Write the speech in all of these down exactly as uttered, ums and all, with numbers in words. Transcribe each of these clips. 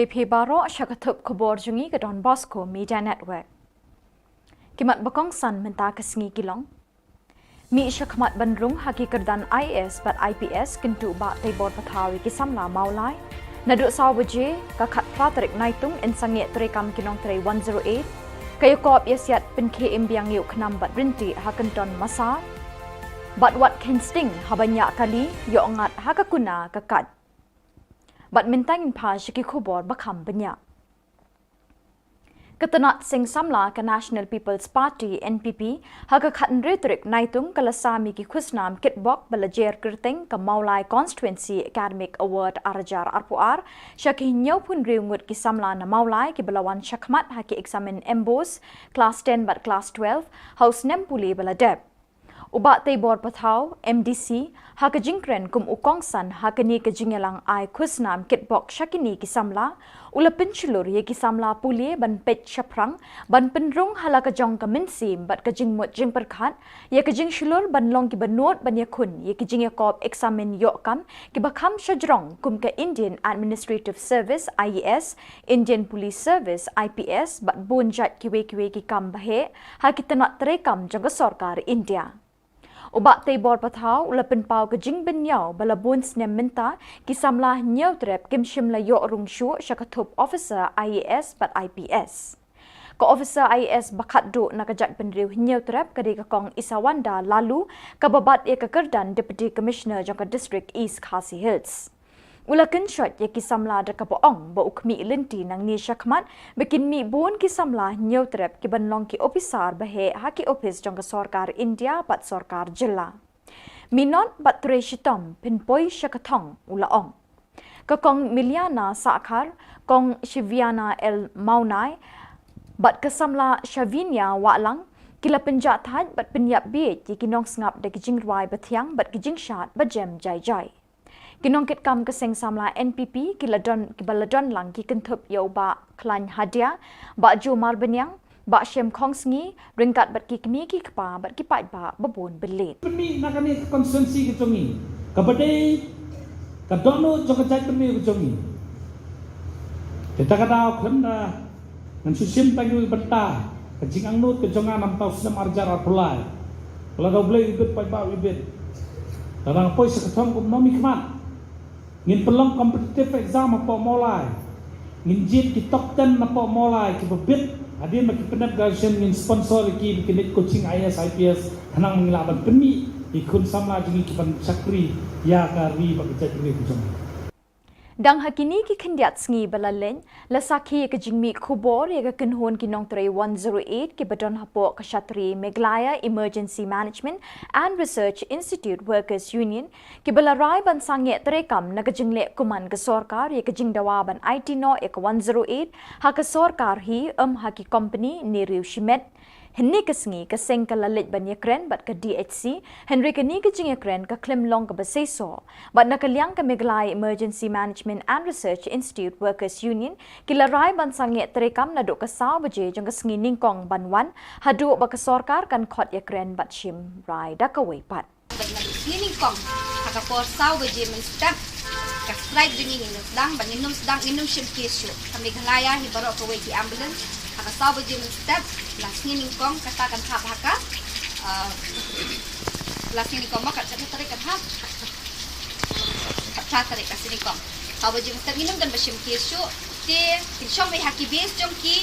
Phi baroh sha ka thup khubor jong ngi ka Don Bosco Media Network. Ki mat ba kongsan mynta ka sngi ki long: Mih shakhmat ban rung ha ki kyrdan I A S bad I P S, kyntu Bah Teibor Pathaw ïa ki samla Mawlai. Naduh saw baje ka khatphra tarik Naitung yn sangeh treikam ki nongtrei one zero eight. Ka ïakop ïasiat pynkhie im biang ïa u khnam bad rynti ha Kynton Massar. Bad wat kheiñ sting haba ñiah kali, ïoh ngat ha ka kuna ka kait. Bad mynta ngin phai sha ki khubor ba kham bniah. Ka tnat seng samla ka National People's Party, N P P, ha ka khathynriew tarik Naitung ka la sam ïa ki khusnam kitbok ba la jer kyrteng ka Mawlai Constituency Academic Award ar hajar arphew ar sha ki hynñiewphew hynriew ngut ki samla na Mawlai kiba la wan shakhmat ha ki eksamin MBOSE Class ten bad Class twelve ha u snem pule ba la dep. U Bah Teibor Pathaw, M D C, ha ka jingkren kum u kongsan ha kane ka jingïalang ai khusnam kitbok sha kine ki samla, u la pynshlur ïa ki samla pule ban peit shaphrang, ban pynrung ha la ka jong ka mynsiem bad ka jingmut jingpyrkhat ïa ka jingshlur ban long kiba nud ban ïakhun ïa ki jingïakop eksamin ïoh kam kiba kham shajrong kum ka Indian Administrative Service, I A S, Indian Police Service, I P S, bad bun jait kiwei kiwei ki kam ba heh ha ki tnat treikam jong ka sorkar India. U Bah Teibor Pathaw u la pynpaw ka jingbynñiaw ba la bun snem mynta ki samla Hynñiewtrep kim shym la ïoh rung shuh sha ka thup officer I A S bad I P S. Ka officer I A S ba khatduh na ka jaitbynriew Hynñiewtrep ka dei ka Kong Isawanda Laloo, kaba bat ïa ka kyrdan Deputy Commissioner jong ka District East Khasi Hills. U la kynshoit ïa ki samla da kaba ong ba u khmih lynti nangne shakhmat ba kin mih bun ki samla Hynñiewtrep kiban long ki ophisar ba heh ha ki ophis jong ka sorkar India bad sorkar jylla. Minot bad trei shitom, pynpoi sha ka thong, u la ong. Ka Kong Miliana Sahkhar, Kong Shiviana L Mawnai bad ka samla Shavinia Wahlang ki la pynjahthait bad pynïap bieit ïa ki nongsngap da ki jingrwai bathiang bad ki jingshad bajem jai jai. Ki nongkitkam ka seng samla N P P ki la don, kiba la don lang ki kynthup ïa u Bah Khlaiñ Hadia, Bah Joe Marbaniang, Bah Shem Khongsngi, ryngkat bad ki kmie ki kpa bad ki paidbah ba bun byllied. Pynmih na kane ka constituency ka jong ngi, kaba dei ka dohnud jong ka jaitbynriew ka jong ngi. Te ta ka daw khlem da ngan shu shim tang ïa ka bynta ka jingangnud ka jong nga namar u snem ar hajar arphew lai. Lada U Blei u ibit, paidbah u ibit, lada nga poi sha ka thong kumno mynta khmat. Ngin pynlong competitive exam hapoh Mawlai. Ngin jied ki top ten napoh Mawlai kiba bit. Hadien ba ki pyndep graduation ngin sponsor ïa ki ba kin leit coaching I A S, I P S, khnang ba ngin lah ban pynmih ïa ki khun samla jong ngi kiban shakri ïa ka ri bad ka jaitbynriew ka jong ngi. Dang ha kine ki khyndiat sngi ba la leit, la sakhi ïa ka jingmih khubor ïa ka kynhun ki nongtrei one zero eight kiba don hapoh ka shatri Meghalaya Emergency Management and Research Institute Workers Union, kiba la rai ban sangeh treikam na ka jingleh kuman ka sorkar ïa ka jingdawa ban aiti noh ïa ka one zero eight ha ka sorkar hi, ym ha ki kompani ne riew shimet. Hynne ka sngi ka seng ka la leit ban ïakren bad ka D H C, hynrei kane ka jingïakren ka khlem long kaba seisoh. Bad na ka liang ka Meghalaya Emergency Management and Research Institute Workers Union ki la rai ban sangeh treikam naduh ka saw baje jong ka sngi nyngkong ban wan, haduh ba ka sorkar kan khot ïakren bad shim rai da kawei pat. Bad naduh sngi nyngkong ha ka por saw baje mynstep, ka strike jong ngi ngin ym sdang, bad ngin ym sdang, ngin ym shim case shuh. Ka Meghalaya hi baroh kawei ki ambulance, ha ka saw baje mynstep, la sngi nyngkong kata kan hap ha ka, ah, la sngi nyngkong ma kat kata tarik kan hap. Kata tarik la sngi nyngkong. Saw baje mynstep ngin ym don ba shim case shuh, te kin shong wei ha ki base jong ki,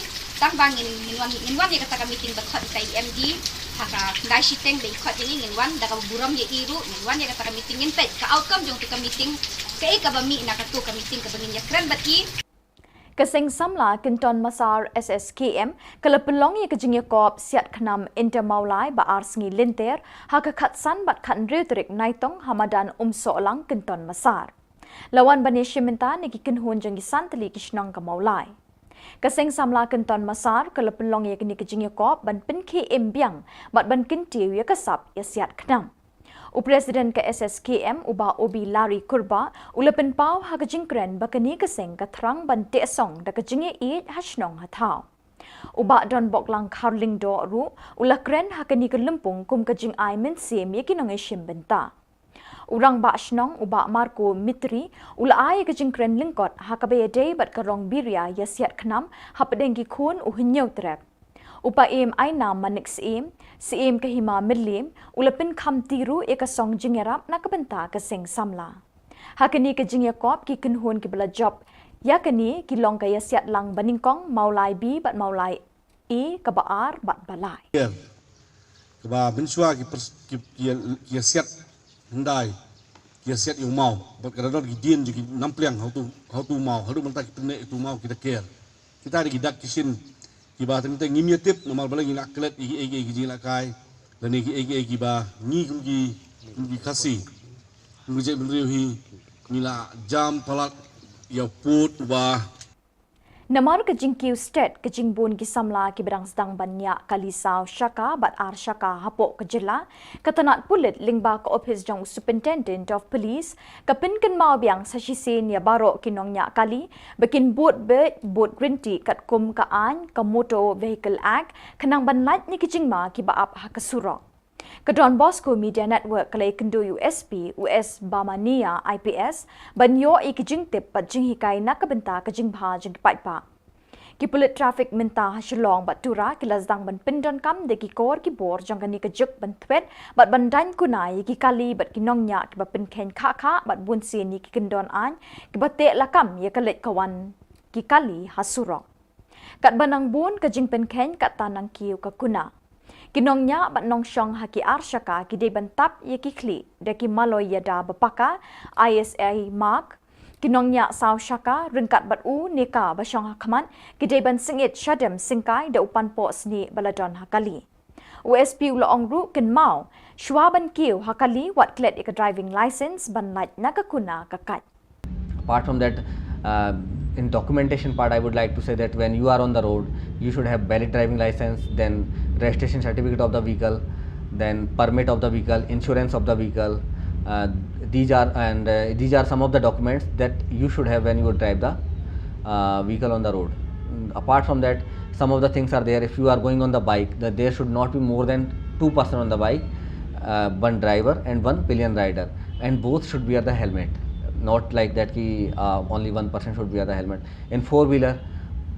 tang ba ngin, ngin wan, ngin wan ïa kata ka meeting ba khot ïa ka E M D ha ka khyndai shiteng ba i khot ïa ngi, ngin wan da kaba burom ïa i ruh, ngin wan ïa kata ka meeting, ngin peit ka outcome jong tu ka meeting, kaei kaba mih na katu ka meeting kaba ngin ïakren bad i. Ka seng samla Kynton Massar S S K M ka la pynlong ïa ka jingïakop siat khnam Inter Mawlai ba ar sngi lynter ha ka khatsan bad khathynriew tarik Naitung ha madan Umsohlang, Kynton Massar. La wan ban ïashim bynta na ki kynhun jong ki san tylli ki shnong ka Mawlai. Ka seng samla Kynton Massar ka la pynlong ïa kane ka jingïakop ban pynkhie im biang bad ban kyntiew ïa ka sap ïasiat khnam. U President ka S S K M, u Bah Obi Larry Kurbah, u la pynpaw ha ka jingkren ba kane ka seng ka thrang ban teh song da ka jingïaieit ha shnong ha thaw. U Bah Donboklang Kharlyngdoh ruh u la kren ha kane ka lympung kum ka jingai mynsiem ïa ki nongïashim bynta. U Rangbah Shnong u Bah Marco Mitri u la ai ka jingkren lyngkot ha kaba ïadei bad ka rong biria ïasiat khnam hapdeng ki khun u Hynñiewtrep. U Paiem Ainam Manik Syiem, Syiem ka Hima Mylliem, u la pynkham ti ruh ïa ka song jingïarap na ka bynta ka seng samla. Ha kane ka jingïakop ki kynhun kiba la jop ïa kane ki long ka ïasiat lang banyngkong Mawlai B bad Mawlai A kaba ar bad ba lai. Kaba mynshuwa ki pers-, ki, ki, ki ïasiat hyndai, ki ïasiat ïa u maw bad ka da don ki dien jong ki nampliang ha utu, ha utu maw, haduh mynta ki pynneh ïa utu maw ki da ker. Kita dei ki dak ki shin kiba teng teng ngim ïa tip namar balei ngi la klet ïa kiei kiei ki jingïalehkai lane kiei kiei kiba ngi kum ki, kum ki Khasi, kum ki jaitbynriew hi ngi la jam palat ïa u pud uba. Namar ka jingkiew stet ka jingbun ki samla kiba dang sdang ban ñiah kali saw shaka bad ar shaka hapoh ka jylla, ka tnat pulit lyngba ka ophis jong u Superintendent of Police ka pynkynmaw biang sa shisien ïa baroh ki nongñiah kali ba kin bud beit, bud ryntih katkum ka aiñ ka Motor Vehicle Act khnang ban lait na ki jingma kiba ap ha ka surok. Ka Don Bosco Media Network ka la ïakynduh ïa u S P, u S Bamania I P S, ban ïoh ïa ki jingtip bad jinghikai na ka bynta ka jingbha jong ki paidbah. Ki pulit traffic mynta ha Shillong bad Tura ki la sdang ban pyndonkam da ki kor ki bor jong kane ka juk ban thwet bad ban daiñ kuna ïa ki kali bad ki nongñiah kiba pynkheiñ khah khah bad bunsien ïa ki kyndon aiñ kiba teh lakam ïa ka leit ka wan ki kali ha surok. Katba nang bun ka jingpynkheiñ katta nang kiew ka kuna. Ki nongñiah bad nongshong ha ki ar shaka ki dei ban tap ïa ki khlieh da ki maloi ïada ba paka, I S I mark. Ki nongñiah saw shaka ryngkat bad u ne ka ba shong ha khmat ki dei ban sngewthuh shadem syngkai da u panpoh snieh ba la don ha kali. U S P u la ong ruh kynmaw, shuwa ban kiew ha kali wat klet ïa ka driving license ban lait na ka kuna ka kait. Apart from that, uh, in documentation part, I would like to say that when you are on the road, you should have valid driving license, then registration certificate of the vehicle, then permit of the vehicle, insurance of the vehicle. Uh, these are and uh, these are some of the documents that you should have when you drive the uh, vehicle on the road. Mm, apart from that, some of the things are there. If you are going on the bike, that there should not be more than two person on the bike, uh, one driver and one pillion rider, and both should wear the helmet. Not like that ki uh, only one person should wear the helmet. In four wheeler,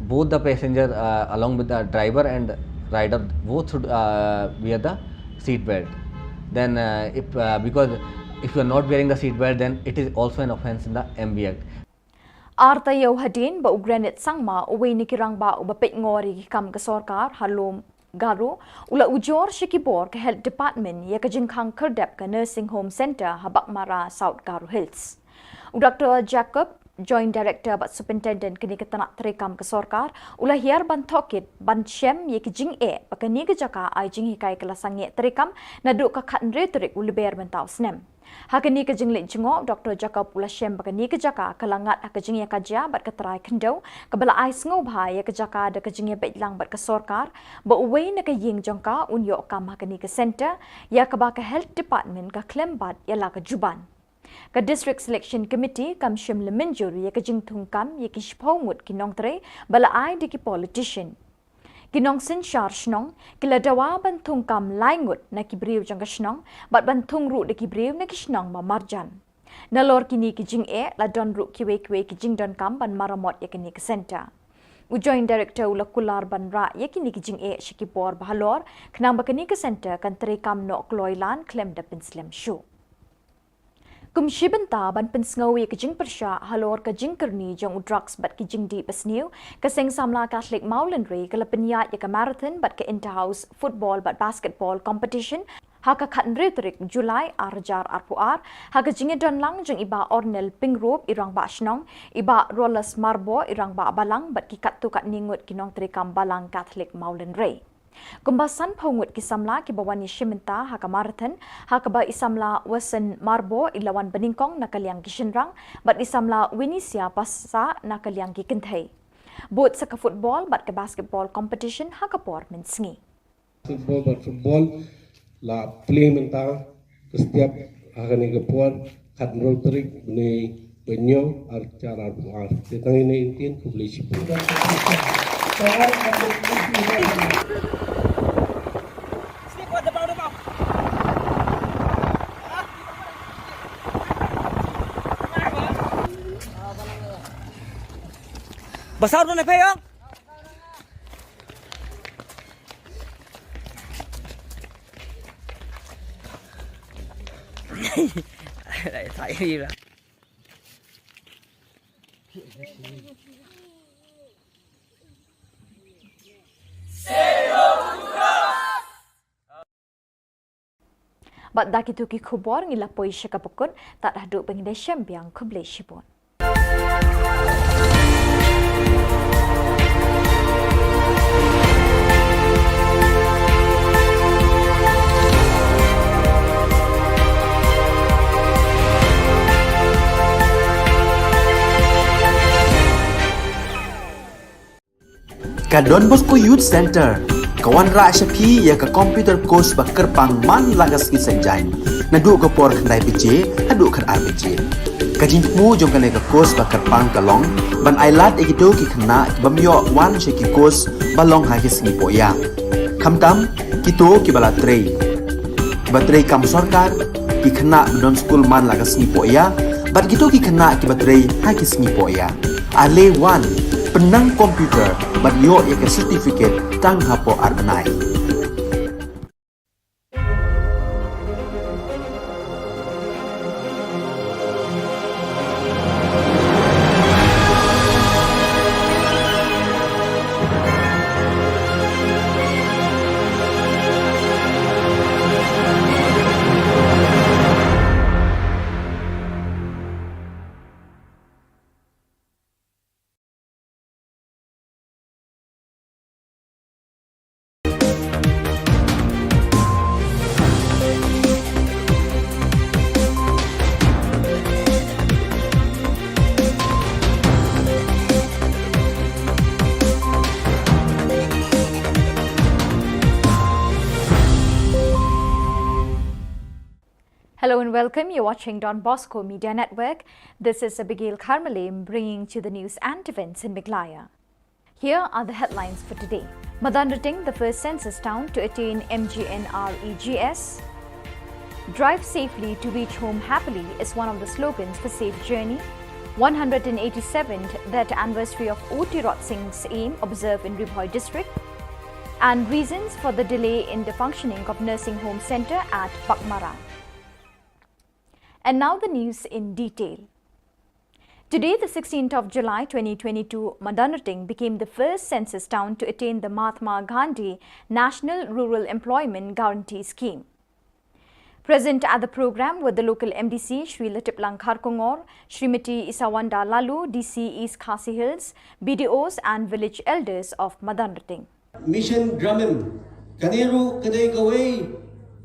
both the passenger uh, along with the driver and rider, both should uh, wear the seat belt. Then uh, if uh, because if you are not wearing the seat belt, then it is also an offence in the M V Act. Ar taïew hadien ba u Granite Sangma, uwei na ki rangbah uba peitngor ïa ki kam ka sorkar ha Lum Garo, u la ujor sha ki bor ka Health Department ïa ka jingkhang khyrdep ka Nursing Home Centre ha Baghmara, South Garo Hills. U Doctor Jacob, Joint Director bad Superintendent kane ka tnat treikam ka sorkar, u la hiar ban tohkit ban shem ïa ki jingeh ba kane ka jaka ai jinghikai ka la sangeh treikam naduh ka khathynriew tarik u Lber mynta u snem. Ha kane ka jingleit jngoh, Doctor Jacob u la shem ba kane ka jaka ka la ngat ha ka jingïakajia bad ka trai khyndew, kaba la ai sngewbha ïa ka jaka da ka jingïabeit lang bad ka sorkar ba uwei na ka ïing jong ka un ïoh kam ha kane ka centre, ïa kaba ka Health Department ka khlem bat ïa la ka juban. Ka District Selection Committee kam shym la mynjur ïa ka jingthung kam ïa ki shiphew ngut ki nongtrei ba la ai da ki politician. Ki nongsynshar shnong ki la dawa ban thung kam lai ngut na ki briew jong ka shnong bad ban thung ruh da ki briew na ki shnong ba marjan. Nalor kine ki jingeh la don ruh kiwei kiwei ki jingdonkam ban maramot ïa kane ka centre. U Joint Director u la kular ban rah ïa kine ki jingeh sha ki bor ba halor khnang ba kane ka centre kan treikam noh kloi lan khlem da pynslem shuh. Kum shi bynta ban pynsngew ïa ka jingpyrshah halor ka jingkyrni jong u drugs bad ki jingdih basniew, ka Seng Samla Katholik Mawlynrei ka la pynïaid ïa ka marathon bad ka inter-house football bad basketball competition ha ka khathynriew tarik July ar hajar arphew ar, ha ka jingïadon lang jong i Bah Ornel Pyngrope i Rangbah Shnong, i Bah Rolas Marbo i Rangbah Balang bad ki katto katne ngut ki nongtreikam Balang Katholik Mawlynrei. Kumba sanphew ngut ki samla kiba wan ïashim bynta ha ka marathon, ha kaba i samla Wason Marbo i la wan banyngkong na ka liang ki shynrang bad i samla Winisia Passah na ka liang ki kynthei. Bud sa ka football bad ka basketball competition ha ka por mynsngi. Football bad football la plie mynta ka step ha kane ka por, khathynriew tarik bnai ba hynñiew, ar hajar arphew ar. Te tang ine i ktien, khublei shibun. Pasal tu na payong. Bad da kito ki khubor ngi la poi sha kaba kut, tad haduh ba ngin da shem biang, khublei shibun. Ka Don Bosco Youth Centre ka wanrah sha phi ïa ka computer course ba kyrpang man la ka sngi Saitjaiñ, naduh ka por khyndai baje haduh khatar baje. Ka jingthmu jong kane ka course ba kyrpang ka long ban ailad ïa kito ki khynnah ki bym ïoh wan sha ki course ba long ha ki sngi poh ïa, khamtam kito kiba la trei, kiba trei kam sorkar, ki khynnah ba don skul man la ka sngi poh ïa, bad kito ki khynnah kiba trei ha ki sngi poh ïa. Ale wan, pynnang computer bad ïoh ïa ka certificate tang hapoh ar bnai. Hello and welcome. You're watching Don Bosco Media Network. This is Abigail Kharmale bringing to the news and events in Meghalaya. Here are the headlines for today. Madanrting, the first census town to attain M G N R E G S. Drive safely to reach home happily is one of the slogans for Safe Journey. One hundred eighty-seventh death anniversary of O Tirot Singh's aim observed in Ri Bhoi district. And reasons for the delay in the functioning of nursing home centre at Baghmara. And now the news in detail. Today, the sixteenth of July twenty twenty-two, Madanrting became the first census town to attain the Mahatma Gandhi National Rural Employment Guarantee Scheme. Present at the programme were the local M D C, Shri Latiplang Kharkongor, Shrimati Isawanda Laloo, D C East Khasi Hills, B D Os and village elders of Madanrting. Mission Gramin. Kane ruh ka dei kawei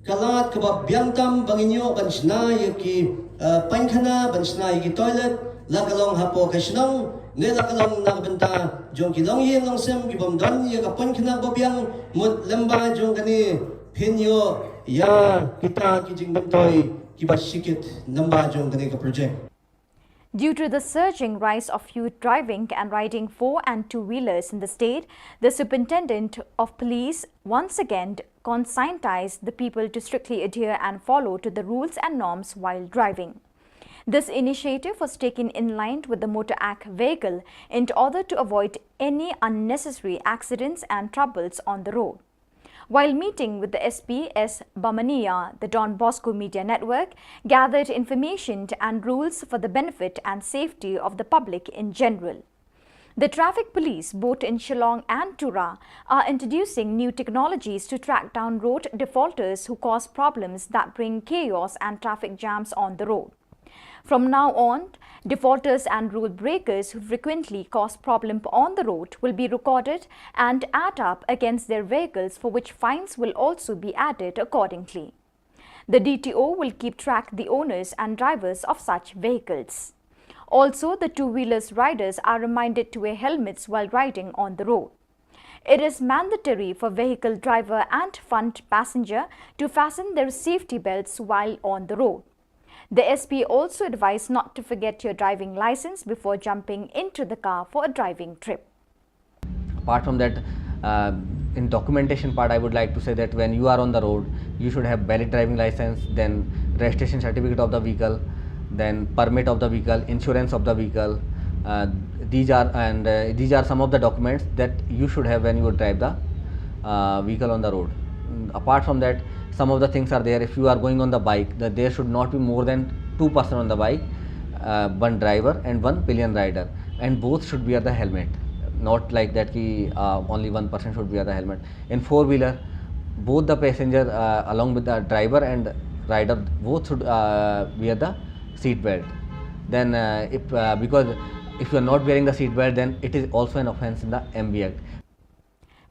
ka lad kaba biang tam ba ngin ïoh ban shna ïa ki, eh, paikhana, ban shna ïa ki toilet, la ka long hapoh ka shnong ne la ka long na ka bynta jong ki longïing longsem ki bym don ïa ka paikhana ba biang, mut lyngba jong kane phin ïoh ïa kita ki jingmyntoi kiba shikit lyngba jong kane ka project. Due to the surging rise of youth driving and riding four and two-wheelers in the state, the Superintendent of Police once again conscientized the people to strictly adhere and follow to the rules and norms while driving. This initiative was taken in line with the Motor Act vehicle in order to avoid any unnecessary accidents and troubles on the road. While meeting with the S P S Bamaniya, the Don Bosco Media Network gathered information and rules for the benefit and safety of the public in general. The traffic police, both in Shillong and Tura, are introducing new technologies to track down road defaulters who cause problems that bring chaos and traffic jams on the road. From now on, defaulters and rule breakers who frequently cause problem on the road will be recorded and add up against their vehicles, for which fines will also be added accordingly. The D T O will keep track the owners and drivers of such vehicles. Also, the two-wheelers riders are reminded to wear helmets while riding on the road. It is mandatory for vehicle driver and front passenger to fasten their safety belts while on the road. The S P also advised not to forget your driving license before jumping into the car for a driving trip. Apart from that, uh, in documentation part, I would like to say that when you are on the road, you should have valid driving license, then registration certificate of the vehicle, then permit of the vehicle, insurance of the vehicle, uh, These are, and uh, these are some of the documents that you should have when you drive the uh, vehicle on the road. Mm, apart from that, some of the things are there. If you are going on the bike, that there should not be more than two person on the bike, uh, one driver and one pillion rider, and both should wear the helmet. Not like that ki uh, only one person should wear the helmet. In four wheeler, both the passenger uh, along with the driver and rider, both should uh, wear the seat belt. Then uh, if uh, because if you are not wearing the seat belt, then it is also an offence in the M V Act.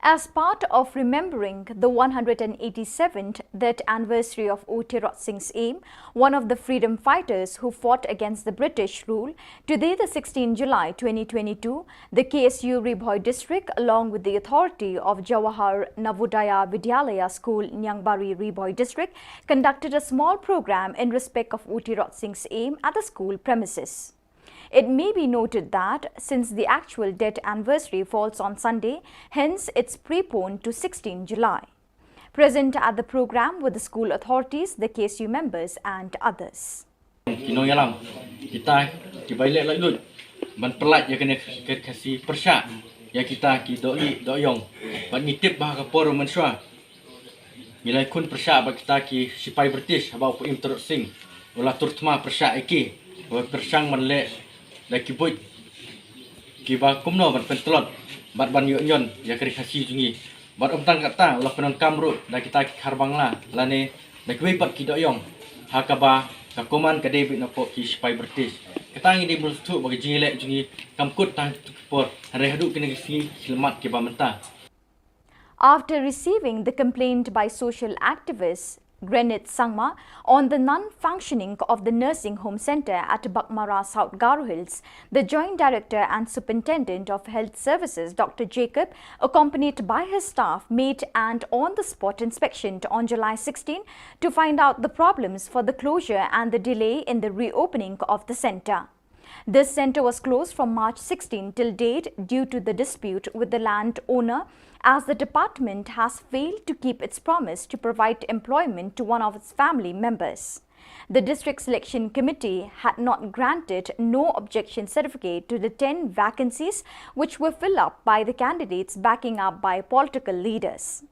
As part of remembering the one hundred and eighty-seventh death anniversary of O. Tirot Sing's Aim, one of the freedom fighters who fought against the British rule, today, the sixteenth July twenty twenty-two, the K S U Ri Bhoi District, along with the authority of Jawahar Navodaya Vidyalaya School, Niangbari, Ri Bhoi District, conducted a small program in respect of O. Tirot Sing's Aim at the school premises. It may be noted that since the actual death anniversary falls on Sunday, hence it's preponed to sixteenth July. Present at the program were the school authorities, the K S U members, and others. Ki nongïalam, kita ki ba ïaleh laitluid ban pyllait ïa kane ka Khasi pyrshah ïa kita ki dohlieh dohiong. Bad ngi tip ba ha ka por mynshuwa ngi la ïakhun pyrshah bad kita ki shipai British, haba u Pa'im Tirot Sing u la tur thma pyrshah ïa ki, ba pyrshang ban leh da ki buit kiba kumno ban pyntlot bad ban ïoh ñion ïa ka Ri Khasi jong ngi. Bad ym tang katta, u la pyndonkam ruh da kita ki khar Bangla lane da kiwei pat ki dohiong ha kaba ka command ka dei beit napoh ki shipai British. Kata ngi dei ban sngewthuh ba ka jingïaleh jong ngi kam kut tang kito ki por, hynrei haduh kine ki sngi shyllmat kiba mynta. After receiving the complaint by social activist Granit Sangma on the non-functioning of the nursing home centre at Baghmara, South Garo Hills, the Joint Director and Superintendent of Health Services, Doctor Jacob, accompanied by his staff, made an on-the-spot inspection on July sixteen to find out the problems for the closure and the delay in the reopening of the centre. This centre was closed from March sixteen till date due to the dispute with the land owner, as the department has failed to keep its promise to provide employment to one of its family members. The District Selection Committee had not granted no objection certificate to the ten vacancies which were filled up by the candidates backing up by political leaders.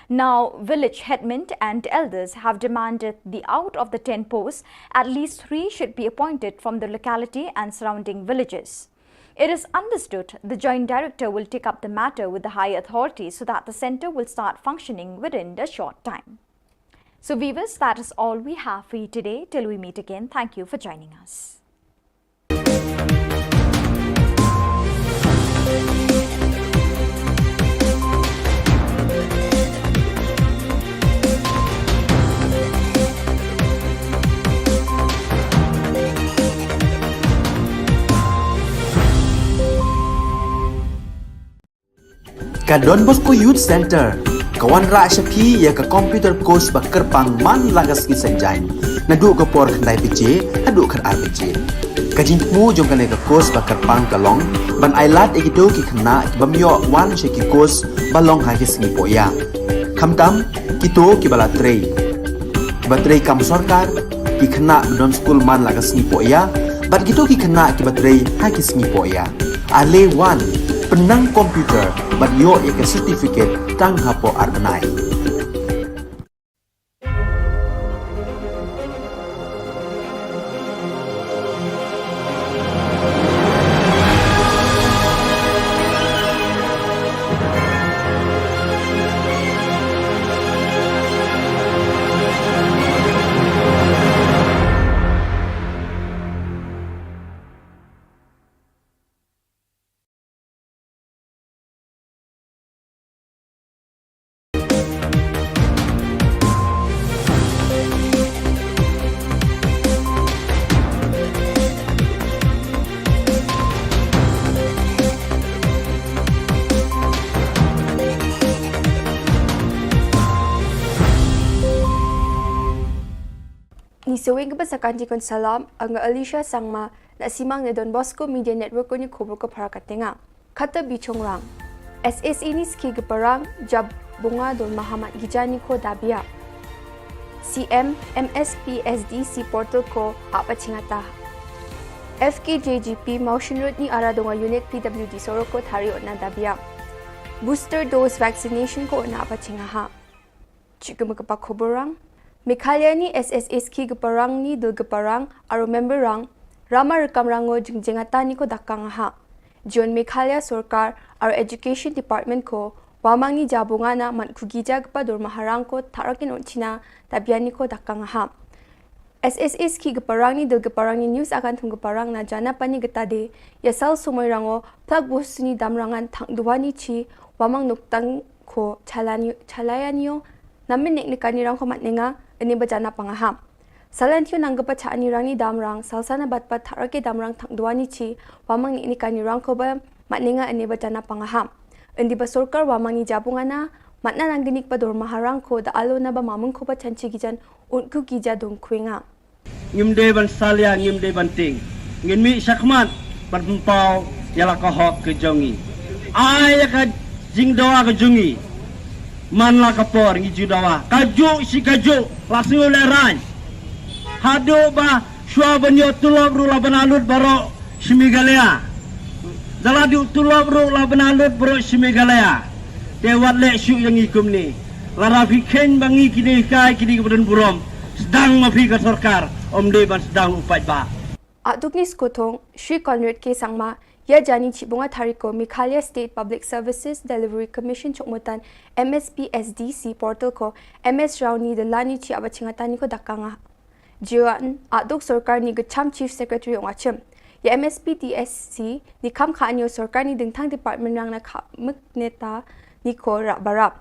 Now, village headmen and elders have demanded the out of the ten posts, at least three should be appointed from the locality and surrounding villages. It is understood the Joint Director will take up the matter with the higher authorities so that the centre will start functioning within a short time. So viewers, that is all we have for you today. Till we meet again, thank you for joining us. Ka Don Bosco Youth Center ka wanrah sha phi ïa ka computer course ba kyrpang man la ka sngi Saitjaiñ, naduh ka por khyndai baje haduh khatar baje. Ka jingthmu jong kane ka course ba kyrpang ka long ban ailad ïa kito ki khynnah ki bym ïoh wan sha ki course ba long ha ki sngi poh ïa, khamtam kito kiba la trei, kiba trei kam sorkar, ki khynnah ba don skul man la ka sngi poh ïa, bad kito ki khynnah kiba trei ha ki sngi poh ïa. Ale wan, pynnang computer bad ïoh ïa ka certificate tang hapoh ar bnai. Ngi sngewbha ba sa kan jingkren salam, nga Alicia Sangma, na Simang ne Don Bosco Media Network, kane ka khubor ka para ka tnga. Kata bishong rang. S S E ni ski ka parang jab bunga don mahamat gijani ko dabia. C M M S P S D C portal ko apa chingata. F K J G P Mawshynrut ni Aradonga Unit P W D sorok ko thari utna da biang. Booster dose vaccination ko utna ba chingaha. Chikuma kapa khoborang. Meghalaya ni S S S ki kaparang ni dul kaparang aro memberang rama rekam rango jingjengata ni ko dakang ha. Jion Meghalaya sorkar aro education department ko wamang ni jabungana man kugija kapa dormaharang ko tharakin unchina tabiani ko dakang ha. S S S ki kaparang ni dul kaparang ni news akan thung kaparang na jana pani gata de yasal sumoi rango plak bosuni damrangan thang duani chi wamang nuktang ko chalani chalayanio namin nek nekani rang ko matnenga ini bajana pangaham. Salantio nang kapa chani rang ni damrang salsana bat pat tharake damrang thang duani chi wamang nek nekani rang ko ba matnenga ini bajana pangaham. Indi ba sorkar wamang ni jabungana matna nang genik ba dormaharang ko da alo na ba mamung ko ba chanchi gijan unku gija dong kuinga. Ngim dei ban salia, ngim dei ban ting. Ngin mih shakhmat ban pynpaw ïa la ka hok ka jong ngi. Ai ïa ka jingdawa ka jong ngi. Man la ka por ngi ju dawa. Ka juk shi ka juk la sngew lehrain. Haduh ba shuwa ban ïoh tulop ruh la ban alut baroh shi Meghalaya. Da la duh tulop ruh la ban alut baroh shi Meghalaya. Te wat leh shuh ïa ngi kumne. Lada phi kheiñ ba ngi kine hikai kine ki ba don burom. Sdang ma phi ka sorkar. Ym dei ban sdang u paidbah. Aduk ni skothong, Shri Conrad K Sangma, ïa jani chibunga thari ko Meghalaya State Public Services Delivery Commission chokmutan M S P S D C portal ko M S Rauni de lani chi aba chingatani ko dakanga. Jiwan aduk sorkar ni gecham Chief Secretary ong achim. Ïa M S P T S C ni kam kha anyo sorkar ni dingthang department rang na kha mik neta ni ko rap barap.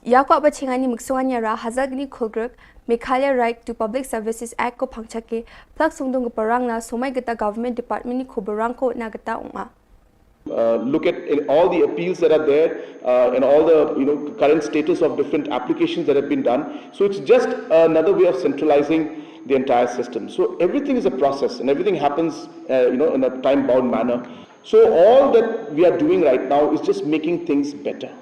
Ïa ko aba chingani mik sungan ïa ra hazak ni khulgruk Meghalaya Right to Public Services Act ko phangchake plak sungdung ko parang na somai geta government department ni ko barang ko na geta unga. Uh, look at in all the appeals that are there uh, and all the you know current status of different applications that have been done. So it's just another way of centralizing the entire system. So everything is a process and everything happens uh, you know in a time-bound manner. So all that we are doing right now is just making things better.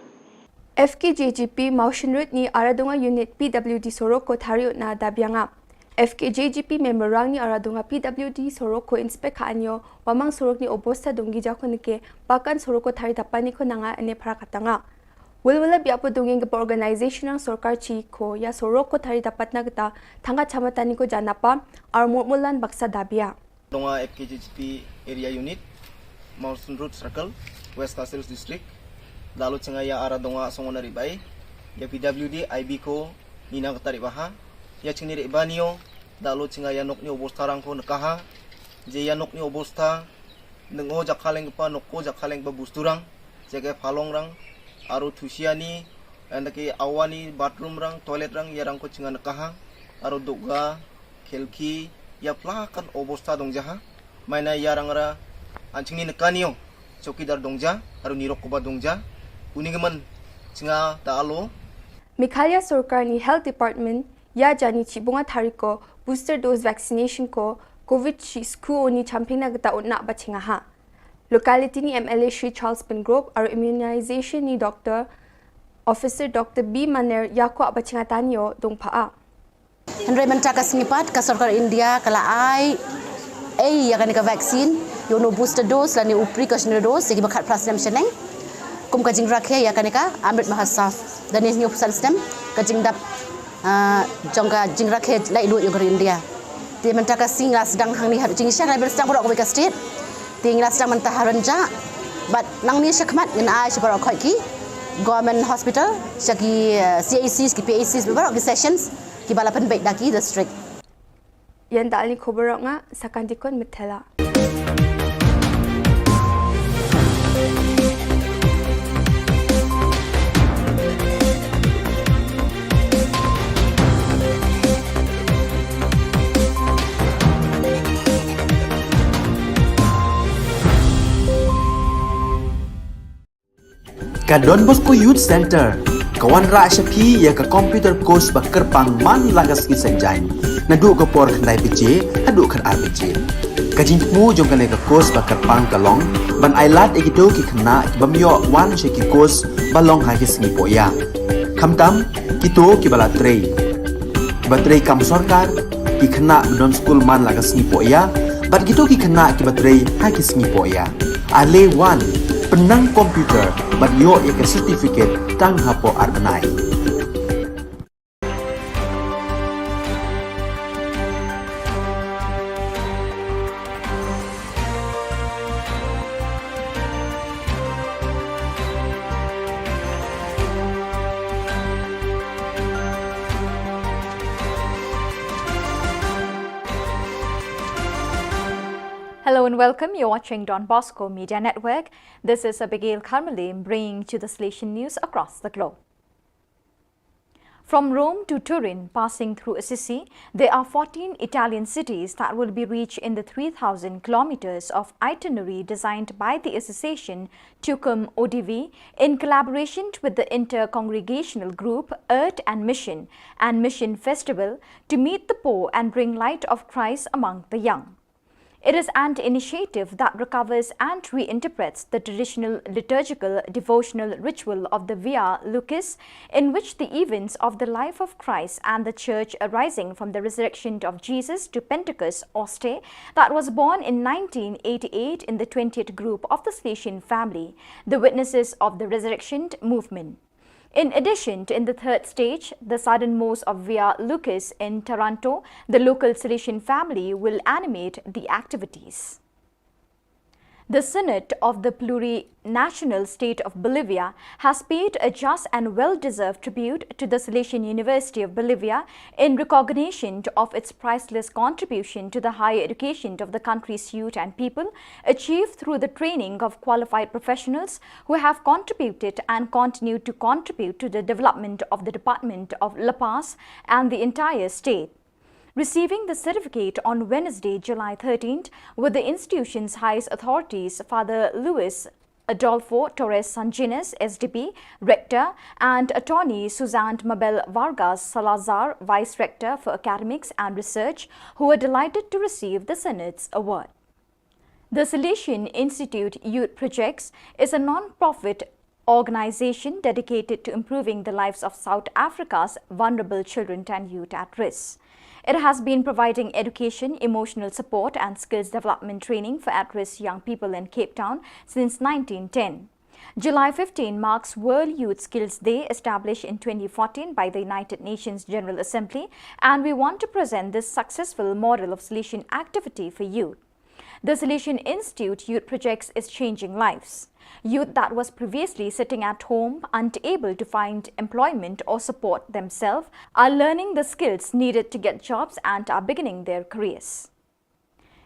F K J G P Mawshynrut ni Aradonga Unit P W D sorok ko thari utna da bianga. F K J G P member rang ni Aradonga P W D sorok ko inspek ha anyo wamang sorok ni obosta donggi jako neke bakan sorok ko thari dapani ko nanga ene phara katanga. Wilwila biapo dongeng kepa organization rang sorkar chi ko ya sorok ko thari dapatna keta thanga chamatani ko janapa ar murmulan baksa dabia. Donga F K J G P Area Unit, Mawshynrut Circle, West Khasi Hills District. Dalo chinga ya ara donga songona ribai. Ya P W D I B ko nina kata ribaha. Ya chingni riba nio. Dalo chinga ya nok ni obosta rang ko nekaha. Je ya nok ni obosta. Nengo jakhaleng pa nok ko jakhaleng pa busturang. Jake phalong rang. Aro thusiani. Anda ke awani bathroom rang, toilet rang, ya rang ko chinga nekaha. Aro doga. Khelki ya plakan obosta dongja ha. Maina ya rangra anchingni nekanio chowkidar dongja aro nirok koba dongja. Uni geman chinga ta alo. Meghalaya sorkar ni health department ya jani chibunga thariko booster dose vaccination ko covid chi sku oni champing na geta utna ba chinga ha. Locality ni M L A Shri Charles Pyngrope aro immunization ni doctor officer doctor B Maner ya ko ba chinga tanio dongpha a. Hynrei mynta ka sngi pat ka sorkar India ka la ai ei ïa kane ka vaccine ïa uno booster dose lane u precautionary dose ïa ki ba khatphra snem shaneng. Kum ka jingrakhe ïa kane ka Amrit Mahotsav da ne hynñiew phew san snem ka jingdap jong ka jingrakhe laitluid ïa ka ri India. Te mynta ka sngi la sdang hangne ha jingshang la sdang baroh kawei ka state. Te ngi la sdang mynta ha Rynjah bad nangne shakhmat ngin ai sha baroh khoit ki government hospital sha ki C H Cs ki P H Cs baroh ki sessions. Kiba la pynbeit da ki district. Ïan da ani khubor nga Sakantikon Mithela. Ka Don Bosco Youth Centre ka wanrah sha phi ïa ka computer course ba kyrpang man la ka sngi Saitjaiñ naduh ka por khyndai baje haduh khatar baje. Ka jingthmu jong kane ka course ba kyrpang ka long ban ai lad ïa kito ki khynnah ki bym ïoh wan sha ki course ba long ha ki sngi pohïa. Khamtam kito kiba la trei, ba trei kam sorkar, ki khynnah ba don skul man la ka sngi pohïa Bad kito ki khynnah kiba trei ha ki sngi poh ïa. Ale wan, pynnang computer bad ïoh ïa ka certificate tang hapoh ar bnai. Hello and welcome. You're watching Don Bosco Media Network. This is Abigail Karmali bringing to the Salesian news across the globe. From Rome to Turin, passing through Assisi, there are fourteen Italian cities that will be reached in the three thousand kilometers of itinerary designed by the association Tucum Odevi in collaboration with the inter-congregational group Earth and Mission and Mission Festival to meet the poor and bring light of Christ among the young. It is an initiative that recovers and reinterprets the traditional liturgical devotional ritual of the Via Lucis, in which the events of the life of Christ and the Church arising from the resurrection of Jesus to Pentecost, Oste, that was born in nineteen eighty-eight in the twentieth group of the Salesian family, the witnesses of the resurrection movement. In addition, in the third stage, the southernmost of Via Lucis in Taranto, the local Salesian family will animate the activities. The Synod of the Plurinational State of Bolivia has paid a just and well-deserved tribute to the Salesian University of Bolivia in recognition of its priceless contribution to the higher education of the country's youth and people, achieved through the training of qualified professionals who have contributed and continue to contribute to the development of the Department of La Paz and the entire state. Receiving the certificate on Wednesday, July thirteenth, were the institution's highest authorities, Father Luis Adolfo Torres Sanchines, S D P, Rector, and Attorney Suzanne Mabel Vargas Salazar, Vice Rector for Academics and Research, who were delighted to receive the Synod's award. The Salesian Institute Youth Projects is a non-profit organization dedicated to improving the lives of South Africa's vulnerable children and youth at risk. It has been providing education, emotional support, and skills development training for at-risk young people in Cape Town since nineteen ten. July fifteen marks World Youth Skills Day, established in twenty fourteen by the United Nations General Assembly, and we want to present this successful model of Salesian activity for youth. The Salesian Institute Youth Projects is changing lives. Youth that was previously sitting at home, unable to find employment or support themselves, are learning the skills needed to get jobs and are beginning their careers.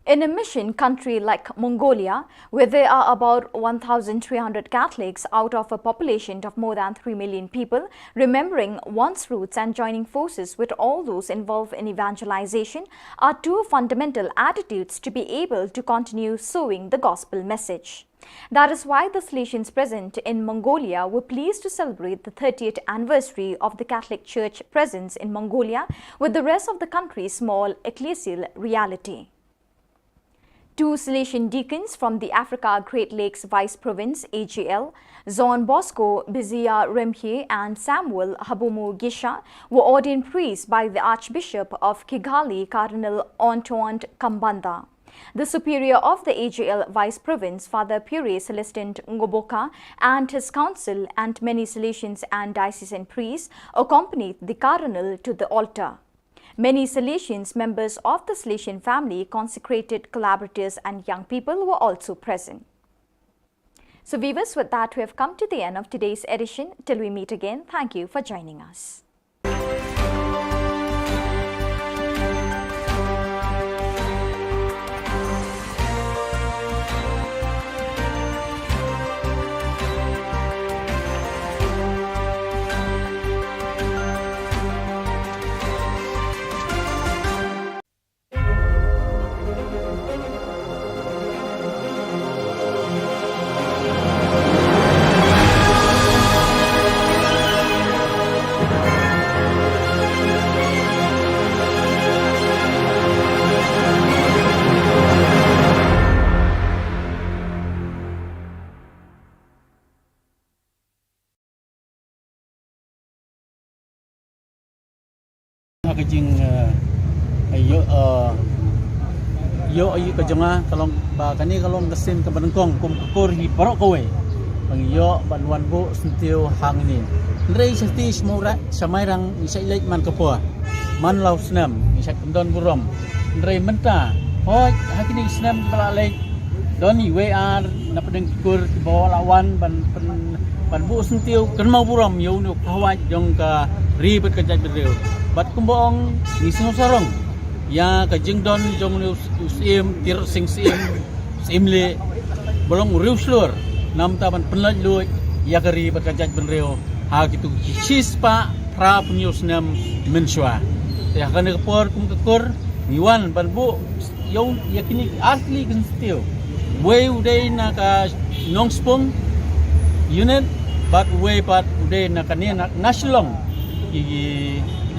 In a mission country like Mongolia, where there are about one thousand three hundred Catholics out of a population of more than three million people, remembering one's roots and joining forces with all those involved in evangelization are two fundamental attitudes to be able to continue sowing the gospel message. That is why the Salesians present in Mongolia were pleased to celebrate the thirtieth anniversary of the Catholic Church presence in Mongolia with the rest of the country's small ecclesial reality. Two Salesian deacons from the Africa Great Lakes Vice Province, A G L, Jean Bosco Bizia Remhie and Samuel Habumu Gisha, were ordained priests by the Archbishop of Kigali, Cardinal Antoine Kambanda. The superior of the A G L Vice Province, Father Pure Celestin Ngoboka, and his council and many Salesians and diocesan priests accompanied the Cardinal to the altar. Many Salesians, members of the Salesian family, consecrated collaborators, and young people were also present. So, viewers, with that, we have come to the end of today's edition. Till we meet again, thank you for joining us. Ka jing, eh, ayo, eh, Ïoh ïa ka jong nga ka long ba kane ka long ka sien kaba nyngkong kum ka kur hi baroh kawei ba ngi ïoh ban wan buh syntiew hangne. Hynrei sha ti sha Mairang, sha Mairang ngi shait leit man ka por, man la u snem ngi shait kyndon burom. Hynrei mynta, hooid, ha kine ki snem kiba la leit, don iwei ar na pdeng ki kur kiba la wan ban pyn, ban buh syntiew kynmaw burom ïa une u khlawait jong ka ri bad ka jaitbynriew. Bad kumba ong, ngi sngewsarong ïa ka jingdon jong une u Syiem Tirot Sing Syiem, Syiemlieh, ba long u riewshlur, namar ban pynlait luid ïa ka ri bad ka jaitbynriew ha kitu ki shispah phraphew snem mynshuwa. Te ha kane ka por kum ka kur ngi wan ban buh ïa u, ïa kine ki ar tylli ki syntiew. Uwei u dei na ka Nongspung unit, bad uwei pat u dei na kane na, na Shillong. Ki, ki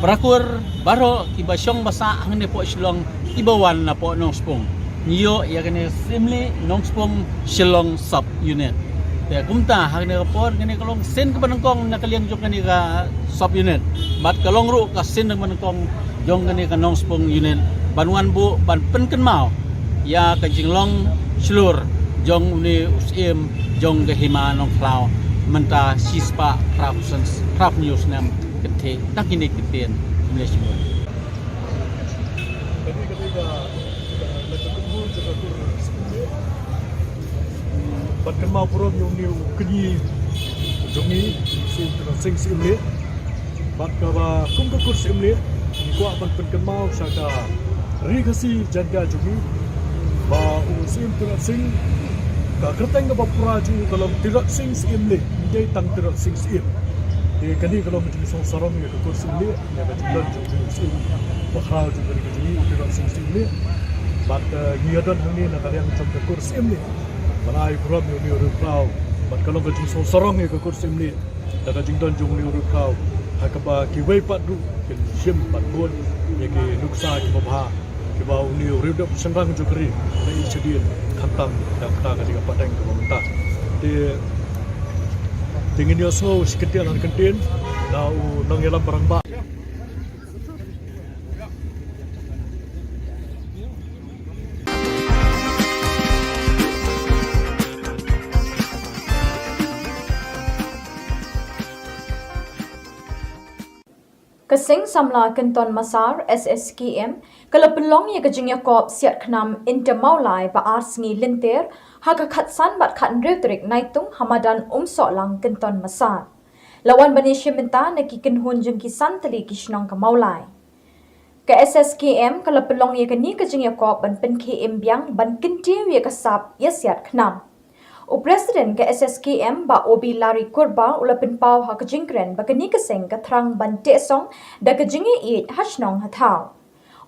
para kur baroh kiba shong ba sah hangne poh Shillong kiba wan na poh Nongspung, ngi ïoh ïa kane Syiemlieh Nongspung Shillong Sub Unit. Te kumta ha kane ka por kane ka long sien kaba nyngkong na ka liang jong kane ka Sub Unit. Bad ka long ruh ka sien kaba nyngkong jong kane ka Nongspung Unit ban wan buh ban pynkynmaw ïa ka jinglong shlur jong une u Syiem jong ka Hima Nongkhlaw mynta shispah phraphew snem kynthih. Tang kine ki ktien, khublei shibun. Kane ka dei ka, ka, ka kynhun jong ka kur Syiemlieh. Ban kynmaw burom ïa une u kñi jong ngi, Syiem Tirot Sing Syiemlieh. Bad kaba kum ka kur Syiemlieh, ngi kwah ban pynkynmaw sha ka ri Khasi Jaiñtia jong ngi ba u Syiem Tirot Sing, ka kyrteng kaba pura jong u ka long Tirot Sing Syiemlieh, ym dei tang Tirot Sing Syiem. Te kane ka long ka jingsngewsarong ïa ka kur Syiemlieh, ïa ka jingdon jong u Syiem ba khraw jong kane ka jong ngi, u Tirot Sing Syiemlieh. Bad, eh, ngi ïa don hangne na ka liang jong ka kur Syiemlieh ban ai burom ïa une u riewkhraw. Bad ka long ka jingsngewsarong ïa ka kur Syiemlieh da ka jingdon jong une u riewkhraw, ha kaba kiwei pat ruh kin shim bad bud ïa ki nuksa kiba bha kiba une u riewdep shynrang jong ka ri u la ïeit shadien, khamtam da kata ka dei ka pateng kaba mynta. Te, te ngin ïohsngew shi kyntien ar kyntien da u nongïalam rangbah. Ka Seng Samla Kynton Massar, S S K M, ka la pynlong ïa ka jingïakop siat khnam Inter Mawlai ba ar sngi lynter ha ka khatsan bad khathynriew tarik Naitung ha madan Umsohlang Kynton Massar. La wan ban ïashim bynta na ki kynhun jong ki san tylli ki shnong ka Mawlai. Ka S S K M ka la pynlong ïa kane ka jingïakop ban pynkhie im biang ban kyntiew ïa ka sap ïasiat khnam. U President ka S S K M, Bah Obi Larry Kurba, u la pynpaw ha ka jingkren ba kane ka seng ka thrang ban teh song da ka jingïaieit ha shnong ha thaw.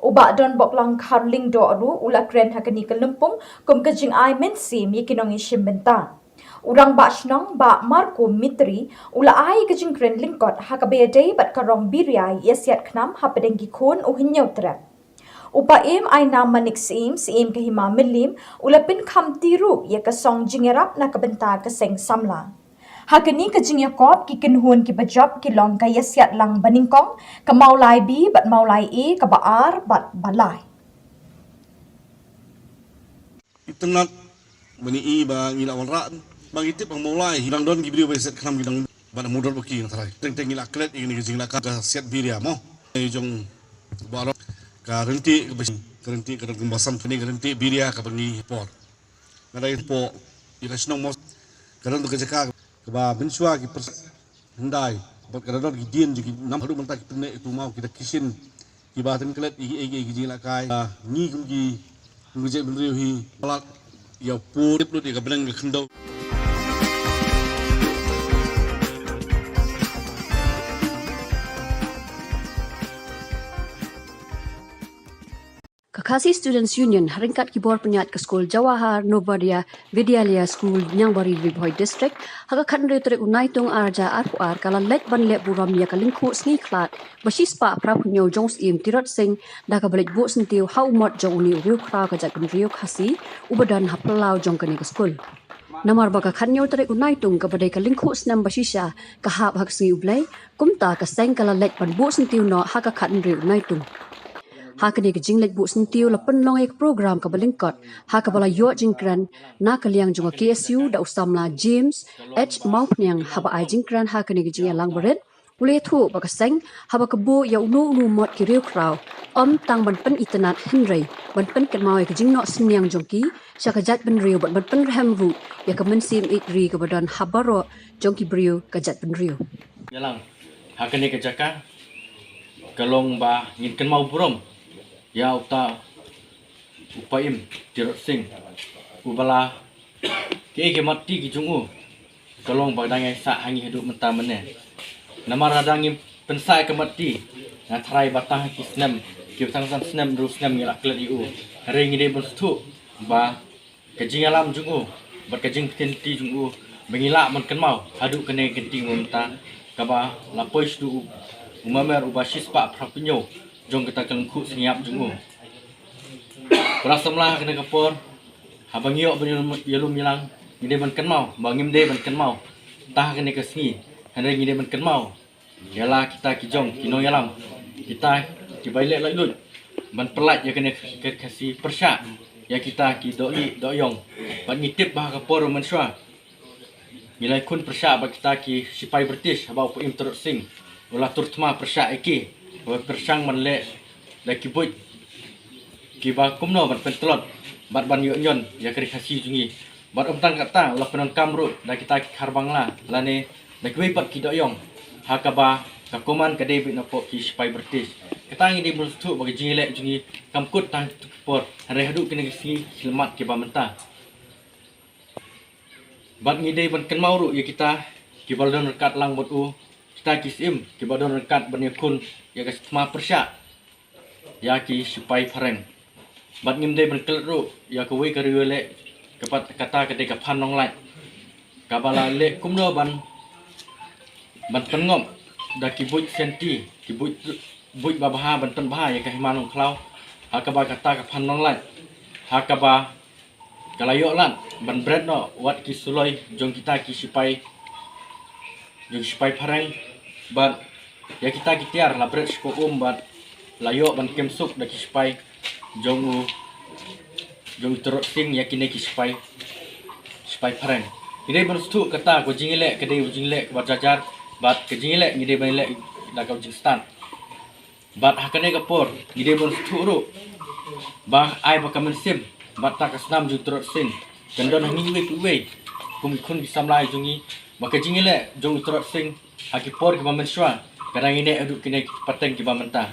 U Bah Donboklang Kharlyngdoh ruh u la kren ha kane ka lympung kum ka jingai mynsiem ïa ki nongïashim bynta. U Rangbah Shnong, Bah Marco Mitri, u la ai ka jingkren lyngkot ha kaba ïadei bad ka rong biria ïasiat khnam hapdeng ki khun u Hynñiewtrep. U Bah Im Ainam Manik Syiem, Syiem ka Hima Mylliem, u la pynkham ti ruh ïa ka song jingïarap na ka bynta ka Seng Samla. Ha kane ka jingïakop, ki kynhun kiba jop ki long ka Ïasiatlang Banyngkong, ka Mawlai B bad Mawlai A, kaba ar bad ba lai. Itynnad ba ngi i ba ngi la wanrah, ba ngi tip ba Mawlai hi dang don ki briew ba ïasiat khnam ki dang ban mudot ba ki nga tharai. Teng teng ngi la klet ïa kane ka jingleh ka siat biria mo. Jong baroh ka rynti ka bas, ka rynti ka dang kumba sam kane ka rynti biria kaba ngi por. Nga dei por ïa ka shnong mo. Ka don ka jaka kaba mynshuwa ki pers- Hyndai bad ka don ki dien jong ki nam haduh mynta ki pyneh tu maw ki da kishin kiba teng klet ïa ki, ïa ki, ïa ki jinglehkai. Ah, ngi kum ki, kum ki jaitbynriew hi palat ïa u pud tip lut ïa ka bneng ka khyndew. Ka Khasi Students Union ha ryngkat ki bor pynïaid ka skul Jawahar Navodaya Vidyalaya School, Niangbari, Ri Bhoi District, ha ka khathynriew tarik u Naitung arhajar arphew ar ka la leit ban leh burom ïa ka lyngkhuh sngi khlad ba shispah phraphew hynñiew jong u Syiem Tirot Sing da kaba leit buh syntiew ha u mot jong une u riewkhraw ka jaitbynriew Khasi uba don ha phyllaw jong kane ka skul. Namar ba ka khathynñiew tarik u Naitung kaba dei ka lyngkhuh snem ba shisha ka hap ha ka sngi U Blei, kumta ka seng ka la leit ban buh syntiew noh ha ka khathynriew u Naitung. Ha kane ka jingleit buh syntiew la pynlong ïa ka program kaba lyngkot ha kaba la ïoh jingkren na ka liang jong ka K S U da u samla James H Mawphniang haba ai jingkren ha kane ka jingïalang barit. U la ïathuh ba ka seng haba ka buh ïa uno uno u mot ki riewkhraw ym tang ban pynitynnad hynrei ban pynkynmaw ïa ka jingnoh synñiang jong ki sha ka jaitbynriew bad ban pynrhem ruh ïa ka mynsiem ïeit ri kaba don ha baroh jong ki briew ka jaitbynriew. Ïalang ha kane ka jaka ka long ba ngin kynmaw burom ïa uta u Paiem Tirot Sing uba la kiei ki matti ki jong u ka long ba dang ïai sah ha ngi haduh mynta mynne. Namar lada ngim pynsah ïa ka matti nga tharai ba tang ha ki snem ki ba tang san snem hynriew snem ngi la klet ïa u. Hynrei ngi dei ban sngewthuh ba ka jingïalam jong u bad ka jingpyntip jong u ba ngi lah ban kynmaw haduh kane ka kynti mynta kaba la poi sha u, u mamer uba shispah phra phew jong kata ka lyngkhuh sngewbha jong u. Para samla, ha kane ka por haba ngi ïoh ban ïalum ïalang ngi dei ban kynmaw ba ngim dei ban kynmaw tang ha kane ka sngi, hynrei ngi dei ban kynmaw ïa la kita ki jong ki nongïalam, kita ki ba ïaleh laitluid ban pyllait ïa kane ka Khasi pyrshah ïa kita ki dohlieh dohïong. Bad ngi tip ba ha ka por mynshuwa ngi la ïakhun pyrshah bad kita ki sipai British haba u Paiem Tirot Sing u la tur thma pyrshah ïa ki, ba pyrshang ban leh da ki buit kiba kumno ban pyntlot bad ban ïoh ñion ïa ka ri Khasi jong ngi. Bad ym tang kata, u la pyndonkam ruh da kita ki khar Bangla lane da kiwei pat ki dohïong ha kaba ka command ka dei beit napoh ki sipai British. Kata ngi dei ban sngewthuh ba ka jingïaleh jong ngi kam kut tang ki por, hynrei haduh kine ki sngi ki khyllipmat kiba mynta. Bad ngi dei ban kynmaw ruh ïa kita kiba la don ryngkat lang bad u, kita ki syiem kiba don ryngkat ban ïakhun ïa ka thma pyrshah ïa ki sipai phareng. Bad ngim dei ban klet ruh ïa kawei ka riewïaleh, ka pat kata ka dei ka Phan Nonglait, kaba la leh kumno ban, ban pynngop da ki buit senti, ki buit, buit babha ban pynbha ïa ka Hima Nongkhlaw, ha kaba kata ka Phan Nonglait ha kaba ka la ïoh lad ban bret noh wat ki suloi jong kita ki sipai, jong ki sipai phareng. Bad ïa kita ki tiar la bret sha ka um bad la ïoh ban kem suk da ki sipai jong u, jong u Tirot Sing ïa kine ki sipai, sipai phareng. Ngi dei ban sngewthuh kata ka jingïaleh ka dei ka jingïaleh kaba jar jar bad ka jingïaleh ngi dei ban ïaleh da ka jingstad. Bad ha kane ka por ngi dei ban sngewthuh ruh ba ai ba ka mynsiem bad ta ka snam jong u Tirot Sing kan don ha ngi iwei pa iwei kum ki khun ki samla jong ngi, ba ka jingïaleh jong u Tirot Sing ha ki por kiba mynshuwa ka dang ïaineh haduh kine ki pateng kiba mynta.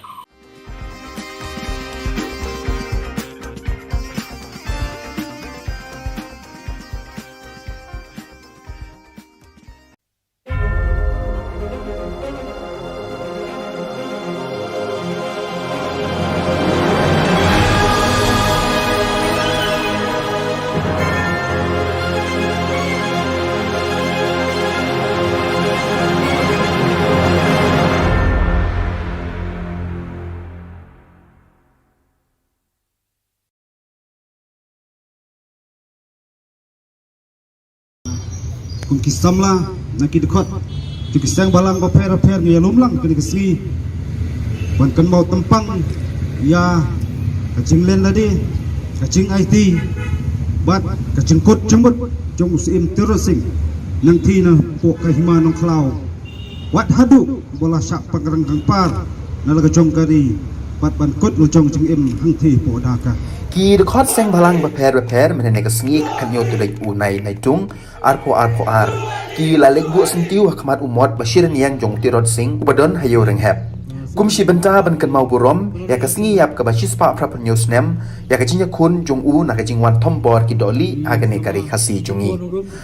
Kum ki samla na ki dkhot jong ki seng bhalang bapher bapher ngi ïalum lang kane ka sngi ban kynmaw tympang ïa ka jinglen lade, ka jingaiti bad ka jingkut jingmut jong u Syiem Tirot Sing nangta napoh ka Hima Nongkhlaw. Wat haduh ba la shah pynrang kangpar na la ka jong ka ri bad ban kut la jong jingim hangta hapoh Dhaka. Ki dkhot seng bhalang bapher bapher mynne ka sngi ka khathynñiew tarik u Naitung arphew arphew ar ki la leit buh syntiew ha khmat u mot ba shi rynïeng jong u Tirot Sing uba don ha Ïewrynghep. Kum shi bynta ban kynmaw burom ïa ka sngi ïap kaba shispah phra phew hynñiew snem ïa ka jingïakhun jong u na ka jingwan thombor ki dohlieh ha kane ka ri Khasi jong ngi.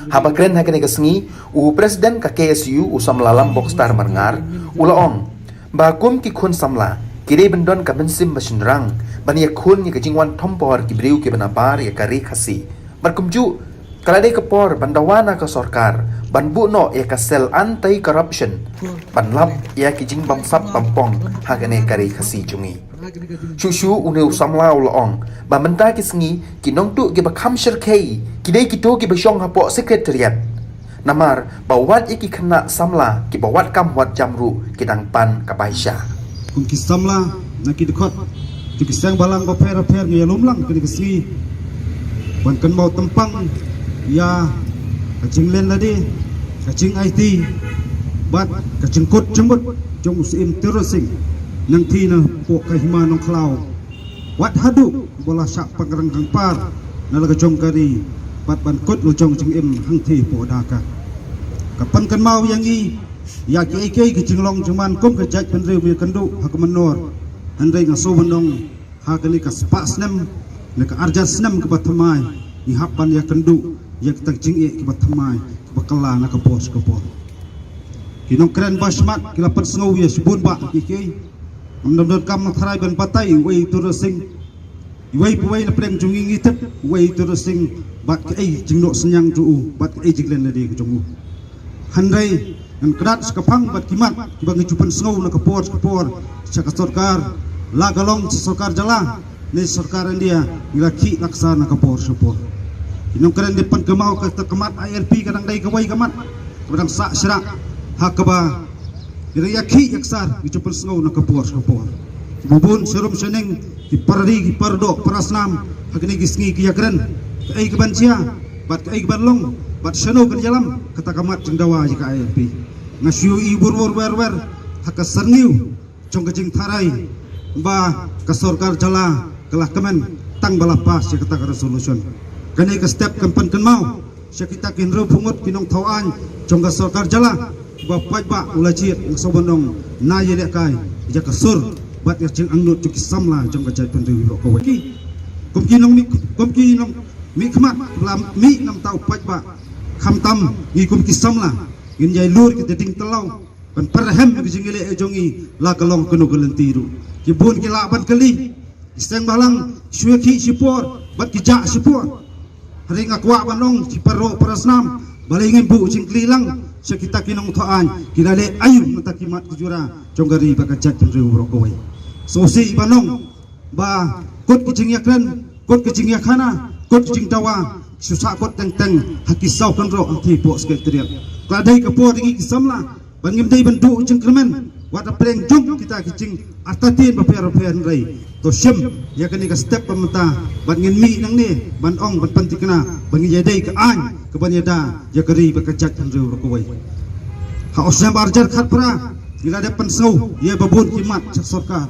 Haba kren ha kane ka sngi, u President ka K S U u samla Lambok Star Marngar u la ong ba kum ki khun samla ki dei ban don ka mynsiem ba shynrang ban ïakhun ïa ka jingwan thombor ki briew kiba nabar ïa ka ri Khasi. Bad kumjuh ka la dei ka por ban dawa na ka sorkar ban buh noh ïa ka cell anti corruption ban lap ïa ki jingbamsap bampong ha kane ka ri Khasi jong ngi. Shuh shuh une u samla u la ong ba mynta ki sngi ki nongtuh kiba kham shyrkhei ki dei kito kiba shong hapoh Secretariat. Namar ba wat ïa ki khynnah samla kiba wad kam wad jam ruh ki dang pan ka baisha. Kum ki samla na ki dkhot Ki seng balang bapher bapher ngi ïalum lang kane ka sngi ban kynmaw tympang ïa ka jinglen lade, ka jingaiti bad ka jingkut jingmut jong u Syiem Tirot Sing Nangthi napoh ka hima Nongkhlaw. Wat haduh ba la shah pynrang kangpar na la ka jong ka ri bad ban kut la jong jingim hangthie hapoh Dhaka. Ka pynkynmaw ïa ngi ïa kiei kiei ki jinglong jingman kum ka jaitbynriew ba ïakynduh ha ka mynnor. Hynrei nga shu ban ong ha kane ka spah snem ne ka arjar snem kaba thymmai ngi hap ban ïakynduh ïa kita ki jingeh kiba thymmai kiba kylla na ka por sha ka por. Ki nongkren ba smat ki la pynsngew ïa shibun bah kiei kiei. Ngam dang donkam nang tharai ban batai uei u Tirot Sing. Iwei pa iwei na pdeng jong ngi ngi tip uei u Tirot Sing bad kaei jingnoh synñiang jong u bad kaei jinglen lade ka jong u. Hynrei ngan kdat sha ka phang bad ki mat kiba ngi ju pynsngew na ka por sha ka por sha ka sorkar, la ka long sha sorkar jylla ne sorkar India, ngi la khih la ksar na ka por sha ka por. Ki nongkren dei pynkynmaw kata ka mat I L P ka dang dei kawei ka mat kaba dang sah shrah ha kaba ngi dang ïakhih ïaksar ngi ju pynsngew na ka por sha ka por. Kiba bun sharum shaneng, ki para ri ki para doh para snam ha kine ki sngi ki ïakren kaei kaban jia bad kaei kaban long bad shano kan ïalam kata ka mat jingdawa ïa ka I L P. Nga shu ïohi bun bun wer wer ha ka syrngiew jong ka jingtharai ba ka sorkar jylla ka la kmen tang ba la pass ïa kata ka resolution. Kane ka step kan pynkynmaw sha kita ki hynriewphew ngut ki nongthaw aiñ jong ka sorkar jylla ba paidbah u la jied, nga sngewbha ban ong, na ïalehkai ïa ka sur bad ïa ka jingangnud jong ki samla jong ka jaitbynriew baroh kawei. Kum ki nongmih, kum ki nongmihkhmat ba la mih na ka bynta u paidbah, khamtam ngi kum ki samla ngin ïai lur kita ki diengtylli ban pyrshang ka jingïaleh jong ngi la ka long kano ka lynti ruh. Ki bun ki lah ban kylli, ki seng balang shu ïakhih shipor bad ki jah shipor. Hynrei nga kwah ban ong sha ki para doh para snam, balei ngim buh jingkylli lang sha kita ki nongthaw aiñ, ki la leh aïu na kita ki mat ki jura jong ka ri bad ka jaitbynriew baroh kawei. Sngewsih ban ong ba kut ka jingïakren, kut ka jingïakhana, kut ka jingdawa shu sah kut teng teng ha ki saw kynroh hangthie hapoh Secretariat. Ka la dei ka por ïa ngi ki samla ba ngim dei ban duh jingkyrmen wat hapdeng jong kita ki jingartatien bapher bapher, hynrei to shim ïa kane ka step ba mynta bad ngin mih nangne ban ong ban pynthikna ba ngin ïadei ka aiñ kaban ïada ïa ka ri bad ka jaitbynriew baroh kawei. Ha u snem arhajar khatphra ngi la dep pynsngew ïa ba bun ki mat sha sorkar.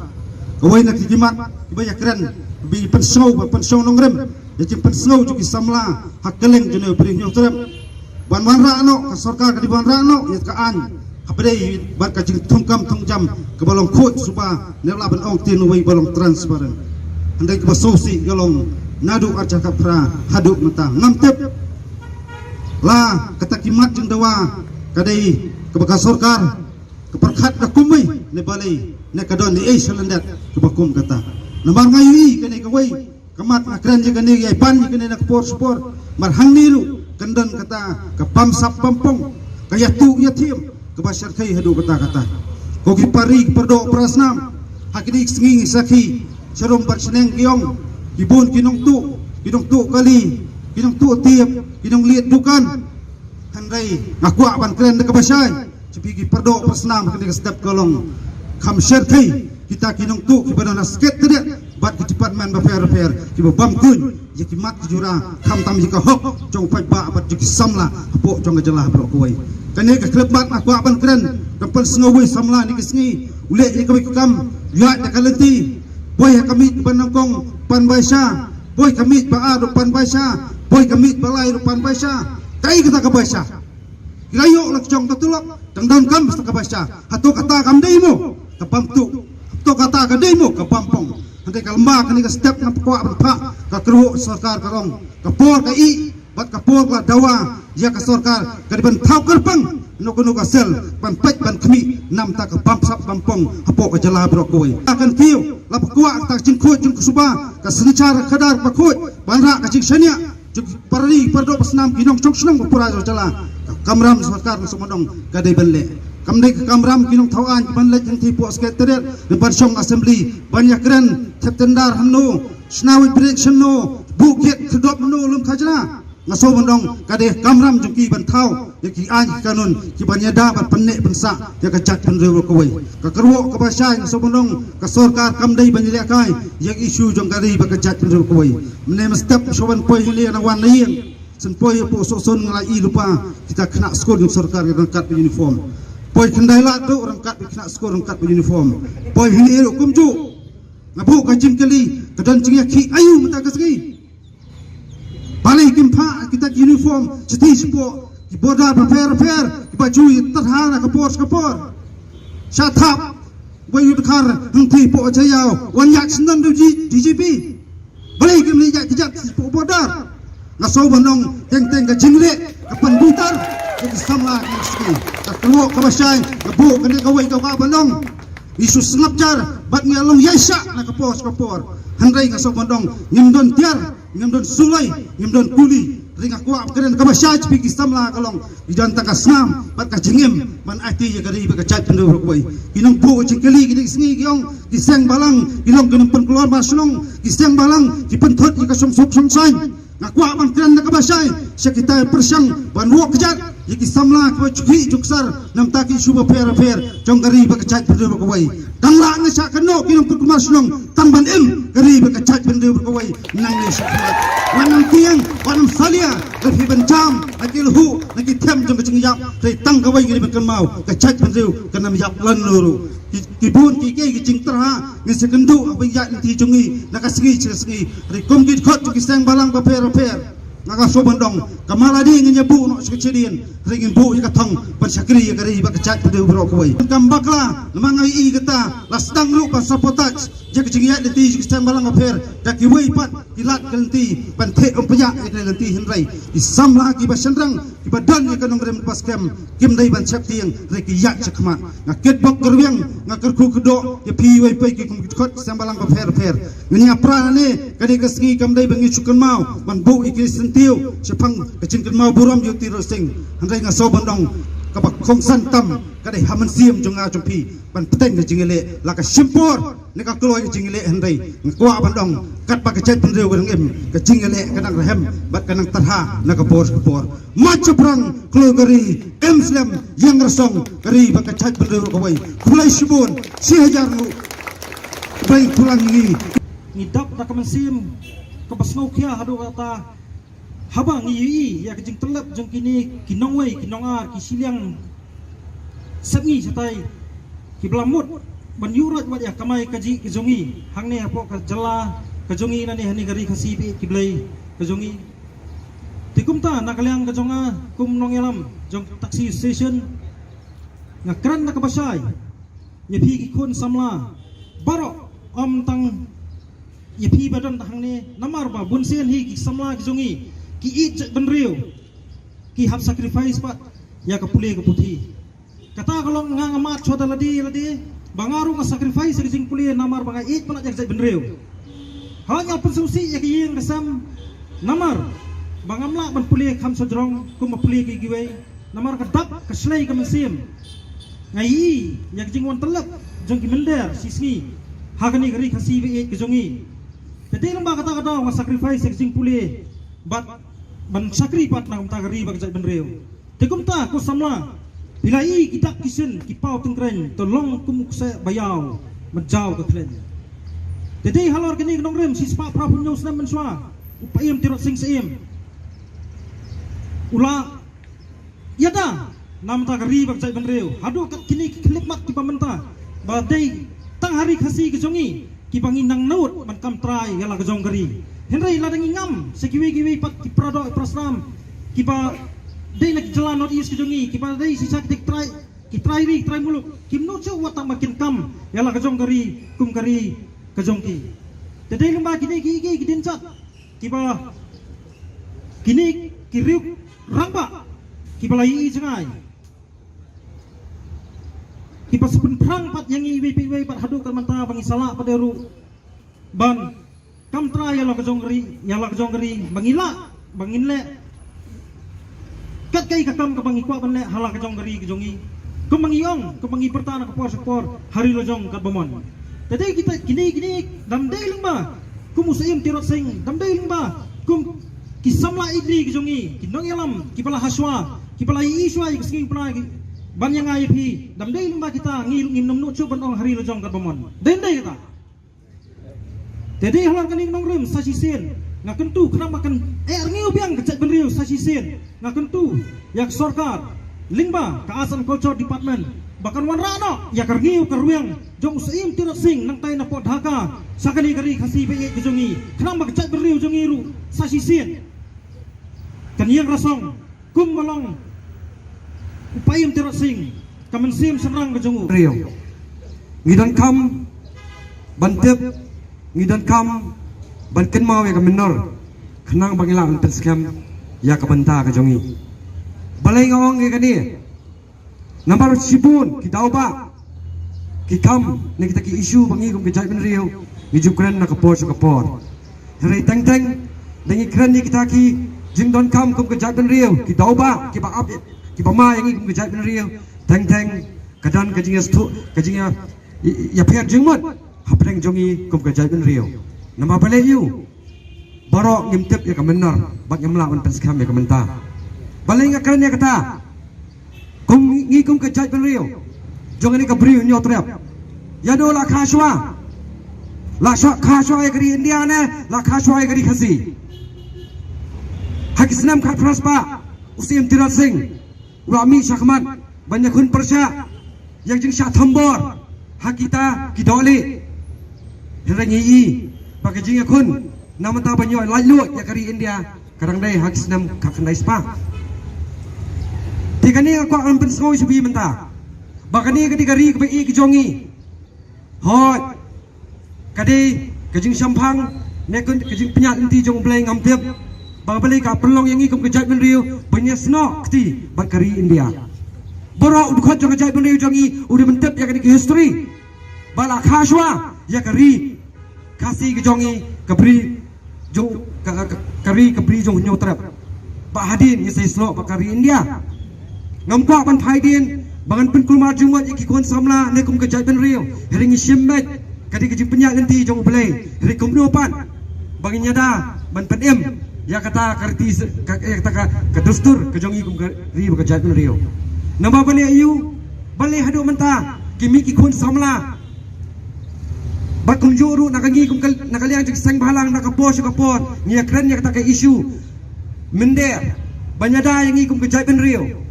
Kawei na ki mat kiba ïakren ba pynsngew, ba pynsngew nongrim ïa jingpynsngew jong ki samla ha kylleng jong u Bri Hynñiewtrep. Ban wanrah noh, ka sorkar ka dei ban wanrah noh ïa ka aiñ hapdeng bad ka jingthungkam thungjam kaba long khuid suba, ne lah ban ong tang uwei ba long transparent. Hynrei kaba sngewsih ka long naduh arhajar khatphra haduh mynta ngam tip la kata ki mat jingdawa ka dei kaba ka sorkar ka pyrkhat ka kumwei ne balei ne ka don ei ei shalyndet kaba kum kata. Namar nga ïohi kane kawei ka mat nga kren ïa kane, ïa ban ïa kane na ka por sha ka por. Namar hangne ruh kan don kata ka bamsap bampong, ka ïathuh ïathiam kaba shyrkhei haduh katta katta. Ko ki para ri ki para doh para snam, ha kine ki sngi ngi sakhi sharum bad shaneng ki ong ki bun ki nongtuh, ki nongtuh kali, ki nongtuh tiep, ki nongliet dukan. Hynrei nga kwah ban kren da kaba shai sha phi ki para doh para snam, ha kane ka step ka long kham shyrkhei kita ki nongtuh kiba don ha Secretariat bad ki department bapher bapher kiba bam kuiñ ïa ki mat ki jura khamtam ïa ka hok jong u paidbah bad jong ki samla hapoh jong ka jylla baroh kawei. Kane ka khyllipmat nga kwah ban kren, kan pynsngew uwei u samla kine ki sngi u leh ïa kawei ka kam ïaid da ka lynti, boi ha ka miej ba nyngkong pan baisa, boi ka miej ba ar ruh pan baisa, boi ka miej ba lai ruh pan baisa. Kaei kata ka baisa? Ki la ïoh la ka jong ka tulop, tang donkam sa ka baisa. Hato kata kam dei mo ka bam tuh? Hato kata ka dei mo ka bam pong? Hynrei ka lymba kane ka step nga kwah ban phah ka kyrwoh sorkar ka long, ka por ka ih bad ka por ka la dawa ïa ka sorkar ka dei ban thaw kyrpang kano kano ka sel ban peit ban khmih namar ka bamsap bampong hapoh ka jylla baroh kawei. Ka kan kiew la pyrkhat ka jingkhuid jingsuba, ka synshar khadar ba khuid ban rah ka jingshaniah jong ki para ri para doh para snam, ki nongshong shnong ba pura jong ka jylla. Ka kamram sorkar nga sngewdong ka dei ban leh, kam dei ka kamram ki nongthaw aiñ ban leit hangtei hapoh Secretariat ne ban shong Assembly ban ïakren thep tender hangno, shna weight bridge hangno, buh gate khyrdop hangno lum khajna. Nga sngewbha ban ong ka dei ka kamram jong ki ban thaw ïa ki aiñ ki kanun kiban ïada ban pynneh pynsah ïa ka jaitbynriew baroh kawei. Ka kyrwoh kaba shai, nga sngewbha ban ong ka sorkar kam dei ban ïalehkai ïa ka issue jong ka ri bad ka jaitbynriew baroh kawei. Mynne mynstep shuwa ban poi hangne nga wan na ïing, shen poi hapoh Sohsun nga la ïohi lypa kita ki khynnah skul jong sorkar ki dang kat bad uniform. Poi Khyndai Lad ruh dang kat bad ki khynnah skul dang kat bad uniform. Poi hangne ruh kumjuh. Nga buh ka jingkylli, ka don jingïakhih aïu mynta ka sngi? Balei kim phah kita ki uniform shathie shapoh ki border bapher bapher kiba ju ïatrei na ka por sha ka por? Sha thap wei u dkhar hangthie hapoh Jaiaw wan ïaid syndon da u D G P. Balei kim leit ïaid kjat shapoh border? Nga sngewbha ban ong teng teng ka jingleh ka pynbitar ïa ki samla ki sngi. Ka kyrwoh kaba shai nga buh kane kawei ka kwah ban ong. Ngi shu sngap jar bad ngi long ïaishah na ka por sha ka por. Hynrei nga sngewbha ban ong ngim don tiar, ngim don suloi, ngim don kuli. Hynrei nga kwah ba ka dei kaba shai jong phi ki samla ka long ngi don tang ka snam bad ka jingim ban aiti ïa ka ri bad ka jaitbynriew baroh kawei. Ki nongbuh jingkylli kine ki sngi ki ong ki seng balang ki long ki nongpynkulmar shnong, ki seng balang ki pynthut ïa ka shongsuk shongsaiñ. Nga kwah ban kren da kaba shai sha kita ki pyrshang ban wad kjat ïa ki samla kiba ju khih ju ksar na bynta ki issue bapher bapher jong ka ri bad ka jaitbynriew baroh kawei. Tang la nga shah kynnoh ki nongpynkulmar shnong tang ban im ka ri bad ka jaitbynriew baroh kawei. Nangne shakhmat wat nym tieng, wat nym salia da phi ban jam na ki lhuh na ki them jong ka jingïap. Hynrei tang kawei ngi dei ban kynmaw, ka jaitbynriew kan nym ïap lano ruh. Ki, ki bun kiei kiei ki jingtyrha ngin sa kynduh haba ïaid lynti jong ngi na ka sngi sha ka sngi. Hynrei kum ki dkhot jong ki seng balang bapher bapher, nga sngewbha ban ong ka mala dei ngin ïa buh noh sha ka shadien, hynrei ngin buh ïa ka thong ban shakri ïa ka ri bad ka jaitbynriew baroh kawei. Kam bakla namar nga ïohi kata la sdang ruh ban sabotage ïa ka jingïaid lynti jong ki seng balang bapher da kiwei pat ki lad ka lynti ban theh umphniang ïa ka lynti. Hynrei ki samla kiba shynrang kiba don ïa ka nongrim kaba skhem kim dei ban sheptieng, hynrei ki ïaid shakhmat. Nga kitbok kyrwiang, nga kyrkhu kyrdoh ïa phi iwei pa iwei ki kum ki dkhot ki seng balang bapher bapher. Ngin ïa pra nangne, ka dei ka sngi kam dei ba ngin shu kynmaw ban buh ïa ki syntiew shaphang ka jingkynmaw burom ïa u Tirot Sing. Hynrei nga sngewbha ban ong kaba kongsan tam ka dei ha mynsiem jong nga jong phi ban bteng ka jingïaleh la ka shim por ne ka kloi ka jingïaleh. Hynrei nga kwah ban ong katba ka jaitbynriew ka dang im, ka jingïaleh ka dang rhem bad ka dang tyrha na ka por ka por. Mat shaphrang kloi ka ri, im slem ïeng rasong ka ri bad ka jaitbynriew kawei. Khublei shibun, shi hajar nguh. Khublei khublei ngi. Ngi dap da ka mynsiem kaba sngewkhia haduh katta haba ngi ïohi ïa ka jingtyllep jong kine ki nongwei ki nongar ki shiliang sepngi shatai kiba la mut ban ïuhroit wat ïa ka kamai kajih ka jong ngi hangne hapoh ka jylla ka jong ngi, nangne hane ka ri Khasi ba ïeit ki blei ka jong ngi. Te kumta na ka liang ka jong nga kum nongïalam jong Taxi Association, nga kren da kaba shai ïa phi ki khun samla baroh, ym tang ïa phi ba don hangne, namar ba bunsien hi ki samla ki jong ngi ki ïeit jaitbynriew, ki hap sacrifice pat ïa ka pule ka puthi. Kata ka long nga nga mad shuwa da lade lade ba nga ruh nga sacrifice ïa ka jingpule namar ba nga ïeit palat ïa ka jaitbynriew. Haba nga pynsngewsih ïa ka ïing ka sem namar ba ngam lah ban pule kham shajrong kumba pule ki kiwei. Namar ka dap ka shlei ka mynsiem nga ïohi ïa ka jingwan tyllep jong ki mynder shisngi ha kane ka ri Khasi ba ïeit ka jong ngi. Te dei lyngba kata ka daw nga sacrifice ïa ka jingpule bad ban shakri pat na ka bynta ka ri bad ka jaitbynriew. Te kumta ko samla, phi la ïohi ki dak ki shin ki paw tyngkreiñ, to long kum u kseh ba ïaw ban jaw ka khleiñ. Te dei halor kane ka nongrim shispah phra phew hynñiew snem mynshuwa, u Paiem Tirot Sing Syiem u la ïada na bynta ka ri bad ka jaitbynriew. Haduh kat kine ki khyllipmat kiba mynta ba dei tang ha ri Khasi ka jong ngi kiba ngi nang nud ban kam trai ïa la ka jong ka ri. Hynrei lada ngi ngam sha kiwei kiwei pat ki para doh para snam kiba dei na ki jylla North East ka jong ngi kiba dei shisha ki trai, ki trai ri, ki trai muluk, kim nud shuh wat tang ba kin kam ïa la ka jong ka ri kum ka ri ka jong ki. Te dei lyngba kine ki, ki, ki dienjat kiba kine ki riew rangbah kiba la ïohi jngai, kiba sa pynphrang pat ïa ngi iwei pa iwei bad haduh ka mynta ba ngi sa lah pat ruh ban kam trai ïa la ka jong ka ri, ïa la ka jong ka ri, ba ngi lah, ba ngin leh kat kaei ka kam kaba ngi kwah ban leh ha la ka jong ka ri ka jong ngi. Kumba ngi ong, kumba ngi pyrta na ka por sha ka por ha ri la jong katba mon. Te dei kita kine, kine dang dei lyngba kum u Syiem Tirot Sing, dang dei lyngba kum Ki samla ïeit ki jong ngi, ki nongïalam, ki ba la hashwa, ki ba la ïohi shwa ïa ka sngi u pla, ban ïa nga ïa phi, dam dei lyngba kita, ngi ruh ngim nym nud shuh ban ong ha ri la jong katba mon. Dei dei kata. Te dei halor kane ka nongrim sa shisien, nga kyntu khnang ba kan eh rngiew biang ka jaitbynriew sa shisien, nga kyntu ïa ka sorkar lyngba ka Arts and Culture Department ba kan wanrah noh ïa ka rngiew ka rwiang jong u Syiem Tirot Sing nangtai na pdeng Dhaka sha kane ka ri Khasi ba ïeit ka jong ngi, khnang ba ka jaitbynriew jong ngi ruh sa shisien kan ïeng rasong kum ba long u Syiem Tirot Sing, ka mynsiem shynrang ka jong u. Riew. Ngi donkam ban tip, ngi donkam ban kynmaw ïa ka mynnor, khnang ba ngi lah ban pynskhem ïa ka bynta ka jong ngi. Balei nga ong ïa kane? Namar shibun ki daw ba ki kam ne kita ki issue ba ngi kum ka jaitbynriew ngi ju kren na ka por sha ka por. Hynrei teng teng da ngi kren ïa kita ki jingdonkam kum ka jaitbynriew, ki daw ba ki ba ap, ki ba ma ïa ngi kum ka jaitbynriew, teng teng ka don ka jingïastuh, ka jingïa, ïa, ïapher jingmut hapdeng jong ngi kum ka jaitbynriew. Namar balei ïa u baroh ngim tip ïa ka mynnor bad ngim lah ban pynskhem ïa ka mynta. Balei nga kren ïa kata? Kum ngi kum ka jaitbynriew jong kane ka Bri Hynñiewtrep, ïa do la kha shwa, la sha kha shwa ïa ka ri India ne la kha shwa ïa ka ri Khasi. Ha ki snem khatphra spah u Syiem Tirot Sing u la mih shakhmat ban ïakhun pyrshah ïa ka jingshah thombor ha kita ki dohlieh. Hynrei ngi i ba ka jingïakhun na mynta ban ïoh laitluid ïa ka ri India ka dang dei ha ki snem khatkhyndai spah. Te kane nga kwah ban pynsngew sha phi mynta ba kane ka dei ka ri kaba ïeit ka jong ngi. Hooid, ka dei ka jingshemphang ne ka jingpynïaid lynti jong U Blei, ngam tip ba balei ka pynlong ïa ngi kum ka jaitbynriew ban ïasnoh kti bad ka ri India. Baroh u dkhot jong ka jaitbynriew jong ngi u dei ban tip ïa kane ka history ba la kha shwa ïa ka ri Khasi ka jong ngi, ka Bri jong ka, ka, ka ri, ka Bri jong Hynñiewtrep. Ba hadien ngi sa ïasnoh bad ka ri India. Ngam kwah ban phai dien ba ngan pynkulmar jingmut ïa ki khun samla ne kum ka jaitbynriew. Hynrei ngi shim beit ka dei ka jingpynïaid lynti jong U Blei. Hynrei kumno pat ba ngin ïada ban pynim ïa kata ka riti se-, ka, ïa kata ka, ka dustur ka jong ngi kum ka ri bad ka jaitbynriew. Namar balei ïa u, balei haduh mynta ki mih ki khun samla bad kumjuh ruh na ka ngi kum ka, na ka liang jong ki seng bhalang na ka por sha ka por ngi ïakren ïa kata ka issue mynder ban ïada ïa ngi kum ka jaitbynriew.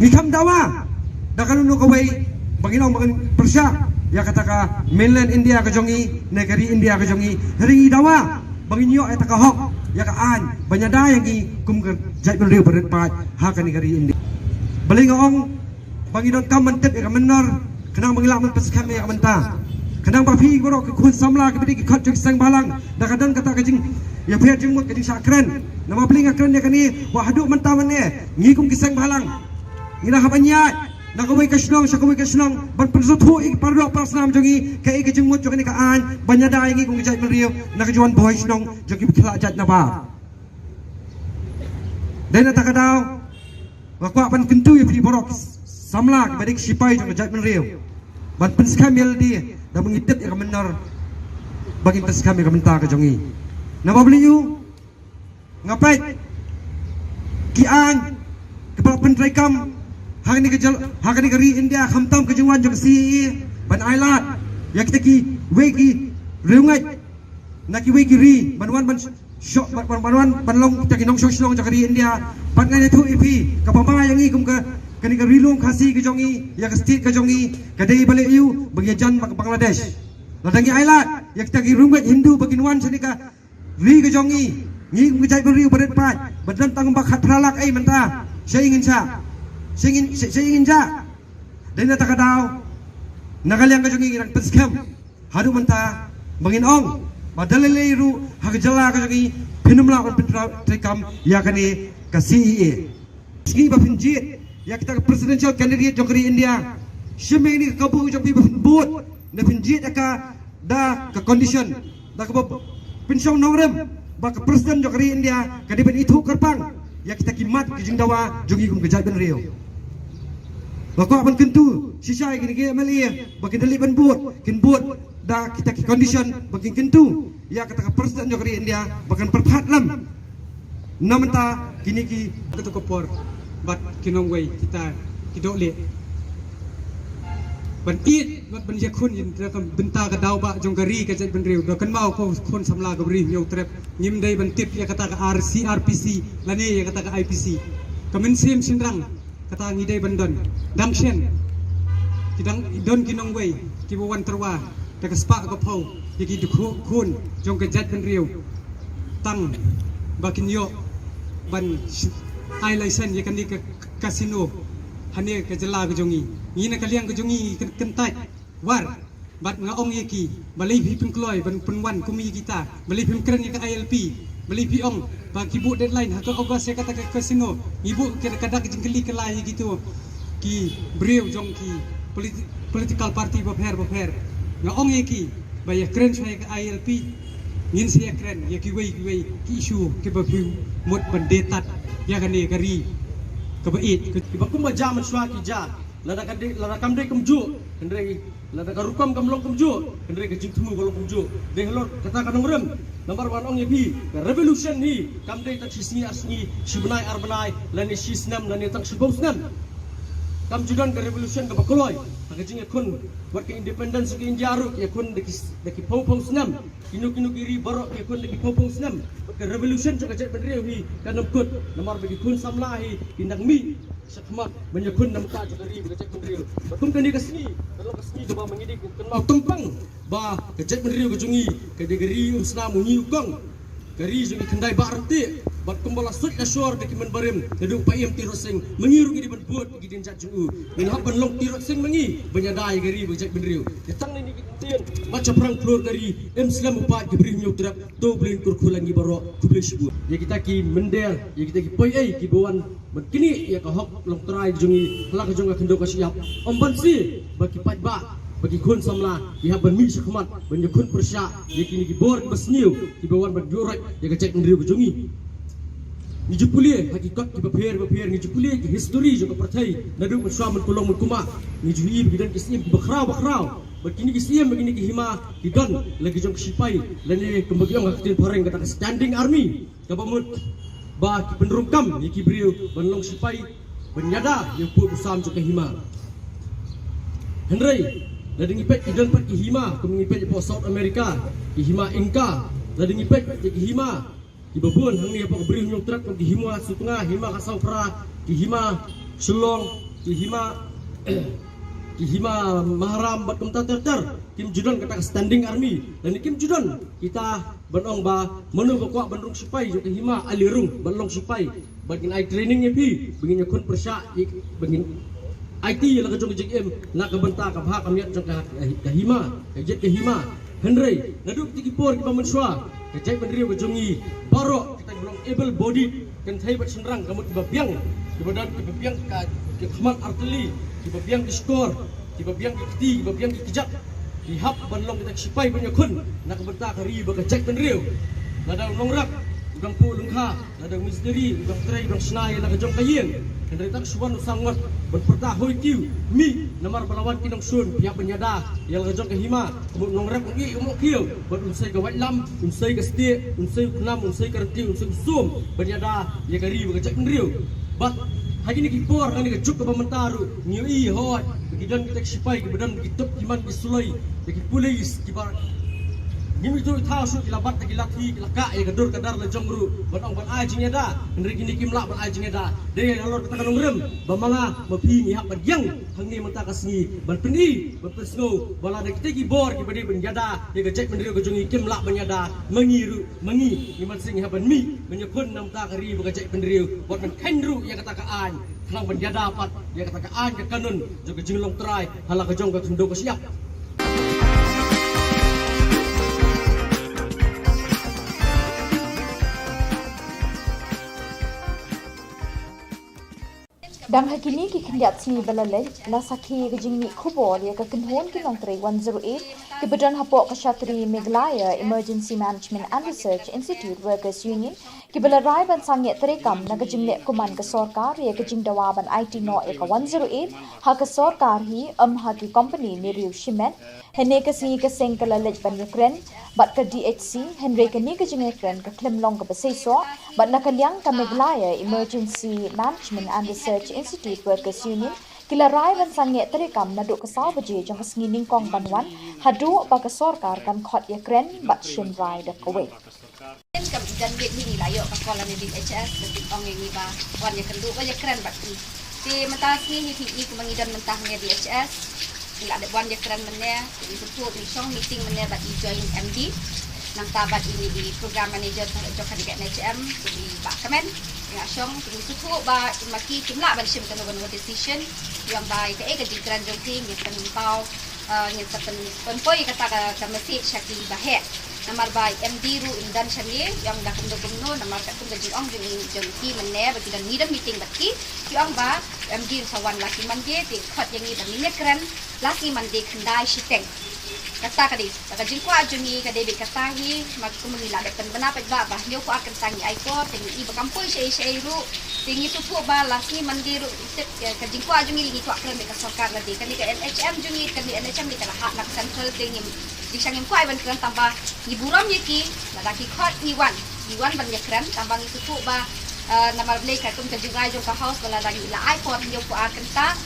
Ngi kham dawa da kano kano kawei ba ngin ong ba ngin pyrshah ïa kata ka mainland India ka jong ngi ne ka ri India ka jong ngi. Hynrei ngi dawa ba ngin ïoh ïa kata ka hok, ïa ka aiñ ban ïada ïa ngi kum ka jaitbynriew ba rit paid ha kane ka ri India. Balei nga ong ba ngi donkam ban tip ïa ka mynnor, khnang ba ngi lah ban pynskhem ïa ka bynta, khnang ba phi baroh ki khun samla kiba dei ki khot jong ki seng bhalang da ka don kata ka jingïapher jingmut, ka jingshah kren. Namar balei nga kren ïa kane? Ba haduh mynta mynne ngi kum ki seng bhalang ngi la hap ban ïaid na kawei ka shnong sha kawei ka shnong ban pynsngewthuh ïa ki para doh para snam jong ngi kaei ka jingmut jong kane ka aiñ ban ïada ïa ngi kum ki jaitbynriew na ka jingwan bhoi shnong jong kiba khlad jait nabar. Dei na kata ka daw nga kwah ban kyntu ïa phi baroh ki samla kiba dei ki shipai jong ka jaitbynriew ban pynskhem ïa lade da ba ngi tip ïa ka mynnor, ba ngin pynskhem ïa ka bynta ka jong ngi. Namar balei ïa u, nga peit ki aiñ kiba la pyntreikam ha kane ka jylla, ha kane ka ri India, khamtam ka jingwan jong ka C A A ban ailad ïa kita kiwei ki riewngeit na kiwei ki ri ban wan ban shoh, ban, ban, ban wan ban long kita ki nongshong shnong jong ka ri India. Bad ngan ïathuh ïa phi, kaba ma ïa ngi kum ka, kane ka ri lum Khasi ka jong ngi, ïa ka state ka jong ngi, ka dei balei ïa u, ba ngi ïajan bad ka Bangladesh. Lada ngi ailad ïa kita ki riewngeit Hindu ba kin wan shane ka ri ka jong ngi, ngi kum ka jaitbynriew ba rit paid ba don tang ba khatphra lak ei mynta, shaei ngin shah, shaei ngin, shaei ngin shah. Dei na kata ka daw na ka liang ka jong ngi ngi dang pynskhem haduh mynta ba ngin ong ba da lei lei ruh ha ka jylla ka jong ngi phin ym lah ban pyntreikam ïa kane ka C A A. Sngi ba phin jied ïa kita ka presidential candidate jong ka ri India, shim ïa kane ka kabu jong phi ba phin bud, ne phin jied ïa ka da ka condition, da kaba pynshong nongrim ba ka president jong ka ri India ka dei ban ithuh kyrpang ïa kita ki mat ki jingdawa jong ngi kum ka jaitbynriew. Nga kwah ban kyntu shisha ïa kine ki M L A ba kin da leit ban bud, kin bud da kita ki condition ba kin kyntu ïa kata ka president jong ka ri India ba kan pyrkhat lem Na mynta kine ki, kato ka por bad ki nongwei kita ki dohlieh ban ïeit bad ban ïakhun ïa ka bynta ka daw ba jong ka ri ka jaitbynriew. Da kynmaw ko khun samla ka Bri Hynñiewtrep, ngim dei ban tip ïa kata ka R C R P C lane ïa kata ka I P C. Ka mynsiem shynrang kata ngi dei ban don. Dang shen ki dang don ki nongwei kiba wan tyrwa da ka spah ka phew ïa ki dkhot khun jong ka jaitbynriew tang ba kin ïoh ban sh-, ai license ïa kane ka casino hane ka jylla ka jong ngi. Ngi na ka liang ka jong ngi kyn-, kyntait war. Bad nga ong ïa ki, balei phi pynkloi ban pynwan kum ïa kita, balei phim kren ïa ka I L P, balei phi ong ba ki buh deadline ha ka August ïa kata ka casino. Ngi buh ka, ka dak jingkylli kylla ïa kito ki briew jong ki politi-, political party bapher bapher. Nga ong ïa ki ba ïa kren shuwa ïa ka I L P, ngin sa ïa kren ïa kiwei kiwei ki issue kiba phi mut ban dei tad ïa kane ka ri kaba ïeit, kiba kumba jia mynshuwa ki jia. Lada ka dei, lada kam dei kumjuh, hynrei lada ka rukom kam long kumjuh, hynrei ka jingthmu ka long kumjuh. Dei halor kata ka nongrim, namar ba ngan ong ïa phi, ka revolution hi kam dei tang shi sngi ar sngi, shi bnai ar bnai, lane shi snem, lane tang shiphew snem. Kam ju don ka revolution kaba kloi. Ha ka jingïakhun wat ka independence ka India ruh ïakhun da ki, da ki phew phew snem. Kino kino ki ri baroh ki ïakhun da ki phew phew snem. Bad ka revolution jong ka jaitbynriew hi kan ym kut, namar ba ki khun samla hi kin dang mih shakhmat ban ïakhun na ka bynta jong ka ri bad ka jaitbynriew. Bad kum kane ka sngi ka long ka sngi kaba ma ngi dei ban kynmaw kyrpang ba ka jaitbynriew ka jong ngi ka dei ka ri umsnam u ngi u kong, ka ri jong ki khyndai bah ryntih. Bad kumba la suid la shor da ki mynbarim, naduh u Paiem Tirot Sing, ma ngi ruh ngi dei ban bud ïa ki dienjat jong u. Ngin hap ban long Tirot Sing ma ngi ban ïada ïa ka ri bad ka jaitbynriew. Te tang na kine ki ktien, bad shaphrang phlur ka ri, im slem u paid ka Bri Hynñiewtrep. To U Blei un kyrkhu ïa ngi baroh, khublei shibun. Ïa kita ki mynder, ïa kita ki poi ei kiba wan ban knieh ïa ka hok longtrai jong ngi ha la ka jong ka khyndew ka shyiap. Ym banse ba ki paidbah, ba ki khun samla ki hap ban mih shakhmat ban ïakhun pyrshah ïa kine ki bor kiba sniew kiba wan ban ïuhroit ïa ka jaitbynriew ka jong ngi. Ngi ju pule ha ki kot kiba pher ba pher, ngi ju pule ki history jong ka pyrthei naduh mynshuwa mynkhuid mynkhuid. Ngi ju ïohi ba ki don ki syiem kiba khraw ba khraw. Bad kine ki syiem, bad kine ki hima ki don la ki jong ki shipai, lane kumba ki ong ha ka ktien phareng kata ka standing army, kaba mut ba ki pynrung kam ïa ki briew ban long shipai ban ïada ïa u pud u sam jong ka hima. Hynrei lada ngi peit ki don pat ki hima, kum ngi peit hapoh South America, ki hima Inca, lada ngi peit pat ki hima kiba bun hangne hapoh ka Bri Hynñiewtrep, kum ki hima Sutnga, hima Khasaw Phra, ki hima Shillong, ki hima, ki hima Maharam bad kumta ter ter. Kim ju don kata ka standing army, lane kim ju don kita ban ong ba mano ba kwah ban rung shipai jong ka hima, ale rung ban long shipai. Bad ngin ai training ïa phi ba ngin ïakhun pyrshah, ba ngin aiti ïa la ka jong ka jingim na ka bynta ka bha ka miat jong ka, ka hima, ka ïit ka hima. Hynrei naduh kita ki por kiba mynshuwa, ka jaitbynriew ka jong ngi baroh kita kiba long able bodied, kynthei bad shynrang, ka mut kiba biang, kiba don, kiba biang ka, ka khmat artylli, kiba biang ki shkor, kiba biang ki kti, kiba biang ki kjat, ki hap ban long kita ki shipai ban ïakhun na ka bynta ka ri bad ka jaitbynriew. Lada u nongrep u dang puh lyngkha, lada u mistri u dang trei u dang shna ïa la ka jong ka ïing, hynrei tang shu wan u sangot ban pyrta hoi kiew, mih, namar ba la wan ki nongshun, phi hap ban ïada ïa la ka jong ka hima. Ka mut u nongrep un ïeh u mohkiew bad un sei ka waitlam, un sei ka stieh, un sei u khnam, un sei ka ryntieh, un sei u sum ban ïada ïa ka ri bad ka jaitbynriew. Bad ha kine ki por, ha kane ka juk kaba mynta ruh ngi ïohi hooid ba ki don kita ki shipai kiba don ki tup ki man ki suloi, da ki pulis kiba ngim ïohi thaw shuh, ki la bat da ki lathi, ki la kah ïa ka dur ka dar la jong ruh ban ong ban ai jingïada. Hynrei kine kim lah ban ai jingïada. Dei halor kata ka nongrim ba ma nga ma phi ngi hap ban ïeng hangne mynta ka sngi ban pyni, ban pynsngew ba lada kita ki bor kiba dei ban ïada ïa ka jaitbynriew ka jong ngi kim lah ban ïada, ma ngi ruh, ma ngi, ngi mynsiem ngi hap ban mih ban ïakhun na ka bynta ka ri bad ka jaitbynriew, bad ban kheiñ ruh ïa kata ka aiñ, khnang ban ïada pat ïa kata ka aiñ ka kanun jong ka jinglong trai ha la ka jong ka khyndew ka shyiap. Dang ha kine ki khyndiat sngi ba la leit, la sakhi ka jingmih khubor ïa ka kynhun ki nongtrei one zero eight kiba don hapoh ka shatri Meghalaya Emergency Management and Research Institute Workers Union, kiba la rai ban sangeh treikam na ka jingleh kuman ka sorkar ïa ka jingdawa ban aiti noh ïa ka one zero eight ha ka sorkar hi, ym ha ki company ne riew shimet. Hynne ka sngi ka seng ka la leit ban ïakren bad ka D H C, hynrei kane ka jingïakren ka khlem long kaba seisoh, bad na ka liang ka Meghalaya Emergency Management and Research Institute Workers Union ki la rai ban sangeh treikam naduh ka saw baje jong ka sngi nyngkong ban wan, haduh ba ka sorkar kan khot ïakren bad shim rai da kawei. Kam i don miet hi ngi la ïoh ka call na D H S, ba ki ong ïa ngi ba wan ïakynduh, wan ïakren bad ki. Te mynta sngi hi phi i kumba ngi don mynta hangne D H S, ngi la dep wan ïakren mynne, te ngi sngewthuh ngi shong meeting mynne bad i Joint M D, nangta bad ine i program manager jong kane ka N H M, te i Bah Kmen, ngi la shong, te ngi sngewthuh ba ma ki kim lah ban shim kano kano decision, ïa ba ïa kaei ka jingkren jong ki ngi pynpaw, eh, ngi sa pyn, pynpoi kata ka, ka message sha ki ba heh. Namar ba M D ruh im don shane, ïa da kumno kumno, namar katkum ka jingong jong i, jong ki mynne, ba ki don ngi don meeting bad ki, ki ong ba M D sa wan la ki Monday, te khot ïa ngi ba ngin ïakren la sngi Monday khyndai shiteng. Kata ka dei, da ka jingkwah jong ngi ka dei beit kata hi, ma kumba ngi la dep pynbna paidbah ba hynñiewphew ar kynta ngi ai por, te ngi i ba kam poi shaei shaei ruh, te ngi sngewthuh ba la sngi Monday ruh, tip, eh, ka jingkwah jong ngi ngi kwah kren beit ka sorkar lade, kane ka N H M jong ngi, kane N H M ngi ka la hap na ka central, te ngi, jingshisha ngim kwah ban kren tang ba ngi burom ïa ki, lada ki khot ngi wan, ngi wan ban ïakren, tang ba ngi sngewthuh ba, eh, namar balei katkum ka jingrai jong ka House ba lada ngi la ai por hynñiewphew ar kynta,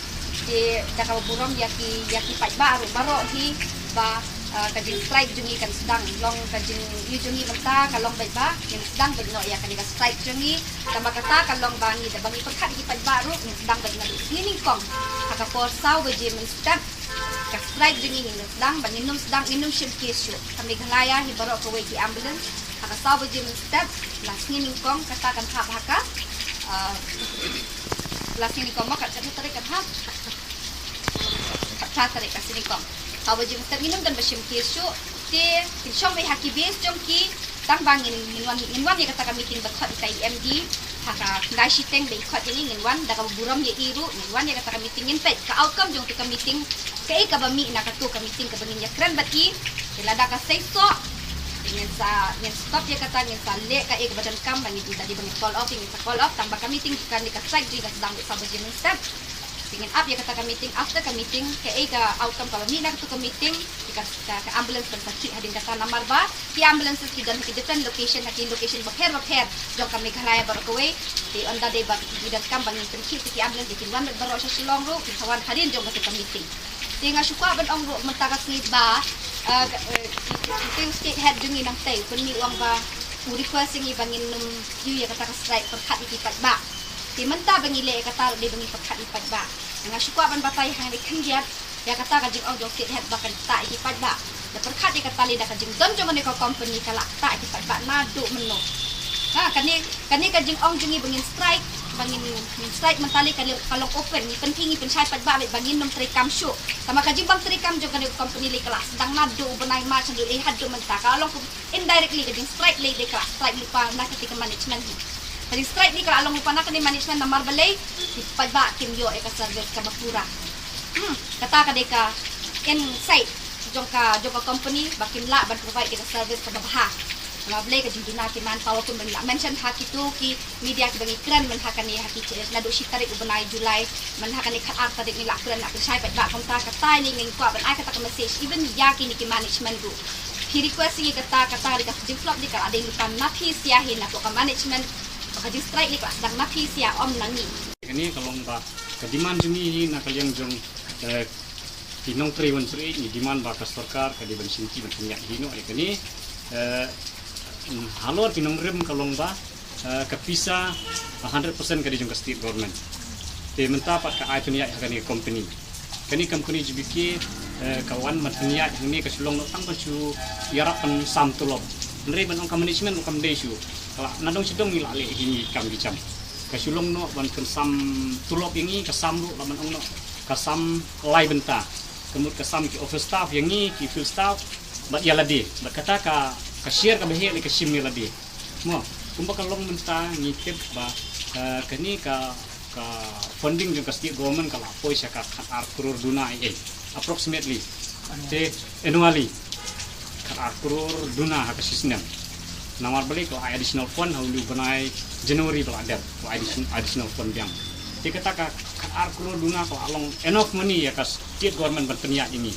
te da kaba burom ïa ki, ïa ki paidbah ruh baroh hi ba, eh, ka jingstrike jong ngi kan sdang, long ka jingïoh jong ngi mynta ka long beit ba ngin sdang beit noh ïa kane ka strike jong ngi, tang ba kata ka long ba ngi da ba ngi pyrkhat ïa ki paidbah ruh ngin sdang beit naduh sngi nyngkong ha ka por saw baje mynstep. Ka strike jong ngi ngin sdang, ba ngin ym sdang, ngin ym shim case shuh. Ka Meghalaya hi baroh kawei ki ambulance, ha ka saw baje mynstep, la sngi nyngkong kata kan hap ha ka, ah, la sngi nyngkong mo, kat, kat tarik kan hap. Kat phra tarik ka sngi nyngkong. Saw baje mynstep ngin ym don ba shim case shuh, te kin shong beit ha ki base jong ki, tang ba ngin, ngin wan, ngin wan ïa kata ka meeting ba khot ïa ka M D ha ka khyndai shiteng ba i khot ïa ngi, ngin wan da kaba burom ïa i ruh, ngin wan ïa kata ka meeting, ngin peit ka outcome jong kata ka meeting, kaei kaba mih na kato ka meeting kaba ngin ïakren bad i. Te lada ka seisoh, te ngin sa, ngin stop ïa kata, ngin sa leh kaei kaba donkam ba ngin, lada dei ba ngin call off, ngin sa call off, tang ba ka meeting, kane ka strike jong ngi ka sdang beit saw baje mynstep. Te ngin ap ïa kata ka meeting, after ka meeting, kaei ka outcome kaba mih na kato ka meeting, te ka, ka, ka ambulance kan sa khih hadien kata, namar ba ki ambulances ki don ha ki different location, ha ki location bapher bapher jong ka Meghalaya baroh kawei. Te ynda dei ba ki donkam ba ngin pynkhih ïa ki ambulance, te kin wan beit baroh sha Shillong ruh, kin sa wan hadien jong kato ka meeting. Te nga shu kwah ban ong ruh mynta ka sngi ba, eh, ka, eh, ki, ki, ki state head jong ngi nangtei, u pynmih u ong ba u request ïa ngi ba ngin nym ïoh ïa kata ka strike, pyrkhat ïa ki paidbah. Te mynta ba ngi leh ïa kata ruh dei ba ngi pyrkhat ïa ki paidbah. Nga shu kwah ban batai hangne khyndiat ïa kata ka jingong jong state head ba kan ktah ïa ki paidbah. Da pyrkhat ïa kata lei, da ka jingdon jong kane ka company ka la ktah ïa ki paidbah naduh mynno. Ha, kane, kane ka jingong jong ngi ba ngin strike, ba ngin, ngin strike mynta lei ka lei, ka long open, ngi pynkhih, ngi pynshai paidbah beit ba ngin nym treikam shuh. Tangba ka jingbym treikam jong kane ka company lei ka la sdang naduh u bnai March haduh, eh, haduh mynta, ka long indirectly ka jingstrike lei dei ka la strike lypa na kata ka management hi. Ka jingstrike lei ka la long lypa na kane management, namar balei? Ki paidbah kim ïoh ïa ka service kaba pura. Hmm, kata ka dei ka insight jong ka, jong ka company ba kim lah ban provide ïa ka service kaba bha. Namar balei? Ka jingduna ki manpower, kumba ngi la mention ha kito ki media kiba ngi kren mynta kane, ha ki, naduh shi tarik u bnai July, mynta kane khatar tarik ngi la kren, la pynshai paidbah, kumta kata ngi, ngi kwah ban ai kata ka message even ïa kine ki management ruh. Phi request ïa ngi kata, kata dei ka jingflop, dei ka la dei lypa na phi sha hi, na ka management, ba ka jingstrike lei ka la sdang na phi sha, ym na ngi. Kane ka long ba ka demand jong ngi hi na ka liang jong, eh, ki nongtrei one zero eight, ngi demand ba ka sorkar ka dei ban shim ki ban pynïaid hi noh ïa kane, eh, halor ki nongrim ka long ba, eh, ka pisa, eh, hundred percent ka dei jong ka state government. Te mynta pat ka ai pynïaid ha kane ka company. Kane ka company J B K, eh, ka wan ban pynïaid hangne, ka shu long noh tang ban shu ïarap pynsam tulop. Hynrei ban ong ka management ruh kam dei shuh. Ka la, na dong shi dong ngi la leh hi ngi kam ki jam. Ka shu long noh ban pynsam tulop ïa ngi, ka sam ruh la ban ong noh ka sam lai bynta. Ka mut ka sam ki office staff ïa ngi, ki field staff, bad ïa lade. Bad kata ka, ka share kaba heh lei ka shim ïa lade. Mo, kumba ka long mynta ngi tip ba, eh, kane ka Ka funding jong ka state government ka la poi sha ka khat ar klur duna ai ai, approximately. Te annually khat ar klur duna ha ka shisnem. Namar balei ka la ai additional fund ha u bnai January ba la dep, ka la ai addition-, additional fund biang. Te kata ka khat ar klur duna ka la long enough money ïa ka state government ban pynïaid ïa ngi.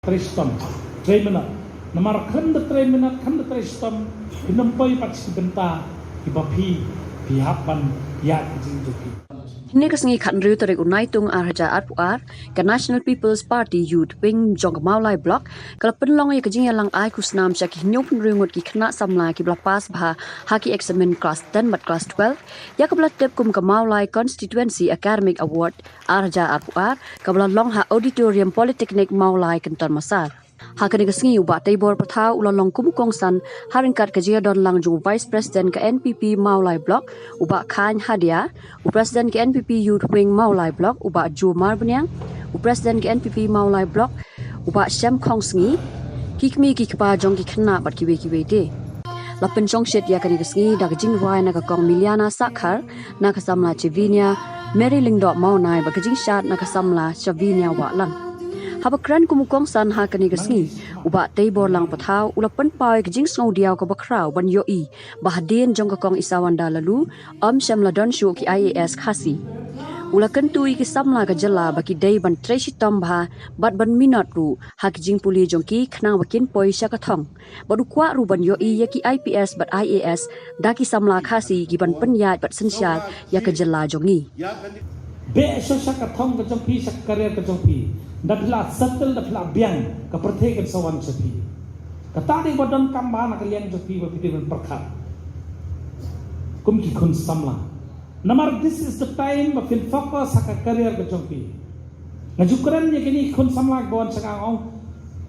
Trei shitom, trei minot. Namar khlem da trei minot, khlem da trei shitom, phin ym poi pat sha ki bynta kiba phi, phi hap ban ïaid ka jingim jong phi. Hynne ka sngi khathynriew tarik u Naitung ar hajar arphew ar, ka National People's Party Youth Wing jong ka Mawlai Block ka la pynlong ïa ka jingïalang ai khusnam sha ki hynñiewphew hynriew ngut ki khynnah samla kiba la pass bha ha ki eksamin klas ten bad klas twelve, ïa kaba la tip kum ka Mawlai Constituency Academic Award ar hajar arphew ar, kaba la long ha Auditorium Polytechnic Mawlai, Kynton Massar. Ha kane ka sngi u Bah Teibor Pathaw u la long kum u kongsan ha ryngkat ka jingïadon lang jong u Vice President ka N P P Mawlai Block, u Bah Khain Hadia, u President ka N P P Youth Wing Mawlai Block, u Bah Ju Marbaniang, u President ka N P P Mawlai Block, u Bah Shem Khongsngi, ki kmie ki kpa jong ki khynnah bad kiwei kiwei de. La pynshongshit ïa kane ka sngi da ka jingrwai na ka Kong Miliana Sakhar, na ka samla Chevinia Mary Lyngdoh Mawnai bad ka jingshad na ka samla Chevinia Wahlang. Haba kren kum u kongsan ha kane ka sngi, u Bah Teibor Lang Pathaw u la pynpaw ïa ka jingsngewdiaw kaba khraw ban ïohi ba hadien jong ka Kong Isawanda Laloo, ym shym la don shuh ki I A S Khasi. U la kyntu ïa ki samla ka jylla ba ki dei ban trei shitom bha bad ban minot ruh ha ki jingpule jong ki khnang ba kin poi sha ka thong. Bad u kwah ruh ban ïohi ïa ki I P S bad I A S da ki samla Khasi ki ban pynïaid bad synshar ïa ka jylla jong ngi. Beh sha sha ka thong ka jong phi, sha ka career ka jong phi. Da phi la settle, da phi la biang, ka pyrthei kan sa wan sha phi. Kata dei ba donkam bha na ka liang jong phi ba phi dei ban pyrkhat kum ki khun samla. Namar this is the time ba phin focus ha ka career ka jong phi. Nga ju kren ïa kine ki khun samla kiba wan sha nga, nga ong,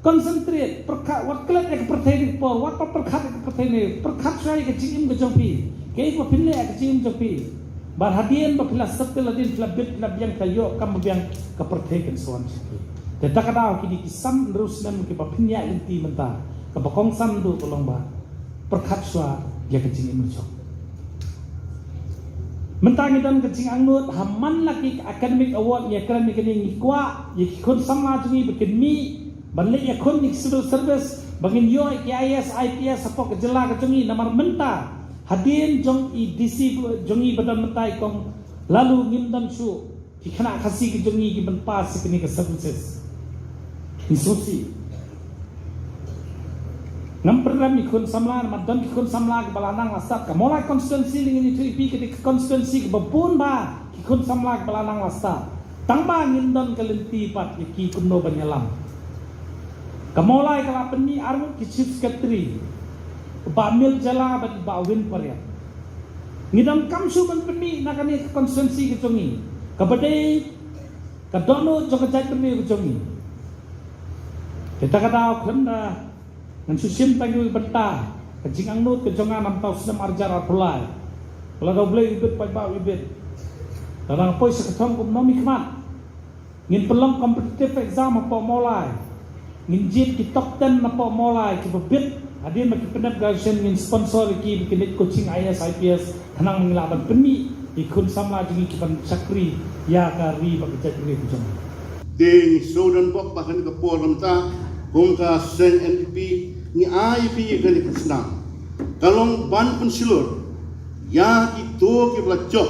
concentrate, pyrkhat, wat klet ïa ka pyrthei ne ka por, wat pyrkhat ïa ka pyrthei ne, pyrkhat shuwa ïa ka jingim ka jong phi. Kaei kaba phin leh ïa ka jingim jong phi. Bad hadien ba phi la settle, hadien phi la bit, phi la biang, phi la ïoh kam ba biang, ka pyrthei kan sa wan sha phi. Te da ka daw kine ki san hynriew snem kiba phin ïaid lynti mynta, kaba kongsan duh ka long ba pyrkhat shuwa ïa ka jingim jong. Mynta ngi don ka jingangnud, ha man la ki academic award ngi ïa kren ïa kine, ngi kwah ïa ki khun samla jong ngi ba kin mih ban leit ïakhun ïa ki civil service, ba ngin ïoh ïa ki I A S, I P S hapoh ka jylla ka jong ngi. Namar mynta hadien jong i D C jong ngi ba don mynta, i Kong Laloo, ngim don shuh ki khynnah Khasi ki jong ngi ki ban pass ïa kine ki services. Ngi sngewsih. Ngam pynrem ïa ki khun samla, namar don ki khun samla kiba la nang la stad. Ka Mawlai constituency, lei ngin ïathuh ïa phi, ka dei ka constituency kaba bun bha ki khun samla kiba la nang la stad. Tang ba ngim don ka lynti pat ïa ki kumno ban ïalam. Ka Mawlai ka la pynmih arngut ki chief secretary, u Bah Mil Jala bad u Bah Win Pariat. Ngi donkam shuh ban pynmih na kane ka constituency ka jong ngi, kaba dei ka dohnud jong ka jaitbynriew ka jong ngi. Te da ka daw khlem da ngan shu shim tang ïa ka bynta, ka jingangnud ka jong nga namar u snem ar hajar arphew lai, lada U Blei u bit, paidbah u bit, lada nga poi sha ka thong kum u nongmihkhmat, ngin pynlong competitive exam hapoh Mawlai. Ngin jied ki top ten napoh Mawlai kiba bit. Hadien ba ki pyndep graduation ngin sponsor ïa ki ba kin leit coaching I A S, I P S, khnang ba ngin lah ban pynmih ïa ki khun samla jong ngi ki ban shakri ïa ka ri bad ka jaitbynriew ka jong ngi. Te ngi sngewdon bok ba kane ka por mynta kum ka seng N P P ngi ai ïa phi ïa kane ka khusnam. Ka long ban pynshlur ïa kito kiba la jop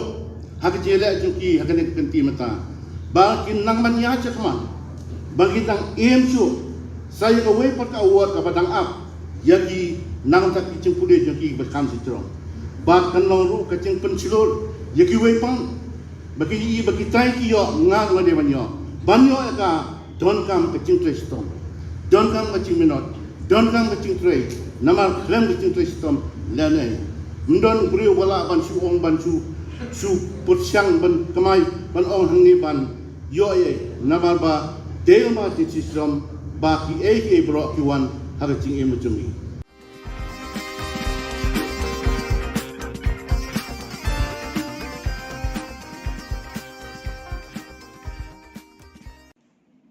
ha ka jingïaleh jong ki ha kane ka kynti mynta, ba kin nang ban ïaid shakhmat, ba kin nang im shuh sa ïa kawei pat ka award kaba dang ap ïa ki, nangta ki jingpule jong ki ba kham shisha. Bad kan long ruh ka jingpynshlur ïa kiwei pat ba ki ïohi ba kita ki ïoh, nga ruh nga dei ban ïoh, ban ïoh ïa ka, donkam ka jingtrei shitom, donkam ka jingminot, donkam ka jingtrei. Namar khlem ka jingtrei shitom lane ym don briew ba lah ban shu ong, ban shu, shu pyrshang ban kamai, ban ong hangne ban ïoh ei ei. Namar ba dei ma ka jingtrei shitom ba kiei kiei baroh ki wan ha ka jingim jong ngi.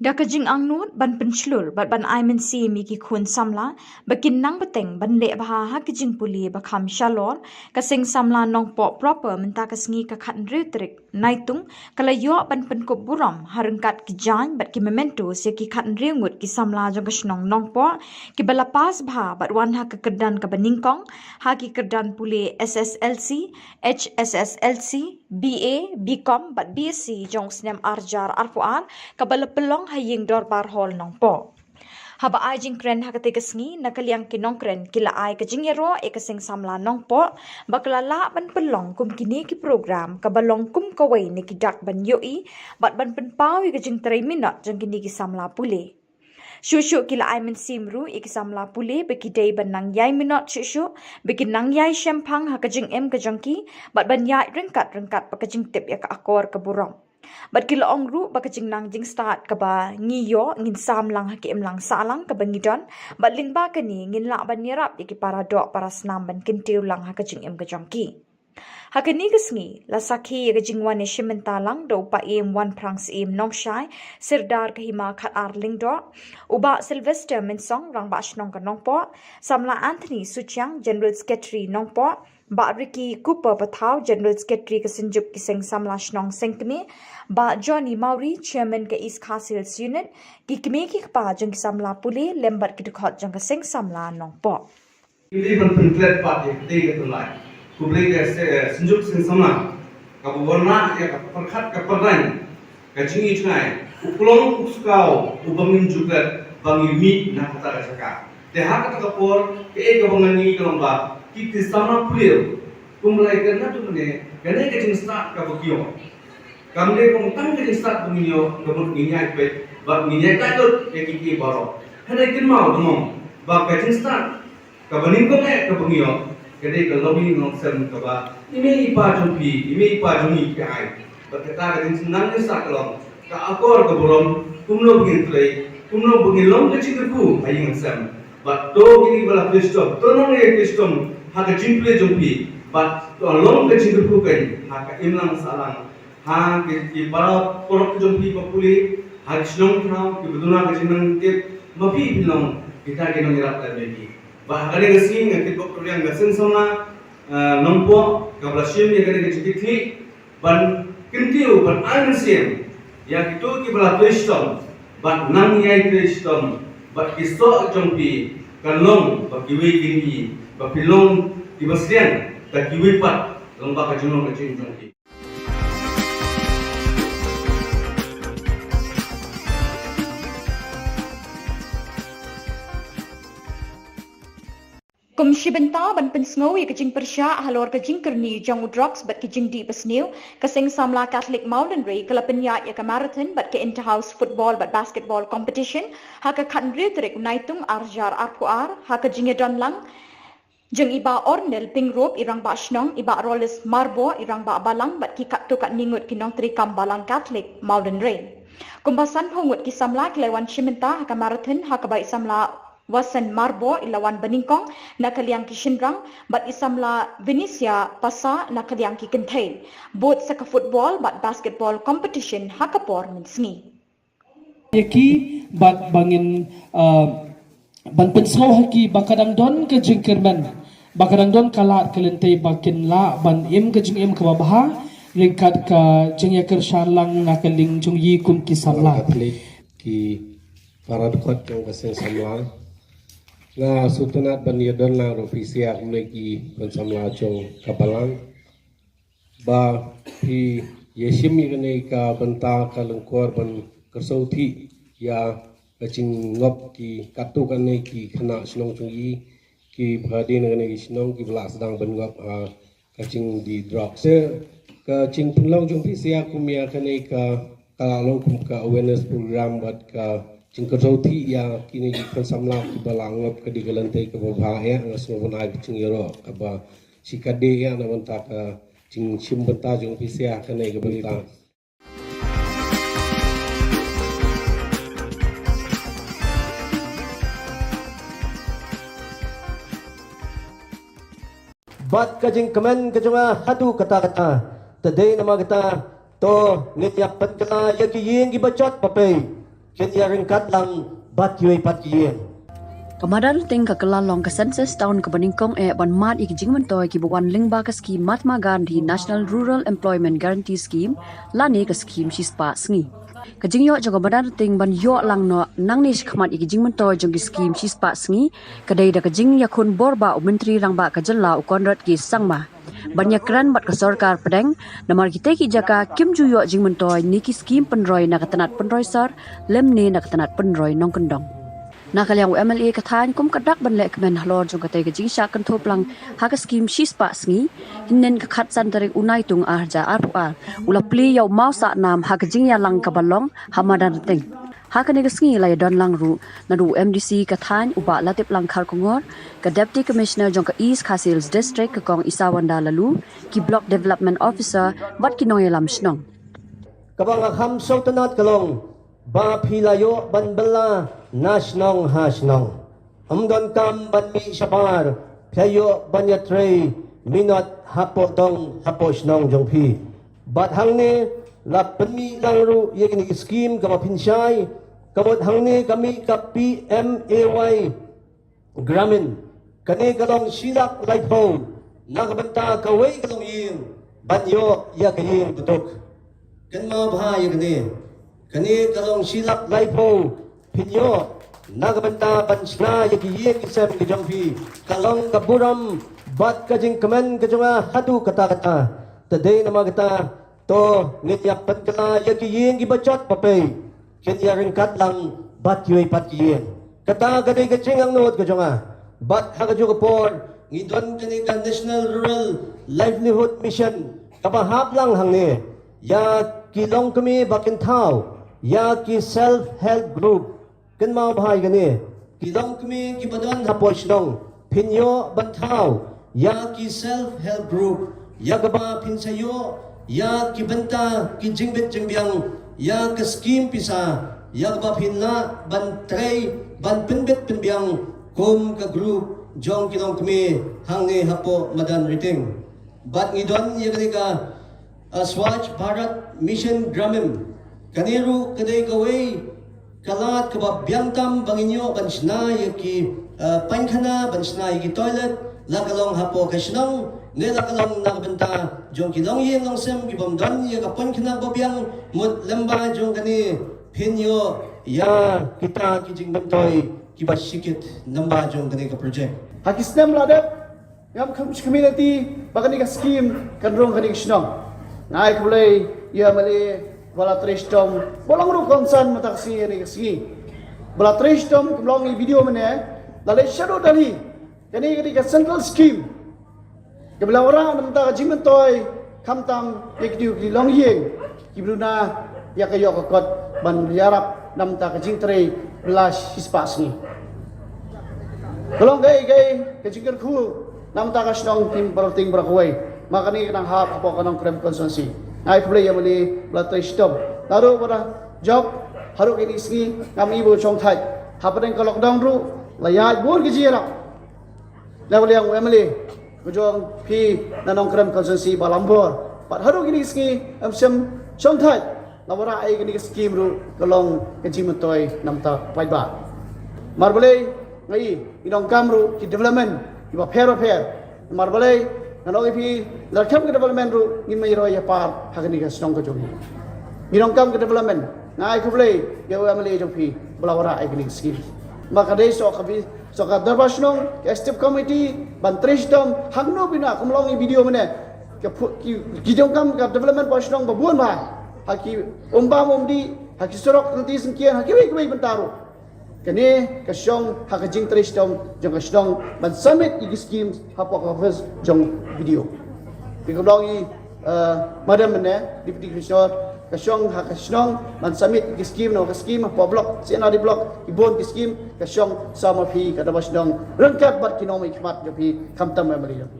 Da ka jingangnud ban pynshlur bad ban ai mynsiem ïa ki khun samla ba kin nang bteng ban leh bha ha ka jingpule ba kham shalor, ka Seng Samla Nongpoh proper mynta ka sngi ka khathynriew tarik Naitung ka la ïoh ban pynkup burom ha ryngkat ki jaiñ bad ki mementos ïa ki khathynriew ngut ki samla jong ka shnong Nongpoh kiba la pass bha bad wan ha ka kyrdan kaba nyngkong ha ki kyrdan pule S S L C, H S S L C, B A, B Com bad B S C jong u snem ar hajar arphew ar kaba la pynlong ha Ïing Dorbar Hall Nongpoh. Haba ai jingkren ha katei ka sngi, na ka liang ki nongkren ki la ai ka jingïaroh ïa ka Seng Samla Nongpoh ba ka la lah ban pynlong kum kine ki program kaba long kum kawei na ki dak ban ïohi bad ban pynpaw ïa ka jingtrei minot jong kine ki samla pule. Shuh shuh ki la ai mynsiem ruh ïa ki samla pule ba ki dei ban nang ïai minot shuh shuh, ba ki nang ïai shemphang ha ka jingim ka jong ki bad ban ïaid ryngkat ryngkat bad ka jingtip ïa ka akor ka burom. Bad ki la ong ruh ba ka jingnang jingstad kaba ngi ïoh ngin sam lang ha ka imlang sahlang kaba ngi don, bad lyngba kane ngin lah ban ïarap ïa ki para doh para snam ban kyntiew lang ha ka jingim ka jong ki. Ha kane ka sngi la sakhi ïa ka jingwan ïashim bynta lang da u Paiem Wanphrang Syiem Nongshai, Sirdar ka Hima Khatar Lyngdoh, u Bah Sylvester Mynsong, Rangbah Shnong ka Nongpoh, Samla Anthony Suchiang, General Secretary Nongpoh, Bah Ricky Cooper Pathaw, General Secretary ka Synjuk ki Seng Samla Shnong Sengkmie, Bah Johnny Mawrie, Chairman ka East Khasi Hills Unit, ki kmie ki kpa jong ki samla pule lem bad ki dkhot jong ka Seng Samla Nongpoh. Ngi dei ban pynklet pat ïa katei ka tyllai. Khublei ka se, eh, Synjuk Seng Samla kaba wanrah ïa ka pyrkhat ka pyrdain, ka jingïohi jngai, u klong u skaw uba ngim ju klet ba ngi mih na kata ka jaka. Te ha kata ka por, kaei kaba ngan ïohi ka long ba ki, ki samla pule kum lai ka na tu ne, kane ka jingstad kaba ki ïoh, kam dei kum tang ka jingstad ba ngi ïoh, ka mut ngi ïai peit bad ngi ïai kaitut ïa ki, ki baroh. Hynrei kynmaw, dang ong ba ka jingstad kaba nyngkong eh kaba ngi ïoh ka dei ka longïing longsem kaba i mei i pa jong phi, i mei i pa jong ngi ki ai. Bad kata ka jingsnam jingstad ka long ka akor ka burom, kumno ba ngin trei, kumno ba ngin long ka jingkyrkhu ha ïing ha sem. Bad to kine ba la trei shitom, to nang ïa trei shitom ha ka jingpule jong phi, bad to long ka jingkyrkhu kein ha ka imlang sahlang, ha ki, ki para paralok jong phi ba pule, ha ki shnong thaw kiba duna ka jingnang tip, ma phi phin long kita ki nongïarap lem bad ki. Bad ha kane ka sngi nga kitbok kyrpang ïa ka Seng Samla, eh, Nongpoh kaba la shim ïa kane ka jingkitkhlieh ban kyntiew ban ai mynsiem ïa kito kiba la trei shitom bad nang ïai trei shitom, bad ki soh jong phi kan long ba kiwei kin ïohi ba phi long kiba sliang da kiwei pat lyngba ka jinglong ka jingim jong phi. Kum shi bynta ban pynsngew ïa ka jingpyrshah halor ka jingkyrni jong u drugs bad ki jingdih basniew, ka Seng Samla Katholik Mawlynrei ka la pynïaid ïa ka marathon bad ka inter-house football bad basketball competition ha ka khathynriew tarik Naitung ar hajar arphew ar ha ka jingïadon lang jong i Bah Ornel Pyngrope i Rangbah Shnong, i Bah Rolis Marboh i Rangbah Balang bad ki katto katne ngut ki nongtrei kam Balang Katholik Mawlynrei. Kumba sanphew ngut ki samla ki la wan shim bynta ha ka marathon ha kaba i samla Wasen Marboh i la wan banyngkong na ka liang ki shynrang bad i samla Venetia Pasa na ka liang ki kynthei. Bud sa ka football bad basketball competition ha ka por mynsngi. Ïa ki bad ba ngin, ah, ban pynsngew ha ki ba ka dang don ka jingkyrmen, ba ka dang don ka lad ka lynti ba kin lah ban im ka jingim kaba bha ryngkat ka jingïakyrshan lang na ka liang jong i kum ki samla. Katholik, ki para dkhot jong ka Seng Samla. Nga sngewtynnat ban ïadon lang ruh phi sha kumne ki khun samla jong ka Balang ba phi ïashim ïa kane ka bynta ka lyngkor ban kyrshong thik ïa ka jingngop ki katto katne ki khynnah shnong jong i kiba dei na kane ka shnong kiba la sdang ban ngop ha ka jingdih drugs. Te ka jingpynlong jong phi sha kum ïa kane ka, ka la long kum ka awareness program bad ka jingkyrshong thik ïa kine ki khun samla kiba la ngop ka dei ka lynti kaba bha ïa, nga sngew ban ai ka jingïaroh kaba shikatdei ïa na bynta ka jingshim bynta jong phi sha kane ka bynta. Bad ka jingkmen ka jong nga haduh katta katta. Te dei namar kata, to ngin ïa pynkylla ïa ki ïing kiba jot ba pei. Kin ïa ryngkat lang bad kiwei pat ki ïing. Ka Madan Rting ka kylla long ka census town kaba nyngkong eh ban mad ïa ki jingmyntoi kiba wan lyngba ka skhim Mahatma Gandhi National Rural Employment Guarantee Scheme lane ka skhim shispah sngi. Ka jingïoh jong ka Madan Rting ban ïoh lang noh nangne shakhmat ïa ki jingmyntoi jong ki skhim shispah sngi ka dei da ka jingïakhun bor ba u Myntri Rangbah ka jylla u Conrad K Sangma ban ïakren bad ka sorkar pdeng, namar kitei ki jaka kim ju ïoh jingmyntoi ne ki skhim pynroi na ka tnat pynroi sor lymne na ka tnat pynroi nongkyndong. Na ka liang u M L A ka thaiñ kum ka dak ban leh kmen halor jong katei ka jingshah kynthup lang ha ka skhim shispah sngi, hynnin ka khatsan tarik u Naitung ar hajar arphew ar u la plie ïa u maw sah nam ha ka jingïalang kaba long ha Madan Rting. Ha kane ka sngi la ïadon lang ruh naduh u M D C ka thaiñ u Bah Latiplang Kharkongor, ka Deputy Commissioner jong ka East Khasi Hills District ka Kong Isawanda Laloo, ki Block Development Officer bad ki nongïalam shnong. Kaba nga kham sngewtynnat ka long ba phi la ïoh ban bylla na shnong ha shnong. Ym donkam ban mih shabar, phi la ïoh ban ïatrei minot hapoh dong hapoh shnong jong phi. Bad hangne la pynmih lang ruh ïa kine ki skhim kaba pynshai, ka mut hangne ka mih ka P M A Y Gramin. Kane ka long shi lak laiphew na ka bynta kawei ka longïing ban ïoh ïa ka ïing duh. Kynmaw bha ïa kane. Kane ka long shi lak laiphew phin ïoh na ka bynta ban shna ïa ki ïing ki sem ki jong phi. Ka long ka burom bad ka jingkmen ka jong nga haduh katta katta. Te dei namar kata to ngin ïa pynkylla ïa ki ïing kiba jot ba pei. Kin ïa ryngkat lang bad kiwei pat ki ïing. Kata ka dei ka jingangnud ka jong nga. Bad ha kajuh ka por ngi don kane ka National Rural Livelihood Mission kaba hap lang hangne ïa ki longkmie ba kin thaw ïa ki self help group. Kynmaw bha ïa kane, ki longkmie kiba don hapoh shnong phin ïoh ban thaw ïa ki self help group, ïa kaba phin sa ïoh ïa ki bynta ki jingbit jingbiang, ïa ka skhim pisa, ïa kaba phin lah ban trei ban pynbit pynbiang kum ka group jong ki longkmie hangne hapoh Madan Rting. Bad ngi don ïa kane ka, uh, Swachh Bharat Mission Gramin. Kane ruh ka dei kawei ka lad kaba biang tam ba ngin ïoh ban shna ïa ki, uh, paikhana, ban shna ïa ki toilet, la ka long hapoh ka shnong ne la ka long na ka bynta jong ki longïing longsem ki bym don ïa ka paikhana ba biang, mut lyngba jong kane phin ïoh ïa kita ki jingmyntoi kiba shikit lyngba jong kane ka project. Ha ki snem la dep ngam kham shi community ba kane ka skhim kan rung kane ka shnong. Nga ai khublei ïa u M L A ba la trei shitom, ba long ruh kongsan mynta ka sngi, kane ka sngi ba la trei shitom, kum long i video mynne, la leit shaduh Delhi. Kane ka dei ka central scheme kaba la wanrah na ka bynta ka jingmyntoi khamtam ïa ki dei ki longïing kiba duna ïa ka ïoh ka kot ban ïarap na ka bynta ka jingtrei bylla shispah sngi. Ka long kaei kaei ka jingkyrkhu na ka bynta ka shnong Rting baroh Rting baroh kawei. Ma kane ka nang hap hapoh ka Nongkrem constituency. Nga ai khublei ïa u M L A ba la trei shitom. Naduh ba la jop haduh kine ki sngi ngam i ba u shong thait. Hapdeng ka lockdown ruh la ïaid bun ki jingïarap na ka liang u M L A ka jong phi na Nongkrem constituency ba la ïoh bor. Bad haduh kine ki sngi em shym shong thait. Namar ba ai kine ki skhim ruh ka long ka jingmyntoi na ka bynta paidbah. Namar balei? Nga i, ngi donkam ruh ki development kiba pher ba pher. Namar balei? Nga ong ïa phi, lada khlem ka development ruh ngim ïaroi ïapar ha kane ka shnong ka jong ngi. Ngi donkam ka development. Nga ai khublei ïa u M L A jong phi ba la wanrah ïa kine ki skhim. Ma ka dei sha ka bi, sha ka dorbar shnong, ka executive committee ban trei shitom, hangno bina, kum long i video mynne. Ka phu-, ki, ki donkam ka development hapoh shnong ba bun bha. Ha ki umbam umdih, ha ki surok, ha ki syngkien, ha kiwei kiwei bynta ruh. Kane ka shong ha ka jingtrei shitom jong ka shnong ban submit ïa ki skhim hapoh ka office jong B D O. Te kum long i, eh, madam mynne, Deputy Commissioner, ka shong ha ka shnong ban submit ïa ki skhim, na ka skhim hapoh block, C and R D block, ki bun ki skhim, ka shong sa ma phi ka dorbar shnong ryngkat bad ki nongmihkhmat jong phi, khamtam ma ma ri jong phi.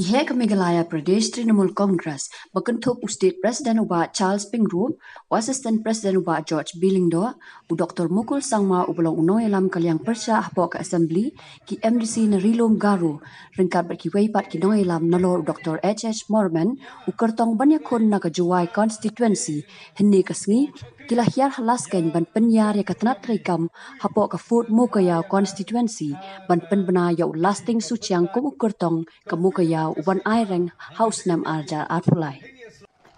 Ki heh ka Meghalaya Pradesh Trinamool Congress ba kynthup u State President u Bah Charles Pyngrope, u Assistant President u Bah George B Lyngdoh, u Doctor Mukul Sangma uba long u nongïalam ka liang pyrshah hapoh ka Assembly, ki M D C na Ri-lum Garo ryngkat bad kiwei pat ki nongïalam nalor u Doctor H H Morman u kyrtong ban ïakhun na ka Jowai Constituency. Hynne ka sngi ki la hiar ha Laskeiñ ban pynïar ïa ka tnat treikam hapoh ka Fort Mowkaiaw Constituency ban pynbna ïa u Lasting Suchiang kum u kyrtong ka Mowkaiaw uban ai reng ha u snem ar hajar arphew lai.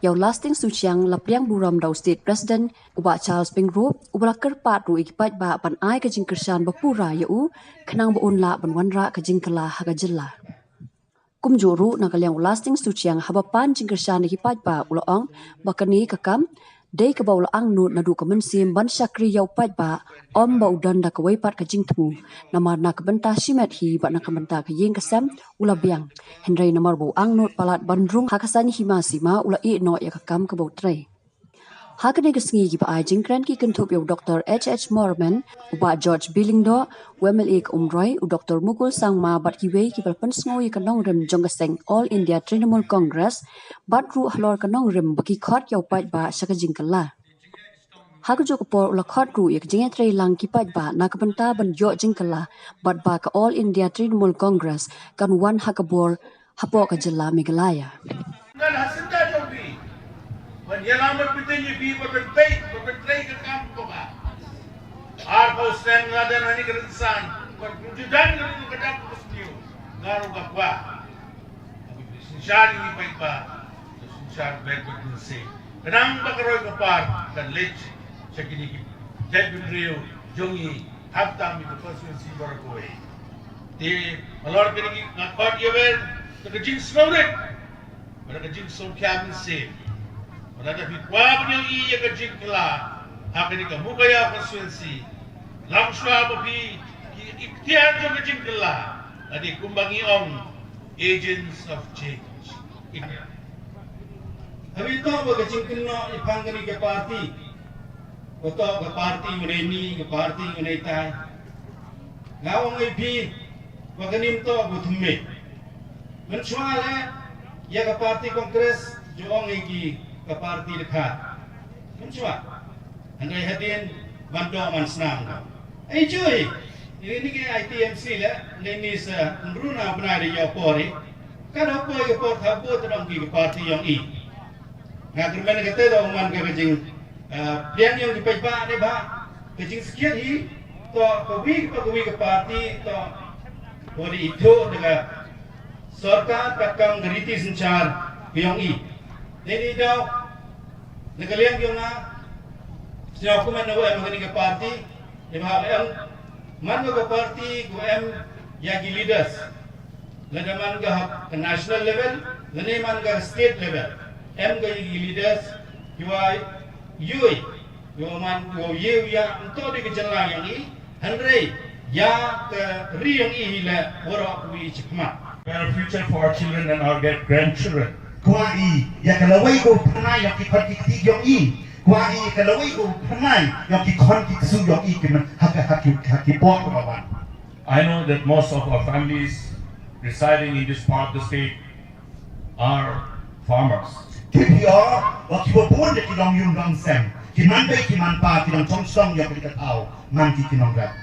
Ïa u Lasting Suchiang la pdiang burom da u State President u Bah Charles Pyngrope uba la kyrpad ruh ïa ki paidbah ban ai ka jingkyrshan ba pura ïa u khnang ba un lah ban wanrah ka jingkylla ha ka jylla. Kumjuh ruh na ka liang u Lasting Suchiang haba pan jingkyrshan ïa ki paidbah u la ong ba kane ka kam dei kaba u la angnud naduh ka mynsiem ban shakri ïa u paidbah, ym ba u don da kawei pat ka jingthmu. Namar na ka bynta shimet hi bad na ka bynta ka ïing ka sem u la biang. Hynrei namar ba u angnud palat ban rung ha ka saiñ hima sima u la ïeh noh ïa ka kam kaba u trei. Ha kane ka sngi kiba ai jingkren ki kynthup ïa u Doctor H H Morman, u Bah George B Lyngdoh, u M L A ka Umroi, u Doctor Mukul Sangma bad kiwei kiba la pynsngew ïa ka nongrim jong ka seng All India Trinamool Congress bad ruh halor ka nongrim ba ki khot ïa u paidbah sha ka jingkylla. Ha kajuh ka por u la khot ruh ïa ka jingïatreilang ki paidbah na ka bynta ban ïoh jingkylla bad ba ka All India Trinamool Congress kan wan ha ka bor hapoh ka jylla Meghalaya. Ngan ha syndah jong phi ban ïalam bad bteng ïa phi ba phin peit ba phin trei ka kam ko ba. Arphew snem nga don ha kane ka rynsan bad ju don ka rynsan ka dak ka sniew nga ruh nga kwah. Synshar ïa ki paidbah, synshar bad bad mynsiem. Khnang ba ka roi ka par kan leit sha kine ki jaitbynriew jong ngi, khamtam ïa ka constituency baroh kawei. Te halor kine ki nga khot ïa wer da ka jingsngewrit bad da ka jingsngewkhia mynsiem. Bad lada phi kwah ban ïohi ïa ka jingkylla ha kane ka Mowkaiaw constituency, lashwa ba phi ki iktiar jong ka jingkylla, lane kumba ngi ong, agents of change. Haba ïoh ba ka jingkynnoh ïa pang kane ka party, ba to ka party u dei ni, ka party u dei tai. Nga ong ïa phi ba kane to ba thymmai. Mynshuwa leh ïa ka party Congress ju ong ïa ki ka party dkhar. Mynshuwa. Hynrei hadien ban doh man snam ka. Ai jui. Ini ni ke I T M C leh, ni ni sa nruna bnai de ïa por i. Ka da poi ka por thabu tadong ki ka party ïong i. Nga kyrmen kata da man ka jing, eh, pdiang ïong ki paidbah de ba ka jingskhiat hi to ka wi ka wi ka party to ko di itu da ka sorkar ka kam ka riti synshar ïong i. Dei ni daw na ka liang ïong nga sñiaw kumne na em ka ni ka party de ba em man ka party ko em ïa ki leaders. Lada man ka, ka national level, lane man ka state level. Em ka ïa ki leaders, ki wa yui, ki wa man, ki wa yui ya, nto di ka jylla ïong i, hynrei, ïa ka ri ïong i hi le, waroh ka wi chikmat. Better future for our children and our grand-, grandchildren. Kwah i, ïa ka lawei ko pynai ïong ki khon ki kti ïong i. Kwah i, ka lawei ko pynai ïong ki khon ki ksu ïong i ki men, ha ka, ha ki, ha ki bor ko wan. I know that most of our families residing in this part of the state are farmers. Ki phi o, wa ki wa bun de ki long yum long sem. Ki man bei ki man pa ki long chong song ïa ki ka thau. Man ki ki long rat.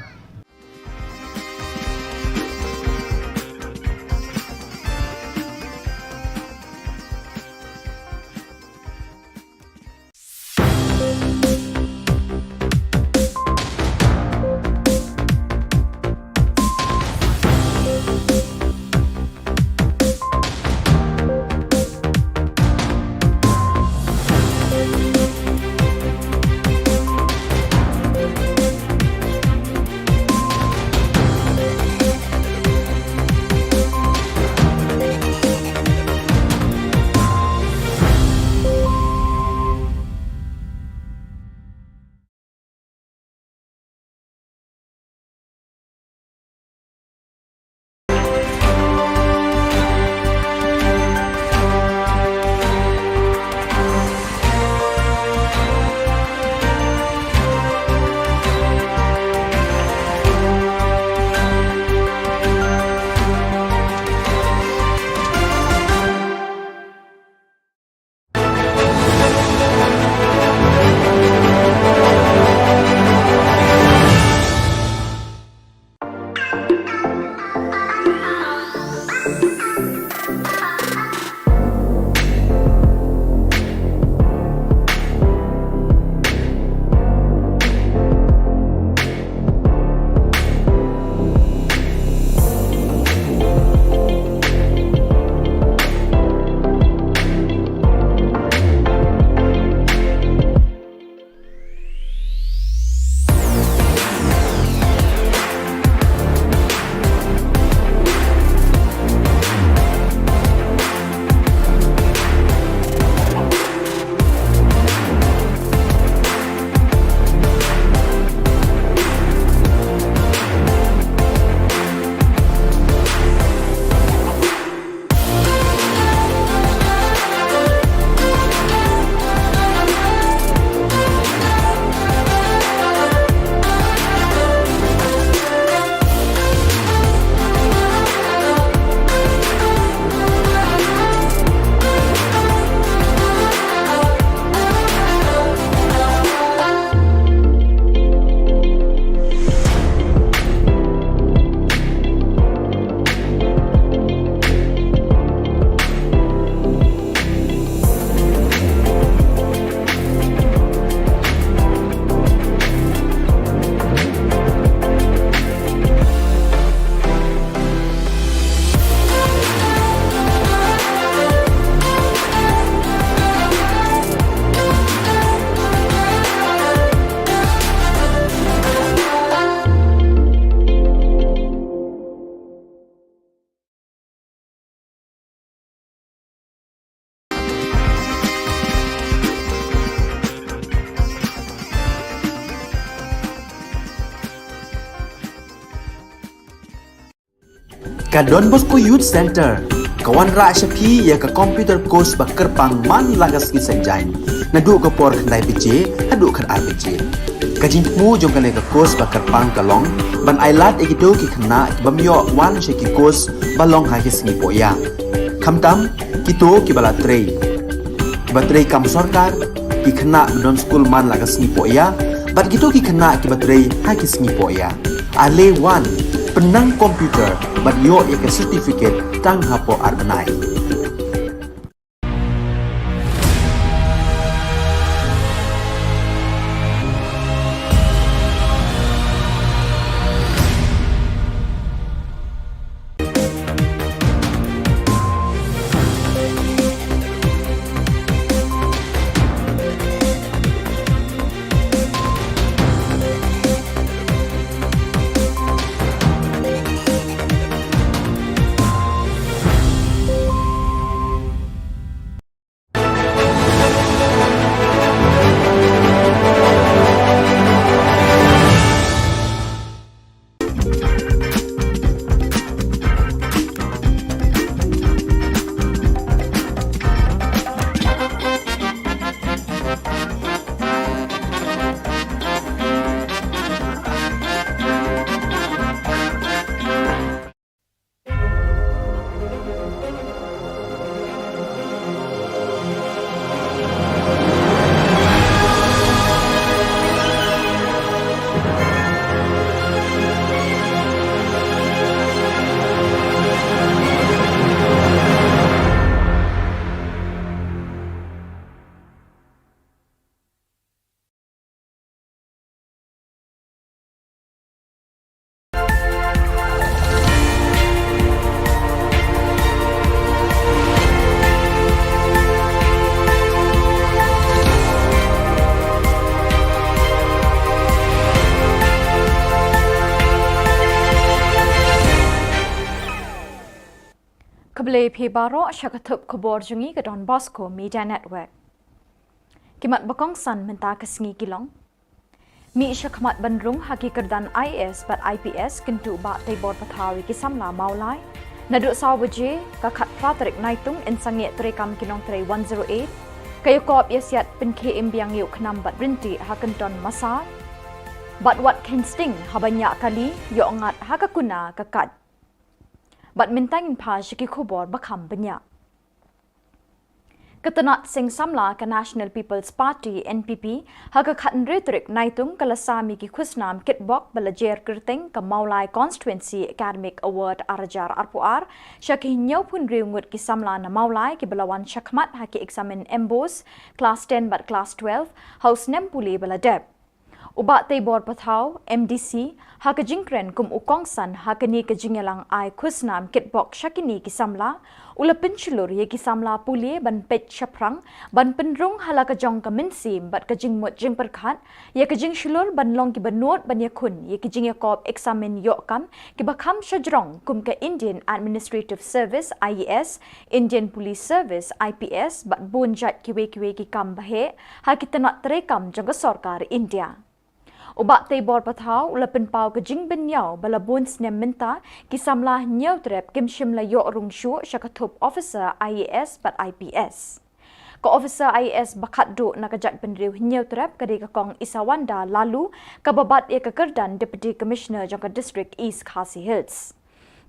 Ka Don Bosco Youth Centre ka wanrah sha phi ïa ka computer course ba kyrpang man la ka sngi Saitjaiñ, naduh ka por khyndai baje haduh khatar baje. Ka jingthmu jong kane ka course ba kyrpang ka long ban ailad ïa kito ki khynnah ki bym ïoh wan sha ki course ba long ha ki sngi pohïa, khamtam kito kiba la trei, kiba trei kam sorkar, ki khynnah ba don skul man la ka sngi pohïa bad kito ki khynnah kiba trei ha ki sngi pohïa. Ale wan, pynnang computer bad ïoh ïa ka certificate tang hapoh ar bnai. Khublei phi baroh sha ka thup khubor jong ngi ka Don Bosco Media Network. Ki mat ba kongsan mynta ka sngi ki long: Mih shakhmat ban rung ha ki kyrdan IAS bad IPS, kyntu Bah Teibor Pathaw ïa ki samla Mawlai. Naduh saw baje ka khatphra tarik Naitung yn sangeh treikam ki nongtrei one zero eight. Ka ïakop ïasiat pynkhie im biang ïa u khnam bad ryntih ha Kynton Massar. Bad wat kheiñ sting haba ñiah kali, ïoh ngat ha ka kuna ka kait. Bad mynta ngin phai sha ki khubor ba kham bniah. Ka tnat seng samla ka National People's Party, NPP, ha ka khathynriew tarik Naitung ka la sam ïa ki khusnam kitbok ba la jer kyrteng ka Mawlai Constituency Academic Award ar hajar arphew ar sha ki hynñiewphew hynriew ngut ki samla na Mawlai kiba la wan shakhmat ha ki eksamin MBOSE, klas ten bad klas twelve ha u snem pule ba la dep. U Bah Teibor Pathaw, MDC, ha ka jingkren kum u kongsan ha kane ka jingïalang ai khusnam kitbok sha kine ki samla, u la pynshlur ïa ki samla pule ban peit shaphrang, ban pynrung ha la ka jong ka mynsiem bad ka jingmut jingpyrkhat ïa ka jingshlur ban long kiba nud ban ïakhun ïa ki jingïakop eksamin ïoh kam kiba kham shajrong kum ka Indian Administrative Service, IAS, Indian Police Service, IPS, bad bun jait kiwei kiwei ki kam baheh ha ki tnat treikam jong ka sorkar India. U Bah Teibor Pathaw u la pynpaw ka jingbynñiaw ba la bun snem mynta ki samla Hynñiewtrep kim shym la ïoh rung shuh sha ka thup officer IAS bad IPS. Ka officer IAS ba khatduh na ka jaitbynriew Hynñiewtrep ka dei ka Kong Isawanda Laloo, kaba bat ïa ka kyrdan Deputy Commissioner jong ka District East Khasi Hills.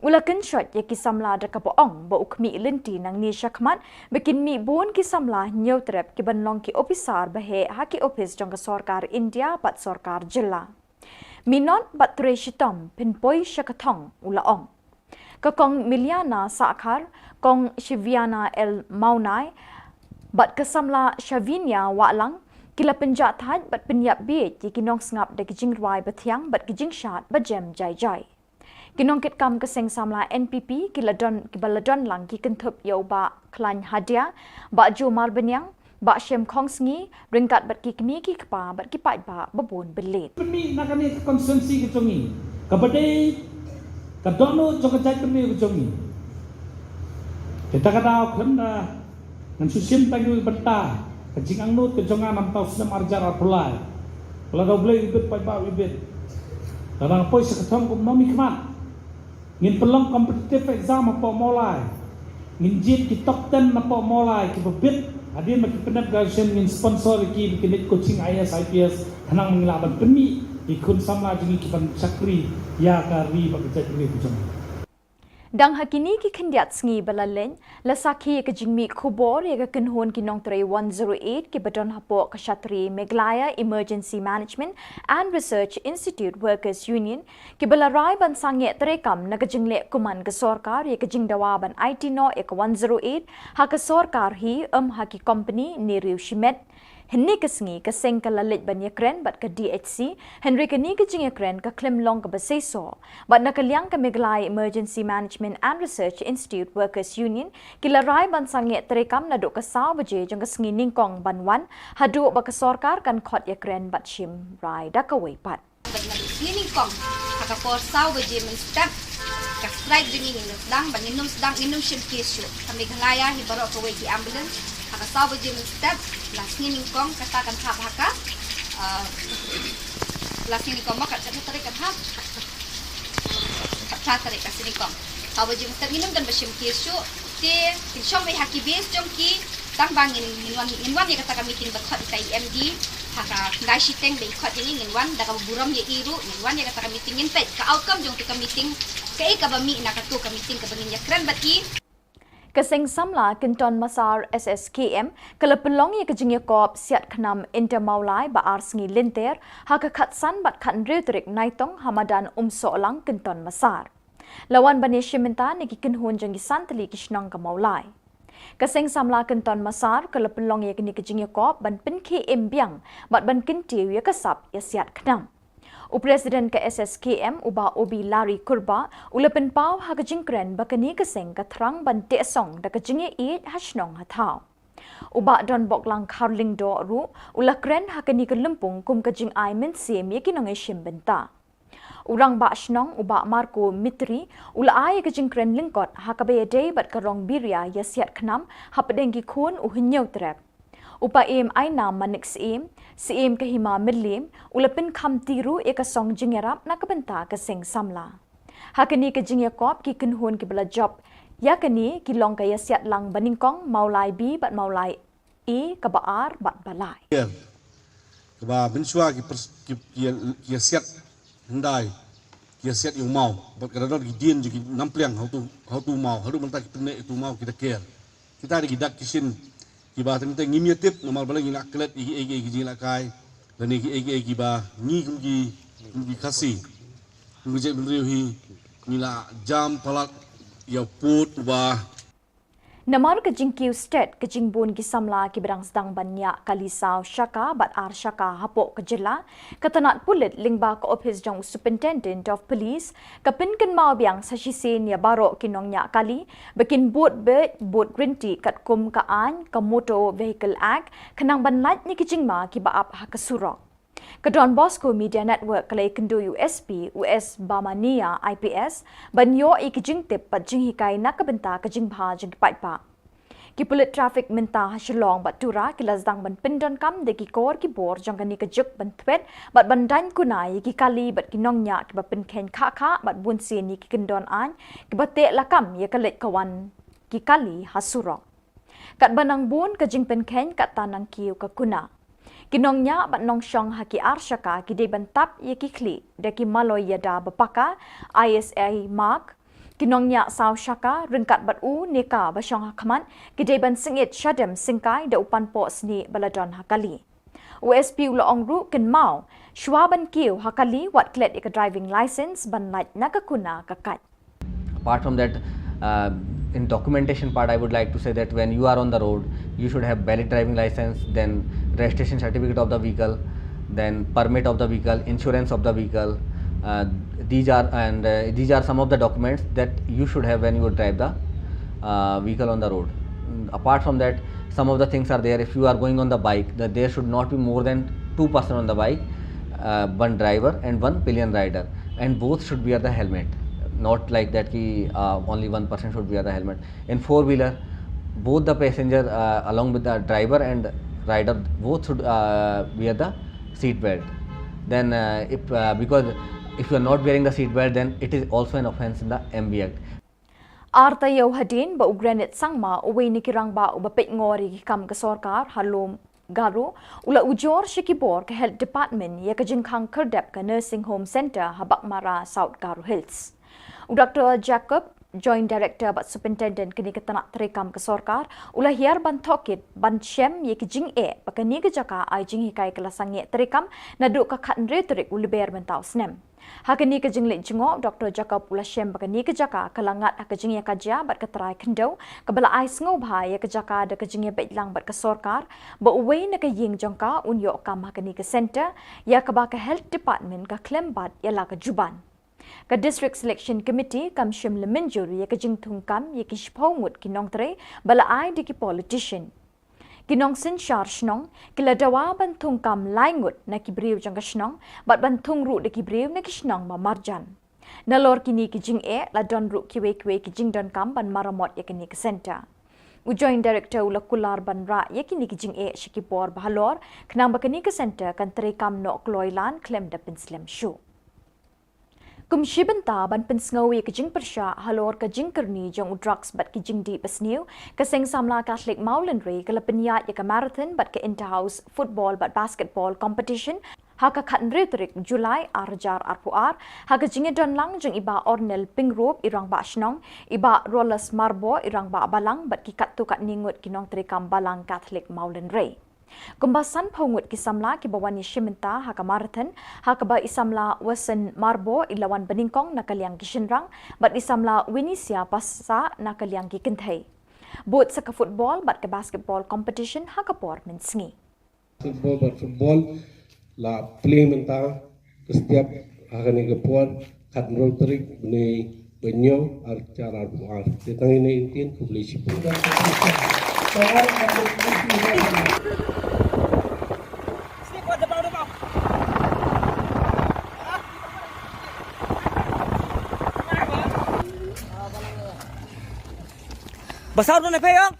U la kynshoit ïa ki samla da kaba ong ba u khmih lynti nangne shakhmat ba kin mih bun ki samla Hynñiewtrep kiban long ki ophisar baheh ha ki ophis jong ka sorkar India bad sorkar jylla. Minot bad trei shitom, pynpoi sha ka thong, u la ong. Ka Kong Miliana Sahkhar, Kong Shiviana L Mawnai bad ka samla Shavinia Wahlang ki la pynjah thait bad pynïap bieit ïa ki nongsngap da ki jingrwai bathiang bad ki jingshad bajem jai jai. Ki nongkitkam ka seng samla NPP ki la don, kiba la don lang ki kynthup ïa u Bah Khlaiñ Hadia, Bah Jomar Bniang, Bah Shem Khongsngi, ryngkat bad ki kmie ki kpa bad ki paidbah ba bun bynleit. Pynmih na kane ka constituency ka jong ngi, kaba dei ka dohnud jong ka jaitbynriew ka jong ngi. Te kata ka daw khlem da ngan shu shim tang ïa u bynta ka jingangnud ka jong nga na mynta u snem ar hajar arphew lai. Lada U Blei u bit, paidbah u bit. Lada nga poi sha ka thong kum u nongmihkhmat, Ngin pynlong competitive exam hapoh Mawlai. Ngin jied ki top ten napoh Mawlai kiba bit. Hadien ba ki pyndep graduation ngin sponsor ïa ki ba kin leit coaching I A S I P S. Khnang ba ngin lah ban pynmih ïa ki khun samla jong ngi ki ban shakri ïa ka ri bad ka jaitbynriew ka jong ngi. Dang ha kine ki khyndiat sngi ba la leit, la sakhi ïa ka jingmih khubor ïa ka kynhun ki nongtrei one zero eight kiba don hapoh ka shatri Meghalaya Emergency Management and Research Institute Workers Union, kiba la rai ban sangeh treikam na ka jingleh kuman ka sorkar ïa ka jingdawa ban aiti noh ïa ka one zero eight ha ka sorkar hi, ym ha ki kompani ne riew shimet. Hynne ka sngi ka seng ka la leit ban ïakren bad ka D H C, hynrei kane ka jingïakren ka khlem long kaba seisoh. Bad na ka liang ka Meghalaya Emergency Management and Research Institute Workers Union, ki la rai ban sangeh treikam naduh ka saw baje jong ka sngi nyngkong ban wan, haduh ba ka sorkar kan khot ïakren bad shim rai da kawei pat. Bad naduh sngi nyngkong ha ka por saw baje mynstep, ka strike jong ngi ngin sdang, ba ngin ym sdang, ngin ym shim case shuh. Ka Meghalaya hi baroh kawei ki ambulance ha ka saw baje mynstep la sngi nyngkong, kata kan hap ha ka, ah, la sngi nyngkong mo, kat kata tarik kan hap, kat kata tarik ka sngi nyngkong. Saw baje mynstep ngin ym don ba shim case shuh. Te kin shong beit ha ki base jong ki, tang ba ngin, ngin wan, ngin wan ïa kata ka meeting ba khot ïa ka E M D ha ka khyndai shiteng ba i khot ïa ngi, ngin wan da kaba burom ïa i ruh, ngin wan ïa kata ka meeting, ngin peit ka outcome jong kata ka meeting, kaei kaba mih na kato ka meeting kaba ngin ïakren bad i. Ka Seng Samla Kynton Massar S S K M ka la pynlong ïa ka jingïakop siat khnam Inter Mawlai ba ar sngi lynter ha ka khatsan bad khathynriew tarik Naitung ha madan Umsohlang Kynton Massar. La wan ban ïashim bynta na ki kynhun jong ki san tylli ki shnong ka Mawlai. Ka Seng Samla Kynton Massar ka la pynlong ïa kane ka jingïakop ban pynkhie im biang bad ban kyntiew ïa ka sap ïa siat khnam. U President ka S S K M, u Bah Obi Larry Kurbah, u la pynpaw ha ka jingkren ba kane ka seng ka thrang ban teh song da ka jingïaieit ha shnong ha thaw. U Bah Donboklang Kharlyngdoh ruh u la kren ha kane ka lympung kum ka jingai mynsiem ïa ki nongïashim bynta. U Rangbah Shnong, u Bah Marco Mitri, u la ai ïa ka jingkren lyngkot ha kaba ïadei bad ka rong biria ïa siat khnam hapdeng ki khun u Hynñiewtrep. U Paiem Ainam Manik Syiem, Syiem ka Hima Mylliem, u la pynkham ti ruh ïa ka song jingïarap na ka bynta ka Seng Samla. Ha kane ka jingïakop ki kynhun kiba la jop ïa kane ki long ka ïasiat lang ba nyngkong Mawlai B bad Mawlai A kaba ar bad ba lai. Kaba mynshuwa ki pers-, ki, ki, ki ïasiat hyndai, ki ïasiat ïa u maw, bad ka da don ki dien jong ki nampliang ha utu, ha utu maw, haduh mynta ki pyneh ïa utu maw ki da ker. Kita dei ki dak ki shin kiba teng teng ngim ïatip namar balei ngi la klet ïa kiei kiei ki jingïalehkai lane kiei kiei kiba ngi kum ki, kum ki Khasi, kum ki jaitbynriew hi ngi la jam palat ïa u pud uba. Namar ka jingkiew stet ka jingbun ki samla kiba dang sdang ban ñiah kali saw shaka bad ar shaka hapoh ka jylla, ka tnat pulit lyngba ka ophis jong u Superintendent of Police ka pynkynmaw biang sa shisien ïa baroh ki nongñiah kali ba kin bud beit bud rynti katkum ka aiñ ka Motor Vehicle Act khnang ban lait na ki jingma kiba ap ha ka surok. Ka Don Bosco Media Network ka la ïakynduh ïa u S P, u S Bamania I P S, ban ïoh ïa ki jingtip bad jinghikai na ka bynta ka jingbha jong ki paidbah. Ki pulit traffic mynta ha Shillong bad Tura ki la sdang ban pyndonkam da ki kor ki bor jong kane ka juk ban thwet bad ban daiñ kuna ïa ki kali bad ki nongñiah kiba pynkheiñ khah khah bad bunsien ïa ki kyndon aiñ kiba teh lakam ïa ka leit ka wan ki kali ha surok. Katba nang bun ka jingpynkheiñ katta nang kiew ka kuna. Ki nongñiah bad nongshong ha ki ar shaka ki dei ban tap ïa ki khlieh da ki maloi ïada ba paka, I S I mark. Ki nongñiah saw shaka ryngkat bad u ne ka ba shong ha khmat ki dei ban sngewit shadem syngkai da u panpoh snieh ba la don ha kali. U S P u la ong ruh kynmaw, shuwa ban kiew ha kali wat klet ïa ka driving license ban lait na ka kuna ka kait. Apart from that, uh, in documentation part, I would like to say that when you are on the road, you should have valid driving license, then registration certificate of the vehicle, then permit of the vehicle, insurance of the vehicle. Uh, these are, and, uh, these are some of the documents that you should have when you drive the, uh, vehicle on the road. Mm, apart from that, some of the things are there. If you are going on the bike, that there should not be more than two person on the bike, uh, one driver and one pillion rider, and both should wear the helmet. Not like that ki, uh, only one person should wear the helmet. In four wheeler, both the passenger, uh, along with the driver and rider, both should, uh, wear the seat belt. Then, uh, if, uh, because If you are not wearing the seat belt, then it is also an offence in the M V Act. Ar taïew hadien ba u Granit Sangma, uwei na ki rangbah uba peit ngor ïa ki kam ka sorkar ha Lum Garo, u la ujor sha ki bor ka Health Department ïa ka jingkhang khyrdep ka Nursing Home Centre ha Baghmara, South Garo Hills. U Doctor Jacob, Joint Director bad Superintendent kane ka tnat treikam ka sorkar, u la hiar ban tohkit ban shem ïa ki jingeh ba kane ka jaka ai jinghikai ka la sangeh treikam naduh ka khathynriew tarik u Lber mynta u snem. Ha kane ka jingleit jngoh, Doctor Jacob u la shem ba kane ka jaka ka la ngat ha ka jingïakajia bad ka trai khyndew, kaba la ai sngewbha ïa ka jaka da ka jingïabeit lang bad ka sorkar, ba uwei na ka ïing jong ka un ïoh kam ha kane ka centre, ïa kaba ka Health Department ka khlem bat ïa la ka juban. Ka District Selection Committee kam shym la mynjur ïa ka jingthungkam ïa ki shiphew ngut ki nongtrei ba la ai da ki politician. Ki nongsynshar shnong ki la dawa ban thungkam lai ngut na ki briew jong ka shnong, bad ban thung ruh da ki briew na ki shnong ba marjan. Nalor kine ki jingeh, la don ruh kiwei kiwei ki jingdonkam ban maramot ïa kine ki centre. U Joint Director u la kular ban rah ïa kine ki jingeh sha ki bor ba halor, khnang ba kine ki centre kan treikam noh kloi lan khlem da pynslem shuh. Kum shi bynta ban pynsngew ïa ka jingpyrshah halor ka jingkyrni jong u drugs bad ki jingdih basniew, ka Seng Samla Catholic Mawlynrei ka la pynïaid ïa ka marathon bad ka inter-house football bad basketball competition ha ka khathynriew tarik July ar hajar arphew ar, ha ka jingïadon lang jong i Bah Ornel Pyngrope i Rangbah Shnong, i Bah Rolas Marbor i Rangbah Balang bad ki katto katne ngut ki nongtreikam Balang Catholic Mawlynrei. Kumba sanphew ngut ki samla kiba wan ïashim bynta ha ka marathon, ha kaba i samla Wasan Marbor i la wan banyngkong na ka liang ki shynrang, bad i samla Winisia Passah na ka liang ki kynthei. Bud sa ka football bad ka basketball competition ha ka por mynsngi. Football bad football la plie mynta ka step ha kane ka por, khathynriew tarik bnai ba hynñiew, ar hajar arphew ar. Te tang ïa kine, khublei shibun. Basar tu ne payang.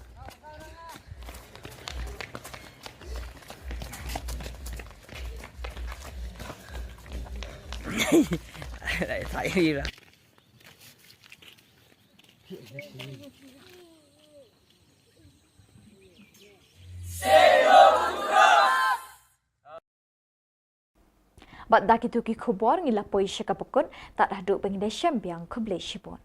Bad da kito ki khubor ngi la poi sha kaba kut, tad haduh ba ngin ïashem biang, khublei shibun.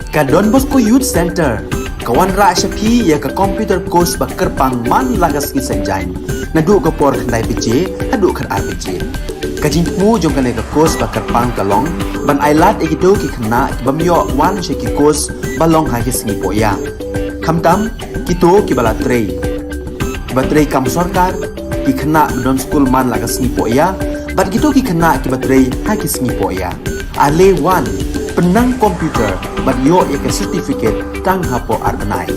Ka Don Bosco Youth Centre ka wanrah sha phi ïa ka computer course ba kyrpang man la ka sngi Saitjaiñ, naduh ka por khyndai baje haduh khatar baje. Ka jingthmu jong kane ka course ba kyrpang ka long ban ailad ïa kito ki khynnah ki bym ïoh wan sha ki course ba long ha ki sngi pohïa, khamtam kito kiba la trei, kiba trei kam sorkar, ki khynnah ba don skul man la ka sngi pohïa, bad kito ki khynnah kiba trei ha ki sngi pohïa. Ale wan, pynnang computer bad ïoh ïa ka certificate tang hapoh ar bnai.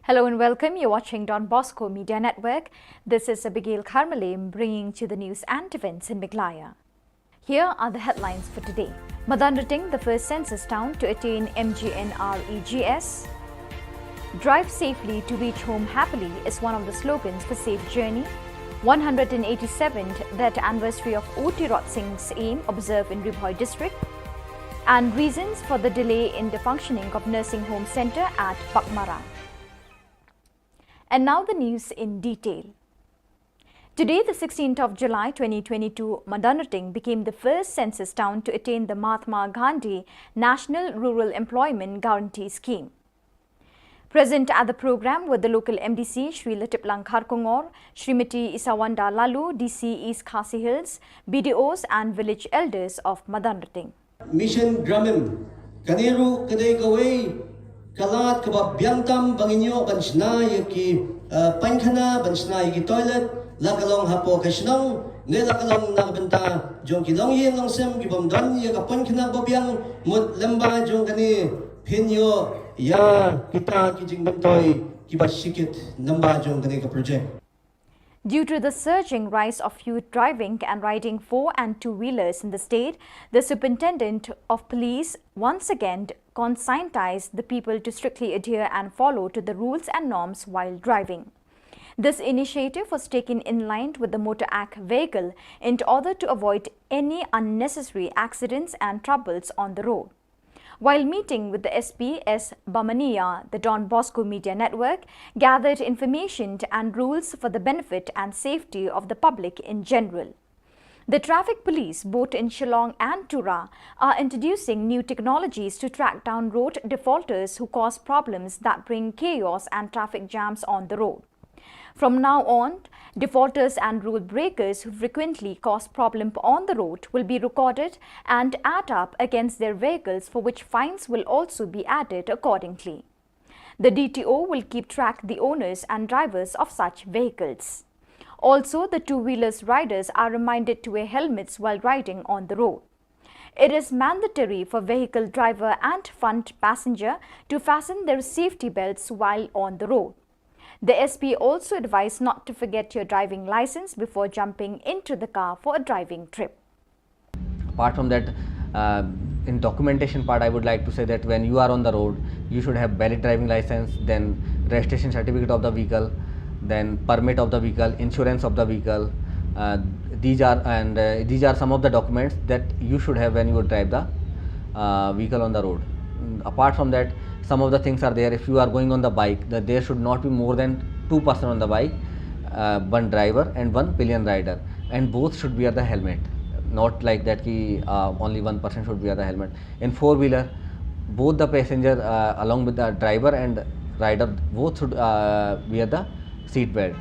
Hello and welcome. You're watching Don Bosco Media Network. This is Abigail Kharmalim bringing to the news and events in Meghalaya. Here are the headlines for today. Madanrting, the first census town to attain M G N R E G S. Drive safely to reach home happily is one of the slogans for Safe Journey. One hundred eighty-seventh death anniversary of U Tirot Singh's aim observed in Ri Bhoi district. And reasons for the delay in the functioning of nursing home centre at Baghmara. And now the news in detail. Today, the sixteenth of July twenty twenty-two, Madanrting became the first census town to attain the Mahatma Gandhi National Rural Employment Guarantee Scheme. Present at the program were the local M D C, Shri Latiplang Kharkongor, Srimati Isawanda Laloo, D C East Khasi Hills, B D Os and village elders of Madanrting. Mission Gramin. Kane ruh ka dei kawei ka lad kaba biang tam ba ngin ïoh ban shna ïa ki, eh, paikhana, ban shna ïa ki toilet, la ka long hapoh ka shnong, ne la ka long na ka bynta jong ki longïing longsem ki bym don ïa ka paikhana ba biang, mut lyngba jong kane phin ïoh ïa kita ki jingmyntoi kiba shikit lyngba jong kane ka project. Due to the surging rise of youth driving and riding four and two-wheelers in the state, the Superintendent of Police once again conscientized the people to strictly adhere and follow to the rules and norms while driving. This initiative was taken in line with the Motor Act vehicle in order to avoid any unnecessary accidents and troubles on the road. While meeting with the S P S Bamania, the Don Bosco Media Network gathered information and rules for the benefit and safety of the public in general. The traffic police, both in Shillong and Tura, are introducing new technologies to track down road defaulters who cause problems that bring chaos and traffic jams on the road. From now on, defaulters and rule breakers who frequently cause problem on the road will be recorded and add up against their vehicles, for which fines will also be added accordingly. The D T O will keep track the owners and drivers of such vehicles. Also, the two-wheelers riders are reminded to wear helmets while riding on the road. It is mandatory for vehicle driver and front passenger to fasten their safety belts while on the road. The S P also advised not to forget your driving license before jumping into the car for a driving trip. Apart from that, uh, in documentation part, I would like to say that when you are on the road, you should have valid driving license, then registration certificate of the vehicle, then permit of the vehicle, insurance of the vehicle. Uh, these are and uh, these are some of the documents that you should have when you drive the uh, vehicle on the road. Mm, apart from that, some of the things are there. If you are going on the bike, that there should not be more than two person on the bike, uh, one driver and one pillion rider, and both should wear the helmet. Not like that ki uh, only one person should wear the helmet. In four wheeler, both the passenger uh, along with the driver and rider, both should uh, wear the seat belt.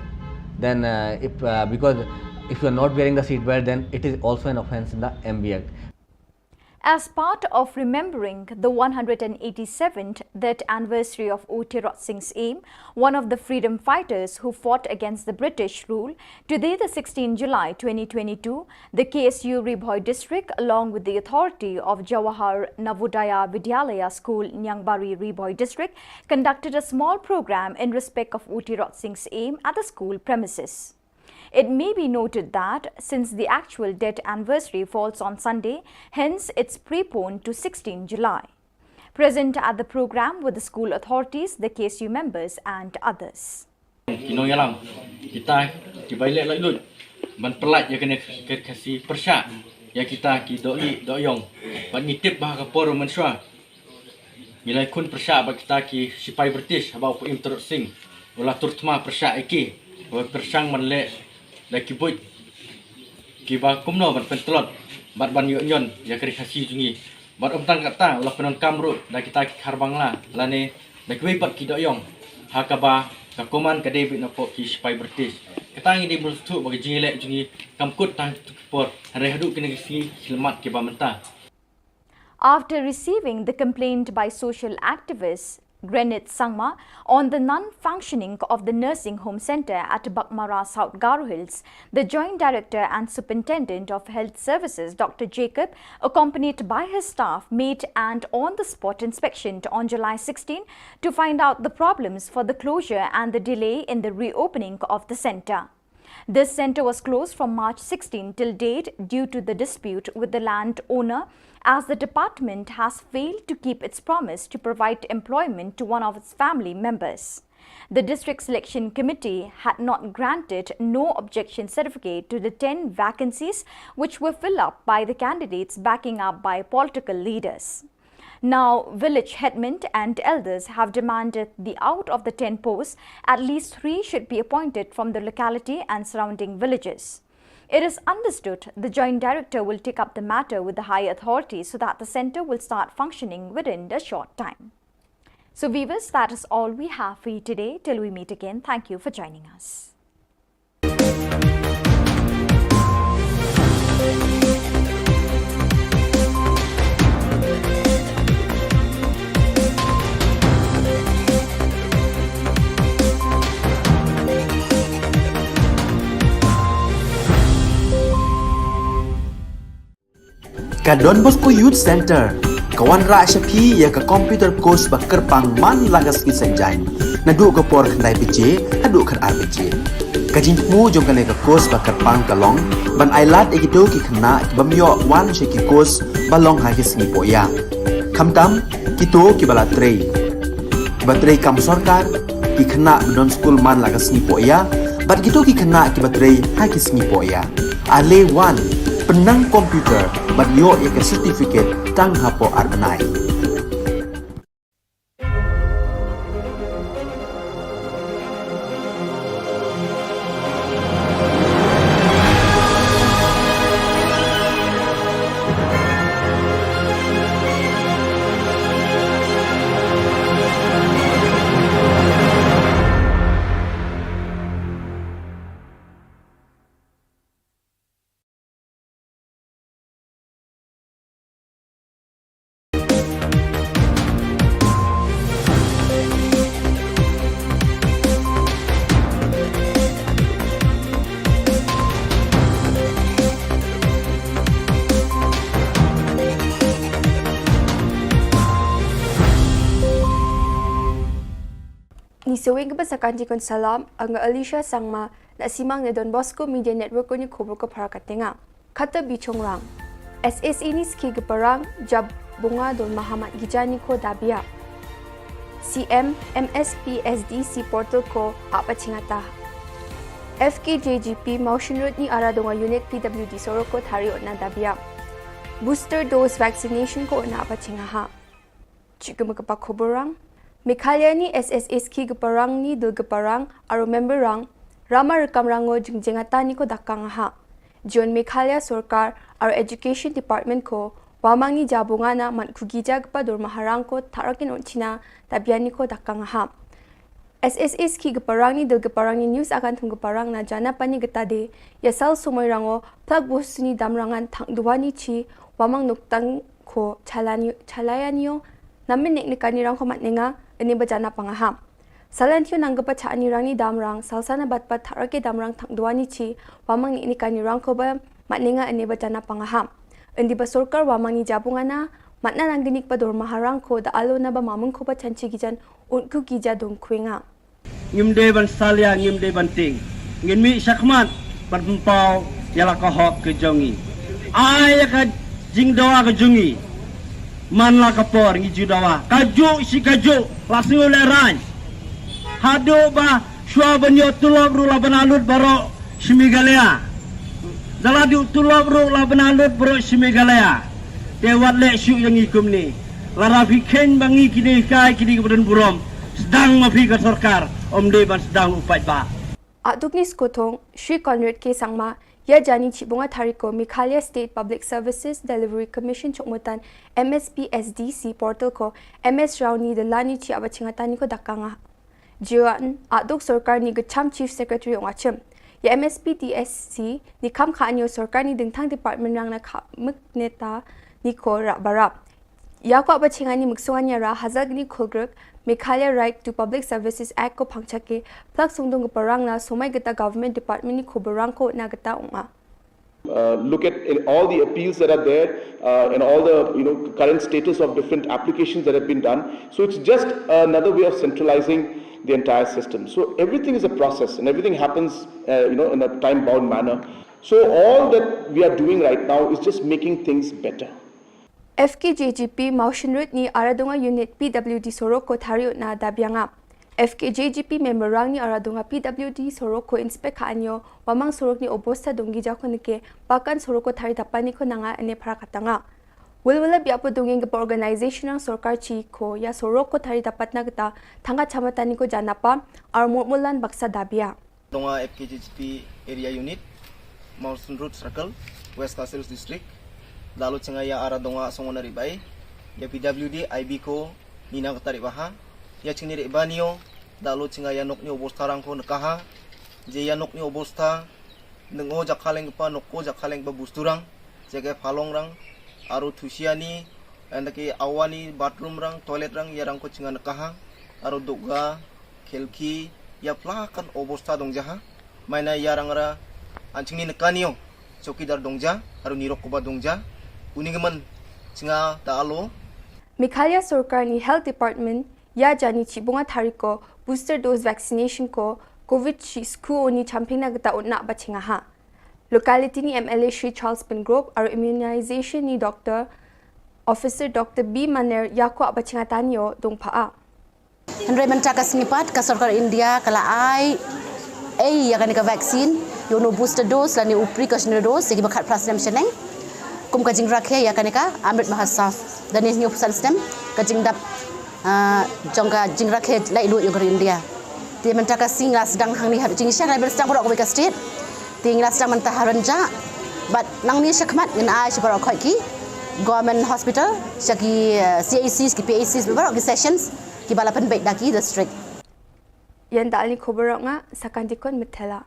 Then uh, if uh, because if you are not wearing the seat belt, then it is also an offence in the M V Act. As part of remembering the one hundred and eighty-seventh death anniversary of U Tirot Singh Syiem, one of the freedom fighters who fought against the British rule, today, the sixteenth July twenty twenty-two, the K S U Ri Bhoi District, along with the authority of Jawahar Navodaya Vidyalaya School, Niangbari, Ri Bhoi District, conducted a small program in respect of U Tirot Singh Syiem at the school premises. It may be noted that since the actual death anniversary falls on Sunday, hence it's preponed to sixteenth July. Present at the program were the school authorities, the K S U members and others. Ki nongïalam, kita ki ba ïaleh laitluid ban pyllait ïa kane ka Khasi pyrshah ïa kita ki dohlieh dohïong. Bad ngi tip ba ha ka por mynshuwa ngi la ïakhun pyrshah bad kita ki shipai British, haba u Syiem Tirot Singh u la tur thma pyrshah ïa ki, ba pyrshang ban leh da ki buit kiba kumno ban pyntlot bad ban ïoh ñion ïa ka Ri Khasi jong ngi. Bad ym tang katta, u la pyndonkam ruh da kita ki khar Bangla lane da kiwei pat ki dohïong, ha kaba ka command ka dei beit napoh ki shipai British. Kata ngi dei ban sngewthuh ba ka jingïaleh jong ngi kam kut tang tu ki por, hynrei haduh kine ki sngi ki mat kiba mynta. After receiving the complaint by social activist Granit Sangma on the non-functioning of the nursing home centre at Baghmara, South Garo Hills, the Joint Director and Superintendent of Health Services, Doctor Jacob, accompanied by his staff, made an on-the-spot inspection on July sixteen to find out the problems for the closure and the delay in the reopening of the centre. This centre was closed from March sixteen till date due to the dispute with the land owner, as the department has failed to keep its promise to provide employment to one of its family members. The District Selection Committee had not granted no objection certificate to the ten vacancies which were filled up by the candidates backing up by political leaders. Now, village headmen and elders have demanded the out of the ten posts, at least three should be appointed from the locality and surrounding villages. It is understood the Joint Director will take up the matter with the higher authorities so that the centre will start functioning within the short time. So, viewers, that is all we have for you today. Till we meet again, thank you for joining us. Ka Don Bosco Youth Centre ka wanrah sha phi ïa ka computer course ba kyrpang man la ka sngi Saitjaiñ, naduh ka por khyndai baje haduh khatar baje. Ka jingthmu jong kane ka course ba kyrpang ka long ban ailad ïa kito ki khynnah ki bym ïoh wan sha ki course ba long ha ki sngi pohïa. Khamtam kito kiba la trei, kiba trei kam sorkar, ki khynnah ba don skul man la ka sngi pohïa, bad kito ki khynnah kiba trei ha ki sngi pohïa. Ale wan, pynnang computer bad ïoh ïa ka certificate tang hapoh ar bnai. Ngi sa weng kaba sa kan jingkren salam, nga Alicia Sangma, na Simang na Don Bosco Media Network, kane ka khubor ka para katne nga. Khata bichong rang. S S A ni skhie ka parang, jabunga don mahamat gija ni ko dabia. C M, M S P S D C portal ko apa chingata. F K J G P Mawshynrut ni ara donga unit P W D sorok ko thari otna dabia. Booster dose vaccination ko otna apa chingaha. Chikuma ka pa khubor rang. Meghalaya ni S S A skhie ka parang ni dul ka parang, aro member rang, rama rekam rango jingjengata ni ko dakang ha. Jion Meghalaya sorkar, aro education department ko, wamang ni jabunga na man kugija ka pa dor maharang ko, tharakin on china, tabian ni ko dakang ha. S S A skhie ka parang ni dul ka parang ni news akan thum ka parang na jana pani ka tade, ïa sal sumoi rango, plak bus ni dam rangan thang dua ni chi, wamang noktang ko, chalani-, chalayanio, namin nek ni kani rang ko mat ninga, ini bajana pangaham. Salan thio nang ka pa cha ani rang ni dam rang, salsana bat pat thara ke dam rang thang dua ni chi, wamang nek ni kani rang ko ba mat ninga ini bajana pangaham. Indi ba sorkar wamang ni jabung ana, mat na nang genik ba dor maharang ko da alo na ba mamung ko ba chanchi gijan, un ku gija dong kuinga. Ngim dei ban salia, ngim dei ban ting. Ngin mih shakhmat ban pynpaw ïa la ka hok ka jong ngi. Ai ïa ka jingdawa ka jong ngi. Man la ka por ngi ju dawa. Ka juk shi ka juk la sngew lehrain. Haduh ba shuwa ban ïoh tulop ruh la ban alut baroh shi Meghalaya. Da la duh tulop ruh la ban alut baroh shi Meghalaya. Te wat leh shuh ïa ngi kumne. Lada phi kheiñ ba ngi kine kai kine kiba don burom. Sdang ma phi ka sorkar. Ym dei ban sdang u paidbah. Atuk ni skothong, Shri Conrad K Sangma, ïa jani chibunga thariko Meghalaya State Public Services Delivery Commission chokmutan M S P S D C portal ko M S Rao ni da lani chi aba chingatani ko dakanga. Jiwan, aduk sorkar ni gacham Chief Secretary ong achim. Ïa M S P D S C ni kham kha anyo sorkar ni dingthang department rang na kha mik neta ni ko rap barap. Ïa ko aba chingani miksung anya ra hazal gni khulgruk, Meghalaya Right to Public Services Act ko phangchake, plak sungdung ko parang na somai gita government department ni ko barang ko na gita ong a. Uh, look at in all the appeals that are there, uh, and all the, you know, current status of different applications that have been done. So it's just another way of centralizing the entire system. So everything is a process, and everything happens, uh, you know, in a time-bound manner. So all that we are doing right now is just making things better. F K J G P Mawshynrut ni Aradonga Unit P W D Sorok ko thariut na dabianga. F K J G P member rang ni Aradonga P W D Sorok ko inspect ha anyo, wamang sorok ni obosta donggi jako neke, bakan sorok ko thari dapani ko nanga ene phara katanga. Wilwilap ïa pud dunging kaba organization rang sorkar chi ko ïa sorok ko thari dapat na kata thanga chamatani ko janapa ar murmulan baksa dabia. Donga F K J G P Area Unit, Mawson Road Circle, West Khasi Hills District. Dalo chinga ïa ara donga songon ari bai ïa P W D I B ko nina kata ri baha ïa chingni ri banio. Dalo chinga ïa nokni obostha rang ko nekaha je ïa nokni obostha neng o jakhaleng pa nok ko jakhaleng ba busturang jage phalong rang aro thusiani enda ki awani bathroom rang toilet rang ïa rang ko chinga nekaha aro doga khelki ïa plakan obostha dong jaha maina ïa rang ra an chingni nekanio chowkidar dong ja aro nirok ko ba dong ja uningeman chinga ta alo. Meghalaya sorkar ni health department ïa jani chibunga thari ko booster dose vaccination ko covid chi sku oni champing na gata utna ba chinga ha. Locality ni M L A Shri Charles Pyngrope aro immunization ni doctor officer doctor B Maner ïa ko ba chinga tanio dong pha a. Hynrei mynta ka sngi pat ka sorkar India ka la ai ei ïa kane ka vaccine ïa uno booster dose lane u precautionary dose ïa ki ba khat phra snem shaneng. Kum ka jingrakhe ïa kane ka Amrit Mahotsav da ne hynñiew phew san snem ka jingdap ah, jong ka jingrakhe lait luid ïa ka ri India. Te mynta ka sngi ngi la sdang hangne ha jingshang la ber sdang baroh kawei ka state. Te ngi la sdang mynta ha Rynjah bad nangne shakhmat ngin ai sha baroh khoit ki government hospital sha ki eh, C H Cs ki P H Cs baroh ki sessions ki ba la pynbeit da ki district. Ïa nda ali khubor nga Sakan Dikon Mithela.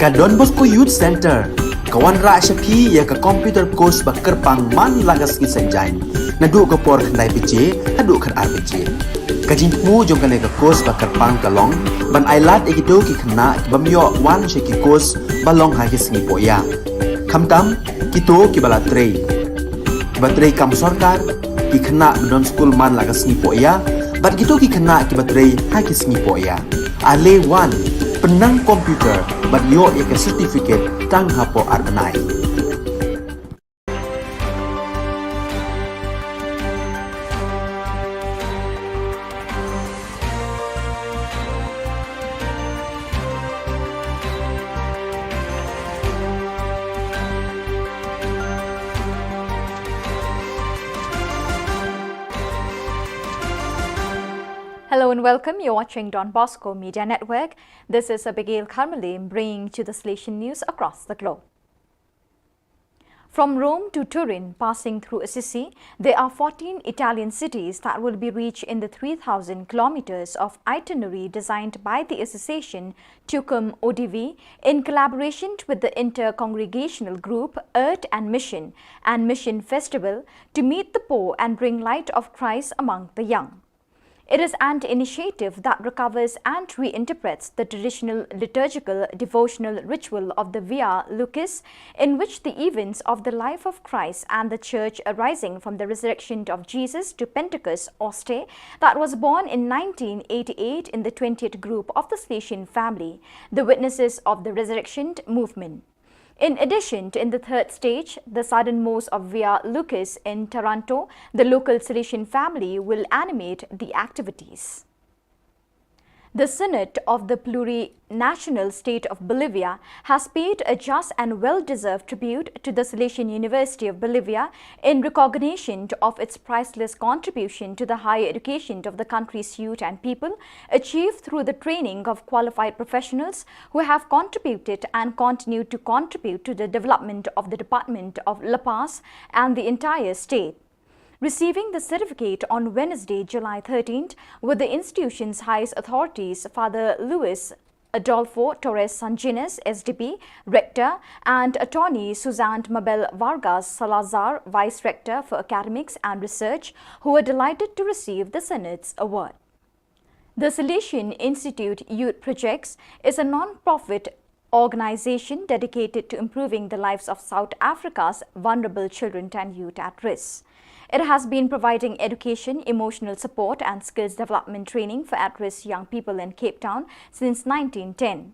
Ka Don Bosco Youth Center ka wanrah sha phi ïa ka computer course ba kyrpang man la ka sngi Saitjaiñ naduh ka por khyndai baje haduh khatar baje. Ka jingthmu jong kane ka course ba kyrpang ka long ban ailad ïa kito ki khynnah ki bym ïoh wan sha ki course ba long ha ki sngi pohïa. Khamtam kito ki ba la trei, ki ba trei kam sorkar, ki khynnah ba don skul man la ka sngi pohïa bad kito ki khynnah ki ba trei ha ki sngi pohïa. Ale wan pynnang computer bad ïoh ïa ka certificate tang hapoh ar bnai. Hello and welcome. You're watching Don Bosco Media Network. This is Abigail Karmalim bringing to the Salesian news across the globe. From Rome to Turin, passing through Assisi, there are fourteen Italian cities that will be reached in the three thousand kilometers of itinerary designed by the association Tucum O D V in collaboration with the inter-congregational group Earth and Mission and Mission Festival to meet the poor and bring light of Christ among the young. It is an initiative that recovers and reinterprets the traditional liturgical devotional ritual of the Via Lucis, in which the events of the life of Christ and the Church arising from the resurrection of Jesus to Pentecost Oste, that was born in nineteen eighty-eight in the twentieth group of the Salesian family, the witnesses of the resurrection movement. In addition, in the third stage, the southernmost of Via Lucis in Taranto, the local Salesian family will animate the activities. The Senate of the Plurinational State of Bolivia has paid a just and well-deserved tribute to the Salesian University of Bolivia in recognition of its priceless contribution to the higher education of the country's youth and people, achieved through the training of qualified professionals who have contributed and continue to contribute to the development of the Department of La Paz and the entire state. Receiving the certificate on Wednesday, July thirteenth, were the institution's highest authorities, Father Luis Adolfo Torres Sanginés, S D B, Rector, and Attorney Suzanne Mabel Vargas Salazar, Vice Rector for Academics and Research, who were delighted to receive the Senate's award. The Salesian Institute Youth Projects is a non-profit organization dedicated to improving the lives of South Africa's vulnerable children and youth at risk. It has been providing education, emotional support, and skills development training for at-risk young people in Cape Town since nineteen ten.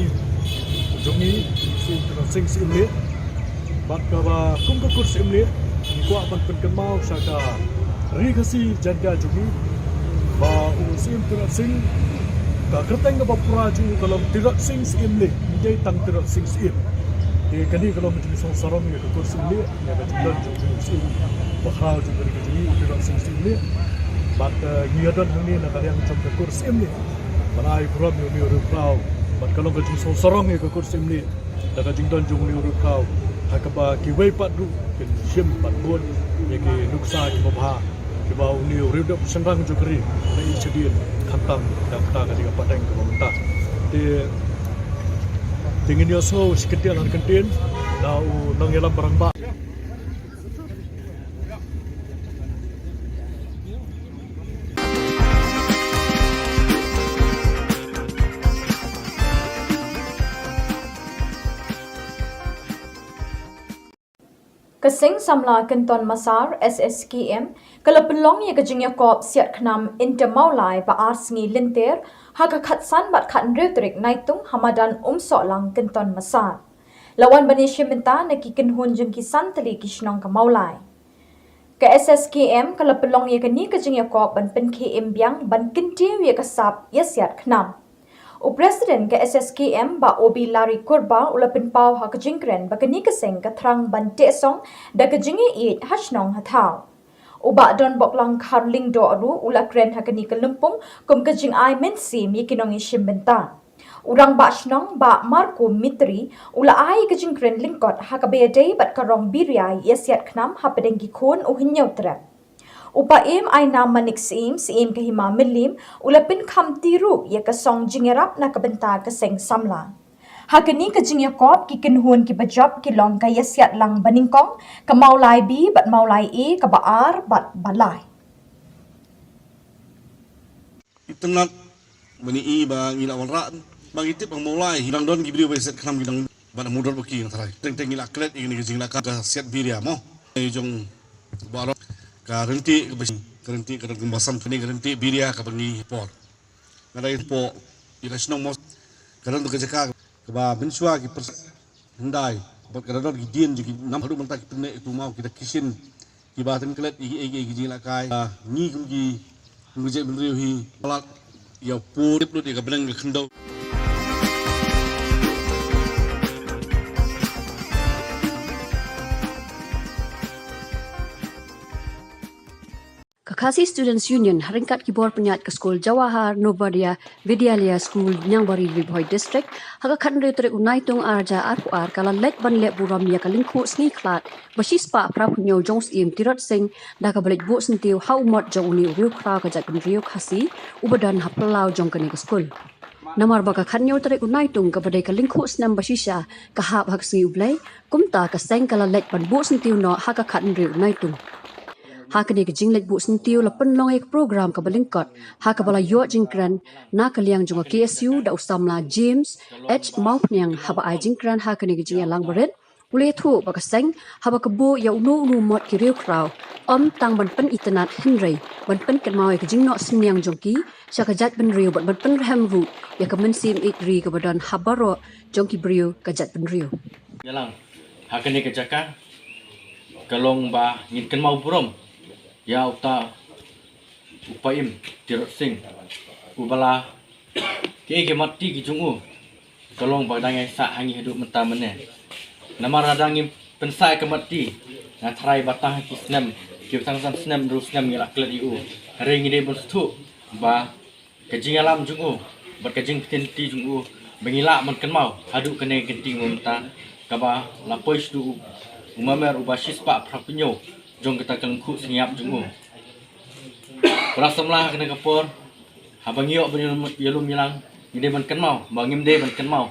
jong ngi, Syiem Tyrot Sing Syiem Leh. Bad kaba kum ka kur Syiem Leh, ngi kwah ban pynkynmaw sha ka Ri Khasi Jaiñtia jong ngi ba u Syiem Tyrot Sing, ka kyrteng kaba pura jong u ka long Tyrot Sing Syiem Leh, ym dei tang Tyrot Sing Syiem. Te kane ka long ka jingsngewsarong ïa ka kur Syiem Leh, ïa ka jingdon jong u Syiem bakhraw jong ka ri ka jong ngi, u Tyrot Sing Syiem Leh. Bad, eh, ngi ïa don hangne na ka liang jong ka kur Syiem Leh ban ai burom ïa une u riewkhraw. Bad ka long ka jingsngewsarong ïa ka kur Syiem Leh da ka jingdon jong une u riewkhraw, ha kaba kiwei pat ruh kin shim bad bud ïa ki nuksa kiba bha kiba une u riewdep shynrang jong ka ri u la ïoh shadien, khamtam da kata ka dei ka pateng kaba mynta. Te, te ngin ïohsngew shi kyntien ar kyntien da u nongïalam rangbah. Seng Samla Kynton Massar, S S K M, ka la pynlong ïa ka jingïakop siat khnam Inter Mawlai ba ar sngi lynter ha ka khatsan bad khathynriew tarik Naitung ha madan Umsohlang Kynton Massar. La wan ban ïashim bynta na ki kynhun jong ki san tylli ki shnong ka Mawlai. Ka S S K M ka la pynlong ïa kane ka jingïakop ban pynkhie im biang ban kyntiew ïa ka sap ïa siat khnam. U President ka S S K M, Bah Obi Larry Kurba, u la pynpaw ha ka jingkren ba kane ka seng ka thrang ban teh song da ka jingïaieit ha shnong ha thaw. U Bah Donboklang Kharlyngdoh ruh u la kren ha kane ka lympung kum ka jingai mynsiem ïa ki nongïashim bynta. U Rangbah Shnong, Bah Marco Mitri, u la ai ka jingkren lyngkot ha kaba ïadei bad ka rong biria ïa siat khnam hapdeng ki khun u Hynñiewtrep. U Paiem Ainam Manik Syiem, Syiem ka Hima Mylliem, u la pynkhamti ruh ïa ka song jingïarap na ka bynta ka Seng Samla. Ha kane ka jingïakop, ki kynhun kiba jop ki long ka ïasiat lang banyngkong, ka Mawlai B bad Mawlai A, kaba ar bad ba lai. Itynnad, ba ngi i ba ngi la wanrah, ba ngi tip ba Mawlai, dang don ki briew ba ïasiat khnam ki dang, ba na mudot ba ki nga tharai. Teng teng ngi la klet ïa kane ka jingleh ka siat biria mo. Ïa jong baroh ka rynti ka bas-, ka rynti ka dang kumba sam kane ka rynti biria kaba ngi por. Nga dei por ïa ka shnong mo. Ka don ka jaka kaba mynshuwa ki pers-, hyndai bad ka don ki dien jong ki nam haduh mynta ki pyneh tu maw kita ki shin kiba teng klet ïa ki, ïa ki, ïa ki jingïalehkai. Ah, ngi kum ki, kum ki jaitbynriew hi palat ïa pur tip lut ïa ka bneng ka khyndew. Ka Khasi Students Union ha ryngkat ki bor pynïaid ka skul Jawahar Navodaya Vidyalaya School, Niangbari, Ri Bhoi District, ha ka khathynriew tarik u Naitung arhajar arphew ar ka la leit ban leh burom ïa ka lyngkhuh sngi khlad ba shispah phraphew hynñiew jong u Syiem Tirot Sing da kaba leit buh syntiew ha u mot jong une u riewkhraw ka jaitbynriew Khasi uba don ha phyllaw jong kane ka skul. Namar ba ka khathynñiew tarik u Naitung kaba dei ka lyngkhuh snem ba shisha ka hap ha ka sngi U Blei, kumta ka seng ka la leit ban buh syntiew noh ha ka khathynriew u Naitung. Ha kane ka jingleit buh syntiew la pynlong ïa ka program kaba lyngkot ha kaba la ïoh jingkren na ka liang jong ka K S U da u samla James H Mawphniang. Haba ai jingkren ha kane ka jingïalang barit, u la ïathuh ba ka seng haba ka buh ïa uno uno u mot ki riewkhraw, ym tang ban pynitynnad hynrei ban pynkynmaw ïa ka jingnoh synñiang jong ki sha ka jaitbynriew bad ban pynrhem ruh ïa ka mynsiem ïeit ri kaba don ha baroh jong ki briew ka jaitbynriew. Ïalang ha kane ka jaka ka long ba ngin kynmaw burom ïa uta u Paiem Tirot Sing, uba la, kiei ki mat ti ki jong u ka long ba dang ïai sah ha ngi haduh mynta mynne. Namar lada ngim pynsah ïa ka mat ti, nga tharai ba tang ha ki snem, kiba tang san snem, hynriew snem ngi la klet ïa u. Hynrei ngi dei ban sngewthuh ba ka jingïalam jong u bad ka jingpyntip jong u ba ngi lah ban kynmaw haduh kane ka kynti mynta, kaba la poi shaduh u, u mamer uba shispah phraphew hynñiew jong kata ka lyngkhuh sngi ïap jong u. Para samla, ha kane ka por haba ngi ïoh ban ïalum, ïalum ïalang, ngi dei ban kynmaw ba ngim dei ban kynmaw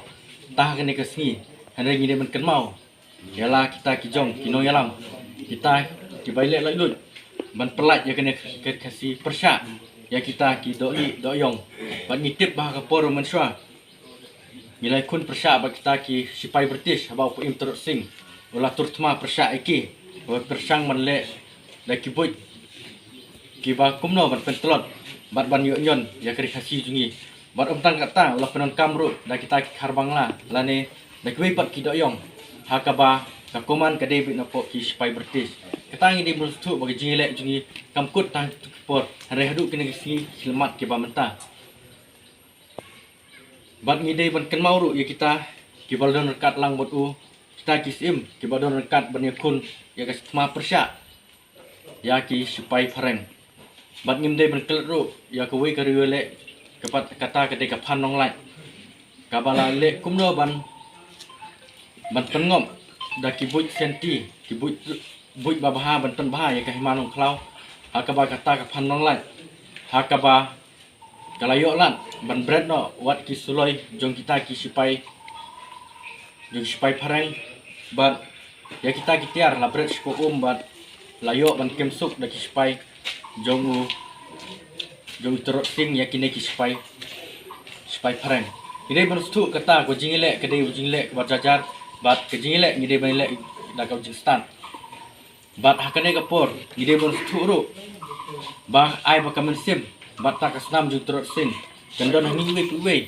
tang ha kane ka sngi, hynrei ngi dei ban kynmaw ïa la kita ki jong ki nongïalam, kita kiba ïaleh laitluid ban pyllait ïa kane ka Khasi pyrshah ïa kita ki dohlieh dohïong. Bad ngi tip ba ha ka por mynshuwa ngi la ïakhun pyrshah bad kita ki shipai British haba u Paiem Tirot Sing u la tur thma pyrshah ïa ki, ba pyrshang ban leh da ki buit kiba kumno ban pyntlot bad ban ïoh ñion ïa ka ri Khasi jong ngi. Bad ym tang katta, u la pyndonkam ruh da kita ki khar Bangla lane da kiwei pat ki dohïong, ha kaba ka command ka dei beit napoh ki shipai British. Kata ngi dei ban sngewthuh ba ka jingïaleh jong ngi kam kut tang ha kito ki por, hynrei haduh kine ki sngi ki khilmat kiba mynta. Bad ngi dei ban kynmaw ruh ïa kita kiba la don ryngkat lang bad u, kita ki syiem kiba don ryngkat ban ïakhun ïa ka thma pyrshah ïa ki shipai phareng. Bad ngim dei ban klet ruh ïa kawei ka riewïaleh, ka pat kata ka dei ka Phan Nonglait, kaba la leh kumno ban, ban pynngop da ki buit senti, ki buit, buit babha ban pynbha ïa ka Hima Nongkhlaw, ha kaba kata ka Phan Nonglait, ha kaba ka la ïoh lad ban bret noh wat ki suloi jong kita ki shipai, jong ki shipai phareng, bad ïa kita ki tiar la bret shipor um bad la ïoh ban kem suk da ki shipai jong u, jong u Tirot Sing ïa kine ki shipai, shipai phareng. Ngi dei ban sngewthuh kata ka jingïaleh ka dei ka jingïaleh kaba jar jar, bad ka jingïaleh ngi dei ban ïaleh da ka jingstad. Bad ha kane ka por ngi dei ban sngewthuh ruh ba ai ba ka mynsiem bad ta ka snam jong u Tirot Sing kan don ha ngi iwei pa iwei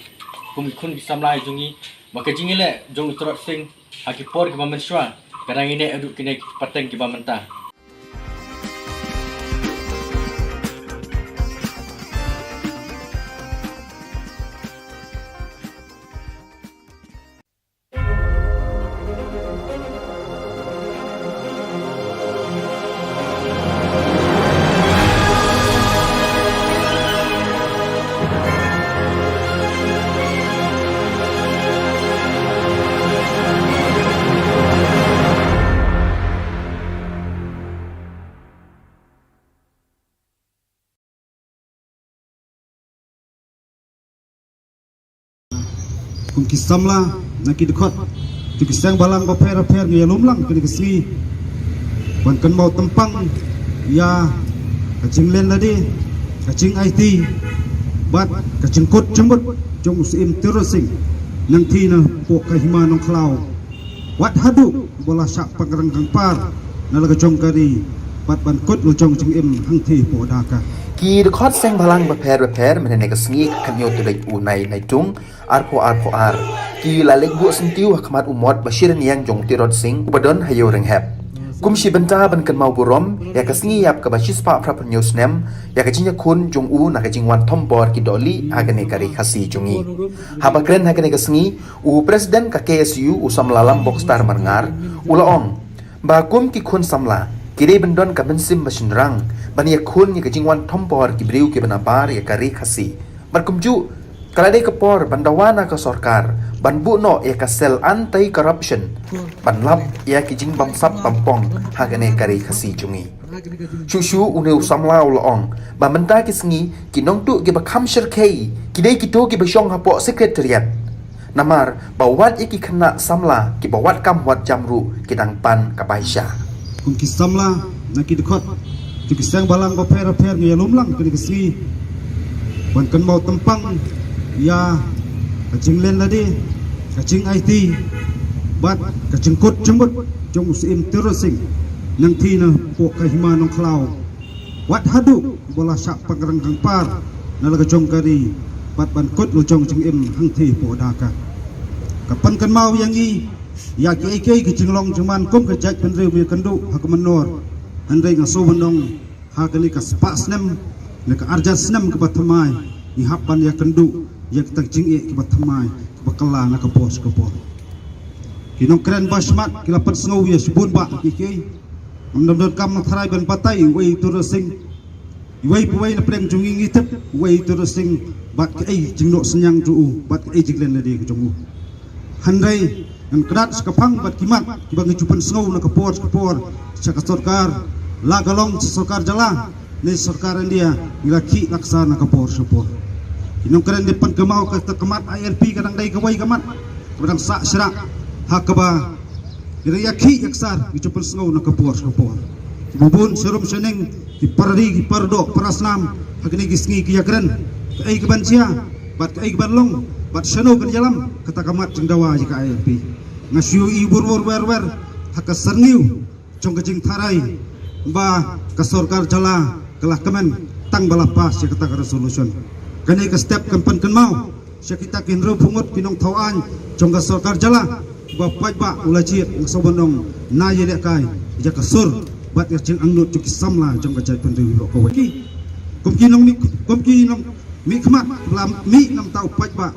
kum ki khun ki samla jong ngi, ba ka jingïaleh jong u Tirot Sing ha ki por kiba mynshuwa ka dang ïaineh haduh kine ki pateng kiba mynta. Kum ki samla na ki dkhot jong ki seng bhalang bapher bapher ngi ïalum lang kane ka sngi ban kynmaw tympang ïa ka jinglen lade, ka jingaiti bad ka jingkut jingmut jong u Syiem Tirot Sing nangthie napoh ka hima Nongkhlaw. Wat haduh ba la shah pynrang kangpar na la ka jong ka ri bad ban kut la jong jingim hangthie hapoh Dhaka. Ki dkhot seng bhalang bapher bapher mynne ka sngi ka khathynñiew tarik u Naitung arphew arphew ar ki la leit buh syntiew ha khmat u mot ba shi rynïeng jong u Tirot Sing uba don ha Ïew Rynghep. Kum shi bynta ban kynmaw burom ïa ka sngi ïap kaba shispah phraphew hynñiew snem ïa ka jingïakhun jong u na ka jingwan thombor ki dohlieh ha kane ka ri Khasi jong ngi. Haba kren ha kane ka sngi, u President ka K S U u samla Lam Bokstar Marngar u la ong ba kum ki khun samla ki dei ban don ka mynsiem ba shynrang ban ïakhun ïa ka jingwan thombor ki briew kiba nabar ïa ka ri Khasi. Bad kumjuh ka la dei ka por ban dawa na ka sorkar ban buh noh ïa ka cell anti corruption ban lap ïa ki jingbamsap bampong ha kane ka ri Khasi jong ngi. Shuh shuh une u samla u la ong ba mynta ki sngi ki nongtuh kiba kham shyrkhei ki dei kito kiba shong hapoh Secretariat. Namar ba wat ïa ki khynnah samla kiba wat kam wat jam ruh ki dang pan ka bai sha. Kum ki samla na ki dkhot jong ki seng bhalang bapher bapher ngi ïalum lang kane ka sngi ban kynmaw tympang ïa ka jinglen lade, ka jingaiti bad ka jingkut jingmut jong u Syiem Tirot Sing nangthie napoh ka hima Nongkhlaw. Wat haduh ba la shah pynrang kangpar na la ka jong ka ri bad ban kut la jong jingim hangthie hapoh Dhaka. Ka pynkynmaw ïa ngi ïa kiei kiei ki jinglong jingman kum ka jaitbynriew ba ïakynduh ha ka mynnor. Hynrei nga sngewbha ban ong ha kane ka spah snem ne ka arjar snem kaba thymmai ngi hap ban ïakynduh ïa kita ki jingeh kiba thymmai kiba kylla na ka por sha ka por. Ki nongkren ba smat ki la pynsngew ïa shibun bah kiei kiei. Ngam dam donkam nang tharai ban batai uei u Tirot Sing. Uwei pa uwei na pdeng jong ngi ngi tip uei u Tirot Sing bad kaei jingnoh synñiang jong u bad kaei jinglen lade ka jong u. Hynrei ngan kdat sha ka phang bad ki mat kiba ngi ju pynsngew na ka por sha ka por sha ka sorkar, la ka long sha sorkar jylla ne sorkar India, ngi la khih la ksar na ka por sha ka por. Ki nongkren dei pynkynmaw kata ka mat I R P ka dang dei kawei ka mat kaba dang sah shrah ha kaba ngi dang ïakhih ïaksar ngi ju pynsngew na ka por sha ka por. Kiba bun sharum shaneng, ki para ri ki para doh para snam ha kine ki sngi ki ïakren kaei kaban jia bad kaei kaban long bad shano kan ïalam kata ka mat jingdawa ïa ka I R P. Nga shu ïohi bun bun wer wer ha ka syrngiew jong ka jingtharai ba ka sorkar jylla ka la kmen tang ba la pass ïa kata ka resolution. Kane ka step kan pynkynmaw sha kita ki hynriewphew ngut ki nongthaw aiñ jong ka sorkar jylla ba paidbah u la jied, nga sngewbha ban ong na ïalehkai ïa ka sur bad ïa ka jingangnud jong ki samla jong ka jaitbynriew baroh kawei. Ki kum ki nongmih, kum ki nongmihkhmat ba la mih na ka bynta u paidbah,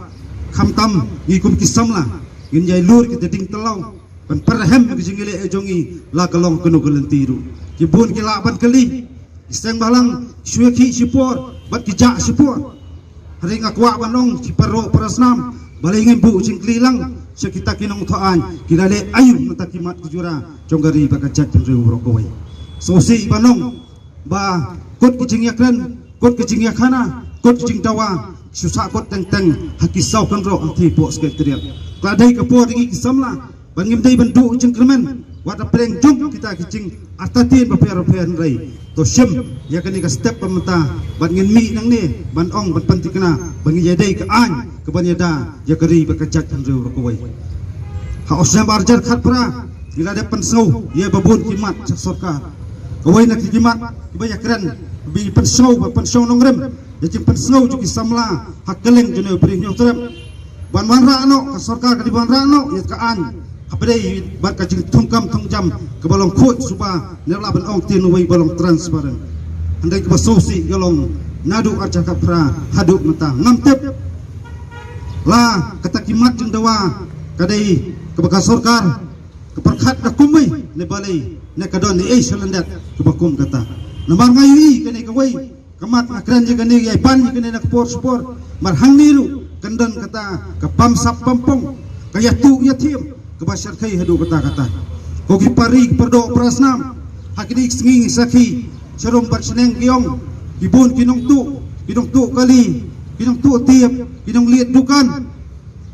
khamtam ngi kum ki samla ngin ïai lur kita ding tlaw ban pyrhem ka jingïaleh jong ngi la ka long kano ka lynti ruh. Ki bun ki lah ban kylli, ki seng bhalang shu ïakhih shipor bad ki jah shipor. Hynrei nga kwah ban ong shi para doh para snam, balei ngim buh jingkylli lang sha kita ki nongthaw aiñ, ki la leh aïu na kata ki mat ki jura jong ka ri bad ka jaitbynriew baroh kawei. Sngewsih ban ong ba kut ki jingïakren, kut ki jingïakhana, kut ki jingdawa shu sah kut teng teng ha ki saw kynroh hangtei hapoh Secretariat. Ka la dei ka por ïa ngi ki samla ba ngim dei ban duh jingkyrmen wat hapdeng jong kita ki jingartatien bapher bapher, hynrei to shim ïa kane ka step ba mynta bad ngin mih nangne ban ong ban pynthikna ba ngin ïadei ka aiñ kaban ïada ïa ka ri bad ka jaitbynriew baroh kawei. Ha u snem arhajar khatphra Ngi la dep pynsngew ïa ba bun ki mat sha sorkar. Kawei na ki mat kiba ïakren, ba pynsngew, ba pynsngew nongrim ïa ki pynsngew jong ki samla ha kylleng jong u Bri Hynñiewtrep. Ban wanrah noh, ka sorkar ka dei ban wanrah noh ïa ka aiñ ha pdeng bad ka jingthungkam thungjam kaba long khuid suba, ne lah ban ong ktien uwei ba long transparent. Hynrei kaba sngewsih ka long naduh arhajar khatphra haduh mynta ngam tip la kata ki mat jingdawa ka dei kaba ka sorkar ka pyrkhat da kumwei ne balei, ne ka don ne ei sha lyndet kaba kum kata. Namar nga ïohi kane kawei ka mat, nga kren ïa kane, ïa ban ïa kane na ka por sha por. Namar hangne ruh kan don kata ka bamsap bampong, ka ïathuh ïathiam kaba shyrkhei haduh katta katta. Ko ki para ri para doh para snam, ha kine ki sngi ngi sakhi sharum bad shaneng ki ong, ki bun ki nongtuh, ki nongtuh kali, ki nongtuh tiep, ki nongliet dukan.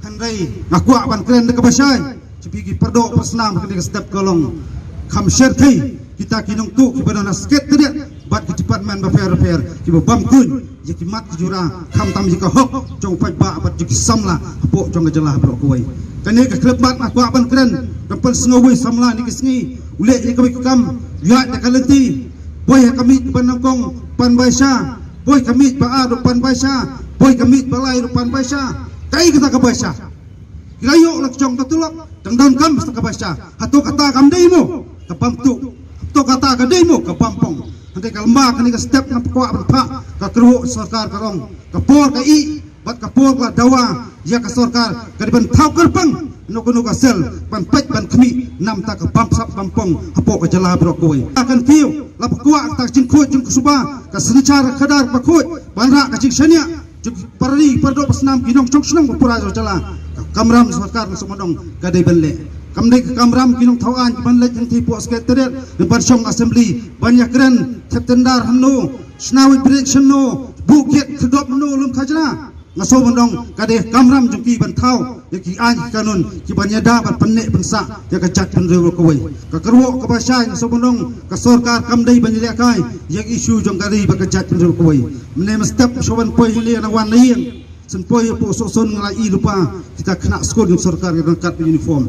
Hynrei nga kwah ban kren da kaba shai sha phi ki para doh para snam ha kane ka step ka long, kham shyrkhei kita ki nongtuh kiba don ha Secretariat bad ki department bapher bapher kiba bam kuiñ ïa ki mat ki jura, khamtam ïa ka hok jong u paidbah bad jong ki samla hapoh jong ka jylla baroh kawei. Kane ka khyllipmat nga kwah ban kren, dang pynsngew wei samla ne ki sngi u leh ïa kawei ka kam, ïaid da ka lynti, poi ha ka miej ba nyngkong pan baisa, poi ka miej ba ar ruh pan baisa, poi ka miej ba lai ruh pan baisa. Kaei kata ka baisa? Ki la ïoh la ka jong ka tulop, dang donkam sa ka baisa. Hato kata kam dei mo ka bam tuh? Hato kata ka dei mo ka bam pong? Hynrei ka lymba kane ka step nga kwah ban phah, ka kyrwoh sorkar ka long, ka por ka ih bad ka por ka la dawa ïa ka sorkar ka dei ban thaw kyrpang ïa kano kano ka sel ban peit ban khmih na ka bamsap bampong hapoh ka jylla baroh kawei. Ka kan kiew la ba kwah kata ka jingkhuid jingkhuid suba, ka synshar ka khadar ba khuid ban rah ka jingshaniah jong ki para ri para doh para snam, ki nongshong shnong ba pura jong ka jylla. Ka kamram sorkar nga sngewbha ban ong ka dei ban leh. Kam dei ka kamram ki nongthaw aiñ ban leit hangtei hapoh Secretariat ne ban shong Assembly ban ïakren thep tender hangno, shna weight bridge hangno, buh gate khyrdop hangno lum khajna. Nga sngewbha ban ong ka dei ka kamram jong ki ban thaw ïa ki aiñ ki kanun kiban ïada ban pynneh pynsah ïa ka jaitbynriew baroh kawei. Ka kyrwoh kaba shai nga sngewbha ban ong, ka sorkar kam dei ban ïalehkai ïa ka issue jong ka ri bad ka jaitbynriew baroh kawei. Mynne mynstep shuwa ban poi hangne na wan na ïing, shen poi hapoh Sohsun nga la ïohi lypa kita ki khynnah skul jong sorkar ki ryngkat bad uniform.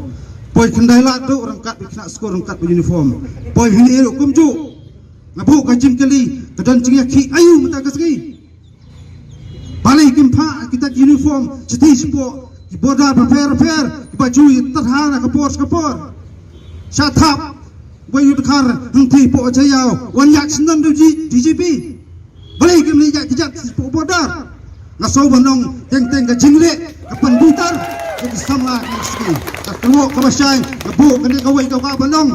Poi Khyndailad ruh ryngkat bad ki khynnah skul ryngkat bad uniform. Poi hangne ruh kumjuh. Nga buh ka jingkylli, ka don jingïakhih aïu mynta ka sngi? Balei kim phah kita ki uniform shathie shapoh ki border bapher bapher kiba ju ïatyrha na ka por sha ka por? Sha thap wei u dkhar hangtei hapoh Jaiaw wan ïaid shen don da u D G P. Balei kim leit ïaid kjat shapoh border? Nga sngewbha ban ong teng teng ka jingleh ka pynbitar ïa ki samla ka sngi. Ka kyrwoh kaba shai nga buh kane kawei ka kwah ban ong,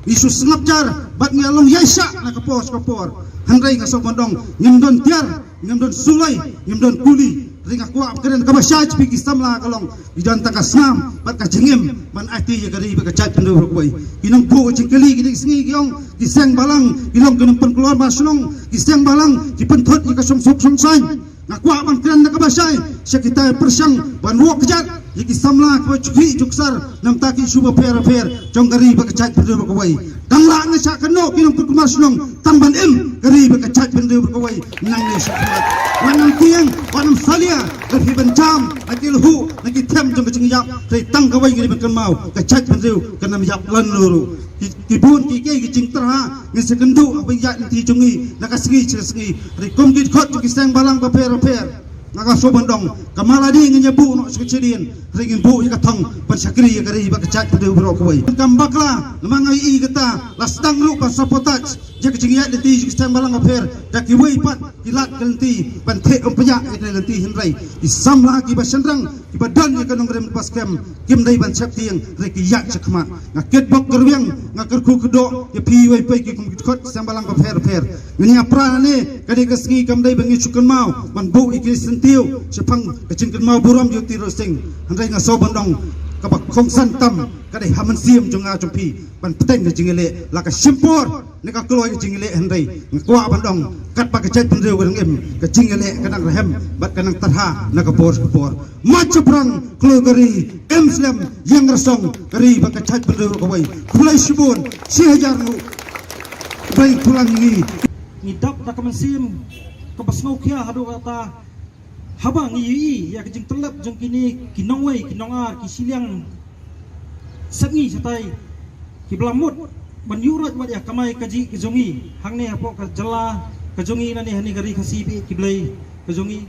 ngi shu sngap jar bad ngi long ïaishah na ka por sha ka por. Hynrei nga sngewbha ban ong ngim don tiar, ngim don suloi, ngim don kuli. Hynrei nga kwah ban kren kaba shai sha phi ki samla ka long, ngi don tang ka snam bad ka jingim ban aiti ïa ka ri bad ka jaitbynriew baroh kawei. Ki nongbuh jingkylli kine ki sngi ki ong ki seng balang ki long ki nongpynkulmar shnong, ki seng balang ki pynthut ïa ka shongsuk shongsaiñ. Nga kwah ban kren da kaba shai sha kita ki pyrshang ban wok kjat ïa ki samla kiba ju khih ju ksar na bynta ki issue bapher bapher jong ka ri bad ka jaitbynriew baroh kawei. Tang la nga shah kynnoh ki nongpynkulmar shnong tang ban im ka ri bad ka jaitbynriew baroh kawei. Nangne shakhmat wat nym tieng, wat nym salia, lada phi ban jam na ki lhuh na ki them jong ka jingïap, hynrei tang kawei ngi dei ban kynmaw, ka jaitbynriew kan nym ïap lano ruh. Ki, ki bun kiei kiei ki jingtyrha ngin sa kynduh haba ïaid lynti jong ngi na ka sngi sha ka sngi. Hynrei kum ki dkhot jong ki seng balang bapher bapher, nga ka sngewbha ban ong, ka mala dei ngin ïa buh noh sha ka shadien, hynrei ngin buh ïa ka thong ban shakri ïa ka ri bad ka jaitbynriew baroh kawei. Kam bakla namar nga ïohi kata la sdang ruh ban sabotage ïa ka jingïaid lynti jong ki seng balang bapher da kiwei pat ki lad ka lynti ban theh umphniang ïa ka lynti, hynrei ki samla kiba shynrang kiba don ïa ka nongrim kaba skhem kim dei ban sheptieng, hynrei ki ïaid shakhmat. Nga kitbok kyrwiang, nga kyrkhu kyrdoh ïa phi iwei pa iwei ki kum ki dkhot seng balang bapher bapher. Ngin ïa pra hangne, kane ka sngi kam dei ba ngin shu kynmaw ban buh ïa ki syntiew shaphang ka jingkynmaw burom ïa u Tyrosing. Hynrei nga sngewbha ban ong kaba kongsan tam ka dei ha mynsiem jong nga jong phi ban bteng ka jingïaleh la ka shim por ne ka kloi ka jingïaleh, hynrei nga kwah ban ong katba ka jaitbynriew ka dang im, ka jingïaleh ka dang rhem bad ka dang tyrha na ka por sha ka por. Mat shaphrang kloi ka ri, im slem ïeng rasong ka ri bad ka jaitbynriew kawei. Khublei shibun, shi hajar nguh. Khublei khublei ngi. Ngi dap da ka mynsiem kaba sngewkhia haduh katta haba ngi ïohi ïa ka jingtyllep jong kine ki nongwei ki nongar ki shiliang sepngi shatai. ki ba la mut ban ïuh rat wat ïa ka kamai kajih ka jong ngi hangne hapoh ka jylla ka jong ngi, nangne hangne ka ri Khasi ba ïeit ki blei ka jong ngi.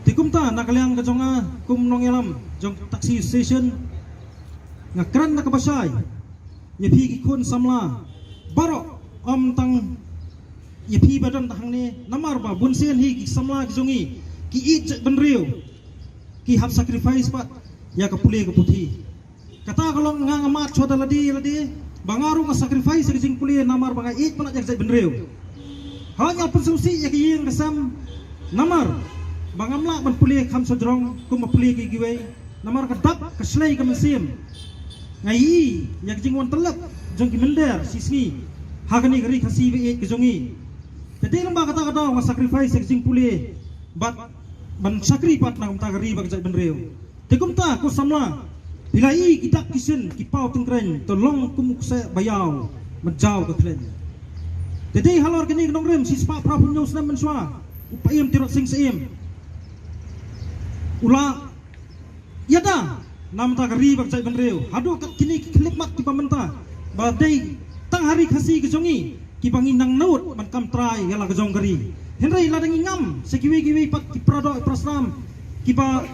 Te kumta na ka liang ka jong nga kum nongïalam jong Taxi Association, nga kren da kaba shai ïa phi ki khun samla baroh, ym tang ïa phi ba don hangne, namar ba bun sien hi ki samla ki jong ngi ki ïeit jaitbynriew, ki hap sacrifice pat ïa ka pule ka puthi. Kata ka long nga nga mad shuwa da lade lade ba nga ruh nga sacrifice ïa ka jingpule namar ba nga ïeit palat ïa ka jaitbynriew. Haba nga pynsngewsih ïa ka ïing ka sem, namar ba ngam lah ban pule kham shajrong kumba pule ki kiwei, namar ka dap ka shlei ka mynsiem. Nga ïohi ïa ka jingwan tyllep jong ki mynder shisngi ha kane ka ri Khasi ba ïeit ka jong ngi. Te dei lyngba kata ka daw nga sacrifice ïa ka jingpule bad ban shakri pat na ka bynta ka ri bad ka jaitbynriew. Te kumta ko samla, phi la ïohi ki dak ki shin ki paw tyngkreiñ, to long kum u kseh ba ïaw, mynjaw ka khleiñ. Te dei halor kane ka nongrim shispah phra phew hynñiew snem mynshuwa, u Paiem Tirot Sing Syiem u la ïada na ka bynta ka ri bad ka jaitbynriew. Haduh kat kine ki khyllipmat kiba mynta ba dei tang ha ri Khasi ka jong ngi kiba ngi nang nud ban kam trai ïa la ka jong ka ri. Hynrei lada ngi ngam sha kiwei kiwei pat ki para doh para snam kiba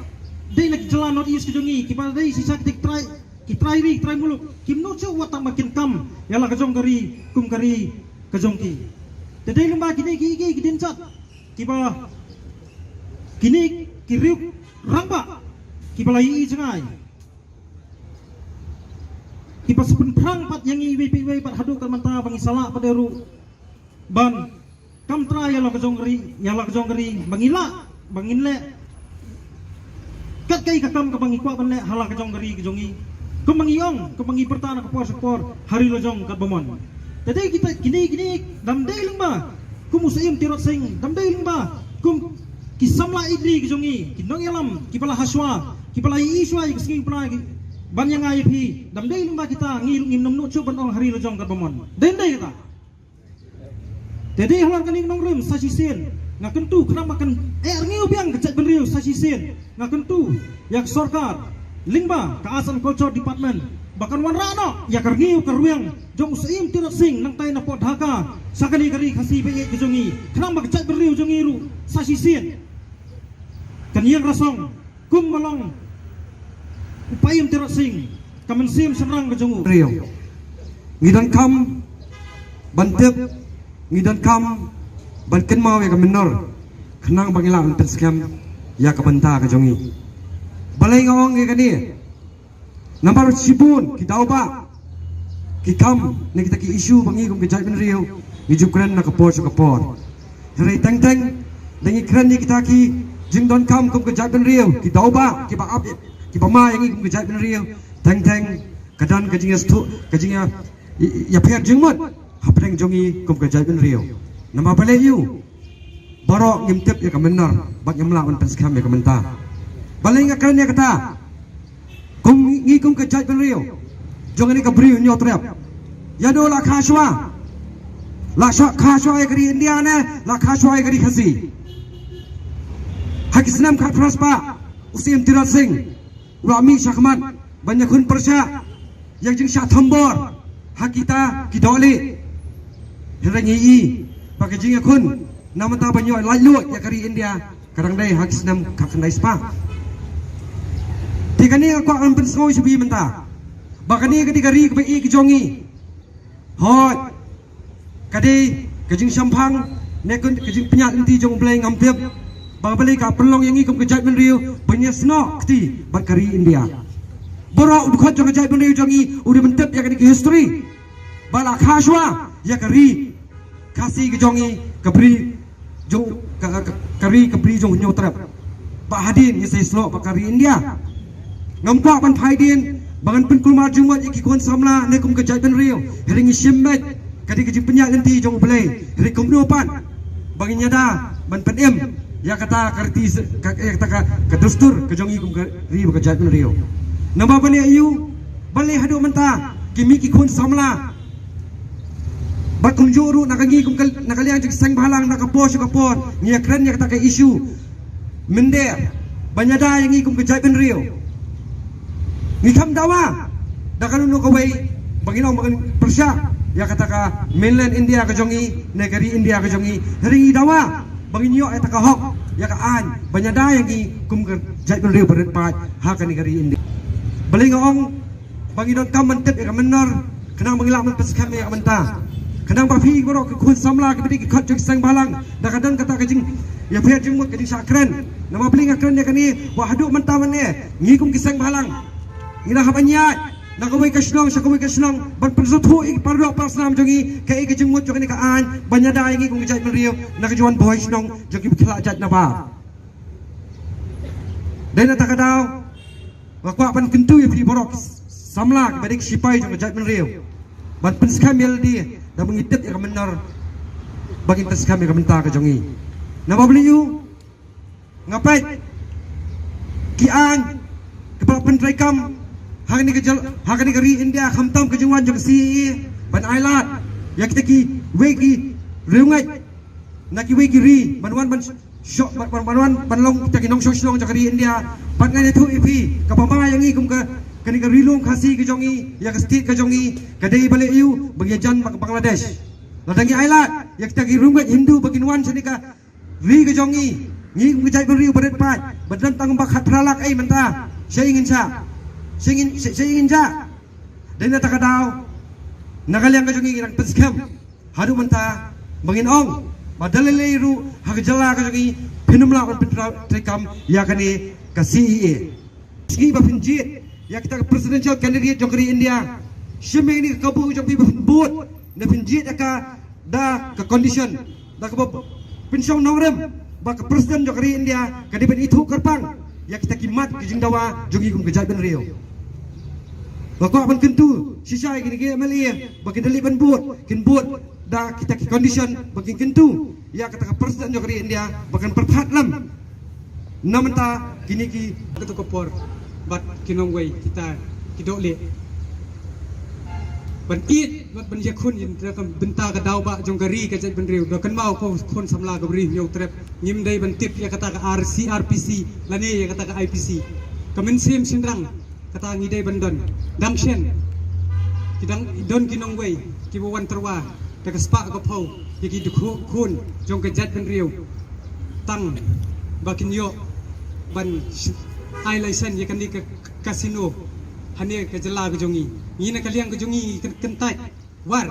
dei na ki jylla North East ka jong ngi kiba dei shisha ki trai, ki trai ri, ki trai muluk, kim nud shuh wat tang ba kin kam ïa la ka jong ka ri kum ka ri ka jong ki. Te dei lyngba kine ki, ki, ki dienjat kiba kine ki riew rangbah kiba la ïohi jngai, kiba sa pynphrang pat ïa ngi iwei pa iwei bad haduh ka mynta ba ngi sa lah pat ruh ban kam trai ïa la ka jong ka ri, ïa la ka jong ka ri, ba ngi lah, ba ngin leh kat kaei ka kam kaba ngi kwah ban leh ha la ka jong ka ri ka jong ngi. Kumba ngi ong, kumba ngi pyrta na ka por sha ka por, ha ri la jong katba mon. Te dei kita kine, kine, dam dei lyngba kum u Syiem Tirot Sing, dam dei lyngba kum ki samla ïeit ri ka jong ngi, ki nongïalam kiba la hashwa, kiba la ïohi shwa ïa ka sngi u pla, ban ïa nga ïa phi, dam dei lyngba kita ngi ruh ngim nym nud shuh ban ong ha ri la jong katba mon. Dei dei kita. Te dei halor kane ka nongrim sa shisien nga kyntu, khnang ba kan eh rngiew biang ka jaitbynriew sa shisien nga kyntu ïa ka sorkar lyngba ka Arts and Culture Department ba kan wanrah noh ïa ka rngiew ka rwiang jong u Syiem Tirot Sing nangtai napoh Dhaka sha kane ka ri Khasi ba ïeit ka jong ngi, khnang ba ka jaitbynriew jong ngi ruh sa shisien kan ïeng rasong kum ba long u Paiem Tirot Sing, ka mynsiem shynrang ka jong u. Riew. Ngi donkam ban tip, ngi donkam ban kynmaw ïa ka mynnor, khnang ba ngi lah ban pynskhem ïa ka bynta ka jong ngi. Balei nga ong ïa kane? Namar shibun ki daw ba ki kam ne kita ki issue ba ngi kum ka jaitbynriew ngi ju kren na ka por sha ka por. Hynrei teng teng da ngi kren ïa kita ki jingdonkam kum ka jaitbynriew, ki daw ba kiba ap, kiba ma ïa ngi kum ka jaitbynriew, teng teng ka don ka jingïastuh, ka jingïa, ïa, ïapher jingmut hapdeng jong ngi kum ka jaitbynriew. Namar balei ïa u baroh ngim tip ïa ka mynnor bad ngim lah ban pynskhem ïa ka mynta. Balei nga kren ïa kata? Kum ngi kum ka jaitbynriew jong kane ka bri u Hynñiewtrep, ïa no la kha shuwa, la sha kha shuwa ïa ka ri India ne la kha shuwa ïa ka ri Khasi? Ha ki snem khatphra spah u Syiem Tirot Sing u la mih shakhmat ban ïakhun pyrshah ïa ka jingshah thombor ha kita ki dohlieh. Hynrei ngi i ba ka jingïakhun na mynta ban ïoh laitluid ïa ka ri India ka dang dei ha ki snem khatkhyndai spah. Te kane nga kwah ban pynsngew ïa phi mynta ba kane ka dei ka ri kaba ïeit ka jong ngi. Hooid, ka dei ka jingshemphang ne ka jingpynïaid lynti jong U Blei ngam tip. Ba balei ka pynlong ïa ngi kum ka jaitbynriew ban ïasnoh kti bad ka ri India. Baroh u dkhot jong ka jaitbynriew jong ngi u dei ban tip ïa kane ka history. Ba la kha shuwa ïa ka ri Khasi ka jong ngi, ka bri jong ka, ka, ka ri, ka bri jong u Hynñiewtrep. Ba hadien ngi sa ïasnoh bad ka ri India. Ngam kwah ban phai dien ba ngan pynkulmar jingmut ïa ki khun samla ne kum ka jaitbynriew. Hynrei ngi shim beit ka dei ka jingpynïaid lynti jong U Blei. Hynrei kumno pat ba ngin ïada ban pynim ïa kata ka riti, ïa kata ka, ka dustur ka jong ngi kum ka ri bad ka jaitbynriew. Namar balei ïa u, balei haduh mynta ki mih ki khun samla. Bad kumjuh ruh na ka ngi kum ka, na ka liang jong ki seng bhalang na ka por sha ka por ngi ïakren ïa kata ka issue mynder ban ïada ïa ngi kum ka jaitbynriew. Ngi kham dawa da kano kano kawei Ba ngin ong ba ngin pyrshah ïa kata ka mainland India ka jong ngi, ne ka ri India ka jong ngi. Hynrei ngi dawa ba ngin ïoh ïa kata ka hok, ïa ka aiñ ban ïada ïa ngi kum ka jaitbynriew barit paid ha kane ka ri India. Balei nga ong ba ngi donkam ban tip ïa ka mynnor, khnang ba ngin lah ban pynskhem ïa ka mynta. Khnang ba phi baroh ki khun samla kiba dei ki khot jong ki seng bhalang, da ka don kata ka jingïapher jingmut, ka jingshah kren. Namar balei nga kren ïa kane? Ba haduh mynta mynne ngi kum ki seng bhalang ngi la hap ban ïaid na kawei ka shnong sha kawei ka shnong ban pynsngewthuh ïa ki para doh para snam jong ngi kaei ka jingmut jong kane ka aiñ ban ïada ïa ngi kum ka jaitbynriew na ka jingwan bhoi shnong jong kiba khlah jait na bar. Dei na kata ka daw nga kwah ban kyntu ïa phi baroh ki samla kiba dei ki shipai jong ka jaitbynriew ban pynskhem ïa lade, da ba ngi tip ïa ka mynnor ba ngin pynskhem ïa ka bynta ka jong ngi. Namar balei? Nga peit ki aiñ kiba la pyntreikam ha kane ka jylla, ha kane ka ri India, khamtam ka jingwan jong ka C A A ban ailad ïa kita kiwei ki riewngeit na kiwei ki ri ban wan ban sho-, ban, ban, ban wan ban long kita ki nongshong shnong jong ka ri India. Pat ngan ïathuh ïa phi, kaba ma ïa ngi kum ka, kane ka Ri Lum Khasi ka jong ngi, ïa ka state ka jong ngi, ka dei balei? Ïa ba ngi ïajan bad ka Bangladesh. Lada ngi ailad ïa kita ki riewngeit Hindu ba kin wan shane ka ri ka jong ngi, ngi kum ka jaitbynriew barit paid ba don tang ba khatphra lak ei mynta, shaei ngin shah? Shaei ngin, shaei ngin shah? Dei na kata ka daw na ka liang ka jong ngi ngi dang pynskhem haduh mynta ba ngin ong ba da lei lei ruh ha ka jylla ka jong ngi phin ym lah ban pyntreikam ïa kane ka C A A. Sngi ba phin jied ïa kita ka presidential candidate jong ka ri India, shim ïa kane ka kabu jong phi ba phin bud, ne phin jied ïa ka da ka condition, da kaba pynshong nongrim ba ka president jong ka ri India ka dei ban ithuh kyrpang ïa kita ki mat ki jingdawa jong ngi kum ka jaitbynriew. Nga kwah ban kyntu shisha ïa kine ki M L A ba kin da leit ban bud, kin bud da kita ki condition ba kin kyntu ïa kata ka president jong ka ri India ba kan pyrkhat lem. Na mynta kine ki, kata ka por bad ki nongwei kita ki doh leh ban ïeit bad ban ïakhun ïa ka bynta ka daw ba jong ka ri ka jaitbynriew. Da kynmaw ko khun samla ka Bri Hynñiewtrep, ngim dei ban tip ïa kata ka R C R P C lane ïa kata ka I P C. Ka mynsiem shynrang kata ngi dei ban don. Dang shen ki dang don ki nongwei kiba wan tyrwa da ka spah ka phew ïa ki dkhot khun jong ka jaitbynriew tang ba kin ïoh ban sh-, ai license ïa kane ka casino hane ka jylla ka jong ngi. Ngi na ka liang ka jong ngi kyn-, kyntait war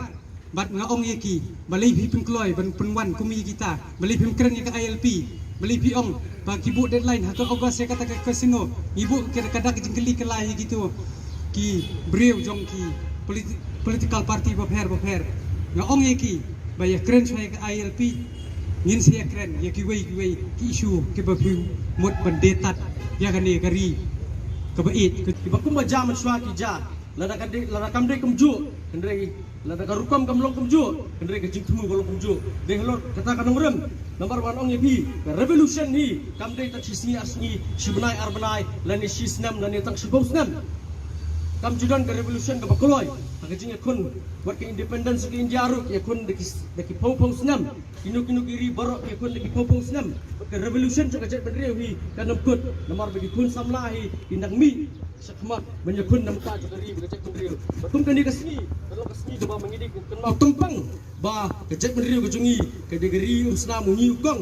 bad nga ong ïa ki, balei phi pynkloi ban pynwan kum ïa kita? Balei phim kren ïa ka I L P? Balei phi ong ba ki buh deadline ha ka August ïa kata ka casino? Ngi buh ka, ka dak jingkylli kylla ïa kito ki briew jong ki politi-, political party bapher bapher. Nga ong ïa ki ba ïa kren shuwa ïa ka I L P, ngin sa ïa kren ïa kiwei kiwei ki issue kiba phi mut ban die tad ïa kane ka ri kaba ïeit, kiba kumba jia mynshuwa ki jia. Lada ka dei, lada kam dei kumjuh, hynrei lada ka rukom kam long kumjuh, hynrei ka jingthmu ka long kumjuh. Dei halor kata ka nongrim, namar ba ngan ong ïa phi, ka revolution hi kam dei tang shi sngi ar sngi, shi bnai ar bnai, lane shi snem, lane tang shiphew snem. Kam ju don ka revolution kaba kloi ha ka jingïakhun wat ka independence ka India ruh, ïakhun da ki, da ki phew phew snem. Kino kino ki ri baroh ki ïakhun da ki phew phew snem. Ka revolution jong ka jaitbynriew hi kan ym kut namar ba ki khun samla hi kin dang mih shakhmat ban ïakhun na ka bynta jong ka ri bad ka jaitbynriew. Bad kum kane ka sngi ka long ka sngi kaba ma ngi dei ban kynmaw tympang ba ka jaitbynriew ka jong ngi ka dei ka ri u snam u ngi u kong,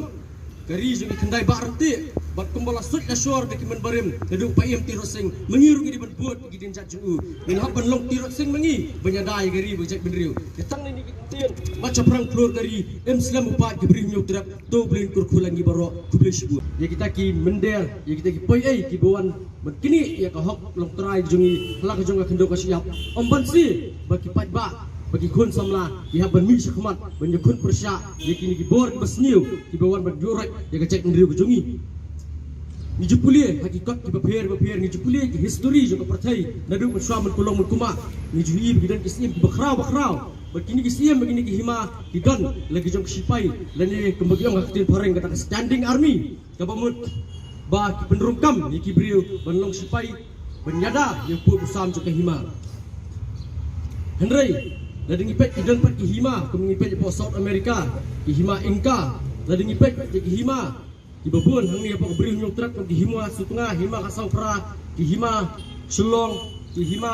ka ri jong ki khyndai bah ryntih. Bad kumba la suid la shor da ki mynbarim naduh u Paiem Tirot Sing, ma ngi ruh ngi dei ban bud ïa ki dienjat jong u. Ngin hap ban long Tirot Sing ma ngi ban ïada ïa ka ri bad ka jaitbynriew. Ïa tang na kine ki ktien, bad shaphrang khlur ka ri im slem u paid ka Bri Hynñiewtrep. To Blei un kyrkhu ïa ngi baroh. Khublei shibun ïa kita ki mynder, ïa kita ki poi ei kiba wan ban knieh ïa ka hok longtrai jong ngi ha la ka jong ka khyndew ka shyiap. Ym banse ba ki paidbah, ba ki khun samla ki hap ban mih shakhmat ban ïakhun pyrshah ïa kine ki bor kiba sniew kiba wan ban ïuhroit ïa ka jaitbynriew ka jong ngi. Ngi ju pule ha ki kot kiba pher ba pher, ngi ju pule ki history jong ka pyrthei naduh mynshuwa mynkulong mynkumba. Ngi ju ïohi ba ki don ki syiem kiba khraw ba khraw. Bad kine ki syiem bad kine ki hima ki don la ki jong ki shipai, lane kumba ki ong ha ka ktien phareng kata ka standing army, kaba mut ba ki pynrung kam ïa ki briew ban long shipai ban ïada ïa u pud u sam jong ka hima. Hynrei lada ngi peit ki don pat ki hima, kum ngi peit hapoh South America, ki hima Inca, lada ngi peit ki hima kiba bun hangne hapoh ka Bri Hynñiewtrep, kum ki hima Sutnga, hima Khasaw Phra, ki hima Shillong, ki hima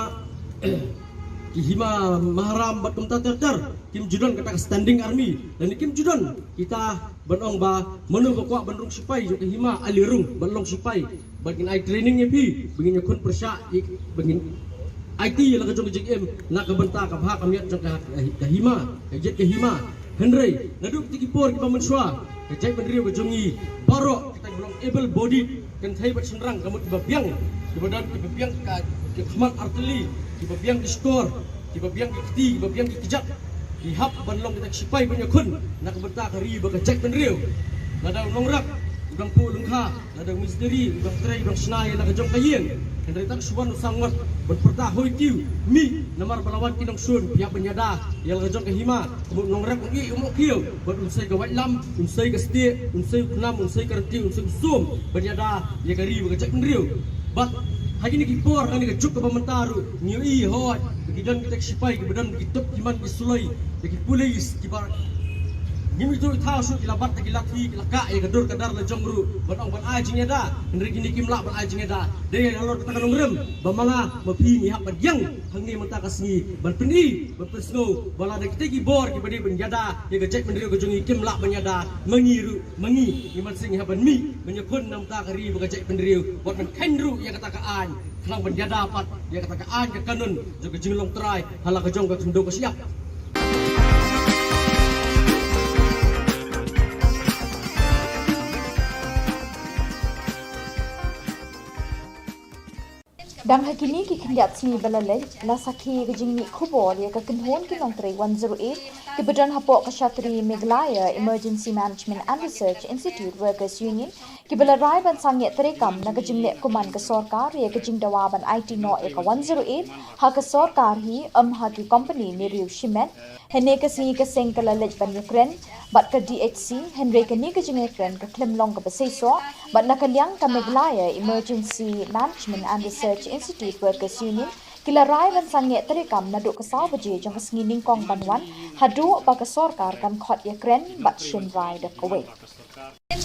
Ki hima Maharam bad kumta ter ter kim ju don kata ka standing army, lane kim ju don kita ban ong ba mano ba kwah ban rung sipai jong ka hima, ale rung ban long sipai. Bad ngin ai training ïa phi ba ngin ïakhun pyrshah, ba ngin aiti ïa la ka jong ka jingim na ka bynta ka bha ka miat jong ka, ka hima, ka jet ka hima. Hynrei naduh kiti ki por kiba mynshuwa, ka jaitbynriew ka jong ngi baroh kita kiba long able bodied, kynthei bad shynrang, ka mut kiba biang, kiba don, kiba biang ka, ka khmat artylli, kiba biang ki shkor, kiba biang ki kti, kiba biang ki kjat, ki hap ban long kita ki sipai ban ïakhun na ka bynta ka ri bad ka jaitbynriew. Lada u nongrep u dang puh lyngkha, lada u mistri u dang trei, u dang shna ïa la ka jong ka ïing, hynrei tang shu wan u sangwat ban pyrta hoi kiew, mih, namar ba la wan ki nongshun, phi hap ban ïada ïa la ka jong ka hima. Ka mut u nongrep un ïeh u mohkhiew bad un sei ka waitlam, un sei ka stieh, un sei u khnam, un sei ka ryntieh, un sei u sum ban ïada ïa ka ri bad ka jaitbynriew. Bad ha kine ki por, ha kane ka juk kaba mynta ruh ngi ïohi hooid ba ki don kita ki sipai kiba don ki tup ki man ki suloi, ïa ki pulis kiba ngim ïohi thaw shuh, ki la bat da ki lathi, ki la kah ïa ka dur ka dar la jong ruh ban ong ban ai jingïada, hynrei kine kim lah ban ai jingïada. Dei halor kata ka nongrim ba ma nga ma phi ngi hap ban ïeng hangne mynta ka sngi ban pyni, ban pynsngew ba lada kita ki bor kiba dei ban ïada ïa ka jaitbynriew ka jong ngi kim lah ban ïada, ma ngi ruh, ma ngi, ngi mynsiem ngi hap ban mih ban ïakhun na ka bynta ka ri bad ka jaitbynriew, bad ban kheiñ ruh ïa kata ka aiñ, khnang ban ïada pat ïa kata ka aiñ ka kanun jong ka jinglong trai ha la ka jong ka khyndew ka shyiap. Dang ha kine ki khyndiat sngi ba la leit, la sakhi ka jingmih khubor ïa ka kynhun ki nongtrei one zero eight kiba don hapoh ka shatri Meghalaya Emergency Management and Research Institute Workers Union, kiba la rai ban sangeh treikam na ka jingleh kuman ka sorkar ïa ka jingdawa ban aiti noh ïa ka one zero eight ha ka sorkar hi, ym ha ki kompani ne riew shimet. Hynne ka sngi ka seng ka la leit ban ïakren bad ka D H C, hynrei kane ka jingïakren ka khlem long kaba seisoh, bad na ka liang ka Meghalaya Emergency Management and Research Institute Workers Union ki la rai ban sangeh treikam naduh ka saw baje jong ka sngi nyngkong ban wan, haduh ba ka sorkar kan khot ïakren bad shim rai da kawei.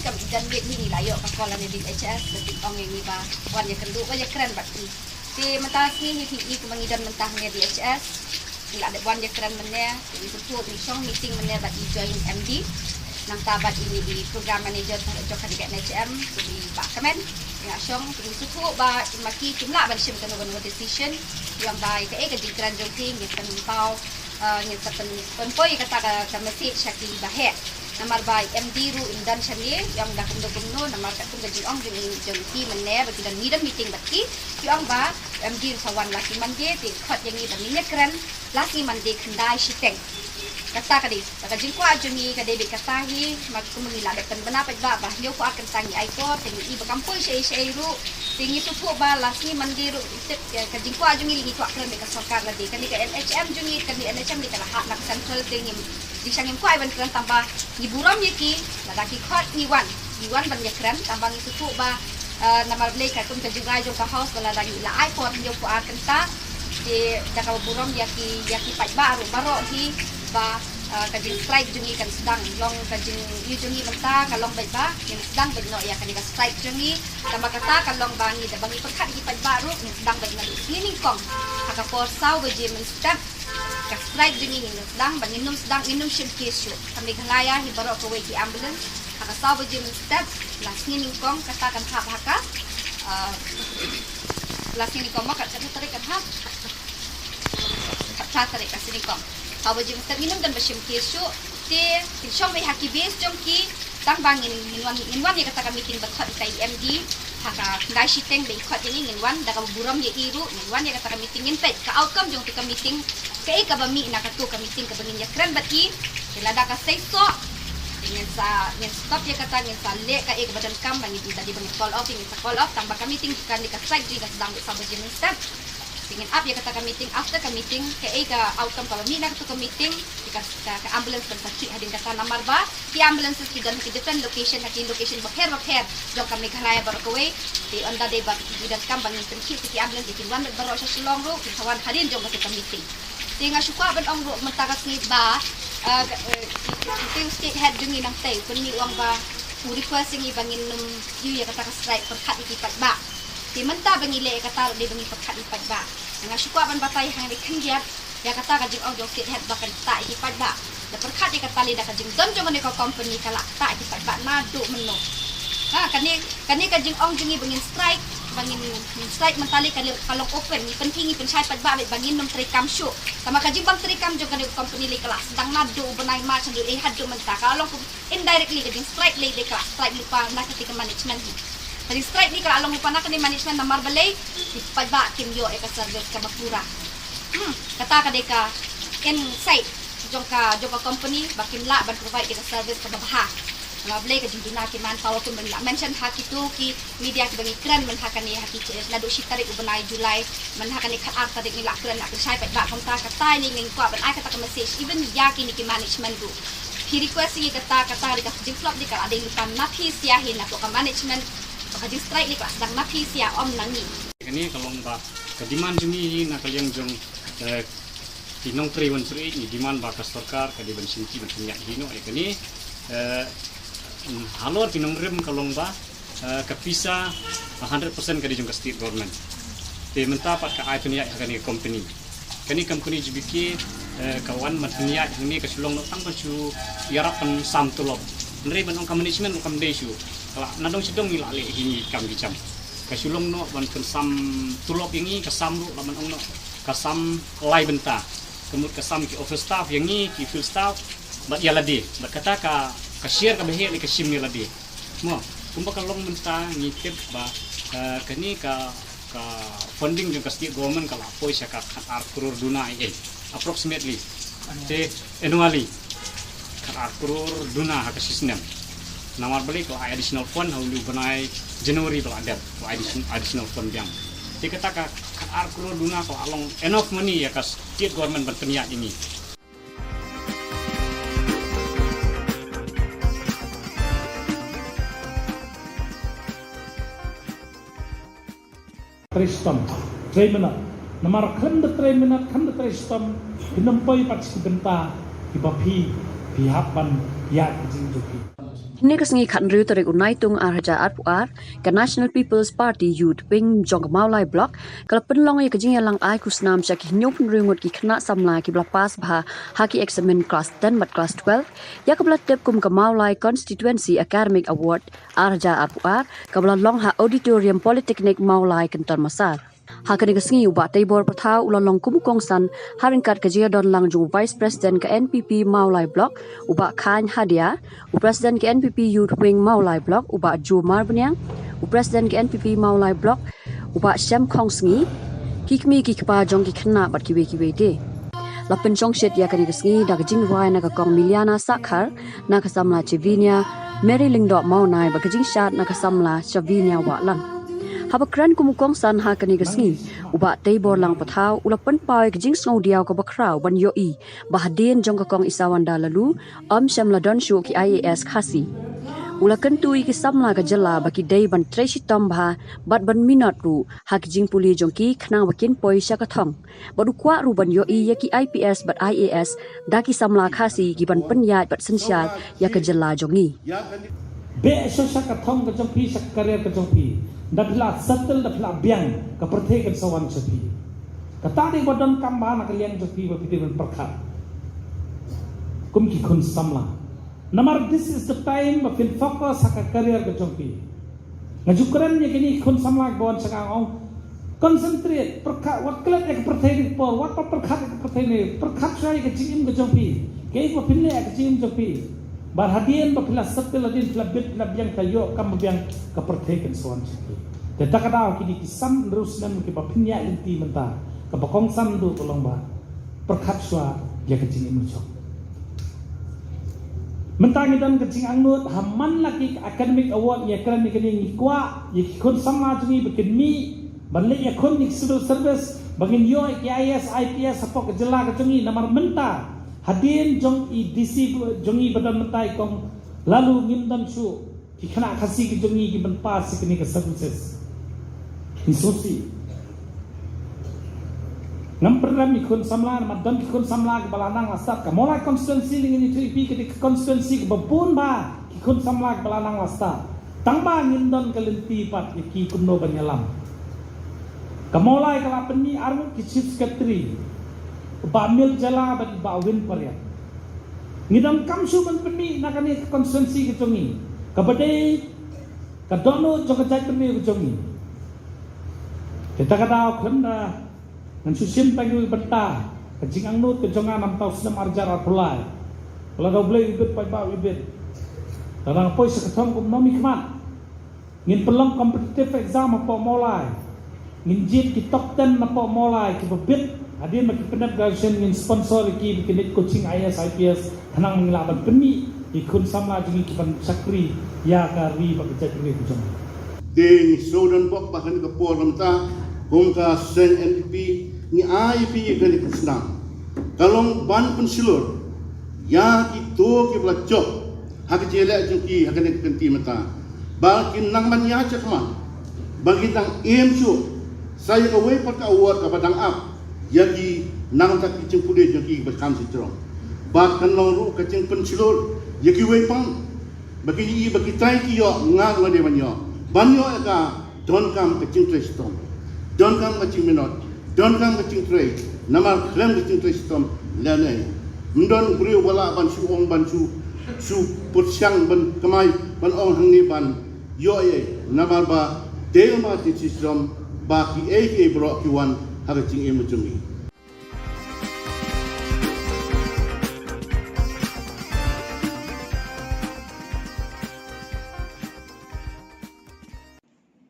Kam i don miet ngi, ngi la ïoh ka call na D H S, ba ki ong ïa ngi ba wan ïakynduh, wan ïakren bad ki. Te mynta ka sngi ngi phi i kumba ngi don mynta hangne D H S. Ngi la dep wan ïakren mynne, ngi sngewthuh, ngi shong meeting mynne bad i Joint M D. Nangta bad ine i program manager jong ka D K N H M, i Bah Kmen. Ngi la shong, ngi sngewthuh ba ma ki kim lah ban shim kano kano decision. Ïa ba ïa kaei ka jingkren jong ki, ngi pynpaw, eh, ngi sa pyn, pynpoi kata ka, ka message sha ki ba heh. Namar ba M D ruh im don shane, i ong da kumno kumno, namar katkum ka jingong jong i, jong i mynne ba ki don, ngi don meeting bad ki, ki ong ba M D ruh sa wan la ki Monday, te khot ïa ngi ba ngin ïakren la sngi Monday khyndai shiteng. Kata ka dei, ka jingkwah jong ngi ka dei beit kata hi, ma kumba ngi la dep pynbna paidbah ba hynñiew phew ar kynta ngi ai por, te ngi i ba kam poi shaei shaei ruh, te ngi sngewthuh ba la sngi Monday ruh, tip, ka jingkwah jong ngi ngi kwah kren beit ka sorkar lade, kane ka N H M jong ngi, kane N H M ngi ka la hap na ka central, te ngi Jingshisha ngim kwah ban kren tang ba ngi burom ïa ki, lada ki khot ngi wan, ngi wan ban ïakren, tang ba ngi sngewthuh ba, eh, namar balei katkum ka jingrai jong ka House ba lada ngi la ai por hynñiew phew ar kynta, te da kaba burom ïa ki, ïa ki paidbah ruh baroh hi ba, eh, ka jingstrike jong ngi kan sdang, long ka jingïoh jong ngi mynta ka long beit ba ngin sdang beit noh ïa kane ka strike jong ngi, tang ba kata ka long ba ngi da ba ngi pyrkhat ïa ki paidbah ruh ngin sdang beit naduh sngi nyngkong ha ka por saw baje mynstep. Ka strike jong ngi ngin sdang, ba ngin ym sdang, ngin ym shim case shuh. Ka Meghalaya hi baroh kawei ki ambulance. Ha ka saw baje mynstep, la sngi nyngkong, kata kan hap ha ka, ah, la sngi nyngkong mo, kat, kat tarik kan hap. Kat phra tarik ka sngi nyngkong. Saw baje mynstep ngin ym don ba shim case shuh. Te kin shong beit ha ki base jong ki, tang ba ngin, ngin wan, ngin wan ïa kata ka meeting ba khot ïa ka M D ha ka khyndai shiteng ba i khot ïa ngi, ngin wan da kaba burom ïa i ruh, ngin wan ïa kata ka meeting, ngin peit ka outcome jong kata ka meeting, kaei kaba mih na kato ka meeting kaba ngin ïakren bad i. Te lada ka seisoh, te ngin sa, ngin stop ïa kata, ngin sa leh kaei kaba donkam ba ngin, lada dei ba ngin call off, ngin sa call off, tang ba ka meeting kan dei, ka strike jong ngi ka sdang beit saw baje mynstep. Te ngin ap ïa kata ka meeting, after ka meeting, kaei ka outcome kaba mih na kato ka meeting, te ka, ka, ka ambulance kan sa trei hadien kata, namar ba ki ambulances ki don ha ki different location, ha ki location bapher bapher jong ka Meghalaya baroh kawei. Te ynda dei ba ki donkam ba ngin pynkit ïa ki ambulance, kin wan baroh sha Shillong ruh, kin sa wan hadien jong kato ka meeting. Te nga shu kwah ban ong ruh mynta ka sngi ba, eh, ka, eh, ki, ki, ki state head jong ngi nangtei u pynmih, u ong ba u request ïa ngi ba ngin nym ïoh ïa kata ka strike pyrkhat ïa ki paidbah. Te mynta ba ngi leh ïa kata ruh dei ba ngi pyrkhat ïa ki paidbah. Nga shu kwah ban batai hangne, khyndiat, Ïa kata ka jingong jong state head ba kan ktah ïa ki paidbah. Da pyrkhat ïa kata lei da ka jingdon jong kane ka company ka la ktah ïa ki paidbah naduh mynno. Ha, kane, kane ka jingong jong ngi ba ngin strike, ba ngin, ngin strike mynta lei ka lei ka long open, ngi pynki ngi pynshai paidbah ba ngin nym treikam shuh. Tangba ka jingbym treikam jong kane ka company lei ka la sdang naduh u bnai March haduh, eh, haduh mynta ka long kum indirectly ka jingstrike lei dei ka la strike lypa na kata ka management hi. Ka jingstrike ni ka la long lypa na kane management namar balei ki paidbah kim ïoh ïa ka service kaba pura. Hmm, kata ka dei ka insight jong ka, jong ka company ba kim lah ban provide ïa ka service kaba bha. Namar balei ka jingduna ki manpower kum ba ngi la mention ha kito ki media kiba ngi kren mynta kane ha ki, naduh shi tarik u bnai July mynta kane khatar tarik ngi la kren la pynshai paidbah kumta, kata ngi ngi kwah ban ai kata ka message even ïa kine ki management ruh. Ki request ngi kata, kata dei ka jingflop dei ka la dei lypa na phi sia hi na ka management. Ka jingstrike ni ka la sdang na phi sia, ym na ngi. Kane ka long ba ka demand jong ngi na ka liang jong, eh, ki nongtrei wantrei, ngi demand ba ka sorkar ka dei ban shim ki ban pynïaid hi noh ïa kane. Eh, halor ki nongrim ka long ba, eh, ka pisa hundred percent ka dei jong ka state government. Te mynta pat ka ai pynïaid ha kane ka company. Kane ka company G B K, eh, ka wan ban pynïaid hangne ka shu long noh tang ban shu ïarap ban sam tulop. Hynrei ban ong ka management ruh kam dei shuh. Ka la na dong shi dong ngi la leh hi ngi kam ki jam. Ka shu long noh ban pynsam tulop ïa ngi, ka sam ruh la ban ong noh ka sam lai bynta. Ka mut ka sam ki office staff ïa ngi, ki field staff bad ïa lade. Bad kata ka, ka share kaba heh lei ka shim ïa lade. Mo, kumba ka long mynta ngi tip ba, eh, kane ka, ka funding jong ka state government ka la poi sha ka khatar klur duna eh, approximately. Te annually khatar klur duna ha ka shi snem. Namar balei ka la ai additional fund ha u bnai January ba la dep, ka la ai addition-, additional fund biang. Te kata ka khatar klur duna ka la long enough money ïa ka state government ban pynïaid ïa ngi. Trei shitom, trei minot. Namar khlem da trei minot, khlem da trei shitom, phin ym poi pat sha ki bynta kiba phi, phi hap ban ïaid ka jingim jong phi. Hynne ka sngi khathynriew tarik u Naitung ar hajar arphew ar, ka National People's Party Youth Wing jong ka Mawlai Block ka la pynlong ïa ka jingïalang ai khusnam sha ki hynñiewphew hynriew ngut ki khynnah samla kiba la pass bha ha ki eksamin klas ten bad klas twelve, ïa kaba la tip kum ka Mawlai Constituency Academic Award ar hajar arphew ar, kaba la long ha Auditorium Polytechnic Mawlai, Kynton Massar. Ha kane ka sngi u Bah Teibor Pathaw u la long kum u kongsan ha ryngkat ka jingïadon lang jong u Vice President ka N P P Mawlai Block, u Bah Khaiñ Hadia, u President ka N P P Youth Wing Mawlai Block, u Bah Joe Marbaniang, u President ka N P P Mawlai Block, u Bah Shem Khongsngi, ki kmie ki kpa jong ki khynnah bad kiwei kiwei de. La pynshongshit ïa kane ka sngi da ka jingrwai na ka Kong Miliana Sakhar, na ka samla Chevinia Mary Lyngdoh Mawnai bad ka jingshad na ka samla Chevinia Wahlang. Haba kren kum u kongsan ha kane ka sngi, u Bah Teibor Lang Pathaw u la pynpaw ïa ka jingsngewdiaw kaba khraw ban ïohi ba hadien jong ka Kong Isawanda Laloo, ym shym la don shuh ki I A S Khasi. U la kyntu ïa ki samla ka jylla ba ki dei ban trei shitom bha bad ban minot ruh ha ki jingpule jong ki khnang ba kin poi sha ka thong. Bad u kwah ruh ban ïohi ïa ki I P S bad I A S da ki samla Khasi ki ban pynïaid bad synshar ïa ka jylla jong ngi. Beh shuh sha ka thong ka jong phi, sha ka career ka jong phi. Da phi la settle, da phi la biang, ka pyrthei kan sa wan sha phi. Kata dei ba donkam bha na ka liang jong phi ba phi dei ban pyrkhat kum ki khun samla. Namar this is the time ba phin focus ha ka career ka jong phi. Nga ju kren ïa kine ki khun samla ba wan sha nga, nga ong, concentrate, pyrkhat, wat klet ïa ka pyrthei dei por, wat pyrkhat ïa ka pyrthei ne, pyrkhat shuwa ïa ka jingim ka jong phi. Kaei ba phin leh ïa ka jingim jong phi. Bad hadien ba phi la settle, hadien phi la bit, phi la biang, ka ïoh kam ba biang, ka pyrthei kan sa wan sha phi. Te ta ka daw kine ki san hynriew snem kiba phin ïaid lynti mynta, kaba kongsan duh ka long ba pyrkhat shuwa ïa ka jingim jong. Mynta ngi don ka jingangnud ha man la ki academic award, ngi ïa kren ïa kine, ngi kwah ïa ki khun samla jong ngi ba kin mih ban leit ïakhun ïa ki civil service, ba ngin ïoh ïa ki I A S, I P S hapoh ka jylla ka jong ngi. Namar mynta hadien jong i D C jong ngi ba don mynta, i Kong Laloo, ngim don shuh ki khynnah Khasi ki jong ngi ki ban pass ïa kine ki services. Ngi sngewsih. Ngam pynrem ïa ki khun samla, namar don ki khun samla kiba la nang la stad. Ka Mawlai constituency lei ngin ïathuh ïa phi ka dei ka constituency kaba bun bha ki khun samla kiba la nang la stad. Tangba ngim don ka lynti pat ïa ki kumno ban ïalam. Ka Mawlai ka la pynmih arngut ki chief secretary. Bah Mil Jala bad Bah Win Pariat. Ngi donkam shuh ban pynmih na kane ka constituency ka jong ngi, kaba dei ka dohnud jong ka jaitbynriew ka jong ngi. Te ta ka daw khun da ngan shu shim tang ïa ka bynta ka jingangnud ka jong nga namar u snem arhajar arphew lai. Lada U Blei u bit paidbah u bit. Tang nga poi sha ka thong kum u nongmihkhmat. Ngin pynlong competitive exam hapoh Mawlai. Ngin jied ki top ten napoh Mawlai kiba bit hadien ba ki pyndep graduation, ngin sponsor ïa ki ba kin leit coaching I A S, I P S, khnang ba ngin lah ban pynmih ïa ki khun samla jong ngi ki ban shakri ïa ka ri bad ka jaitbynriew ka jong ngi. Te ngi sngewdon bok ba ha kane ka por mynta kum ka seng N P P ngi ai ïa phi ïa kane ka snam. Ka long ban pynshlur ïa kito kiba la jop ha ka jingïaleh jong ki ha kane ka kynti mynta, ba kin nang ban ïaid shakhmat, ba kin nang im shuh sa ïa kawei pat ka award kaba dang ap ïa ki nangta ki jingpule jong ki ba kham shisha. Bad kan long ruh ka jingpynshlur ïa kiwei pat ba ki ïohi ba kita ki ïoh, nga ruh nga dei ban ïoh, ban ïoh ïa ka donkam ka jingtrei shitom, donkam ka jingminot, donkam ka jingtrei. Namar khlem ka jingtrei shitom lane ym don briew ba lah ban shu ong, ban shu, shu pyrshang ban kamai, ban ong hangne ban ïoh ei ei. Namar ba dei ma ka jingtrei shitom ba kiei kiei baroh ki wan ha ka jingim jong ngi.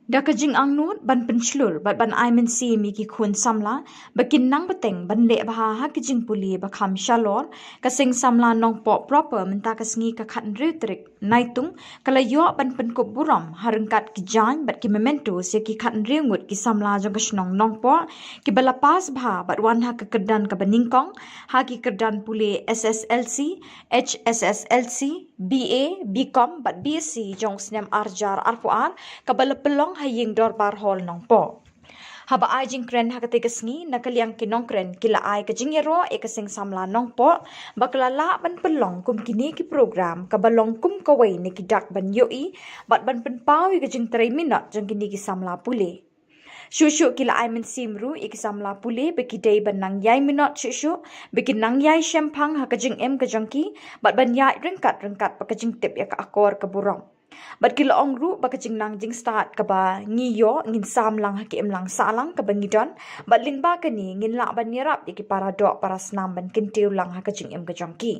Da ka jingangnud ban pynshlur bad ban ai mynsiem ïa ki khun samla ba kin nang bteng ban leh bha ha ka jingpule ba kham shalor, ka seng samla Nongpoh proper mynta ka sngi ka khathynriew tarik Naitung ka la ïoh ban pynkup burom ha ryngkat ki jaiñ bad ki mementos ïa ki khathynriew ngut ki samla jong ka shnong Nongpoh kiba la pass bha bad wan ha ka kyrdan kaba nyngkong ha ki kyrdan pule S S L C, H S S L C, B A, B Com bad B S C jong u snem arhajar arphew ar, kaba la pynlong ha ïing dorbar hall Nongpoh. Haba ai jingkren ha katei ka sngi, na ka liang ki nongkren ki la ai ka jingïaroh ïa ka seng samla Nongpoh ba ka la lah ban pynlong kum kine ki program kaba long kum kawei na ki dak ban ïohi bad ban pynpaw ïa ka jingtrei minot jong kine ki samla pule. Shuh shuh ki la ai mynsiem ruh ïa ki samla pule ba ki dei ban nang ïai minot shuh shuh, ba kin nang ïai shemphang ha ka jingim ka jong ki bad ban ïaid ryngkat ryngkat bad ka jingtip ïa ka akor ka burom. Bad ki la ong ruh ba ka jingnang jingstad kaba ngi ïoh ngin sam lang ha ka imlang sahlang kaba ngi don, bad lyngba kane ngin lah ban ïarap ïa ki para doh para snam ban kyntiew lang ha ka jingim ka jong ki.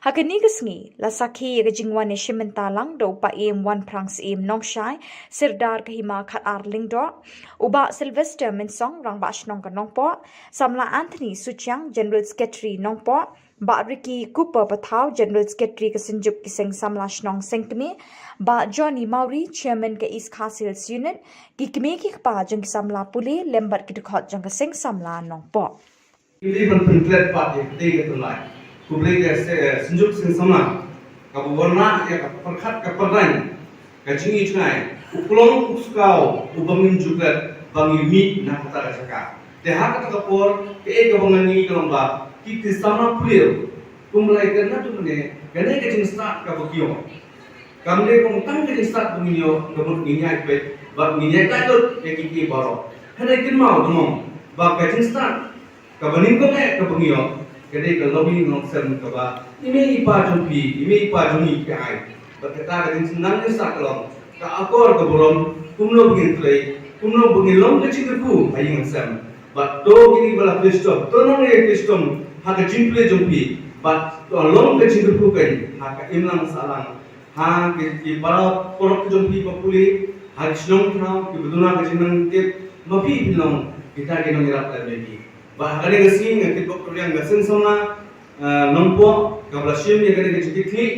Ha kane ka sngi la sakhi ïa ka jingwan ïashim bynta lang da u Paiem Wanphrang Syiem Nongshai, Sirdar ka Hima Khatar Lyngdoh, u Bah Sylvester Mynsong, Rangbah Shnong ka Nongpoh, Samla Anthony Suchiang, General Secretary Nongpoh, Bah Ricky Cooper Pathaw, General Secretary ka Synjuk ki Seng Samla Shnong Sengkmie, Bah Johnny Mawrie, Chairman ka East Khasi Hills Unit, ki kmie ki kpa jong ki samla pule lem bad ki dkhot jong ka Seng Samla Nongpoh. Ngi dei ban pynklet pat ïa katei ka tyllai. Khublei ka se, eh, Synjuk Seng Samla kaba wanrah ïa ka pyrkhat ka pyrdaiñ, ka jingïohi jngai, u klong u skaw uba ngim ju klet ba ngi mih na kata ka jaka. Te ha kata ka por kaei kaba ngan ïohi ka long ba ki, ki samla pule kum lai ka na tu ne kane ka jingstad kaba ki ïoh. Kam dei kum tang ka jingstad ba ngi ïoh, ka mut ngi ïai peit bad ngi ïai klet lut ïa ki, ki baroh. Hynrei kynmaw dang ong ba ka jingstad kaba nyngkong eh kaba ngi ïoh ka dei ka longïing longsem kaba i mei i pa jong phi, i mei i pa jong ngi ki ai. Bad kata ka jingsngew jingstad ka long ka akor ka burom, kumno ba ngin trei, kumno ba ngin long ka jingkyrkhu ha ïing ha sem. Bad to kine ba la trei shitom, to nang ïa trei shitom ha ka jingpule jong phi. Bad to long ka jingkyrkhu kein ha ka imlang sahlang, ha ki, ki para paralok jong phi ba pule, ha ki shnong thaw kiba duna ka jingnang tip, ma phi phin long kita ki nongïarap lem bad ki. Bad ha kane ka sngi nga kitbok kyrpang ïa ka Seng Samla, eh, Nongpoh kaba la shim ïa kane ka jingkitkhlieh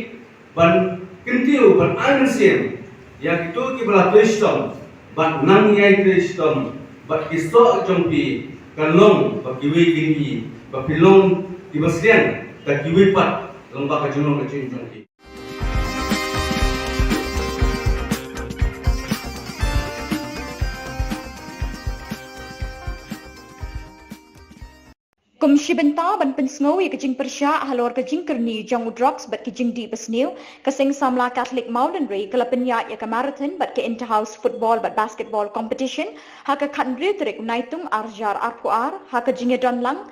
ban kyntiew ban ai mynsiem ïa kito kiba la trei shitom bad nang ïai trei shitom, bad ki soh jong phi kan long ba kiwei kin ïohi ba phi long kiba sliang da kiwei pat, long ba ka jinglong ka jingim jong phi. Kum shi bynta ban pynsngew ïa ka jingpyrshah halor ka jingkyrni jong u drugs bad ki jingdih basniew, ka Seng Samla Catholic Mawlynrei ka la pynïaid ïa ka marathon bad ka inter-house football bad basketball competition ha ka khathynriew tarik u Naitung arhajar arphew ar, ha ka jingïadon lang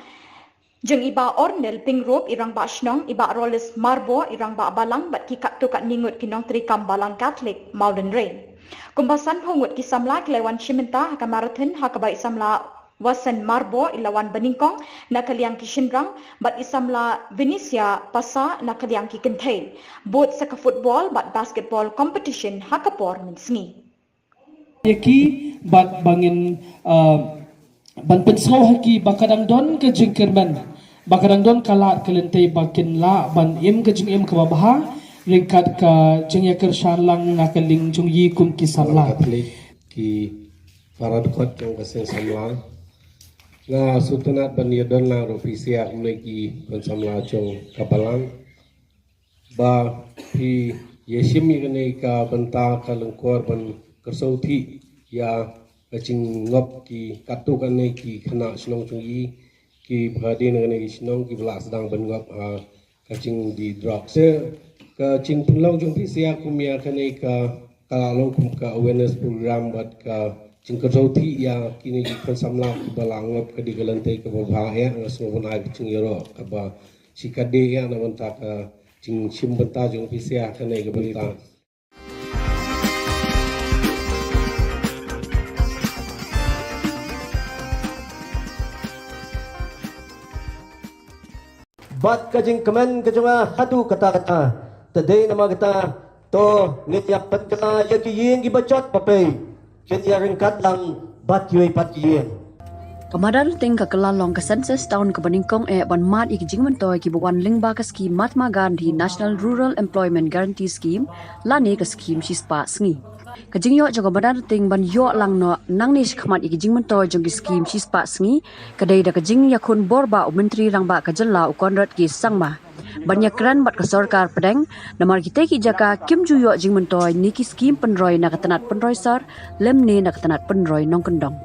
Jong i Bah Ornel Pingrop i Rangbah Shnong, i Bah Rolis Marbo i Rangbah Balang bad ki katto katne ngut ki nongtrei kam Balang Katholik Mawlynrei. Kumba sanphew ngut ki samla ki la wan shim bynta ha ka marathon ha kaba i samla Wasen Marbo i la wan banyngkong na ka liang ki shynrang bad i samla Venetia Pasa na ka liang ki kynthei. Bud sa ka football bad basketball competition ha ka por mynsngi. Ïa ki bad ba ngin, uh, ban pynsngew ha ki ba ka dang don ka jingkyrmen, ba ka dang don ka lad ka lynti ba kin lah ban im ka jingim kaba bha ryngkat ka jingïakyrshan lang na ka liang jong i kum ki samla. Katholik, ki para dkhot jong ka seng samla. Nga sngewtynnat ban ïadon lang ruh phi sha kumne ki khun samla jong ka Balang. Ba phi ïa shim ïa kane ka bynta ka lyngkor ban kyrshah thik ïa ka jingngop ki katto katne ki khynnah shnong jong i, ki ba dei na kane ka shnong ki ba la sdang ban ngop ha ka jingdih drug. Te ka jingpynlong jong phi sha kum ïa kane ka, ka la long kum ka awareness program bad ka jingkyrshah thik ïa kine ki khun samla ki ba la ngop ka dei ka lynti kaba bha ïa, nga sngew ban ai ka jingïaroh kaba shikatdei ïa na bynta ka jingshim bynta jong phi sha kane ka bynta. Bad ka jingkmen ka jong nga haduh katta katta. Te dei namar kata, to ngin ïa pynkylla ïa ki ïing ki ba jot ba pei. Kin ïa ryngkat lang bad kiwei pat ki ïing. Ka Madan Rting ka kylla long ka census town kaba nyngkong eh ban mad ïa ki jingmyntoi ki ba wan lyngba ka skhim Mahatma Gandhi National Rural Employment Guarantee Scheme, lane ka skhim shispah sngi. Ka jingïoh jong ka Madan Rting ban ïoh lang noh nangne shakhmat ïa ki jingmyntoi jong ki skhim shispah sngi, ka dei da ka jingïakhun bor ba u Myntri Rangbah ka jylla u Conrad K Sangma ban ïakren bad ka sorkar pdeng, namar kitei ki jaka kim ju ïoh jingmyntoi ne ki skhim pynroi na ka tnat pynroi sor lymne na ka tnat pynroi nongkyndong.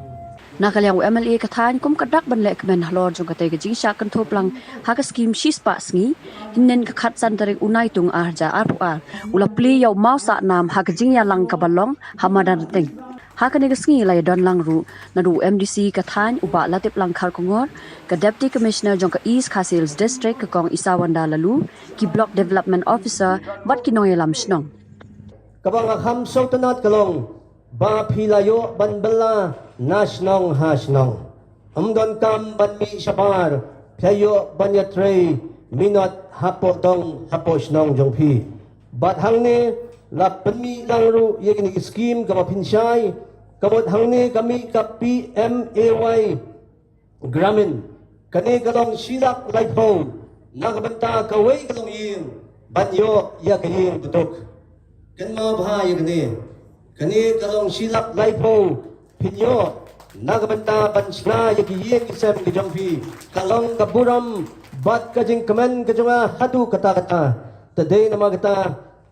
Na ka liang u M L A ka thaiñ, kum ka dak ban leh kmen halor jong katei ka jingshah kynthup lang ha ka skhim shispah sngi, hynnin ka khatsan tarik u Naitung arhajar arphew ar, u la plie ïa u maw sah nam ha ka jingïalang kaba long ha Madan Rting. Ha kane ka sngi la ïadon lang ruh naduh u M D C ka thaiñ u Bah Latiplang Kharkongor, ka Deputy Commissioner jong ka East Khasi Hills District ka Kong Isawanda Laloo, ki Block Development Officer bad ki nongïalam shnong. Kaba nga kham sngewtynnat ka long ba phi la ïoh ban bylla na shnong ha shnong. Ym donkam ban mih shabar, phi la ïoh ban ïatrei minot hapoh dong hapoh shnong jong phi. Bad hangne la pynmih lang ruh ïa kine ki skhim kaba pynshai, ka mut hangne ka mih ka P M A Y Gramin. Kane ka long shi lak laiphew na ka bynta kawei ka longïing ban ïoh ïa ka ïing duh. Kynmaw bha ïa kane. Kane ka long shi lak laiphew phin ïoh na ka bynta ban shna ïa ki ïing ki sem ki jong phi. Ka long ka burom bad ka jingkmen ka jong nga haduh katta katta. Te dei namar kata,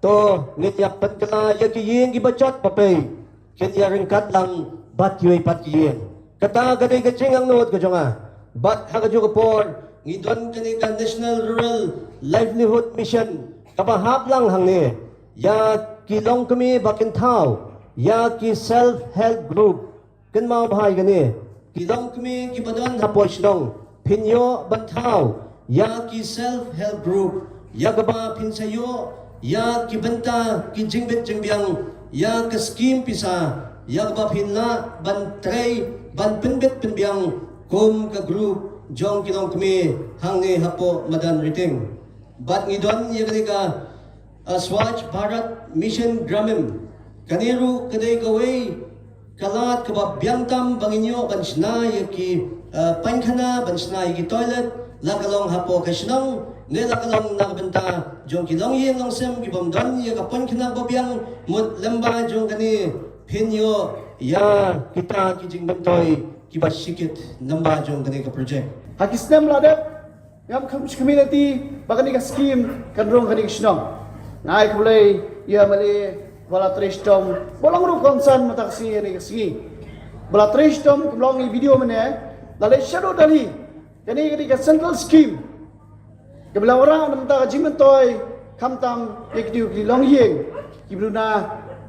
to ngin ïa pynkylla ïa ki ïing ki ba jot ba pei. Kin ïa ryngkat lang bad kiwei pat ki ïing. Kata ka dei ka jingangnud ka jong nga. Bad ha kajuh ka por ngi don kane ka National Rural Livelihood Mission kaba hap lang hangne ïa ki longkmie ba kin thaw ïa ki self help group. Kynmaw bha ïa kane, ki longkmie ki ba don hapoh shnong phin ïoh ban thaw ïa ki self help group, ïa kaba phin sa ïoh ïa ki bynta ki jingbit jingbiang, ïa ka skhim pisa, ïa kaba phin lah ban trei ban pynbit pynbiang kum ka group jong ki longkmie hangne hapoh Madan Rting. Bad ngi don ïa kane ka, uh, Swachh Bharat Mission Gramin. Kane ruh ka dei kawei ka lad kaba biang tam ba ngin ïoh ban shna ïa ki, uh, paikhana, ban shna ïa ki toilet, la ka long hapoh ka shnong ne la ka long na ka bynta jong ki longïing longsem ki bym don ïa ka paikhana ba biang, mut lyngba jong kane phin ïoh ïa kita ki jingmyntoi kiba shikit lyngba jong kane ka project. Ha ki snem la dep, ngam kham shi community ba kane ka skhim kan rung kane ka shnong. Nga ai khublei ïa u M L A ba la trei shitom, ba long ruh kongsan mynta ka sngi, kane ka sngi ba la trei shitom, kum long i video mynne, la leit shaduh Delhi. Kane ka dei ka central scheme kaba la wanrah na bynta ka jingmyntoi khamtam ïa kito ki longïing kiba duna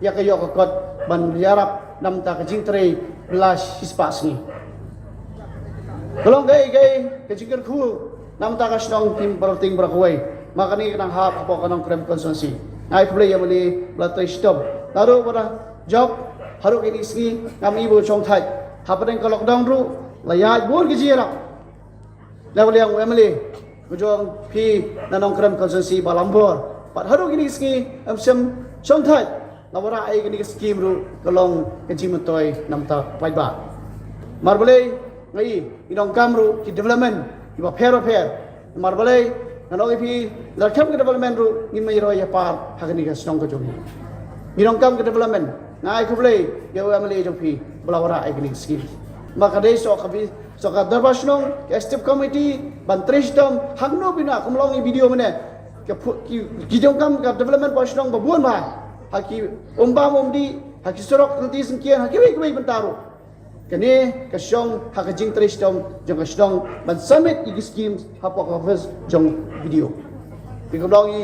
ïa ka ïoh ka kot ban ïarap na bynta ka jingtrei bylla shispah sngi. Ka long kaei kaei ka jingkyrkhu Namta ka shnong phim baroh ting baroh kawei. Ma kane ka nang hap hapoh ka Nongkrem constituency. Nga ai khublei ïa u M L A ba la trei shitom. Naduh ba la jop haduh kine ki sngi ngam i ba u shong thait. Hapdeng ka lockdown ruh la ïaid bun ki jingïarap na ka liang u M L A ka jong phi na Nongkrem constituency ba la ïoh bor. Bad haduh kine ki sngi em shem shong thait. Namar ba ai kine ki skim ruh ka long ka jingmyntoi namar ka paidbah. Namar balei nga i, i nongkam ruh ki development kiba pher ba pher. Namar balei nga ong ïa phi, la kam ka development ruh ngin ym ïaroi ïa par ha kane ka shnong ka jong ngi. Ngi nongkam ka development, nga ai khublei ïa u M L A jong phi ba la wanrah ïa kine ki skim. Ma ka dei sha ka bi, sha ka dorbar shnong, ka executive committee ban trei shitom, hangno bina kum long i video mynne. Ka phu-, ki, ki jong kam ka development ba shnong ba bun ba. Ha ki umbam umdih, ha ki surok, ha ki sengkiang, ha kiwei kiwei bynta ruh. Kane ka shong ha ka jingtrei shitom jong ka shnong ban submit ïa ki skim hapoh ka office jong B D O. Te ka long i,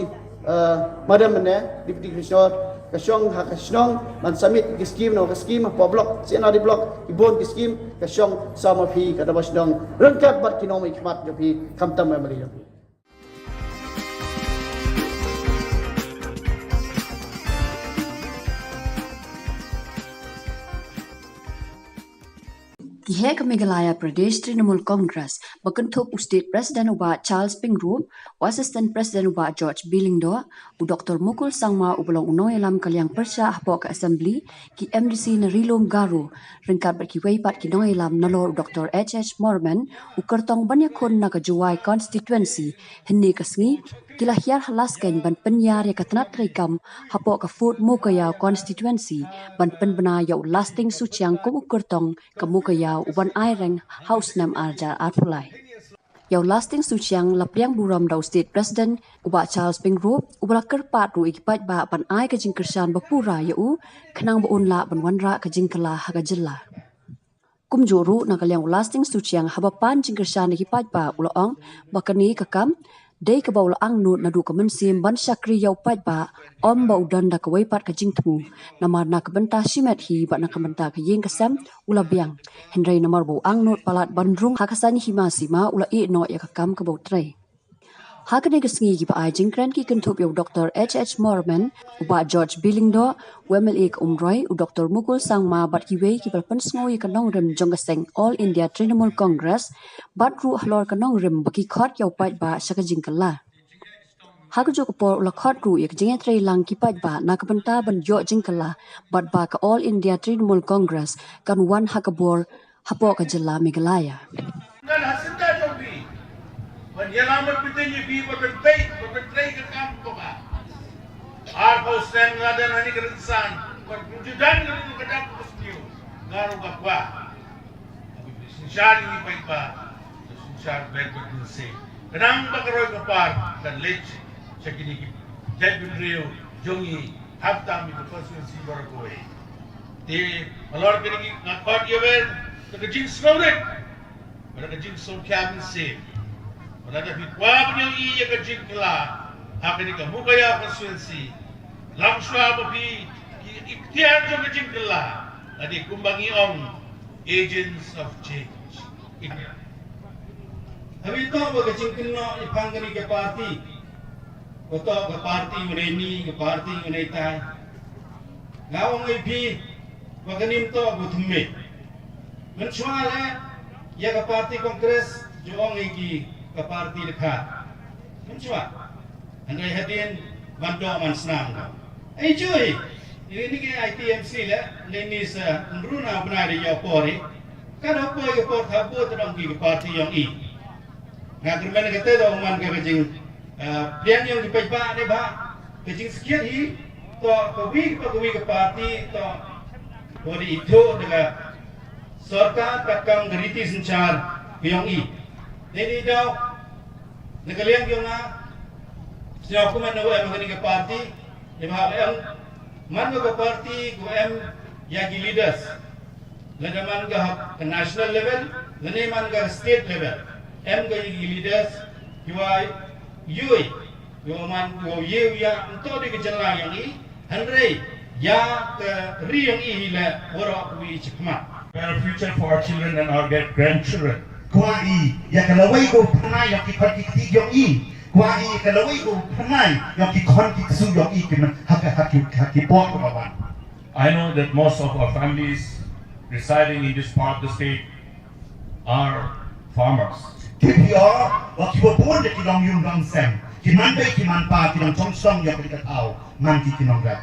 eh, madam mynne, Deputy Commissioner, ka shong ha ka shnong ban submit ïa ki skim, na ka skim hapoh block, C N R D block, ki bun ki skim, ka shong sa ma phi ka dorbar shnong ryngkat bad ki nongmihkhmat jong phi, khamtam ma ma lei jong phi. Ki heh ka Meghalaya Pradesh Trinamool Congress ba kynthup u State President u Bah Charles Pyngrope, u Assistant President u Bah George B Lyngdoh, u Doctor Mukul Sangma uba long u nongïalam ka liang pyrshah hapoh ka Assembly, ki M D C na Ri Lum Garo, ryngkat bad kiwei pat ki nongïalam nalor u Doctor H H Morman, u kyrtong ban ïakhun na ka Jowai constituency, hynne ka sngi ki la hiar ha Laskeiñ ban pynïar ïa ka tnat treikam hapoh ka Fort Mowkaiaw constituency ban pynbna ïa u Lasting Suchiang kum u kyrtong ka Mowkaiaw uban ai reng ha u snem ar hajar arphew lai. Ïa u Lasting Suchiang la pdiang burom da u State President u Bah Charles Pyngrope uba la kyrpad ruh ïa ki paidbah ban ai ka jingkyrshan ba pura ïa u khnang ba un lah ban wanrah ka jingkylla ha ka jylla. Kumjuh ruh na ka liang u Lasting Suchiang haba pan jingkyrshan ïa ki paidbah u la ong ba kane ka kam dei kaba u la angnud naduh ka mynsiem ban shakri ïa u paidbah, ym ba u don da kawei pat ka jingthmu. Namar na ka bynta shimet hi bad na ka bynta ka ïing ka sem u la biang. Hynrei namar ba u angnud palat ban rung ha ka saiñ hima sima u la ïeh noh ïa ka kam kaba u trei. Ha kane ka sngi kiba ai jingkren ki kynthup ïa u Doctor H H Morman, u Bah George B Lyngdoh, u M L A ka Umroi, u Doctor Mukul Sangma bad kiwei kiba la pynsngew ïa ka nongrim jong ka seng All India Trinamool Congress bad ruh halor ka nongrim ba ki khot ïa u paidbah sha ka jingkylla. Ha kajuh ka por u la khot ruh ïa ka jingïatreilang ki paidbah na ka bynta ban ïoh jingkylla bad ba ka All India Trinamool Congress kan wan ha ka bor hapoh ka jylla Meghalaya. Ngan ha syndah jong phi ban ïalam bad phi, ïa phi ban pynpei, ban pyntrei ka kam kaba arphew snem nga don ha kane ka rynsan, ban pynjuh don ka rynsan ka dak ka sniew, nga ruh nga kwah. Synshar ïa ngi paidbah, synshar bad bad mynsiem. Khnang ba ka roi ka par kan leit sha kine ki jaitbynriew jong ngi, hapdeng ïa ka constituency baroh kawei. Te halor kine ki nga khot ïa wen da ka jingsngewrit bad da ka jingsngewkhia mynsiem. Bad lada phi kwah ban ïohi ïa ka jingkylla ha kane ka Mowkaiaw constituency, lashwa ba phi, ki iktiar jong ka jingkylla la dei kumba ngi ong, agents of change. Haba ïa toh ba ka jingkynnoh ïa pang kane ka party, ba toh ka party u dei ni, ka party u dei tai. Nga ong ïa phi ba kane ym toh ba thymmai. Mynshuwa leh ïa ka party Congress ju ong ïa ki ka party dkhar. Mynshuwa. Hynrei hadien ban doh ban snam ka. Ai jui. Ini ni ke I T M C leh, ni ni sa nruna bnai de ïa pori. Ka da poi ka por tha bot dong ki ka party ïong i. Nga kyrmen kata da man ka jing, eh, pdiang ïong ki paidbah ne ba ka jingskhiat hi to ka wi ka wi ka party to ko di itu da ka sorkar ka kam ka riti synshar ïong i. Dei ni daw na ka liang ïong nga sñiaw kumno em kani ka party, ne ba em man ka party ko em ïa ki leaders. Lada man ka, ka national level, lane man ka state level. Em ka ïa ki leaders, ki wa ïohi, ki wa man, ki wa ïohi ïa, nto di ka jylla ïong i, hynrei, ïa ka ri ïong i hi la, waroh wi chikmat. Better future for our children and our great grandchildren. Kwah i ïa ka lawei ka pyrnai ïa ki khon ki kti jong i. Kwah i ïa ka lawei ka pyrnai ïa ki khon ki ksu jong i ki man ha ka, ha ki, ha ki por ka wan. I know that most of our families residing in this part of the state are farmers. Ki phi ïoh ba ki ba bun da ki long ïung long sem. Ki man bei ki man pa ki long chong song ïa ka thaw man ki ki nongrep.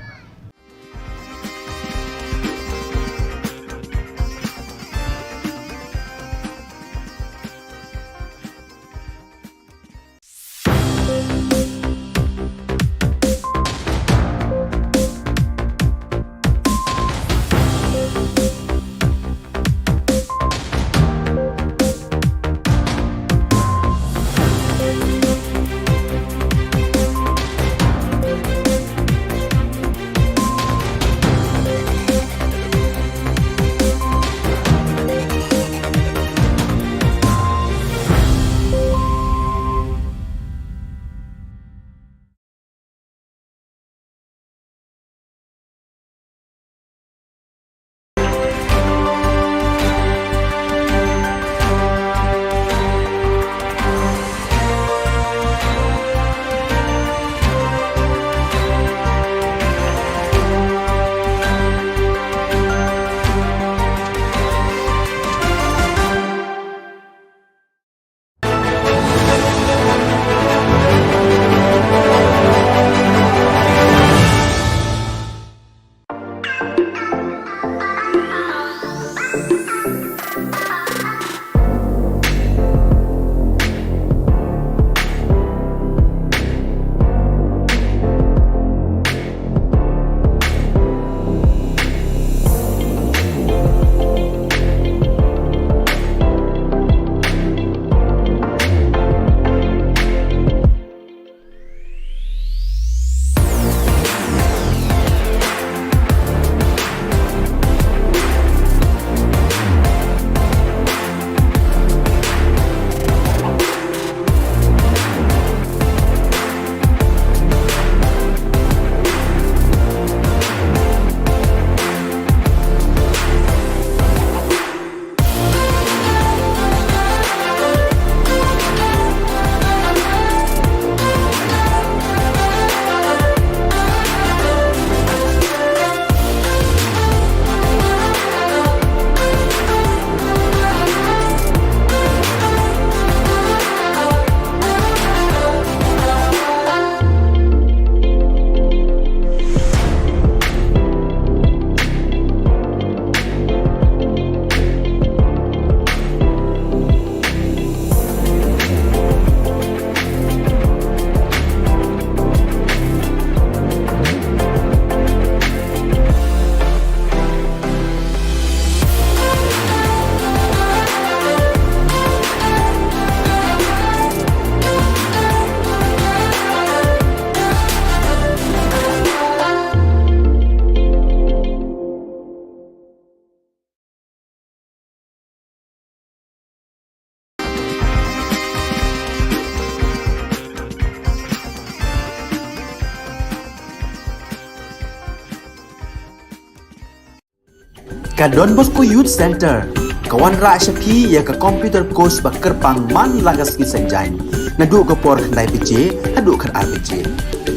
Ka Don Bosco Youth Center ka wanrah sha phi ïa ka computer course ba kyrpang man la ka sngi Saitjaiñ, naduh ka por khyndai baje haduh khatar baje.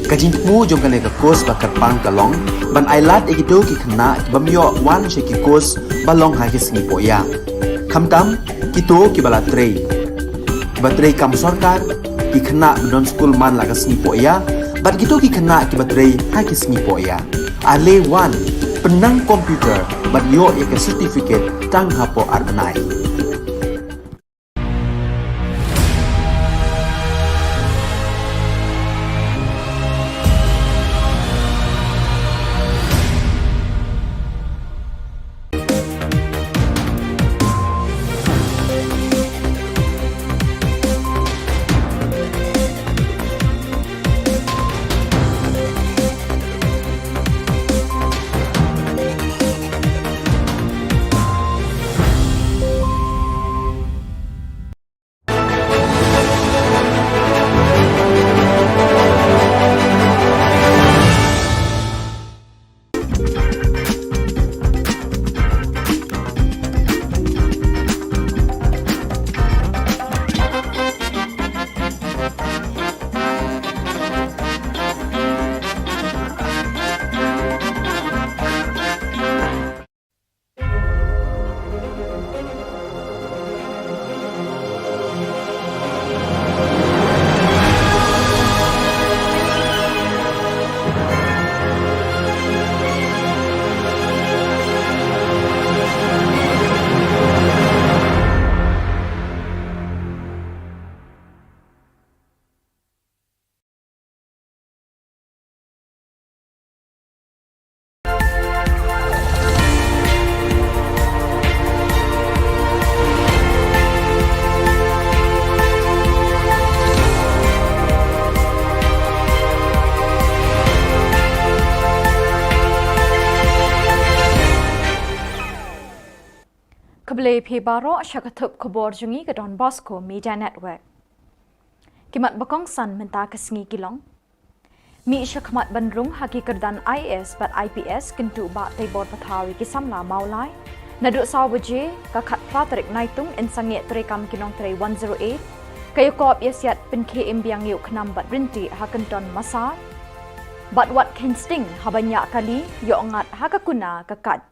Ka jingthmu jong kane ka course ba kyrpang ka long ban ailad ïa kito ki khynnah ki bym ïoh wan sha ki course ba long ha ki sngi pohïa. Khamtam kito kiba la trei, kiba trei kam sorkar, ki khynnah ba don skul man la ka sngi pohïa, bad kito ki khynnah kiba trei ha ki sngi pohïa. Ale wan, pynnang computer bad ïoh ïa ka certificate tang hapoh ar bnai. Te phi baroh sha ka thup khubor jong ngi ka Don Bosco Media Network. Ki mat ba kongsan mynta ka sngi ki long: Mih shakhmat ban rung ha ki kyrdan IAS bad IPS, kyntu Bah Teibor Pathaw ïa ki samla Mawlai. Naduh saw baje ka khatphra tarik Naitung yn sangeh treikam ki nongtrei one zero eight. Ka ïakop ïasiat pynkhie im biang ïa u khnam bad rynti ha Kynton Massar. Bad wat kheiñ sting haba ñiah kali, ïoh ngat ha ka kuna ka kait.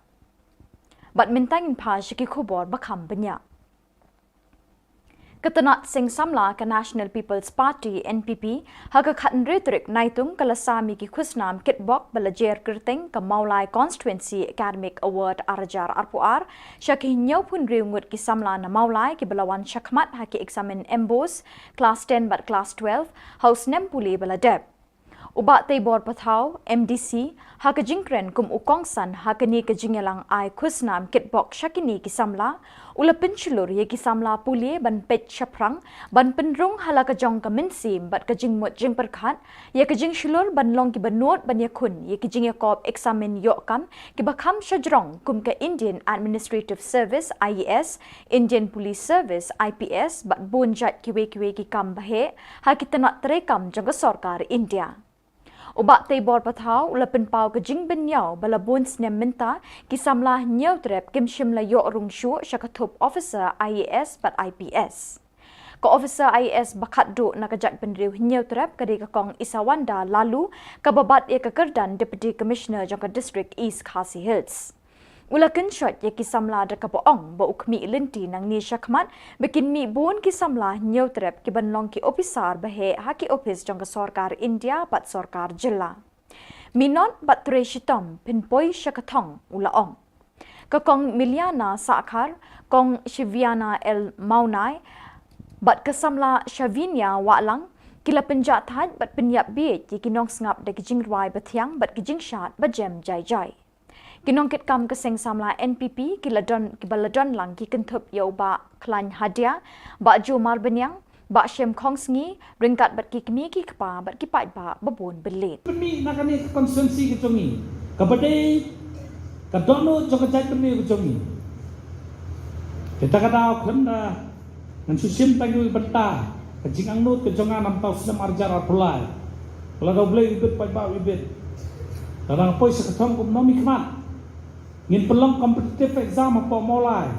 Bad mynta ngin phai sha ki khubor ba kham bniah. Ka tnat seng samla ka National People's Party, NPP, ha ka khathynriew tarik Naitung ka la sam ïa ki khusnam kitbok ba la jer kyrteng ka Mawlai Constituency Academic Award ar hajar arphew ar sha ki hynñiewphew hynriew ngut ki samla na Mawlai kiba la wan shakhmat ha ki eksamin MBOSE Class ten bad Class twelve ha u snem pule ba la dep. U Bah Teibor Pathaw, MDC, ha ka jingkren kum u kongsan ha kane ka jingïalang ai khusnam kitbok sha kine ki samla, u la pynshlur ïa ki samla pule ban peit shaphrang, ban pynrung ha la ka jong ka mynsiem bad ka jingmut jingpyrkhat ïa ka jingshlur ban long kiba nud ban ïakhun ïa ki jingïakop eksamin ïoh kam kiba kham shajrong kum ka Indian Administrative Service, IAS, Indian Police Service, IPS, bad bun jait kiwei kiwei ki kam baheh ha ki tnat treikam jong ka sorkar India. U Bah Teibor Pathaw u la pynpaw ka jingbynñiaw ba la bun snem mynta ki samla Hynñiewtrep kim shym la ïoh rung shuh sha ka thup officer IAS bad IPS. Ka officer IAS ba khatduh na ka jaitbynriew Hynñiewtrep ka dei ka Kong Isawanda Laloo, kaba bat ïa ka kyrdan Deputy Commissioner jong ka District East Khasi Hills. U la kynshoit ïa ki samla da kaba ong ba u khmih lynti nangne shakhmat ba kin mih bun ki samla Hynñiewtrep kiban long ki ophisar baheh ha ki ophis jong ka sorkar India bad sorkar jylla. Minot bad trei shitom phin poi sha ka thong, u la ong. Ka Kong Miliana Sahkhar, Kong Shiviana L Mawnai bad ka samla Shavinia Wahlang ki la pynjahthait bad pynïap bieit ïa ki nongsngap da ki jingrwai bathiang bad ki jingshad bajem jai jai. Ki nongkitkam ka seng samla NPP ki la don, kiba la don lang ki kynthup ïa u Bah Khlaiñ Hadia, Bah Jomar Bniang, Bah Shem Khongsngi, ryngkat bad ki kmie ki kpa bad ki paidbah ba bun bynleit. Pynmih na kane ka constituency ka jong ngi, kaba dei ka dohnud jong ka jaitbynriew ka jong ngi. Kata ka daw khlem da ngan shu shim tang ïa u bynta ka jingangnud ka jong nga namar u snem ar hajar arphew lai. Lada U Blei u bit, paidbah u bit, lada nga poi sha ka thong kum u nongmihkhmat, ngin pynlong competitive exam hapoh Mawlai.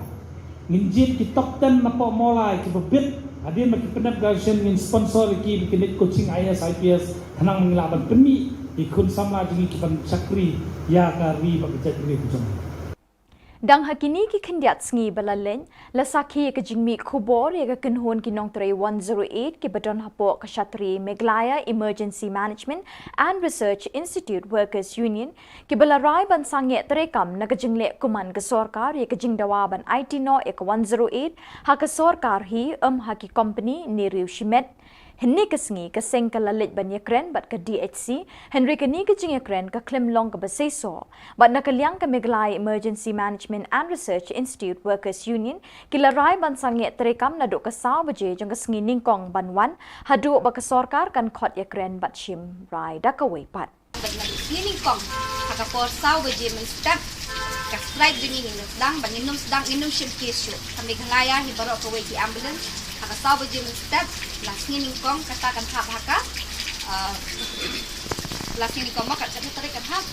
Ngin jied ki top ten napoh Mawlai kiba bit. Hadien ba ki pyndep graduation ngin sponsor ïa ki ba kin leit coaching IAS IPS, khnang ba ngin lah ban pynmih ïa ki khun samla jong ngi kiban shakri ïa ka ri bad ka jaitbynriew ka jong ngi. Dang ha kine ki khyndiat sngi ba la leit, la sakhi ïa ka jingmih khubor ïa ka kynhun ki nongtrei one zero eight kiba don hapoh ka shatri Meghalaya Emergency Management and Research Institute Workers Union, kiba la rai ban sangeh treikam na ka jingleh kuman ka sorkar ïa ka jingdawa ban aiti noh ïa ka one zero eight ha ka sorkar hi, ym ha ki kompani ne riew shimet. Hynne ka sngi ka seng ka la leit ban ïakren bad ka DHC, hynrei kane ka jingïakren ka khlem long kaba seisoh. Bad na ka liang ka Meghalaya Emergency Management and Research Institute Workers Union ki la rai ban sangeh treikam naduh ka saw baje jong ka sngi nyngkong ban wan, haduh ba ka sorkar kan khot ïakren bad shim rai da kawei pat. Bad naduh sngi nyngkong ha ka por saw baje mynstep, ka strike jong ngi ngin ym sdang, bad ngin ym sdang, ngin ym shim case shuh. Ka Meghalaya hi baroh kawei ki ambulance, ha ka saw baje mynstep la sngi nyngkong kata kan hap ha ka, ah, la sngi nyngkong mo, kat, kat tarik kan hap.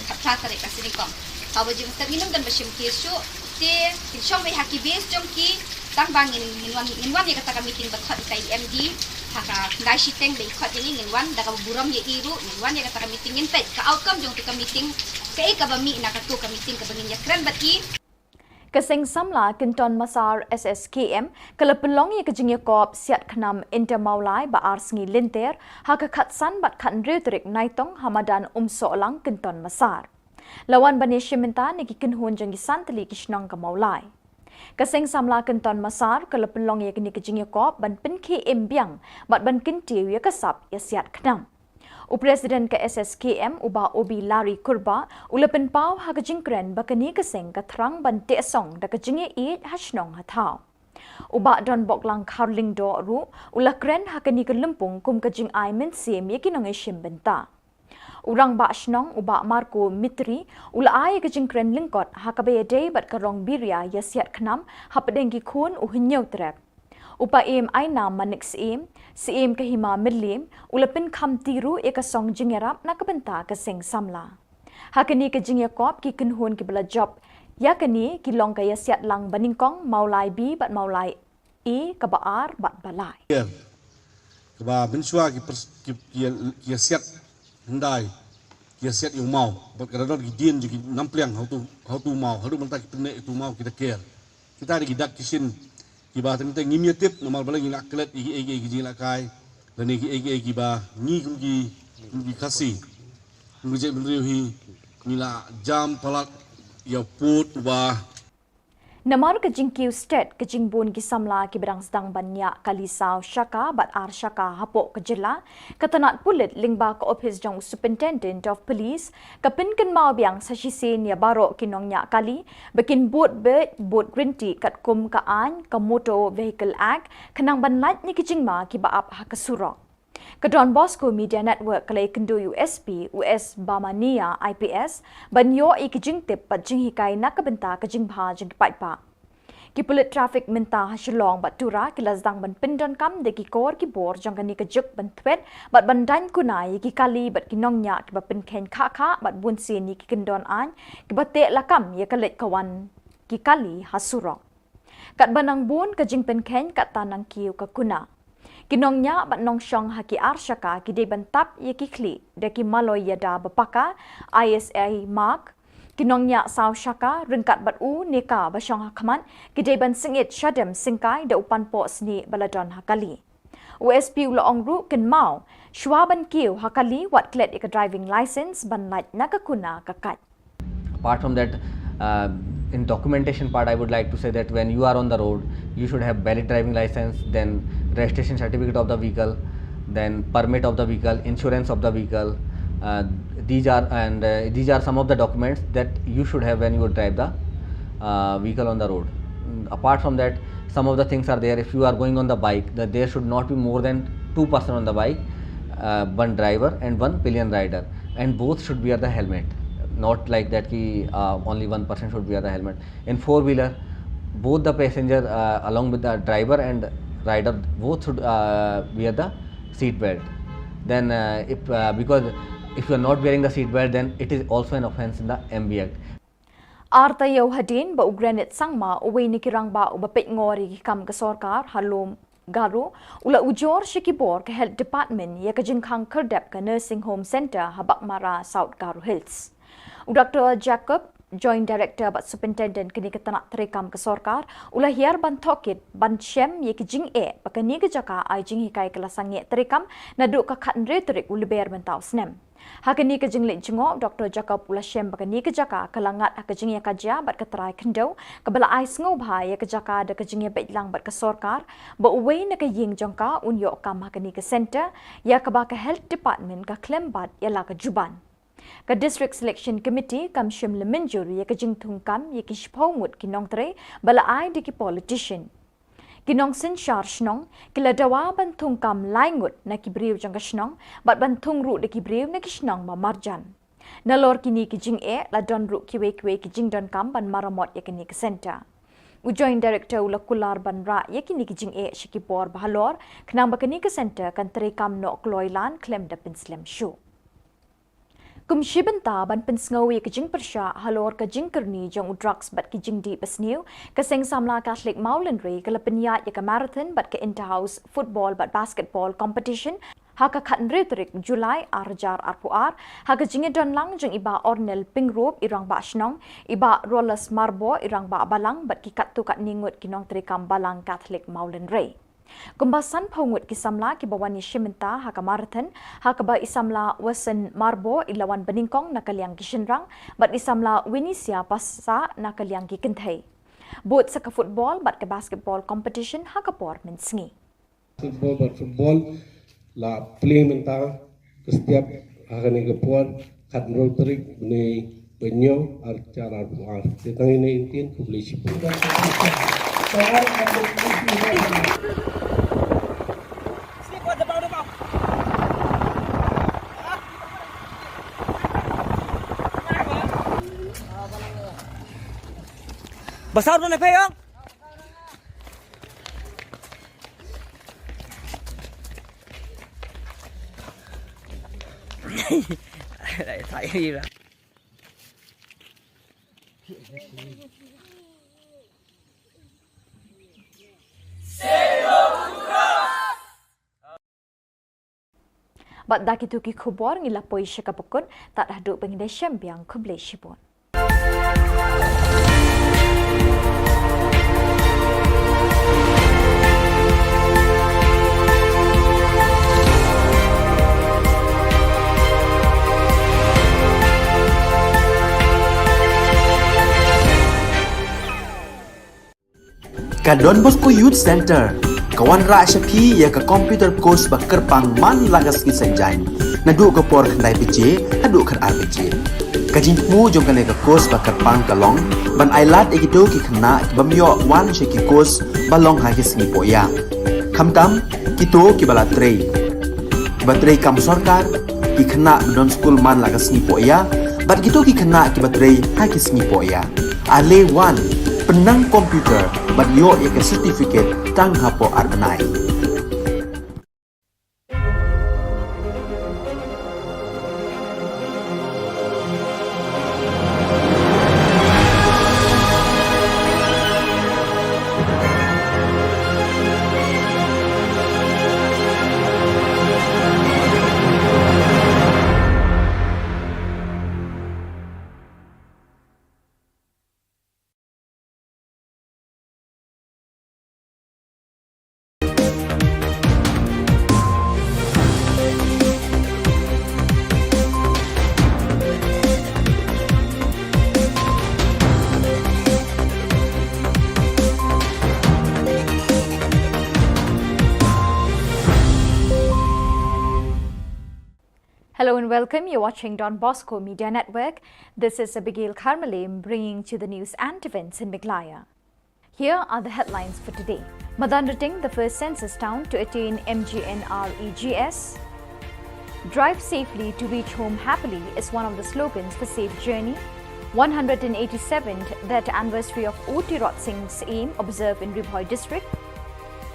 Kat phra tarik la sngi nyngkong. Saw baje mynstep ngin ym don ba shim case shuh. Te kin shong beit ha ki base jong ki, tang ba ngin, ngin wan, ngin wan ïa kata ka meeting ba khot ïa ka MD ha ka khyndai shiteng ba i khot ïa ngi, ngin wan da kaba burom ïa i ruh, ngin wan ïa kata ka meeting, ngin peit ka outcome jong tu ka meeting, kaei kaba mih na katu ka meeting kaba ngin ïakren bad i. Ka seng samla Kynton Massar SSKM ka la pynlong ïa ka jingïakop siat khnam Inter Mawlai ba ar sngi lynter ha ka khatsan bad khathynriew tarik Naitung ha madan Umsohlang, Kynton Massar. La wan ban ïashim bynta na ki kynhun jong ki san tylli ki shnong ka Mawlai. Ka seng samla Kynton Massar ka la pynlong ïa kane ka jingïakop ban pynkhie im biang bad ban kyntiew ïa ka sap ïa siat khnam. U President ka SSKM, u Bah Obi Larry Kurbah, u la pynpaw ha ka jingkren ba kane ka seng ka thrang ban teh song da ka jingïaieit ha shnong ha thaw. U Bah Donboklang Kharlyngdoh ruh u la kren ha kane ka lympung kum ka jingai mynsiem ïa ki nongïashim bynta. U Rangbah Shnong u Bah Marco Mitri u la ai ïa ka jingkren lyngkot ha kaba ïadei bad ka rong biria ïasiat khnam hapdeng ki khun u Hynñiewtrep. U Bah Im Ainam Manik Syiem, Syiem ka Hima Mylliem, u la pynkham ti ruh ïa ka song jingïarap na ka bynta ka seng samla. Ha kane ka jingïakop ki kynhun kiba la jop ïa kane ki long ka ïasiat lang banyngkong Mawlai B bad Mawlai A kaba ar bad ba lai. Kaba mynshuwa ki pers-, ki, ki, ki ïasiat hyndai, ki ïasiat ïa u maw bad ka da don ki dien jong ki nampliang ha utu, ha utu maw, haduh mynta ki pynneh ïa utu maw ki da ker. Kita dei ki dak ki shin kiba teng teng ngim ïatip namar balei ngi la klet ïa kiei kiei ki jingïalehkai lane kiei kiei kiba ngi kum ki, kum ki Khasi, kum ki jaitbynriew hi ngi la jam palat ïa u pud uba. Namar ka jingkiew stet ka jingbun ki samla kiba dang sdang ban ñiah kali saw shaka bad ar shaka hapoh ka jylla, ka tnat pulit lyngba ka ophis jong u Superintendent of Police ka pynkynmaw biang sa shisien ïa baroh ki nongñiah kali ba kin bud beit, bud ryntih katkum ka aiñ ka Motor Vehicle Act khnang ban lait na ki jingma kiba ap ha ka surok. Ka Don Bosco Media Network ka la ïakynduh ïa u S P, u S Bamania I P S, ban ïoh ïa ki jingtip bad jinghikai na ka bynta ka jingbha jong ki paidbah. Ki pulit traffic mynta ha Shillong bad Tura ki la sdang ban pyndonkam da ki kor ki bor jong kane ka juk ban thwet bad ban daiñ kuna ïa ki kali bad ki nongñiah kiba pynkheiñ khah khah bad bunsien ïa ki kyndon aiñ kiba teh lakam ïa ka leit ka wan ki kali ha surok. Katba nang bun ka jingpynkheiñ katta nang kiew ka kuna. Ki nongñiah bad nongshong ha ki ar shaka ki dei ban tap ïa ki khlieh da ki maloi ïada ba paka, I S I mark. Ki nongñiah saw shaka ryngkat bad u ne ka ba shong ha khmat ki dei ban sngewthuh shadem syngkai da u panpoh snieh ba la don ha kali. U S P u la ong ruh kynmaw, shuwa ban kiew ha kali wat klet ïa ka driving license ban lait na ka kuna ka kait. Apart from that, uh, in documentation part, I would like to say that when you are on the road, you should have valid driving license, then registration certificate of the vehicle, then permit of the vehicle, insurance of the vehicle. Uh, these are and uh, these are some of the documents that you should have when you drive the uh, vehicle on the road. Apart from that, some of the things are there. If you are going on the bike, that there should not be more than two person on the bike, uh, one driver and one pillion rider, and both should wear the helmet. Not like that ki uh, only one person should wear the helmet. In four wheeler, both the passenger uh, along with the driver and rider, both should uh, wear the seat belt. Then uh, if uh, because if you are not wearing the seat belt, then it is also an offence in the M V Act. Ar taïew hadien ba u Granit Sangma, uwei na ki rangbah uba peit ngor ïa ki kam ka sorkar ha Lum Garo, u la ujor sha ki bor ka Health Department ïa ka jingkhang khyrdep ka Nursing Home Centre ha Baghmara, South Garo Hills. U Doctor Jacob, Joint Director bad Superintendent kane ka tnat treikam ka sorkar, u la hiar ban tohkit ban shem ïa ki jingeh ba kane ka jaka ai jinghikai ka la sangeh treikam naduh ka khathynriew tarik u Lber mynta u snem. Ha kane ka jingleit jngoh, Doctor Jacob u la shem ba kane ka jaka ka la ngat ha ka jingïakajia bad ka trai khyndew, kaba la ai sngewbha ïa ka jaka da ka jingïabeit lang bad ka sorkar ba uwei na ka ïing jong ka un ïoh kam ha kane ka centre, ïa kaba ka Health Department ka khlem bat ïa la ka juban. Ka District Selection Committee kam shym la mynjur ïa ka jingthung kam ïa ki shiphew ngut ki nongtrei ba la ai da ki politician. Ki nongsynshar shnong ki la dawa ban thung kam lai ngut na ki briew jong ka shnong bad ban thung ruh da ki briew na ki shnong ba marjan. Nalor kine ki jingeh la don ruh kiwei kiwei ki jingdonkam ban maramot ïa kine ki centre. U Joint Director u la kular ban rah ïa kine ki jingeh sha ki bor ba halor khnang ba kine ki centre kan treikam noh kloi lan khlem da pynslem shuh. Kum shi bynta ban pynsngew ïa ka jingpyrshah halor ka jingkyrni jong u drugs bad ki jingdih basniew, ka Seng Samla Katholik Mawlynrei ka la pynïaid ïa ka marathon bad ka inter-house football bad basketball competition ha ka khathynriew tarik July ar hajar arphew ar, ha ka jingïadon lang jong i Bah Ornel Pyngrope i Rangbah Shnong, i Bah Rolas Marbo i Rangbah Balang bad ki katto katne ngut ki nongtreikam Balang Katholik Mawlynrei. Kumba sanphew ngut ki samla kiba wan ïashim bynta ha ka marathon, ha kaba i samla Wason Marbo i la wan banyngkong na ka liang ki shynrang bad i samla Winisia Passah na ka liang ki kynthei. Bud sa ka football bad ka basketball competition ha ka por mynsngi. Football bad football la plie mynta ka step ha kane ka por, khathynriew tarik bnai ba hynñiew, ar hajar arphew ar. Te tang ine i ktien, khublei shibun. Pasar tu na payong. Bad da kito ki khubor ngi la poi sha kaba kut, tad haduh ba ngin da shem biang, khublei shibun. Ka Don Bosco Youth Centre ka wanrah sha phi ïa ka computer course ba kyrpang man la ka sngi Saitjaiñ, naduh ka por khyndai baje haduh khatar baje. Ka jingthmu jong kane ka course ba kyrpang ka long ban ailad ïa kito ki khynnah ki bym ïoh wan sha ki course ba long ha ki sngi pohïa, khamtam kito kiba la trei, kiba trei kam sorkar, ki khynnah ba don skul man la ka sngi pohïa, bad kito ki khynnah kiba trei ha ki sngi pohïa. Ale wan, pynnang computer bad ïoh ïa ka certificate tang hapoh ar bnai. Hello and welcome. You're watching Don Bosco Media Network. This is Abigail Kharmale bringing to the news and events in Meghalaya. Here are the headlines for today. Madanrting, the first census town to attain M G N R E G S. Drive safely to reach home happily is one of the slogans for Safe Journey. One hundred eighty-seventh death anniversary of U Tirot Singh's aim observed in Ri Bhoi district.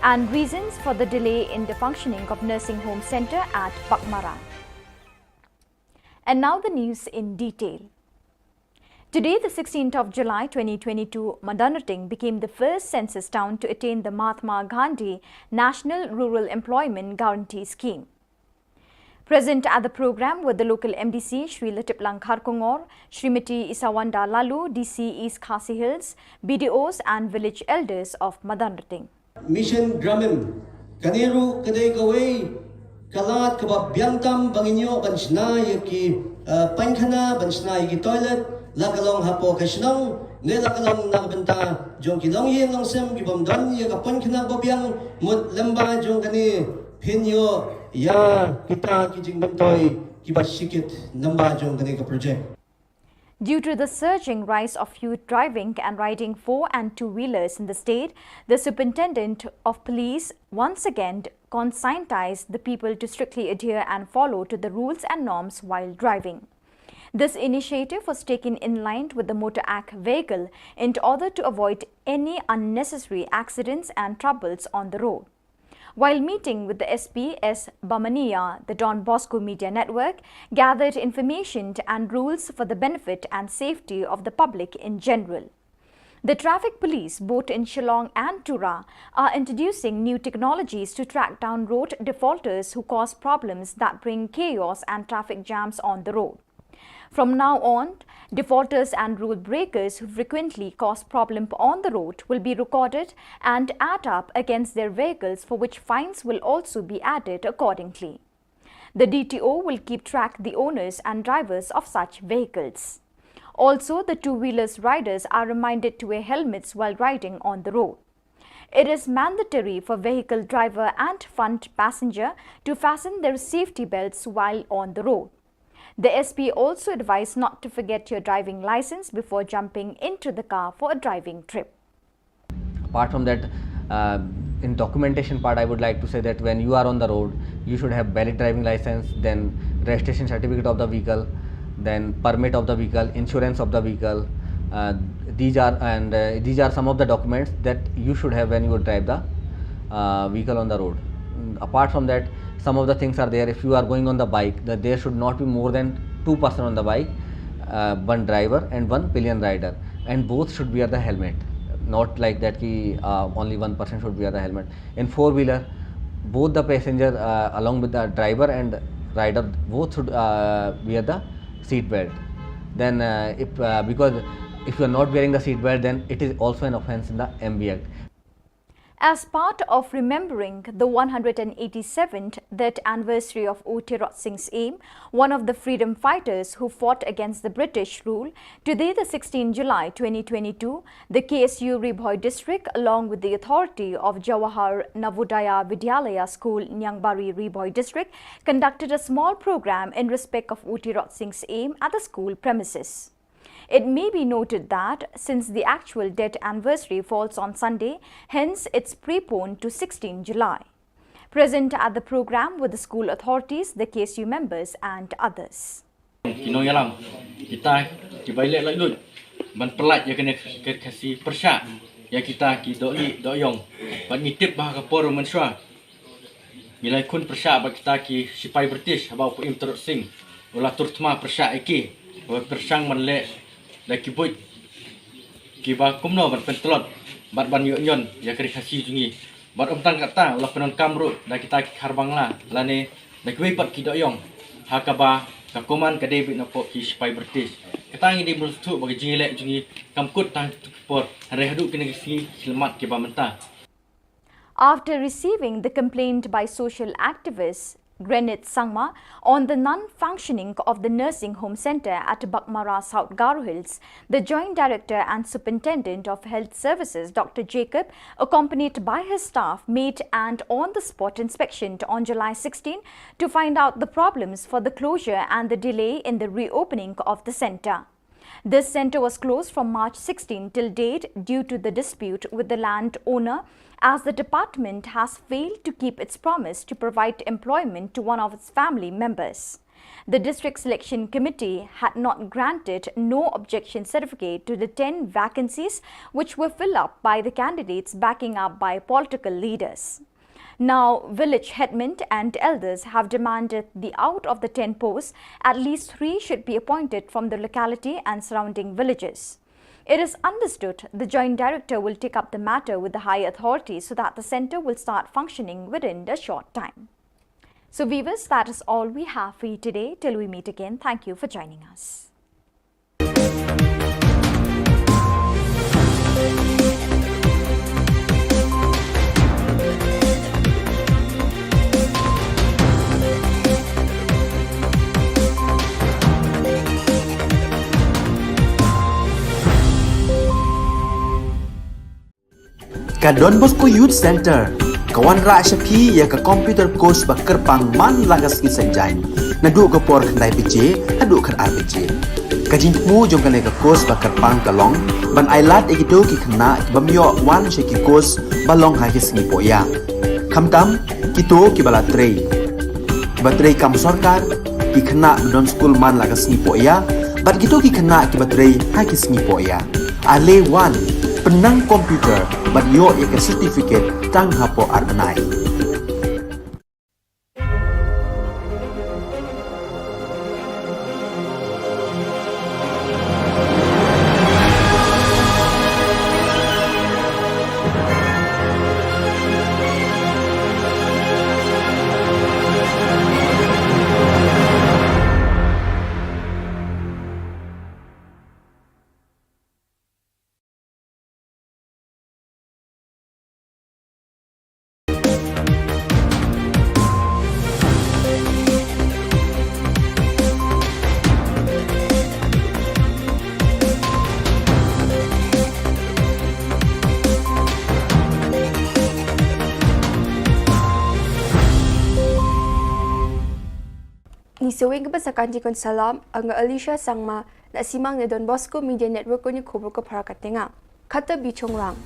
And reasons for the delay in the functioning of nursing home centre at Baghmara. And now the news in detail. Today, the sixteenth of July twenty twenty-two, Madanrting became the first census town to attain the Mahatma Gandhi National Rural Employment Guarantee Scheme. Present at the programme were the local M D C, Shri Latiplang Kharkongor, Srimati Isawanda Laloo, D C East Khasi Hills, B D Os and village elders of Madanrting. Mission Gramin. Kane ruh ka dei kawei ka lad kaba biang tam ba ngin ïoh ban shna ïa ki, eh, painkhana, ban shna ïa ki toilet, la ka long hapoh ka shnong ne la ka long na ka bynta jong ki longïing longsem ki bym don ïa ka painkhana ba biang, mut lyngba jong kane phin ïoh ïa kita ki jingmyntoi kiba shikit lyngba jong kane ka project. Due to the surging rise of youth driving and riding four and two-wheelers in the state, the Superintendent of Police once again conscientized the people to strictly adhere and follow to the rules and norms while driving. This initiative was taken in line with the Motor Act vehicle in order to avoid any unnecessary accidents and troubles on the road. While meeting with the S P S Bamaniya, the Don Bosco Media Network gathered information and rules for the benefit and safety of the public in general. The traffic police, both in Shillong and Tura, are introducing new technologies to track down road defaulters who cause problems that bring chaos and traffic jams on the road. From now on, defaulters and rule breakers who frequently cause problem on the road will be recorded and add up against their vehicles, for which fines will also be added accordingly. The D T O will keep track the owners and drivers of such vehicles. Also, the two-wheelers riders are reminded to wear helmets while riding on the road. It is mandatory for vehicle driver and front passenger to fasten their safety belts while on the road. The S P also advised not to forget your driving license before jumping into the car for a driving trip. Apart from that, uh, in documentation part, I would like to say that when you are on the road, you should have valid driving license, then registration certificate of the vehicle, then permit of the vehicle, insurance of the vehicle, Uh, these are and uh, these are some of the documents that you should have when you drive the uh, vehicle on the road. Mm, apart from that, some of the things are there. If you are going on the bike, that there should not be more than two person on the bike, uh, one driver and one pillion rider, and both should wear the helmet. Not like that ki uh, only one person should wear the helmet. In four wheeler, both the passenger uh, along with the driver and rider, both should uh, wear the seat belt. Then uh, if uh, because if you are not wearing the seat belt, then it is also an offence in the M V Act. As part of remembering the one hundred and eighty-seventh death anniversary of U Tirot Singh Syiem, one of the freedom fighters who fought against the British rule, today, the sixteenth July twenty twenty-two, the K S U Ri Bhoi District, along with the authority of Jawahar Navodaya Vidyalaya School, Niangbari, Ri Bhoi District, conducted a small program in respect of U Tirot Singh Syiem at the school premises. It may be noted that since the actual death anniversary falls on Sunday, hence it's preponed to sixteenth July. Present at the program were the school authorities, the K S U members, and others. Ki nongïalam, kita ki bai leh laitluid ban pyllait ïa kane ka Khasi pyrshah ïa kita ki dohlieh dohiong. Bad ngi tip ba ha ka por mynshuwa ngi la ïakhun pyrshah bad kita ki shipai British haba u Pa'im Tirot Sing u la tur thma pyrshah ïa ki, ba pyrshang ban leh da ki buit kiba kumno ban pyntlot bad ban ïoh ñion ïa ka Ri Khasi jong ngi. Bad ym tang katta, u la pyndonkam ruh da kita ki khar Bangla lane da kiwei pat ki dohiong ha kaba ka command ka dei beit napoh ki shipai British. Kata ngi dei ban sngewthuh ba ka jingïaleh jong ngi kam kut tang kito ki por, hynrei haduh kine ki sngi khyllipmat kiba mynta. After receiving the complaint by social activist Granit Sangma on the non-functioning of the nursing home centre at Baghmara, South Garo Hills, the Joint Director and Superintendent of Health Services, Doctor Jacob, accompanied by his staff, made an on-the-spot inspection on July sixteen to find out the problems for the closure and the delay in the reopening of the centre. This centre was closed from March sixteen till date due to the dispute with the land owner, as the department has failed to keep its promise to provide employment to one of its family members. The District Selection Committee had not granted no objection certificate to the ten vacancies, which were filled up by the candidates backing up by political leaders. Now, village headmen and elders have demanded the out of the ten posts, at least three should be appointed from the locality and surrounding villages. It is understood the Joint Director will take up the matter with the higher authorities so that the centre will start functioning within a short time. So, viewers, that is all we have for you today. Till we meet again, thank you for joining us. Ka Don Bosco Youth Center ka wanrah sha phi ïa ka computer course ba kyrpang man la ka sngi Saitjaiñ, naduh ka por khyndai baje haduh khatar baje. Ka jingthmu jong kane ka course ba kyrpang ka long ban ailad ïa kito ki khynnah ki bym ïoh wan sha ki course ba long ha ki sngi pohïa, khamtam kito kiba la trei, kiba trei kam sorkar, ki khynnah ba don skul man la ka sngi pohïa bad kito ki khynnah kiba trei ha ki sngi pohïa. Ale wan, pynnang computer bad ïoh ïa ka certificate tang hapoh ar bnai. Ni sewing ka basa kanti kon salam, anga Alicia Sangma, na simang na Don Bosco Media Network ko ni khubur ko para katenga. Kata bichong rang.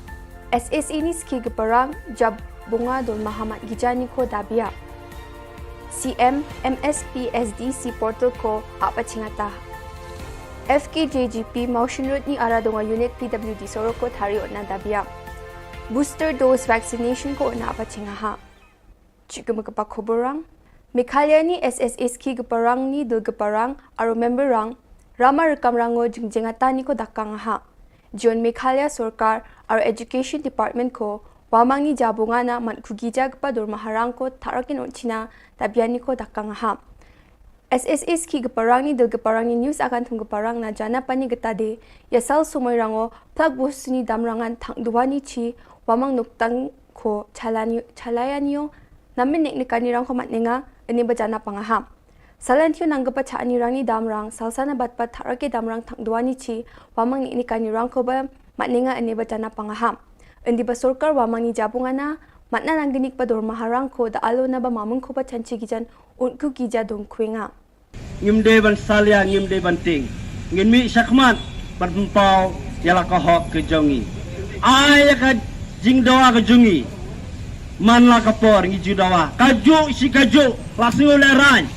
S S ini ski ke parang jab bunga don Mahamat Gijani ko dabia. C M M S P S D C portal ko apa chingata. F K J G P Mawshynrut ni Aradonga Unit P W D Soroko thari utna da biang. Booster dose vaccination ko utna ba chingaha. Chikuma kapa khoborang. Meghalaya ni S S S ki gaparang ni dul gaparang aro member rang rama rekam rango jingjengata ni ko dakang ha. Jion Meghalaya Sorkar aro Education Department ko wamang ni jabungana man kugija gapa dormaharang ko tharakin unchina tabiani ko dakang ha. S S S ki gaparang ni dul gaparang ni news akan thum gaparang na jana pani gata de ya sal sumoi rango plak bus ni dam rangan thang dua ni chi wamang nuktang ko chalani chalayanio namin nek nikani rang ko matninga ini bajana pangaham. Salan thio nang gapa cha ani rang ni dam rang salsana bat pat thara ke dam rang thang dua ni chi wamang nek nikani rang ko ba matninga ini bajana pangaham. Indi ba sorkar wamang ni jabungana matna nang genik ba dormaharang ko da alo na ba mamung ko ba chanchi gijan unku gija dong kuinga. Ngim dei ban salia, ngim dei ban ting. Ngin mih shakhmat ban pynpaw ïa la ka hok ka jong ngi. Ai ïa ka jingdawa ka jong ngi. Man la ka por ngi ju dawa. Ka juk shi ka juk la sngew lehrain.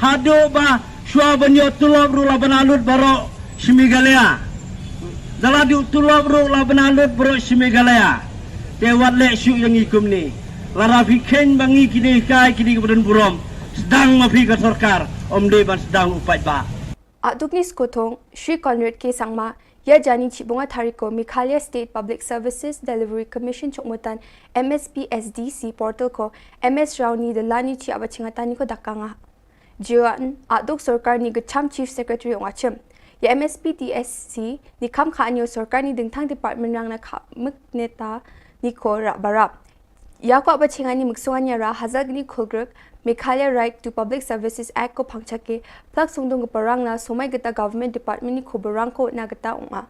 Haduh ba shuwa ban ïoh tulop ruh la ban alut baroh shi Meghalaya. Da la duh tulop ruh la ban alut baroh shi Meghalaya. Te wat leh shuh ïa ngi kumne. Lada phi kheiñ ba ngi kine hikai kine kiba don burom. Sdang ma phi ka sorkar. Ym dei ban sdang u paidbah. Aduk ni skothong, Shri Conrad K Sangma, ïa jani chi bunga thari ko Meghalaya State Public Services Delivery Commission chokmutan M S P S D C portal ko M S Rawni da lani chi aba chingatani ko dakanga. Jiwan aduk sorkar ni gacham Chief Secretary ong achim. Ïa M S P T S C ni kham kha anyo sorkar ni dingthang department rang na kha mik neta ni ko rap barap. Ïa ko aba chingani mik sungan ïa ra hazal gni khulgruk Meghalaya Right to Public Services Act ko phangchake plak sungdung gaparang na somai gata government department ni khoborang ko na gata onga.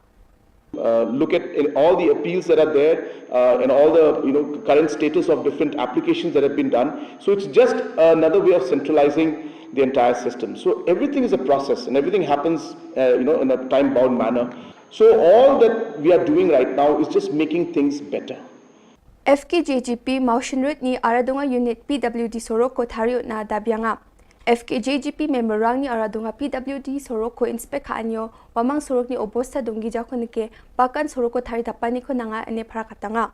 Uh, look at in all the appeals that are there, uh, and all the, you know, current status of different applications that have been done. So it's just another way of centralizing the entire system. So everything is a process, and everything happens, uh, you know, in a time-bound manner. So all that we are doing right now is just making things better. F K J G P Mawshynrut ni Aradonga Unit P W D Soroko thari utna da bianga. F K J G P member rang ni Aradonga P W D Soroko inspek ha anyo wamang sorok ni obosta donggi jako neke bakan soroko thari dapani ko nanga ene phara katanga.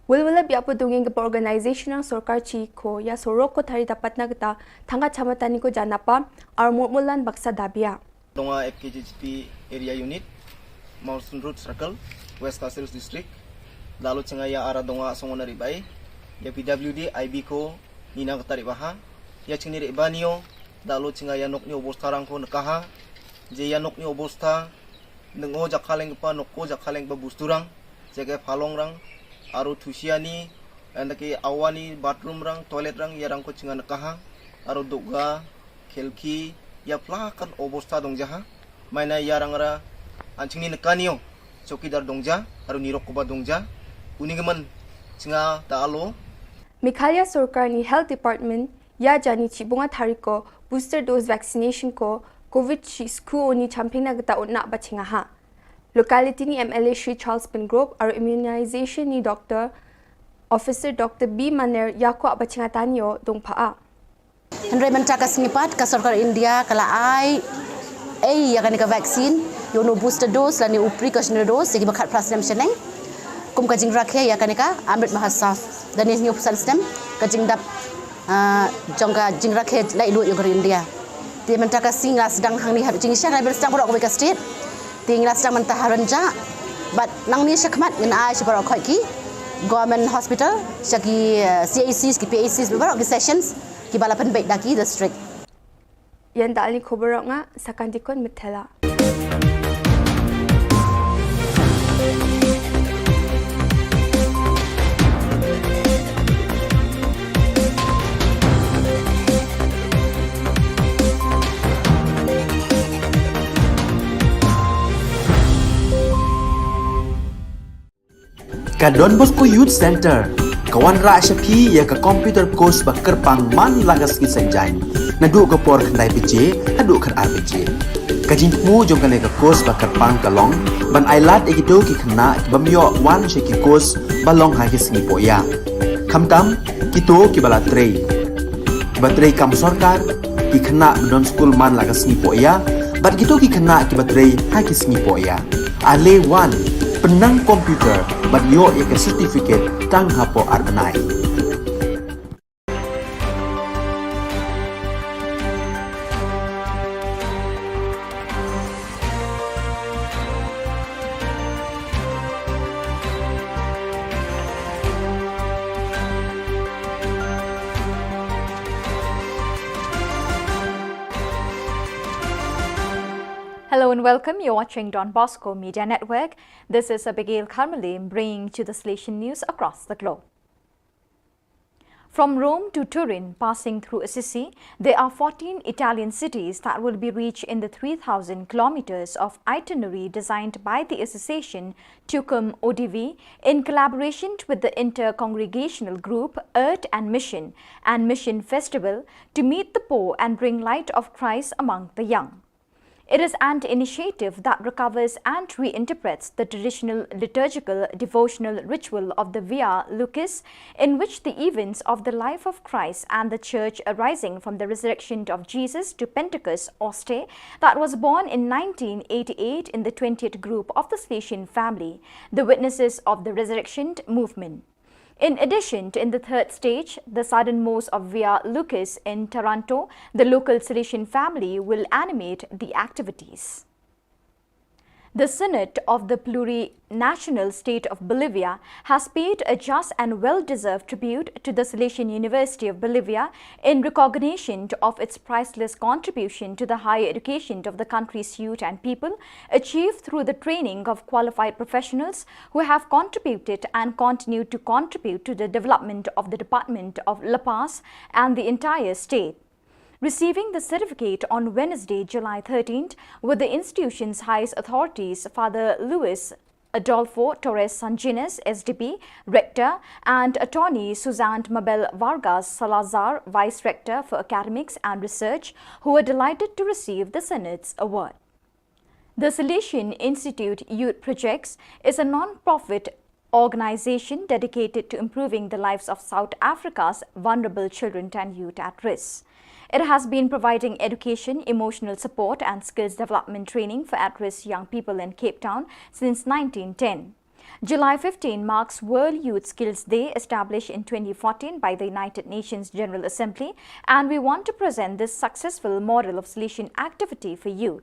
Wilwila biapo dongeng gapa organization rang sorkar chi ko ïa soroko thari dapatna gata thanga chamatani ko janapa ar murmulan baksa dabia. Donga F K J G P Area Unit, Mawshynrut Circle, West Khasi Hills District. Lalo chinga ïa Aradonga songona ribai, ïa P W D I B ko nina kata ribaha, ïa chingni ribanio, lalo chinga ïa nokni obosta rang ko nekaha, je ïa nokni obosta, nengo jakhaleng pa, nokko jakhaleng pa busturang, jake phalong rang, aro thusiani, anda ke awani bathroom rang, toilet rang, ïa rang ko chinga nekaha, aro doga, khelki, ïa phlakan obosta dongjaha, maina ïa rangra, an chingni nekanio, chowkidar dongja, aro nirok koba dongja, uni geman, chinga ta alo. Meghalaya Sorkar ni Health Department, ïa jani chi bunga thari ko, booster dose vaccination ko, Covid chi sku oni champing na gata utna ba chingaha. Locality ni M L A Shri Charles Pyngrope, aro immunization ni Doctor, Officer Doctor B Maner, ïa ko ba chingatanio dongpha. Hynrei mynta ka sngi pat ka sorkar India ka la ai ei ïa kane ka vaccine ïa uno booster dose lane u precautionary dose ïa kiba khatphra snem shaneng. Kum ka jingrakhe ïa kane ka Amrit Mahotsav da ne hynñiew phew san snem ka jingdap, ah, jong ka jingrakhe laitluid ïa ka ri India. Te mynta ka sngi la sdang hangne haduh jingshisha la sdang baroh kawei ka state. Te ngi la sdang mynta ha Rynjah bad nangne shakhmat ngin ai sha baroh khoit ki Government Hospital sha ki, eh, C H Cs ki P H Cs baroh ki sessions. Kiba la pynbeit da ki district. Ïan da ali khubor nga Sakantikon Mithela. Ka Don Bosco Youth Center ka wanrah sha phi ïa ka computer course ba kyrpang man la ka sngi Saitjaiñ naduh ka por khyndai baje haduh khatar baje. Ka jingthmu jong kane ka course ba kyrpang ka long ban ailad ïa kito ki khynnah ki bym ïoh wan sha ki course ba long ha ki sngi pohïa. Khamtam kito kiba la trei, kiba trei kam sorkar, ki khynnah ba don skul man la ka sngi pohïa Bad kito ki khynnah kiba trei ha ki sngi poh ïa. Ale wan, pynnang computer bad ïoh ïa ka certificate tang hapoh ar bnai. Hello and welcome. You're watching Don Bosco Media Network. This is Abigail Karmali bringing to the Salesian news across the globe. From Rome to Turin, passing through Assisi, there are fourteen Italian cities that will be reached in the three thousand kilometers of itinerary designed by the association Tucum O D V in collaboration with the inter-congregational group Earth and Mission and Mission Festival to meet the poor and bring light of Christ among the young. It is an initiative that recovers and reinterprets the traditional liturgical devotional ritual of the Via Lucis, in which the events of the life of Christ and the Church arising from the resurrection of Jesus to Pentecost Oste, that was born in nineteen eighty-eight in the twentieth group of the Salesian family, the witnesses of the resurrection movement. In addition, in the third stage, the southernmost of Via Lucis in Taranto, the local Salesian family will animate the activities. The Senate of the Plurinational State of Bolivia has paid a just and well-deserved tribute to the Salesian University of Bolivia in recognition of its priceless contribution to the higher education of the country's youth and people, achieved through the training of qualified professionals who have contributed and continue to contribute to the development of the Department of La Paz and the entire state. Receiving the certificate on Wednesday, July thirteenth, were the institution's highest authorities, Father Luis Adolfo Torres Sanginés, S D P, Rector, and Attorney Suzanne Mabel Vargas Salazar, Vice Rector for Academics and Research, who were delighted to receive the Senate's award. The Salesian Institute Youth Projects is a non-profit organization dedicated to improving the lives of South Africa's vulnerable children and youth at risk. It has been providing education, emotional support, and skills development training for at-risk young people in Cape Town since nineteen ten. July fifteen marks World Youth Skills Day, established in twenty fourteen by the United Nations General Assembly, and we want to present this successful model of Salesian activity for youth.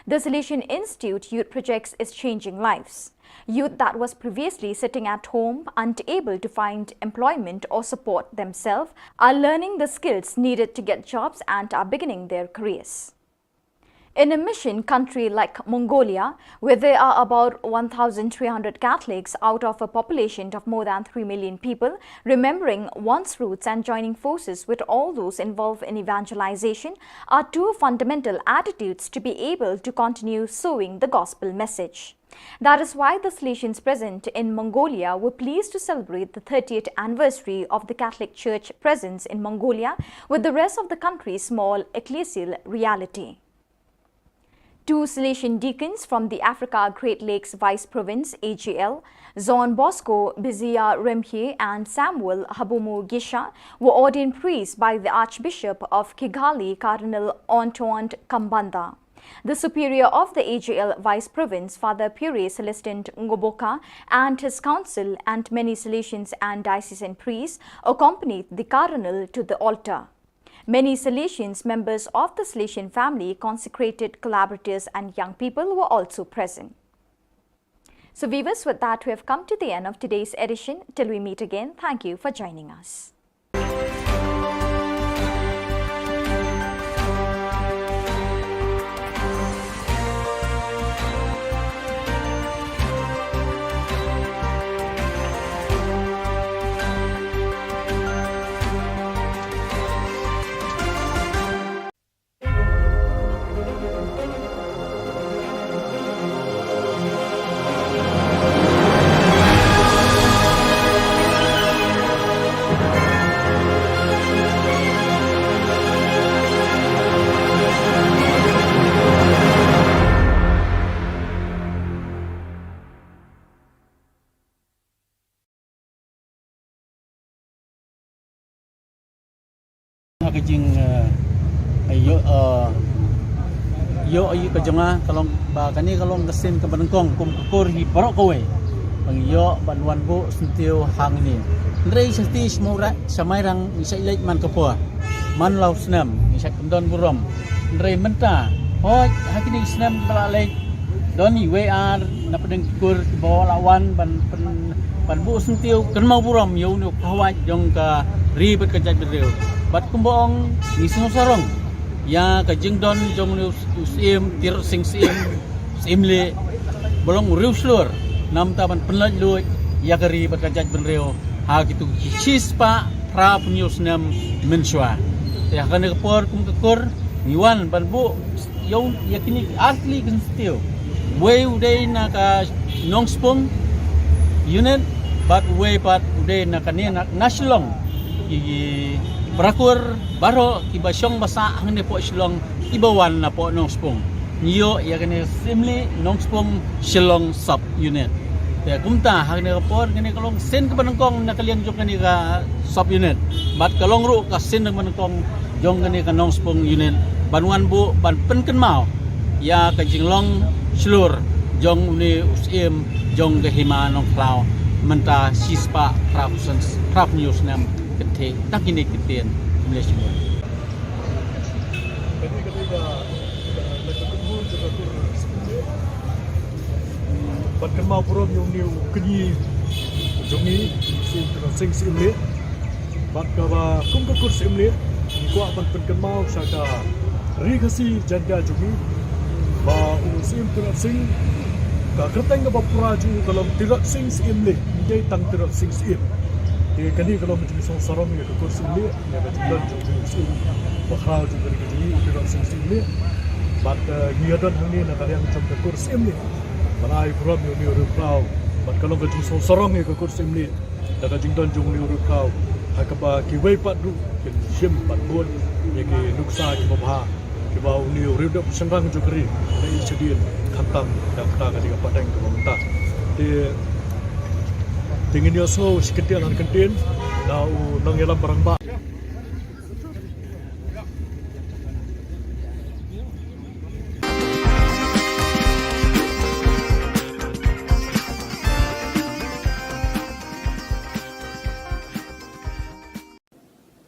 The Salesian Institute Youth Projects is changing lives. Youth that was previously sitting at home, unable to find employment or support themselves, are learning the skills needed to get jobs and are beginning their careers. In a mission country like Mongolia, where there are about one thousand three hundred Catholics out of a population of more than three million people, remembering one's roots and joining forces with all those involved in evangelization are two fundamental attitudes to be able to continue sowing the gospel message. That is why the Salesians present in Mongolia were pleased to celebrate the thirtieth anniversary of the Catholic Church presence in Mongolia with the rest of the country's small ecclesial reality. Two Salesian deacons from the Africa Great Lakes Vice Province, A G L, Jean Bosco Bizia Remhie and Samuel Habumu Gisha, were ordained priests by the Archbishop of Kigali, Cardinal Antoine Kambanda. The superior of the A G L Vice Province, Father Pure Celestin Ngoboka, and his council and many Salesians and diocesan priests accompanied the Cardinal to the altar. Many Salesians, members of the Salesian family, consecrated collaborators, and young people were also present. So, viewers, with that, we have come to the end of today's edition. Till we meet again, thank you for joining us. Ha ka jing, eh, ïoh, eh, Ïoh ïa ka jong nga ka long ba kane ka long ka sien kaba nyngkong kum ka kur hi baroh kawei ba ngi ïoh ban wan buh syntiew hangne. Hynrei sha ti sha Mairang ngi shait leit man ka por, man la u snem ngi shait kyndon burom. Hynrei mynta hoi ha kine ki snem ba la leit don iwei ar na pdeng ki kur kiba la wan ban pyn, ban buh syntiew kynmaw burom ïa une u khawaid jong ka ri bad ka jaitbynriew. Bad kumba ong ngi sngewsarong ïa ka jingdon jong une u Syiem Tirot Sing Syiem, Syiem Lieh ba long u riewshlur namar ban pynlait luid ïa ka ri bad ka jaitbynriew ha kitu ki shispah phraphew snem mynshuwa. Te ha kane ka por kum ka kur ngi wan ban buh ïa u, ïa kine ki ar tylli ki syntiew. Uwei u dei na ka Nongspung unit bad uwei pat u dei na kane na, na Shillong. Ki, ki para kur baroh kiba shong ba sah hangne poh Shillong kiba wan na poh Nongspung. Ngi ïoh ïa kane Syiem Lieh Nongspung Shillong sub unit. Te kumta ha kane ka por kane ka long sien kaba nyngkong na ka liang jong kane ka sub unit. Bad ka long ruh ka sien kaba nyngkong jong kane ka Nongspung unit ban wan buh ban pynkynmaw ïa ka jinglong shlur jong une u Syiem jong ka hima Nongkhlaw mynta shispah phraphew snem kynthih tang kine ki ktien. Khublei shibun. Ban kynmaw burom ïa une u kñi jong ngi, Syiem Tirot Sing Syiem Lieh. Bad kaba kum ka kur Syiem Lieh ngi kwah ban pynkynmaw sha ka ri Khasi Jaiñtia jong ngi ba u Syiem Tirot Sing, ka kyrteng kaba pura jong u ka long Tirot Sing Syiem Lieh, ym dei tang Tirot Sing Syiem. Te kane ka long ka jingsngewsarong ïa ka kur Syiem Lieh. Ïa ka jingdon jong u Syiem ba khraw jong ka ri ka jong ngi u Tirot Sing Syiem Lieh. Bad, eh, ngi ïa don hangne na ka liang jong ka kur Syiem Lieh ban ai burom ïa une u riewkhraw. Bad ka long ka jingsngewsarong ïa ka kur Syiem Lieh da ka jingdon jong une u riewkhraw ha kaba kiwei pat ruh kin shim bad bud ïa ki nuksa kiba bha kiba une u riewdep shynrang jong ka ri u la ïoh shadien khamtam da kata ka dei ka pateng kaba mynta. Te, te ngin ïohsngew shi kyntien ar kyntien na u nongïalam rangbah.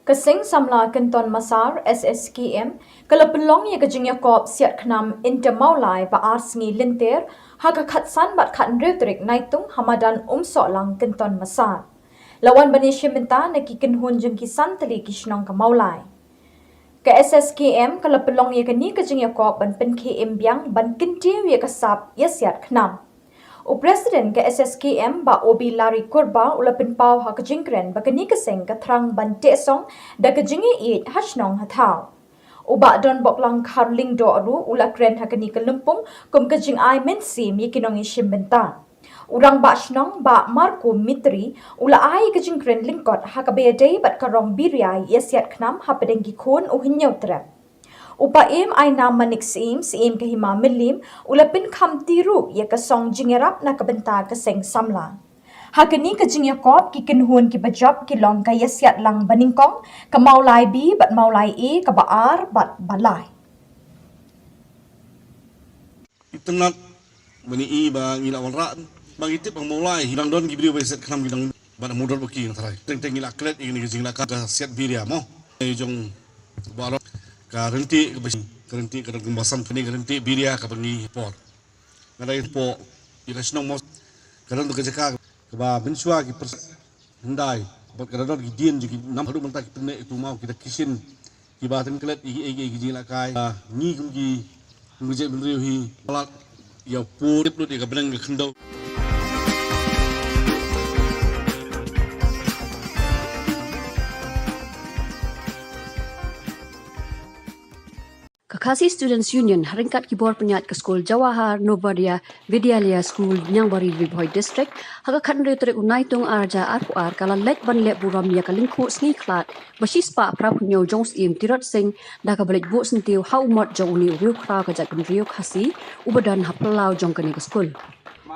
Ka Seng Samla Kynton Massar, S S K M, ka la pynlong ïa ka jingïakop siat khnam Inter Mawlai ba ar sngi lynter ha ka khatsan bad khathynriew tarik Naitung ha madan Umsohlang Kynton Massar. La wan ban ïashim bynta na ki kynhun jong ki san tylli ki shnong ka Mawlai. Ka S S K M ka la pynlong ïa kane ka jingïakop ban pynkhie im biang ban kyntiew ïa ka sap ïa siat khnam. U President ka S S K M Bah Obi Lari Kurba u la pynpaw ha ka jingkren ba kane ka seng ka thrang ban teh song da ka jingïaieit ha shnong ha thaw. U Bah Donboklang Kharlyngdoh ruh u la kren ha kane ka lympung kum ka jingai mynsiem ïa ki nongïashim bynta. U Rangbah Shnong Bah Marco Mitri u la ai ka jingkren lyngkot ha kaba ïadei bad ka rong biria ïa siat khnam hapdeng ki khun u Hynñiewtrep. U Paiem Ainam Manik Syiem, Syiem ka Hima Mylliem, u la pynkham ti ruh ïa ka song jingïarap na ka bynta ka Seng Samla. Ha kane ka jingïakop ki kynhun kiba jop ki long ka Ïasiatlang Banyngkong, ka Mawlai B bad Mawlai A kaba ar bad ba lai. Itynnad ba ngi i ba ngi la wanrah ba ngi tip ba Mawlai hi dang don ki briew ba ïa siat khnam ki dang ban mudot ba ki nang tharai. Teng teng ngi la klet ïa kane ka jinglehkai ka siat biria mo. Jong baroh ka rynti ka ba ka rynti ka dang kumba san pynning ka rynti biria kaba ngi por. Nga dei po ïa ka shnong mo ka dang ka jaka kaba mynshuwa ki pers Hyndai bad ka don ki dien jong ki nam haduh mynta ki pyneh itu maw ki da kishin kiba teng klet ïa ki ïa ki jingïalehkai. Ngi kum ki kum ki jaitbynriew hi palat ïa pur tip lut ïa ka bneng ka khyndew. Ka Khasi Students Union ha ryngkat ki bor pynïaid ka skul Jawahar Navodaya Vidyalaya School Niangbari Ri Bhoi District ha ka khathynriew tarik u Naitung arhajar arphew ar ka la leit ban leh burom ïa ka lyngkhuh sngi khlad ba shispah phraphew hynñiew jong u Syiem Tirot Sing da kaba leit buh syntiew ha u mot jong une u riewkhraw ka jaitbynriew Khasi uba don ha phyllaw jong kane ka skul.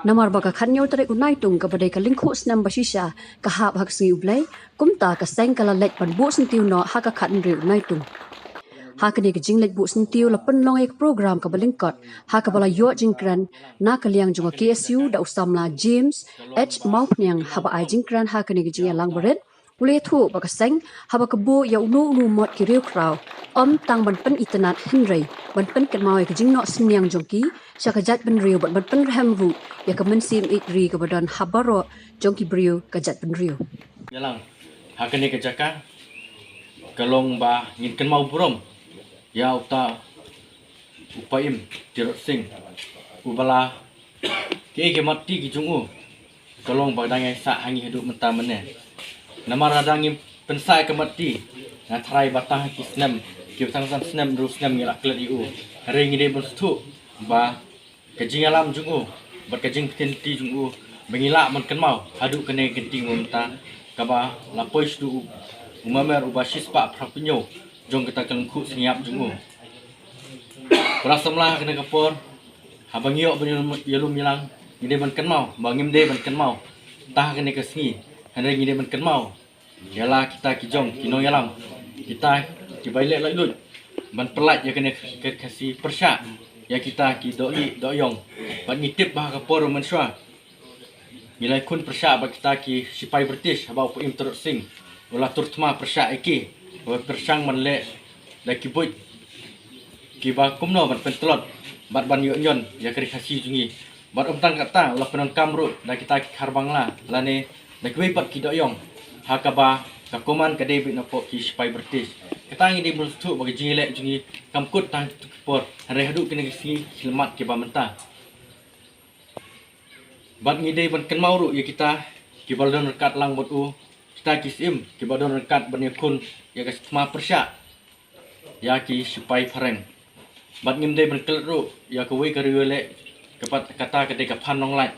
Namar ba ka khathynñiew tarik u Naitung kaba dei ka lyngkhuh snem ba shisha ka hap ha ka sngi U Blei, kumta ka seng ka la leit ban buh syntiew noh ha ka khathynriew u Naitung. Ha kane ka jingleit buh syntiew la pynlong ïa ka program kaba lyngkot ha kaba la ïoh jingkren na ka liang jong ka K S U da u samla James H Mawphniang. Haba ai jingkren ha kane ka jingïalang barit, u la ïathuh ba ka seng haba ka buh ïa uno uno u mot ki riewkhraw, ym tang ban pynitynnad hynrei ban pynkynmaw ïa ka jingnoh synñiang jong ki sha ka jaitbynriew bad ban pynrhem ruh ïa ka mynsiem ïeit ri kaba don ha baroh jong ki briew ka jaitbynriew. Ïalang ha kane ka jaka ka long ba ngin kynmaw burom ïa uta u Paiem Tirot Sing, uba la, kiei ki mat ti ki jong u ka long ba dang ïai sah ha ngi haduh mynta mynne. Namar lada ngim pynsah ïa ka mat ti, nga tharai ba tang ha ki snem, ki ba tang san snem, hynriew snem ngi la klet ïa u. Hynrei ngi dei ban sngewthuh ba ka jingïalam jong u bad ka jingpyntip jong u ba ngi lah ban kynmaw haduh kane ka kynti mynta, kaba la poi shaduh u, u mamer uba shispah phra phew jong kata ka lyngkhuh sngewbha jong u. Para samla, ha kane ka por haba ngi ïoh ban ïalum ïalang, ngi dei ban kynmaw ba ngim dei ban kynmaw tang ha kane ka sngi, hynrei ngi dei ban kynmaw ïa la kita ki jong ki nongïalam, kita kiba ïaleh laitluid ban pyllait ïa kane ka Khasi pyrshah ïa kita ki dohlieh dohïong. Bad ngi tip ba ha ka por mynshuwa ngi la ïakhun pyrshah bad kita ki shipai British haba u Paiem Tirot Sing u la tur thma pyrshah ïa ki, ba pyrshang ban leh da ki buit kiba kumno ban pyntlot bad ban ïoh ñion ïa ka Ri Khasi jong ngi. Bad ym tang kata, u la pyndonkam ruh da kita ki khar Bangla lane da kiwei pat ki dohïong, ha kaba ka command ka dei beit napoh ki shipai British. Kata ngi dei ban sngewthuh ba ka jingïaleh jong ngi kam kut tang kito ki por, hynrei haduh kine ki sngi ki khyllipmat kiba mynta. Bad ngi dei ban kynmaw ruh ïa kita kiba la don ryngkat lang bad u, kita ki syiem kiba don ryngkat ban ïakhun ïa ka thma pyrshah ïa ki shipai phareng. Bad ngim dei ban klet ruh ïa kawei ka riewïaleh, ka pat kata ka dei ka Phan Nonglait,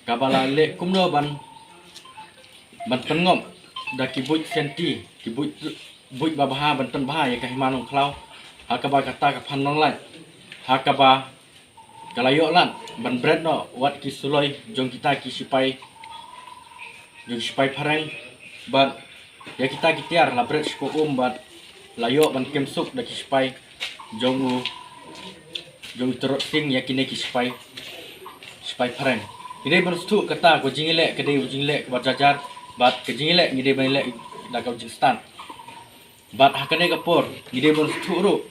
kaba la leh kumno ban, ban pynngop da ki buit shanty, ki buit, buit babha ban pynbha ïa ka Hima Nongkhlaw, ha kaba kata ka Phan Nonglait, ha kaba ka la ïoh lad ban bret noh wat ki suloi jong kita ki shipai, jong ki shipai phareng, bad ïa kita ki tiar la bret sha ka um bad la ïoh ban kem suk da ki shipai jong u, jong u Tirot Sing ïa kine ki shipai, shipai phareng. Ngi dei ban sngewthuh kata ka jingïaleh ka dei ka jingïaleh kaba jar jar, bad ka jingïaleh ngi dei ban ïaleh da ka jingstad. Bad ha kane ka por ngi dei ban sngewthuh ruh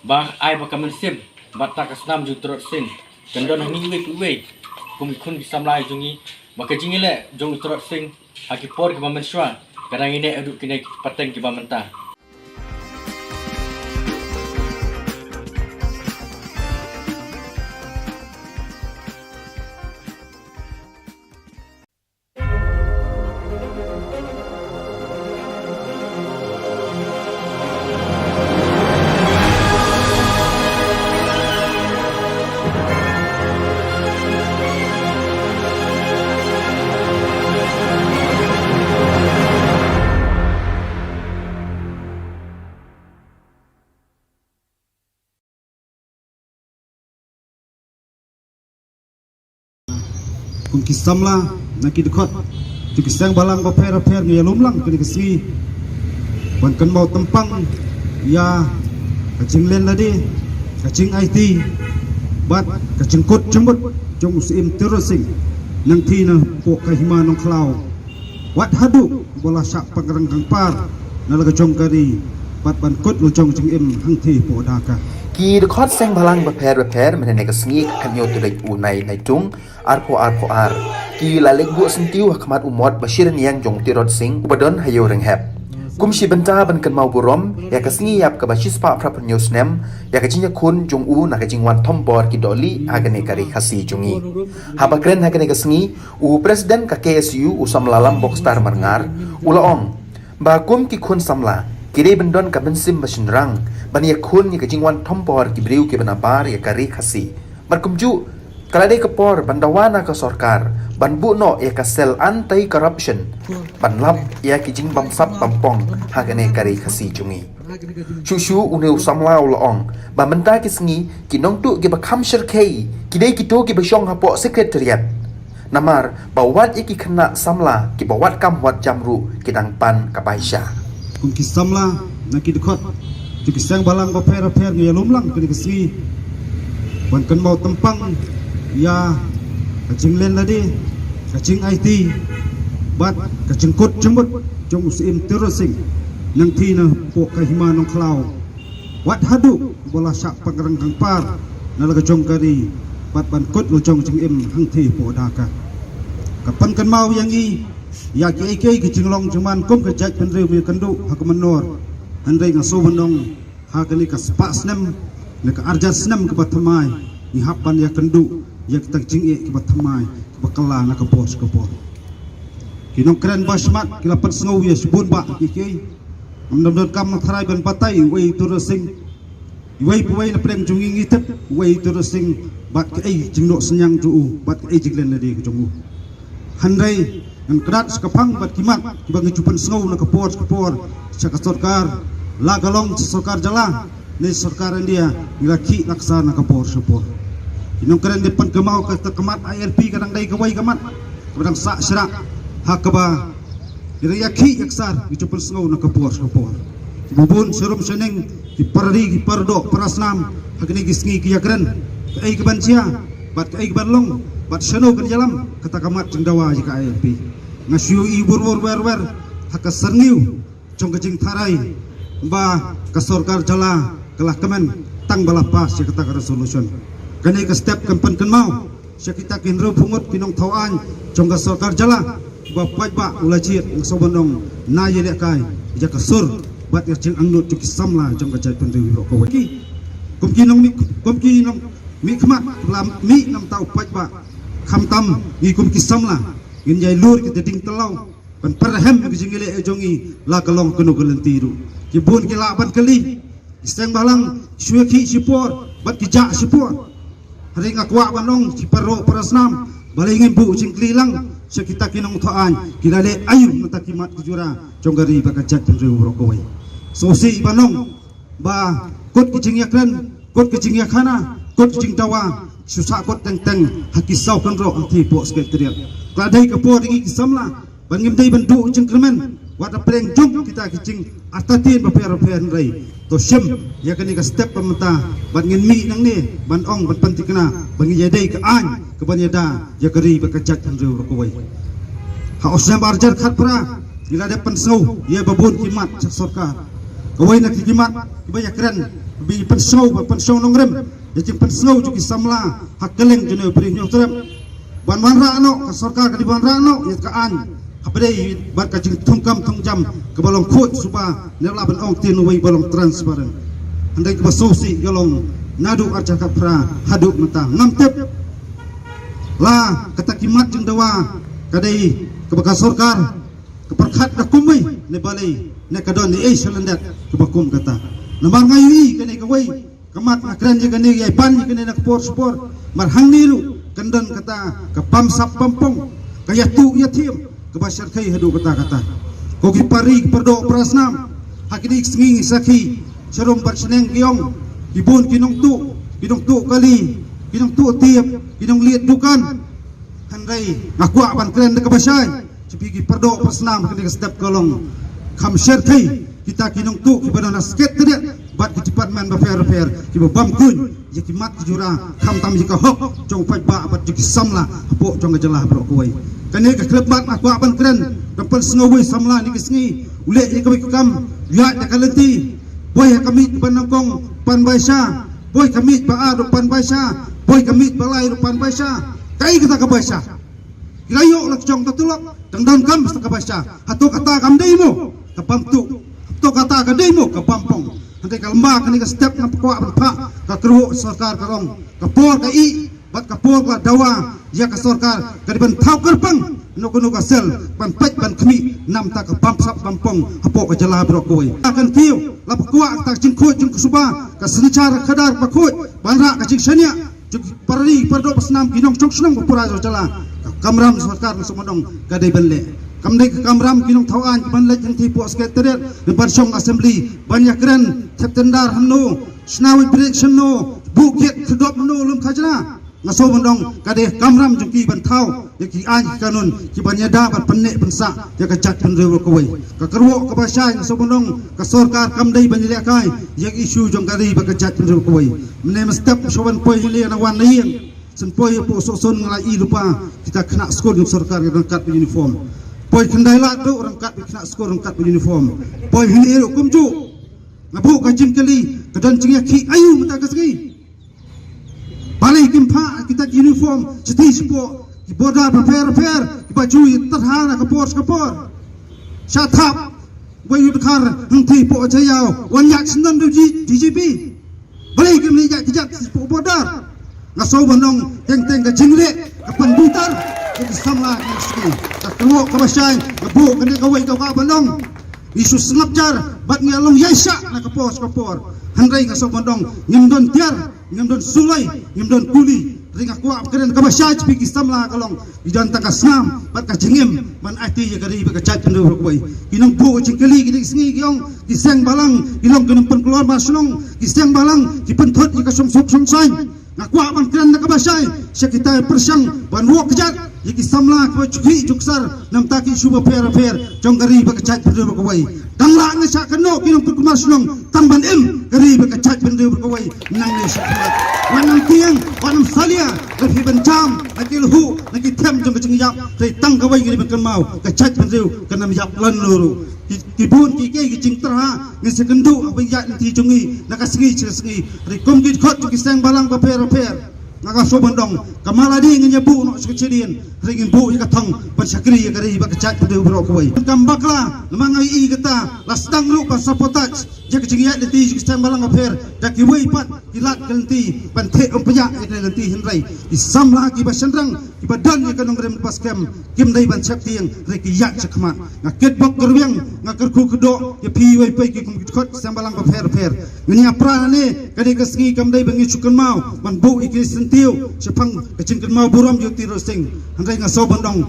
ba ai ba ka mynsiem bad ta ka snam jong u Tirot Sing kan don ha ngi iwei pa iwei kum ki khun ki samla jong ngi, ba ka jingïaleh jong u Tirot Sing ha ki por kiba mynshuwa ka dang ïaineh haduh kine ki pateng kiba mynta. Kum ki samla na ki dkhot jong ki seng bhalang bapher bapher, ngi ïalum lang kane ka sngi ban kynmaw tympang ïa ka jinglen lade, ka jingaiti bad ka jingkut jingmut jong u Syiem Tirot Sing nangta napoh ka Hima Nongkhlaw. Wat haduh ba la shah pynrang kangpar na la ka jong ka ri bad ban kut la jong jingim hangtei hapoh Dhaka. Ki dkhot seng bhalang bapher bapher mynne ka sngi ka khathynñiew tarik u Naitung arphew arphew ar ki la leit buh syntiew ha khmat u mot ba shiryniang jong u Tirot Sing uba don ha Ïewrynghep, kum shi bynta ban kynmaw burom ïa ka sngi ïap kaba shispah phra phew hynñiew snem ïa ka jingïakhun jong u na ka jingwan thombor ki dohlieh ha kane ka Ri Khasi jong ngi. Haba kren ha kane ka sngi, u President ka K S U u samla Lambok Star Marngar u la ong ba kum ki khun samla ki dei ban don ka mynsiem ba shynrang ban ïakhun ïa ka jingwan thombor ki briew kiba nabar ïa ka Ri Khasi. Bad kumjuh ka la dei ka por ban dawa na ka sorkar ban buh noh ïa ka cell anti corruption ban lap ïa ki jingbamsap bampong ha kane ka Ri Khasi jong ngi. Shuh shuh une u samla u la ong ba mynta ki sngi ki nongtuh kiba kham shyrkhei ki dei kito kiba shong hapoh Secretariat. Namar ba wat ïa ki khynnah samla kiba wat kam wat jam ruh ki dang pan ka bai sha. Kum ki samla na ki dkhot Jong ki seng balang bapher bapher ngi ïalum lang kane ka sngi ban kynmaw tympang ïa ka jinglen lade, ka jingaiti bad ka jingkut jingmut jong u Syiem Tirot Sing Nangthi napoh ka Hima Nongkhlaw. Wat haduh ba la shah pynrang kangpar na la ka jong ka ri bad ban kut la jong jingim hangthie hapoh Dhaka. Ka pynkynmaw ïa ngi ïa kiei kiei ki jinglong jingman kum ka jaitbynriew ba ïakynduh ha ka mynnor. Hynrei nga shu ban ong ha kane ka spah snem ne ka arjar snem kaba thymmai ngi hap ban ïakynduh ïa kita ki jingeh kiba thymmai kiba kylla na ka por sha ka por. Ki nongkren ba smat ki la pynsngew ïa shibun bah kiei kiei. Ngam donkam tharai ban batai uei u Tirot Sing, uwei pa uwei na pdeng jong ngi ngi tip uei u Tirot Sing bad kaei jingnoh synñiang jong u bad kaei jinglen lade ka jong u. Hynrei ngan kdat sha ka phang bad ki mat kiba ngi ju pynsngew na ka por sha ka por sha ka sorkar, la ka long sha sorkar jylla ne sorkar India, ngi la khih la ksar na ka por sha ka por. Ki nongkren dei pynkynmaw kata ka mat I L P ka dang dei kawei ka mat kaba dang sah shrah ha kaba ngi dang ïakhih ïaksar, ngi ju pynsngew na ka por sha ka por. Kiba bun sharum shaneng, ki para ri ki para doh para snam ha kine ki sngi ki ïakren kaei kaban jia bad kaei kaban long bad shano kan ïalam kata ka mat jingdawa ïa ka I L P. Nga shu ïohi bun bun wer wer ha ka syrngiew jong ka jingtharai ba ka sorkar jylla ka la kmen tang ba la pass ïa kata ka resolution. Kane ka step kan pynkynmaw sha kita ki hynriewphew ngut ki nongthaw aiñ jong ka sorkar jylla ba paidbah u la jied, nga sngewbha ban ong, na ïalehkai ïa ka sur bad ïa ka jingangnud jong ki samla jong ka jaitbynriew baroh kawei. Kum ki nongmih, kum ki nongmihkhmat ba la mih na ka bynta u paidbah, khamtam ngi kum ki samla ngin ïai lur kita ki dieng tyrlaw ban pyrhem ïa ka jingïaleh jong ngi la ka long kano ka lynti ruh. Ki bun ki lah ban kylli, ki seng balang shu ïakhih shipor bad ki jah shipor. Hynrei nga kwah ban ong sha ki para doh para snam, balei ngim buh jingkylli lang sha kita ki nongthaw aiñ, ki la leh aïu na kita ki mat ki jura jong ka ri bad ka jaitbynriew baroh kawei. Sngewsih ban ong ba kut ki jingïakren, kut ki jingïakhana, kut ki jingdawa shu sah kut teng teng ha ki saw kynroh hangtei hapoh Secretariat. Ka la dei ka por ïa ngi ki samla ba ngim dei ban duh jingkyrmen wat hapdeng jong kita ki jingartatien bapher bapher, hynrei to shim ïa kane ka step ba mynta bad ngin mih nangne ban ong ban pynthikna ba ngi ïadei ka aiñ kaban ïada ïa ka ri bad ka jaitbynriew baroh kawei. Ha u snem arhajar khatphra ngi la dep pynsngew ïa ba bun ki mat sha sorkar. Kawei na ki mat kiba ïakren ba pynsngew, ba pynsngew nongrim ïa jingpynsngew jong ki samla ha kylleng jong une u Bri Hynñiewtrep. Ban wanrah noh, ka sorkar ka dei ban wanrah noh ïa ka aiñ ha pdeng bad ka jingthungkam thungjam kaba long khuid suba, ne lah ban ong tien uwei ba long transparent. Hynrei kaba sngewsih ka long naduh arhajar khatphra haduh mynta ngam tip la kata ki mat jingdawa ka dei kaba ka sorkar ka pyrkhat da kumwei ne balei, ne ka don ei ei shalyndet kaba kum kata. Namar nga ïohi kane kawei ka mat, nga kren ïa kane, ïa ban ïa kane na ka por sha ka por. Namar hangne ruh kan don kata ka bamsap bampong, ka ïathuh ïathiam kaba shyrkhei haduh katta katta. Ko ki para ri ki para doh para snam, ha kine ki sngi ngi sakhi sharum bad shneng ki ong ki bun ki nongtuh, ki nongtuh kali, ki nongtuh tiep, ki nongliet dukan. Hynrei nga kwah ban kren da kaba shai sha phi ki para doh para snam, ha kane ka step ka long kham shyrkhei kita ki nongtuh kiba don ha Secretariat bad ki department bapher bapher kiba bam kuiñ ïa ki mat ki jura, khamtam ïa ka hok jong u paidbah bad jong ki samla hapoh jong ka jylla baroh kawei. Kane ka khyllipmat nga kwah ban kren, da pynsngew uwei u samla ha kine ki sngi u leh ïa kawei ka kam ïaid da ka lynti, boi ha ka miej ba nyngkong pan baisa, boi ka miej ba ar ruh pan baisa, boi ka miej ba lai ruh pan baisa. Kaei kata ka baisa? Ki la ïoh la ka jong ka tulop, dang donkam sa ka baisa. Hato kata kam dei mo ka bamtuh? Hato kata ka dei mo ka bampong? Hynrei ka lymba kane ka step nga kwah ban phah ka kyrwoh sorkar, ka long ka por ka ih bad ka por ka la dawa ïa ka sorkar ka dei ban thaw kyrpang kano kano ka sel ban peit ban khmih na ka bynta ka bamsap bampong hapoh ka jylla baroh kawei. Ka kyntiew la pyrkhat kata ka jingkhuid jingsuba, ka synshar khadar ba khuid ban rah ka jingshaniah jong ki para ri para doh para snam, ki nongshong shnong ba pura jong ka jylla. Ka kamram sorkar na Sohmynong ka dei ban leh, kam dei ka kamram ki nongthaw aiñ ban leit hangtei hapoh Secretariat, ban shong Assembly ban ïakren thep tender hangno, shna weighbridge hangno, buh gate khyrdop hangno lum khajna. Nga sngewbha ban ong ka dei ka kamram jong ki ban thaw ïa ki aiñ ki kanun ki ban ïada ban pynneh pynsah ïa ka jaitbynriew baroh kawei. Ka kyrwoh kaba shai, nga sngewbha ban ong ka sorkar kam dei ban ïalehkai ïa ka issue jong ka ri bad ka jaitbynriew baroh kawei. Mynne mynstep shuwa ban poi hangne nga wan na ïing, shen poi hapoh Sohsun nga la ïohi lypa kita ki khynnah skul jong sorkar ki don ryngkat bad uniform. Poi Khyndailad ruh ryngkat bad ki khynnah skul ryngkat bad uniform. Poi hangne ruh kumjuh. Nga buh ka jingkylli, ka don jingïakhih aïu mynta ka sngi? Balei kim phah kita ki uniform shathie shapoh ki border bapher bapher kiba ju ïa tyrha na ka por sha ka por? Sha thap wei u dkhar hangthie hapoh Jaïaw wan ïaid sngewdon da u D G P. Balei kim leit ïaid kjat shapoh border? Nga sngewbha ban ong teng teng ka jingleh ka pynbitar ïa ki samla ki sngi. Ka kyrwoh kaba shai nga buh kane kawei ka kwah ban ong, ngi shu sngap jar bad ngi long ïaishah na ka por sha ka por. Hynrei nga sngewbha ban ong ngim don tiar, ngim don suloi, ngim don kuli. Hynrei nga kwah ban kren kaba shai sha phi ki samla ka long, ngi don tang ka snam bad ka jingim ban aiti ïa ka ri bad ka jaitbynriew baroh kawei. Ki nongbuh jingkylli kine ki sngi ki ong ki seng balang ki long ki nongpynkulmar shnong, ki seng balang ki pynthut ïa ka shongsuk shongsaiñ. Nga kwah ban kren da kaba shai sha kita ki pyrshang ban wok kjat ïa ki samla kiba ju khih ju ksar na bynta ki issue bapher bapher jong ka ri bad ka jaitbynriew baroh kawei. Tang lah ngi shah kynnoh ki nongpynkulmar shnong tang ban im ka ri bad ka jaitbynriew baroh kawei. Nangne shakhmat wat nym tieng, wat nym salia, lada phi ban jam na ki lhuh na ki them jong ka jingïap, hynrei tang kawei ngi dei ban kynmaw, ka jaitbynriew kan nym ïap lano ruh. Ki, ki bun kiei kiei ki jingtyrha ngin sa kynduh haba ïaid lynti jong ngi na ka sngi sha ka sngi. Hynrei kum ki dkhot jong ki seng balang bapher bapher, nga sngewbha ban ong, ka mala dei ngin ïa buh noh sha ka shadien, hynrei ngin buh ïa ka thong ban shakri ïa ka ri bad ka jaitbynriew baroh kawei. Kam bakla namar nga ïohi kata la sdang ruh ban sabotage ïa ka jingïaid lynti jong ki seng balang bapher da kiwei pat ki lad ki lynti ban theh umphniang ïa ka lynti, hynrei ki samla kiba shynrang kiba don ïa ka nongrim kaba skhem kim dei ban sheptieng, hynrei ki ïaid shakhmat. Nga kitbok kyrwiang, nga kyrkhu kyrdoh ïa phi iwei pa iwei ki kum ki dkhot seng balang bapher bapher. Ngin ïa pra nangne, ka dei ka sngi, kam dei ba ngin shu kynmaw ban buh ïa ki syntiew shaphang ka jingkynmaw burom ïa u Tirot Sing. Hynrei nga sngewbha ban ong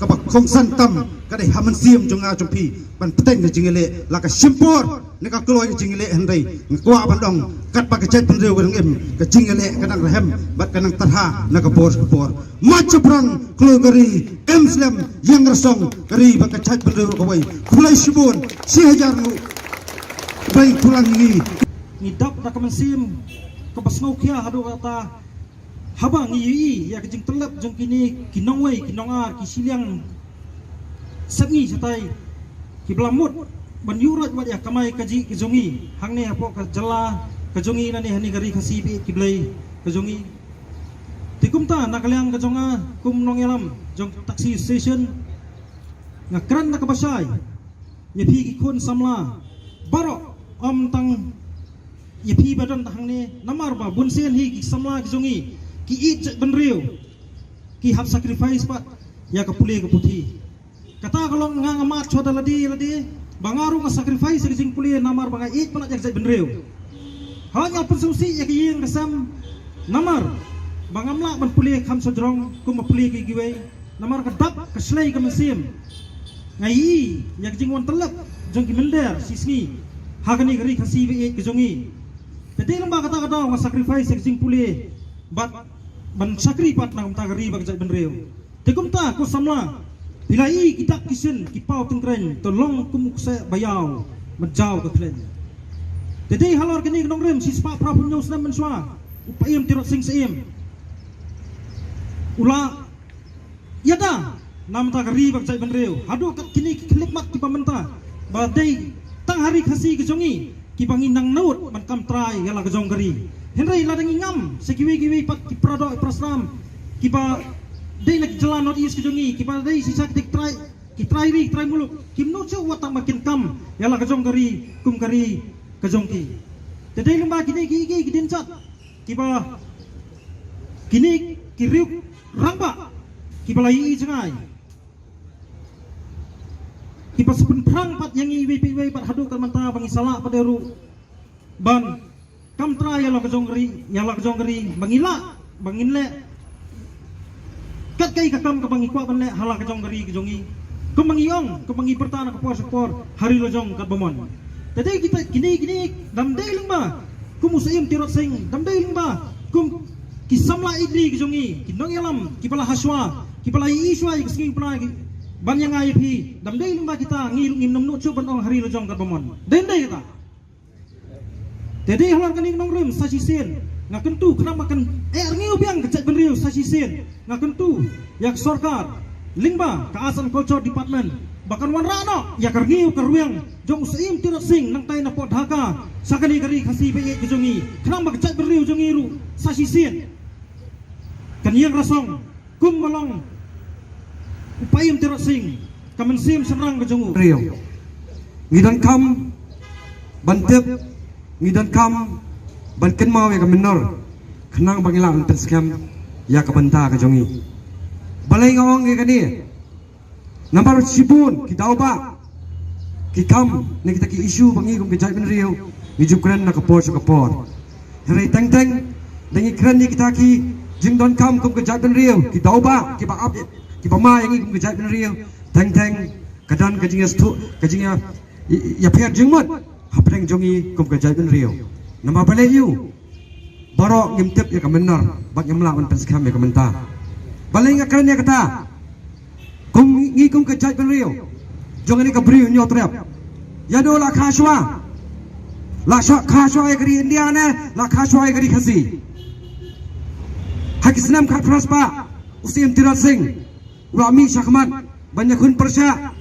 kaba kongsan tam ka dei ha mynsiem jong nga jong phi ban bteng ka jingïaleh, la ka shim por ne ka kloi ka jingïaleh, hynrei nga kwah ban ong katba ka jaitbynriew ka dang im, ka jingïaleh ka dang rhem bad ka dang tyrha na ka por sha ka por. Mat shaphrang, kloi ka ri, im slem, ïeng rasong ka ri bad ka jaitbynriew kawei. Khublei shibun, shi hajar nguh. Khublei khublei ngi. Ngi dap da ka mynsiem kaba sngewkhia haduh katta haba ngi ïohi ïa ka jingtyllep jong kine ki nongwei ki nongar, ki shiliang sepngi shatai kiba la mut ban ïuhroit wat ïa ka kamai kajih ka jong ngi hangne hapoh ka jylla ka jong ngi, lane hangne ka ri Khasi ba ïeit ki blei ka jong ngi. Te kumta na ka liang ka jong nga kum nongïalam jong Taxi Association, nga kren da kaba shai ïa phi ki khun samla baroh, ym tang ïa phi ba don hangne, namar ba bunsien hi ki samla ki jong ngi ki ïeit jaitbynriew, ki hap sacrifice pat ïa ka pule ka puthi. Kata ka long nga, nga mad shuwa da lade lade ba nga ruh nga sacrifice ïa ka jingpule namar ba nga ïeit palat ïa ka jaitbynriew. Haba nga pynsngewsih ïa ka ïing ka sem namar ba ngam lah ban pule kham shajrong kumba pule ki kiwei, namar ka dap ka shlei ka mynsiem. Nga ïohi ïa ka jingwan tyllep jong ki mynder shisngi ha kane ka ri Khasi ba ïeit ka jong ngi. Te dei lyngba kata ka daw nga sacrifice ïa ka jingpule bad ban shakri pat na ka bynta ka ri bad ka jaitbynriew. Te kumta ko samla, phi la ïohi ki dak ki shin ki paw tyngkreiñ, to long kum u kseh ba ïaw ban jaw ka khleiñ. Te dei halor kane ka nongrim shispah phra phew hynñiew snem mynshuwa, u Paiem Tirot Sing Syiem u la ïada na bynta ka ri bad ka jaitbynriew. Haduh kat kine ki khyllipmat kiba mynta ba dei tang ha ri Khasi ka jong ngi kiba ngi nang nud ban kam trai ïa la ka jong ka ri. Hynrei lada ngi ngam sha kiwei kiwei pat ki para doh para slam kiba dei na ki jylla North East ka jong ngi kiba dei shisha ki trai, ki trai ri, ki trai muluk, kim nud shuh wat tang ba kin kam ïa la ka jong ka ri kum ka ri ka jong ki. Te dei lyngba kine ki, ki, ki dienjat kiba kine ki riew rangbah kiba la ïohi jngai, kiba sa pynphrang pat ïa ngi iwei pa iwei bad haduh kat mynta ba ngi sa lah pat de ruh ban kam trai ïa la ka jong ka ri, ïa la ka jong ka ri, ba ngi lah, ba ngin leh kat kaei ka kam kaba ngi kwah ban leh ha la ka jong ka ri ka jong ngi. Kumba ngi ong, kumba ngi pyrta na ka por sha ka por, ha ri lajong katba mon. Te dei kita kine, kine, dam dei lyngba kum u Syiem Tirot Sing, dam dei lyngba kum Ki samla ïeit ki jong ngi, ki nongïalam kiba la hashwa, kiba la ïohi shwa ïa ka sngi pla ki ban ïa nga ïa phi. Dam dei lyngba kita ngi ruh ngim nym nud shuh ban ong ha ri la jong kaba mon. Dei dei kata. Te dei halor kane ka nongrim sa shisien nga kyntu khnang ba kan eh rngiew biang ka jaitbynriew sa shisien. Nga kyntu ïa ka sorkar lyngba ka Arts and Culture Department ba kan wanrah noh ïa ka rngiew ka rwiang jong u Syiem Tirot Sing nangtai na pdeng Dhaka sha kane ka ri Khasi ba ïeit ka jong ngi, khnang ba ka jaitbynriew jong ngi ruh sa shisien kan ïeng rasong kum ba long u Syiem Tirot Sing, ka mynsiem shynrang ka jong u. Riew. Ngi donkam ban tip, ngi donkam ban kynmaw ïa ka mynnor khnang ba ngi lah ban pynskhem ïa ka bynta ka jong ngi. Balei nga ong ïa kane? Namar shibun ki daw ba ki kam ne kita ki issue ba ngi kum ka jaitbynriew ngi ju kren na ka por sha ka por. Hynrei teng teng da ngi kren ïa kita ki jingdonkam kum ka jaitbynriew, ki daw ba kiba ap, kiba ma ïa ngi kum ka jaitbynriew, teng teng ka don ka jingïastuh, ka jingïa ïa pher jingmut hapdeng jong ngi kum ka jaitbynriew. Namar balei ïa u baroh ngim tip ïa ka mynnor ba ngim lah ban pynskhem ïa ka mynta. Balei nga kren ïa kata? Kum ngi kum ka jaitbynriew jong ngi ka Bri Hynñiewtrep, ïa do la kha shwa, la kha shwa ïa ka ri India ne la kha shwa ïa ka ri Khasi. Ha ki snem khatphra spah u Syiem Tirot Sing u la mih shakhmat ban ïakhun pyrshah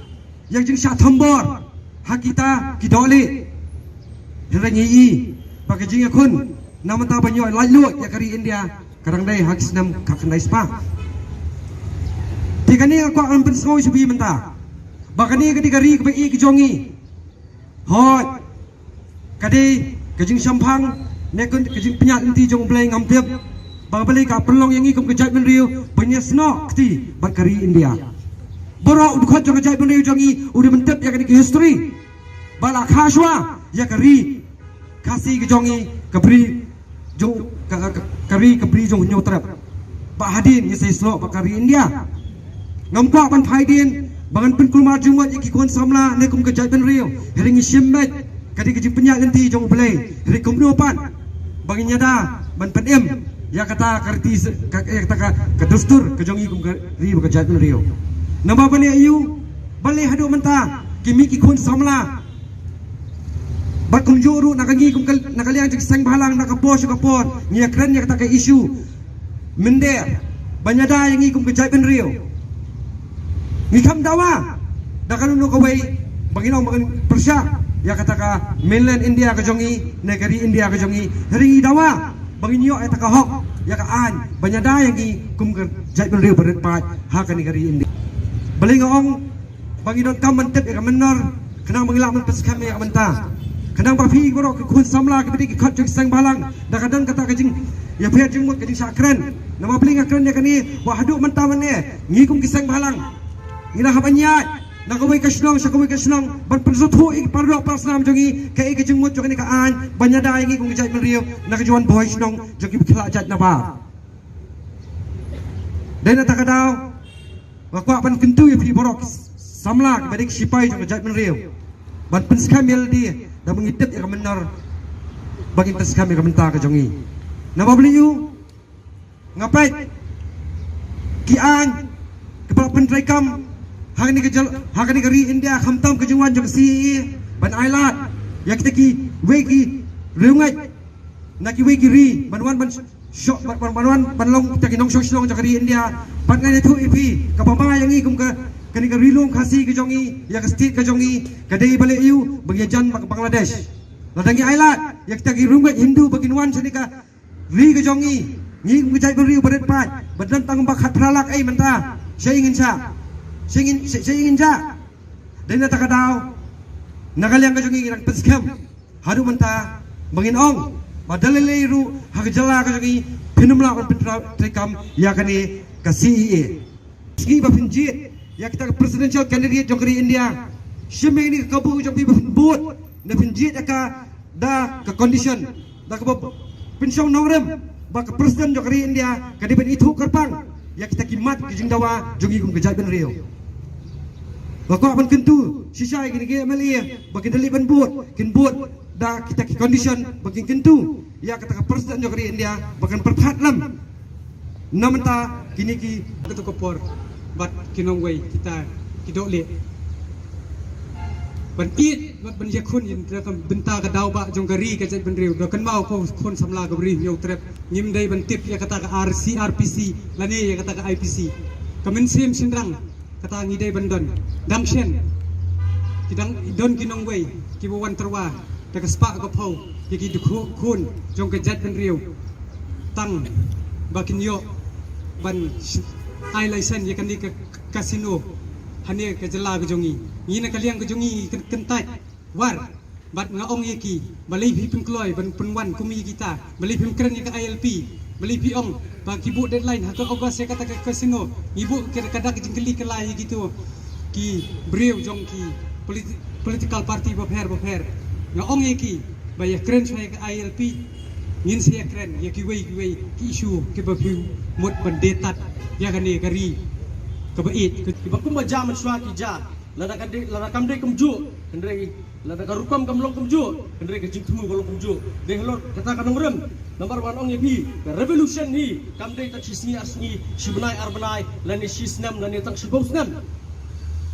ïa ka jingshah thombor ha kita ki dohlieh. Hynrei ngi i ba ka jingïakhun na mynta ban ïoh laitluid ïa ka ri India ka dang dei ha ki snem khatkhyndai spah. Te kane nga kwah ban pynsngew sha phi mynta ba kane ka dei ka ri kaba ïeit ka jong ngi. Hooid, ka dei ka jingshemphang ne ka jingpynïaid lynti jong U Blei ngam tip ba balei ka pynlong ïa ngi kum ka jaitbynriew ban ïasnoh kti bad ka ri India. Baroh u dkhot jong ka jaitbynriew jong ngi u dei ban tip ïa kane ka history ba la kha shwa ïa ka ri Khasi ka jong ngi, ka Bri jong ka, ka, ka ri, ka Bri jong Hynñiewtrep. Ba hadien ngi sa ïasnoh bad ka ri India. Ngam kwah ban phai dien ba ngan pynkulmar jingmut ïa ki khun samla ne kum ka jaitbynriew. Hynrei ngi shim beit ka dei ka jingpynïaid lynti jong U Blei. Hynrei kumno pat ba ngin ïada ban pynim ïa kata ka riti se-, ka, ïa kata ka, ka dustur ka jong ngi kum ka ri bad ka jaitbynriew. Namar balei ïa u, balei haduh mynta ki mih ki khun samla bad kumjuh ruh na ka ngi kum ka, na ka liang jong ki seng bhalang na ka por sha ka por ngi ïakren ïa kata ka issue mynder ban ïada ïa ngi kum ka jaitbynriew. Ngi kham dawa da kano kano kawei ba ngin ong ba ngin pyrshah ïa kata ka mainland India ka jong ngi ne ka ri India ka jong ngi. Hynrei ngi dawa ba ngin ïoh ïa kata ka hok, ïa ka aiñ ban ïada ïa ngi kum ka jaitbynriew ba rit paid ha kane ka ri India. Balei nga ong ba ngi donkam ban tip ïa ka mynnor khnang ba ngi lah ban pynskhem ïa ka bynta, khnang ba phi baroh ki khun samla kiba dei ki khot jong ki seng bhalang da ka don kata ka jingïapher jingmut, ka jingshah kren. Namar balei nga kren ïa kane? Ba haduh mynta mynne ngi kum ki seng bhalang ngi la hap ban ïaid na kawei ka shnong sha kawei ka shnong ban pynsngewthuh ïa ki para doh para snam jong ngi kaei ka jingmut jong kane ka aiñ ban ïada ïa ngi kum ki jaitbynriew na ka jingwan bhoi shnong jong kiba khlad jait na bar. Dei na kata ka daw nga kwah ban kyntu ïa phi baroh ki samla kiba dei ki shipai jong ka jaitbynriew ban pynskhem ïa lade da ba ngi tip ïa ka mynnor ba ngin pynskhem ïa ka bynta ka jong ngi. Namar balei ïa u, nga peit ki aiñ kiba la pyntreikam ha kane ka jylla, ha kane ka ri India, khamtam ka jingwan jong ka C A A ban ailad ïa kita kiwei ki riewngeit na kiwei ki ri ban wan ban shoh, ban, ban, ban wan ban long kita ki nongshong shnong jong ka ri India. Bad ngan ïathuh ïa phi, kaba ma ïa ngi kum ka, kane ka ri lum Khasi ka jong ngi, ïa ka state ka jong ngi, ka dei balei ïa u, ba ngi ïajan bad ka Bangladesh. Lada ngi ailad ïa kita ki riewngeit Hindu ba kin wan sha kane ka ri ka jong ngi, ngi kum ka jaitbynriew ba rit paid ba don tang ba khatphra lak ei mynta, shaei ngin shah, shaei ngin, shaei ngin shah. Dei na kata ka daw na ka liang ka jong ngi ngi dang pynskhem haduh mynta ba ngin ong ba da lei lei ruh ha ka jylla ka jong ngi phin ym lah ban pyntreikam ïa kane ka C A A. Sngi ba phin jied ïa kita ka presidential candidate jong ka ri India, shim ïa kane ka kabu jong phi ba phin bud, ne phin jied ïa ka da ka condition, da kaba pynshong nongrim ba ka president jong ka ri India ka dei ban ithuh kyrpang ïa kita ki mat ki jingdawa jong ngi kum ka jaitbynriew. Nga kwah ban kyntu shisha ïa kine ki M L A ba kin da leit ban bud, kin bud da kita ki condition ba kin kyntu ïa kata ka president jong ka ri India ba kan pyrkhat lem Na mynta kine ki, kato ka por bad ki nongwei kita ki doh leh ban ïeit bad ban ïakhun ïa ka bynta ka daw ba jong ka ri ka jaitbynriew. Da kynmaw ko khun samla ka Bri Hynñiewtrep, ngim dei ban tip ïa kata ka R C R P C lane ïa kata ka I P C. Ka mynsiem shynrang kata ngi dei ban don. Dang shen ki dang don ki nongwei kiba wan tyrwa da ka spah ka phew ïa ki dkhot khun jong ka jaitbynriew tang ba kin ïoh ban sh-, ai license ïa kane ka casino hane ka jylla ka jong ngi. Ngi na ka liang ka jong ngi ngi kyn-, kyntait war bad nga ong ïa ki, balei phi pynkloi ban pynwan kum ïa kita, balei phim kren ïa ka I L P, balei phi ong ba ki buh deadline ha ka August ïa kata ka casino. Ngi buh ka, ka dak jingkylli kylla ïa kito ki briew jong ki politi-, political party bapher bapher. Nga ong ïa ki ba ïa kren shuwa ïa ka I L P, ngin sa ïa kren ïa kiwei kiwei ki issue kiba phi mut ban dei tad ïa kane ka ri kaba ïeit, kiba kumba ja mynshuwa ki ja. Lada ka dei, lada kam dei kumjuh, hynrei lada ka rukom kam long kumjuh, hynrei ka jingthmu ka long kumjuh. Dei halor kata ka nongrim, namar ba ngan ong ïa phi, ka revolution hi kam dei tang shi sngi ar sngi, shi bnai ar bnai, lane shi snem, lane tang shiphew snem.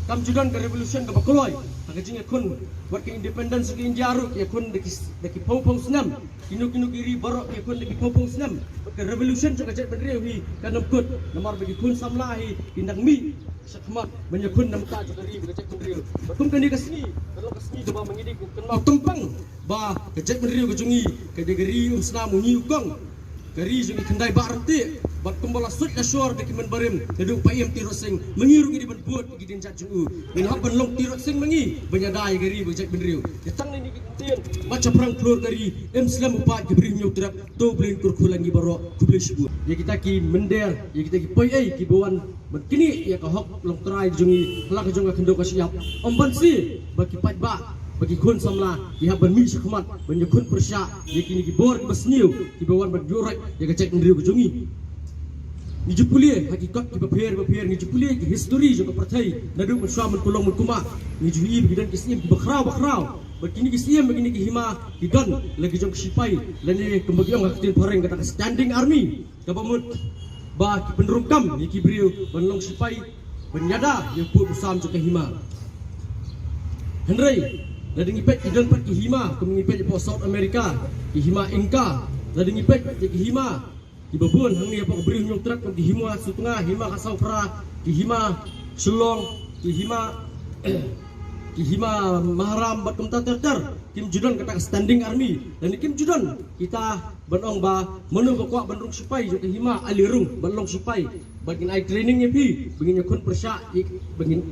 Kam ju don ka revolution kaba kloi ha ka jingïakhun wat ka independence ka India ruh, ïakhun da ki, da ki phew phew snem. Kino kino ki ri baroh ki ïakhun da ki phew phew snem. Bad ka revolution jong ka jaitbynriew hi kan ym kut, namar ba ki khun samla hi kin dang mih shakhmat ban ïakhun na bynta jong ka ri bad ka jaitbynriew. Bad kum kane ka sngi ka long ka sngi kaba ma ngi dei ban kynmaw tympang ba ka jaitbynriew ka jong ngi ka dei ka ri umsnam, u ngi u kong, ka ri jong ki khyndai bah ryntih. Bad kumba la suid la shor da ki mynbarim, naduh u Paiem Tirot Sing, ma ngi ruh ngi dei ban bud ïa ki dienjat jong u. Ngin hap ban long Tirot Sing ma ngi ban ïada ïa ka ri bad ka jaitbynriew. Te tang kine ki ktien, mat shaphrang khlur ka ri, im slem u paid ki Bri Hynñiewtrep. To Blei un kyrkhu ïa ngi baroh, khublei shibun. Ïa kita ki mynder, ïa kita ki poi ei kiba wan ban knieh ïa ka hok longtrai jong ngi ha la ka jong ka khyndew ka shyiap, ym banse ba ki paidbah, ba ki khun samla ki hap ban mih shakhmat ban ïakhun pyrshah ïa kine ki bor kiba sniew kiba wan ban ïuhroit ïa ka jaitbynriew ka jong ngi. Ngi ju pule ha ki kot kiba pher ba pher, ngi ju pule ki history jong ka pyrthei naduh mynshuwa mynkhuid mynkuma. Ngi ju ïohi ba ki don ki syiem kiba khraw ba khraw. Bad kine ki syiem, kine ki hima ki don la ki jong ki shipai, lane kumba ki ong ha ka ktien phareng kata ka standing army, kaba mut ba ki pynrung kam ïa ki briew ban long shipai ban ïada ïa u pud u sam jong ka hima. Hynrei lada ngi peit, ki don pat ki hima, kum ngi peit hapoh South America, ki hima Inca. Lada ngi peit ïa ki hima kiba bun hangne hapoh ka Bri Hynñiewtrep, kum ki hima Sutnga, hima Kasawphra, ki hima Shillong, ki hima, ki hima Maharam bad kumta ter ter. Kim ju don kata ka standing army, lane kim ju don kita ban ong ba mano ba kwah ban rung shipai jong ka hima, ale rung ban long shipai. Ba ngin ai training ïa phi, ba ngin ïakhun pyrshah, ba ngin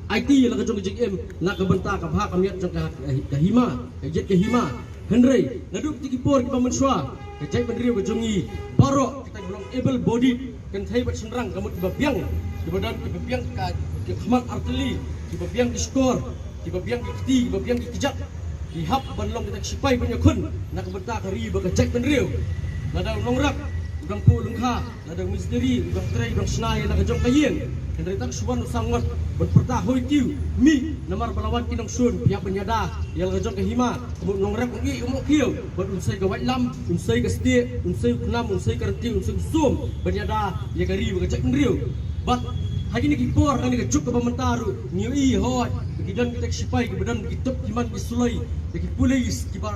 aiti ïa la ka jong ka jingim na ka bynta ka bha ka miat jong ka, ka hima, ka jait ka hima. Hynrei naduh kiti ki por kiba mynshuwa, ka jaitbynriew ka jong ngi baroh kita kiba long able bodied, kynthei bad shynrang, ka mut kiba biang, kiba don, kiba biang ka, ka khmat artylli, kiba biang ki shkor, kiba biang ki kti, kiba biang ki kjat, ki hap ban long kita ki shipai ban ïakhun na ka bynta ka ri bad ka jaitbynriew. Lada u nongrep u dang phuh lyngkha, lada u mistri u dang trei u dang shna ïa la ka jong ka ïing, hynrei tang shu wan u sangot ban pyrta, hoi kiew, mih, namar ba la wan ki nongshun, phi hap ban ïada ïa la ka jong ka hima. Ka mut u nongrep un ïeh, u mih kiew, bad un sei ka waitlam, un sei ka stieh, un sei u khnam, un sei ka ryntieh, un sei u sum ban ïada ïa ka ri bad ka jaitbynriew. Bad ha kine ki por, ha kane ka juk kaba mynta ruh, ngi ïohi hooid ba ki don kita ki shipai kiba don ki tup ki man ki suloi, ki police kiba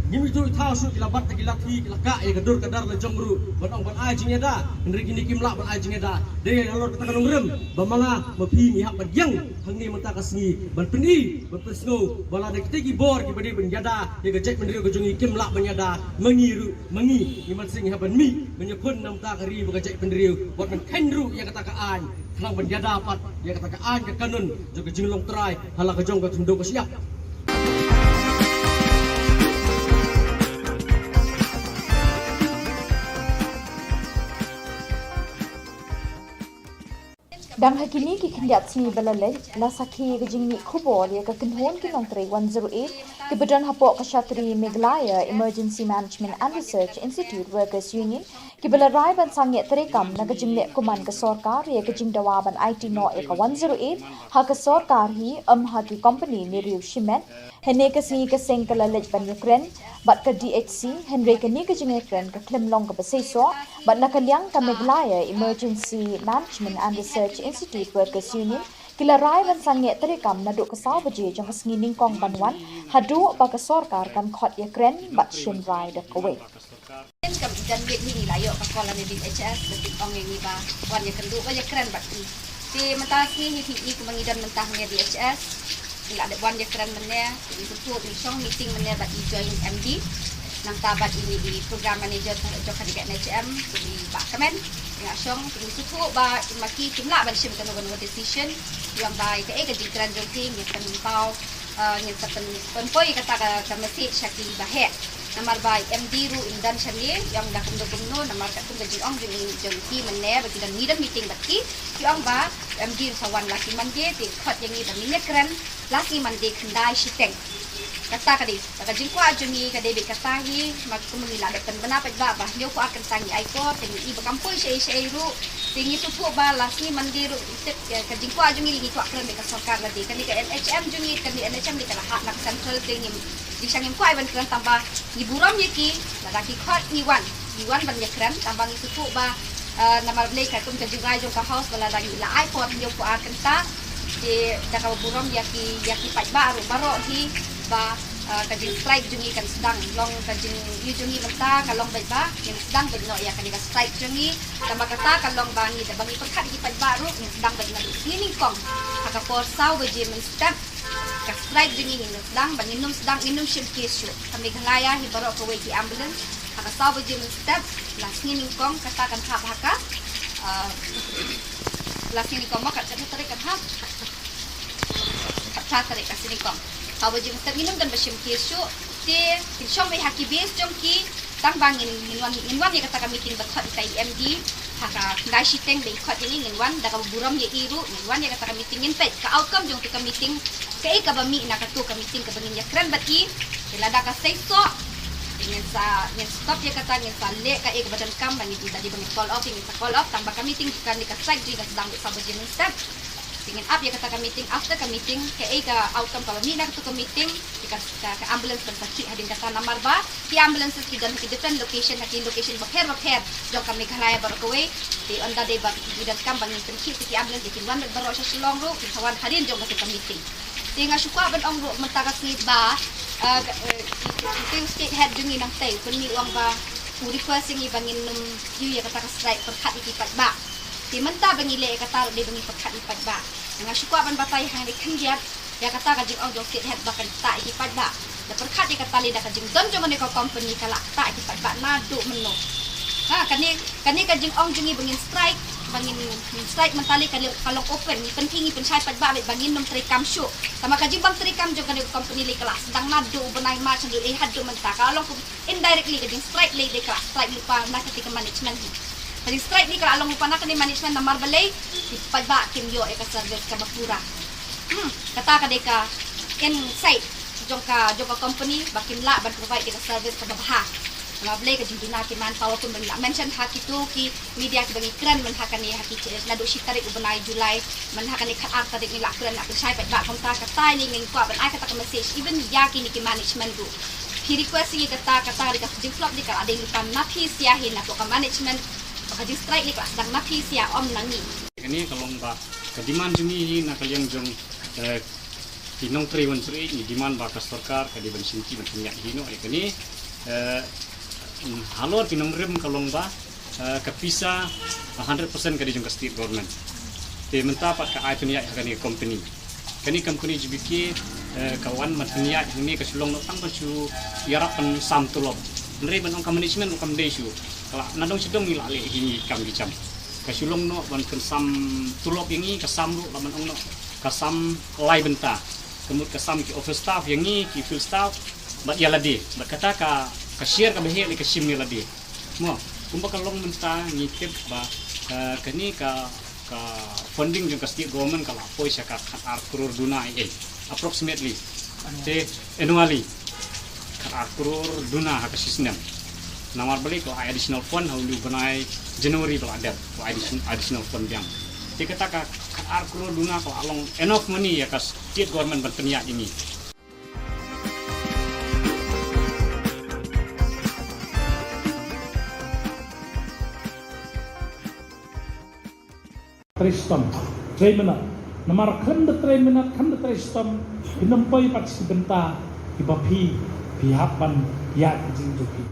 ngim ïohi thaw shuh, ki la bat da ki lathi, ki la kah ïa ka dur ka dar la jong ruh ban ong ban ai jingïada. Hynrei kine kim lah ban ai jingïada. Dei halor kata ka nongrim ba ma nga ma phi ngi hap ban ïeng hangne mynta ka sngi ban pyni, ban pynsngew ba lada kita ki bor kiba dei ban ïada ïa ka jaitbynriew ka jong ngi kim lah ban ïada, ma ngi ruh, ma ngi, ngi mynsiem ngi hap ban mih ban ïakhun na ka bynta ka ri bad ka jaitbynriew, wat ban kheiñ ruh ïa kata ka aiñ, khnang ban ïada pat ïa kata ka aiñ ka kanun jong ka jinglong trai ha la ka jong ka khyndew ka shyiap. Ka Dang ha kine ki khyndiat sngi ba la leit, la sakhi ka jingmih khubor ïa ka kynhun ki nongtrei one zero eight kiba don hapoh ka shatri Meghalaya Emergency Management and Research Institute Workers Union, kiba la rai ban sangeh treikam na ka jingleh kuman ka sorkar ïa ka jingdawa ban aiti noh ïa ka one zero eight ha ka sorkar hi, ym ha ki company ne riew shimet. Hynne ka sngi ka seng ka la leit ban ïakren bad ka D H C, hynrei kane ka jingïakren ka khlem long kaba seisoh, bad na ka liang ka Meghalaya Emergency Management and Research Institute Workers Union ki la rai ban sangeh treikam naduh ka saw baje jong ka sngi nyngkong ban wan, haduh ba ka sorkar kan khot ïakren bad shim rai da kawei. Kan ka jan bit hi ngi la ïoh ka call na D H S, ka tip ong ïa ngi ba wan ïakynduh, wan ïakren bad i. Te mynta sngi hi hi i kumba ngi don mynta ha D H S. Ngi la dep wan ïakren mynne, te ngi sngewthuh ngi shong meeting mynne bad i joint M D. Nangta bad ine i program manager jong ka N H M, te i Bah Kmen. Ngi la shong, te ngi sngewthuh ba i ma ki kim lah ban shim kano kano decision. Ïa ba i ka, eh, ka jingkren jong ki ngi pynpaw, eh, ngi sa pyn, pynpoi kata ka, ka message sha ki ba heh. Namar ba M D ruh im don shane, ïa ong da kumno kumno, namar katkum ka jingong jong i, jong ki mynne ba ki don, ngi don meeting bad ki, ki ong ba M D ruh sa wan la ki Monday, te khot ïa ngi ba ngin ïakren la sngi Monday khyndai shiteng. Kata ka dei, ka jingkwah jong ngi ka dei beit kata hi, namar kumba ngi la dep pynbna paidbah ba hynñiew phew ar kynta ngi ai por, te ngi i ba kam poi shaei shaei ruh, te ngi sngewthuh ba la sngi Monday ruh, tip, ka jingkwah jong ngi ngi kwah kren beit ka sorkar lade, kane ka N H M jong ngi, kane N H M dei ka la hap na ka central, te ngi Dei sha ngim kwah ban kren tang ba ngi burom ïa ki, lada ki khot ngi wan, ngi wan ban ïakren, tang ba ngi sngewthuh ba, eh, namar balei katkum ka jingrai jong ka House ba lada ngi la ai por hynñiew phew ar kynta, te da kaba burom ïa ki, ïa ki paidbah ruh baroh hi ba, eh, ka jingstrike jong ngi kan sdang, long ka jingïoh jong ngi mynta ka long beit ba ngin sdang beit noh ïa kane ka strike jong ngi, tang ba kata ka long ba ngi da ba ngi pyrkhat ïa ki paidbah ruh ngin sdang beit naduh sngi nyngkong ha ka por saw baje mynstep. Ka strike jong ngi ngin sdang, ba ngin ym sdang, ngin ym shim case shuh. Ka Meghalaya hi baroh kawei ki ambulance, ha ka saw baje mynstep, la sngi nyngkong, kata kan hap ha ka, ah, la sngi nyngkong mo, kat, kat tarik kan hap. Kat phra tarik ka sngi nyngkong. Saw baje mynstep ngin ym don ba shim case shuh, te kin shong beit ha ki base jong ki, Tang ba ngin, ngin wan, ngin wan ïa kata ka meeting ba khot ïa ka M D ha ka khyndai shiteng ba i khot ïa ngi, ngin wan da kaba burom ïa i ruh, ngin wan ïa kata ka meeting, ngin peit ka outcome jong kata ka meeting, kaei kaba mih na kata ka meeting kaba ngin ïakren bad i. Te lada ka seisoh, te ngin sa, ngin stop ïa kata, ngin sa leh kaei kaba donkam ba ngin, lada dei ba ngin call off, ngin sa call off, tang ba ka meeting, kane ka strike jong ngi ka sdang beit saw baje mynstep. Te ngin ap ïa kata ka meeting, after ka meeting, kaei ka outcome kaba mih na kata ka meeting, te ka, ka, ka ambulance kan sa khih hadien kata namar ba ki ambulances ki don ha ki different location, ha ki location bapher bapher jong ka Meghalaya baroh kawei. Te ynda dei ba ki donkam ba ngin pynkhih ki ambulance, te kin wan beit baroh sha Shillong ruh, kin sa wan hadien jong kata ka meeting. Te nga shu kwah ban ong ruh mynta ka sngi ba, eh, ka, eh, ki, ki, ki state head jong ngi nangtei, u pynmih u ong ba u request ïa ngi ba ngin nym ïoh ïa kata ka strike pyrkhat ïa ki paidbah. Te mynta ba ngi leh ïa kata ruh dei ba ngi pyrkhat ïa ki paidbah. Nga shu kwah ban batai hangne khyndiat ïa kata ka jingong jong state head ba kan ktah ïa ki paidbah. Da pyrkhat ïa kata lei da ka jingdon jong kane ka company ka la ktah ïa ki paidbah naduh mynno. Ha, kane, kane ka jingong jong ngi ba ngin strike, ba ngin, ngin strike mynta lei ka lei ka long open, ngi pynkhih ngi pynshai paidbah beit ba ngin nym treikam shuh. Tangba ka jingbym treikam jong kane ka company lei ka la sdang naduh u bnai March naduh lei haduh mynta ka long kum indirectly ka jingstrike lei dei ka la strike lypa na kata ka management hi. Ka jingstrike lei ka la long lypa na kane management namar balei ki paidbah kim ïoh ïa ka service kaba pura. Hmm, kata ka dei ka end side jong ka, jong ka company ba kim lah ban provide ïa ka service kaba bha. Namar balei ka jingduna ki manpower kumba ngi la mention ha kito ki media kiba ngi kren mynta kane ha ki, naduh shi tarik u bnai July, mynta kane khatar tarik ngi la kren, la pynshai paidbah kumta, kata ngi ngi kwah ban ai kata ka message even ïa kine ki management ruh. Phi request ïa kata, kata dei ka jingflop dei ka la dei lypa na phi sha hi, na ka management, ba ka jingstrike lei ka la sdang na phi sha, ym na ngi. Kane ka long ba ka demand jong ngi hi na ka liang jong, eh, ki nongtrei one zero eight, ngi demand ba ka sorkar ka dei ban shim ki ban pynïaid hi noh ïa kane, eh, halor ki nongrim ka long ba, eh, ka pisa, eh, hundred percent ka dei jong ka state government. Te mynta pat ka ai pynïaid ha kane ka company. Kane ka company G B K, eh, ka wan ban pynïaid hangne ka shu long noh tang ban shu ïarap ban sam tulop. Hynrei ban ong ka management ruh kam dei shuh. Ka la, nadong shadong ngi la leh hi ngi kam ki jam. Ka shu long noh ban pynsam tulop ïa ngi, ka sam ruh la ban ong noh ka sam lai bynta. Ka mut ka sam ki office staff ïa ngi, ki field staff, bad ïa lade. Bad kata ka, ka share kaba heh lei ka shim ïa lade. Mo, kumba ka long mynta ngi tip ba, eh, kane ka Ka funding jong ka state government ka la poi sha ka khat ar klur duna, eh, approximately. Te annually khat ar klur duna ha ka shisnem. Namar balei ka la ai additional fund ha u bnai January ba la dep, ka la ai addition-, additional fund biang. Te kata ka khat ar klur duna ka la long enough money ïa ka state government ban pynïaid ïa ngi. Trei shitom, trei minot. Namar khlem da trei minot, khlem da trei shitom, phin ym poi pat sha ki bynta kiba phi, phi hap ban ïaid ka jingim jong phi.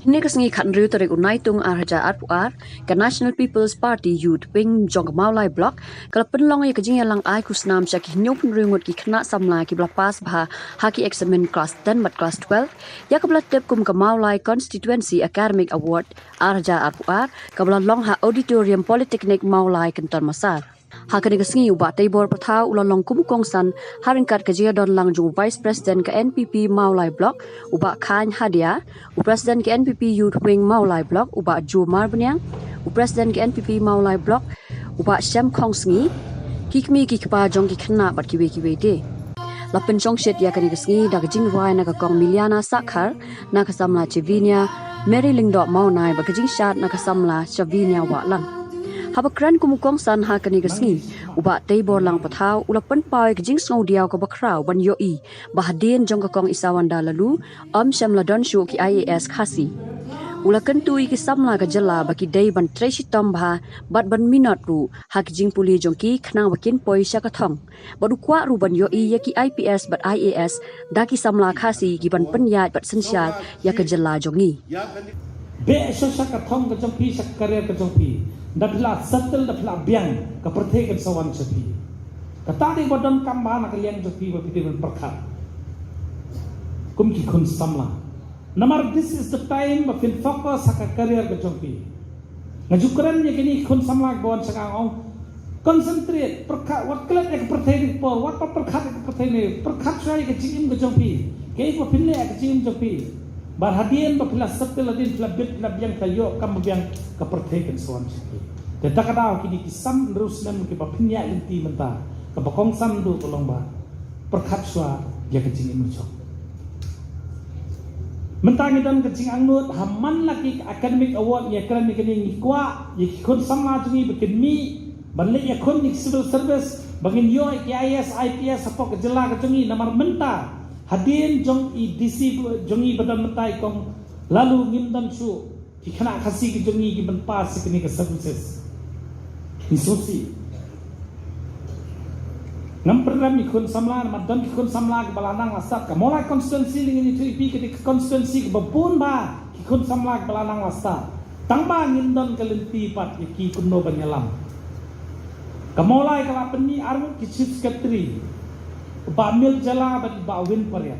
Hynne ka sngi khathynriew tarik u Naitung ar hajar arphew ar, ka National People's Party Youth Wing jong ka Mawlai Block ka la pynlong ïa ka jingïalang ai khusnam sha ki hynñiewphew hynriew ngut ki khynnah samla kiba la pass bha ha ki eksamin klas ten bad klas twelve, ïa kaba la tip kum ka Mawlai Constituency Academic Award ar hajar arphew ar, kaba la long ha Auditorium Polytechnic Mawlai, Kynton Massar. Ha kane ka sngi u Bah Teibor Pathaw u la long kum u kongsan ha ryngkat ka jingïadon lang jong u Vice President ka N P P Mawlai Block, u Bah Khaiñ Hadia, u President ka N P P Youth Wing Mawlai Block, u Bah Joe Marbaniang, u President ka N P P Mawlai Block, u Bah Shem Khongsngi, ki kmie ki kpa jong ki khynnah bad kiwei kiwei de. La pynshongshit ïa kane ka sngi da ka jingrwai na ka Kong Miliana Sakhar, na ka samla Chevinia Mary Lyngdoh Mawnai bad ka jingshad na ka samla Chevinia Wahlang. Haba kren kum u kongsan ha kane ka sngi, u Bah Teibor Lang Pathaw u la pynpaw ïa ka jingsngewdiaw kaba khraw ban ïohi ba hadien jong ka Kong Isawanda Laloo, ym shym la don shuh ki I A S Khasi. U la kyntu ïa ki samla ka jylla ba ki dei ban trei shitom bha bad ban minot ruh ha ki jingpule jong ki khnang ba kin poi sha ka thong. Bad u kwah ruh ban ïohi ïa ki I P S bad I A S da ki samla Khasi kiban pynïaid bad synshar ïa ka jylla jong ngi. Beh shuh sha ka thong ka jong phi, sha ka career ka jong phi. Da phi la settle, da phi la biang, ka pyrthei kan sa wan sha phi. Kata dei ba donkam bha na ka liang jong phi ba phi dei ban pyrkhat kum ki khun samla. Namar this is the time ba phin focus ha ka career ka jong phi. Nga ju kren ïa kine ki khun samla kiba wan sha nga, nga ong, concentrate, pyrkhat, wat klet ïa ka pyrthei ne ka por, wat pyrkhat ïa ka pyrthei ne, pyrkhat shuwa ïa ka jingim ka jong phi. Kaei kaba phin leh ha ka jingim jong phi. Bad hadien ba phi la settle, hadien phi la bit, phi la biang, phi la ïoh kam ba biang, ka pyrthei kan sa wan sha phi. Te da ka daw kine ki san hynriew snem kiba phin ïaid lynti mynta, kaba kongsan duh ka long ba pyrkhat shuwa ïa ka jingim jong. Mynta ngi don ka jingangnud, ha man la ki academic award ngi ïa kren ïa kane, ngi kwah ïa ki khun samla jong ngi ba kin mih ban leit ïakhun ïa ki civil service, ba ngin ïoh ïa ki I A S, I P S hapoh ka jylla ka jong ngi. Namar mynta hadien jong i D C jong ngi ba don mynta, i Kong Laloo, ngim don shuh ki khynnah Khasi ki jong ngi kiban pass ïa kine ki services. Ngi sngewsih. Ngam pyrshang ïa ki khun samla, namar don ki khun samla kiba la nang la stad. Ka Mawlai constituency, lei ngin ïathuh ïa phi, ka dei ka constituency kaba bun bha ki khun samla kiba la nang la stad. Tang ba ngim don ka lynti pat ïa ki kumno ban ïalam. Ka Mawlai ka la pynmih arngut ki chief secretary, u Bah Mil Jala bad u Bah Win Pariat.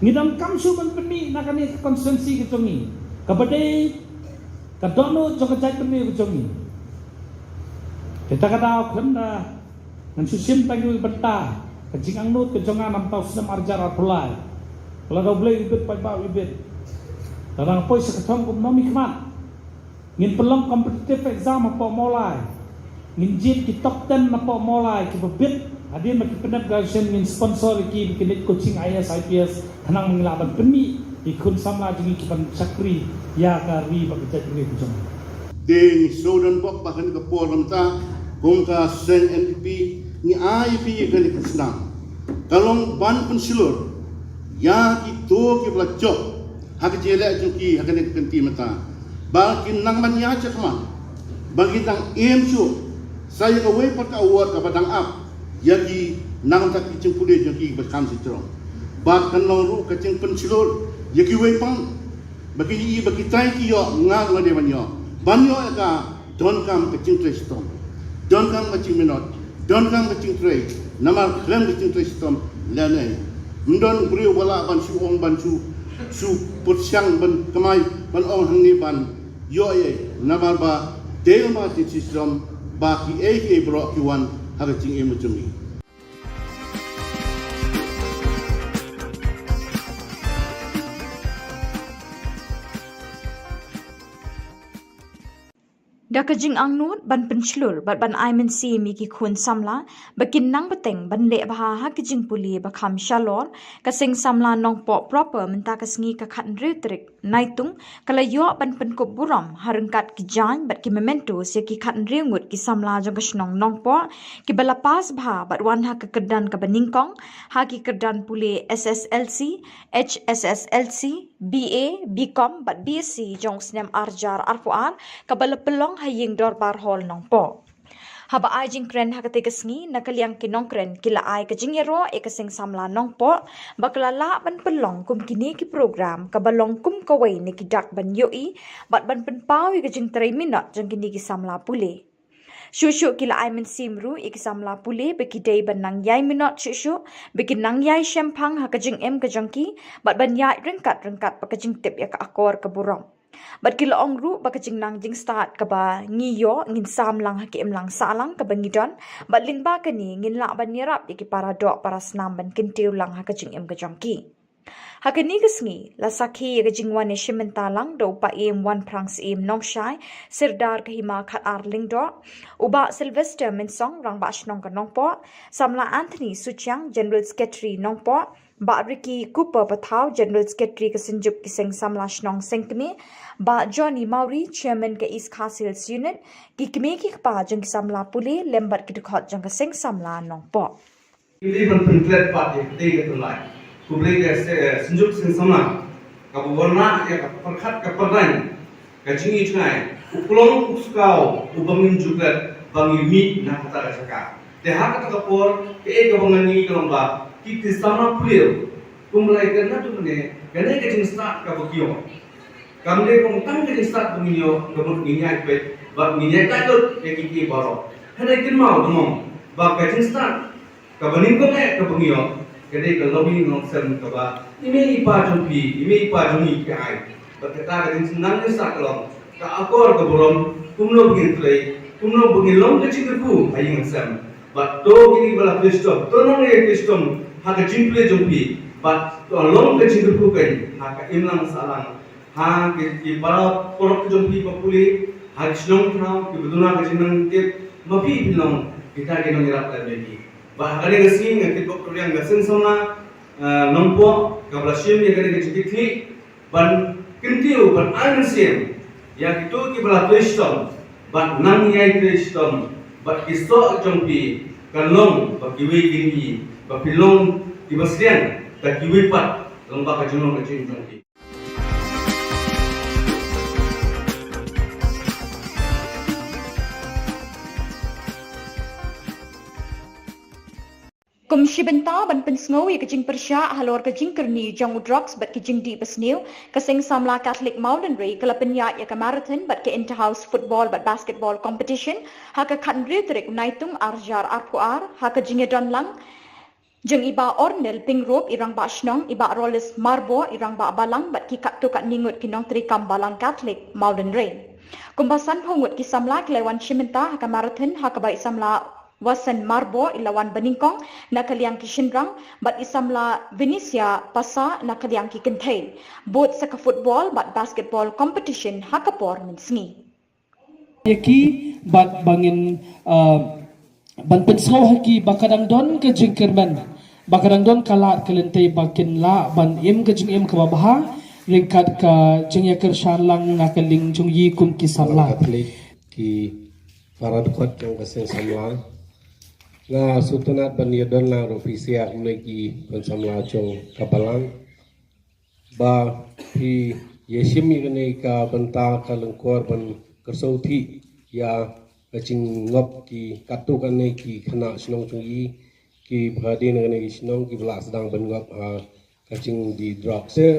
Ngi donkam shuh ban pynmih na kane ka constituency ka jong ngi, kaba dei ka dohnud jong ka jaitbynriew ka jong ngi. Te ta ka daw khlem da ngan shu shim tang ïa ka bynta ka jingangnud ka jong nga na mynta u snem ar hajar arphew lai. Lada U Blei u bit, paidbah u bit, lada nga poi sha ka thong kum u nongmihkhmat, ngin pynlong competitive exam hapoh Mawlai. Ngin jied ki top ten napoh Mawlai kiba bit. Hadien ba ki pyndep graduation ngin sponsor ïa ki ba kin leit coaching I A S, I P S, khnang ba ngin lah ban pynmih ïa ki khun samla jong ngi kiban shakri ïa ka ri bad ka jaitbynriew ka jong ngi. Te ngi sngewdon bok ba ha kane ka por mynta kum ka seng N P P ngi ai ïa phi ïa kane ka khusnam. Ka long ban pynshlur ïa kito kiba la jop ha ka jingïaleh jong ki ha kane ka kynti mynta, ba kin nang ban ïaid shakhmat, ba kin nang im shuh sa ïa kawei pat ka award kaba dang ap ïa ki, nangta ki jingpule jong ki ba kham syrong. Bad kan long ruh ka jingpynshlur ïa kiwei pat ba ki ïohi ba kitai ki ïoh, nga ruh nga dei ban ïoh, ban ïoh ïa ka. Donkam ka jingtrei shitom, donkam ka jingminot, donkam ka jingtrei. Namar khlem ka jingtrei shitom lehnoh ym don briew ba lah ban shu ong, ban shu, shu pyrshang ban kamai, ban ong hangne ban ïoh ei. Namar ba dei ma ka jingtrei shitom ba kiei kiei baroh ki wan ha ka jingim jong ngi. Da ka jingangnud ban pynshlur bad ban ai mynsiem ïa ki khun samla ba kin nang bteng ban leh bha ha ka jingpule ba kham shalor, ka Seng Samla Nongpoh proper mynta ka sngi ka khathynriew tarik Naitung ka la ïoh ban pynkup burom ha ryngkat ki jaiñ bad ki mementos ïa ki khathynriew ngut ki samla jong ka shnong Nongpoh kiba la pass bha bad wan ha ka kyrdan kaba nyngkong ha ki kyrdan pule S S L C, H S S L C, B A, B Com bad B S C jong u snem ar hajar arphew ar kaba la pynlong ha Ïing Dorbar Hall Nongpoh. Haba ai jingkren ha katei ka sngi, na ka liang ki nongkren ki la ai ka jingïaroh ïa ka Seng Samla Nongpoh ba ka la lah ban pynlong kum kine ki program kaba long kum kawei na ki dak ban ïohi bad ban pynpaw ïa ka jingtrei minot jong kine ki samla pule. Shuh shuh ki la ai mynsiem ruh ïa ki samla pule ba ki dei ban nang ïai minot shuh shuh, ba ki nang ïai shemphang ha ka jingim ka jong ki bad ban ïaid ryngkat ryngkat bad ka jingtip ïa ka akor ka burom. Bad ki la ong ruh ba ka jingnang jingstad kaba ngi ïoh ngin sam lang ha ka imlang sahlang kaba ngi don, bad lyngba kane ngin lah ban ïarap ïa ki para doh para snam ban kyntiew lang ha ka jingim ka jong ki. Ha kane ka sngi la sakhi ïa ka jingwan ïashim bynta lang da u Paiem Wanphrang Syiem Nongshai, Sirdar ka Hima Khatar Lyngdoh, u Bah Sylvester Mynsong, Rangbah Shnong ka Nongpoh, Samla Anthony Suchiang, General Secretary Nongpoh, Bah Ricky Cooper Pathaw, General Secretary ka Synjuk ki Seng Samla Shnong Sengkmie, Bah Johnny Mawrie, Chairman ka East Khasi Hills Unit, ki kmie ki kpa jong ki samla pule lem bad ki dkhot jong ka Seng Samla Nongpoh. Ki dei ban pynklet pat ïa katei ka tyllai. Khublei ka se-, Synjuk Seng Samla kaba wanrah ïa ka pyrkhat ka pyrdain, ka jingïohi jngai, u klong u skaw uba ngin ju klet ba ngi mih na kata ka jaka. Te ha kata ka por, kaei kaba ngan ïohi ka long ba ki, ki samla pule, kumba la ïakren naduh mynne, kane ka jingstad kaba ki ïoh, kam dei tang ka jingstad ba ngin ïoh, ka mut ngin ïaid peit bad ngin ïaid laitluid ïa kiei kiei baroh. Hynrei kynmaw, kynmaw ba ka jingstad kaba nyngkong eh kaba ngi ïoh ka dei ka longïing longsem kaba i mei i pa jong phi, i mei i pa jong ngi ki ai. Bad kata ka jingsnam jingstad ka long ka akor ka burom, kumno ba ngin trei, kumno ba ngin long ka jingkyrkhu ha ïing ha sem. Bad to kine ba la trei shitom, to nang ïa trei shitom ha ka jingpule jong phi, bad to long ka jingkyrkhu kein ha ka imlang sahlang, ha ki, ki para paralok jong phi ba pule, ha ki shnong thaw kiba duna ka jingnang tip, ma phi phin long kita ki nongïarap lem ïa ki. Bad ha kane ka sngi nga kitbok kyrpang ïa ka Seng Samla, eh, Nongpoh kaba la shim ïa kane ka jingkitkhlieh ban kyntiew, ban ai mynsiem ïa kito kiba la trei shitom bad nang ïai trei shitom, bad ki soh jong phi kan long ba kiwei kin ïohi ba phi long kiba sliang da kiwei pat lyngba ka jinglong ka jingim jong phi. Kum shi bynta ban pynsngew ïa ka jingpyrshah halor ka jingkyrni jong u drugs bad ki jingdih basniew, ka Seng Samla Katholik Mawlynrei ka la pynïaid ïa ka marathon bad ka inter-house football bad basketball competition ha ka khathynriew tarik u Naitung ar hajar arphew ar, ha ka jingïadon lang jong i Bah Ornel Pyngrope i Rangbah Shnong, i Bah Rolis Marbor i Rangbah Balang bad ki katto katne ngut ki nongtrei kam Balang Katholik Mawlynrei. Kumba sanphew ngut ki samla ki la wan shim bynta ha ka marathon, ha kaba i samla Wasan Marbor i la wan banyngkong na ka liang ki shynrang bad i samla Venetia Pasa na ka liang ki kynthei. Bud sa ka football bad basketball competition ha ka por mynsngi. Ïa ki bad ba ngin, uh, ban pynsngew ha ki ba ka dang don ka jingkyrmen, ba ka dang don ka lad ka lynti ba kin lah ban im ka jingim kaba bha ryngkat ka jingïakyrshan lang na ka liang jong i kum ki samla. Katholik, ki para dkhot jong ka Seng Samla. Nga sngewtynnat ban ïadon lang ruh phi sha kumne ki khun samla jong ka Balang ba phi ïashim ïa kane ka bynta ka lyngkor ban kyrsiew thik ïa ka jingngop ki katto katne ki khynnah shnong jong i, kiba dei na kane ka shnong kiba la sdang ban ngop ha ka jingdih drugs. Te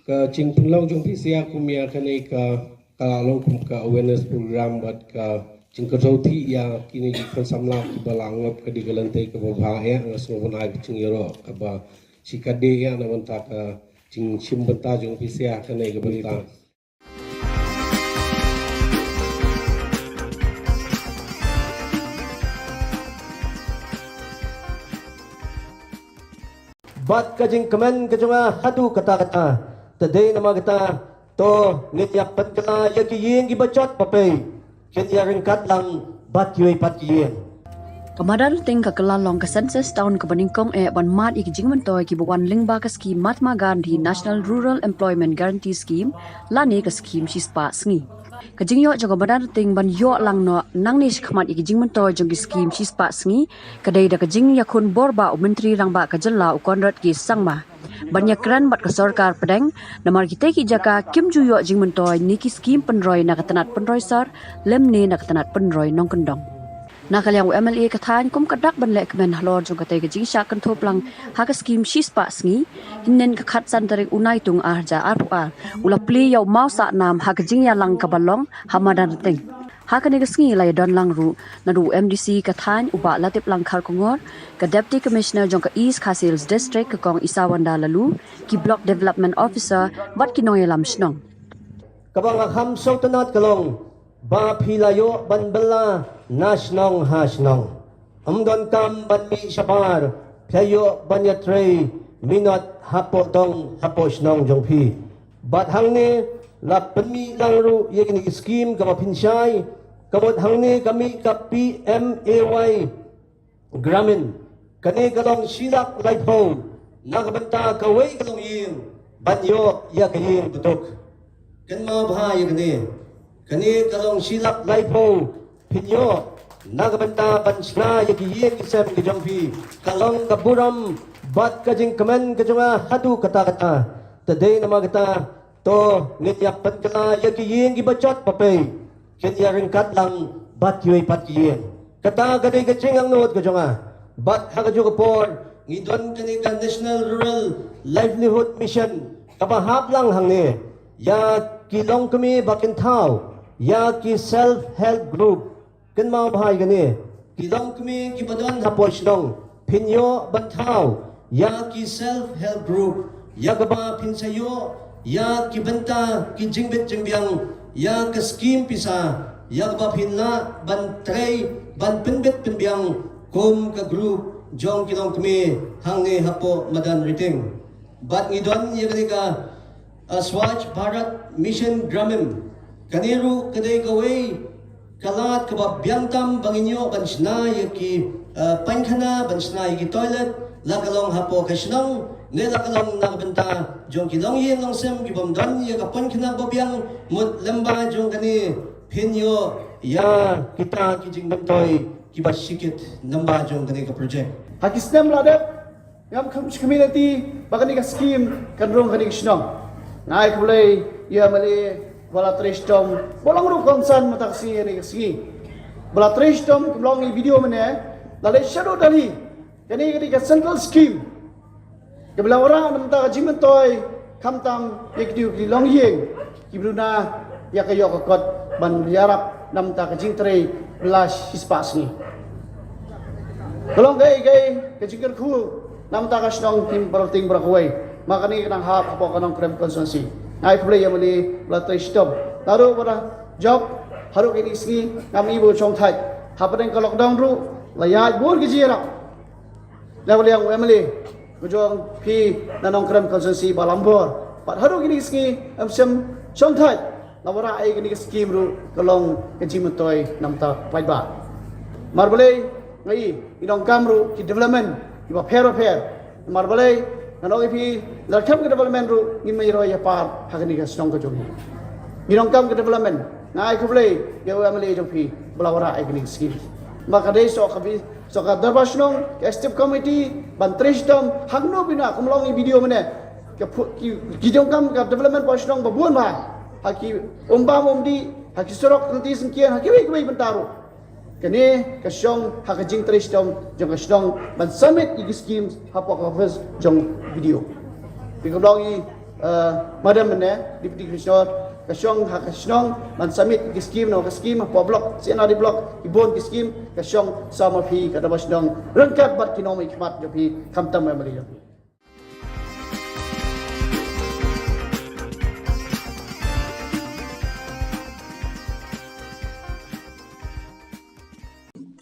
ka jingpynlong jong phi sha kum ïa kane ka, ka la long kum ka awareness program bad ka jingkyrsiew thik ïa kine ki khun samla kiba la ngop ka dei ka lynti kaba bha ïa, nga sngew ban ai ka jingïaroh kaba shikatdei ïa na bynta ka jingshim bynta jong phi sha kane ka bynta. Bad ka jingkmen ka jong nga haduh katta katta. Te dei namar kata, to ngin ïa pynkylla ïa ki ïing kiba jot ba pei. kin ïa ryngkat lang bad kiwei pat ki ïing. Ka Madan Rting ka kylla long ka census town kaba nyngkong eh ban mad ïa ki jingmyntoi kiba wan lyngba ka skhim Mahatma Gandhi National Rural Employment Guarantee Scheme lane ka skhim shispah sngi. Ka jingïoh jong ka Madan Rting ban ïoh lang noh nangne shakhmat ïa ki jingmyntoi jong ki skhim shispah sngi ka dei da ka jingïakhun bor ba u Myntri Rangbah ka jylla u Conrad K Sangma ban ïakren bad ka sorkar pdeng, namar kitei ki jaka kim ju ïoh jingmyntoi ne ki skhim pynroi na ka tnat pynroi sor lymne na ka tnat pynroi nongkyndong. Na ka liang u M L A ka thaiñ kum ka dak ban leh kmen halor jong katei ka jingshah kynthup lang ha ka skhim shispah sngi, hynnin ka khatsan tarik u Naitung ar hajar arphew ar u la plie ïa u maw sah nam ha ka jingïalang kaba long ha Madan Rting. Ha kane ka sngi la ïadon lang ruh naduh u M D C ka thaiñ u Bah Latiplang Kharkongor, ka Deputy Commissioner jong ka East Khasi Hills District ka Kong Isawanda Laloo, ki Block Development Officer bad ki nongïalam shnong. Kaba nga kham sngewtynnat ka long ba phi la ïoh ban bylla na shnong ha shnong. Ym donkam ban mih shabar, phi la ïoh ban ïatrei minot hapoh dong hapoh shnong jong phi. Bad hangne la pynmih lang ruh ïa kine ki skhim kaba pynshai, ka mut hangne ka mih ka P M A Y Gramin. Kane ka long shi lak laiphew na ka bynta kawei ka longïing ban ïoh ïa ka ïing bad duk. Kynmaw bha ïa kane. Kane ka long shi lak laiphew phin ïoh na ka bynta ban shna ïa ki ïing ki sem ki jong phi. Ka long ka burom bad ka jingkmen ka jong nga haduh katta katta. Te dei namar kata to ngin ïa pynkylla ïa ki ïing kiba jot ba pei. Kin ïa ryngkat lang bad kiwei pat ki ïing. Kata ka dei ka jingangnud ka jong nga. Bad ha kajuh ka por ngi don kane ka National Rural Livelihood Mission kaba hap lang hangne ïa ki longkmie ba kin thaw ïa ki self help group. Kynmaw bha ïa kane, ki longkmie kiba don hapoh shnong phin ïoh ban thaw ïa ki self help group ïa kaba phin sa ïoh ïa ki bynta ki jingbit jingbiang, ïa ka skhim pisa ïa kaba phin lah ban trei ban pynbit pynbiang kum ka group jong ki longkmie hangne hapoh Madan Rting. Bad ngi don ïa kane ka, uh, Swachh Bharat Mission Gramin. Kane ruh ka dei kawei ka lad kaba biang tam ba ngin ïoh ban shna ïa ki, uh, painkhana, ban shna ïa ki toilet, la ka long hapoh ka shnong ne la ka long na ka bynta jong ki longïing longsem kibym don ïa ka painkhana ba biang. Mut lyngba jong kane phin ïoh ïa kita ki jingmyntoi kiba shikit lyngba jong kane ka project. Ha ki snem la dep ngam kham shi community ba kane ka skhim kan rung kane ka shnong. Nga ai khublei ïa u M L A ba la trei shitom, ba long ruh kongsan mynta ka sngi, kane ka sngi ba la trei shitom, ka long i video mynne la leit shaduh Delhi. Kane ka dei ka central scheme kaba la wanrah na bynta ka jingmyntoi khamtam ïa kito ki longïing kiba duna ïa ka ïoh ka kot ban ïarap na bynta ka jingtrei bylla shispah sngi. Ka long kaei kaei ka jingkyrkhu na bynta ka shnong Madan Rting baroh kawei. Ma kane ka nang hap hapoh ka Nongkrem constituency. Nga ai khublei ïa u M L A ba la trei shitom. Naduh ba la jop haduh kine ki sngi ngam i ba u shong thait. Hapdeng ka lockdown ruh la ïaid bun ki jingïarap na ka liang u M L A ka jong phi na Nongkrem constituency ba la ïoh bor. Bad haduh kine ki sngi em shym shong thait. Namar ba ïa kane ka skhim ruh ka long ka jingmyntoi na bynta paidbah. Namar balei? Nga i, i donkam ruh ki development kiba pher bapher. Namar balei? Nga ong ïa phi, lada khlem ka development ruh ngin ym ïoh ïa par ha kane ka shnong ka jong ngi. I donkam ka development. Nga ai khublei ïa u M L A jong phi ba la wanrah ïa kane ka skhim. Namar ka dei shuh ka bi, shuh ka dorbar shnong, ka executive committee ban trei shitom hangno bina, kum long i video mynne. Ka phu-, ki, ki donkam ka development hapoh shnong ba bun bha. Ha ki umbam umdih, ha ki surok kynti syngkien, ha kiwei kiwei bynta ruh. Kane ka shong ha ka jingtrei shitom jong ka shnong ban submit ïa ki skhim hapoh ka office jong B D O. Phi, kum long i, eh, madam mynne, Deputy Commissioner, ka shong ha ka shnong ban submit ïa ki skhim, na ka skhim hapoh block, C and R D block, ki bun ki skhim, ka shong sa ma phi ka dorbar shnong ryngkat bad ki nongmihkhmat jong phi, khamtam ma ma ri jong phi.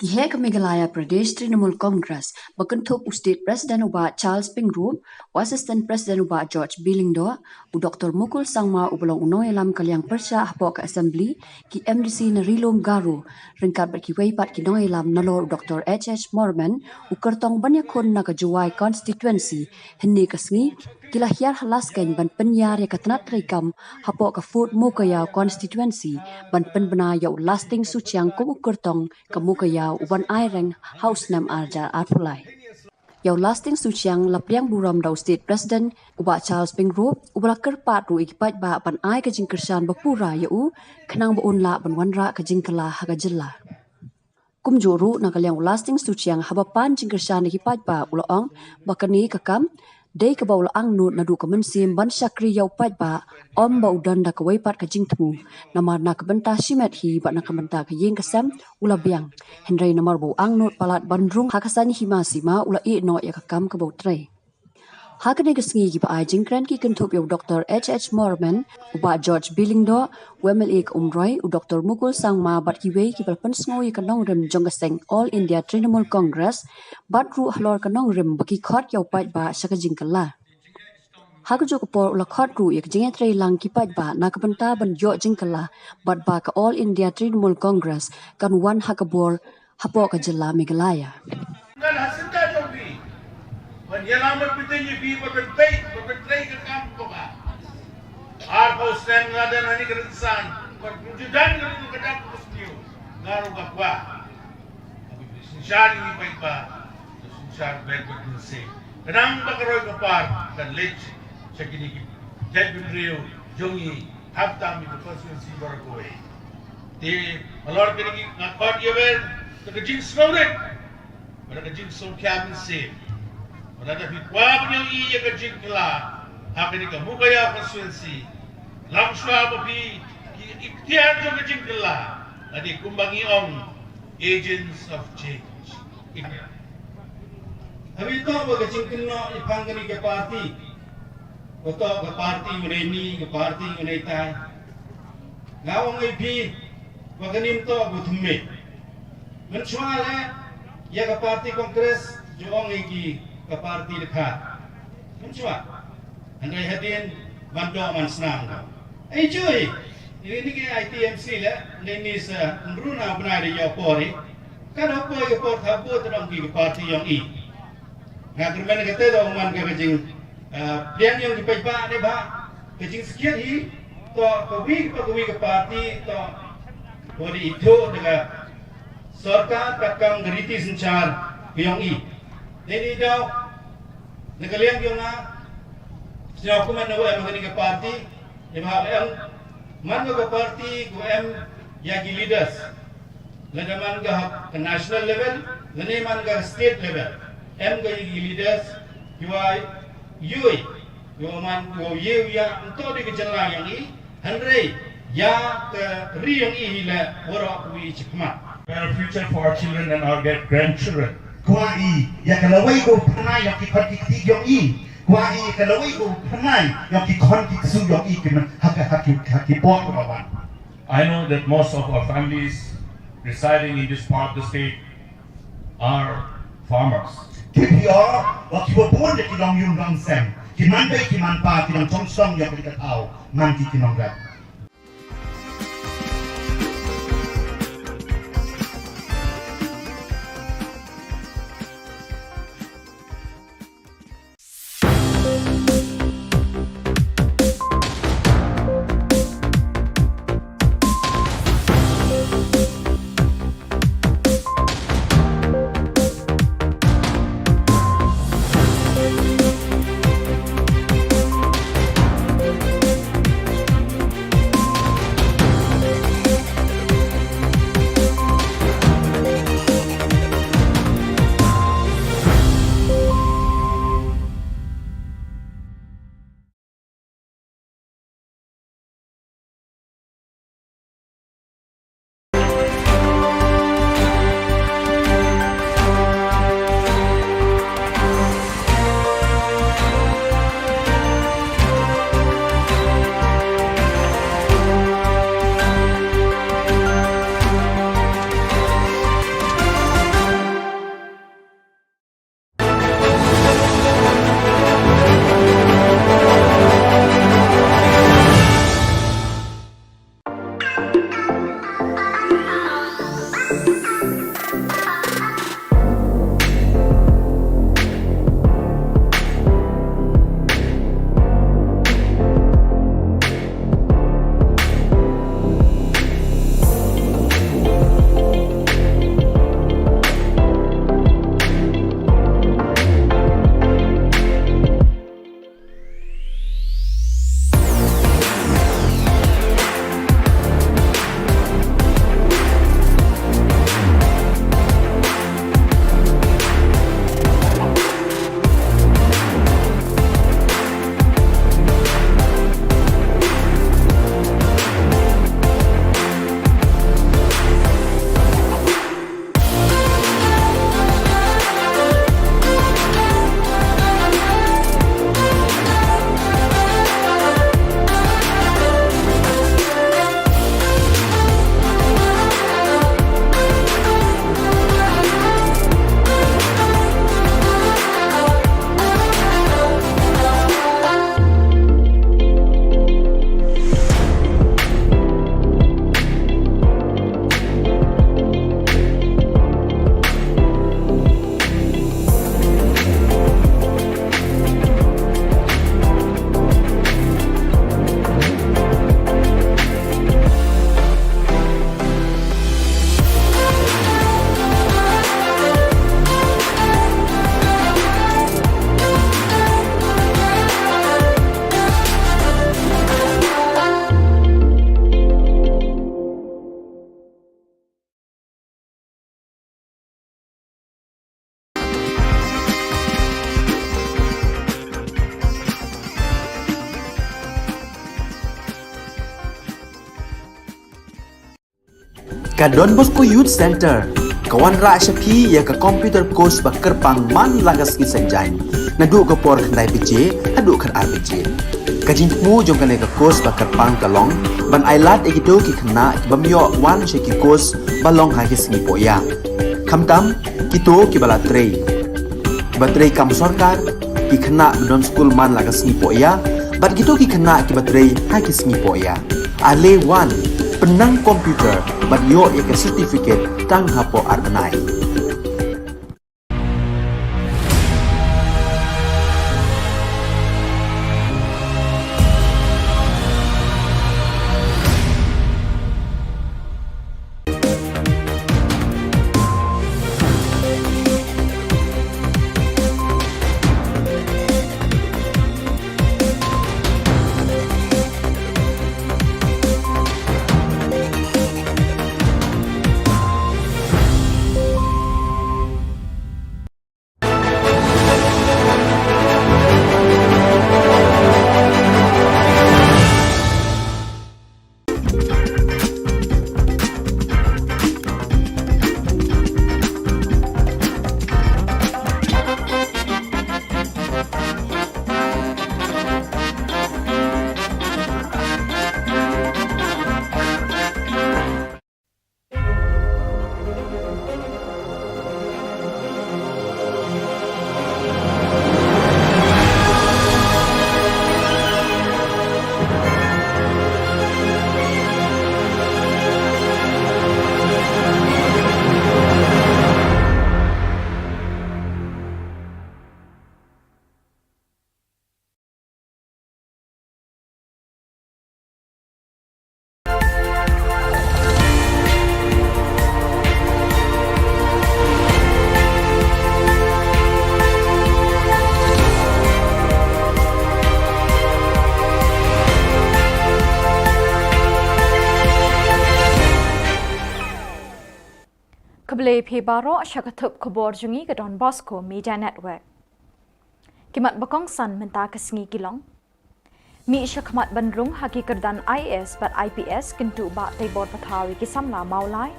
Ki Heh ka Meghalaya Pradesh Trinamool Congress ba kynthup u State President u Bah Charles Pyngrope, u Assistant President u Bah George B Lyngdoh, u Doctor Mukul Sangma uba long u nongïalam ka liang pyrshah hapoh ka Assembly, ki M D C na Ri-lum Garo, ryngkat bad kiwei pat ki nongïalam nalor u Doctor H H Mormen, u kyrtong ban ïakhun na ka Jowai Constituency, hynne ka sngi, ki la hiar ha Laskeiñ ban pynïar ïa ka tnat treikam hapoh ka Fort Mowkaiaw Constituency, ban pynbna ïa u Lasting Suchiang kum u kyrtong ka Mowkaiaw uban ai reng ha u snem ar hajar arphew lai. Ïa u Lasting Suchiang la pdiang burom da u State President u Bah Charles Pyngrope, uba la kyrpad ruh ïa ki paidbah ban ai ka jingkyrshan ba pura ïa u, khnang ba un lah ban wanrah ka jingkylla ha ka jylla. Kumjuh ruh na ka liang u Lasting Suchiang haba pan jingkyrshan ïa ki paidbah u la ong ba kane ka kam dei kaba u la angnud naduh ka mynsiem ban shakri ïa u paidbah, ym ba u don da kawei pat ka jingthmu, namar na ka bynta shimet hi bad na ka bynta ka ïing ka sem u la biang. Hynrei namar ba u angnud palat ban rung ha ka saiñ hima sima u la ïeh noh ïa ka kam kaba u trei. Ha kane ka sngi kiba ai jingkren ki kynthup ïa u Doctor H H Mormen, u Bah George B Lyngdoh, u M L A ka Umroi, u Doctor Mukul Sangma bad kiwei kiba la pynsngew ïa ka nongrim jong ka seng All India Trinamool Congress, bad ruh halor ka nongrim ba ki khot ïa u paidbah sha ka jingkylla. Ha kajuh ka por u la khot ruh ïa ka jingïatreilang ki paidbah na ka bynta ban ïoh jingkylla, bad ba ka All India Trinamool Congress kan wan ha ka bor hapoh ka jylla Meghalaya. Ngan ha syndah jong phi ban ïalam bad bteng ïa phi ban pynpeit ban pyntrei ka kam kaba arphew snem nga don hangne ka rynsan bad mynjur don ka rynsan ka dak ka sniew nga ruh nga kwah. Synshar ïa ki paidbah, synshar bad bad mynsiem. Khnang ba ka roi ka par kan leit sha kine ki jaitbynriew jong ngi, khamtam ïa ka constituency baroh kawei. Te halor kine ki nga khot ïa wer da ka jingsngewrit bad da ka jingsngewkhia mynsiem. Bad lada phi kwah ban ïohi ïa ka jingkylla ha kane ka Mowkaiaw constituency, lashwa ba phi ki iktiar jong ka jingkylla, lane kumba ngi ong, agents of change. Haba ïoh ba ka jingkynnoh ïa pang kane ka party, ba toh ka party u dei ni, ka party u dei tai. Nga ong ïa phi ba kane toh ba thymmai. Mynshuwa leh ïa ka party Congress ju ong ïa ki ka party dkhar. Mynshuwa. Hynrei hadien man doh man snam ka. Ei jui. Ini ni ki I T M C leh, ni ni sa nruna bnai de ïa por i. Ka da poi ka por thabu te dang ki ka party jong i. Nga kyrmen kata da man ka ka jing, eh, pdiang jong ki paidbah ne ba ka jingskhiat hi to ka wi ka ka wi ka party to ko di itu da ka sorkar katkam ka riti synshar ka jong i. Dei ni daw na ka liang jong nga sñiaw kumne na em ka ni ka party, ne ba em man ka party ko em ya ki leaders. Lada man ka ha ka national level, lane man ka state level. Em ka ïa ki leaders, ki wa yui, ki wa man, ki wa yui ya, nto di ka jylla yang i, hynrei, ya ka ri yang i hi le, waroh wi chikmat. Better future for our children and our great grandchildren. Kwah i, ya ka lawei ko pynai ya ki khon ki kti yong i. Kwah i, ya ka lawei ko pynai ya ki khon ki ksu yong i ki men, ha ka, ha ki, ha ki bok ko wan. I know that most of our families residing in this part of the state are farmers. Ki phi o, wa ki wa bun de ki long yung long sem. Ki man bei ki man pa ki long chong song ya ki ka thau. Man ki ki long rat. Ka Don Bosco Youth Centre ka wanrah sha phi ïa ka computer course ba kyrpang man la ka sngi Saitjaiñ, naduh ka por khyndai baje haduh khatar baje. Ka jingthmu jong kane ka course ba kyrpang ka long ban ailad ïa kito ki khynnah ki bym ïoh wan sha ki course ba long ha ki sngi pohïa, khamtam kito kiba la trei, kiba trei kam sorkar, ki khynnah ba don skul man la ka sngi pohïa bad kito ki khynnah kiba trei ha ki sngi pohïa. Ale wan, pynnang computer bad ïoh ïa ka certificate tang hapoh ar bnai. Khublei phi baroh sha ka thup khubor jong ngi ka Don Bosco Media Network. Ki mat ba kongsan mynta ka sngi ki long: Mih shakhmat ban rung ha ki kyrdan IAS bad IPS, kyntu Bah Teibor Pathaw ïa ki samla Mawlai.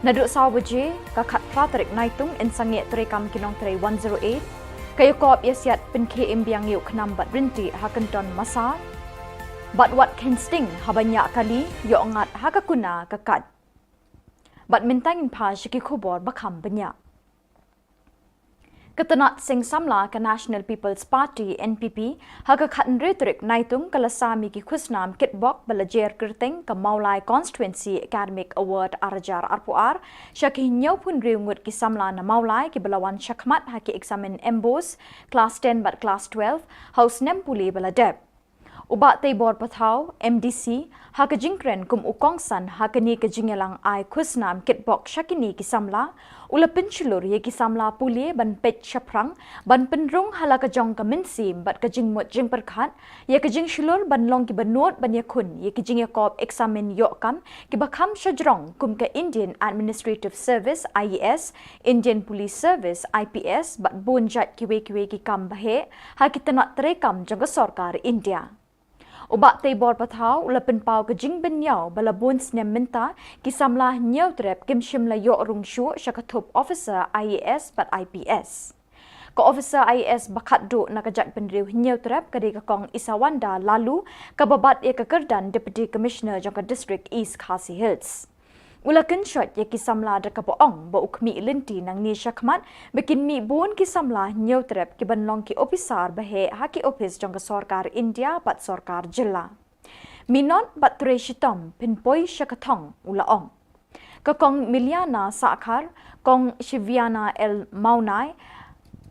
Naduh saw baje ka khatphra tarik Naitung yn sangeh treikam ki nongtrei one zero eight. Ka ïakop ïasiat pynkhie im biang ïa u khnam bad rynti ha Kynton Massar. Bad wat kheiñ sting haba ñiah kali, ïoh ngat ha ka kuna ka kait. Bad mynta ngin phai sha ki khubor ba kham bniah. Ka tnat seng samla ka National People's Party, NPP, ha ka khathynriew tarik Naitung ka la sam ïa ki khusnam kitbok ba la jer kyrteng ka Mawlai Constituency Academic Award ar hajar arphew ar sha ki hynñiewphew hynriew ngut ki samla na Mawlai kiba la wan shakhmat ha ki eksamin MBOSE, Class ten bad Class twelve ha u snem pule ba la dep. U Bah Teibor Pathaw, MDC, ha ka jingkren kum u kongsan ha kane ka jingïalang ai khusnam kitbok sha kine ki samla, u la pynshlur ïa ki samla pule ban peit shaphrang, ban pynrung ha la ka jong ka mynsiem bad ka jingmut jingpyrkhat ïa ka jingshlur ban long kiba nud ban ïakhun ïa ki jingïakop eksamin ïoh kam kiba kham shajrong kum ka Indian Administrative Service, IAS, Indian Police Service, IPS, bad bun jait kiwei kiwei ki kam ba heh ha ki tnat treikam jong ka sorkar India. U Bah Teibor Pathaw u la pynpaw ka jingbynñiaw ba la bun snem mynta ki samla Hynñiewtrep kim shym la ïoh rung shuh sha ka thup officer IAS bad IPS. Ka officer IAS ba khatduh na ka jaitbynriew Hynñiewtrep ka dei ka Kong Isawanda Laloo, kaba bat ïa ka kyrdan Deputy Commissioner jong ka District East Khasi Hills. U la kynshoit ïa ki samla da kaba ong ba u khmih lynti nangne shakhmat ba kin mih bun ki samla Hynñiewtrep kiban long ki ophisar ba heh ha ki ophis jong ka sorkar India bad sorkar jylla. Minot bad trei shitom, pynpoi sha ka thong, u la ong. Ka Kong Miliana Sahkhar, Kong Shiviana L Mawnai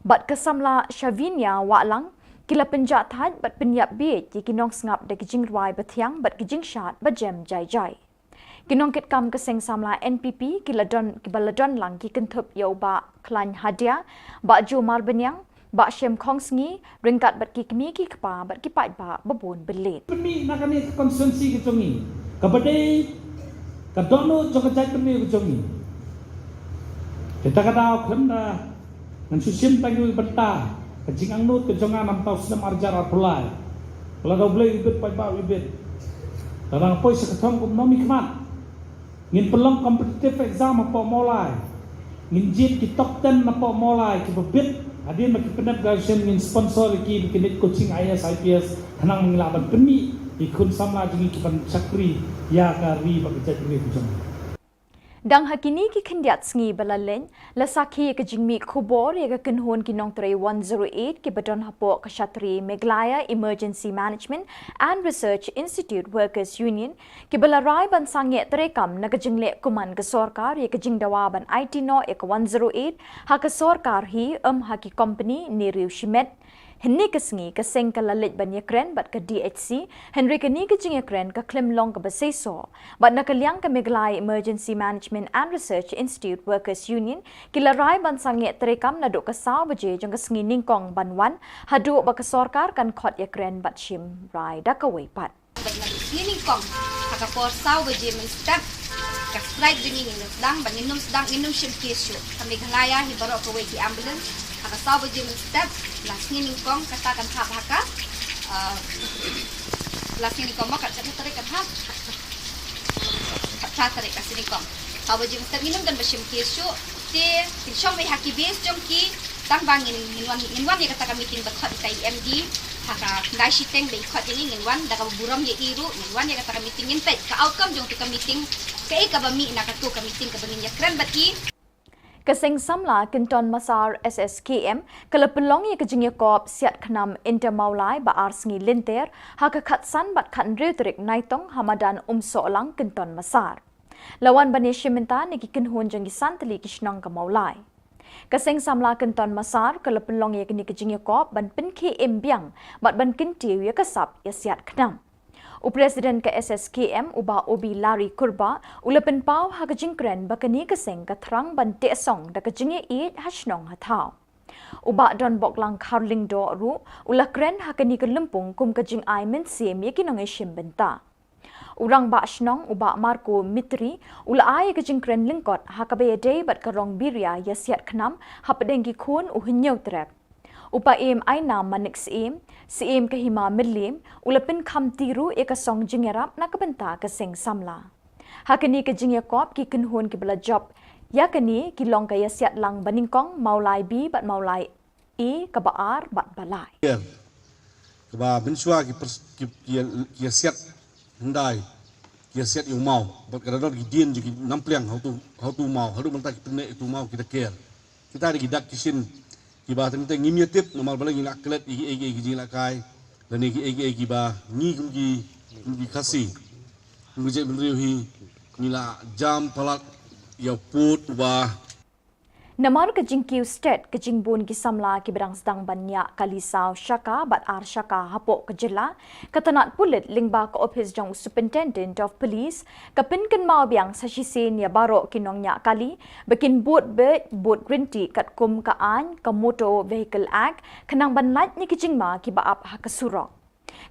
bad ka samla Shavinia Wahlang ki la pynjahthait bad pynïap bieit ïa ki nongsngap da ki jingrwai bathiang bad ki jingshad bajem jai jai. Ki nongkitkam ka seng samla NPP ki la don, kiba la don lang ki kynthup ïa u Bah Khlaiñ Hadia, Bah Jomar Bniang, Bah Shem Khongsngi, ryngkat bad ki kmie ki kpa bad ki paidbah ba bun bynleit. Pynmih na kane ka constituency ka jong ngi, kaba dei ka dohnud jong ka jaitbynriew ka jong ngi. Te kata ka daw khlem da ngan shu shim tang ïa u bynta ka jingangnud ka jong nga na mynta u snem ar hajar arphew lai. Lada U Blei u bit, paidbah u bit. Lada nga poi sha ka thong kum u nongmihkhmat, Ngin pynlong competitive exam hapoh Mawlai. Ngin jied ki top ten napoh Mawlai kiba bit. Hadien ba ki pyndep graduation ngin sponsor ïa ki ba kin leit coaching I A S I P S. Khnang ngi lah ban pynmih ïa ki khun samla jong ngi ki ban shakri ïa ka ri bad ka jaitbynriew ka jong ngi. Dang ha kine ki khyndiat sngi ba la leit, la sakhi ïa ka jingmih khubor ïa ka kynhun ki nongtrei one zero eight kiba don hapoh ka shatri Meghalaya Emergency Management and Research Institute Workers Union, kiba la rai ban sangeh treikam na ka jingleh kuman ka sorkar ïa ka jingdawa ban aiti noh ïa ka one zero eight ha ka sorkar hi, ym ha ki kompani ne riew shimet. Hynne ka sngi ka seng ka la leit ban ïakren bad ka D H C, hynrei kane ka jingïakren ka khlem long kaba seisoh. Bad na ka liang ka Meghalaya Emergency Management and Research Institute Workers Union, ki la rai ban sangeh treikam naduh ka saw baje jong ka sngi nyngkong ban wan, haduh ba ka sorkar kan khot ïakren bad shim rai da kawei pat. Bad naduh sngi nyngkong ha ka por saw baje mynstep, ka strike jong ngi ngin sdang, bad ngin ym sdang, ngin ym shim case shuh. Ka Meghalaya hi baroh kawei ki ambulance, ha ka saw baje mynstep, la sngi nyngkong, kata kan hap ha ka, ah, la sngi nyngkong mo, kat kata tarik kan hap. Kat kata tarik la sngi nyngkong. Saw baje mynstep ngin ym don ba shim case shuh, te kin shong beit ha ki base jong ki, tang ba ngin, ngin wan, ngin wan ïa kata ka meeting ba khot ïa ka E M D ha ka khyndai shiteng ba i khot ïa ngi, ngin wan da kaba burom ïa i ruh, ngin wan ïa kata ka meeting, ngin peit ka outcome jong tu ka meeting, kaei kaba mih na katu ka meeting kaba ngin ïakren bad i. Ka seng samla Kynton Massar S S K M ka la pynlong ïa ka jingïakop siat khnam inter Mawlai ba ar sngi lynter ha ka khatsan bad khathynriew tarik Naitung ha madan Umsohlang Kynton Massar. La wan ban ïashim bynta na ki kynhun jong ki san tylli ki shnong ka Mawlai. Ka seng samla Kynton Massar ka la pynlong ïa kane ka jingïakop ban pynkhie im biang bad ban kyntiew ïa ka sap ïa siat khnam. U President ka S S K M u Bah Obi Larry Kurbah u la pynpaw ha ka jingkren ba kane ka seng ka thrang ban teh song da ka jingïaieit ha shnong ha thaw. U Bah Donboklang Kharlyngdoh ruh u la kren ha kane ka lympung kum ka jingai mynsiem ïa ki nongïashim bynta. U Rangbah Shnong u Bah Marco Mitri u la ai ïa ka jingkren lyngkot ha kaba ïadei bad ka rong biria ïa siat khnam hapdeng ki khun u Hynñiewtrep. U Paiem Ainam Manik Syiem, Syiem ka Hima Mylliem, u la pynkham ti ruh ïa ka song jingïarap na ka bynta ka seng samla. Ha kane ka jingïakop ki kynhun kiba la jop ïa kane ki long ka ïasiat lang banyngkong Mawlai B bad Mawlai A kaba ar bad ba lai. Kaba mynshuwa ki, ki, ki, ki ïasiat hyndai, ki ïasiat ïa u maw bad ka da don ki dien jong ki nampliang ha utu, ha utu maw, haduh mynta ki pynneh ïa utu maw ki da ker. Kita dei ki dak ki shin kiba teng teng ngim ïatip namar balei ngi la klet ïa kiei kiei ki jingïalehkai lane kiei kiei kiba ngi kum ki, kum ki Khasi, kum ki jaitbynriew hi ngi la jam palat ïa u pud uba Namar ka jingkiew stet ka jingbun ki samla kiba dang sdang ban ñiah kali saw shaka bad ar shaka hapoh ka jylla, ka tnat pulit lyngba ka ophis jong u Superintendent of Police ka pynkynmaw biang sa shisien ïa baroh ki nongñiah kali ba kin bud beit bud ryntih katkum ka aiñ ka Motor Vehicle Act khnang ban lait na ki jingma kiba ap ha ka surok.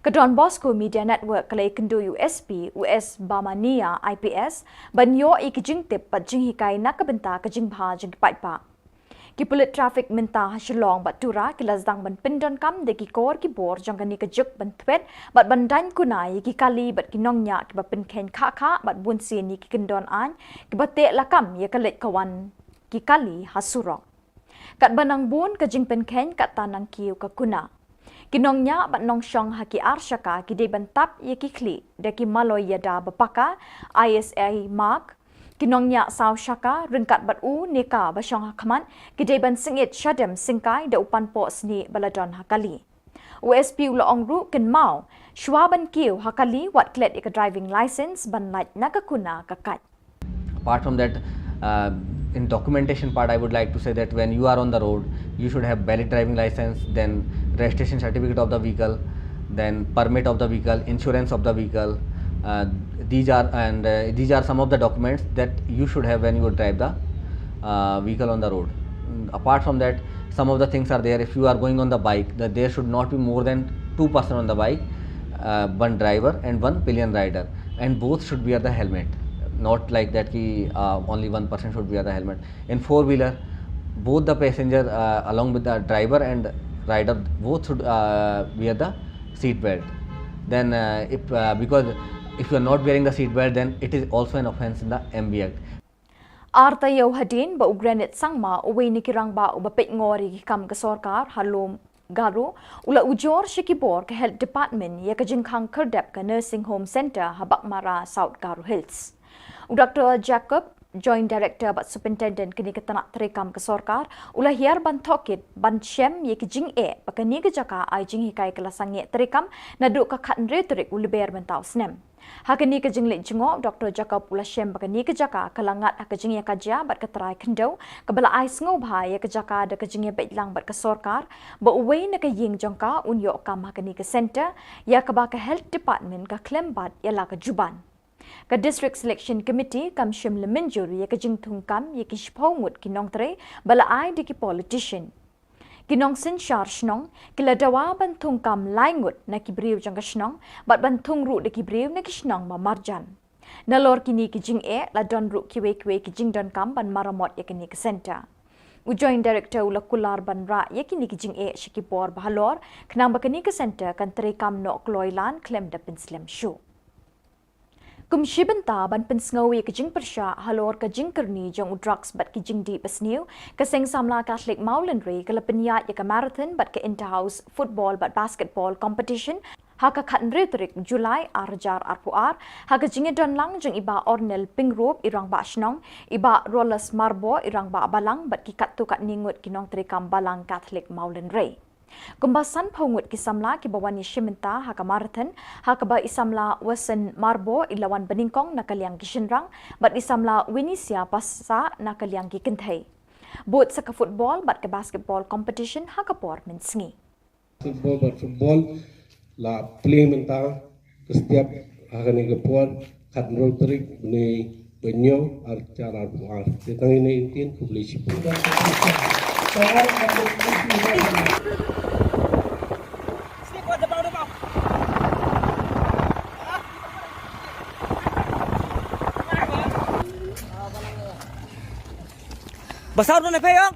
Ka Don Bosco Media Network ka la ïakynduh ïa u S P, u S Bamania I P S, ban ïoh ïa ki jingtip bad jinghikai na ka bynta ka jingbha jong ki paidbah. Ki pulit traffic mynta ha Shillong bad Tura ki la sdang ban pyndonkam da ki kor ki bor jong kane ka juk ban thwet bad ban daiñ kuna ïa ki kali bad ki nongñiah kiba pynkheiñ khah khah bad bunsien ïa ki kyndon aiñ kiba teh lakam ïa ka leit ka wan ki kali ha surok. Katba nang bun ka jingpynkheiñ katta nang kiew ka kuna. Ki nongñiah bad nongshong ha ki ar shaka ki dei ban tap ïa ki khlieh da ki maloi ïada ba paka, I S I mark. Ki nongñiah saw shaka ryngkat bad u ne ka ba shong ha khmat ki dei ban sngewit shadem syngkai da u panpoh snieh ba la don ha kali. U S P u la ong ruh kynmaw, shuwa ban kiew ha kali wat klet ïa ka driving licence ban lait na ka kuna ka kait. Apart from that, uh, in documentation part, I would like to say that when you are on the road, you should have valid driving license, then registration certificate of the vehicle, then permit of the vehicle, insurance of the vehicle. Uh, these are and uh, these are some of the documents that you should have when you drive the uh, vehicle on the road. Apart from that, some of the things are there. If you are going on the bike, that there should not be more than two person on the bike, uh, one driver and one pillion rider, and both should wear the helmet. Not like that ki uh, only one person should wear the helmet. In four wheeler, both the passenger uh, along with the driver and rider, both should uh, wear the seat belt. Then uh, if uh, because If you are not wearing the seat belt, then it is also an offence in the M V Act. Ar taïew hadien ba u Granit Sangma, uwei na ki rangbah uba peit ngor ïa ki kam ka sorkar ha Lum Garo, u la ujor sha ki bor ka Health Department ïa ka jingkhang khyrdep ka Nursing Home Centre ha Baghmara, South Garo Hills. U Doctor Jacob, Joint Director bad Superintendent kane ka tnat treikam ka sorkar, u la hiar ban tohkit ban shem ïa ki jingeh ba kane ka jaka ai jinghikai ka la sangeh treikam naduh ka khathynriew tarik u Lber mynta u snem. Ha kane ka jingleit jngoh, Doctor Jacob u la shem ba kane ka jaka ka la ngat ha ka jingïakajia bad ka trai khyndew, kaba la ai sngewbha ïa ka jaka da ka jingïabeit lang bad ka sorkar, ba uwei na ka ïing jong ka un ïoh kam ha kane ka centre, ïa kaba ka Health Department ka khlem bat ïa la ka juban. Ka District Selection Committee kam shym la mynjur ïa ka jingthungkam ïa ki shiphew ngut ki nongtrei ba la ai da ki politician. Ki nongsynshar shnong ki la dawa ban thungkam lai ngut na ki briew jong ka shnong bad ban thung ruh da ki briew na ki shnong ba marjan. Nalor kine ki jingeh la don ruh kiwei kiwei ki jingdonkam ban maramot ïa kine ki centre. U Joint Director u la kular ban rah ïa kine ki jingeh sha ki bor ba halor, khnang ba kine ki centre kan treikam noh kloi lan khlem da pynslem shuh. Kum shi bynta ban pynsngew ïa ka jingpyrshah halor ka jingkyrni jong u drugs bad ki jingdih basniew, ka Seng Samla Catholic Mawlynrei ka la pynïaid ïa ka marathon bad ka inter-house football bad basketball competition ha ka khathynriew tarik July ar hajar arphew ar, ha ka jingïadon lang jong i Bah Ornel Pyngrope i Rangbah Shnong, i Bah Rolas Marbor i Rangbah Balang bad ki katto katne ngut ki nongtreikam Balang Catholic Mawlynrei. Kumba sanphew ngut ki samla kiba wan ïashim bynta ha ka marathon, ha kaba i samla Wasan Marbor i la wan banyngkong na ka liang ki shynrang, bad i samla Winisia Passah na ka liang ki kynthei. Bud sa ka football bad ka basketball competition ha ka por mynsngi. Football bad football la plie mynta ka step ha kane ka por, khathynriew tarik bnai ba hynñiew, ar hajar arphew ar. Te tang ine i ktien, khublei shibun. Basar tu na payung.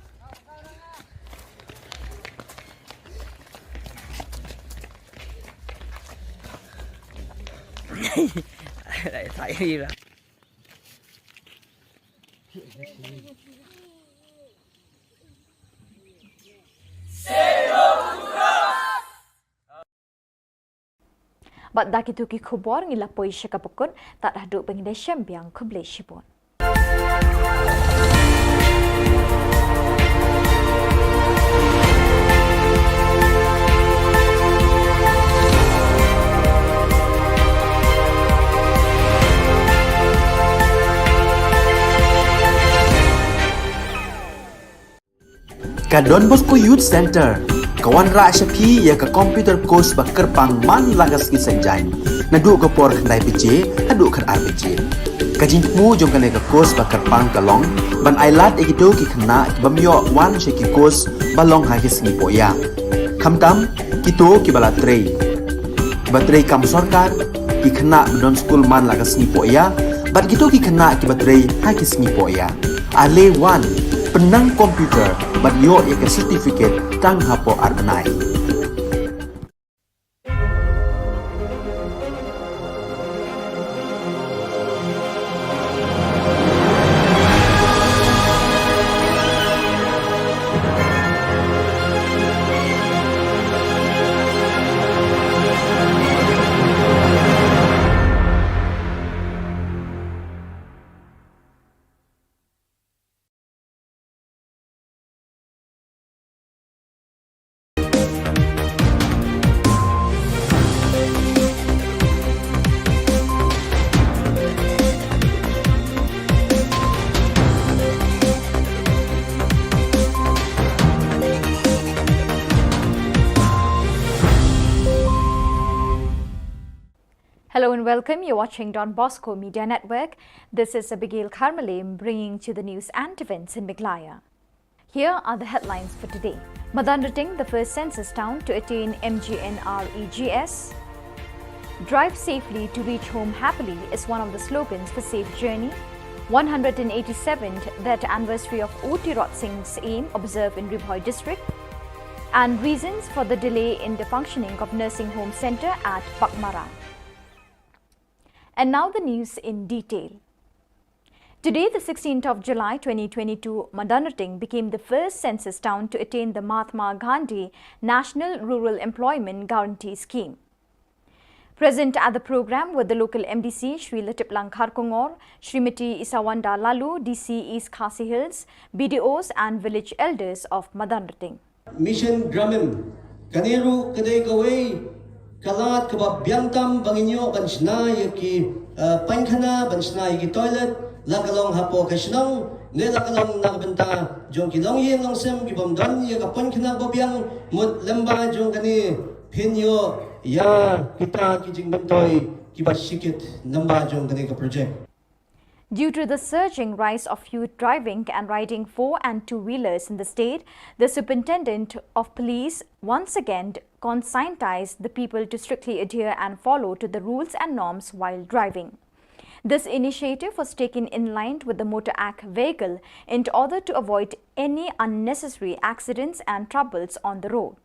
Bad da kito ki khubor ngi la poi sha kaba kut, tad haduh ba ngin da shem biang, khublei shibun. Ka Don Bosco Youth Centre ka wanrah sha phi ïa ka computer course ba kyrpang man la ka sngi Saitjaiñ, naduh ka por khyndai baje haduh khatar baje. Ka jingthmu jong kane ka course ba kyrpang ka long ban ailad ïa kito ki khynnah ki bym ïoh wan sha ki course ba long ha ki sngi pohïa. Khamtam kito kiba la trei, kiba trei kam sorkar, ki khynnah ba don skul man la ka sngi pohïa, bad kito ki khynnah kiba trei ha ki sngi pohïa. Ale wan, pynnang computer bad ïoh ïa ka certificate tang hapoh ar bnai. Hello and welcome. You're watching Don Bosco Media Network. This is Abigail Kharmalim bringing to the news and events in Meghalaya. Here are the headlines for today. Madanrating, the first census town to attain M G N R E G S. Drive safely to reach home happily is one of the slogans for Safe Journey. One hundred eighty-seventh death anniversary of U Tirot Singh's aim observed in Ri Bhoi district. And reasons for the delay in the functioning of nursing home centre at Baghmara. And now the news in detail. Today, the sixteenth of July twenty twenty-two, Madanrting became the first census town to attain the Mahatma Gandhi National Rural Employment Guarantee Scheme. Present at the program were the local M D C, Shri Latiplang Kharkongor, Srimati Isawanda Lalu, D C East Khasi Hills, B D Os and village elders of Madanrting. Mission Gramin. Kane ruh ka dei kawei ka lad kaba biang tam ba ngin ïoh ban shna ïa ki, eh, paikhana, ban shna ïa ki toilet, la ka long hapoh ka shnong ne la ka long na ka bynta jong ki longïing longsem ki bym don ïa ka paikhana ba biang, mut lyngba jong kane phin ïoh ïa kita ki jingmyntoi kiba shikit lyngba jong kane ka project. Due to the surging rise of youth driving and riding four and two-wheelers in the state, the Superintendent of Police once again conscientized the people to strictly adhere and follow to the rules and norms while driving. This initiative was taken in line with the Motor Act vehicle in order to avoid any unnecessary accidents and troubles on the road.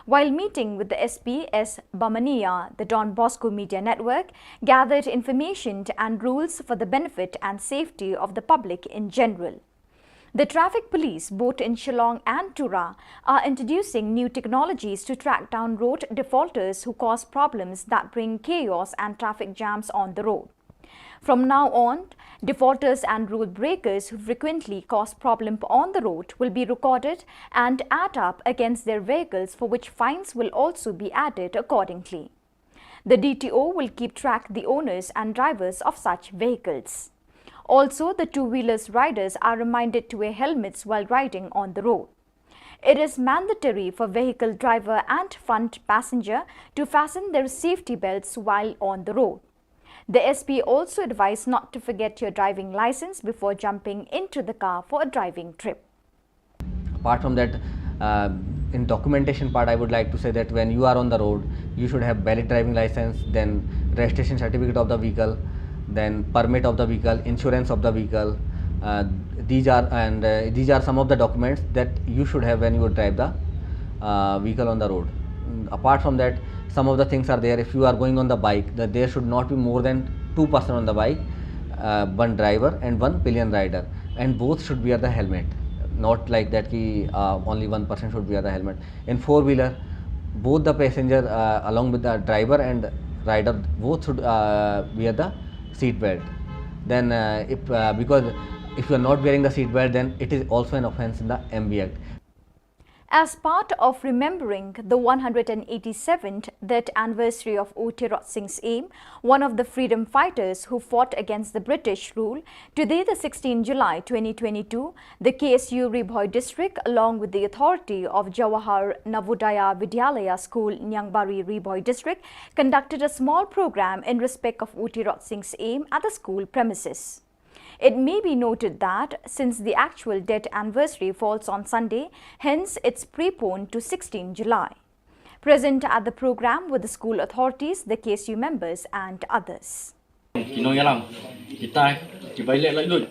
While meeting with the S P S Bamania, the Don Bosco Media Network gathered information and rules for the benefit and safety of the public in general. The traffic police, both in Shillong and Tura, are introducing new technologies to track down road defaulters who cause problems that bring chaos and traffic jams on the road. From now on, defaulters and rule breakers who frequently cause problem on the road will be recorded and add up against their vehicles, for which fines will also be added accordingly. The D T O will keep track the owners and drivers of such vehicles. Also, the two-wheelers riders are reminded to wear helmets while riding on the road. It is mandatory for vehicle driver and front passenger to fasten their safety belts while on the road. The S P also advised not to forget your driving license before jumping into the car for a driving trip. Apart from that, uh, in documentation part, I would like to say that when you are on the road, you should have valid driving license, then registration certificate of the vehicle, then permit of the vehicle, insurance of the vehicle. Uh, these are and uh, these are some of the documents that you should have when you drive the uh, vehicle on the road. Mm, apart from that, some of the things are there. If you are going on the bike, that there should not be more than two person on the bike, uh, one driver and one pillion rider, and both should wear the helmet. Not like that ki uh, only one person should wear the helmet. In four wheeler, both the passenger uh, along with the driver and rider, both should uh, wear the seat belt. Then uh, if uh, because if you are not wearing the seat belt, then it is also an offence in the M V Act. As part of remembering the one hundred and eighty-seventh death anniversary of U Tirot Singh Syiem, one of the freedom fighters who fought against the British rule, today, the sixteenth July twenty twenty-two, the K S U Ri Bhoi District, along with the authority of Jawahar Navodaya Vidyalaya School, Niangbari, Ri Bhoi District, conducted a small program in respect of U Tirot Singh Syiem at the school premises. It may be noted that since the actual death anniversary falls on Sunday, hence it's preponed to sixteenth July. Present at the program were the school authorities, the K S U members and others. Ki nongïalam, kita ki bai leh laitluid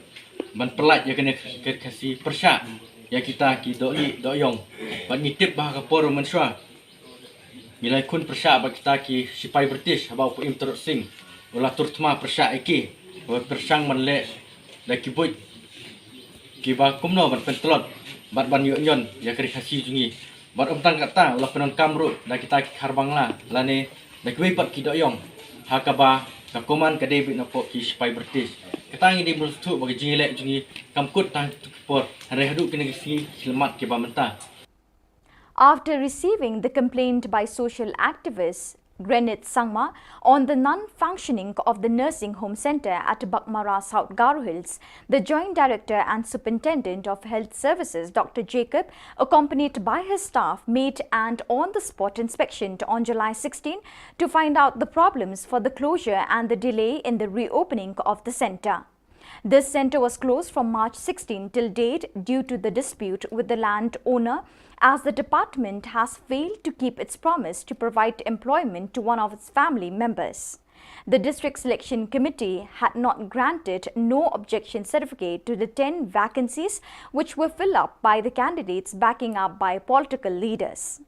ban pyllait ïa kane ka Khasi pyrshah ïa kita ki dohlieh dohïong. Bad ngi tip ba ha ka por mynshuwa ngi la ïakhun pyrshah bad kita ki sipai British haba u Syiem Tirot Singh u la tur thma pyrshah ïa ki, ba pyrshang ban leh da ki buit kiba kumno ban pyntlot bad ban ïoh ñion ïa ka Ri Khasi jong ngi. Bad ym tang katta, u la pyndonkam ruh da kita ki khar Bangla lane da kiwei pat ki dohïong, ha kaba ka command ka dei beit napoh ki sipai British. Kata ngi dei ban sngewthuh ba ka jingïaleh jong ngi kam kut tang kito ki por, hynrei haduh kine ki sngi ki khyllipmat kiba mynta. After receiving the complaint by social activist Granit Sangma on the non-functioning of the nursing home centre at Baghmara, South Garo Hills, the Joint Director and Superintendent of Health Services, Doctor Jacob, accompanied by his staff, made an on-the-spot inspection on July sixteen to find out the problems for the closure and the delay in the reopening of the centre. This centre was closed from March sixteen till date due to the dispute with the land owner, as the department has failed to keep its promise to provide employment to one of its family members. The District Selection Committee had not granted no objection certificate to the ten vacancies which were filled up by the candidates backing up by political leaders.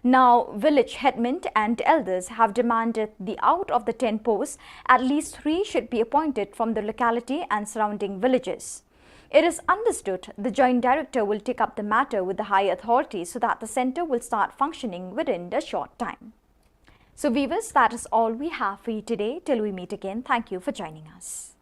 Now, village headmen and elders have demanded the out of the ten posts, at least three should be appointed from the locality and surrounding villages. It is understood the Joint Director will take up the matter with the higher authorities so that the centre will start functioning within the short time. So, viewers, that is all we have for you today. Till we meet again, thank you for joining us.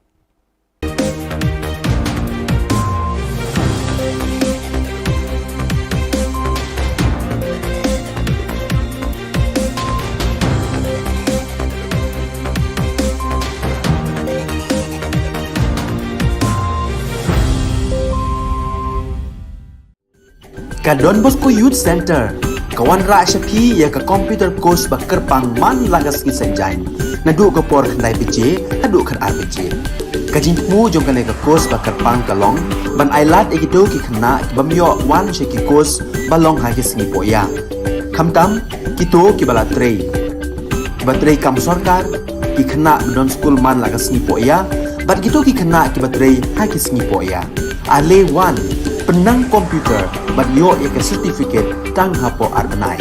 Ka Don Bosco Youth Centre ka wanrah sha phi ïa ka computer course ba kyrpang man la ka sngi Saitjaiñ, naduh ka por khyndai baje haduh khatar baje. Ka jingthmu jong kane ka course ba kyrpang ka long ban ailad ïa kito ki khynnah ki bym ïoh wan sha ki course ba long ha ki sngi pohïa. Khamtam kito kiba la trei, kiba trei kam sorkar, ki khynnah ba don skul man la ka sngi pohïa, bad kito ki khynnah kiba trei ha ki sngi pohïa. Ale wan, pynnang computer bad ïoh ïa ka certificate tang hapoh ar bnai.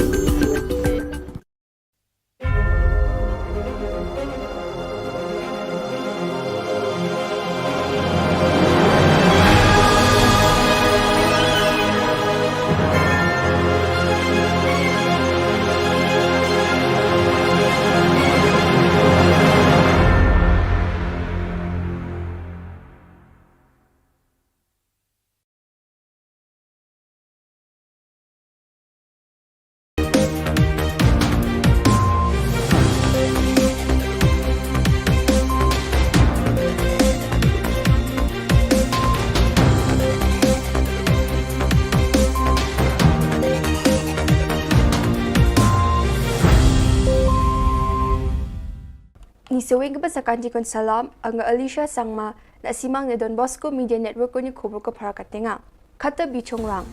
Ngi sa weng kaba sa kan jingkren salam, nga Alicia Sangma, na Simang na Don Bosco Media Network ko ni khubor ka phara ka tenga. Khata bichong rang.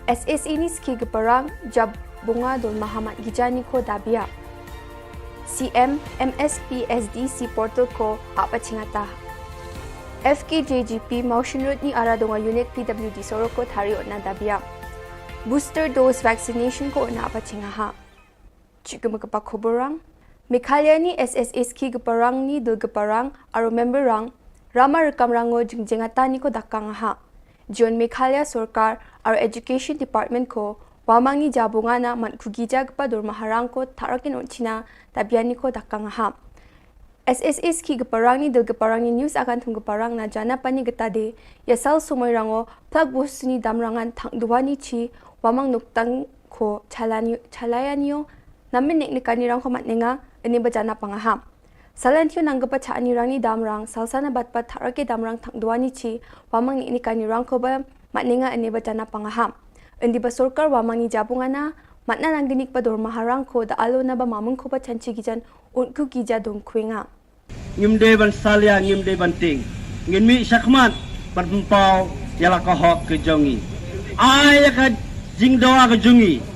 S S A ni ski ka parang, jab bunga dol mahamat gijani ko dabia. C M, M S P S D C portal ko apa chingata. F K J G P Mawshynrut ni ara donga unit P W D sorok ko thari otna dabia. Booster dose vaccination ko otna apa chingaha. Chikuma kapa khubor rang. Meghalaya ni S S A ski ka parang ni dul ka parang, aro member rang, rama rekam rango jingjengata ni ko dakang ha. Jion Meghalaya sorkar, aro education department ko, wamang ni jabunga na man kugija kapa dur maharang ko tarakin on china, tabian ni ko dakang ha. S S A ski ka parang ni dul ka parang ni news akan thung ka parang na jana pani ka tade, ya sal sumoi rango, plak bus ni dam rangan thang dua ni chi, wamang nuktang ko chalani, chalayan yo, namin nek ni kani rang ko mat ninga, ini ba jana pangaham. Salan thio nang ka pa cha ani rang ni dam rang, salsa na bat pat thara ke dam rang thang dua ni chi, wamang nek ni kani rang ko ba mat ninga ini ba jana pangaham. Indi ba sorkar wamang ni jabunga na, mat na nang genik ba dor maharang ko da alo na ba mamung ko ba chanchi gijan, un ku gija dong kuinga. Ngim dei ban salia, ngim dei ban ting. Ngin mih shakhmat ban pynpaw ïa la ka hok ka jong ngi. Ai ïa ka jingdawa ka jong ngi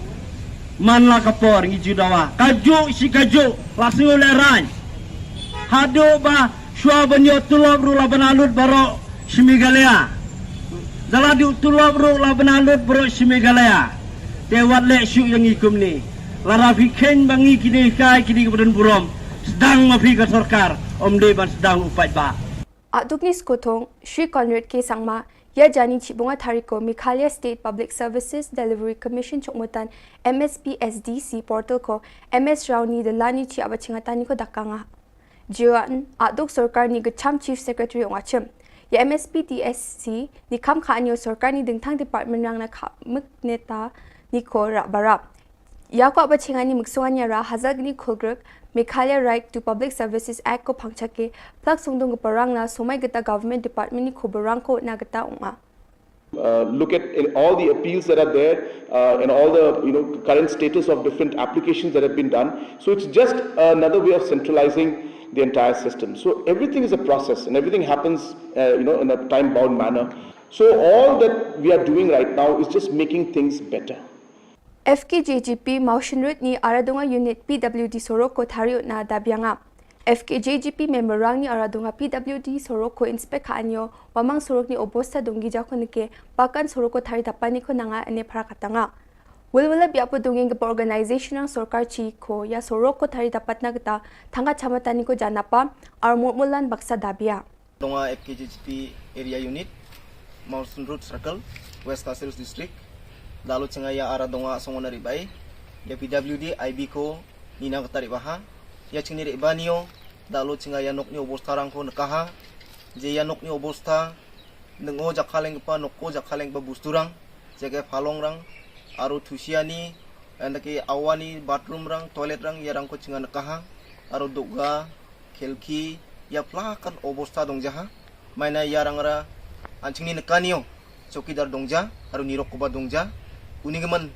man la ka por ngi ju dawa. Ka juk shi ka juk la sngew lehrain. Haduh ba shuwa ban ïoh tulop ruh la ban alut baroh shi Meghalaya. Da la duh tulop ruh la ban alut baroh shi Meghalaya. Te wat leh shuh ïa ngi kumne. Lada phi kheiñ ba ngi kine kai kine kiba don burom, sdang ma phi ka sorkar, ym dei ban sdang u paidbah. Aduk ni skothong, Shri Conrad K Sangma, ïa jani chi bunga thari ko Meghalaya State Public Services Delivery Commission chokmutan M S P S D C portal ko M S Rawni da lani chi aba chingatani ko dakanga. Jiwan aduk sorkar ni gacham Chief Secretary ong achim. Ïa M S P D S C ni kham kha anyo sorkar ni dingthang department rang na kha muk neta ni ko rap barap. Ïa ko aba chinga ni muksungan ïa ra hazak ni khulgruk Meghalaya Right to Public Services Act ko phangchake plak sungdung ka parang na somai gata government department ni ko barang ko na gata ong a. Uh, look at in all the appeals that are there, uh, and all the, you know, current status of different applications that have been done. So it's just another way of centralizing the entire system. So everything is a process, and everything happens, uh, you know, in a time-bound manner. So all that we are doing right now is just making things better. F K J G P Mawshynrut ni Aradonga Unit P W D Sorok ko thariut na dabianga. F K J G P member rang ni Aradonga P W D Sorok ko inspect ha anyo, wamang sorok ni obosta donggi jako neke, bakan sorok ko thari dapani ko nanga ene phara katanga. Wilwilap ïa pud dunging ka organization ng sorkar chi ko ïa sorok ko thari dapat na kata thanga chamatani ko janapa ar murmulan baksa dabia. Donga F K J G P Area Unit, Mawson Road Circle, West Khasi Hills District. Dalo chinga ïa ara donga songona ribai ïa P W D I B ko nina kata ribaha. Ïa chingni ribanio dalo chinga ïa nokni obostha rang ko nekaha. Je ïa nokni obostha, neng o jakhaleng pa, nok ko jakhaleng pa busturang, jake phalong rang, aro thusiani, anda ke awani bathroom rang, toilet rang, ïa rang ko chinga nekaha, aro dukga, khelki, ïa plakan obostha dongjaha, maina ïa rang ra, an chingni nekanio, chowkidar dongja, aro nirok koba dongja, uni gemen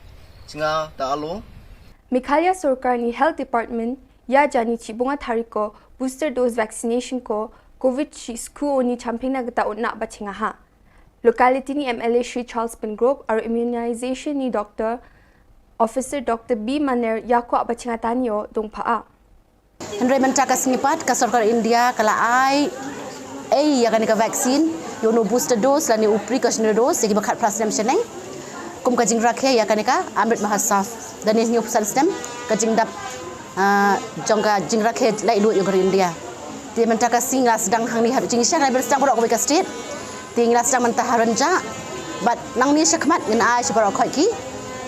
chinga ta alo. Meghalaya sorkar ni Health Department ïa jani chibunga thari ko booster dose vaccination ko Covid chi sku oni champing na gata unna ba chingaha. Locality ni M L A Shri Charles Pyngrope aro immunization ni Doctor Officer Doctor B Maner ïa ko ba chingatanio dongpha a. Hynrei mynta ka sngi pat ka sorkar India ka la ai ei ïa kane ka vaccine ïa uno booster dose lane u precautionary dose ïa kiba khatphra snem shaneng. Kum ka jingrakhe ïa kane ka Amrit Mahotsav da ne hynñiew phew san snem ka jingdap ah, jong ka jingrakhe laitluid jong ka ri India. Te mynta ka sngi la sdang hangne ha Jingshang la sdang baroh kawei ka state. Te ngi la sdang mynta ha Rynjah. Bad nangne shakhmat ngin ai sha baroh khoit ki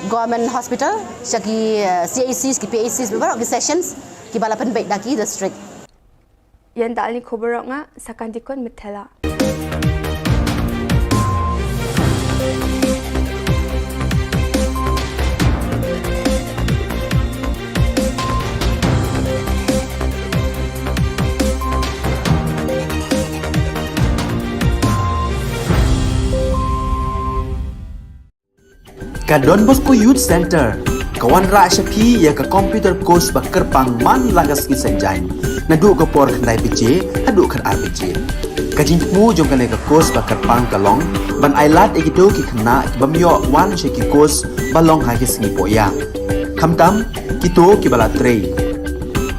government hospital, sha ki eh, C H Cs, ki P H Cs, baroh ki sessions kiba la pynbeit da ki district. Ïan da ali khubor nga Sakantikon Mithela. Ka Don Bosco Youth Center ka wanrah sha phi ïa ka computer course ba kyrpang man la ka sngi Saitjaiñ naduh ka por khyndai baje haduh khatar baje. Ka jingthmu jong kane ka course ba kyrpang ka long ban ailad ïa kito ki khynnah ki bym ïoh wan sha ki course ba long ha ki sngi pohïa. Khamtam kito kiba la trei,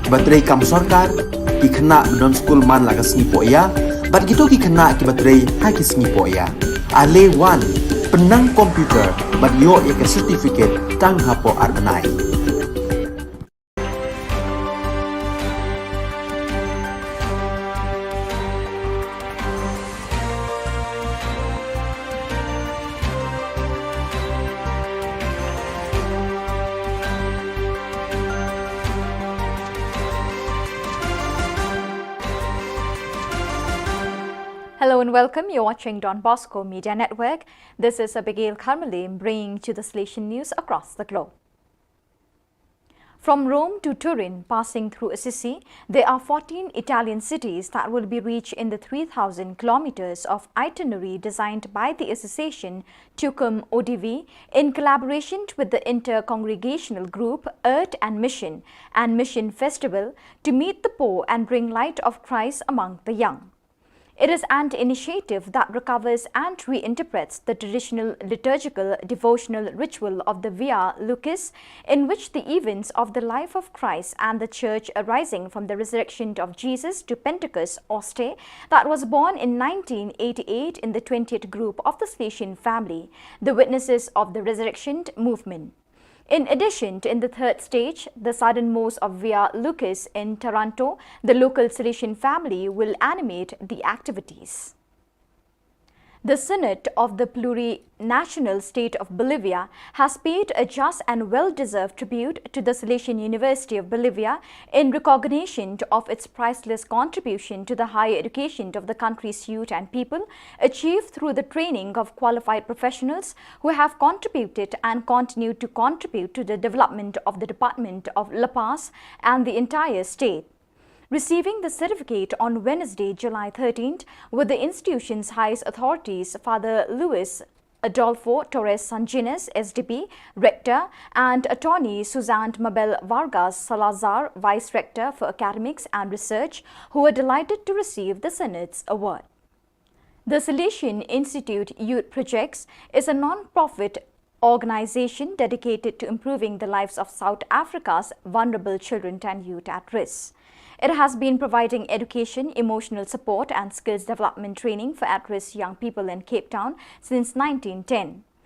kiba trei kam sorkar, ki khynnah ba don skul man la ka sngi pohïa bad kito ki khynnah kiba trei ha ki sngi pohïa. Ale wan pynnang computer bad ïoh ïa ka certificate tang hapoh ar bnai. Hello and welcome. You're watching Don Bosco Media Network. This is Abigail Kharmalim bringing to the Salesian News across the globe. From Rome to Turin, passing through Assisi, there are fourteen Italian cities that will be reached in the three thousand kilometers of itinerary designed by the association Tucum Odivi in collaboration with the inter-congregational group Earth and Mission and Mission Festival to meet the poor and bring light of Christ among the young. It is an initiative that recovers and reinterprets the traditional liturgical devotional ritual of the Via Lucis, in which the events of the life of Christ and the Church arising from the resurrection of Jesus to Pentecost Oste, that was born in nineteen eighty-eight in the twentieth group of the Salesian family, the witnesses of the resurrection movement. In addition, in the third stage, the southernmost of Via Lucis in Taranto, the local Salesian family will animate the activities. The Senate of the Plurinational State of Bolivia has paid a just and well-deserved tribute to the Salesian University of Bolivia in recognition of its priceless contribution to the higher education of the country's youth and people, achieved through the training of qualified professionals who have contributed and continue to contribute to the development of the Department of La Paz and the entire state. Receiving the certificate on Wednesday, July thirteenth, were the institution's highest authorities, Father Luis Adolfo Torres Sanginés, S D B, Rector, and Attorney Suzanne Mabel Vargas Salazar, Vice Rector for Academics and Research, who were delighted to receive the Senate's award. The Salesian Institute Youth Projects is a non-profit organization dedicated to improving the lives of South Africa's vulnerable children and youth at risk. It has been providing education, emotional support, and skills development training for at-risk young people in Cape Town since nineteen ten.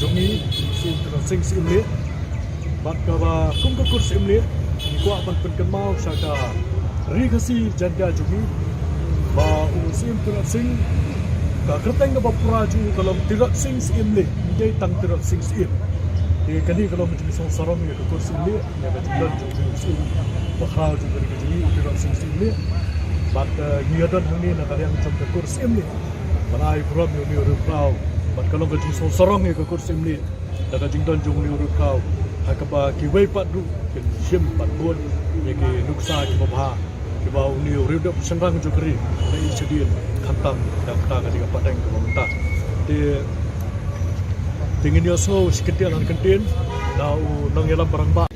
jong ngi, Syiem Tirot Sing Syiem Leh. Bad kaba kum ka kur Syiem Leh, ngi kwah ban pynkynmaw sha ka Ri Khasi Jaiñtia jong ngi ba u Syiem Tirot Sing, ka kyrteng kaba pura jong u ka long Tirot Sing Syiem Leh, ym dei tang Tirot Sing Syiem. Te kane ka long ka jingsngew sarong ïa ka kur Syiem Leh, ïa ka jingdon jong u Syiem bakhraw jong ka ri ka jong ngi, u Tirot Sing Syiem Leh. Bad, eh, ngi ïa don hangne na ka liang jong ka kur Syiem Leh ban ai burom ïa une u riewkhraw. Bad ka long ka jingsngew sarong ïa ka kur Syiem Leh da ka jingdon jong une u riewkhraw, ha kaba kiwei pat ruh kin shim bad bud ïa ki nuksa kiba bha kiba une u riewdep shynrang jong ka ri u la ïoh shadien, khamtam da kata ka dei ka pateng kaba mynta. Te, te ngin ïohsngew shi kyntien ar kyntien na u nongïalam rangbah.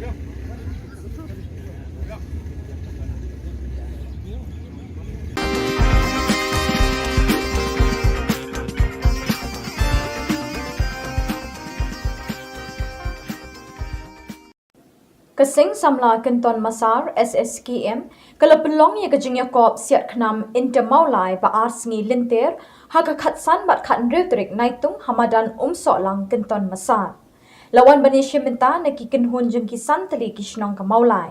Seng Samla Kynton Massar, S S K M, ka la pynlong ïa ka jingïakop siat khnam Inter Mawlai ba ar sngi lynter ha ka khatsan bad khathynriew tarik Naitung ha madan Umsohlang Kynton Massar. La wan ban ïashim bynta na ki kynhun jong ki san tylli ki shnong ka Mawlai.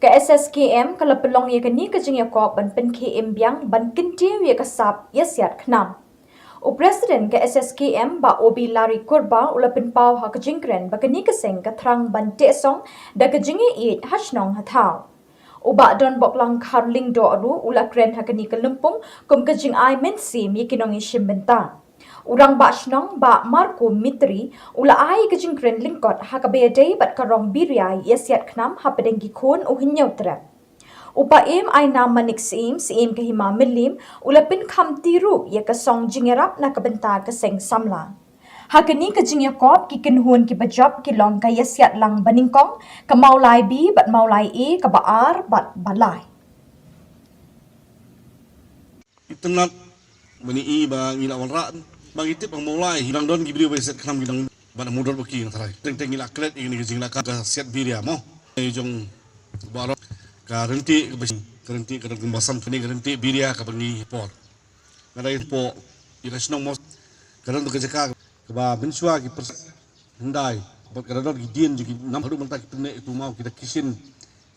Ka S S K M ka la pynlong ïa kane ka jingïakop ban pynkhie im biang ban kyntiew ïa ka sap ïa siat khnam. U President ka S S K M, Bah Obi Larry Kurba, u la pynpaw ha ka jingkren ba kane ka seng ka thrang ban teh song da ka jingïaieit ha shnong ha thaw. U Bah Donboklang Kharlyngdoh ruh u la kren ha kane ka lympung kum ka jingai mynsiem ïa ki nongïashim bynta. U Rangbah Shnong, Bah Marco Mitri, u la ai ka jingkren lyngkot ha kaba ïadei bad ka rong biria ïa siat khnam hapdeng ki khun u Hynñiewtrep. U Paiem Ainam Manik Syiem, Syiem ka Hima Mylliem, u la pynkhamti ruh ïa ka song jingïarap na ka bynta ka Seng Samla. Ha kane ka jingïakop, ki kynhun kiba jop ki long ka ïasiat lang banyngkong, ka Mawlai B bad Mawlai A, kaba ar bad ba lai. Itynnad, ba ngi i ba ngi la wanrah, ba ngi tip ba Mawlai, dang don ki briew ba ïasiat khnam ki dang, ba na mudot ba ki nga tharai. Teng teng ngi la klet ïa kane ka jingleh ka siat biria mo. Ïa jong baroh ka rynti ka bas-, ka rynti ka dang kumba sam kane ka rynti biria kaba ngi por. Nga dei por ïa ka shnong mo. Ka dang ka jaka kaba mynshuwa ki pers-, hyndai bad ka dang ki dien jong ki nam haduh mynta ki pyneh tu maw ki da kishin.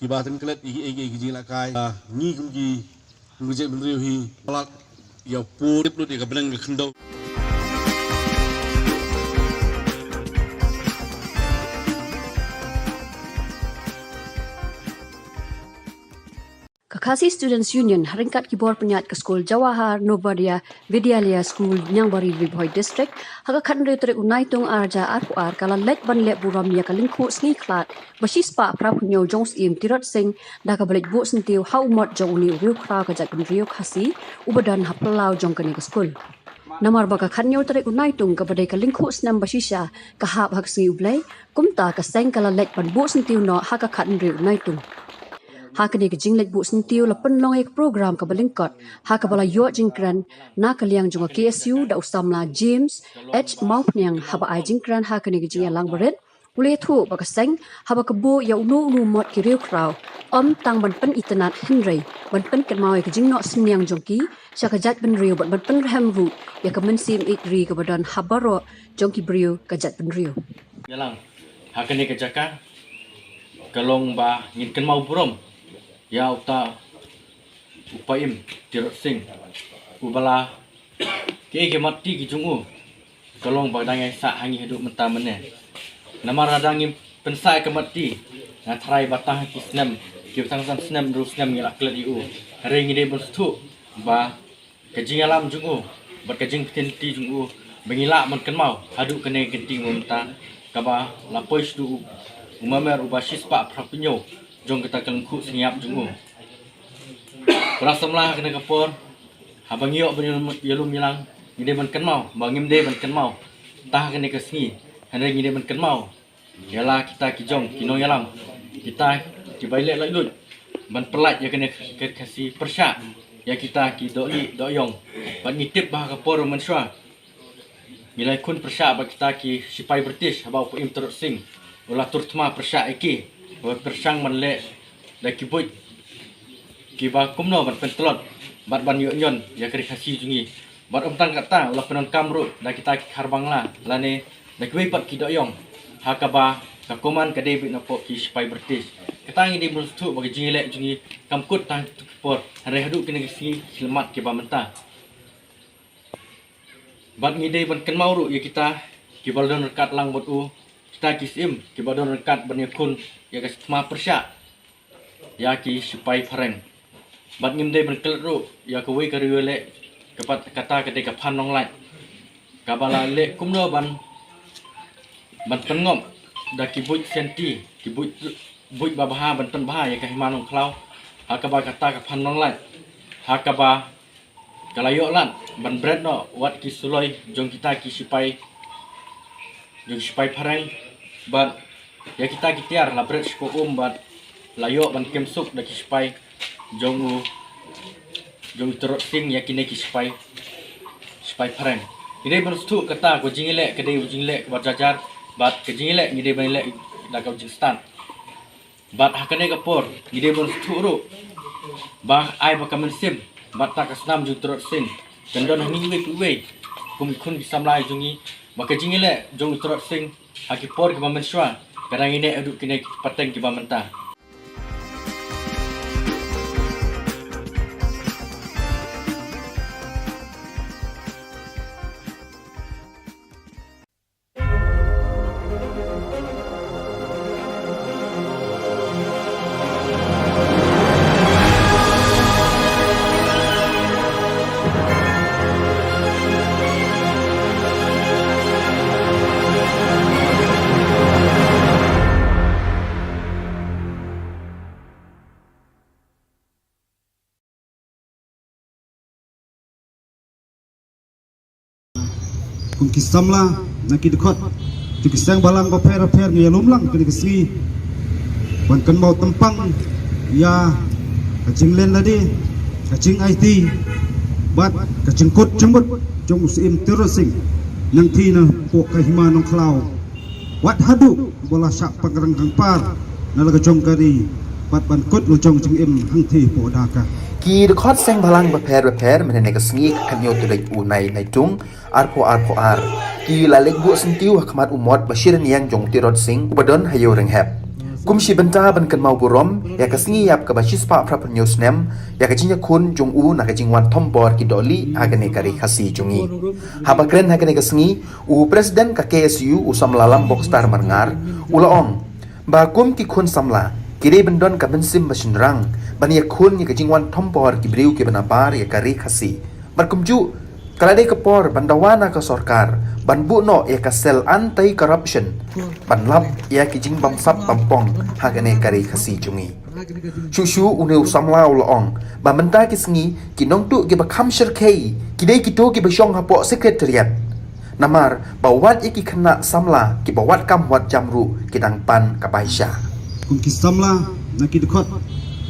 Kiba teng klet ïa ki, ïa ki, ïa ki jinglehkai. Ah, ngi kum ki, kum ki jaitbynriew hi, palat ïa u pud, tip lut ïa ka bneng ka khyndew. Ka Khasi Students Union, ha ryngkat ki bor pynïaid ka skul Jawahar Navodaya Vidyalaya School, Niangbari, Ri Bhoi District, ha ka khathynriew tarik u Naitung arhajar arphew ar, ka la leit ban leh burom ïa ka lyngkhuh sngi khlad ba shispah phraphew hynñiew jong u Syiem Tirot Sing, da kaba leit buh syntiew ha u mot jong une u riewkhraw ka jaitbynriew Khasi uba don ha phyllaw jong kane ka skul. Namar ba ka khathynñiew tarik u Naitung kaba dei ka lyngkhuh snem ba shisha ka hap ha ka sngi U Blei, kumta ka seng ka la leit ban buh syntiew noh ha ka khathynriew u Naitung. Ha kane ka jingleit buh syntiew la pynlong ïa ka program kaba lyngkot, ha kaba la ïoh jingkren na ka liang jong ka K S U da u samla James H Mawphniang. Haba ai jingkren ha kane ka jingïalang barit, u la ïathuh ba ka seng haba ka buh ïa uno uno u mot ki riewkhraw, ym tang ban pynitynnad hynrei ban pynkynmaw ïa ka jingnoh synñiang jong ki sha ka jaitbynriew bad ban pynrhem ruh ïa ka mynsiem ïeit ri kaba don ha baroh jong ki briew ka jaitbynriew. Ïalang ha kane ka jaka ka long ba ngin kynmaw burom ïa uta u Paiem Tirot Sing, uba la, kiei ki mat ti ki jong u ka long ba dang ïai sah ha ngi haduh mynta mynne. Namar lada ngim pynsah ïa ka mat ti, nga tharai ba tang ha ki snem, kiba tang san snem, hynriew snem ngi la klet ïa u. Hynrei ngi dei ban sngewthuh ba ka jingïalam jong u bad ka jingpyntip jong u ba ngi lah ban kynmaw haduh kane ka kynti mynta, kaba la poi sha u, u mamer uba shispah phraphew hynñiew jong kata ka lyngkhuh sngi ïap jong u. Para samla, ha kane ka por haba ngi ïoh ban ïalum, ïalum ïalang, ngi dei ban kynmaw ba ngim dei ban kynmaw tang ha kane ka sngi, hynrei ngi dei ban kynmaw ïa la kita ki jong ki nongïalam, kita kiba ïaleh laitluid ban pyllait ïa kane ka Khasi pyrshah ïa kita ki dohlieh dohïong. Bad ngi tip ba ha ka por mynshuwa ngi la ïakhun pyrshah bad kita ki shipai British haba u Paiem Tirot Sing u la tur thma pyrshah ïa ki, ba pyrshang ban leh da ki buit kiba kumno ban pyntlot bad ban ïoh ñion ïa ka ri Khasi jong ngi. Bad ym tang katta, u la pyndonkam ruh da kita ki khar Bangla lane da kiwei pat ki dohïong, ha kaba ka command ka dei beit napoh ki shipai British. Kata ngi dei ban sngewthuh ba ka jingïaleh jong ngi kam kut tang ha kito ki por, hynrei haduh kine ki sngi ki khyllipmat kiba mynta. Bad ngi dei ban kynmaw ruh ïa kita kiba la don ryngkat lang bad u, kita ki syiem kiba don ryngkat ban ïakhun ïa ka thma pyrshah ïa ki shipai phareng. Bad ngim dei ban klet ruh ïa kawei ka riewïaleh, ka pat kata ka dei ka Phan Nonglait, kaba la leh kumno ban, ban pynngop da ki buit senti, ki buit, buit babha ban pynbha ïa ka Hima Nongkhlaw, ha kaba kata ka Phan Nonglait, ha kaba ka la ïoh lad ban bret noh wat ki suloi jong kita ki shipai, jong ki shipai phareng, bad ïa kita ki tiar la bret shipor um bad la ïoh ban kem suk da ki shipai jong u, jong u Tirot Sing ïa kine ki shipai, shipai phareng. Ngi dei ban sngewthuh kata ka jingïaleh ka dei ka jingïaleh kaba jar jar, bad ka jingïaleh ngi dei ban ïaleh da ka jingstad. Bad ha kane ka por ngi dei ban sngewthuh ruh ba ai ba ka mynsiem bad ta ka snam jong u Tirot Sing kan don ha ngi iwei pa iwei kum ki khun ki samla jong ngi, ba ka jingïaleh jong u Tirot Sing ha ki por kiba mynshuwa ka dang ïaineh haduh kine ki pateng kiba mynta. Kum ki samla na ki dkhot jong ki seng bhalang bapher bapher, ngi ïalum lang kane ka sngi ban kynmaw tympang ïa ka jinglen lade, ka jingaiti bad ka jingkut jingmut jong u Syiem Tirot Sing, nangta napoh ka hima Nongkhlaw, wat haduh ba la shah pynrang kangpar na la ka jong ka ri bad ban kut la jong jingim hangta hapoh Dhaka. Ki dkhot seng bhalang bapher bapher mynne ka sngi ka khathynñiew tarik u Naitung arphew arphew ar ki la leit buh syntiew ha khmat u mot ba shi rynïeng jong u Tirot Sing uba don ha Ïew Rynghep, kum shi bynta ban kynmaw burom ïa ka sngi ïap kaba shispah phraphew hynñiew snem ïa ka jingïakhun jong u na ka jingwan thombor ki dohlieh ha kane ka ri Khasi jong ngi. Haba kren ha kane ka sngi, u President ka K S U, u Samla Lam Bokstar Marngar, u la ong ba kum ki khun samla ki dei ban don ka mynsiem ba shynrang ban ïakhun ïa ka jingwan thombor ki briew kiba nabar ïa ka ri Khasi. Bad kumjuh ka la dei ka por ban dawa na ka sorkar ban buh noh ïa ka cell anti corruption ban lap ïa ki jingbamsap bampong ha kane ka ri Khasi jong ngi. Shuh shuh une u samla u la ong ba mynta ki sngi ki nongtuh kiba kham shyrkhei ki dei kito kiba shong hapoh Secretariat. Namar ba wat ïa ki khynnah samla kiba wat kam wat jam ruh ki dang pan ka bai sha. Kum ki samla na ki dkhot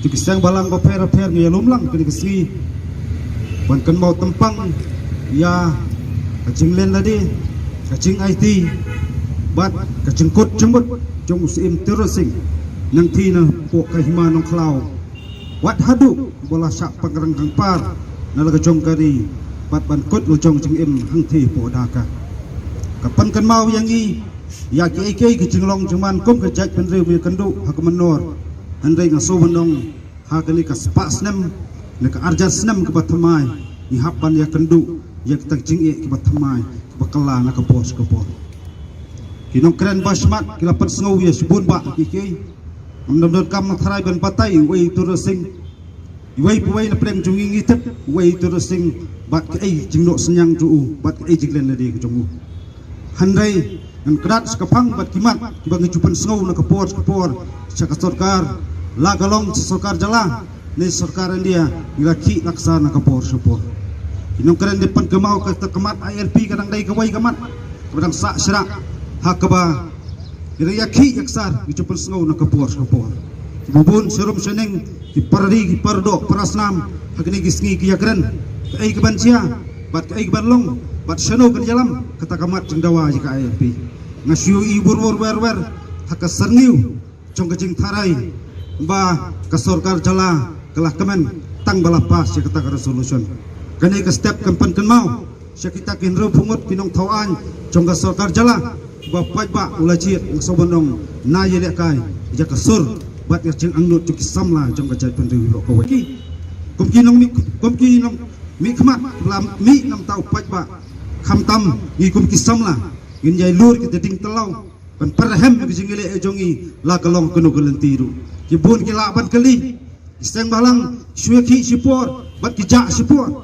jong ki seng bhalang bapher bapher, ngi ïalum lang kane ka sngi ban kynmaw tympang ïa ka jinglen lade, ka jingaiti bad ka jingkut jingmut jong u Syiem Tirot Sing, nangta napoh ka hima Nongkhlaw, wat haduh ba la shah pynrang kangpar na la ka jong ka ri bad ban kut la jong jingim hangta hapoh Dhaka. Ka pynkynmaw ïa ngi ïa kiei kiei ki jinglong jingman kum ka jaitbynriew ba ïakynduh ha ka mynnor. Hynrei nga sngewbha ban ong ha kane ka spah snem ne ka arjar snem kaba thymmai ngi hap ban ïakynduh ïa kita ki jingeh kiba thymmai kiba kylla na ka por sha ka por. Ki nongkren ba smat ki la pynsngew ïa shibun bah kiei kiei. Ngam dam donkam nang tharai ban batai uei u Tirot Sing. Uwei pa uwei na pdeng jong ngi ngi tip uei u Tirot Sing bad kaei jingnoh synñiang jong u bad kaei jinglen lade ka jong u. Hynrei ngan kdat sha ka phang bad ki mat kiba ngi ju pynsngew na ka por sha ka por sha ka sorkar, la ka long sha sorkar jylla ne sorkar India, ngi la khih la ksar na ka por sha ka por. Ki nongkren dei pynkynmaw kata ka mat I L P ka dang dei kawei ka mat kaba dang sah shrah ha kaba ngi la ïakhih ïaksar ngi ju pynsngew na ka por sha ka por. Kiba bun sharum shaneng, ki para ri ki para doh para snam, ha kine ki sngi ki ïakren kaei kaban jia bad kaei kaban long bad shano kan ïalam kata ka mat jingdawa ïa ka I L P. Nga shu ïohi bun bun wer wer ha ka syrngiew jong ka jingtharai ba ka sorkar jylla ka la kmen tang ba la pass ïa kata ka resolution. Kane ka step kan pynkynmaw sha kita ki hynriewphew ngut ki nongthaw aiñ jong ka sorkar jylla ba paidbah u la jied, nga sngewbha ban ong, na ïalehkai ïa ka sur bad ïa ka jingangnud jong ki samla jong ka jaitbynriew baroh kawei. Ki, kum ki nongmih, kum ki nongmihkhmat ba la mih na ka bynta u paidbah, khamtam ngi kum ki samla ngin ïai lur kita ki jingtlaw ban pyrhem ka jingïaleh jong ngi la ka long kano ka lynti ruh. Ki bun ki lah ban kylli, ki seng bhalang shu ïakhih shipor bad ki jah shipor.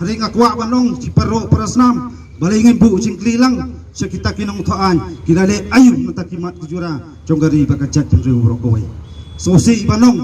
Hynrei nga kwah ban ong sha ki para doh para snam, balei ngim buh jingkylli lang sha kita ki nongthaw aiñ, ki la leh aïu na kita ki mat ki jura jong ka ri bad ka jaitbynriew baroh kawei. Sngewsih ban ong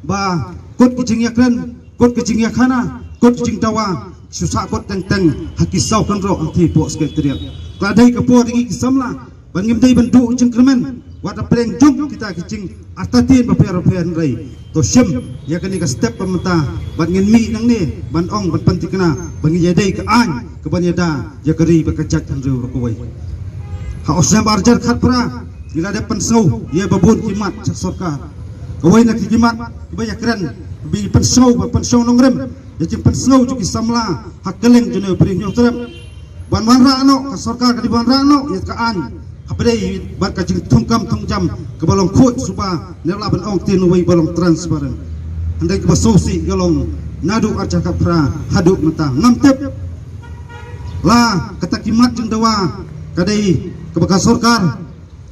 ba kut ki jingïakren, kut ki jingïakhana, kut ki jingdawa shu sah kut teng teng ha ki saw kynroh hangtei hapoh Secretariat. Ka la dei ka por ïa ngi ki samla ba ngim dei ban duh jingkyrmen wat hapdeng jong kita ki jingartatien bapher bapher, hynrei to shim ïa kane ka step ba mynta bad ngin mih nangne ban ong ban pynthikna ba ngin ïadei ka aiñ kaban ïada ïa ka ri bad ka jaitbynriew baroh kawei. Ha u snem arhajar khatphra ngi la dep pynsngew ïa ba bun ki mat sha sorkar. Kawei na ki khmat kiba ïakren, ba pynsngew, ba pynsngew nongrim ïa ki, pynsngew jong ki samla ha kylleng jong u Bri Hynñiewtrep. Ban wanrah noh, ka sorkar ka dei ban wanrah noh ïa ka aiñ ha pdeng bad ka jingthungkam thungjam kaba long khuid suba, ne lah ban ong ktien uwei ba long transparent. Hynrei kaba sngewsih ka long naduh arhajar khatphra haduh mynta ngam tip la kata ki mat jingdawa ka dei kaba ka sorkar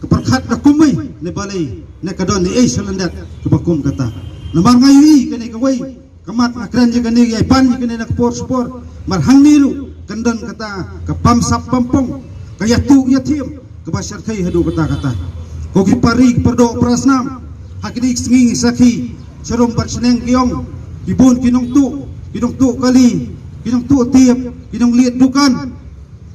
ka pyrkhat da kumwei ne balei, ne ka don ei ei sha lyndet kaba kum kata. Namar nga ïohi kane kawei ka mat, nga kren ïa kane, ïa ban ïa kane na ka por sha ka por. Mar hangne ruh kan don kata ka bamsap bampong, ka ïatuh ïathiam kaba shyrkhei haduh katta katta. Ko ki para ri para doh para snam, ha kine ki sngi ngi sakhi sharum bad shneng ki ong, ki bun ki nongtuh, ki nongtuh kali, ki nongtuh tiep, ki nongleit dukan.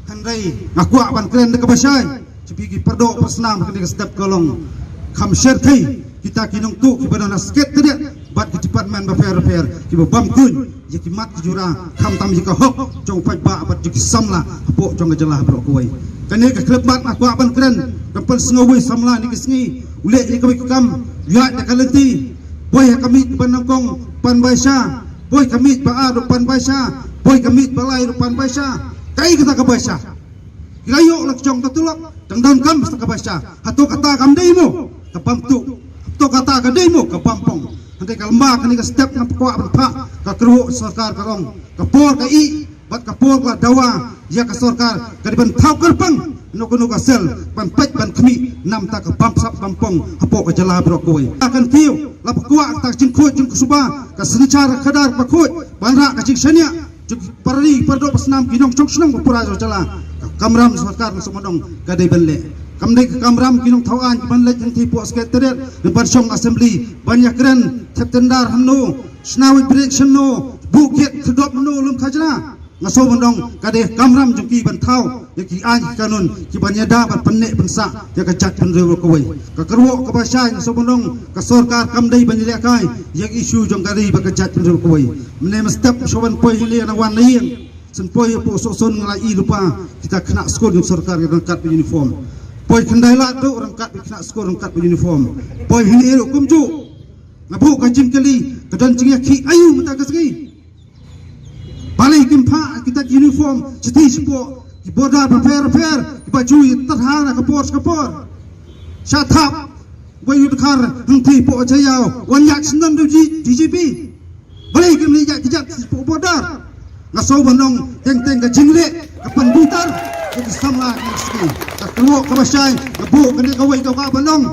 Hynrei nga kwah ban kren da kaba shai sha phi ki para doh para snam ha kane ka step ka long, kham shyrkhei kita ki nongtuh kiba don ha Secretariat bad ki department bapher bapher kiba bam khuid ïa ki mat ki jura, khamtam ïa ka hok jong u paidbah bad jong ki samla hapoh jong ka jylla baroh kawei. Kane ka khyllipmat nga kwah ban kren, kan pynsngew uwei samla ne ki sngi u leh ïa kawei ka kam, ïaid da ka lynti, poi ha ka miej ba nyngkong pan baisa, poi ka miej ba ar ruh pan baisa, poi ka miej ba lai ruh pan baisa. Kaei kata ka baisa? Ki la ïoh la ka jong ka tulop, dang donkam sa ka baisa. Hato kata kam dei mo ka bamtuh? Hato kata ka dei mo ka bampong? Hynrei ka lymda kane ka step nga kwah ban phah ka kyrwoh sorkar ka long, ka por ka ïeh bad ka por ka dawa ïa ka sorkar ka dei ban thaw kyrpang kano kano ka sel ban peit ban khmih namar ka bamsap bampong hapoh ka jylla baroh kawei. Ka kan kiew la ba kwah ka jingkhuid jingsuba, ka synshar khadar ba khuid ban rah ka jingshaniah jong ki para ri para doh para snam, ki nongshong shnong ba pura jong jylla. Ka kamram sorkar nga sngewbha ban ong ka dei ban leh. Kam dei ka kamram ki nongthaw aiñ ban leit hangtei hapoh Secretariat ne ban shong Assembly ban ïakren thep tender hangno, shna weight bridge hangno, buh gate khyrdop hangno lum khajna. Nga sngewbha ban ong ka dei ka kamram jong ki ban thaw ïa ki aiñ ki kanun ki ban ïada ban pynneh pynsah ïa ka jaitbynriew baroh kawei. Ka kyrwoh kaba shai nga sngewbha ban ong ka sorkar kam dei ban ïalehkai ïa ka issue jong ka ri bad ka jaitbynriew baroh kawei. Mynne mynstep shu ban poi hangne na wan na ïing, shu poi hapoh Sohsun nga la ïohi lypa kita khynnah skul jong sorkar ki ryngkat bad uniform. Poi Khyndai Lad ruh ryngkat bad khynnah skul ryngkat bad uniform. Poi hangne ruh kumjuh. Nga buh ka jingkylli, ka don jingïakhih aïu mynta ka sngi? Balei kim phah kita ki uniform shathie shapoh ki border bapher bapher kiba ju ïa tyrha na ka por sha ka por? Sha thap wei u dkhar hangtei hapoh Jaïaw wan ïaid syndon da u D G P. Balei kim leit ïaid kjat shapoh border? Nga sngewbha ban ong teng teng ka jingleh ka pynbitar ka ki samla ka sngi. Ka kyrwoh kaba shai nga buh kane kawei ka kwah ban ong,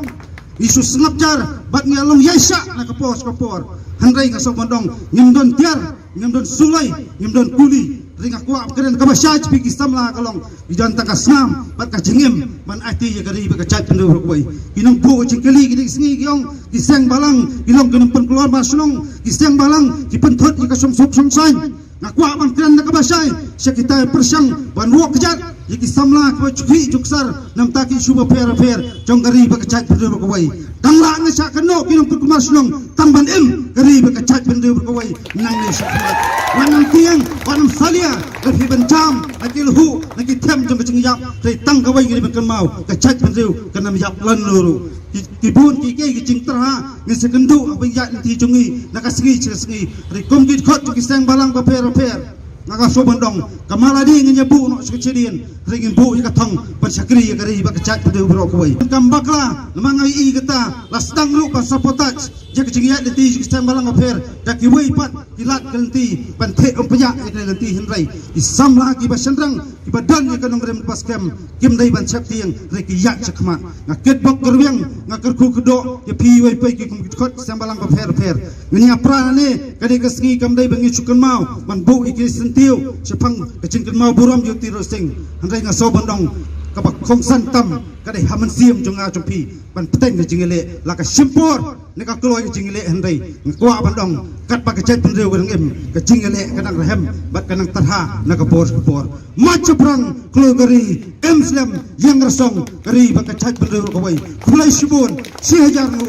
ngi shu sngap jar bad ngi long ïaishah na ka por sha ka por. Hynrei nga sngewbha ban ong ngim don tiar, ngim don suloi, ngim don kuli. Hynrei nga kwah ban kren kaba shai sha phi ki samla ka long, ngi don tang ka snam bad ka jingim ban aiti ïa ka ri bad ka jaitbynriew baroh kawei. Ki nongbuh jingkylli kine ki sngi ki ong ki seng balang ki long ki nongpynkulmar shnong, ki seng balang ki pynthut ïa ka shongsuk shongsaiñ. Nga kwah ban kren da kaba shai sha kita ki pyrshang ban wok kjat ïa ki samla kiba ju khih ju ksar namar ki issue bapher bapher jong ka ri bad ka jaitbynriew baroh kawei. Tang la nga shah kynnoh ki nongpynkulmar shnong tang ban im ka ri bad ka jaitbynriew baroh kawei. Nangne shakhmat wat nang tieng wat nang salia, la phi ban jam ha ki lhuh na ki them jong ka jingïap, hynrei tang kawei ngi dei ban kynmaw, ka jaitbynriew kan ym ïap lano ruh. Ki, ki bun kiei kiei ki jingtyrha ngin sa kynduh haba ïaid lynti jong ngi na ka sngi sha ka sngi. Hynrei kum ki dkhot jong ki seng balang bapher bapher, nga ka sngewbha ban ong, ka mala dei ngin ïa buh noh sha ka shadien, hynrei ngin buh ïa ka thong ban shakri ïa ka ri bad ka jaitbynriew baroh kawei. Kam bakla namar nga ïohi kata la sdang ruh ban sabotage ïa ka jingïaid lynti jong ki seng balang bapher da kiwei pat ki lad ki lynti ban theh umphniang ïa ka lynti, hynrei ki samla kiba shynrang kiba don ïa ka nongrim kaba skhem kim dei ban sheptieng, hynrei ki ïaid shakhmat. Nga kitbok kyrwiang, nga kyrkhu kyrdoh ïa phi iwei pa iwei ki kum ki dkhot seng balang bapher bapher. Ngin ïa pra ne, ka dei ka sngi kam dei ba ngi shu kynmaw ban buh ïa ki syntiew shaphang ka jingkynmaw burom ïa u Tiroh Sing. Hynrei nga sngewbha ban ong kaba kongsan tam ka dei ha mynsiem jong nga jong phi ban pynbeit ka jingïaleh la ka shim por ne ka kloi ka jingïaleh, hynrei nga kwah ban ong katba ka jaitbynriew ka dang im, ka jingïaleh ka dang rhem bad ka dang tyrha na ka por ka por. Mat shaphrang kloi ka ri, im slem ïeng rasong ka ri bad ka jaitbynriew kawei. Khublei shibun, shi hajar nguh.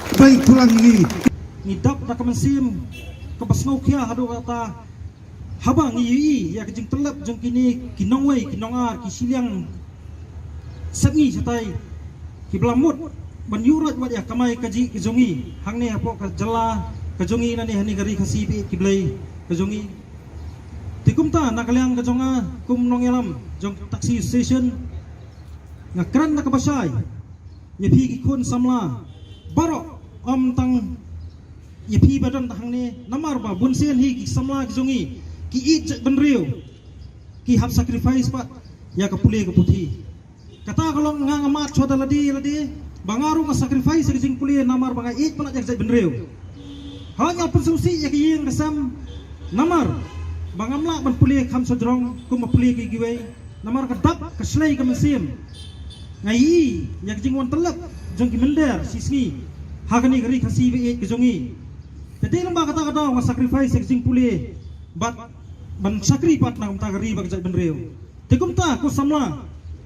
Khublei khublei ngi. Ngi dap da ka mynsiem kaba sngewkhia haduh katta haba ngi ïohi ïa ka jingtyllep jong kine ki nongwei ki nongar ki shiliang sepngi shatai kiba la mut ban ïuh rat wat ïa kamai kajih ka jong ngi hangne hapoh ka jylla ka jong ngi, nangne hane ka ri Khasi ba ïeit ki blei ka jong ngi. Te kumta na ka liang ka jong nga kum nongïalam jong Taxi Association, nga kren na kaba shai ïa phi ki khun samla baroh, ym tang ïa phi ba don hangne, namar ba bun sien hi ki samla ki jong ngi ki ïeit jaitbynriew, ki hap sacrifice pat ïa ka pule ka puthi. Kata ka long nga nga mad shuwa da lade lade ba nga ruh nga sacrifice ïa ka jingpule namar ba nga ïeit palat ïa ka jaitbynriew. Haba nga pynsngewsih ïa ka ïing ka sem, namar ba ngam lah ban pule kham shajrong kum ba pule ki kiwei, namar ka dap ka shlei ka mynsiem. Nga ïohi ïa ka jingwan tyllep jong ki mynder shisngi ha kane ka ri Khasi ba ïeit ka jong ngi. Te dei lyngba kata ka daw nga sacrifice ïa ka jingpule bad ban shakri pat na ka bynta ka ri bad ka jaitbynriew. Te kumta ko samla,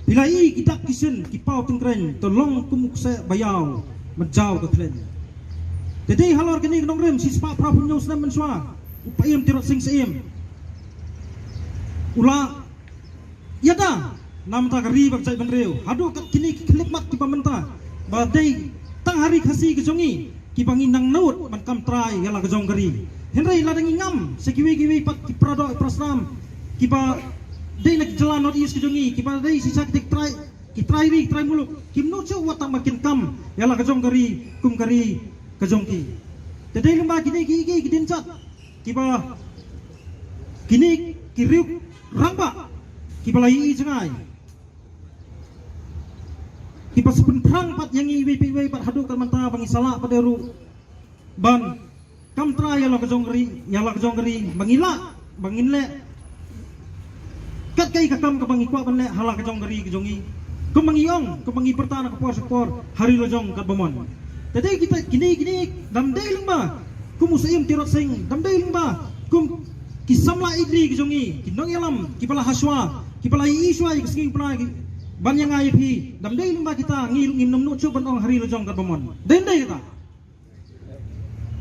phi la ïohi ki dak ki shin ki paw tyngkreiñ, to long kum u kseh ba ïaw, ma jaw ka khleiñ. Te dei halor kane ka nongrim shispah phra phew hynñiew snem mynshuwa, u Paiem Tirot Sing Syiem u la ïada na bynta ka ri bad ka jaitbynriew. Haduh kat kine ki khyllipmat kiba mynta, ba dei tang ha ri Khasi ka jong ngi kiba ngi nang nud ban kam trai ïa la ka jong ka ri. Hynrei lada ngi ngam sha kiwei kiwei pat ki para doh para snam kiba dei na ki jylla North East ka jong ngi, kiba dei shisha kita ki trai, ki trai ri, ki trai muluk, kim nud shuh wat tang ba kin kam ïa la ka jong ka ri kum ka ri ka jong ki. Te dei lyngba kine ki, ki, ki dienjat kiba kine ki riew rangbah kiba la ïohi jngai, kiba sa pynphrang pat ïa ngi iwei pa iwei bad haduh kat mynta ba ngi sa lah pat ruh ban kam trai ïa la ka jong ka ri, ïa la ka jong ka ri, ba ngi lah, ba ngin leh kat kaei ka kam kaba ngi kwah ban leh ha la ka jong ka ri ka jong ngi. Kumba ngi ong, kumba ngi pyrta na ka por sha ka por, ha ri la jong katba mon. Te dei kita kine, kine, dam dei lyngba kum u Syiem Tirot Sing, dam dei lyngba kum ki samla ïeit ri ka jong ngi, ki nongïalam kiba la hashwa, kiba la ïohi shwa ïa ka sngi u bnai, ban ïa nga ïa phi, dam dei lyngba kita ngi ruh ngim nym nud shuh ban ong ha ri la jong katba mon. Dei, dei kita.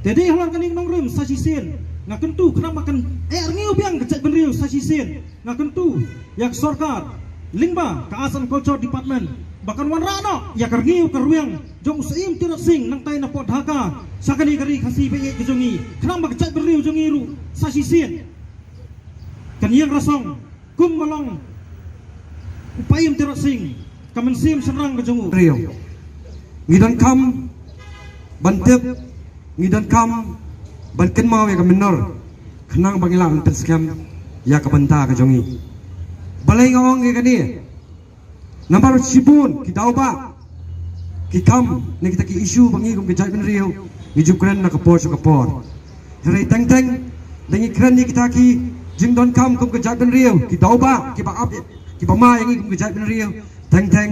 Te dei halor kane ka nongrim sa shisien nga kyntu, khnang ba kan eh rngiew biang ka jaitbynriew sa shisien, nga kyntu ïa ka sorkar lyngba ka Arts and Culture Department ba kan wanrah noh ïa ka rngiew ka rwiang jong u Syiem Tirot Sing nangtai na pdeng Dhaka sha kane ka ri Khasi ba ïeit ka jong ngi, khnang ba ka jaitbynriew jong ngi ruh sa shisien kan ïeng rasong kumba long u Paiem Tirot Sing, ka mynsiem shynrang ka jong u. Riew. Ngi donkam ban tip, ngi donkam ban kynmaw ïa ka mynnor, khnang ba ngi lah ban pynskhem ïa ka bynta ka jong ngi. Balei nga ong ïa kane? Namar shibun ki daw ba ki kam ne kita ki issue ba ngi kum ka jaitbynriew ngi ju kren na ka por sha ka por. Hynrei teng teng da ngi kren ïa kita ki jingdonkam kum ka jaitbynriew, ki daw ba kiba ap, kiba ma ïa ngi kum ka jaitbynriew, teng teng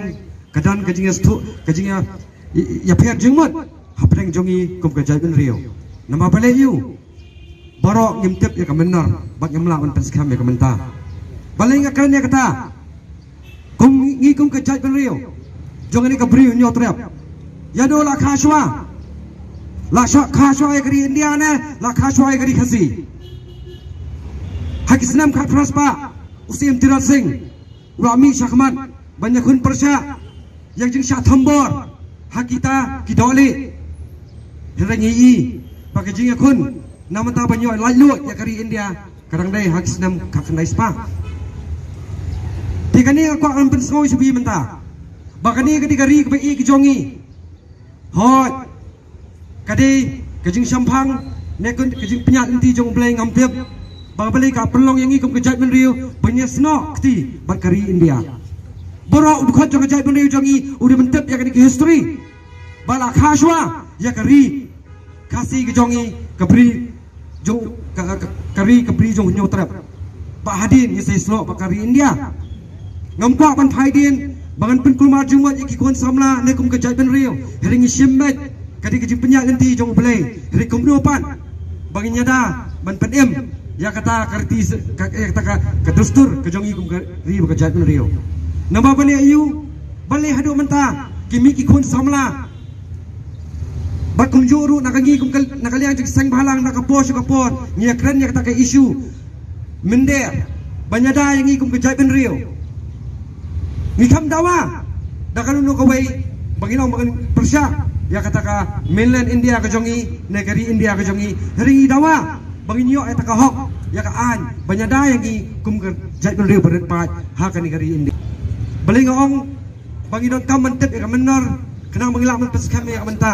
ka don ka jingïastuh, ka jingïa, ïa, ïapher jingmut hapdeng jong ngi kum ka jaitbynriew. Namar balei ïa u baroh ngim tip ïa ka mynnor bad ngim lah ban pynskhem ïa ka mynta. Balei nga kren ïa kata? Kum ngi kum ka jaitbynriew jong kane ka Bri u Hynñiewtrep, ïa u la kha shuwa, la kha shuwa ïa ka ri India ne la kha shuwa ïa ka ri Khasi? Ha ki snem khatphra spah u Syiem Tirot Sing u la mih shakhmat ban ïakhun pyrshah ïa ka jingshah thombor ha kita ki dohlieh. Hynrei ngi i ba ka jingïakhun na mynta ban ïoh laitluid ïa ka ri India ka dang dei ha ki snem khatkhyndai spah. Te kane nga kwah ban pynsngew sha phi mynta ba kane ka dei ka ri kaba ïeit ka jong ngi. Hooid, ka dei ka jingshemphang ne ka jingpynïaid lynti jong U Blei, ngam tip ba balei ka pynlong ïa ngi kum ka jaitbynriew ban ïasnoh kti bad ka ri India. Baroh u dkhot jong ka jaitbynriew jong ngi u dei ban tip ïa kane ka history ba la kha shuwa ïa ka ri Khasi ka jong ngi, ka Bri jong, ka, ka, ka ri, ka Bri jong u Hynñiewtrep. Ba hadien ngi sa ïasnoh bad ka ri India. Ngam kwah ban phai dien ba ngan pynkulmar jingmut ïa ki khun samla ne kum ka jaitbynriew. Hynrei ngi shim beit ka dei ka jingpynïaid lynti jong U Blei. Hynrei kumno pat ba ngin ïada ban pynim ïa kata ka riti, ka, ïa kata ka, ka dustur ka jong ngi kum ka ri bad ka jaitbynriew. Namar balei ïa u, balei haduh mynta ki mih ki khun samla? Bad kumjuh ruh na ka ngi kum ka, na ka liang jong ki seng bhalang na ka por sha ka por ngi ïakren ïa kata ka issue mynder ban ïada ïa ngi kum ka jaitbynriew. Ngi kham dawa da kano kano kawei ba ngi long ba ngan Pyrshah ïa kata ka mainland India ka jong ngi, ne ka ri India ka jong ngi. Hynrei ngi dawa ba ngin ïoh ïa kata ka hok, ïa ka aiñ ban ïada ïa ngi kum ka jaitbynriew barit paid ha kane ka ri India. Balei nga ong ba ngi donkam ban tip ïa ka mynnor, khnang ba ngin lah ban pynskhem ïa ka mynta.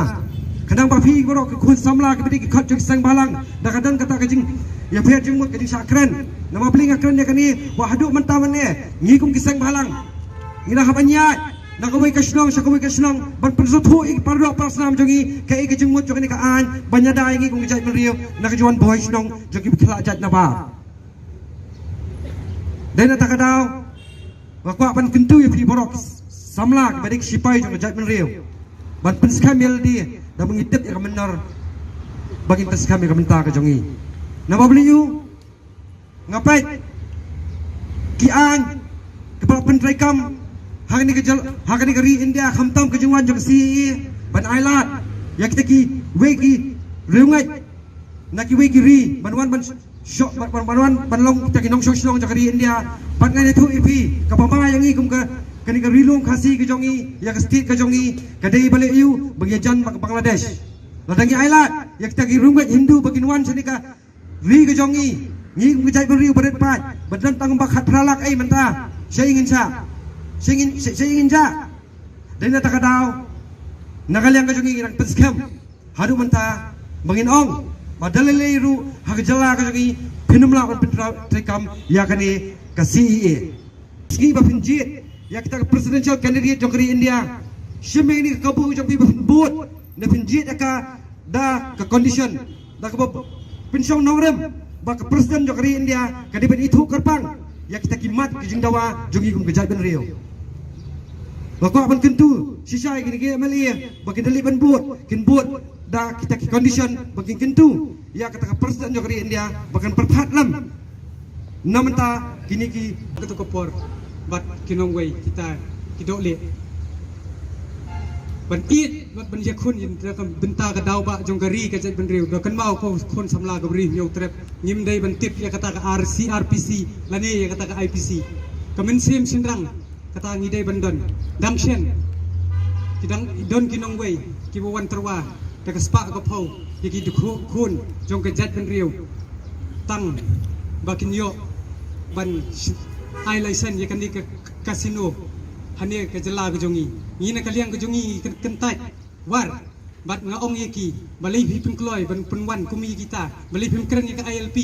Khnang ba phi baroh ki khun samla kiba dei ki khot jong ki seng bhalang, da ka don kata ka jingïapher jingmut, ka jingshah kren. Namar balei nga kren ïa kane? Ba haduh mynta mynne ngi kum ki seng bhalang ngi dang hap ban ïaid na kawei ka shnong sha kawei ka shnong ban pynsngewthuh ïa ki para doh para snam jong ngi kaei ka jingmut jong kane ka aiñ ban ïada ïa ngi kum ka jaitbynriew na ka jingwan buhai shnong jong kiba khlah jait na bar. Dei na kata ka daw nga kwah ban kyntu ïa phi baroh ki samla kiba dei ki shipai jong ka jaitbynriew ban pynskhem ïa lade da ba ngi tip ïa ka mynnor ba ngin pynskhem ïa ka bynta ka jong ngi. Namar balei? Nga peit ki aiñ kiba la pyntreikam ha kane ka jylla, ha kane ka ri India, khamtam ka jingwan jong ka C A A ban ailad ïa kita kiwei ki riewngeit na kiwei ki ri ban wan ban sho-, ban, ban, ban wan ban long kita ki nongshong shnong jong ka ri India. Bad ngan ïathuh ïa phi, kaba ma ïa ngi kum ka, kane ka Ri Lum Khasi ka jong ngi, ïa ka state ka jong ngi, ka dei balei ïa u ba ngi ïajan bad ka Bangladesh. Lada ngi ailad ïa kita ki riewngeit Hindu ba kin wan sha kane ka ri ka jong ngi, ngi kum ka jaitbynriew barit paid ba don tang ba khatphra lak ei mynta. Shaei ngin shah? Shaei ngin, shaei ngin shah? Dei na kata ka daw na ka liang ka jong ngi ngi dang pynskhem haduh mynta ba ngin ong ba da lei lei ruh ha ka jylla ka jong ngi phin ym lah ban pyntreikam ïa kane ka C A A. Sngi ba phin jied ïa kita ka presidential candidate jong ka ri India, shim ïa kane ka kabu jong phi ba phin bud, ne phin jied ïa ka da ka condition, da kaba pynshong nongrim ba ka president jong ka ri India ka dei ban ithuh kyrpang ïa kita ki mat ki jingdawa jong ngi kum ka jaitbynriew. Nga kwah ban kyntu shisha ïa kine ki M L A ba kin da leit ban bud, kin bud da kita ki condition ba kin kyntu ïa kata ka president jong ka ri India ba kan pyrkhat lem. Na mynta kine ki, kato ka por bad ki nongwei kita ki doh leh ban ïeit bad ban ïakhun ïa ka bynta ka daw ba jong ka ri ka jaitbynriew. Da kynmaw ko khun samla ka Bri Hynñiewtrep, ngim dei ban tip ïa kata ka R C R P C lane ïa kata ka I P C. Ka mynsiem shynrang kata ngi dei ban don. Dang shen ki dang don ki nongwei kiba wan tyrwa da ka spah ka phew ïa ki dkhot khun jong ka jaitbynriew tang ba kin ïoh ban sh-, ai license ïa kane ka casino hane ka jylla ka jong ngi. Ngi na ka liang ka jong ngi kyn-, kyntait war bad nga ong ïa ki, balei phi pynkloi ban pynwan kum ïa kita? Balei phim kren ïa ka I L P?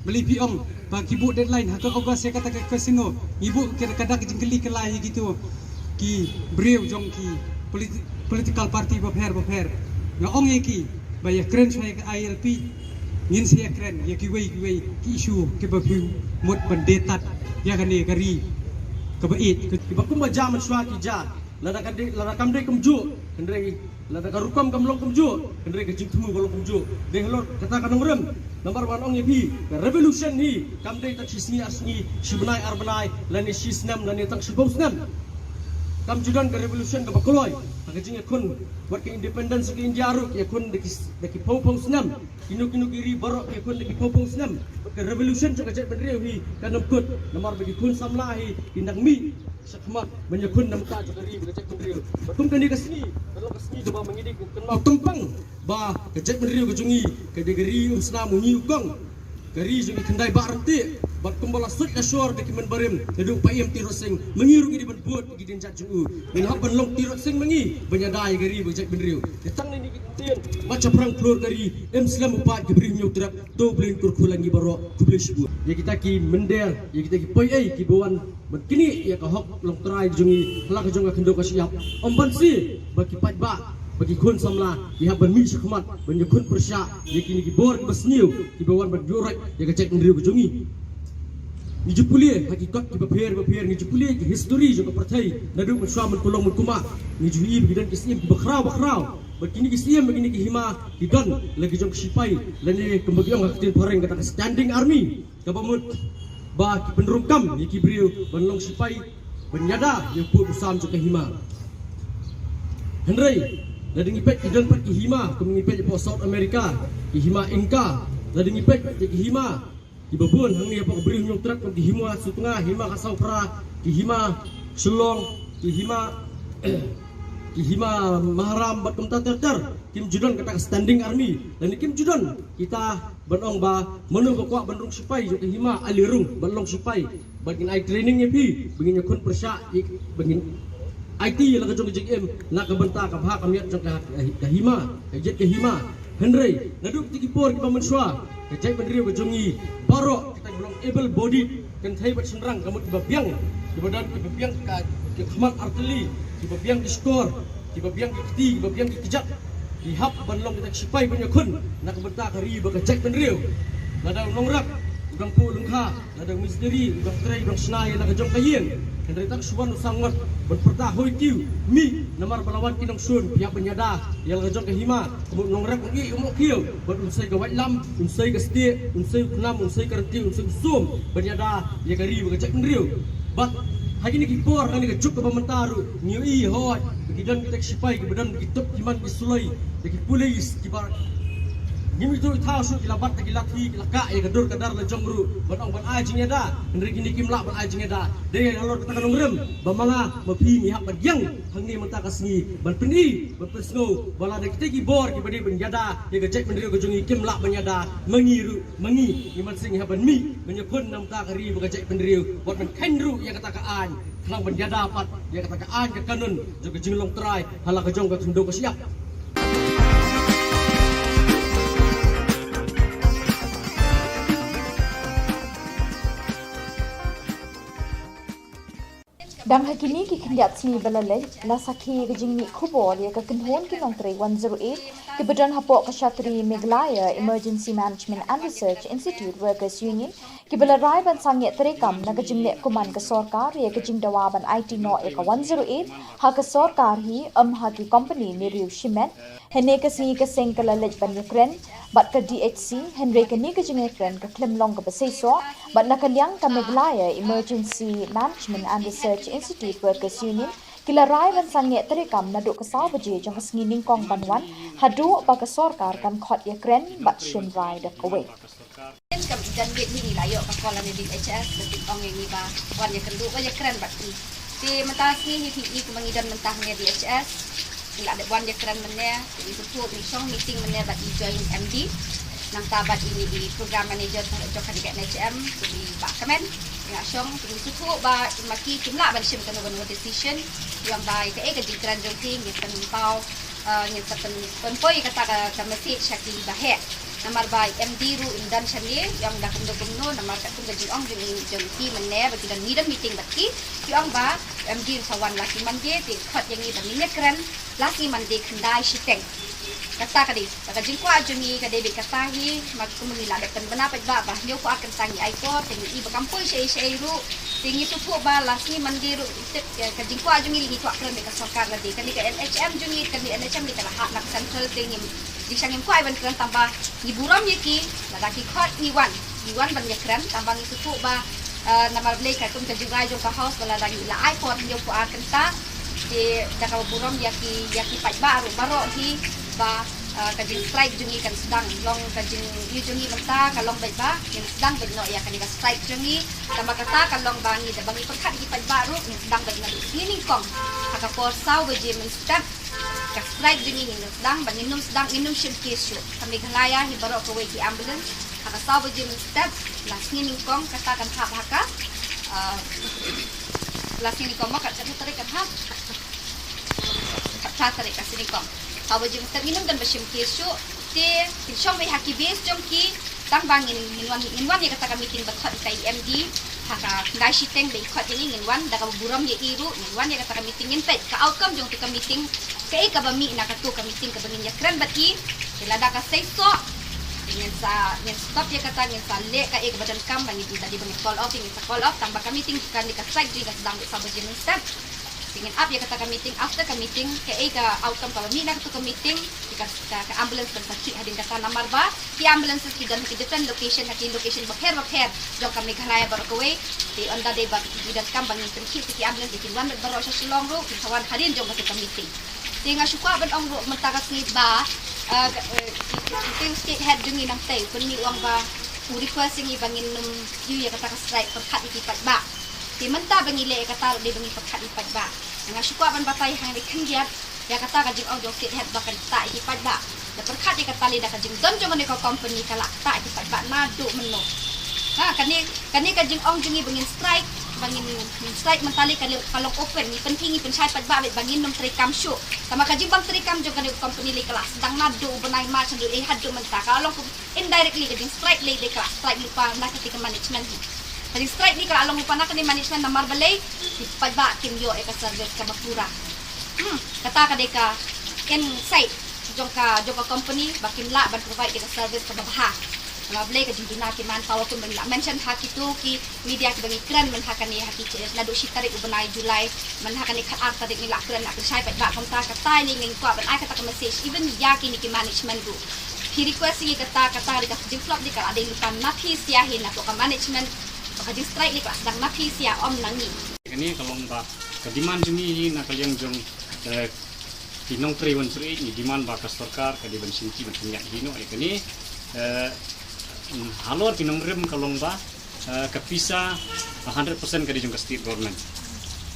Balei phi ong ba ki buh deadline ha ka August ïa kata ka casino? Ngi buh ka, ka dak jingkylli kylla ïa kito ki briew jong ki politi-, political party bapher bapher. Nga ong ïa ki ba ïa kren shuwa ïa ka I L P, ngin sa ïa kren ïa kiwei kiwei ki issue kiba phi mut ban die tad ïa kane ka ri kaba ïeit. Kiba kumba jia mynshuwa ki jia, lada ka dei, lada kam dei kumjuh, hynrei lada ka rukom kam long kumjuh, hynrei ka jingthmu ka long kumjuh. Dei halor kata ka nongrim. Namar ba ngan ong ïa phi, ka revolution hi kam dei tang shi sngi ar sngi, shi bnai ar bnai, lane shi snem, lane tang shiphew snem. Kam ju don ka revolution kaba kloi ha ka jingïakhun wat ka independence ka India ruh, ïakhun da ki, da ki phew phew snem. Kino kino ki ri baroh ïakhun da ki phew phew snem. Ka revolution jong ka jaitbynriew hi kan ym kut namar ba ki khun samla hi kin dang mih shakhmat ban ïakhun na ka bynta jong ka ri bad ka jaitbynriew. Bad kum kane ka sngi ka long ka sngi kaba ma ngi dei ban kynmaw tympang ba ka jaitbynriew ka jong ngi ka dei ka ri u snam u ñiuh kong, ka ri jong ki khyndai bah ryntih. Bad kumba la suid la shor da ki mynbarim naduh u Paiem Tirot Sing, ma ngi ruh ngi dei ban bud ïa ki dienjat jong u. Ngin hap ban long Tirot Sing ma ngi ban ïada ïa ka ri bad ka jaitbynriew. Te tang na kine ki ktien, bad shaphrang khlur ka ri im slem u paid ka Bri Hynñiewtrep. To Blei un kyrkhu ïa ngi baroh. Khublei shibun ïa kita ki mynder, ïa kita ki poi ei kiba wan ban knieh ïa ka hok longtrai jong ngi ha la ka jong ka khyndew ka shyiap. Ym banse ba ki paidbah, ba ki khun samla ki hap ban mih shakhmat ban ïakhun pyrshah ïa kine ki bor kiba sniew kiba wan ban ïuhroit ïa ka jaitbynriew ka jong ngi. Ngi ju pule ha ki kot kiba pher ba pher, ngi ju pule ki history jong ka pyrthei naduh mynshuwa mynkulong mynkumba. Ngi ju ïohi ba ki don ki syiem kiba khraw ba khraw. Bad kine ki syiem bad kine ki hima ki don la ki jong ki shipai, lane kumba ki ong ha ka ktien phareng kata ka standing army. Kaba mut ba ki pynrung kam ïa ki briew ban long shipai ban ïada ïa u pud u sam jong ka hima. Hynrei lada ngi peit ki don pat ki hima, kum ngi peit hapoh South America, ki hima Inca. Lada ngi peit ki hima kiba bun hangne hapoh ka Bri Hynñiewtrep, kum ki hima Sutnga, hima Khasaw Phra, ki hima Shillong, ki hima Ki hima Maharam bad kumta ter ter kim ju don kata ka standing army, lane kim ju don kita ban ong ba mano ba kwah ban rung sipai jong ka hima, ale rung ban long sipai, bad ngin ai training ïa phi ba ngin ïakhun pyrshah, ba ngin aiti ïa la ka jong ka jingim na ka bynta ka bha ka miat jong ka, ka hima, ka jait ka hima. Hynrei naduh kiti ki por kiba mynshuwa, ka jaitbynriew ka jong ngi baroh kita kiba long able bodied, kynthei bad shynrang, ka mut kiba biang, kiba don, kiba biang ka, ki khmat artylli, kiba biang ki shkor, kiba biang ki kti, kiba biang ki kjat, ki hap ban long kita ki sipai ban ïakhun na ka bynta ka ri bad ka jaitbynriew. Lada u nongrep u dang puh lyngkha, lada u mistri u dang trei, u dang shna ïa la ka jong ka ïing, hynrei tang shu wan u sangot ban pyrta hoi kiew, mih, namar ba la wan ki nongshun, phi hap ban ïada ïa la ka jong ka hima. Ka mut u nongrep un ïeh u mohkhiew bad un sei ka waitlam, un sei ka stieh, un sei u khnam, un sei ka ryntieh, un sei u sum ban ïada ïa ka ri bad ka jaitbynriew. Bad ha kine ki por, ha kane ka juk kaba mynta ruh ngi ïohi hooid ba ki don kita ki sipai kiba don ki tup ki man ki suloi, da ki pulis kiba ngim ïohi thaw shuh, ki la bat da ki lathi, ki la kah ïa ka dur ka dar la jong ruh ban ong ban ai jingïada, hynrei kine kim lah ban ai jingïada. Dei halor kata ka nongrim ba ma nga ma phi ngi hap ban ïeng hangne mynta ka sngi ban pyni, ban pynsngew ba lada kita ki bor kiba dei ban ïada ïa ka jaitbynriew ka jong ngi kim lah ban ïada, ma ngi ruh, ma ngi, ngi mynsiem ngi hap ban mih ban ïakhun na ka bynta ka ri bad ka jaitbynriew, bad ban kheiñ ruh ïa kata ka aiñ, khnang ban ïada pat ïa kata ka aiñ ka kanun jong ka jinglong trai ha la ka jong ka khyndew ka shyiap. Dang ha kine ki khyndiat sngi ba la leit, la sakhi ïa ka jingmih khubor ïa ka kynhun ki nongtrei one zero eight kiba don hapoh ka shatri Meghalaya Emergency Management and Research Institute Workers Union, kiba la rai ban sangeh treikam na ka jingleh kuman ka sorkar ïa ka jingdawa ban aiti noh ïa ka one zero eight ha ka sorkar hi, ym ha ki kompani ne riew shimet. Hynne ka sngi ka seng ka la leit ban ïakren bad ka D H C, hynrei kane ka jingïakren ka khlem long kaba seisoh, bad na ka liang ka Meghalaya Emergency Management and Research Institute Workers Union ki la rai ban sangeh treikam naduh ka saw baje jong ka sngi nyngkong ban wan, haduh ba ka sorkar kan khot ïakren bad shim rai da kawei. Kam don wei ngi la ïoh ka call na D H S, ba ki ong ïa ngi ba wan ïakynduh, wan ïakren bad ki. Te mynta sngi hi phi i kumba ngi don mynta hangne D H S, ngi la dep wan ïakren mynne, ngi shu ngi shong meeting mynne bad i Joint M D, nangta bad i, i program manager jong ka N H M, i Bah Kmen, ngi la shong, ngi shu ba ma ki kim lah ban shim kano kano decision, ïa ba ïa kaei ka jingkren jong ki, ngi pynpaw, eh, ngin sa pyn-, pynpoi kata ka, ka message sha ki ba heh. Namar ba M D ruh im don shane, ïa ong da kumno kumno, namar katkum ka jingong jong i, jong i mynne, ba ki don, ngi don meeting bad ki, ki ong ba M D ruh sa wan la ki Monday, te khot ïa ngi ba ngin ïakren la sngi Monday khyndai shiteng. Kata ka dei, ba ka jingkwah jong ngi ka dei beit kata hi, ma kumba ngi la dep pynbna paidbah ba hynñiew phew ar kynta ngi ai por, te ngi i ba kam poi shaei shaei ruh, te ngi sngewthuh ba la sngi Monday ruh, tip, eh, ka jingkwah jong ngi ngi kwah kren bad ka sorkar lade. Kane ka N H M jong ngi, kane N H M ngi ka la hap na ka central, te ngim, jingshisha ngim kwah ban kren tang ba ngi burom ïa ki, lada ki khot ngi wan, ngi wan ban ïakren, tang ba ngi sngewthuh ba, eh, namar balei katkum ka jingrai jong ka House ba lada ngi la ai por hynñiew phew ar kynta, te da kaba burom ïa ki, ïa ki paidbah ruh baroh hi ba, eh, ka jingstrike jong ngi kan sdang, long ka jingïohi jong ngi mynta ka long beit ba ngin sdang beit noh ïa kane ka strike jong ngi. Tang ba kata ka long ba ngi da ba ngi pyrkhat ïa ki paidbah ruh ngin sdang beit naduh sngi nyngkong ha ka por saw baje mynstep. Ka strike jong ngi ngin sdang, ba ngin ym sdang, ngin ym shim case shuh. Ka Meghalaya hi baroh kawei ki ambulance ha ka saw baje mynstep la sngi nyngkong, kata kan hap ha ka, eh, la sngi nyngkong mo, kat, kat tarik kan hap? Kat phra tarik ka sngi nyngkong. Saw baje mynstep ngin ym don ba shim case shuh. Te kin shong beit ha ki base jong ki, tang ba ngin, ngin wan, ngin wan ïa kata ka meeting ba khot ïa ka M D ha ka khyndai shiteng, ba i khot ïa ngi, ngin wan da kaba burom ïa i ruh, ngin wan ïa kata ka meeting, ngin peit ka outcome jong kata ka meeting, kaei kaba mih na kato ka meeting kaba ngin ïakren bad i. Te lada ka seisoh, te ngin sa, ngin stop ïa kata, ngin sa leh kaei kaba donkam ba ngin, lada dei ba ngin call off, ngin sa call off, tang ba ka meeting, kane ka strike jong ngi ka sdang beit saw baje mynstep. Te ngin ap ïa kata ka meeting, after ka meeting, kaei ka outcome kaba mih na kato ka meeting, te ka, ka, ka ambulance kan sa khih hadien kata, namar ba ki ambulances ki don ha ki different location, ha ki location bapher bapher jong ka Meghalaya baroh kawei. Te ynda dei ba ki donkam ba ngin pynkhih ïa ki ambulance, te kin wan baroh sha Shillong ruh, kin sa wan hadien jong kato ka meeting. Te nga shu kwah ban ong ruh mynta ka sngi ba, eh, ka, eh, ki, ki, ki state head jong ngi nangtei u pynmih, u ong ba u request ïa ngi ba ngin ym ïoh ïa kata ka strike pyrkhat ïa ki paidbah. Te mynta ba ngi leh ïa kata ruh dei ba ngi pyrkhat ïa ki paidbah. Nga shu kwah ban batai hangne Ïa kata ka jingong jong state head ba kan ktah ïa ki paidbah. Da pyrkhat ïa kata lei da ka jingdon jong kane ka company ka la ktah ïa ki paidbah naduh mynno. Ha, kane, kane ka jingong jong ngi ba ngin strike, ba ngin, ngin strike mynta lei ka long open, ngi pynki ngi pynshai paidbah ba ngin nym treikam shuh. Tangba ka jingbym treikam jong kane ka company lei ka la sdang naduh u bnai March naduh eh haduh mynta ka long indirectly ka jingstrike lei dei ka la strike lypa na kata ka management hi. Ka jingstrike ni ka la long lypa na kane management namar balei ki paidbah kim ïoh ïa ka service kaba pura. Hmm, kata ka dei ka insight jong ka, jong ka company ba kim lah ban provide ïa ka service kaba bha. Namar balei ka jingduna ki manpower kumba ngi la mention ha kito ki media kiba ngi kren mynta ha kane ha ki, naduh shi tarik u bnai July mynta ha kane khatar tarik ngi la kren na pynshai paidbah kumta kata lei ngi kwah ban ai kata ka message even ïa kine ki management ruh. Phi request ïa ngi kata, kata dei ka jingflop dei ka la dei lypa na phi sha hi na ka management. Ba ka jingstrike lei ka la sdang na phi sha, ym na ngi. Kane ka long ba ka demand jong ngi hi na ka liang jong, eh, ki nongtrei wan trei ngi demand ba ka sorkar ka dei ban shim ki ban pynïaid hi noh ïa kane, eh, halor ki nongrim ka long ba, eh, ka pisa hundred percent ka dei jong ka state government.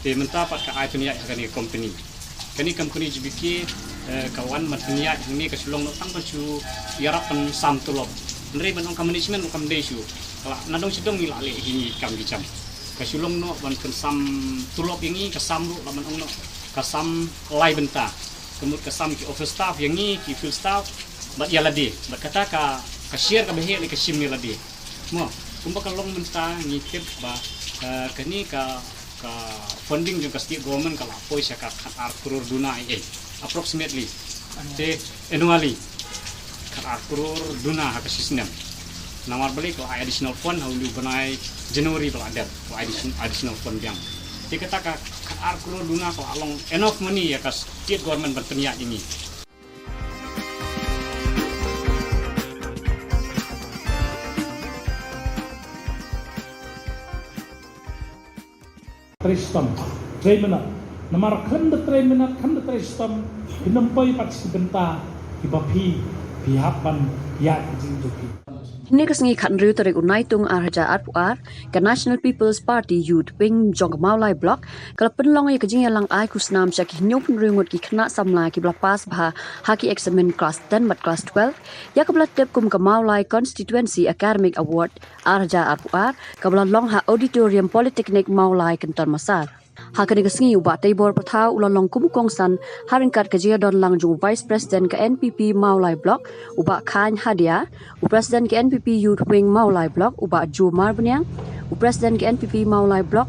Te mynta pat ka ai pynïaid ha kane ka company. Kane ka company G B K, eh, ka wan ban pynïaid hangne ka shu long noh tang ban shu ïarap pynsam tulop. Hynrei ban ong ka management ruh kam dei shuh. Ka la na dong shi dong ngi la leh hi ngi kam ki jam. Ka shu long noh ban pynsam tulop ïa ngi, ka sam ruh la ban ong noh ka sam lai bynta. Ka mut ka sam ki office staff ïa ngi, ki field staff bad ïa lade. Bad kata ka, ka share kaba heh lei ka shim ïa lade. Mo, kumba ka long mynta ngi tip ba, eh, kane ka, ka funding jong ka state government ka la poi sha ka khatar klur duna eh, eh, approximately. Te annually khatar klur duna ha ka shi snem. Namar balei ka la ai additional fund ha u bnai January ba la dep, ka la ai addition-, additional fund biang. Te kata ka khatar klur duna ka la long enough money ïa ka state government ban pynïaid ïa ngi. Trei shitom, trei minot. Namar khlem da trei minot, khlem da trei shitom, phin ym poi pat sha ki bynta kiba phi, phi hap ban ïaid ka jingim jong phi. Hynne ka sngi khathynriew tarik u Naitung ar hajar arphew ar, ka National People's Party Youth Wing jong ka Mawlai Block ka la pynlong ïa ka jingïalang ai khusnam sha ki hynñiewphew hynriew ngut ki khynnah samla kiba la pass bha ha ki eksamin klas ten bad klas twelve, ïa kaba la tip kum ka Mawlai Constituency Academic Award ar hajar arphew ar, kaba la long ha Auditorium Polytechnic Mawlai, Kynton Massar. Ha kane ka sngi u Bah Teibor Pathaw u la long kum u kongsan ha ryngkat ka jingïadon lang jong u Vice President ka N P P Mawlai Block, u Bah Khaiñ Hadia, u President ka N P P Youth Wing Mawlai Block, u Bah Joe Marbaniang, u President ka N P P Mawlai Block,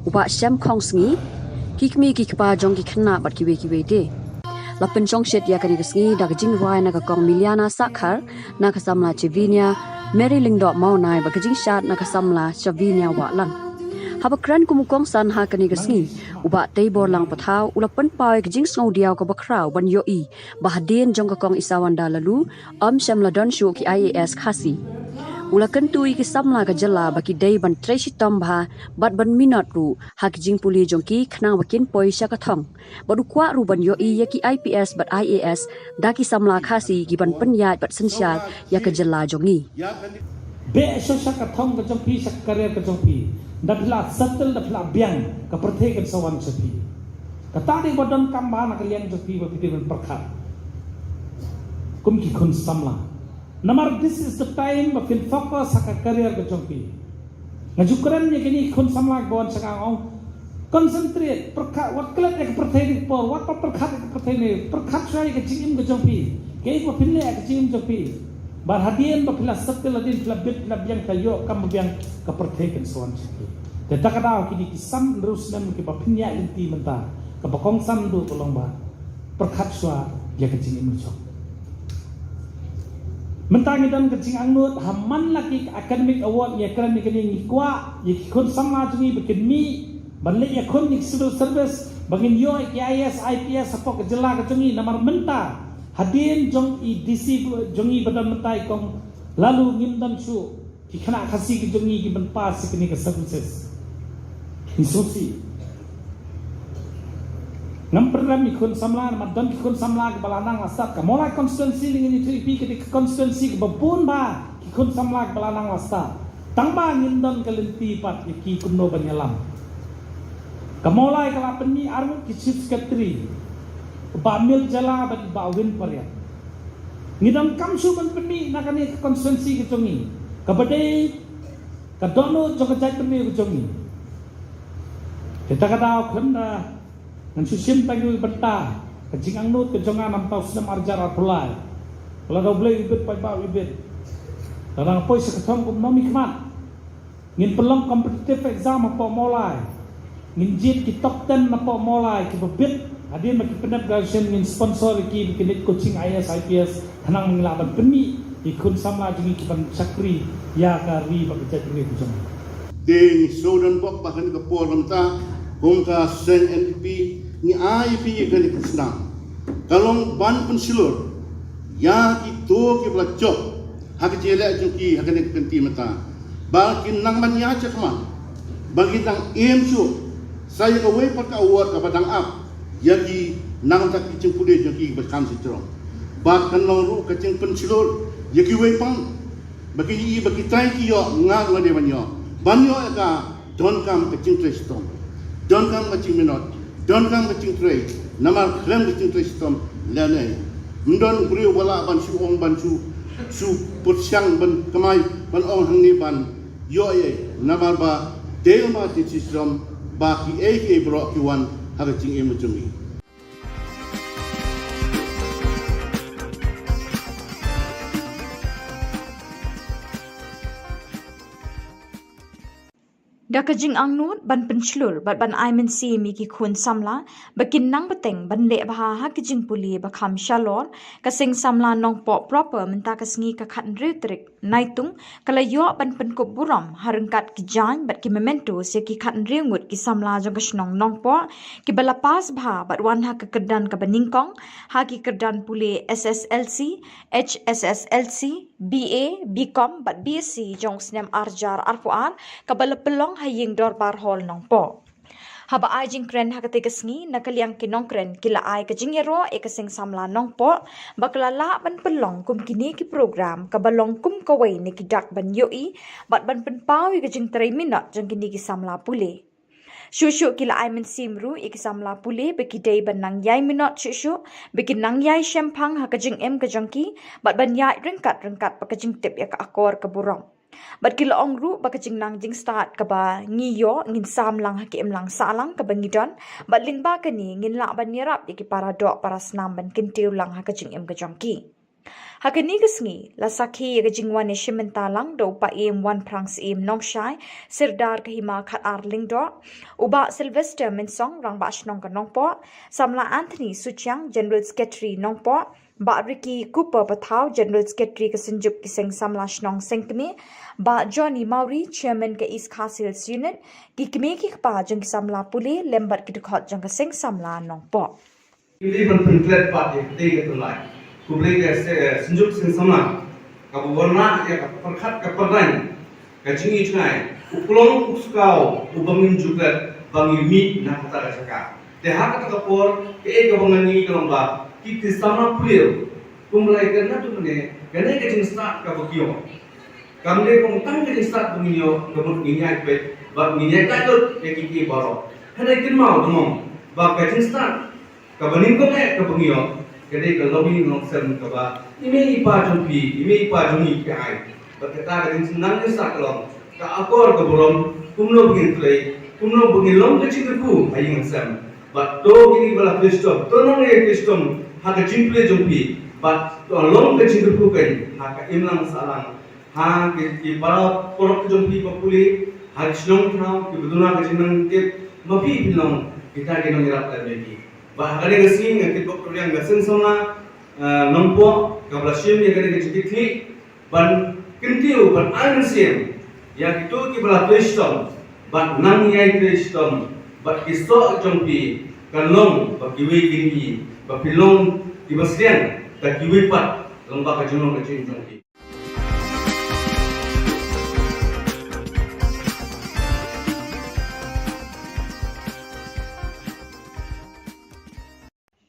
u Bah Shem Khongsngi, ki kmie ki kpa jong ki khynnah bad kiwei kiwei de. La pynshongshit ïa kane ka sngi da ka jingrwai na ka Kong Miliana Sakhar, na ka samla Chevinia Mary Lyngdoh Mawnai bad ka jingshad na ka samla Chevinia Wahlang. Haba kren kum u kongsan ha kane ka sngi, u Bah Teibor Lang Pathaw u la pynpaw ïa ka jingsngewdiaw kaba khraw ban ïohi ba hadien jong ka Kong Isawanda Laloo, ym shym la don shuh ki I A S Khasi. U la kyntu ïa ki samla ka jylla ba ki dei ban trei shitom bha bad ban minot ruh ha ki jingpule jong ki khnang ba kin poi sha ka thong. Bad u kwah ruh ban ïohi ïa ki I P S bad I A S da ki samla Khasi kiban pynïaid bad synshar ïa ka jylla jong ngi. Beh shuh sha ka thong ka jong phi, sha ka career ka jong phi. Da phi la settle, da phi la biang, ka pyrthei kan sa wan sha phi. Kata dei ba donkam bha na ka liang jong phi ba phi dei ban pyrkhat kum ki khun samla. Namar this is the time ba phin focus ha ka career ka jong phi. Nga ju kren ïa kine ki khun samla kiba wan sha nga, nga ong, concentrate, pyrkhat, wat klet ïa ka pyrthei ne ka por, wat pyrkhat ïa ka pyrthei ne, pyrkhat shuwa ïa ka jingim ka jong phi. Kaei kaba phin leh ïa ka jingim jong phi. Bad hadien ba phi la settle, hadien phi la bit, phi la biang, ka ïoh kam ba biang, ka pyrthei kan sa wan sha phi. Te da ka daw kine ki san hynriew snem kiba phin ïaid lynti mynta, kaba kongsan duh ka long ba pyrkhat shuwa ïa ka jingim jong. Mynta ngi don ka jingangnud ha man la ki academic award, ngi ïa kren ïa kine, ngi kwah ïa ki khun samla jong ngi ba kin mih ban leit ïakhun ïa ki civil service, ba ngin ïoh ïa ki I A S, I P S hapoh ka jylla ka jong ngi. Namar mynta hadien jong i D C jong ngi ba don mynta, i Kong Laloo, ngim don shuh ki khynnah Khasi ki jong ngi kiban pass ïa kine ki services. Ngi sngewsih. Ngam pynrem ïa ki khun samla, namar don ki khun samla kiba la nang la stad. Ka Mawlai constituency, ngin ïathuh ïa phi, ka dei ka constituency kaba bun bha ki khun samla kiba la nang la stad. Tangba ngim don ka lynti pat ïa ki kumno ban ïalam. Ka Mawlai ka la pynmih arngut ki chief secretary. Bah Mil Jala bad Bah Win Pariat. Ngi donkam shuh ban pynmih na kane ka constituency ka jong ngi, kaba dei ka dohnud jong ka jaitbynriew ka jong ngi. Te ta ka daw khlem da ngan shu shim tang ïa ka bynta, ka jingangnud ka jong nga namar u snem arhajar arphew lai, la da U Blei u bit, paidbah u bit, la dang poi sha ka thong kum u nongmihkhmat. Ngin pynlong competitive exam hapoh Mawlai. Ngin jied ki top ten napoh Mawlai kiba bit hadien ba ki pyndep graduation, ngin sponsor ïa ki ba kin leit coaching I A S, I P S, khnang ba ngin lah ban pynmih ïa ki khun samla jong ngi ki ban shakri ïa ka ri bad ka jaitbynriew ka jong ngi. Te ngi shu don bok ba kane ka por mynta kum ka seng N P P ngi ai phi ïa kane ka snam, ka long ban pynshlur ïa kito kiba la jop ha ka jingïaleh jong ki ha kane ka kynti mynta, ba kin nang ban ïaid shakhmat, ba kin nang im shuh sa ïa kawei pat ka award kaba dang ap ïa ki nangta ki jingpule jong ki ba kham sha jrong. Bad kan long ruh ka jingpynshlur ïa kiwei pat ba kin ïohi ba kitai ki ïoh, nga ruh nga dei ban ïoh, ban ïoh ïa ka donkam ka jingtrei shitom, donkam ka jingminot, donkam ka jingtrei. Namar khlem ka jingtrei shitom lane ym don briew ba lah ban shu ong, ban shu, shu pyrshang ban kamai, ban ong hangne ban ïoh ei ei. Namar ba dei ma ka jingtrei shitom ba kiei kiei baroh ki wan ha ka jingim jong ngi. Da ka jingangnud ban pynshlur bad ban ai mynsiem ïa ki khun samla ba kin nang bteng ban leh bha ha ka jingpule ba kham shalor, ka seng samla Nongpoh proper mynta ka sngi ka khathynriew tarik Naitung ka la ïoh ban pynkup burom ha ryngkat ki jaiñ bad ki mementos ïa ki khathynriew ngut ki samla jong ka shnong Nongpoh kiba la pass bha bad wan ha ka kyrdan kaba nyngkong ha ki kyrdan pule S S L C, H S S L C, B A, B Com bad B S C jong u snem arhajar arphew ar, kaba la pynlong ha ïing dorbar hall Nongpoh. Haba ai jingkren ha katei ka sngi, na ka liang ki nongkren ki la ai ka jingïaroh ïa ka seng samla Nongpoh ba ka la lah ban pynlong kum kine ki program kaba long kum kawei na ki dak ban ïohi bad ban pynpaw ïa ka jingtrei minot jong kine ki samla pule. Shuh shuh ki la ai mynsiem ruh ïa ki samla pule ba ki dei ban nang ïai minot shuh shuh, ba kin nang ïai shemphang ha ka jingim ka jong ki bad ban ïaid ryngkat ryngkat bad ka jingtip ïa ka akor ka burom. Bad ki la ong ruh ba ka jingnang jingstad kaba ngi ïoh ngin sam lang ha ka imlang sahlang kaba ngi don, bad lyngba kane ngin lah ban ïarap ïa ki para doh para snam ban kyntiew lang ha ka jingim ka jong ki. Ha kane ka sngi la sakhi ïa ka jingwan ïashim bynta lang da u Paiem Wanphrang Syiem Nongshai, Sirdar ka Hima Khatar Lyngdoh, u Bah Sylvester Mynsong, Rangbah Shnong ka Nongpoh, Samla Anthony Suchiang, General Secretary Nongpoh, Bah Ricky Cooper Pathaw, General Secretary ka Synjuk ki Seng Samla Shnong Sengkmie, Bah Johnny Mawrie, Chairman ka East Khasi Hills Unit, ki kmie ki kpa jong ki samla pule lem bad ki dkhot jong ka Seng Samla Nongpoh. Ngi dei ban pynklet pat ïa katei ka tynrai. Khublei ka se-, eh, Synjuk Seng Samla kaba wanrah ïa ka pyrkhat ka pyrdain, ka jingïohi jngai, u klong u sukaw uba ngim ju klet ba ngi mih na kata ka jaka. Te ha kata ka por kaei kaba ngan ïohi ka long ba ki, ki samla pule kumba la ïathuh mynne, kane ka jingstad kaba ki ïoh kam dei tang ka jingstad ba ngin ïoh, ka mut ngin ïai peit bad ngin ïai laitluid ïa kiei kiei baroh. Hynrei kynmaw, kynmaw ba ka jingstad kaba nyngkong eh kaba ngi ïoh ka dei ka longïing longsem kaba i mei i pa jong phi, i mei i pa jong ngi ki ai. Bad kata ka jingsnam jingstad ka long ka akor ka burom, kumno ba ngin trei, kumno ba ngin long ka jingkyrkhu ha ïing ha sem. Bad to kine ba la trei shitom, to nang ïa trei shitom ha ka jingpule jong phi, bad to long ka jingkyrkhu kein ha ka imlang sahlang, ha ki, ki para paralok jong phi ba pule, ha ki shnong thaw kiba duna ka jingnang tip, ma phi phin long kita ki nongïarap lem ïa ki. Bad ha kane ka sngi nga kitbok kyrpang ïa ka Seng Samla, eh, Nongpoh kaba la shim ïa kane ka jingkitkhlieh ban kyntiew, ban ai mynsiem ïa kito kiba la trei shitom bad nang ïai trei shitom, bad ki soh jong phi kan long ba kiwei kin i, ba phi long kiba sliang da kiwei pat, long ba ka jinglong ka jingim jong phi.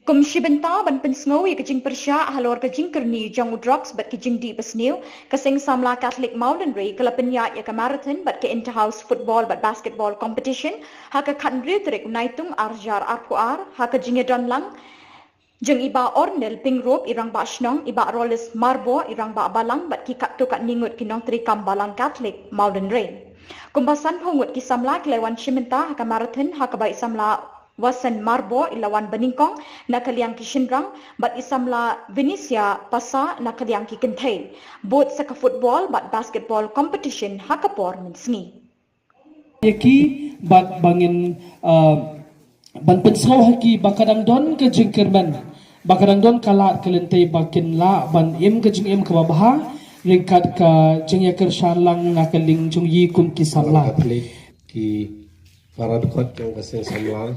Kum shi bynta ban pynsngew ïa ka jingpyrshah halor ka jingkyrni jong u drugs bad ki jingdih basniew, ka Seng Samla Catholic Mawlynrei ka la pynïaid ïa ka marathon bad ka inter-house football bad basketball competition ha ka khathynriew tarik u Naitung arhajar arphew ar, ha ka jingïadon lang Jong i Bah Ornel Pingrop i Rangbah Shnong, i Bah Rolis Marbor i Rangbah Balang bad ki katto katne ngut ki nongtrei kam Balang Katholik Mawlynrei. Kumba sanphew ngut ki samla ki la wan shim bynta ha ka marathon ha kaba i samla Wasen Marbor i la wan banyngkong na ka liang ki shynrang bad i samla Venetia Pasa na ka liang ki kynthei. Bud sa ka football bad basketball competition ha ka por mynsngi. Ïa ki bad ba ngin ban pynsngew ha ki ba ka dang don ka jingkyrmen, ba ka dang don ka lad ka lynti ba kin lah ban im ka jingim kaba bha ryngkat ka jingïakyrshan lang na ka liang jong i kum ki samla. Katholik ki para dkhot jong ka seng samla.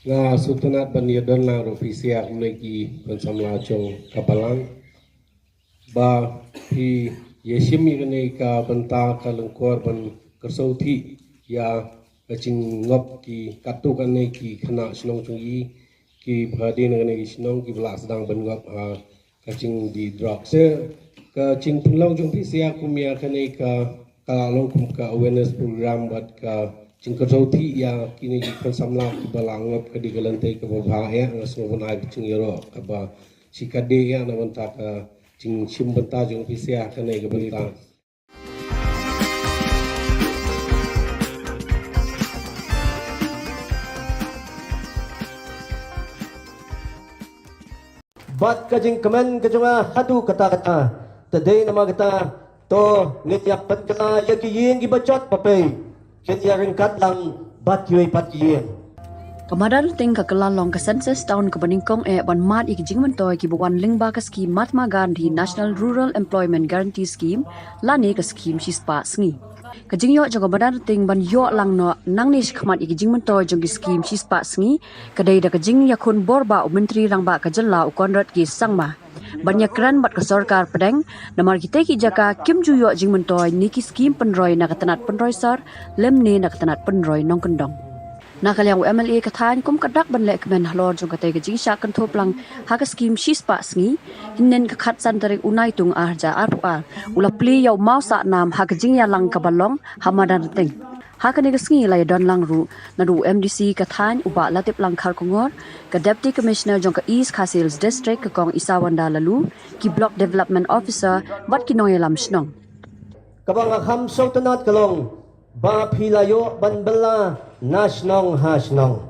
Nga sngewtynnat ban ïadon lang ruh phi sha kumne ki khun samla jong ka Balang ba phi ïashim ïa kane ka bynta ka lyngkor ban kyrsiew thik ïa ka jingngop ki katto katne ki khynnah shnong jong i ki ba dei na kane ka shnong kiba la sdang ban ngop ha ka jingdie drug. Te ka jingpynlong jong phi sha kum ïa kane ka ka la long kum ka awareness program bad ka jingkyrsiew thik ïa kine ki khun samla kiba la ngop ka dei ka lynti kaba bha ïa nga sngewbha ban ai ka jingïaroh kaba shi ka dei ïa na bynta ka jingshim bynta jong phi sha kane ka bynta. Bad ka jingkmen ka jong nga haduh katta katta. Te dei namar kata to ngin ïa pynkylla ïa ki ïing kiba jot ba pei kin ïa ryngkat lang bad kiwei pat ki ïing. Ka Madan Rting ka kylla long ka census town kaba nyngkong eh ban mad ïa ki jingmyntoi kiba wan lyngba ka skhim Mahatma Gandhi National Rural Employment Guarantee Scheme lane ka skhim shispah sngi. Ka jingïoh jong ka Madan Rting ban ïoh lang noh nangne shakhmat ïa ki jingmyntoi jong ki skhim shispah sngi ka dei da ka jingïakhun bor ba u Myntri Rangbah ka jylla u Conrad K Sangma ban ïakren bad ka sorkar pdeng namar kitei ki jaka kim ju ïoh jingmyntoi ne ki skhim pynroi na ka tnat pynroi sor lymne na ka tnat pynroi nongkyndong. Na ka liang u MLA ka thaiñ kum ka dak ban leh kmen halor jong katei ka jingshah kynthup lang ha ka skhim shispah sngi, hynnin ka khatsan tarik u Naitung arhajar arphew ar u la plie ïa u maw sah nam ha ka jingïalang kaba long ha Madan Rting. Ha kane ka sngi la ïadon lang ruh naduh u MDC ka thaiñ u Bah Latiplang Kharkongor, ka Deputy Commissioner jong ka East Khasi Hills District ka Kong Isawanda Laloo, ki Block Development Officer bad ki nongïalam shnong. Kaba nga kham sngewtynnat ka long ba phi la ïoh ban bylla na shnong ha shnong.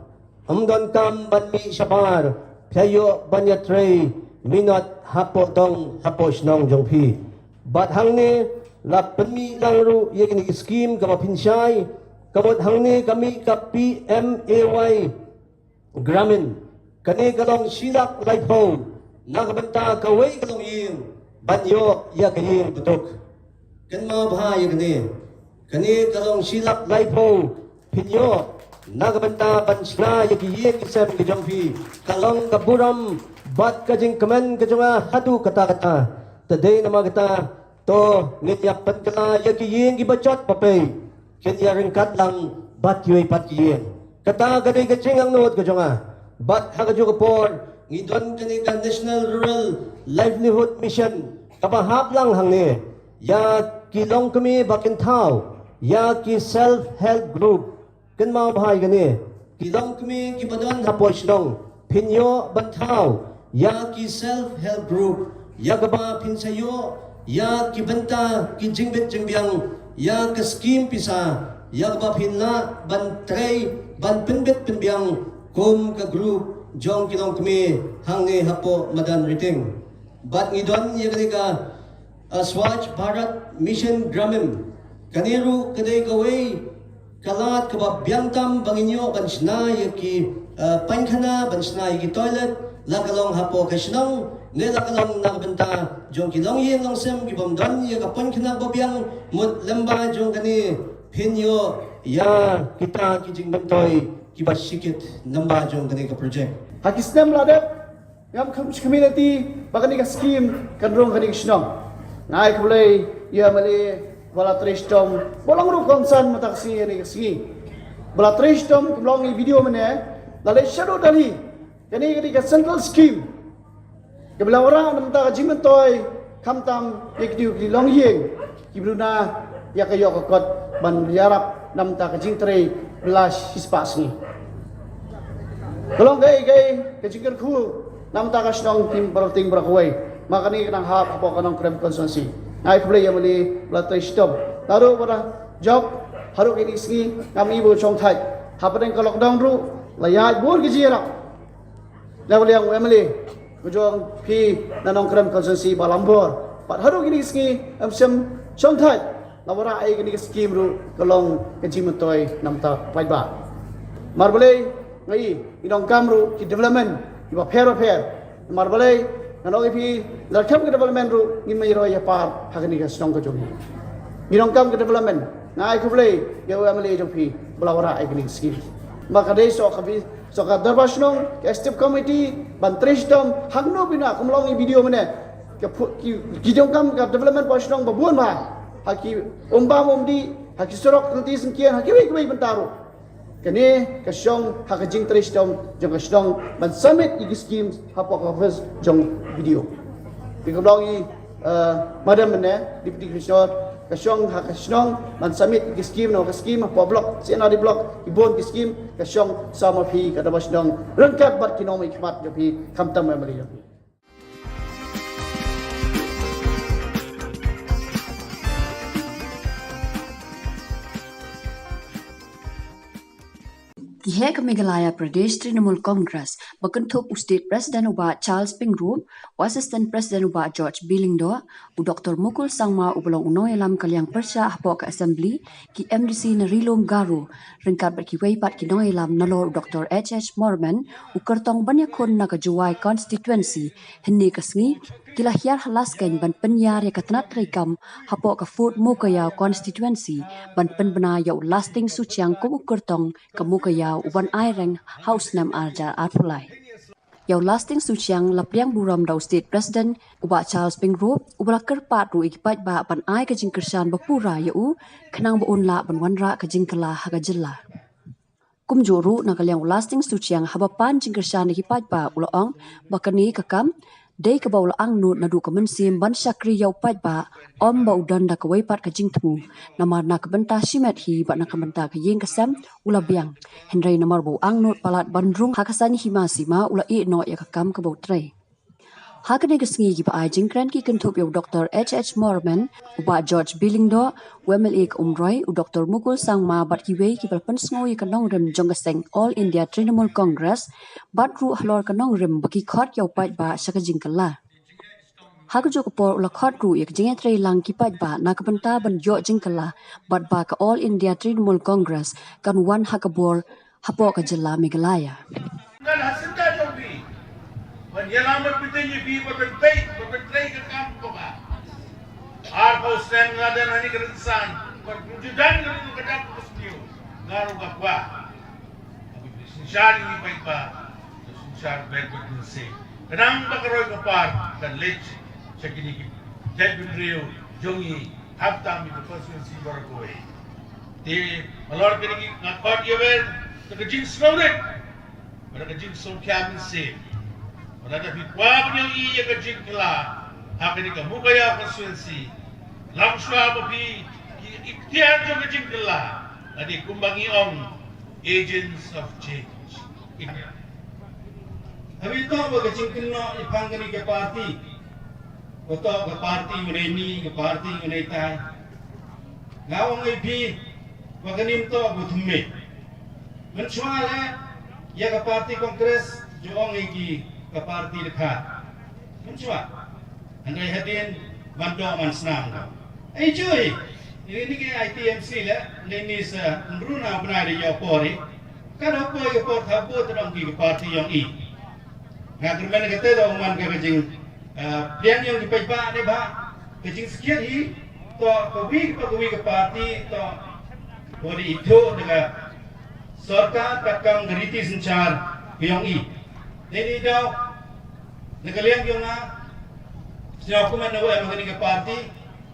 Ym donkam ban mih shabar, phi la ïoh ban ïatrei minot hapoh dong hapoh shnong jong phi. Bad hangne la pynmih lang ruh ïa kine ki skhim kaba phin shai, ka mut hangne ka mih ka PMAY Gramin. Kane ka long shi lak laiphew na ka bynta kawei ka longïing ban ïoh ïa ka ïing dutuk. Kynmaw bha ïa kane. Kane ka long shi lak laiphew phin ïoh na ka bynta ban shna ïa ki ïing ki sem ki jong phi. Ka long ka burom bad ka jingkmen ka jong nga haduh katta katta. Te dei namar kata to ngin ïa pynkylla ïa ki ïing kiba jot ba pei kin ïa ryngkat lang bad kiwei pat ki ïing. Kata ka dei ka jingangnud ka jong nga. Bad ha kajuh ka por ngi don kane ka National Rural Livelihood Mission kaba hap lang hangne ïa ki longkmie ba kin thaw ïa ki self help group. Kynmaw bha ïa kane, ki longkmie kiba don hapoh shnong phin ïoh ban thaw ïa ki self help group ïa kaba phin sa ïoh ïa ki bynta ki jingbit jingbiang ïa ka skhim pisa ïa kaba phin lah ban trei ban pynbit pynbiang kum ka group jong ki longkmie hangne hapoh Madan Rting. Bad ngi don ïa kane ka Swachh Bharat Mission Gramin. Kane ruh ka dei kawei ka lad kaba biang tam ba ngin ïoh ban shna ïa ki paikhana, ban shna ïa ki toilet, la ka long hapoh ka shnong ne la ka long na ka bynta jong ki longïing longsem ki bym don ïa ka paikhana ba biang. Mut lyngba jong kane phin ïoh ïa kita ki jingmyntoi kiba shikit lyngba jong kane ka project. Ha ki snem la dep ngam kham shi khmih lynti ba kane ka skhim kan rung kane ka shnong. Nga ai khublei ïa ma le ba la trei shitom ba long ruh kongsan mynta ka sngi kane ka sngi. Ba la trei shitom kum long i video mynne la leit shaduh Delhi. Kane ka dei ka central scheme kaba la wanrah na bynta ka jingmyntoi khamtam ïa ki dei ki longïing kiba duna ïa ka ïoh ka kot ban ïarap na bynta ka jingtrei bylla shispah sngi. Ka long kaei kaei ka jingkyrkhu Namta ka shnong tim barating barakawei. Ma kane ka nang hap hapoh ka Nongkrem constituency. Nga ai khublei ïa u M L A ba la trei shitom. Naduh ba la jop haduh kine ki sngi ngam i ba u shong thait. Hapdeng ka lockdown ruh la ïaid bun ki jingïarap na ka liang u M L A ka jong phi na Nongkrem constituency ba la ïoh bor. Bad haduh kine ki sngi em shem shong thait. Namar ba ai kine ki skim ruh ka long ka jingmyntoi namar ka paidbah. Namar balei nga i ngi donkam ruh ki development kiba pher bapher. Namar balei nga ong ïa phi, la kham ka development ruh ngim ïaroi ïa par ha kane ka shnong ka jong ngi. Ngi donkam ka development. Nga ai khublei ïa u M L A jong phi ba la wanrah ïa kine ki skim. Ma ka dei sha ka bi, sha ka dorbar shnong, ka executive committee ban trei shitom hangno bina kum long i video mane. Ka phu-, ki, ki donkam ka development hapoh shnong ba bun bha. Ha ki umbam umdih, ha ki surok, ha ki syngkien, ha kiwei kiwei bynta ruh. Kane ka shong ha ka jingtrei shitom jong ka shnong ban submit ïa ki skim hapoh ka office jong B D O. Te ka long i, eh, madam ne, Deputy Commissioner, ka shong ha ka shnong ban submit ïa ki skim, na ka skim hapoh block, C N R D block, ki bun ki skim, ka shong sa ma phi ka dorbar shnong ryngkat bad ki nongmihkhmat jong phi, khamtam ma ma ri jong phi. Ki heh ka Meghalaya Pradesh Trinamool Congress ba kynthup u State President u Bah Charles Pyngrope, u Assistant President u Bah George B Lyngdoh, u Doctor Mukul Sangma uba long u nongïalam ka liang pyrshah hapoh ka Assembly, ki M D C na Ri Lum Garo, ryngkat bad kiwei pat ki nongïalam nalor u Doctor H H Morman, u kyrtong ban ïakhun na ka Jowai constituency, hynne ka sngi ki la hiar ha Laskeiñ ban pynïar ïa ka tnat treikam hapoh ka Fort Mowkaiaw constituency ban pynbna ïa u Lasting Suchiang kum u kyrtong ka Mowkaiaw uban ai reng ha u snem ar hajar arphew lai. Ïa u Lasting Suchiang la pdiang burom da u State President u Bah Charles Pyngrope uba la kyrpad ruh ïa ki paidbah ban ai ka jingkyrshan ba pura ïa u khnang ba un lah ban wanrah ka jingkylla ha ka jylla. Kumjuh ruh na ka liang u Lasting Suchiang haba pan jingkyrshan ïa ki paidbah u la ong ba kane ka kam dei kaba u la angnud naduh ka mynsiem ban shakri ïa u paidbah, ym ba u don da kawei pat ka jingthmu. Namar na ka bynta shimet hi bad na ka bynta ka ïing ka sem u la biang. Hynrei namar ba u angnud palat ban rung ha ka saiñ hima sima u la ïeh noh ïa ka kam kaba u trei. Ha kane ka sngi kiba ai jingkren ki kynthup ïa u Doctor H H Morman, u Bah George B Lyngdoh, u M L A ka Umroi, u Doctor Mukul Sangma bad kiwei kiba la pynsngew ïa ka nongrim jong ka seng All India Trinamool Congress bad ruh halor ka nongrim ba ki khot ïa u paidbah sha ka jingkylla. Ha kajuh ka por u la khot ruh ïa ka jingïatreilang ki paidbah na ka bynta ban ïoh jingkylla bad ba ka All India Trinamool Congress kan wan ha ka bor hapoh ka jylla Meghalaya. Ngan ha syndah jong phi ban ïalam bad phi, ïa phi ba pynpei ba pyntrei ka kam kaba ar phew snem nga don ha kane ka rynsan, ba ju don ka rynsan ka dak ka sniew nga ruh nga kwah. Synshar ïa ki paidbah, synshar bad bad mynsiem. Khnang ba ka roi ka par kan leit sha kine ki jaitbynriew jong ngi, hapdeng ïa ka constituency baroh kawei. Te halor kine ki nga khot ïa phi da ka jingsngewrit bad da ka jingsngewkhia mynsiem. Bad lada phi kwah ban ïohi ïa ka jingkylla ha kane ka Mowkaiaw constituency, lashwa ba phi, ki iktiar jong ka jingkylla la dei kumba ngi ong, agents of change. Haba ïoh ba ka jingkynnoh ïa pang kane ka party, ba to ka party u dei ni, ka party u dei tai. Nga ong ïa phi ba kane mynta ba thymmai. Mynshuwa leh ïa ka party Congress ju ong ïa ki ka party dkhar. Mynshuwa. Hynrei hadien ban doh ban snam ka. Ai jui. Ini ni ki I T M C leh, ni ni sa nruna bnai de ïa pori. Ka da poi ka por thabu tdong ki ka party ïong i. Nga kyrmen kata da man ka jing, eh, pdiang ïong ki paidbah ne ba ka jingskhiat hi to ka wi ka wi ka party to ko di itu da ka sorkar ka kam ka riti synshar ïong i. Dei ni daw na ka liang ïong nga sñiaw kumne na em ka ni ka party,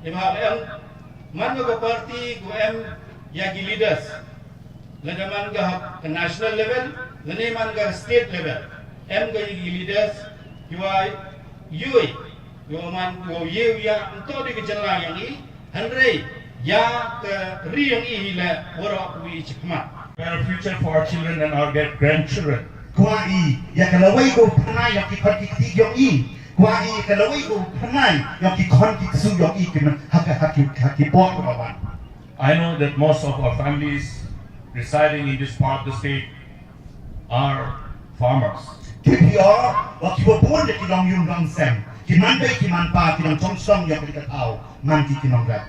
ne ba em man ka party ko em ïa ki leaders. Lada man ka, ka national level, lane man ka state level. Em ka ïa ki leaders, ki wa ïohi, ki wa man, ki wa ïohi ïa, nto di ka jylla ïong i, hynrei, ïa ka ri ïong i hi leh, waroh kawi chakhmat. Better future for our children and our great grandchildren. Kwah i ïa ka lawei ka pyrnai ïa ki khon ki kti jong i. Kwah i ïa ka lawei ka pyrnai ïa ki khon ki ksu jong i ki man ha ka ha ki ha ki por ka wan. I know that most of our families residing in this part of the state are farmers. Ki phi ïoh ba ki ba bun de ki long ïung long sem, ki man bei ki man pa, ki long chong song ïa ka thaw, man ki ki nongrep.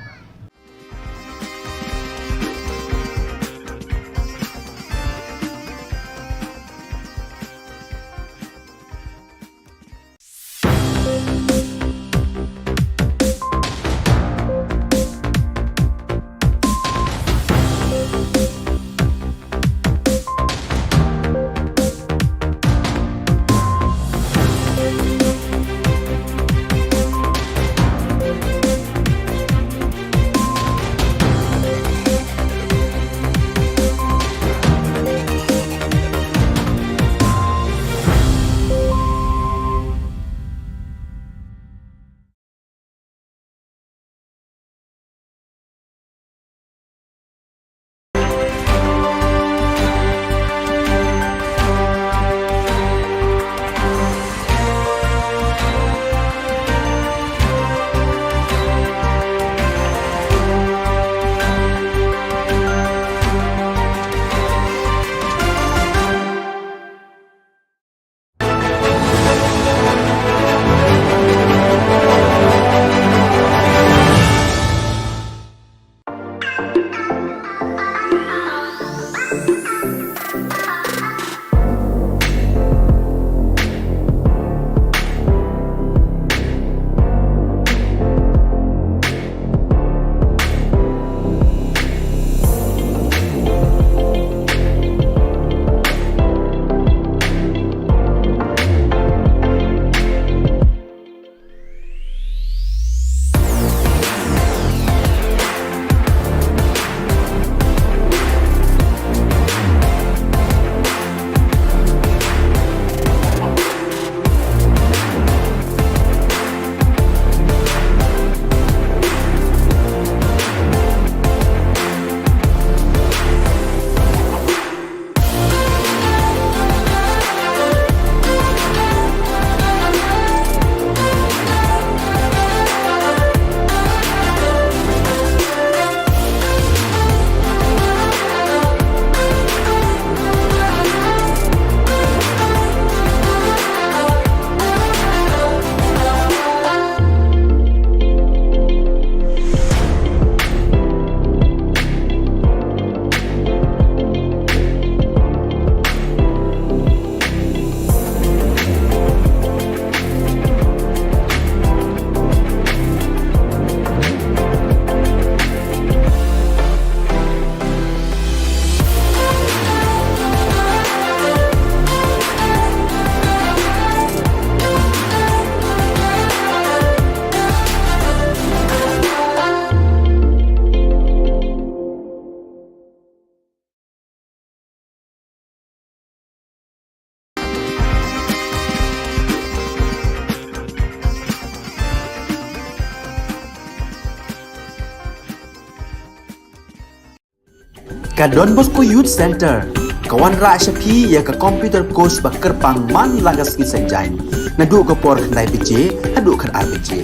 Ka Don Bosco Youth Center ka wanrah sha phi ïa ka computer course ba kyrpang man la ka sngi Saitjaiñ, naduh ka por khyndai baje haduh khatar baje.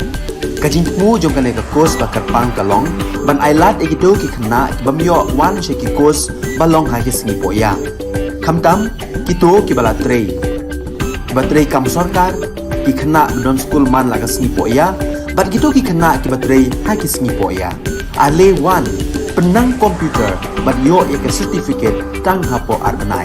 Ka jingthmu jong kane ka course ba kyrpang ka long ban ailad ïa kito ki khynnah ki bym ïoh wan sha ki course ba long ha ki sngi pohïa. Khamtam kito kiba la trei, kiba trei kam sorkar, ki khynnah ba don skul man la ka sngi pohïa, bad kito ki khynnah kiba trei ha ki sngi pohïa. Ale wan, pynnang computer bad ïoh ïa ka certificate tang hapoh ar bnai.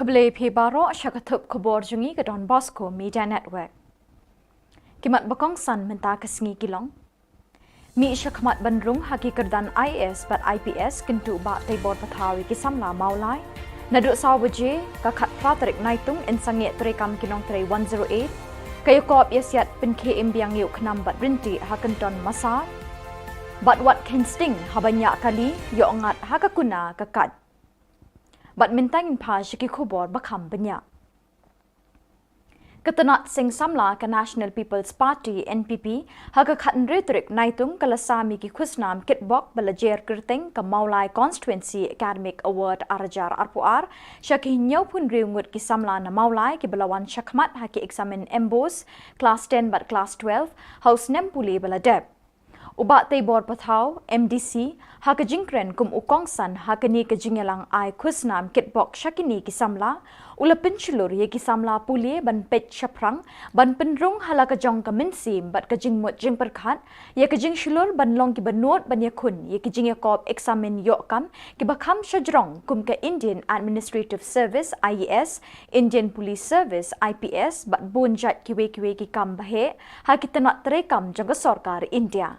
Khublei phi baroh sha ka thup khubor jong ngi ka Don Bosco Media Network. Ki mat ba kongsan mynta ka sngi ki long: Mih shakhmat ban rung ha ki kyrdan IAS bad IPS, kyntu Bah Teibor Pathaw ïa ki samla Mawlai. Naduh saw baje ka khatphra tarik Naitung yn sangeh treikam ki nongtrei one zero eight. Ka ïakop ïasiat pynkhie im biang ïa u khnam bad rynti ha Kynton Massar. Bad wat kheiñ sting haba ñiah kali, ïoh ngat ha ka kuna ka kait. Bad mynta ngin phai sha ki khubor ba kham bniah. Ka tnat seng samla ka National People's Party, NPP, ha ka khathynriew tarik Naitung ka la sam ïa ki khusnam kitbok ba la jer kyrteng ka Mawlai Constituency Academic Award ar hajar arphew ar sha ki hynñiewphew hynriew ngut ki samla na Mawlai kiba la wan shakhmat ha ki eksamin MBOSE Class ten bad Class twelve ha u snem pule ba la dep. U Bah Teibor Pathaw, MDC, ha ka jingkren kum u kongsan ha kane ka jingïalang ai khusnam kitbok sha kine ki samla, u la pynshlur ïa ki samla pule ban peit shaphrang, ban pynrung ha la ka jong ka mynsiem bad ka jingmut jingpyrkhat ïa ka jingshlur ban long kiba nud ban ïakhun ïa ki jingïakop eksamin ïoh kam kiba kham shajrong kum ka Indian Administrative Service, IAS, Indian Police Service, IPS, bad bun jait kiwei kiwei ki kam baheh ha ki tnat treikam jong ka sorkar India.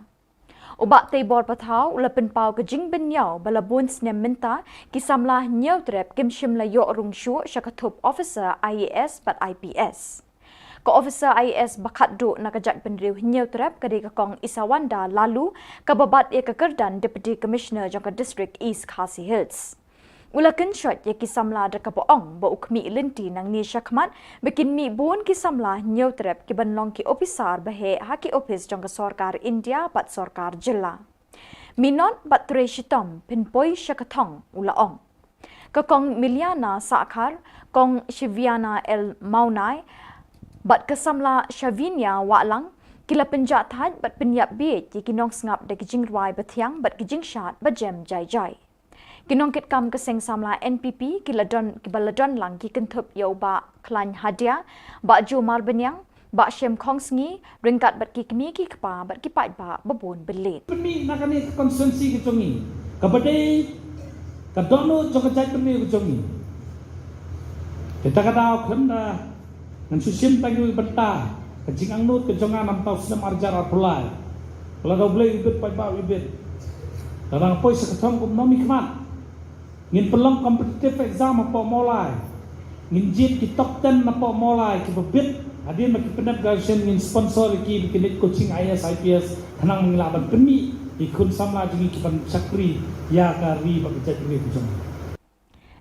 U Bah Teibor Pathaw u la pynpaw ka jingbynñiaw ba la bun snem mynta ki samla Hynñiewtrep kim shym la ïoh rung shuh sha ka thup officer IAS bad IPS. Ka officer IAS ba khatduh na ka jaitbynriew Hynñiewtrep ka dei ka Kong Isawanda Laloo, kaba bat ïa ka kyrdan Deputy Commissioner jong ka District East Khasi Hills. U la kynshoit ïa ki samla da kaba ong ba u khmih lynti nangne shakhmat ba kin mih bun ki samla Hynñiewtrep kiban long ki ophisar baheh ha ki ophis jong ka sorkar India bad sorkar jylla. Minot bad trei shitom phin poi sha ka thong, u la ong. Ka Kong Miliana Sahkhar, Kong Shiviana L Mawnai bad ka samla Shavinia Wahlang ki la pynjahthait bad pynïap bieit ïa ki nongsngap da ki jingrwai bathiang bad ki jingshad bajem jai jai. Ki nongkitkam ka seng samla NPP ki la don, kiba la don lang ki kynthup ïa u Bah Khlaiñ Hadia, Bah Jomar Bniang, Bah Shem Khongsngi, ryngkat bad ki kmie ki kpa bad ki paidbah ba bun byllied. Pynmih na kane ka constituency ka jong ngi, kaba dei ka dohnud jong ka jaitbynriew ka jong ngi. Kata ka daw khlem da ngan shu shim tang ïa u bynta ka jingangnud ka jong nga na mynta u snem ar hajar arphew lai. Lada U Blei u bit, paidbah u bit, lada nga poi sha ka thong kum u nongmihkhmat, ngin pynlong competitive exam hapoh Mawlai. Ngin jied ki top ten napoh Mawlai kiba bit. Hadien ba ki pyndep graduation ngin sponsor ïa ki ba kin leit coaching IAS IPS, khnang ba ngin lah ban pynmih ïa ki khun samla jong ngi ki ban shakri ïa ka ri bad ka jaitbynriew ka jong ngi.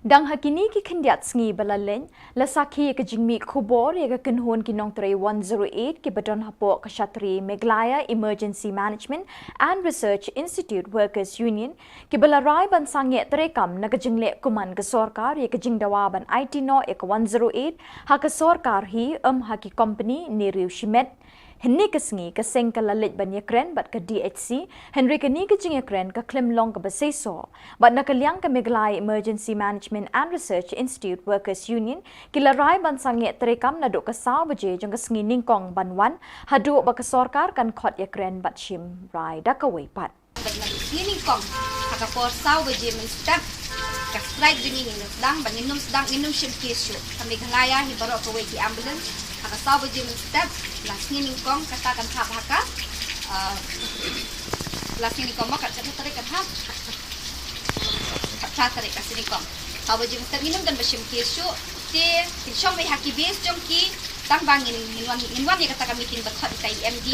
Dang ha kine ki khyndiat sngi ba la leit, la sakhi ïa ka jingmih khubor ïa ka kynhun ki nongtrei one zero eight kiba don hapoh ka shatri Meghalaya Emergency Management and Research Institute Workers Union, kiba la rai ban sangeh treikam na ka jingleh kuman ka sorkar ïa ka jingdawa ban aiti noh ïa ka one zero eight ha ka sorkar hi, ym ha ki kompani ne riew shimet. Hynne ka sngi ka seng ka la leit ban ïakren bad ka DHC, hynrei kane ka jingïakren ka khlem long kaba seisoh. Bad na ka liang ka Meghalaya Emergency Management and Research Institute Workers Union ki la rai ban sangeh treikam naduh ka saw baje jong ka sngi nyngkong ban wan, haduh ba ka sorkar kan khot ïakren bad shim rai da kawei pat. Bad naduh sngi nyngkong ha ka por saw baje mynstep, ka strike jong ngi ngin sdang, ba ngin ym sdang, ngin ym shim case shuh. Ka Meghalaya hi baroh kawei ki ambulance, ha ka saw baje mynstep la sngi nyngkong kata kan hap ha ka, ah, la sngi nyngkong mo, kat kata tarik kan hap, kat kata tarik la sngi nyngkong. Saw baje mynstep ngin ym don ba shim case shuh. Te kin shong beit ha ki base jong ki, tang ba ngin, ngin wan, ngin wan ïa kata ka meeting ba khot ïa i MD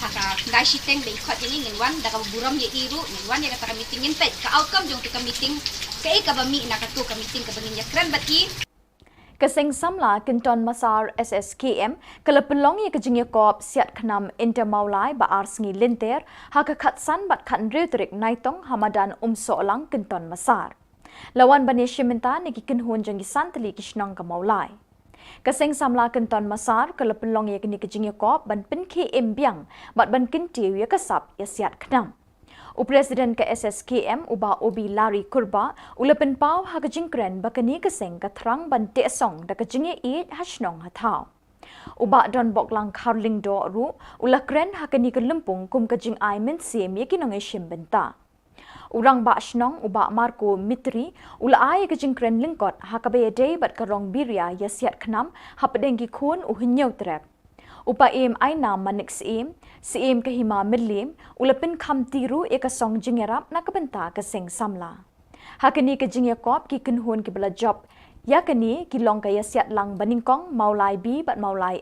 ha ka khyndai shiteng ba i khot ïa ngi, ngin wan da kaba burom ïa i ruh, ngin wan ïa kata ka meeting, ngin peit ka outcome jong kata ka meeting, kaei kaba mih na kato ka meeting kaba ngin ïakren bad i. Ka seng samla Kynton Massar SSKM ka la pynlong ïa ka jingïakop siat khnam Inter Mawlai ba ar sngi lynter ha ka khatsan bad khathynriew tarik Naitung ha madan Umsohlang, Kynton Massar. La wan ban ïashim bynta na ki kynhun jong ki san tylli ki shnong ka Mawlai. Ka seng samla Kynton Massar ka la pynlong ïa kane ka jingïakop ban pynkhie im biang bad ban kyntiew ïa ka sap ïasiat khnam. U President ka SSKM, u Bah Obi Larry Kurbah, u la pynpaw ha ka jingkren ba kane ka seng ka thrang ban teh song da ka jingïaieit ha shnong ha thaw. U Bah Donboklang Kharlyngdoh ruh u la kren ha kane ka lympung kum ka jingai mynsiem ïa ki nongïashim bynta. U Rangbah Shnong u Bah Marco Mitri u la ai ïa ka jingkren lyngkot ha kaba ïadei bad ka rong biria ïasiat khnam hapdeng ki khun u Hynñiewtrep. U Paiem Ainam Manik Syiem, Syiem ka Hima Mylliem, u la pynkham ti ruh ïa ka song jingïarap na ka bynta ka seng samla. Ha kane ka jingïakop ki kynhun kiba la jop ïa kane ki long ka ïasiat lang banyngkong Mawlai B bad Mawlai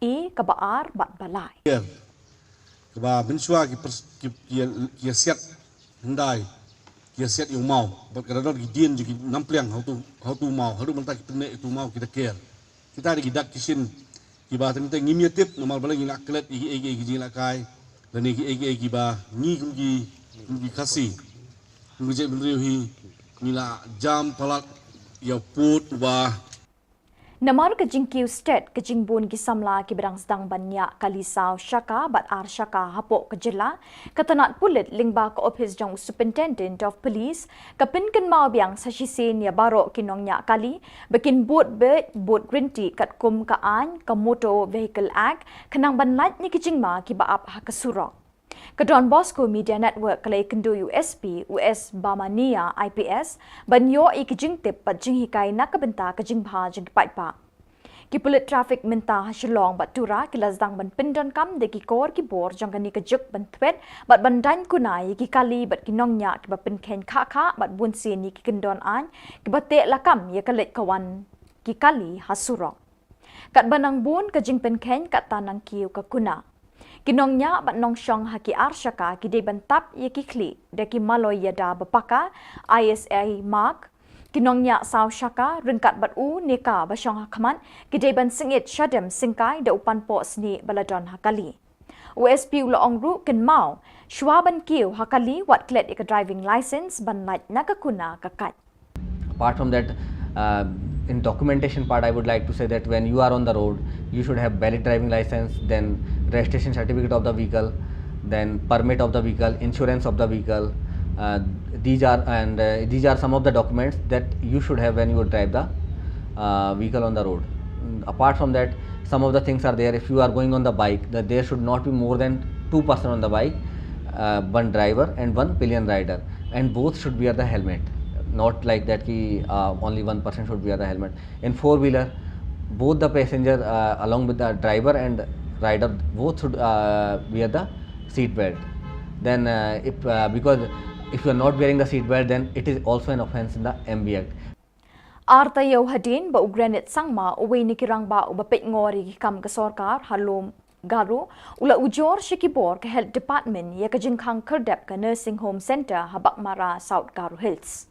A kaba ar bad ba lai. Kaba mynshuwa ki pers-, ki, ki, ki ïasiat hyndai, ki ïasiat ïa u maw bad ka da don ki dien jong ki nampliang ha utu, ha utu maw, haduh mynta ki pyneh ïa utu maw ki da ker. Kita dei ki dak ki shin kiba teng teng ngim ïatip namar balei ngi la klet ïa kiei kiei ki jingïalehkai lane kiei kiei kiba ngi kum ki, kum ki Khasi, kum ki jaitbynriew hi ngi la jam palat ïa u pud uba. Namar ka jingkiew stet ka jingbun ki samla kiba dang sdang ban ñiah kali saw shaka bad ar shaka hapoh ka jylla, ka tnat pulit lyngba ka ophis jong u Superintendent of Police ka pynkynmaw biang sa shisien ïa baroh ki nongñiah kali ba kin bud beit, bud ryntih katkum ka aiñ ka Motor Vehicle Act khnang ban lait na ki jingma kiba ap ha ka surok. Ka Don Bosco Media Network ka la ïakynduh ïa u S P, u S Bamania I P S, ban ïoh ïa ki jingtip bad jinghikai na ka bynta ka jingbha jong ki paidbah. Ki pulit traffic mynta ha Shillong bad Tura ki la sdang ban pyndonkam da ki kor ki bor jong kane ka juk ban thwet bad ban daiñ kuna ïa ki kali bad ki nongñiah kiba pynkheiñ khah khah bad bunsien ïa ki kyndon aiñ kiba teh lakam ïa ka leit ka wan ki kali ha surok. Katba nang bun ka jingpynkheiñ katta nang kiew ka kuna. Ki nongñiah bad nongshong ha ki ar shaka ki dei ban tap ïa ki khlieh da ki maloi ïada ba paka, I S I mark. Ki nongñiah saw shaka ryngkat bad u ne ka ba shong ha khmat ki dei ban sngewit shadem syngkai da u panpoh snieh ba la don ha kali. U S P u la ong ruh kynmaw, shuwa ban kiew ha kali wat klet ïa ka driving license ban lait na ka kuna ka kait. Apart from that, uh, in documentation part, I would like to say that when you are on the road, you should have valid driving license, then registration certificate of the vehicle, then permit of the vehicle, insurance of the vehicle. Uh, these are, and, uh, these are some of the documents that you should have when you drive the, uh, vehicle on the road. Apart from that, some of the things are there. If you are going on the bike, that there should not be more than two person on the bike, uh, one driver and one pillion rider, and both should wear the helmet. Not like that ki, uh, only one person should wear the helmet. In four wheeler, both the passenger, uh, along with the driver and rider, both should, uh, wear the seat belt. Then, uh, if, uh, because if you are not wearing the seat belt, then it is also an offence in the M V Act. Ar taïew hadien ba u Granit Sangma, uwei na ki rangbah uba peit ngor ïa ki kam ka sorkar ha Lum Garo, u la ujor sha ki bor ka Health Department ïa ka jingkhang khyrdep ka Nursing Home Centre ha Baghmara, South Garo Hills.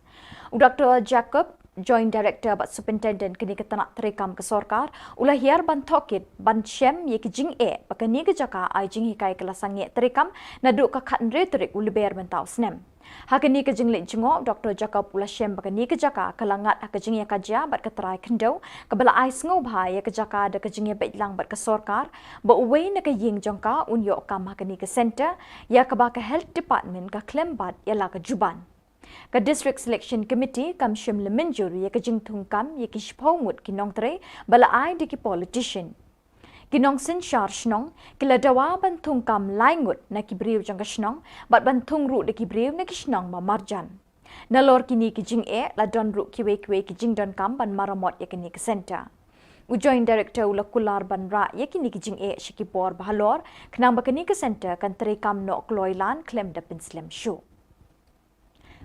U Doctor Jacob, Joint Director bad Superintendent kane ka tnat treikam ka sorkar, u la hiar ban tohkit ban shem ïa ki jingeh ba kane ka jaka ai jinghikai ka la sangeh treikam naduh ka khathynriew tarik u Lber mynta u snem. Ha kane ka jingleit jngoh, Doctor Jacob u la shem ba kane ka jaka ka la ngat ha ka jingïakajia bad ka trai khyndew, kaba la ai sngewbha ïa ka jaka da ka jingïabeit lang bad ka sorkar, ba uwei na ka ïing jong ka un ïoh kam ha kane ka centre, ïa kaba ka Health Department ka khlem bat ïa la ka juban. Ka District Selection Committee kam shym la mynjur ïa ka jingthungkam ïa ki shiphew ngut ki nongtrei ba la ai da ki politician. Ki nongsynshar shnong ki la dawa ban thungkam lai ngut na ki briew jong ka shnong bad ban thung ruh da ki briew na ki shnong ba marjan. Nalor kine ki jingeh la don ruh kiwei kiwei ki jingdonkam ban maramot ïa kine ki centre. U Joint Director u la kular ban rah ïa kine ki jingeh sha ki bor ba halor, khnang ba kine ki centre kan treikam noh kloi lan khlem da pynslem shuh.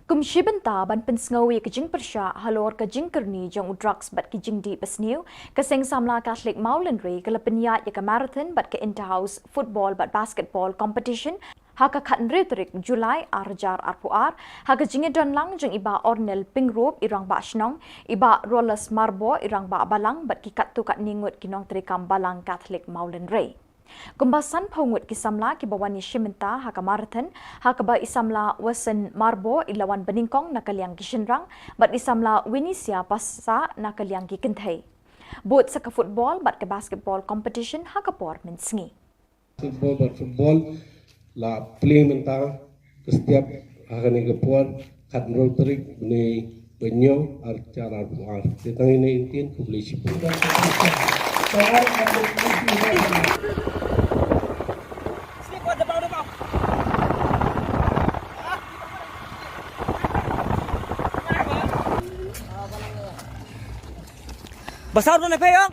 Kum shi bynta ban pynsngew ïa ka jingpyrshah halor ka jingkyrni jong u drugs bad ki jingdih basniew, ka Seng Samla Katholik Mawlynrei ka la pynïaid ïa ka marathon bad ka inter-house football bad basketball competition ha ka khathynriew tarik July ar hajar arphew ar, ha ka jingïadon lang jong i Bah Ornel Pyngrope i Rangbah Shnong, i Bah Rolas Marbo i Rangbah Balang bad ki katto katne ngut ki nongtreikam Balang Katholik Mawlynrei. Kumba sanphew ngut ki samla kiba wan ïashim bynta ha ka marathon, ha kaba i samla Wason Marbo i la wan banyngkong na ka liang ki shynrang, bad i samla Winisia Passah na ka liang ki kynthei. Bud sa ka football bad ka basketball competition ha ka por mynsngi. Football bad football la plie mynta ka step ha kane ka por, khathynriew tarik bnai ba hynñiew, ar hajar arphew ar. Te tang ine i ktien, khublei shibun. Slip on the ball, the ball. Pasal tu na payung.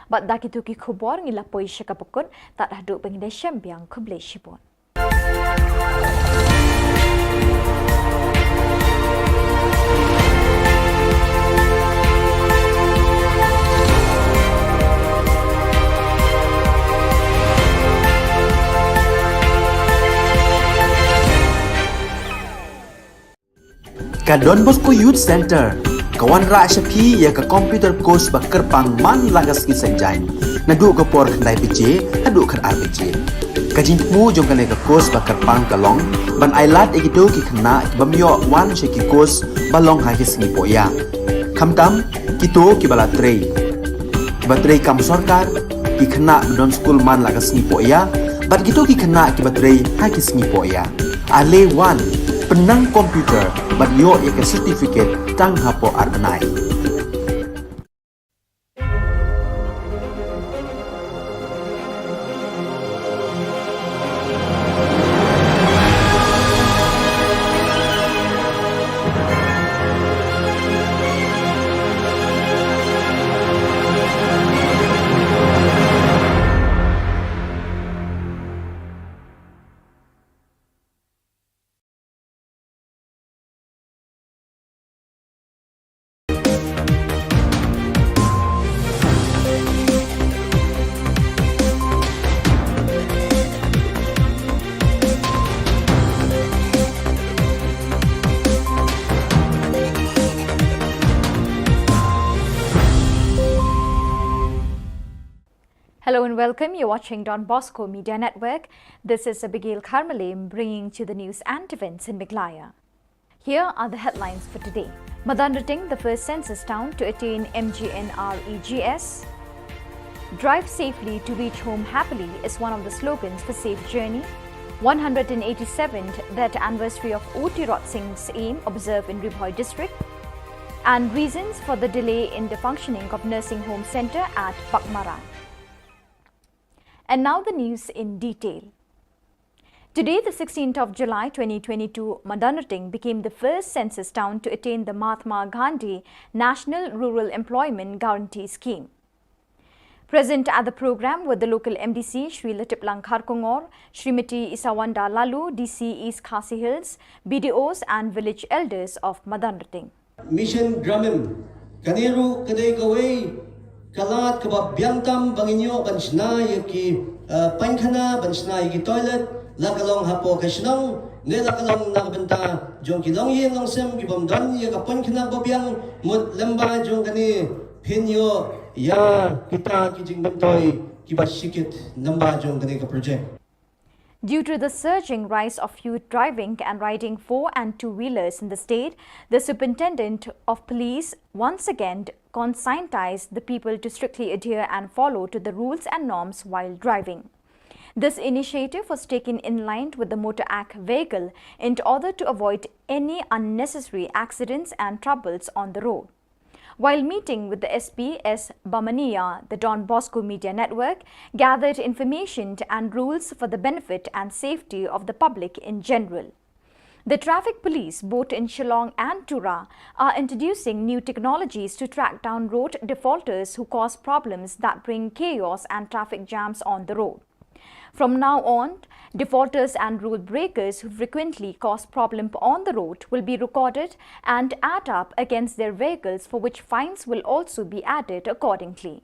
Bad da kito ki khubor ngi la poi sha kaba kut, tad haduh ba ngin da shem biang, khublei shibun. Ka Don Bosco Youth Centre ka wanrah sha phi ïa ka computer course ba kyrpang man la ka sngi Saitjaiñ, naduh ka por khyndai baje haduh khatar baje. Ka jingthmu jong kane ka course ba kyrpang ka long ban ai lad ïa kito ki khynnah ki bym ïoh wan sha ki course ba long ha ki sngi pohïa, khamtam kito kiba la trei, kiba trei kam sorkar, ki khynnah ba don skul man la ka sngi pohïa, bad kito ki khynnah kiba trei ha ki sngi pohïa. Ale wan, pynnang computer bad ïoh ïa ka certificate tang hapoh ar bnai. Hello and welcome. You're watching Don Bosco Media Network. This is Abigail Kharmalim bringing to the news and events in Meghalaya. Here are the headlines for today. Madanrting, the first census town to attain M G N R E G S. Drive safely to reach home happily is one of the slogans for Safe Journey. One hundred eighty-seventh death anniversary of O Tirot Singh's aim observed in Ri Bhoi district. And reasons for the delay in the functioning of nursing home centre at Baghmara. And now the news in detail. Today, the sixteenth of July twenty twenty-two, Madanrting became the first census town to attain the Mahatma Gandhi National Rural Employment Guarantee Scheme. Present at the programme were the local M D C, Shri Latiplang Kharkongor, Srimati Isawanda Laloo, D C East Khasi Hills, B D Os and village elders of Madanrting. Mission Gramin. Kane ruh ka dei kawei ka lad kaba biang tam ba ngin ïoh ban shna ïa ki, eh, paikhana, ban shna ïa ki toilet, la ka long hapoh ka shnong ne la ka long na ka bynta jong ki longïing longsem ki bym don ïa ka paikhana ba biang, mut lyngba jong kane phin ïoh ïa kita ki jingmyntoi kiba shikit lyngba jong kane ka project. Due to the surging rise of youth driving and riding four and two-wheelers in the state, the Superintendent of Police once again conscientized the people to strictly adhere and follow to the rules and norms while driving. This initiative was taken in line with the Motor Act vehicle in order to avoid any unnecessary accidents and troubles on the road. While meeting with the S P S Bamaniya, the Don Bosco Media Network gathered information and rules for the benefit and safety of the public in general. The traffic police, both in Shillong and Tura, are introducing new technologies to track down road defaulters who cause problems that bring chaos and traffic jams on the road. From now on, defaulters and rule breakers who frequently cause problem on the road will be recorded and add up against their vehicles, for which fines will also be added accordingly.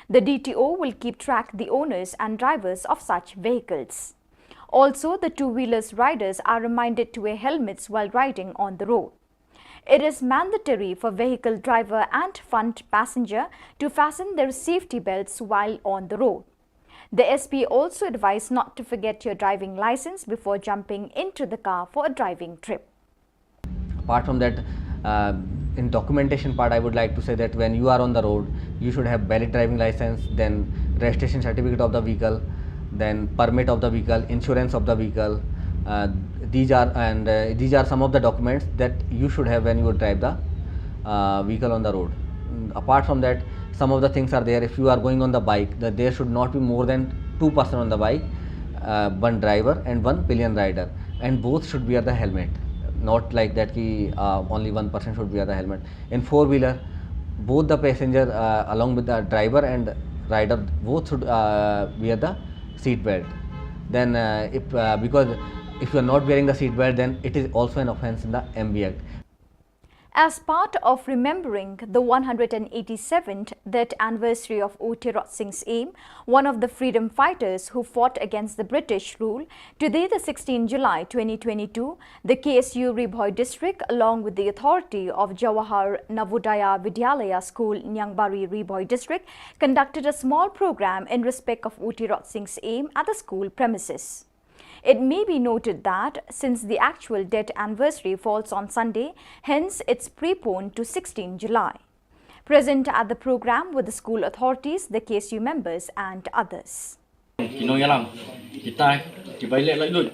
The D T O will keep track the owners and drivers of such vehicles. Also, the two-wheelers riders are reminded to wear helmets while riding on the road. It is mandatory for vehicle driver and front passenger to fasten their safety belts while on the road. The S P also advised not to forget your driving license before jumping into the car for a driving trip. Apart from that, uh, in documentation part, I would like to say that when you are on the road, you should have valid driving license, then registration certificate of the vehicle, then permit of the vehicle, insurance of the vehicle, Uh, these are and uh, these are some of the documents that you should have when you drive the uh, vehicle on the road. Mm, apart from that, some of the things are there. If you are going on the bike, that there should not be more than two person on the bike, uh, one driver and one pillion rider, and both should wear the helmet. Not like that ki uh, only one person should wear the helmet. In four wheeler, both the passenger uh, along with the driver and rider, both should uh, wear the seat belt. Then uh, if uh, because if you are not wearing the seat belt, then it is also an offence in the M V Act. As part of remembering the one hundred and eighty-seventh death anniversary of U Tirot Singh Syiem, one of the freedom fighters who fought against the British rule, today, the sixteenth July twenty twenty-two, the K S U Ri Bhoi District, along with the authority of Jawahar Navodaya Vidyalaya School, Niangbari, Ri Bhoi District, conducted a small program in respect of U Tirot Singh Syiem at the school premises. It may be noted that since the actual death anniversary falls on Sunday, hence it's preponed to sixteenth July. Present at the program were the school authorities, the K S U members, and others. Ki nongïalam, kita ki bai leh laitluid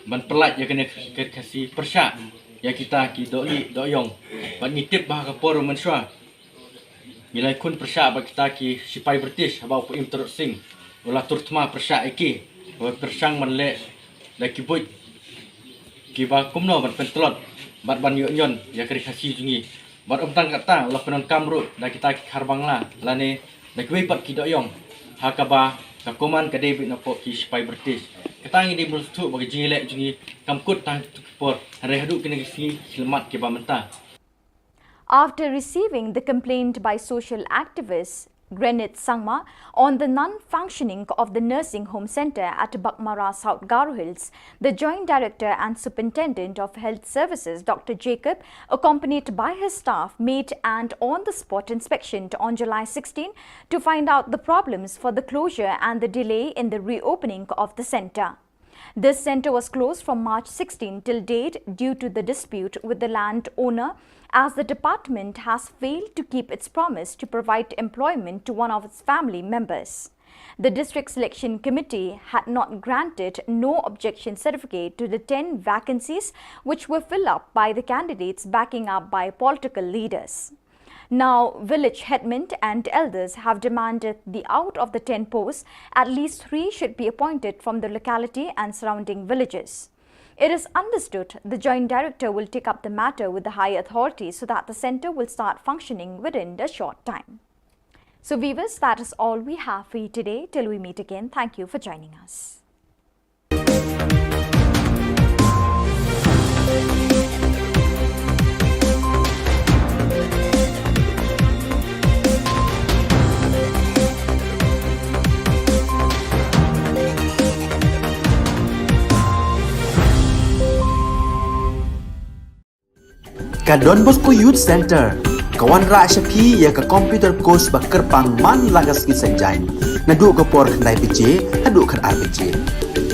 ban pyllait ïa kane ka Khasi pyrshah ïa kita ki dohlieh dohïong. Bad ngi tip ba ha ka por mynshuwa ngi la ïakhun pyrshah bad kita ki shipai British haba u Paiem Tirot Sing u la tur thma pyrshah ïa ki, ba pyrshang ban leh da ki buit kiba kumno ban pyntlot bad ban ïoh ñion ïa ka Ri Khasi jong ngi. Bad ym tang katta, u la pyndonkam ruh da kita ki khar Bangla lane da kiwei pat ki dohïong ha kaba ka command ka dei beit napoh ki shipai British. Kata ngi dei ban sngewthuh ba ka jingïaleh jong ngi kam kut tang kito ki por, hynrei haduh kine ki sngi ki khyllipmat kiba mynta. After receiving the complaint by social activist Granit Sangma on the non-functioning of the nursing home centre at Baghmara, South Garo Hills, the Joint Director and Superintendent of Health Services, Doctor Jacob, accompanied by his staff, made an on-the-spot inspection on July sixteen to find out the problems for the closure and the delay in the reopening of the centre. This centre was closed from March sixteen till date due to the dispute with the land owner, as the department has failed to keep its promise to provide employment to one of its family members. The District Selection Committee had not granted no objection certificate to the ten vacancies which were filled up by the candidates backing up by political leaders. Now, village headmen and elders have demanded the out of the ten posts, at least three should be appointed from the locality and surrounding villages. It is understood the Joint Director will take up the matter with the high authorities so that the centre will start functioning within a short time. So, viewers, that is all we have for you today. Till we meet again, thank you for joining us. Ka Don Bosco Youth Center ka wanrah sha phi ïa ka computer course ba kyrpang man la ka sngi Saitjaiñ, naduh ka por khyndai baje haduh khatar baje.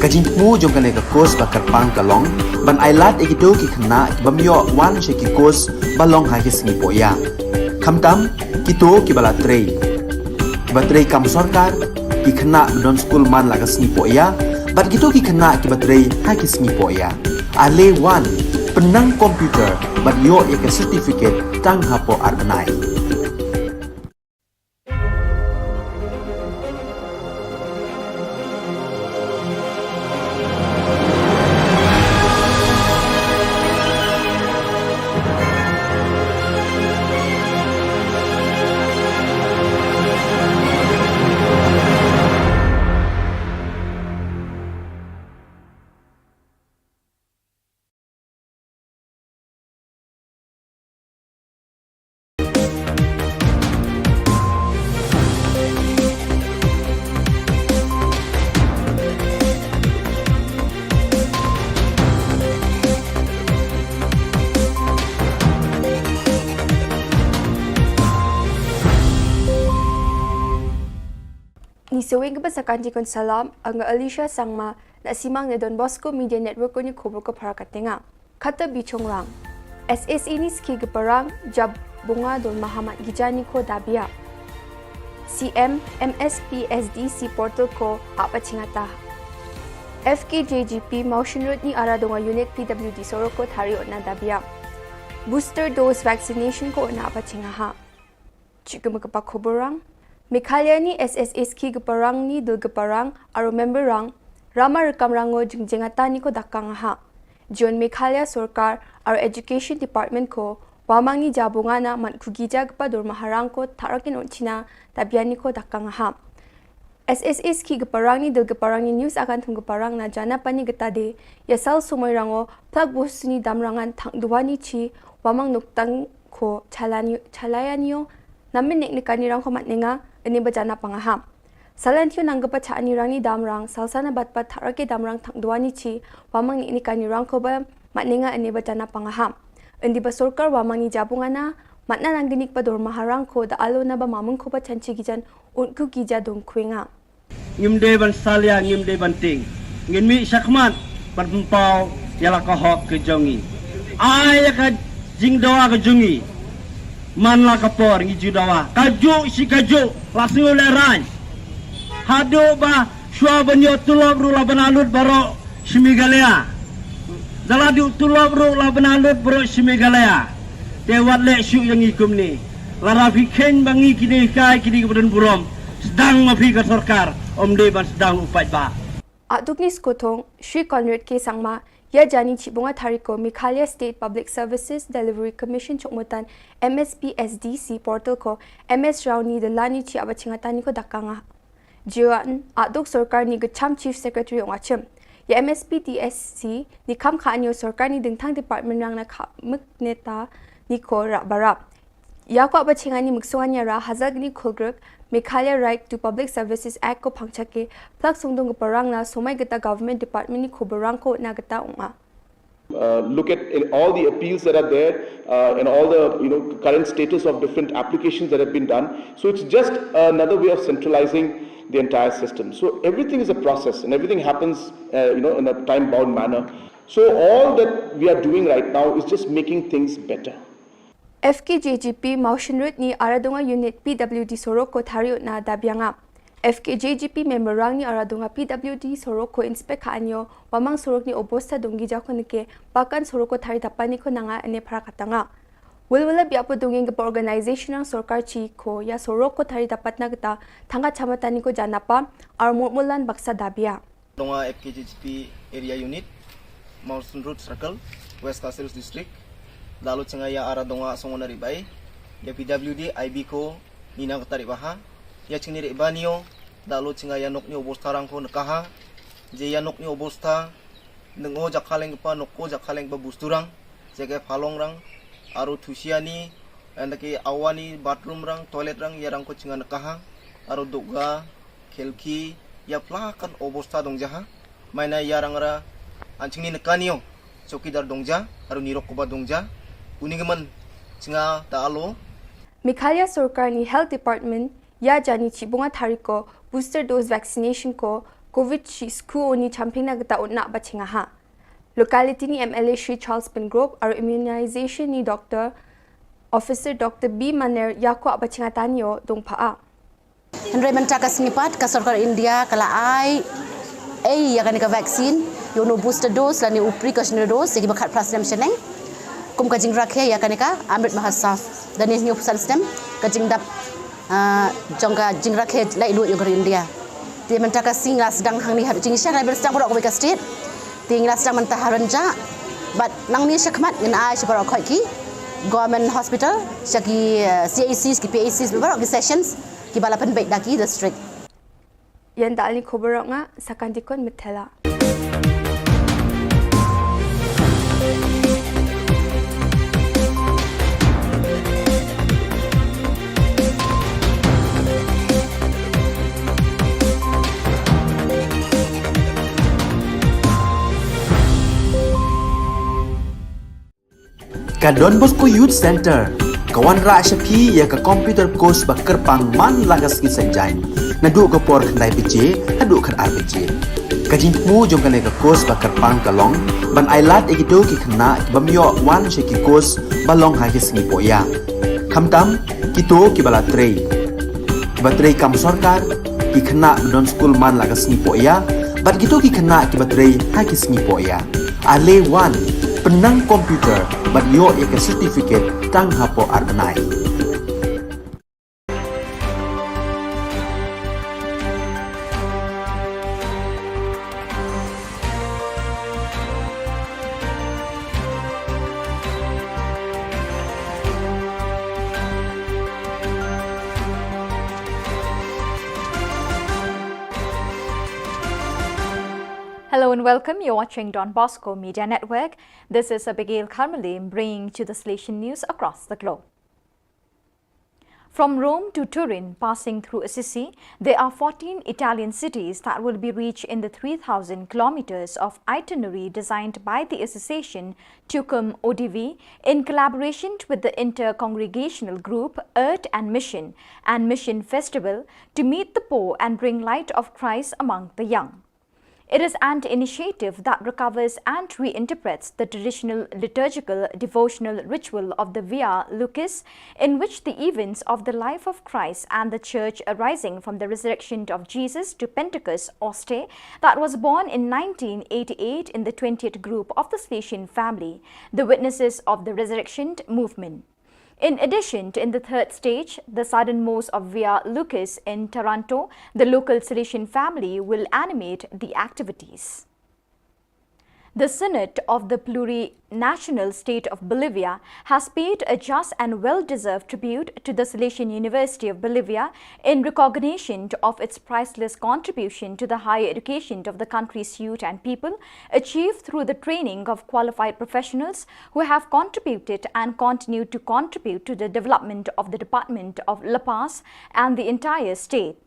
Ka jingthmu jong kane ka course ba kyrpang ka long ban ailad ïa kito ki khynnah ki bym ïoh wan sha ki course ba long ha ki sngi pohïa, khamtam kito kiba la trei, kiba trei kam sorkar, ki khynnah ba don skul man la ka sngi pohïa bad kito ki khynnah kiba trei ha ki sngi pohïa. Ale wan, pynnang computer bad ïoh ïa ka certificate tang hapoh ar bnai. Ni sawing ka basa kan jikon salam, anga Alicia Sangma, na simang na Don Bosco Media Network ko ni khubur ko para katenga. Khata bichong rang. S S ini ski ke parang jab bunga don mahamat gijani ko dabia. C M M S P S D C portal ko apa chingata. F K J G P Mawshynrut ni Aradonga Unit P W D Soroko thari utna da biang. Booster dose vaccination ko utna ba chingaha. Chikuma kapa khoborang. Meghalaya ni S S A ski gaparang ni dul gaparang aro memberang rama rekam rango jingjengata ni ko dakang ha. Jion Meghalaya Sorkar aro Education Department ko wamang ni jabungana man kugija gapa dormaharang ko tharakin unchina tabian ni ko dakang ha. S S A ski gaparang ni dul gaparang ni news akan thung gaparang na jana pani gata de yasal sumoi rango plak bus ni damrangan thang dua ni chi wamang nuktang ko chalani chalayanio namin nek nikani rang ko matninga ini bajana pangaham. Salantio nang gapa chani rang ni damrang salsana bat pat tharake damrang thang dua ni chi wamang nek nikani rang ko ba matninga ini bajana pangaham. Indi ba sorkar wamang ni jabungana matna nang genik ba dormaharang ko da alo na ba mamung ko ba chanchi gijan unku gija dong kuinga. Ngim dei ban salia, ngim dei ban ting. Ngin mih shakhmat ban pynpaw ïa la ka hok ka jong ngi. Ai ïa ka jingdawa ka jong ngi. Man la ka por ngi ju dawa. Ka juk shi ka juk la sngew lehrain. Haduh ba shuwa ban ïoh tulop ruh la ban alut baroh shi Meghalaya. Da la duh tulop ruh la ban alut baroh shi Meghalaya. Te wat leh shuh ïa ngi kumne. Lada phi kheiñ ba ngi kine hikai kine ki ba don burom. Sdang ma phi ka sorkar. Ym dei ban sdang u paidbah. Aduk ni skothong, Shri Conrad K Sangma, ïa jani chi bunga thari ko Meghalaya State Public Services Delivery Commission chokmutan M S P S D C portal ko M S Rawni da lani chi aba chingatan ni ko dakanga. Jiwan aduk sorkar ni gacham Chief Secretary ong achim. Ïa M S P D S C ni kam kha anyo sorkar ni dingthang department rang na kha mik neta ni ko rak barap. Ïa ko aba chingani mik sungan ïa ra hazak ni khulgruk Meghalaya Right to Public Services Act ko phangchake plak sungdung gaparang na somai gata government department ni ko barang ko na gata ong a. Uh, look at in all the appeals that are there uh, and all the you know current status of different applications that have been done. So it's just another way of centralizing the entire system. So everything is a process and everything happens uh, you know in a time-bound manner. So all that we are doing right now is just making things better. F K J G P Mawshynrut ni Aradonga Unit P W D Soroko thari utna da bianga. F K J G P member rang ni Aradonga P W D Soroko inspek ha anyo wamang sorok ni obosta donggi jako neke bakan soroko thari dapat ni ko nanga ene phara katanga. Wilwila biapo dongin gapa organization rang sorkar chi ko ïa soroko thari dapat na gata thanga chamatan ni ko janapa ar murmulan baksa da bia. Donga F K J G P Area Unit, Mawshynrut Circle, West Khasi Hills District. Dalo chinga ïa Aradonga songona ribai, ïa P W D I B ko nina kata ribaha, ïa chingni riba nio, dalo chinga ïa nok ni obosta rang ko nekaha, je ïa nok ni obosta, nengo jakhaleng pa, nok ko jakhaleng pa busturang, jake phalong rang, aro thusiani, anda ke awani bathroom rang, toilet rang, ïa rang ko chinga nekaha, aro dukga, khelki, ïa plakan obosta dongjaha, maina ïa rang ra, anchingni nekanio, chowkidar dongja, aro nirok koba dongja, uni gemen, chinga ta alo. Meghalaya Sorkar ni Health Department, ïa jani chi bunga thari ko, booster dose vaccination ko, Covid chi sku oni champing na gata utna ba chingaha. Locality ni M L A Shri Charles Pyngrope, aro immunization ni Doctor Officer Doctor B Maner ïa ko aba chingatanio dongpha a. Hynrei mynta ka sngi pat ka sorkar India ka la ai ei ïa kane ka vaccine ïa uno booster dose lane u precautionary dose ïa ki ba khatphra snem shaneng. Kum ka jingrakhe ïa kane ka Amrit Mahotsav da ne hynñiew phew san snem ka jingdap ah, jong ka jingrakhe laitluid ïa ka ri India. Te mynta ka sngi la sdang hangne haduh jingshisha, la sdang baroh kawei ka state. Te ngi la sdang mynta ha Rynjah. Bad nangne shakhmat ngin ai sha baroh khoit ki Government Hospital, sha ki eh, C H Cs, ki P H Cs, baroh ki sessions kiba la pynbeit da ki district. Ïan da alni khubor nga Sakan Dikon Mithela. Ka Don Bosco Youth Centre ka wanrah sha phi ïa ka computer course ba kyrpang man la ka sngi Saitjaiñ naduh ka por khyndai baje haduh khatar baje. Ka jingthmu jong kane ka course ba kyrpang ka long ban ai lad ïa kito ki khynnah ki bym ïoh wan sha ki course ba long ha ki sngi pohïa. Khamtam kito kiba la trei, kiba trei kam sorkar, ki khynnah ba don skul man la ka sngi pohïa, Bad kito ki khynnah kiba trei ha ki sngi poh ïa. Ale wan, pynnang computer bad ïoh ïa ka certificate tang hapoh ar bnai. Hello and welcome. You're watching Don Bosco Media Network. This is Abigail Karmalim bringing to the Salesian news across the globe. From Rome to Turin, passing through Assisi, there are fourteen Italian cities that will be reached in the three thousand kilometers of itinerary designed by the association Tucum Odivi in collaboration with the inter-congregational group Earth and Mission and Mission Festival to meet the poor and bring light of Christ among the young. It is an initiative that recovers and reinterprets the traditional liturgical devotional ritual of the Via Lucis, in which the events of the life of Christ and the Church arising from the resurrection of Jesus to Pentecost Oste, that was born in nineteen eighty-eight in the twentieth group of the Salesian family, the witnesses of the resurrection movement. In addition, in the third stage, the southernmost of Via Lucis in Taranto, the local Salesian family will animate the activities. The Senate of the Plurinational State of Bolivia has paid a just and well-deserved tribute to the Salesian University of Bolivia in recognition of its priceless contribution to the higher education of the country's youth and people, achieved through the training of qualified professionals who have contributed and continue to contribute to the development of the Department of La Paz and the entire state.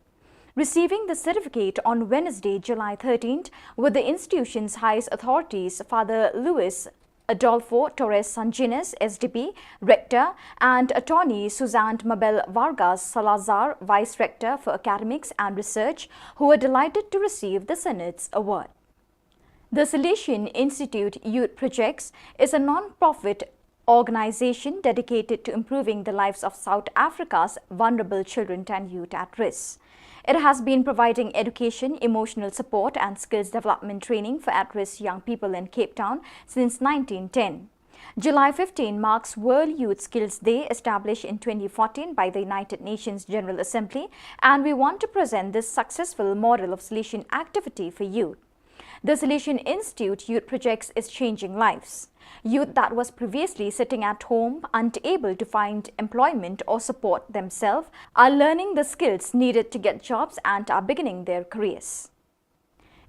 Receiving the certificate on Wednesday, July thirteenth, were the institution's highest authorities, Father Luis Adolfo Torres Sanginés, S D P, Rector, and Attorney Suzanne Mabel Vargas Salazar, Vice Rector for Academics and Research, who were delighted to receive the Senate's award. The Salesian Institute Youth Projects is a non-profit organization dedicated to improving the lives of South Africa's vulnerable children and youth at risk. It has been providing education, emotional support, and skills development training for at-risk young people in Cape Town since nineteen ten. July fifteen marks World Youth Skills Day, established in twenty fourteen by the United Nations General Assembly, and we want to present this successful model of Salesian activity for youth. The Salesian Institute Youth Projects is changing lives. Youth that was previously sitting at home, unable to find employment or support themselves, are learning the skills needed to get jobs and are beginning their careers.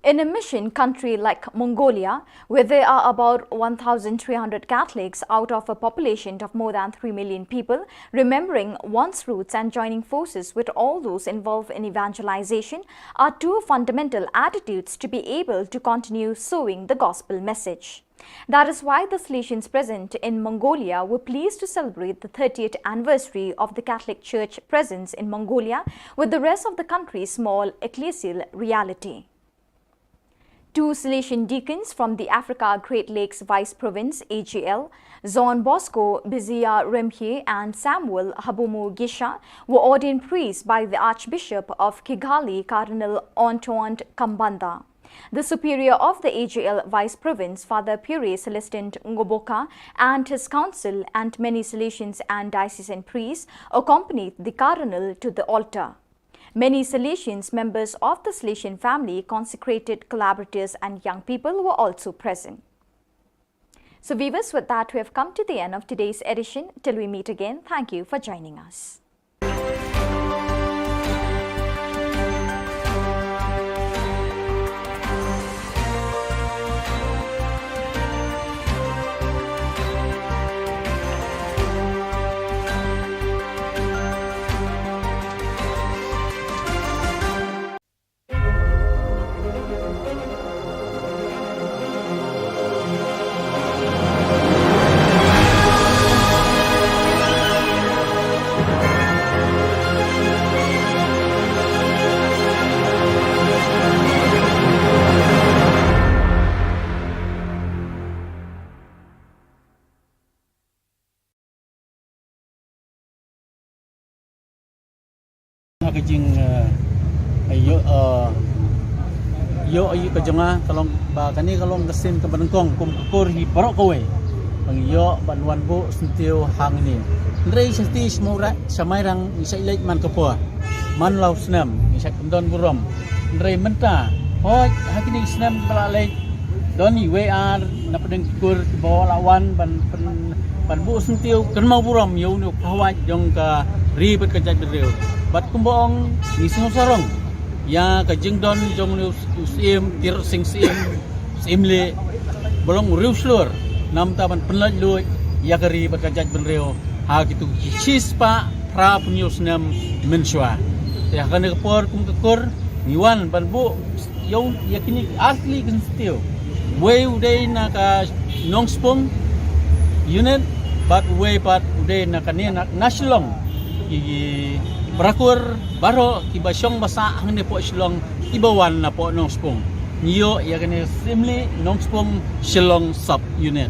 In a mission country like Mongolia, where there are about one thousand three hundred Catholics out of a population of more than three million people, remembering one's roots and joining forces with all those involved in evangelization are two fundamental attitudes to be able to continue sowing the gospel message. That is why the Salesians present in Mongolia were pleased to celebrate the thirtieth anniversary of the Catholic Church presence in Mongolia with the rest of the country's small ecclesial reality. Two Salesian deacons from the Africa Great Lakes Vice Province, A G L, Jean Bosco Bizia Remhie and Samuel Habumu Gisha, were ordained priests by the Archbishop of Kigali, Cardinal Antoine Kambanda. The superior of the A G L Vice Province, Father Pure Celestin Ngoboka, and his council and many Salesians and diocesan priests accompanied the Cardinal to the altar. Many Salesians, members of the Salesian family, consecrated collaborators, and young people were also present. So, viewers, with that, we have come to the end of today's edition. Till we meet again, thank you for joining us. Ka jing, eh, ayo, eh, Ïoh ïa ka jong nga ka long ba kane ka long ka sien kaba nyngkong kum ka kur hi baroh kawei ba ngi ïoh ban wan buh syntiew hangne. Hynrei sha ti sha Mairang, sha Mairang ngi shait leit man ka por, man la u snem ngi shait kyndon burom. Hynrei mynta, hooid, ha kine ki snem ba la leit, don iwei ar na pdeng ki kur kiba la wan ban, ban, ban buh syntiew kynmaw burom ïa une u khlawait jong ka ri bad ka jaitbynriew. Bad kumba ong, ngi sngewsarong ïa ka jingdon jong une u Syiem Tirot Sing Syiem, Syiem Lieh, ba long u riewshlur, namar ban pynlait luid ïa ka ri bad ka jaitbynriew ha kitu ki shispah phraphew snem mynshuwa. Te ha kane ka por kum ka kur ngi wan ban buh ïa u, ïa kine ki ar tylli ki syntiew. Uwei u dei na ka Nongspung unit, bad uwei pat u dei na kane na, na Shillong. Ki, ki para kur baroh kiba shong ba sah hangne poh Shillong, kiba wan na poh Nongspung, ngi ïoh ïa kane Syiem Lieh Nongspung Shillong Sub Unit.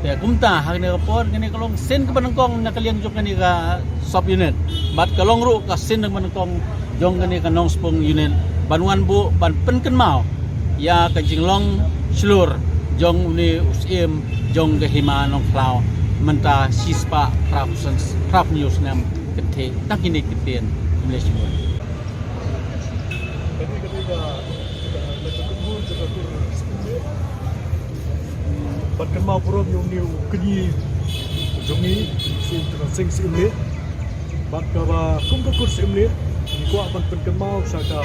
Te kumta ha kane ka por, kane ka long sien kaba nyngkong na ka liang jong kane ka Sub Unit, bad ka long ruh ka sien kaba nyngkong jong kane ka Nongspung Unit ban wan buh ban pynkynmaw ïa ka jinglong shlur jong une u Syiem jong ka Hima Nongkhlaw mynta shispah phraphew snem kynthih. Tang kine ki ktien, khublei shibun. Kane ka dei ka, ka, ka kynhun jong ka kur Syiem Lieh. Ban kynmaw burom ïa une u kñi jong ngi, u Syiem Tirot Sing Syiem Lieh. Bad kaba kum ka kur Syiem Lieh, ngi kwah ban pynkynmaw sha ka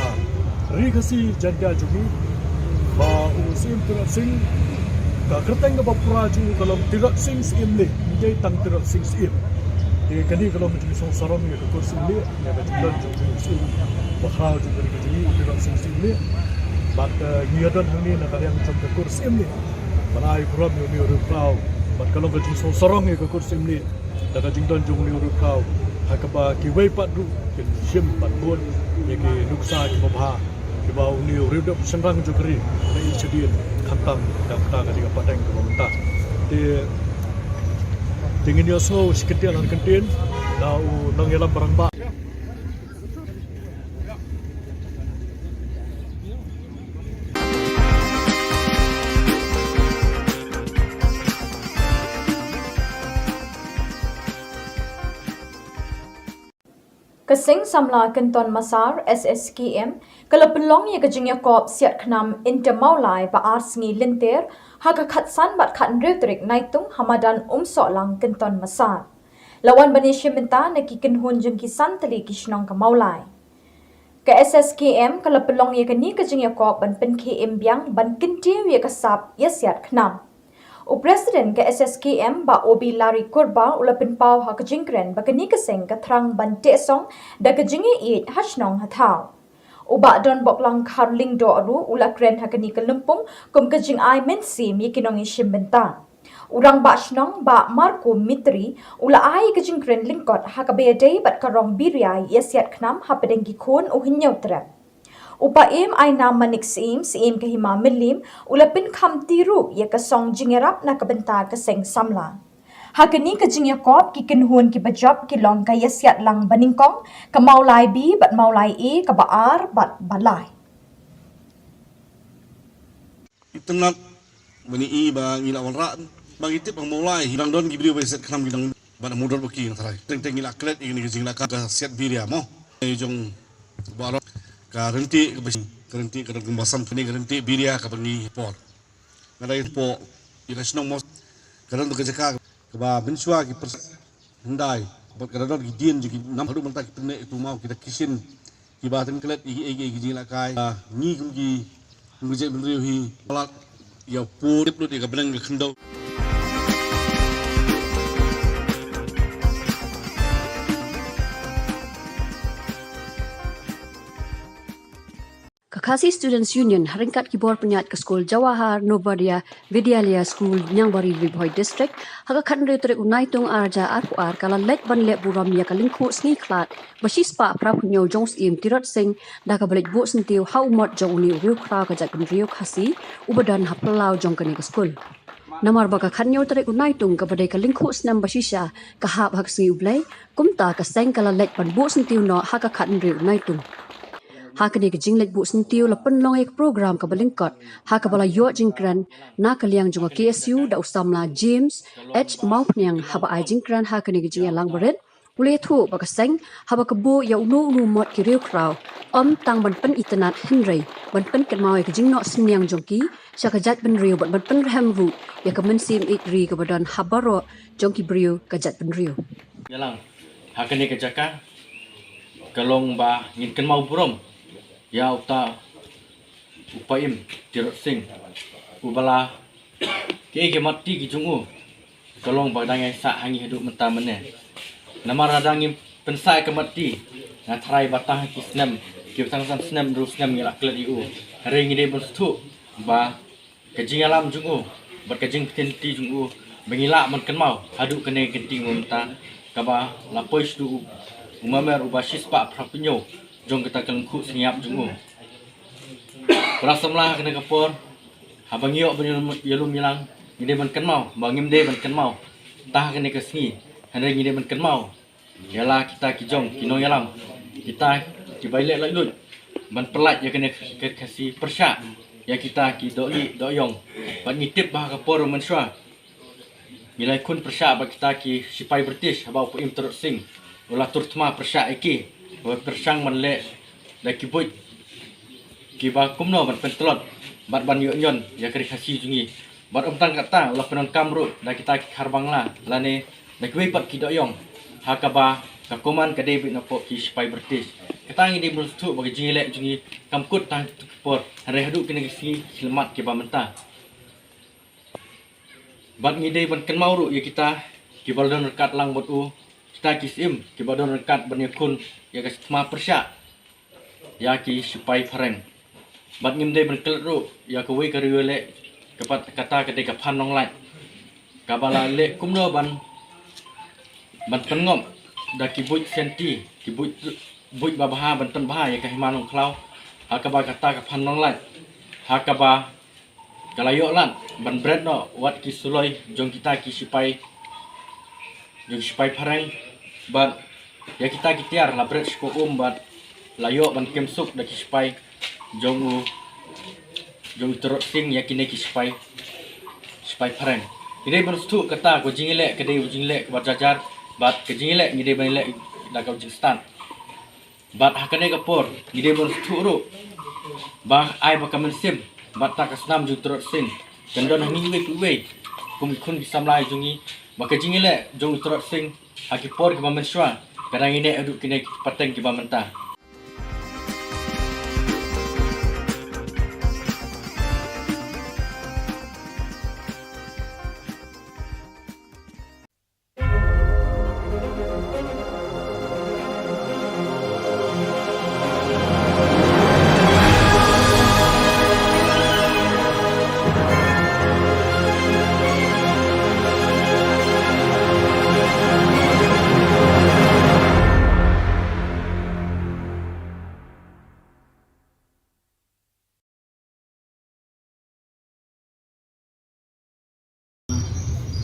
ri Khasi Jaiñtia jong ngi ba u Syiem Tirot Sing, ka kyrteng kaba pura jong u ka long Tirot Sing Syiem Lieh, ym dei tang Tirot Sing Syiem. Te kane ka long ka jingsngewsarong ïa ka kur Syiem Lieh, ïa ka jingdon jong u Syiem bakhraw jong ka ri ka jong ngi, u Tirot Sing Syiem Lieh. Bad, eh, ngi ïa don hangne na ka liang jong ka kur Syiem Lieh ban ai burom ïa une u riewkhraw. Bad ka long ka jingsngewsarong ïa ka kur Syiem Lieh da ka jingdon jong une u riewkhraw, ha kaba kiwei pat ruh kin shim ban bud ïa ki nuksa kiba bha kiba une u riewdep shynrang jong ka ri u la ïoh shadien, khamtam da kata ka dei ka pateng kaba mynta. Te, te ngin ïohsngew shi kyntien ar kyntien na u nongïalam rangbah. Ka Seng Samla Kynton Massar, S S K M, ka la pynlong ïa ka jingïakop siat khnam Inter Mawlai ba ar sngi lynter ha ka khatsan bad khathynriew tarik Naitung ha madan Umsohlang Kynton Massar. La wan ban ïashim bynta na ki kynhun jong ki san tylli ki shnong ka Mawlai. Ka S S K M ka la pynlong ïa kane ka jingïakop ban pynkhie im biang ban kyntiew ïa ka sap ïa siat khnam. U President ka S S K M, Bah Obi Lari Kurba, u la pynpaw ha ka jingkren ba kane ka seng ka thrang ban teh song da ka jingïaieit ha shnong ha thaw. U Bah Donboklang Kharlyngdoh ruh u la kren ha kane ka lympung kum ka jingai mynsiem ïa ki nongïashim bynta. U Rangbah Shnong, Bah Marco Mitri, u la ai ka jingkren lyngkot ha kaba ïadei bad ka rong biria ïa siat khnam hapdeng ki khun u Hynñiewtrep. U Paiem Ainam Manik Syiem, Syiem ka Hima Mylliem, u la pynkham ti ruh ïa ka song jingïarap na ka bynta ka Seng Samla. Ha kane ka jingïakop, ki kynhun kiba jop ki long ka ïasiat lang banyngkong, ka Mawlai B bad Mawlai A, kaba ar bad ba lai. Itynnad, ba ngi i ba ngi la wanrah, ba ngi tip ba Mawlai hi dang don ki briew ba ïasiat khnam ki dang ban mudot ba ki na tharai. Teng teng ngi la klet ïa kane ka jinglehkai ka siat biria mo. Jong baroh ka rynti ka bas, ka rynti ka dang kumba sam kane ka rynti biria kaba ngi por. Nga dei po ïa ka shnong mo. Ka don ka jaka kaba mynshuwa ki pers- Hyndai bad ka don ki dien jong ki nam haduh mynta ki pyneh tu maw ki da kishin kiba teng klet ïa ki, ïa ki, ïa ki jingïalehkai. Ah, ngi kum ki, kum ki jaitbynriew hi palat ïa pur tip lut ïa ka bneng ka khyndew. Ka Khasi Students Union, ha ryngkat ki bor pynïaid ka skul Jawahar Navodaya Vidyalaya School, Niangbari, Ri Bhoi District, ha ka khathynriew tarik u Naitung arhajar arphew ar, ka la leit ban leh burom ïa ka lyngkhuh sngi khlad ba shispah phraphew hynñiew jong u Syiem Tirot Sing, da kaba leit buh syntiew ha u mot jong une u riewkhraw ka jaitbynriew Khasi uba don ha phyllaw jong kane ka skul. Namar ba ka khathynñiew tarik u Naitung kaba dei ka lyngkhuh snem ba shisha ka hap ha ka sngi U Blei, kumta ka seng ka la leit ban buh syntiew noh ha ka khathynriew u Naitung. Ha kane ka jingleit buh syntiew la pynlong ïa ka program kaba lyngkot ha kaba la ïoh jingkren na ka liang jong ka K S U da u samla James H Mawphniang. Haba ai jingkren ha kane ka jingïalang barit, u la ïathuh ba ka seng haba ka buh ïa uno uno u mot ki riewkhraw, ym tang ban pynitynnad hynrei ban pynkynmaw ïa ka jingnoh synñiang jong ki sha ka jaitbynriew bad ban pynrhem ruh ïa ka mynsiem ïeit ri kaba don ha baroh jong ki briew ka jaitbynriew. Ïalang ha kane ka jaka ka long ba ngin kynmaw burom ïa uta u Paiem Tirot Sing, uba la, kiei ki mat ti ki jong u ka long ba dang ïai sah ha ngi haduh mynta mynne. Namar lada ngim pynsah ïa ka mat ti, nga tharai ba tang ha ki snem, ki ba tang san snem, hynriew snem ngi la klet ïa u. Hynrei ngi dei ban sngewthuh ba ka jingïalam jong u bad ka jingpyntip jong u ba ngi lah ban kynmaw haduh kane ka kynti mynta, kaba la poi shaduh u, u mamer uba shispah phra phew jong kata ka lyngkhuh sngewbha jong u. Para samla, ha kane ka por haba ngi ïoh ban ïalum ïalang, ngi dei ban kynmaw ba ngim dei ban kynmaw tang ha kane ka sngi, hynrei ngi dei ban kynmaw ïa la kita ki jong ki nongïalam, kita kiba ïaleh laitluid ban pyllait ïa kane ka Khasi pyrshah ïa kita ki dohlieh dohïong. Bad ngi tip ba ha ka por mynshuwa ngi la ïakhun pyrshah bad kita ki shipai British haba u Paiem Tirot Sing u la tur thma pyrshah ïa ki, ba pyrshang ban leh da ki buit kiba kumno ban pyntlot bad ban ïoh ñion ïa ka ri Khasi jong ngi. Bad ym tang katta, u la pyndonkam ruh da kita ki khar Bangla lane da kiwei pat ki dohïong, ha kaba ka command ka dei beit napoh ki shipai British. Kata ngi dei ban sngewthuh ba ka jingïaleh jong ngi kam kut tang ha kito ki por, hynrei haduh kine ki sngi ki khyllipmat kiba mynta. Bad ngi dei ban kynmaw ruh ïa kita kiba la don ryngkat lang bad u, kita ki syiem kiba don ryngkat ban ïakhun ïa ka thma pyrshah ïa ki shipai phareng. Bad ngim dei ban klet ruh ïa kawei ka riewïaleh, ka pat kata ka dei ka Phan Nonglait, kaba la leh kumno ban, ban pynngop da ki buit shanty, ki buit, buit babha ban pynbha ïa ka Hima Nongkhlaw, ha kaba kata ka Phan Nonglait, ha kaba ka la ïoh lad ban bret noh wat ki suloi jong kita ki shipai, jong ki shipai phareng, bad ïa kita ki tiar la bret sha ka um bad la ïoh ban kem suk da ki shipai jong u, jong u Tirot Sing ïa kine ki shipai, shipai phareng. Ngi dei ban sngewthuh kata ka jingïaleh ka dei ka jingïaleh kaba jar jar, bad ka jingïaleh ngi dei ban ïaleh da ka jingstad. Bad ha kane ka por ngi dei ban sngewthuh ruh ba ai ba ka mynsiem bad ta ka snam jong u Tirot Sing kan don ha ngi iwei pa iwei kum ki khun ki samla jong ngi, ba ka jingïaleh jong u Tirot Sing ha ki por kiba mynshuwa ka dang ïaineh haduh kine ki pateng kiba mynta.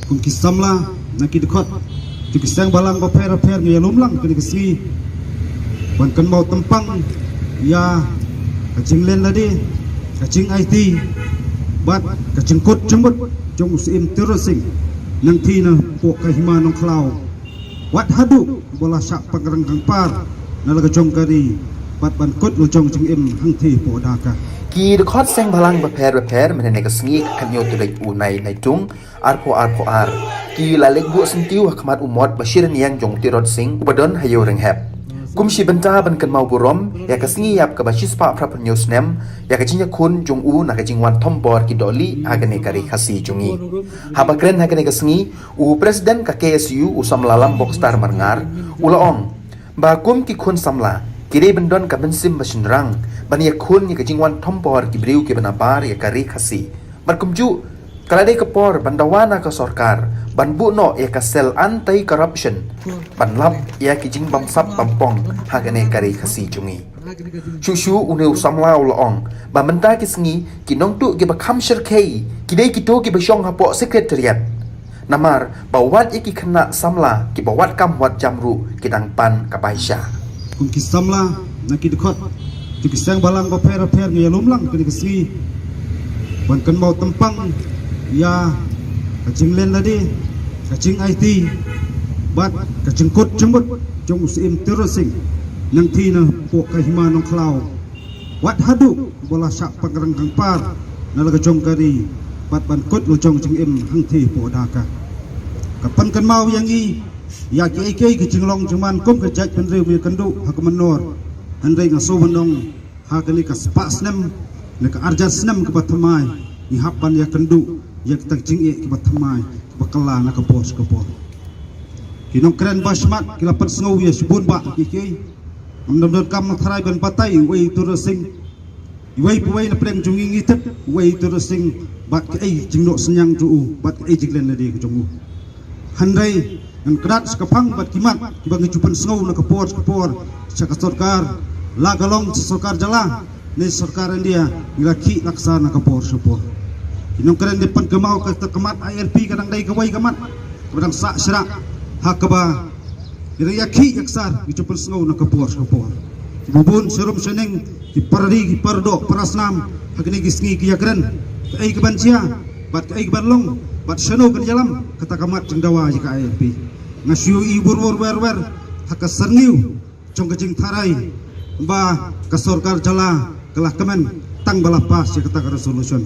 Kum ki samla na ki dkhot jong ki seng bhalang bapher bapher, ngi ïalum lang kane ka sngi ban kynmaw tympang ïa ka jinglen lade, ka jingaiti bad ka jingkut jingmut jong u Syiem Tirot Sing nangta napoh ka Hima Nongkhlaw. Wat haduh ba la shah pynrang kangpar na la ka jong ka ri bad ban kut la jong jingim hangtei hapoh Dhaka. Ki dkhot seng bhalang bapher bapher mynne ka sngi ka khathynñiew tarik u Naitung arphew arphew ar ki la leit buh syntiew ha khmat u mot ba shi rynïeng jong u Tirot Sing uba don ha Ïewrynghep. Kum shi bynta ban kynmaw burom ïa ka sngi ïap kaba shispah phra phew hynñiew snem ïa ka jingïakhun jong u na ka jingwan thombor ki dohlieh ha kane ka ri Khasi jong ngi. Haba kren ha kane ka sngi, u President ka K S U u samla Lambok Star Marngar u la ong ba kum ki khun samla ki dei ban don ka mynsiem ba shynrang ban ïakhun ïa ka jingwan thombor ki briew kiba nabar ïa ka ri Khasi. Bad kumjuh ka la dei ka por ban dawa na ka sorkar ban buh noh ïa ka cell anti corruption ban lap ïa ki jingbamsap bampong ha kane ka ri Khasi jong ngi. Shuh shuh une u samla u la ong ba mynta ki sngi ki nongtuh kiba kham shyrkhei ki dei kito kiba shong hapoh Secretariat. Namar ba wat ïa ki khynnah samla kiba wad kam wad jam ruh ki dang pan ka bai sha. Kum ki samla na ki dkhot Ki seng balang bapher bapher ngi ïalum lang kane ka sngi ban kynmaw tympang ïa ka jinglen lade, ka jingaiti bad ka jingkut jingmut jong u Syiem Tirot Sing Nangthi na poh ka hima Nongkhlaw. Wat haduh ba la shah pynrang kangpar na la ka jong ka ri bad ban kut la jong jingim hangthie poh Dhaka. Ka pynkynmaw ïa ngi ïa kiei kiei ki jinglong jingman kum ka jaitbynriew ba ïakynduh ha ka mynnor. Hynrei nga shu ban ong ha kane ka spah snem ne ka arjar snem kaba thymmai ngi hap ban ïakynduh ïa kita ki jingeh kiba thymmai kiba kylla na ka por sha ka por. Ki nongkren ba smat ki la pynsngew ïa shibun bah kiei kiei. Ngam donkam tharai ban batai uei u Tirot Sing, uwei pa uwei na pdeng jong ngi ngi tip uei u Tirot Sing bad kaei jingnoh synñiang jong u bad kaei jinglen lade ka jong u. Hynrei ngan kdat sha ka phang bad ki mat kiba ngi ju pynsngew na ka por sha ka por sha ka sorkar, la ka long sha sorkar jylla ne sorkar India, ngi la khih la ksar na ka por sha ka por. Ki nongkren dei pynkynmaw kata ka mat I L P ka dang dei kawei ka mat kaba dang sah shrah ha kaba ngi dang ïakhih ïaksar ngi ju pynsngew na ka por sha ka por. Kiba bun sharum shaneng, ki para ri ki para doh para snam ha kine ki sngi ki ïakren kaei kaban jia bad kaei kaban long bad shano kan ïalam kata ka mat jingdawa ïa ka I L P. Nga shu ïohi bun bun wer wer ha ka syrngiew jong ka jingtharai ba ka sorkar jylla ka la kmen tang ba la pass ïa kata ka resolution.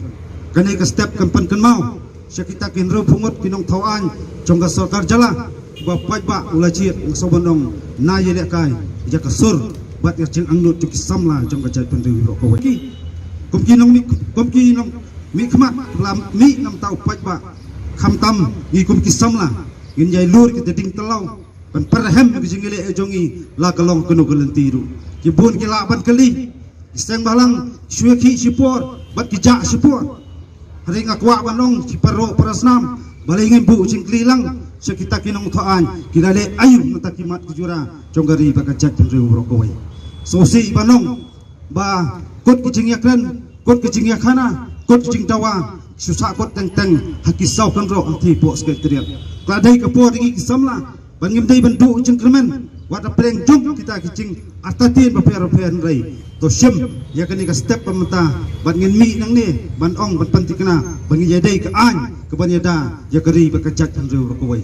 Kane ka step kan pynkynmaw sha kita ki hynriewphew ngut ki nongthaw aiñ jong ka sorkar jylla ba paidbah u la jied, nga sngewbha ban ong, na ïalehkai ïa ka sur bad ïa ka jingangnud jong ki samla jong ka jaitbynriew baroh kawei. Kum ki nongmih, kum ki nongmihkhmat ba la mih na ka bynta u paidbah, khamtam ngi kum ki samla ngin ïai lur kita ki dieng tyrlong ban pyrhem ïa ka jingïaleh jong ngi la ka long kano ka lynti ruh. Ki bun ki lah ban kylli, ki seng balang shu ïakhih shipor bad ki jah shipor. Hynrei nga kwah ban ong sha ki para doh para snam, balei ngim buh jingkylli lang sha kita ki nongthaw aiñ, ki la leh aïu na kita ki mat ki jura jong ka ri bad ka jaitbynriew baroh kawei. Sngewsih ban ong ba kut ki jingïakren, kut ki jingïakhana, kut ki jingdawa shu sah kut teng teng ha ki saw kynroh hangthie poh Secretariat. Ka la dei ka por ïa ngi ki samla ba ngim dei ban duh jingkyrmen wat hapdeng jong kita ki jingartatien bapher bapher, hynrei to shim ïa kane ka step ba mynta bad ngin mih nangne ban ong ban pynthikna ba ngin ïadei ka aiñ kaban ïada ïa ka ri bad ka jaitbynriew baroh kawei.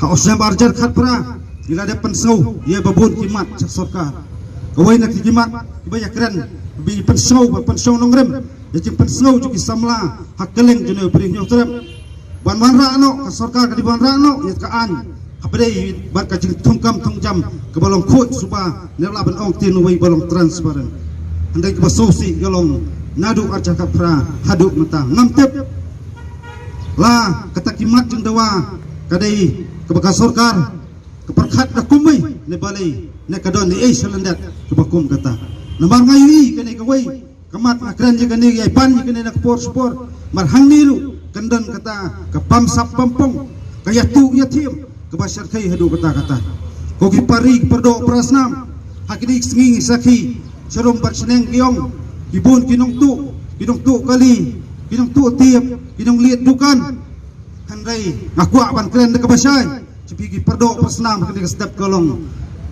Ha u snem arhajar khatphra ngi la dep pynsngew ïa ba bun ki mat sha sorkar. Kawei na ki mat kiba ïakren ba pynsngew, ba pynsngew nongrim ïa jingpynsngew jong ki samla ha kylleng jong une u Bri Hynñiewtrep. Ban wanrah noh, ka sorkar ka dei ban wanrah noh ïa ka aiñ hapdeng bad ka jingthungkam thungjam kaba long khuid suba, ne la ban ong ktien uwei ba long transparent. Hynrei kaba sngewsih ka long naduh arhajar khatphra haduh mynta ngam tip la kata ki mat jingdawa ka dei kaba ka sorkar ka pyrkhat da kumwei ne balei, ne ka don ei ei shalyndet kaba kum kata. Namar nga ïohi kane kawei ka mat, nga kren ïa kane, ïa ban ïa kane na ka por sha ka por. Namar hangne ruh kan don kata ka bamsap bampong, ka ïathuh ïathiam kaba shyrkhei haduh katta katta. Ko ki para ri ki para doh para snam, ha kine ki sngi ngi sakhi sharum bad shneng ki ong ki bun ki nongtuh, ki nongtuh kali, ki nongtuh tiep, ki nongliet dukan. Hynrei nga kwah ban kren da kaba shai sha phi ki para doh para snam, ha kane ka step ka long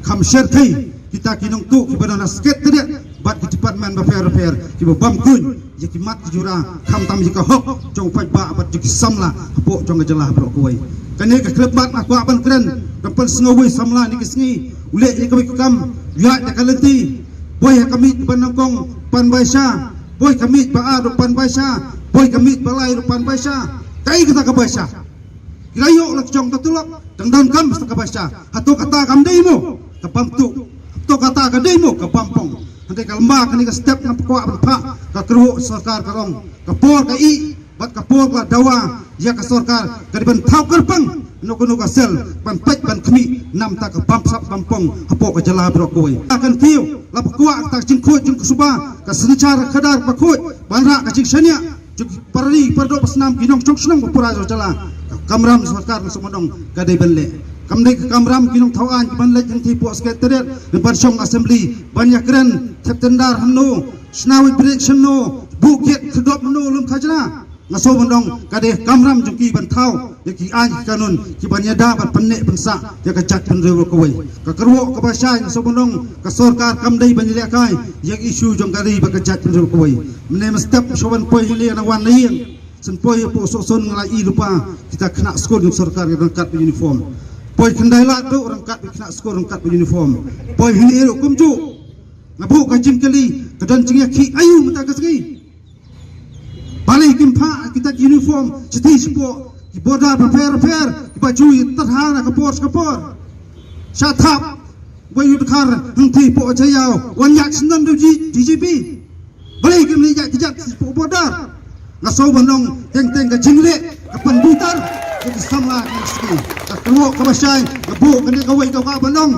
kham shyrkhei kita ki nongtuh kiba don ha Secretariat bad ki department bapher bapher kiba bam kuiñ ïa ki mat ki jura khamtam ïa ka hok jong u paidbah bad jong ki samla hapoh jong ka jylla baroh kawei. Kane ka khyllipmat nga kwah ban kren, da pynsngew uwei u samla kine ki sngi u leh ïa kawei ka kam ïaid da ka lynti, boi ha ka miej ba nyngkong pan baisa, boi ka miej ba ar ruh pan baisa, boi ka miej ba lai ruh pan baisa. Kaei kata ka baisa? Ki la ïoh la ka jong ka tulop, dang donkam sa ka baisa. Hato kata kam dei mo ka bamtuh? Hato kata ka dei mo ka bampong? Hynrei ka lymba kane ka step nga kwah ban phah, ka kyrwoh sorkar ka ong ka por ka ih bad ka por ka la dawa ïa ka sorkar ka dei ban thaw kyrpang kano kano ka sel ban peit ban khmih na ka bynta ka bamsap bampong hapoh ka jylla baroh kawei. Ka kyntiew la ba kwah kata ka jingkhuid jingsuba, ka synshar khadar ba khuid ban rah ka jingshaniah jong ki para ri para doh para snam, ki nongshong shnong ba pura jong ka jylla. Ka kamram sorkar na Sohmynong ka dei ban leh. Kam dei ka kamram ki nongthaw aiñ ki ban leit hangtei hapoh Secretariat ne ban shong Assembly ban ïakren thep tender hangno, shna weighbridge hangno, buh gate khyrdop hangno lum khajna. Nga sngewbha ban ong ka dei ka kamram jong ki ban thaw ïa ki aiñ ki kanun ki ban ïada ban pynneh pynsah ïa ka jaitbynriew baroh kawei. Ka kyrwoh kaba shai, nga sngewbha ban ong ka sorkar kam dei ban ïalehkai ïa ka issue jong ka ri bad ka jaitbynriew baroh kawei. Mynne mynstep shuwa ban poi hangne nga wan na ïing, shen poi hapoh Sohsun nga la ïohi lypa kita ki khynnah skul jong sorkar ki don ryngkat bad uniform. Poi Khyndailad ruh ryngkat bad ki khynnah skul ryngkat bad uniform. Poi hangne ruh kumjuh. Nga buh ka jingkylli, ka don jingïakhih aïu mynta ka sngi? Balei kim phah kita ki uniform shathie shapoh ki border bapher bapher kiba ju ïa tyrha na ka por sha ka por? Sha thap wei u dkhar hangthie hapoh Jaïaw wan ïaid syndon da u D G P. Balei kim leit ïaid kjat shapoh border? Nga sngewbha ban ong teng teng ka jingleh ka pynbitar ïa ki samla ki sngi. Ka kyrwoh kaba shai, nga buh kane kawei ka kwah ban ong,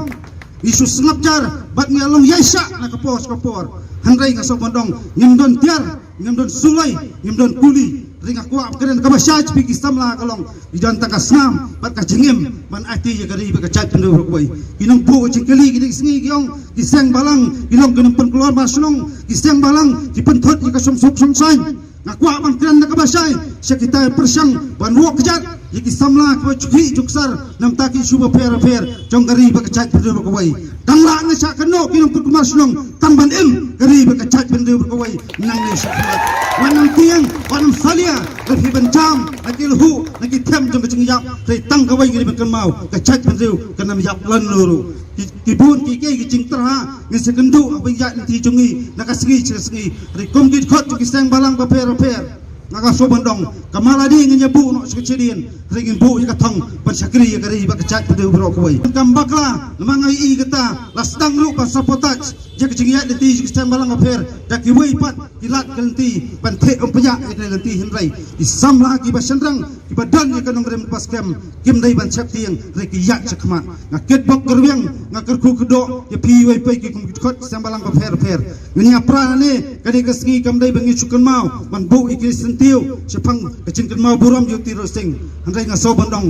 ngi shu sngap jar bad ngi long ïaishah na ka por sha ka por. Hynrei nga sngewbha ban ong ngim don tiar, ngim don suloi, ngim don kuli. Hynrei nga kwah ban kren kaba shai sha phi ki samla ka long, ngi don tang ka snam bad ka jingim ban aiti ïa ka ri bad ka jaitbynriew baroh kawei. Ki nongbuh jingkylli kine ki sngi ki ong ki seng balang ki long ki nongpynkulmar shnong, ki seng balang ki pynthut ïa ka shongsuk shongsaiñ. Nga kwah ban kren da kaba shai sha kita ki pyrshang ban wok kjat ïa ki samla kiba ju khih ju ksar na bynta ki issue bapher bapher jong ka ri bad ka jaitbynriew baroh kawei. Tang lah ngi shah kynnoh ki nongpynkulmar shnong tang ban im ka ri bad ka jaitbynriew baroh kawei. Nangne shakhmat, wat nym tieng, wat nym salia, lada phi ban jam na ki lhuh na ki them jong ka jingïap, hynrei tang kawei ngi dei ban kynmaw, ka jaitbynriew kan nym ïap lano ruh. Ki, ki bun kiei kiei ki jingtyrha ngin sa kynduh haba ïaid lynti jong ngi na ka sngi sha ka sngi. Hynrei kum ki dkhot jong ki seng balang bapher bapher, nga sngewbha ban ong, ka mala dei ngin ïa buh noh sha ka shadien, hynrei ngin buh ïa ka thong ban shakri ïa ka ri bad ka jaitbynriew baroh kawei. Kam bakla namar nga ïohi kata la sdang ruh ban sabotage ïa ka jingïaid lynti jong ki seng balang bapher da kiwei pat ki lad ki lynti ban theh umphniang ïa ka lynti, hynrei ki samla kiba shynrang kiba don ïa ka nongrim kaba skhem kim dei ban sheptieng, hynrei ki ïaid shakhmat. Nga kitbok kyrwiang, nga kyrkhu kyrdoh ïa phi iwei pa iwei ki kum ki dkhot ki seng balang bapher bapher. Ngin ïa pra nangne, ka dei ka sngi, kam dei ba ngin shu kynmaw ban buh ïa ki syntiew shaphang ka jingkynmaw burom ïa u Tirot Sing. Hynrei nga sngewbha ban ong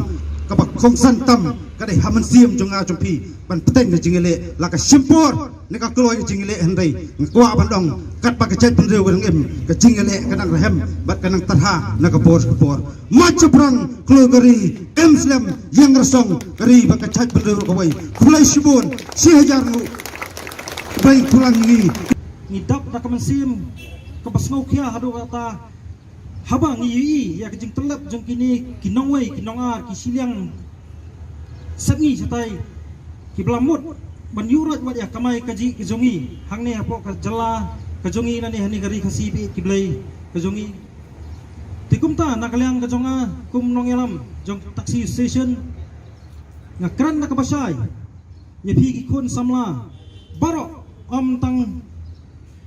kaba kongsan tam ka dei ha mynsiem jong nga jong phi ban bteng ka jingïaleh, la ka shim por ne ka kloi ka jingïaleh, hynrei nga kwah ban ong katba ka jaitbynriew ka dang im, ka jingïaleh ka dang rhem bad ka dang tyrha na ka por sha ka por. Mat shaphrang kloi ka ri, im slem ïeng rasong ka ri bad ka jaitbynriew kawei. Khublei shibun, shi hajar nguh. Khublei khublei ngi. Ngi dap da ka mynsiem kaba sngewkhia haduh katta haba ngi ïohi ïa ka jingtyllep jong kine ki nongwei ki nongar ki shiliang sepngi shatai kiba la mut ban ïuhroit wat ïa ka kamai kajih ka jong ngi hangne hapoh ka jylla ka jong ngi, nangne ha kane ka ri Khasi ba ïeit ki blei ka jong ngi. Te kumta na ka liang ka jong nga kum nongïalam jong Taxi Association, nga kren da kaba shai ïa phi ki khun samla baroh, ym tang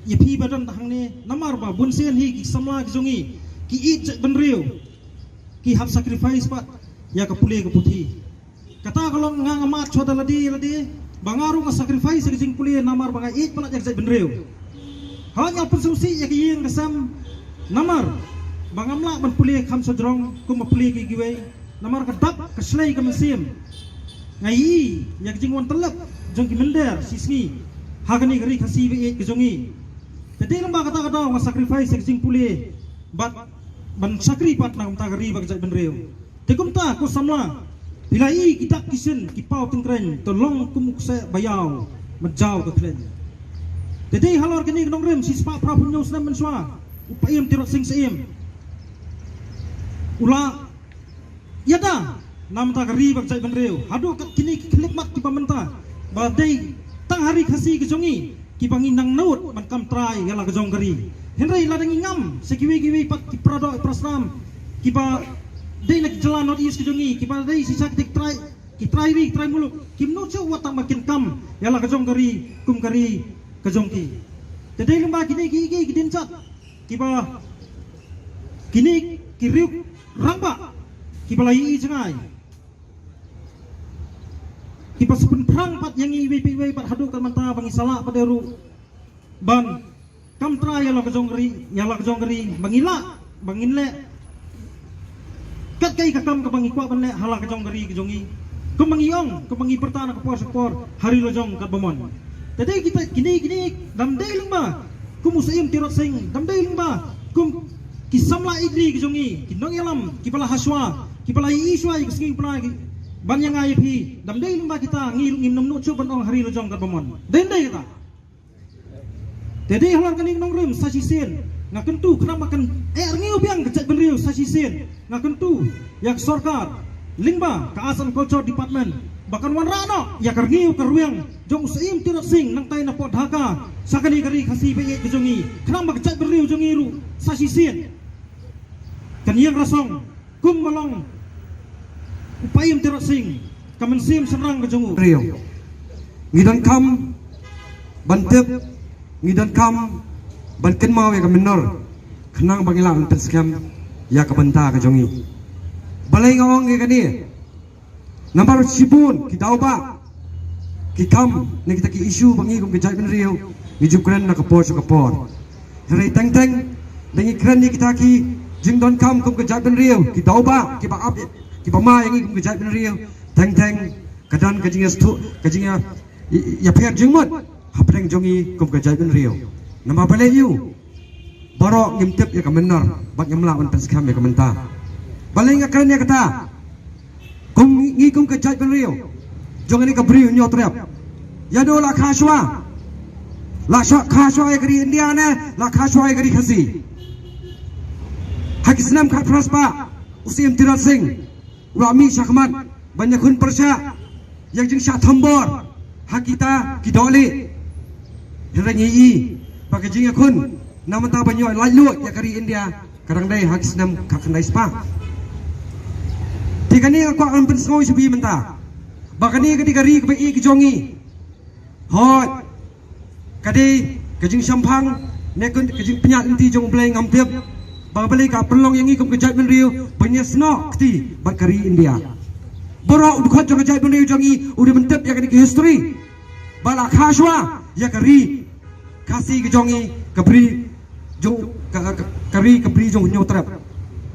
ïa phi ba don hangne, namar ba bunsien hi ki samla ki jong ngi ki ïeit jaitbynriew, ki hap sacrifice pat ïa ka pule ka puthi. Kata ka long nga, nga mad shuwa da lade lade ba nga ruh nga sacrifice ïa ka jingpule namar ba nga ïeit palat ïa ka jaitbynriew. Haba nga pynsngewsih ïa ka ïing ka sem namar ba ngam lah ban pule kham shajrong kum ba pule ki kiwei. Namar ka dap ka shlei ka mynsiem, nga ïohi ïa ka jingwan tyllep jong ki mynder shisngi ha kane ka ri Khasi ba ïeit ka jong ngi. Te dei lyngba kata ka daw nga sacrifice ïa ka jingpule bad ban shakri pat na ka bynta ka ri bad ka jaitbynriew. Te kumta ko samla, phi la ïohi ki dak ki shin ki paw tyngkreiñ, to long kum u kseh ba ïaw, mynjaw ka khleiñ. Te dei halor kane ka nongrim shispah phra phew hynñiew snem mynshuwa, u Paiem Tirot Sing Syiem u la ïada na bynta ka ri bad ka jaitbynriew. Haduh kat kine ki khyllipmat kiba mynta ba dei tang ha ri Khasi ka jong ngi kiba ngi nang nud ban kam trai ïa la ka jong ka ri. Hynrei lada ngi ngam sha kiwei kiwei pat ki paradoh parasram kiba dei na ki jylla North East ka jong ngi kiba dei shisha kita ki trai, ki trai ri, ki trai muluk, kim nud shuh wat tang ba kin kam ïa la ka jong ka ri kum ka ri ka jong ki. Te dei lyngba kine ki, ki, ki dienjat kiba kine ki riew rangbah kiba la ïohi jngai, kiba shu pynphrang pat ïa ngi iwei pa iwei bad haduh kat mynta ba ngi sa lah pat de ruh ban kam trai ïa la ka jong ka ri, ïa la ka jong ka ri, ba ngi lah, ba ngin leh kat kaei ka kam kaba ngi kwah ban leh ha la ka jong ka ri ka jong ngi. Kumba ngi ong, kumba ngi pyrta na ka por sha ka por, ha ri lajong katba mon. Te dei kita kine, kine, dam dei lyngba kum u Syiem Tirot Sing, dam dei lyngba kum ki samla ïeit ri ki jong ngi, ki nongïalam kiba la hashwa, kiba la ïohi shwa ïa ka sngi u pla ki ban ïa nga ïa phi. Dam dei lyngba kita ngi ruh ngim nym nud shuh ban ong ha ri la jong kaba mon. Dei dei kata. Te dei halor kane ka nongrim sa shisien nga kyntu khnang ba kan eh rngiew biang ka jaitbynriew sa shisien. Nga kyntu ïa ka sorkar lyngba ka Arts and Culture Department ba kan wanrah noh ïa ka rngiew ka rwiang jong u Syiem Tirot Sing nangtai na pdeng Dhaka sha kane ka ri Khasi ba ïeit ka jong ngi, khnang ba ka jaitbynriew jong ngi ruh sa shisien kan ïeng rasong kum ba long u Paiem Tirot Sing, ka mynsiem shynrang ka jong u. Riew. Ngi donkam ban tip, ngi donkam ban kynmaw ïa ka mynnor, khnang ba ngi lah ban pynskhem ïa ka bynta ka jong ngi. Balei nga ong ïa kane? Namar shibun ki daw ba ki kam na kita ki issue ba ngi kum ka jaitbynriew ngi ju kren na ka por sha ka por. Hynrei teng teng da ngi kren ïa kita ki jingdonkam kum ka jaitbynriew, ki daw ba kiba ap, kiba ma ïa ngi kum ka jaitbynriew, teng teng ka don ka jingïastuh, ka jingïa, ïa, ïapher jingmut hapdeng jong ngi kum ka jaitbynriew. Namar balei ïa u baroh ngim tip ïa ka mynnor bad ngim lah ban pynskhem ïa ka mynta. Balei nga kren ïa kata? Kum ngi, ngi kum ka jaitbynriew jong kane ka Bri u Hynñiewtrep, ïa u la kha shwa, la kha shwa ïa ka ri India ne la kha shwa ïa ka ri Khasi. Ha ki snem khatphra spah u Syiem Tirot Sing u la mih shakhmat ban ïakhun pyrshah ïa ka jingshah thombor ha kita ki dohlieh. Hynrei ngi i ba ka jingïakhun na mynta ban ïoh laitluid ïa ka ri India ka dang dei ha ki snem khatkhyndai spah. Te kane nga kwah ban pynsngew sha phi mynta ba kane ka dei ka ri kaba ïeit ka jong ngi. Hooid, ka dei ka jingshemphang ne ka jingpynïaid lynti jong U Blei, ngam tip ba U Blei ka pynlong ïa ngi kum ka jaitbynriew ban ïasnoh kti bad ka ri India. Baroh u dkhot jong ka jaitbynriew jong ngi u dei ban tip ïa kane ka history ba la kha shwa ïa ka ri Khasi ka jong ngi, ka Bri jong ka, ka, ka ri, ka Bri jong u Hynñiewtrep.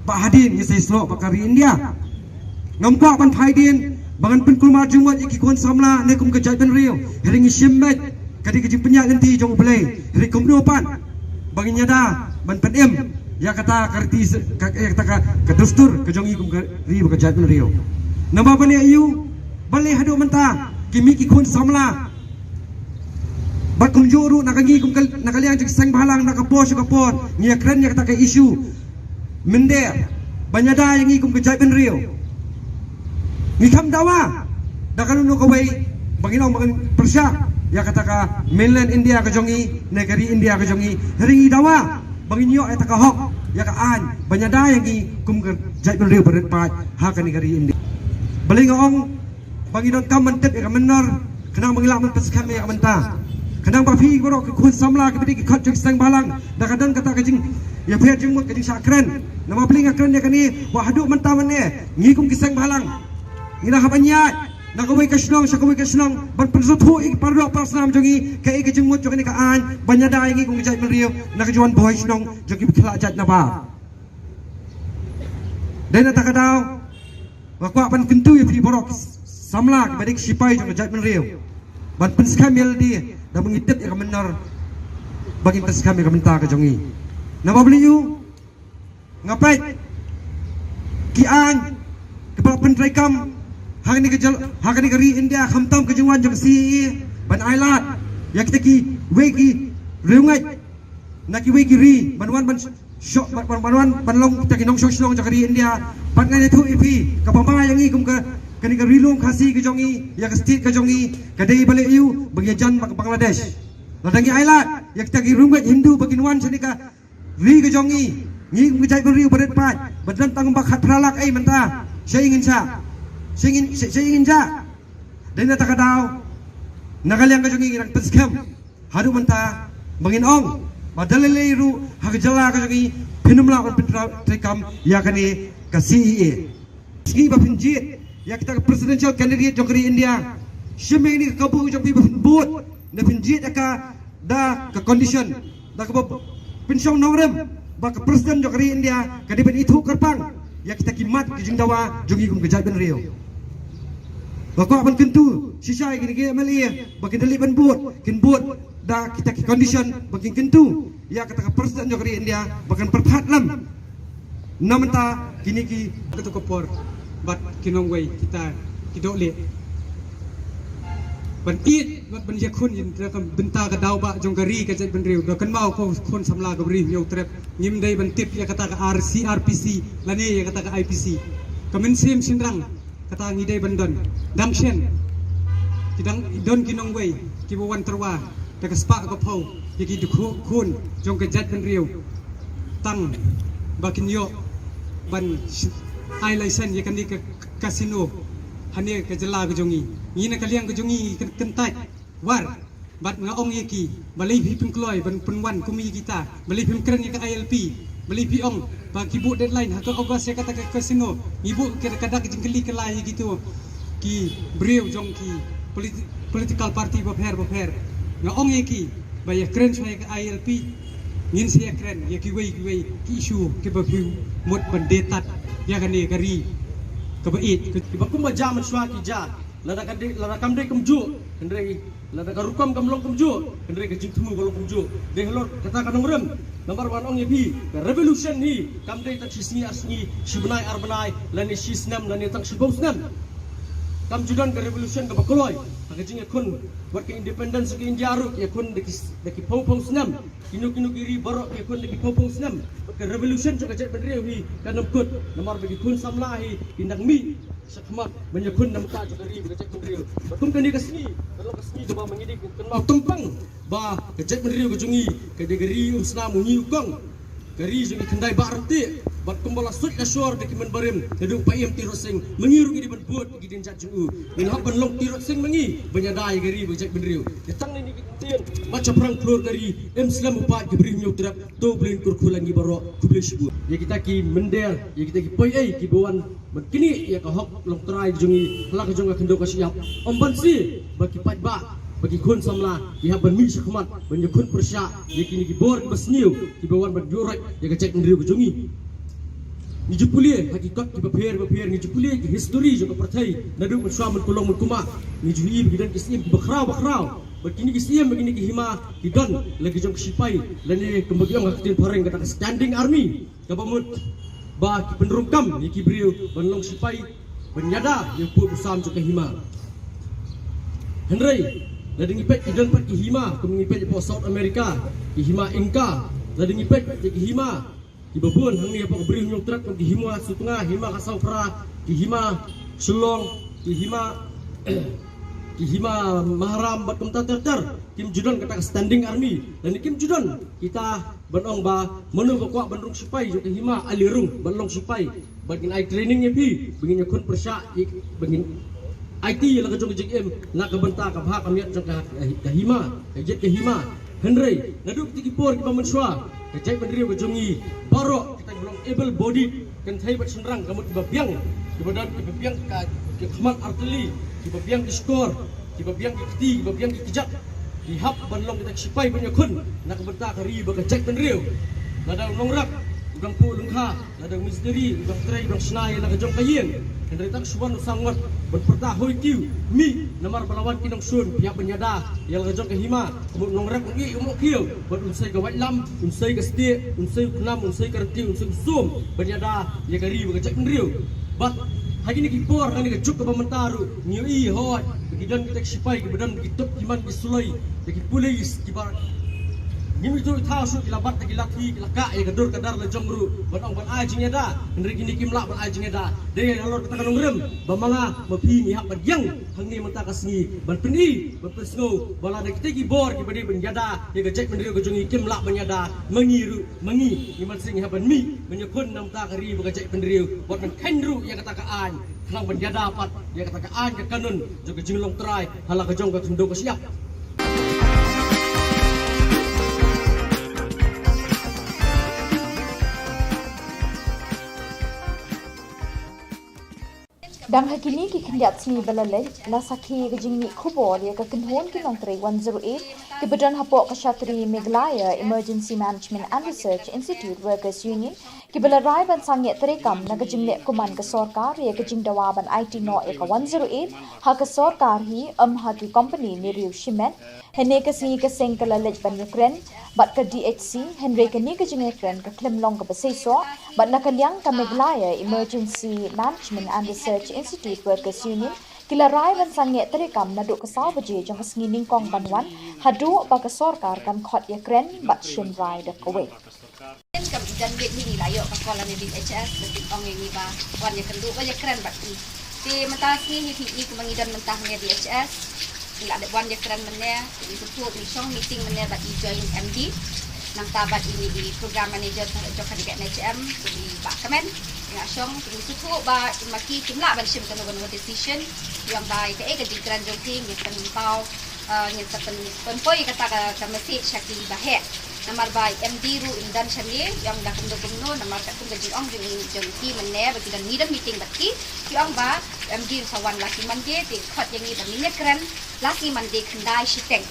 Ba hadien ngi sa ïasnoh bad ka ri India. Ngam kwah ban phai dien ba ngan pynkulmar jingmut ïa ki khun samla ne kum ka jaitbynriew. Hynrei ngi shim beit ka dei ka jingpynïaid lynti jong U Blei. Hynrei kumno pat ba ngin ïada ban pynim ïa kata ka riti, ka, ïa kata ka, ka dustur ka jong ngi kum ka ri bad ka jaitbynriew. Namar balei ïa u, balei haduh mynta ki mih ki khun samla bad kumjuh ruh na ka ngi kum ka, na ka liang jong ki seng bhalang na ka por sha ka por ngi ïakren ïa kata ka issue mynder ban ïada ïa ngi kum ka jaitbynriew. Ngi kham dawa da kano kano kawei ba ngin ong ba ngin pyrshah ïa kata ka mainland India ka jong ngi ne ka ri India ka jong ngi. Hynrei ngi dawa ba ngin ïoh ïa kata ka hok, ïa ka aiñ ban ïada ïa ngi kum ka jaitbynriew ba rit paid ha kane ka ri India. Balei nga ong ba ngi donkam ban tip ïa ka mynnor, khnang ba ngi lah ban pynskhem ïa ka bynta, khnang ba phi baroh ki khun samla kiba dei ki khot jong ki seng bhalang, da ka don kata ka jingïapher jingmut, ka jingshah kren. Namar balei nga kren ïa kane? Ba haduh mynta mynne ngi kum ki seng bhalang ngi la hap ban ïaid na kawei ka shnong sha kawei ka shnong ban pynsngewthuh ïa ki para doh para snam jong ngi kaei ka jingmut jong kane ka aiñ ban ïada ïa ngi kum ki jaitbynriew na ka jingwan bhoi shnong jong ki khlad jait nabar. Dei na kata ka daw nga kwah ban kyntu ïa phi baroh ki samla kiba dei ki shipai jong ka jaitbynriew ban pynskhem ïa lade da ba ngi tip ïa ka mynnor, ba ngin pynskhem ïa ka bynta ka jong ngi. Namar balei ïa u, nga peit ki aiñ kiba la pyntreikam ha kane ka jylla, ha kane ka ri India, khamtam ka jingwan jong ka C A A ban ailad ïa kita kiwei ki riewngeit na kiwei ki ri ban wan ban shoh, ban, ban, ban wan ban long kita ki nongshong shnong jong ka ri India. Bad ngan ïathuh ïa phi, kaba ma ïa ngi kum ka, kane ka ri lum Khasi ka jong ngi, ïa ka state ka jong ngi, ka dei balei ïa u, ba ngi ïajan bad ka Bangladesh. Lada ngi ailad ïa kita ki riewngeit Hindu ba kin wan shane ka ri ka jong ngi, ngi kum ka jaitbynriew ba rit paid ba don tang ba khatphra lak ei mynta, shaei ngin shah, shaei ngin, shaei ngin shah. Dei na kata ka daw na ka liang ka jong ngi ngi dang pynskhem haduh mynta ba ngin ong ba da lei lei ruh ha ka jylla ka jong ngi phin ym lah ban pyntreikam ïa kane ka C A A. Sngi ba phin jied ïa kita ka presidential candidate jong ka ri India, shim ïa kane ka kabu jong phi ba phin bud, ne phin jied ïa ka da ka condition, da kaba pynshong nongrim ba ka president jong ka ri India ka dei ban ithuh kyrpang ïa kita ki mat ki jingdawa jong ngi kum ka jaitbynriew. Nga kwah ban kyntu shisha ïa kine ki M L A ba kin da leit ban bud, kin bud da kita ki condition ba kin kyntu ïa kata ka president jong ka ri India ba kan pyrkhat lem Namar kine ki, kato ka por bad ki nongwei kita ki doh leh ban ïeit bad ban ïakhun ïa ka bynta ka daw ba jong ka ri ka jaitbynriew. Da kynmaw ko khun samla ka Bri Hynñiewtrep, ngim dei ban tip ïa kata ka R C R P C lane ïa kata ka I P C. Ka mynsiem shynrang kata ngi dei ban don. Dang shen ki dang don ki nongwei kiba wan tyrwa da ka spah ka phew ïa ki dkhot khun jong ka jaitbynriew tang ba kin ïoh ban sh-, ai license ïa kane ka casino hane ka jylla ka jong ngi. Ngi na ka liang ka jong ngi ngi kyn-, kyntait war bad nga ong ïa ki, balei phi pynkloi ban pynwan kum ïa kita, balei phim kren ïa ka I L P, balei phi ong ba ki buh deadline ha ka August ïa kata ka casino. Ngi buh ka, ka dak jingkylli kylla ïa kito ki briew jong ki politi-, political party bapher bapher. Nga ong ïa ki ba ïa kren shuwa ïa ka I L P, ngin sa ïa kren ïa kiwei kiwei ki issue kiba phi mut ban dei tad ïa kane ka ri kaba ïeit. Kiba kumba jia mynshuwa ki jia, lada ka dei, lada kam dei kumjuh, hynrei lada ka rukom kam long kumjuh, hynrei ka jingthmu ka long kumjuh. Dei halor kata ka nongrim, namar ba ngan ong ïa phi, ka revolution hi kam dei tang shi sngi ar sngi, shi bnai ar bnai, lane shi snem, lane tang shiphew snem. Kam ju don ka revolution kaba kloi. Ha ka jingïakhun wat ka independence ka India ruh ïakhun da ki, da ki phew phew snem. Kino kino ki ri baroh ïakhun da ki phew phew snem. Ka revolution jong ka jaitbynriew hi kan ym kut, namar ba ki khun samla hi kin dang mih shakhmat ban ïakhun namar ka jong ka ri bad ka jaitbynriew. Bad kum kane ka sngi ka long ka sngi kaba ma ngi dei ban kynmaw tympang ba ka jaitbynriew ka jong ngi ka dei ka ri umsnam, u ngi u kong, ka ri jong ki khyndai bah ryntih. Bad kumba la suid la shor da ki mynbarim, naduh Paiem Tirot Sing, ma ngi ruh ngi dei ban bud ïa ki dienjat jong u. Ngin hap ban long Tirot Sing ma ngi ban ïada ïa ka ri bad ka jaitbynriew. Te tang kine ki ktien, mat shaphrang khlur ka ri, im slem u paid ki Bri Hynñiewtrep. To Blei un kyrkhu ïa ngi baroh, khublei shibun. Ïa kita ki mynder, ïa kita ki poi ei kiba wan ban knieh ïa ka hok longtrai jong ngi ha la ka jong ka khyndew ka shyiap, ym banse ba ki paidbah, ba ki khun samla ki hap ban mih shakhmat ban ïakhun pyrshah ïa kine ki bor kiba sniew kiba wan ban ïuhroit ïa ka jaitbynriew ka jong ngi. Ngi ju pule ha ki kot kiba pher ba pher, ngi ju pule ki history jong ka pyrthei naduh mynshuwa mynkulong mynkumba. Ngi ju ïohi ba ki don ki syiem kiba khraw ba khraw. Bad kine ki syiem bad kine ki hima ki don la ki jong ki shipai, lane kumba ki ong ha ka ktien phareng kata ka standing army, kaba mut ba ki pynrung kam ïa ki briew ban long shipai ban ïada ïa u pud u sam jong ka hima. Hynrei lada ngi peit, ki don pat ki hima, kum ngi peit hapoh South America, ki hima Inca. Lada ngi peit pat ki hima kiba bun hangne hapoh ka Bri Hynñiewtrep, kum ki hima Sutnga, hima Khasaw Phra, ki hima Shillong, ki hima, ki hima Maharam bad kumta ter ter. Kim ju don kata ka standing army, lane kim ju don kita ban ong ba mano ba kwah ban rung shipai jong ka hima, ale rung ban long shipai. Ba ngin ai training ïa phi ba ngin ïakhun pyrshah, ba ngin aiti ïa la ka jong ka jingim na ka bynta ka bha ka miat jong ka, ka hima, ka ïit ka hima. Hynrei naduh kita ki por kiba mynshuwa, ka jaitbynriew ka jong ngi baroh kita kiba long able bodied, kynthei bad shynrang, ka mut kiba biang, kiba don kiba biang ka, ka khmat artylli, kiba biang ki shkor, kiba biang ki kti, kiba biang ki kjat, ki hap ban long kita ki shipai ban ïakhun na ka bynta ka ri bad ka jaitbynriew. Lada u nongrep u dang phuh lyngkha, lada u mistri u dang trei u dang shna ïa la ka jong ka ïing, hynrei tang shu wan u sangot ban pyrta, hoi kiew, mih, namar ba la wan ki nongshun, phi hap ban ïada ïa la ka jong ka hima. Ka mut u nongrep un ïeh, u mohkiew, bad un sei ka waitlam, un sei ka stieh, un sei u khnam, un sei ka ryntieh, un sei u sum ban ïada ïa ka ri bad ka jaitbynriew. Bad ha kine ki por, ha kane ka juk kaba mynta ruh ngi ïohi hooid ba ki don kita ki shipai kiba don ki tup ki man ki suloi, da ki pulis kiba ngim ïohi thaw shuh, ki la bat da ki lathi, ki la kah ïa ka dur ka dar la jong ruh ban ong ban ai jingïada. Hynrei kine kim lah ban ai jingïada. Dei halor kata ka nongrim ba ma nga ma phi ngi hap ban ïeng hangne mynta ka sngi ban pyni, ban pynsngew ba lada kita ki bor kiba dei ban ïada ïa ka jaitbynriew ka jong ngi kim lah ban ïada, ma ngi ruh, ma ngi, ngi mynsiem ngi hap ban mih ban ïakhun na ka bynta ka ri bad ka jaitbynriew, bad ban kheiñ ruh ïa kata ka aiñ, khnang ban ïada pat ïa kata ka aiñ ka kanun jong ka jinglong trai ha la ka jong ka khyndew ka shyiap. Dang ha kine ki khyndiat sngi ba la leit, la sakhi ïa ka jingmih khubor ïa ka kynhun ki nongtrei one zero eight kiba don hapoh ka shatri Meghalaya Emergency Management and Research Institute Workers Union, kiba la rai ban sangeh treikam na ka jingleh kuman ka sorkar ïa ka jingdawa ban aiti noh ïa ka one zero eight ha ka sorkar hi, ym ha ki kompani ne riew shimet. Hynne ka sngi ka seng ka la leit ban ïakren bad ka D H C, hynrei kane ka jingïakren ka khlem long kaba seisoh, bad na ka liang ka Meghalaya Emergency Management and Research Institute Workers Union ki la rai ban sangeh treikam naduh ka saw baje jong ka sngi nyngkong ban wan, haduh ba ka sorkar kan khot ïakren bad shim rai da kawei. Kam i don bit hi ngi la ïoh ka call na D H S, ba ki ong ïa ngi ba wan ïakynduh, wan ïakren bad ki. Te mynta sngi hi phi i kumba ngi don mynta ha D H S. Ngi la dep wan ïakren mynne, te ngi sngewthuh ngi shong meeting mynne bad i joint M D. Nangta bad ine i program manager jong kane ka N H M, te i Bah Kmen. Ngi la shong, te ngi sngewthuh ba ma ki kim lah ban shim kano kano decision. Ïa ba kaei ka jingkren jong ki ngi pynpaw, eh, ngi sa pyn, pynpoi kata ka, ka message sha ki ba heh. Namar ba M D ruh im don shane, ïa ong da kumno kumno, namar katkum ka jingong jong i, jong ki mynne, ba ki don, ngi don meeting bad ki, ki ong ba M D ruh sa wan la ki Monday, te khot ïa ngi ba ngin ïakren la ki Monday khyndai shiteng.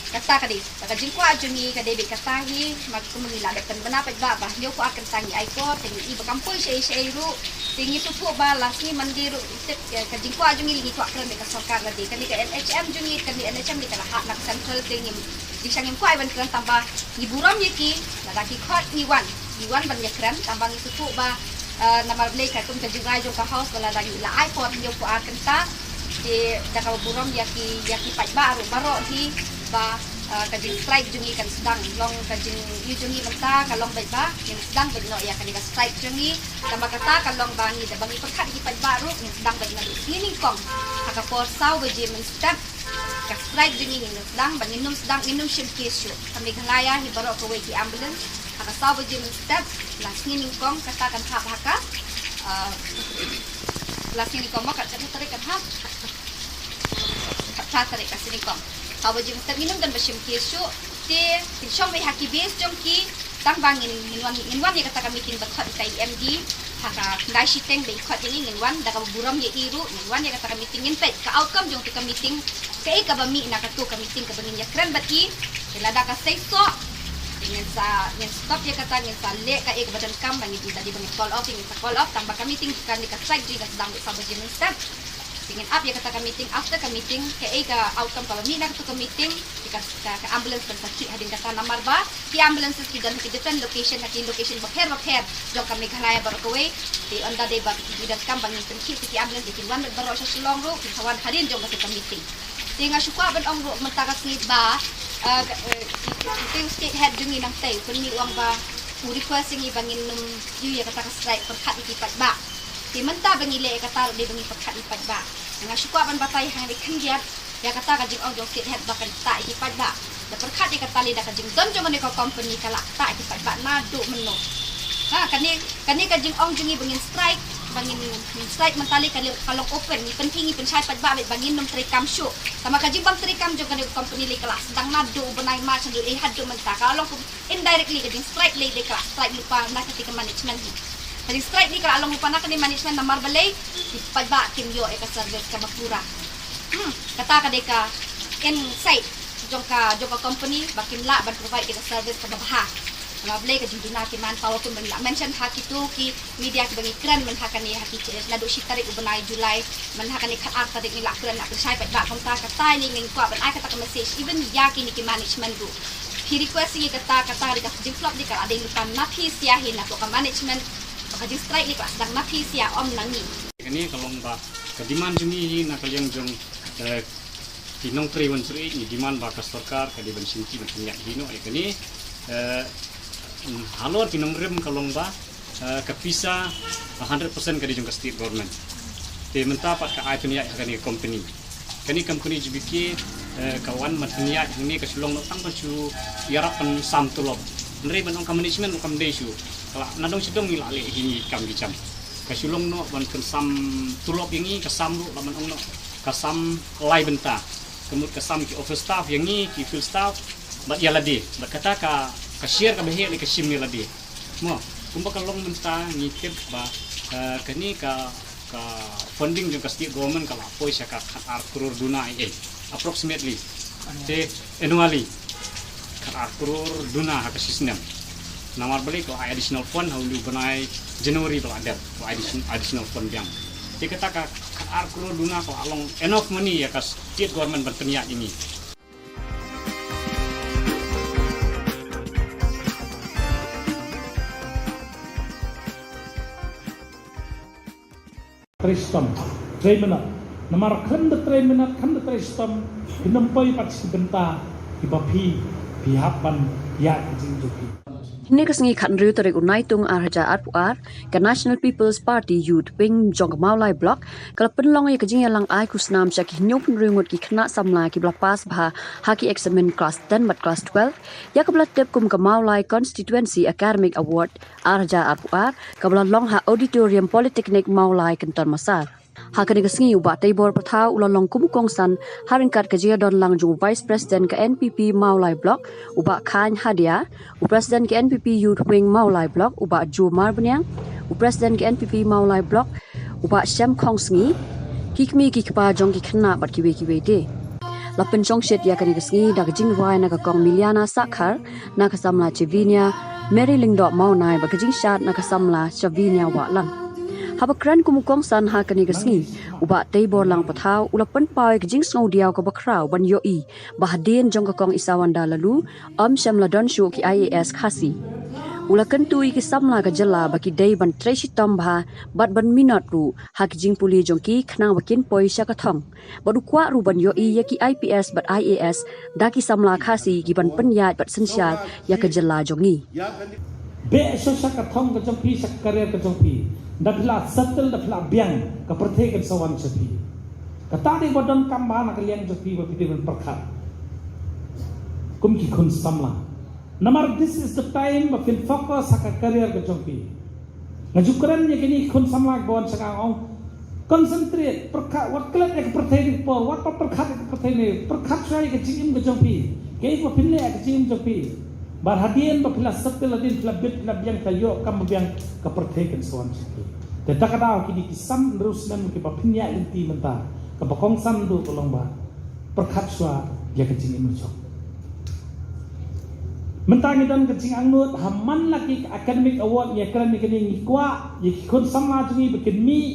Kata ka dei, ka jingkwah jong ngi ka dei beit kata hi, namar kum ngi la dep pynbna paidbah ba hynñiew phew ar kynta ngi ai por, te ngi i ba kam poi shaei shaei ruh, te ngi sngewthuh ba la ki Monday ruh, te ka jingkwah jong ngi ngi kwah kren bad ka sorkar lade, kane ka N H M jong ngi, kane N H M ngi ka la hap na ka central, te ngi Jingshisha ngim kwah ban kren tang ba ngi burom ïa ki, lada ki khot ngi wan, ngi wan ban ïakren, tang ba ngi sngewthuh ba, eh, namar balei katkum ka jingrai jong ka House ba lada ngi la ai por hynñiew phew ar kynta, te da kaba burom ïa ki, ïa ki paidbah ruh baroh hi ba, eh, ka jingstrike jong ngi kan sdang, long ka jingïoh jong ngi mynta ka long beit ba ngin sdang beit noh ïa kane ka strike jong ngi, tang ba kata ka long ba ngi da ba ngi pyrkhat ïa ki paidbah ruh ngin sdang beit naduh sngi nyngkong ha ka por saw baje mynstep. Ka strike jong ngi ngin sdang, ba ngin ym sdang, ngin ym shim case shuh. Ka Meghalaya hi baroh kawei ki ambulance, ha ka saw baje mynstep, la sngi nyngkong, kata kan hap ha ka, ah, la sngi nyngkong mo, kat, kat tarik kan hap. Kat tarik ka sngi nyngkong. Saw baje mynstep ngin ym don ba shim case shuh, te kin shong beit ha ki base jong ki, Tang ba ngin, ngin wan, ngin wan ïa kata ka meeting ba khot ïa i M D ha ka khyndai shiteng ba i khot ïa ngi, ngin wan da kaba burom ïa i ruh, ngin wan ïa kata ka meeting, ngin peit ka outcome jong kata ka meeting, kaei kaba mih na kata ka meeting kaba ngin ïakren bad i. Te lada ka seisoh, ngin sa, ngin stop ïa kata, ngin sa leh kaei kaba donkam, ba ngin da dei ba ngin call off, ngin sa call off, tang ba ka meeting, kane ka strike jong ngi ka sdang beit saw baje mynstep. Te ngin ap ïa kata ka meeting, after ka meeting, kaei ka outcome kaba mih na kata ka meeting, te ka, ka, ka ambulance kan sa khih hadien kata namar ba ki ambulances ki don ha ki different location, ha ki location bapher bapher jong ka Meghalaya baroh kawei. Te ynda dei ba ki donkam ba ngin pynkhih ïa ki ambulance, kin wan beit baroh sha Shillong ruh, kin sa wan hadien jong kata ka meeting. Te nga shu kwah ban ong ruh mynta ka sngi ba, eh, ka, eh, ki, ki, ki state head jong ngi nangtei, u pynmih u ong ba u request ïa ngi ba ngin nym ïoh ïa kata ka strike pyrkhat ïa ki paidbah. Te mynta ba ngi leh ïa kata ruh dei ba ngi pyrkhat ïa ki paidbah. Nga shu kwah ban batai hangne khyndiat ïa kata ka jingong jong state head ba kan ktah ïa ki paidbah. Da pyrkhat ïa kata lei da ka jingdon jong kane ka company ka la ktah ïa ki paidbah naduh mynno. Ha, kane, kane ka jingong jong ngi ba ngin strike, ba ngin, ngin strike mynta lei ka lei ka long open, ngi pynkhih ngi pynshai paidbah lei ba ngin nym treikam shuh. Tang ba ka jingbym treikam jong kane ka company lei ka la sdang naduh u bnai March naduh ei haduh mynta ka long kum indirectly ka jingstrike lei dei ka la strike lypa na kata ka management hi. Ka jingstrike lei ka la long lypa na kane management namar balei ki paidbah kim ïoh ïa ka service kaba pura. Hmm, kata ka dei ka insight jong ka, jong ka company ba kim lah ban provide ïa ka service kaba bha. Namar balei ka jingduna ki manpower kumba ngi la mention ha kito ki media kiba ngi kren mynta kane ha ki, naduh shi tarik u bnai July, mynta kane khatar tarik ngi la kren, la pynshai paidbah, kumta kata ngi, ngi kwah ban ai kata ka message even ïa kine ki management ruh. Phi request ïa kata, kata dei ka jingflop dei ka la dei lypa na phi sha hi, na ka management, ba ka jingstrike dei ka la sdang na phi sha, ym na ngi. Kane ka long ba ka demand jong ngi hi na ka liang jong, eh, ki nongtrei wan sri, ngi demand ba ka sorkar ka dei ban shim ki ban pynïaid hi noh ïa kane, eh, halor ki nongrim ka long ba, eh, ka pisa, a hundred percent ka dei jong ka state government. Te mynta pat ka ai pynïaid ha kane ka company. Kane ka company J B K, eh, ka wan ban pynïaid hangne ka shu long noh tang ban shu ïarap ban sam tulop. Hynrei ban ong ka management ruh kam dei shuh. Ka la, na dong shi dong ngi la leh hi ngi kam ki jam. Ka shu long noh ban pynsam tulop ïa ngi, ka sam ruh la ban ong noh ka sam lai bynta. Ka mut ka sam ki office staff ïa ngi, ki field staff, bad ïa lade. Bad kata ka, ka share kaba heh lei ka shim ïa lade. Mo, kumba ka long mynta ngi tip ba, eh, kane ka, ka funding jong ka state government ka la poi sha ka khatar klur duna ei ei, approximately. Te annually khatar klur duna ha ka shi snem. Namar balei ka la ai additional fund ha u bnai January ba la dep, ka la ai addition-, additional fund biang. Te kata ka khatar klur duna ka la long enough money ïa ka state government ban pynïaid ïa ngi. Trei shitom, trei minot. Namar khlem da trei minot, khlem da trei shitom, phin ym poi pat sha ki bynta kiba phi, phi hap ban ïaid ka jingim jong phi. Hynne ka sngi khathynriew tarik u Naitung ar hajar arphew ar, ka National People's Party Youth Wing jong ka Mawlai Block ka la pynlong ïa ka jingïalang ai khusnam sha ki hynñiewphew hynriew ngut ki khynnah samla kiba la pass bha ha ki eksamin klas ten bad klas twelve, ïa kaba la tip kum ka Mawlai Constituency Academic Award ar hajar arphew ar, kaba la long ha Auditorium Polytechnic Mawlai, Kynton Massar. Ha kane ka sngi u Bah Teibor Pathaw u la long kum u kongsan ha ryngkat ka jingïadon lang jong u Vice President ka N P P Mawlai Block, u Bah Khain Hadia, u President ka N P P Youth Wing Mawlai Block, u Bah Ju Marbaniang, u President ka N P P Mawlai Block, u Bah Shem Khongsngi, ki kmie ki kpa jong ki khynnah bad kiwei kiwei de. La pynshongshit ïa kane ka sngi da ka jingrwai na ka Kong Miliana Sakhar, na ka samla Chevinia Mary Lyngdoh Mawnai bad ka jingshad na ka samla Chevinia Wahlang. Haba kren kum u kongsan ha kane ka sngi, u Bah Teibor Lang Pathaw u la pynpaw ïa ka jingsngewdiaw kaba khraw ban ïohi ba hadien jong ka Kong Isawanda Laloo, ym shym la don shuh ki I A S Khasi. U la kyntu ïa ki samla ka jylla ba ki dei ban trei shitom bha bad ban minot ruh ha ki jingpule jong ki khnang ba kin poi sha ka thong. Bad u kwah ruh ban ïohi ïa ki I P S bad I A S da ki samla Khasi ki ban pynïaid bad synshar ïa ka jylla jong ngi. Beh sha sha ka thong ka jong phi, sha ka career ka jong phi. Da phi la settle, da phi la biang, ka pyrthei kan sa wan sha phi. Kata dei ba donkam bha na ka liang jong phi ba phi dei ban pyrkhat kum ki khun samla. Namar this is the time ba phin focus ha ka career ka jong phi. Nga ju kren ïa kine ki khun samla kiba wan sha nga, nga ong, concentrate, pyrkhat, wat klet ïa ka pyrthei ne ka por, wat pyrkhat ïa ka pyrthei ne, pyrkhat shuwa ïa ka jingim ka jong phi. Kaei ba phin leh ïa ka jingim jong phi. Bad hadien ba phi la settle, hadien phi la bit, phi la biang, phi la ïoh kam ba biang, ka pyrthei kan sa wan sha phi. Te da ka daw kine ki san hynriew snem kiba phin ïaid lynti mynta, kaba kongsan duh ka long ba pyrkhat shuwa ïa ka jingim jong. Mynta ngi don ka jingangnud, ha man la ki academic award ngi ïa kren ïa kane, ngi kwah ïa ki khun samla jong ngi ba kin mih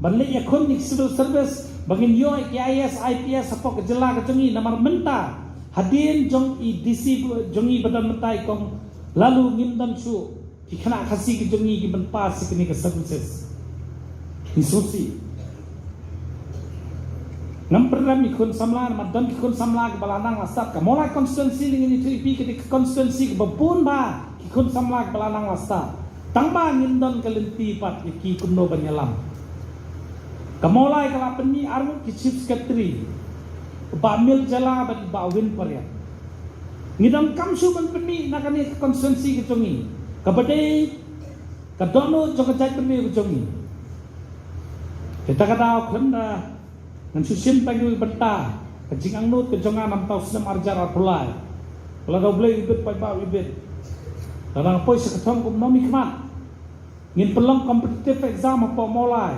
ban leit ïakhun ïa ki civil service, ba ngin ïoh ïa ki I A S, I P S hapoh ka jylla ka jong ngi. Namar mynta hadien jong i D C jong ngi ba don mynta, i Kong Laloo, ngim don shuh ki khynnah Khasi ki jong ngi ki ban pass ïa kine ki services. Ngi sngewsih. Ngam pynrem ïa ki khun samla, namar don ki khun samla kiba la nang la stad. Ka Mawlai constituency, ngin ïathuh ïa phi, ka dei ka constituency kaba bun bha ki khun samla kiba la nang la stad. Tang ba ngim don ka lynti pat ïa ki kumno ban ïalam. Ka Mawlai ka la pynmih arngut ki chief secretary, Bah Mil Jala bad Bah Win Pariat. Ngi donkam shuh ban pynmih na kane ka constituency ka jong ngi, kaba dei ka dohnud jong ka jaitbynriew ka jong ngi. Te da ka daw khlem da ngan shu shim tang ïa ka bynta, ka jingangnud ka jong nga namar u snem ar hajar arphew lai, lada U Blei u bit, paidbah u bit, lada nga poi sha ka thong kum u nongmihkhmat, ngin pynlong competitive exam hapoh Mawlai.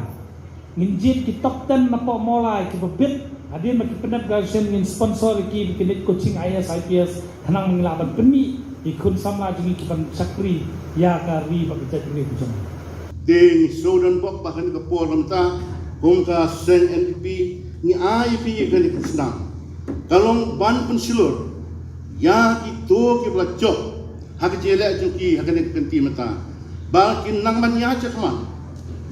Ngin jied ki top ten napoh Mawlai kiba bit. Hadien ba ki pyndep graduation, ngin sponsor ïa ki ba kin leit coaching I A S, I P S, khnang ba ngin lah ban pynmih ïa ki khun samla jong ngi ki ban shakri ïa ka ri bad ka jaitbynriew ka jong ngi. Te ngi sngewdon bok ba ha kane ka por mynta, kum ka seng N P P, ngi ai ïa phi ïa kane ka khusnam. Ka long ban pynshlur ïa kito kiba la jop ha ka jingïaleh jong ki ha kane ka kynti mynta, ba kin nang ban ïaid shakhmat,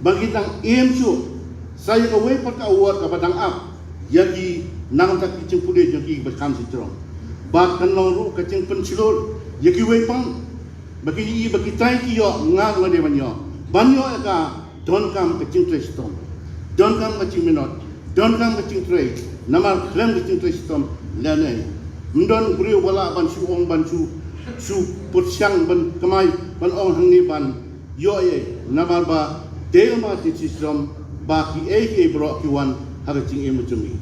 ba kin nang im shuh sa ïa kawei pat ka award kaba dang ap ïa ki, nangta ki jingpule jong ki ba kham shisha. Bad kan long ruh ka jingpynshlur ïa kiwei pat, ba ki ïohi ba kita ki ïoh, nga ruh nga dei ban ïoh, ban ïoh ïa ka. Donkam ka jingtrei shitom, donkam ka jingminot, donkam ka jingtrei. Namar khlem ka jingtrei shitom lane, ym don briew ba lah ban shu ong, ban shu, shu pyrshang ban kamai, ban ong hangne ban ïoh ïa. Namar ba dei ma ka jingtrei shitom ba kiei kiei baroh ki wan ha ka jingim jong ngi.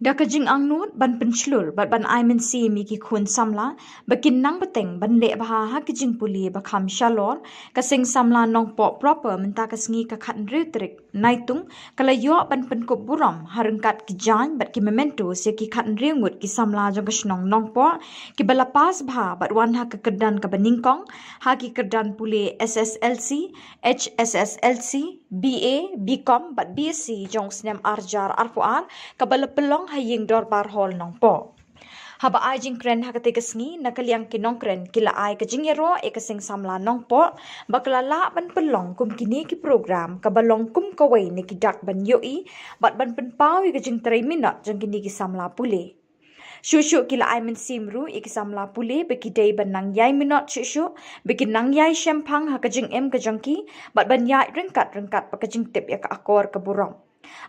Da ka jingangnud ban pynshlur bad ban ai mynsiem ïa ki khun samla ba kin nang bteng ban leh bha ha ka jingpule ba kham shalor, ka seng samla Nongpoh proper mynta ka sngi ka khathynriew tarik Naitung ka la ïoh ban pynkup burom ha ryngkat ki jaiñ bad ki mementos ïa ki khathynriew ngut ki samla jong ka shnong Nongpoh kiba la pass bha bad wan ha ka kyrdan kaba nyngkong ha ki kyrdan pule S S L C, H S S L C, B A, B Com bad B Sc jong u snem ar hajar arphew ar, kaba la pynlong ha Ïing Dorbar Hall Nongpoh. Haba ai jingkren ha katei ka sngi, na ka liang ki nongkren ki la ai ka jingïaroh ïa ka Seng Samla Nongpoh ba ka la lah ban pynlong kum kine ki program kaba long kum kawei na ki dak ban ïohi bad ban pynpaw ïa ka jingtrei minot jong kine ki samla pule. Shuh shuh ki la ai mynsiem ruh ïa ki samla pule ba ki dei ban nang ïai minot shuh shuh, ba ki nang ïai shemphang ha ka jingim ka jong ki bad ban ïaid ryngkat ryngkat bad ka jingtip ïa ka akor ka burom.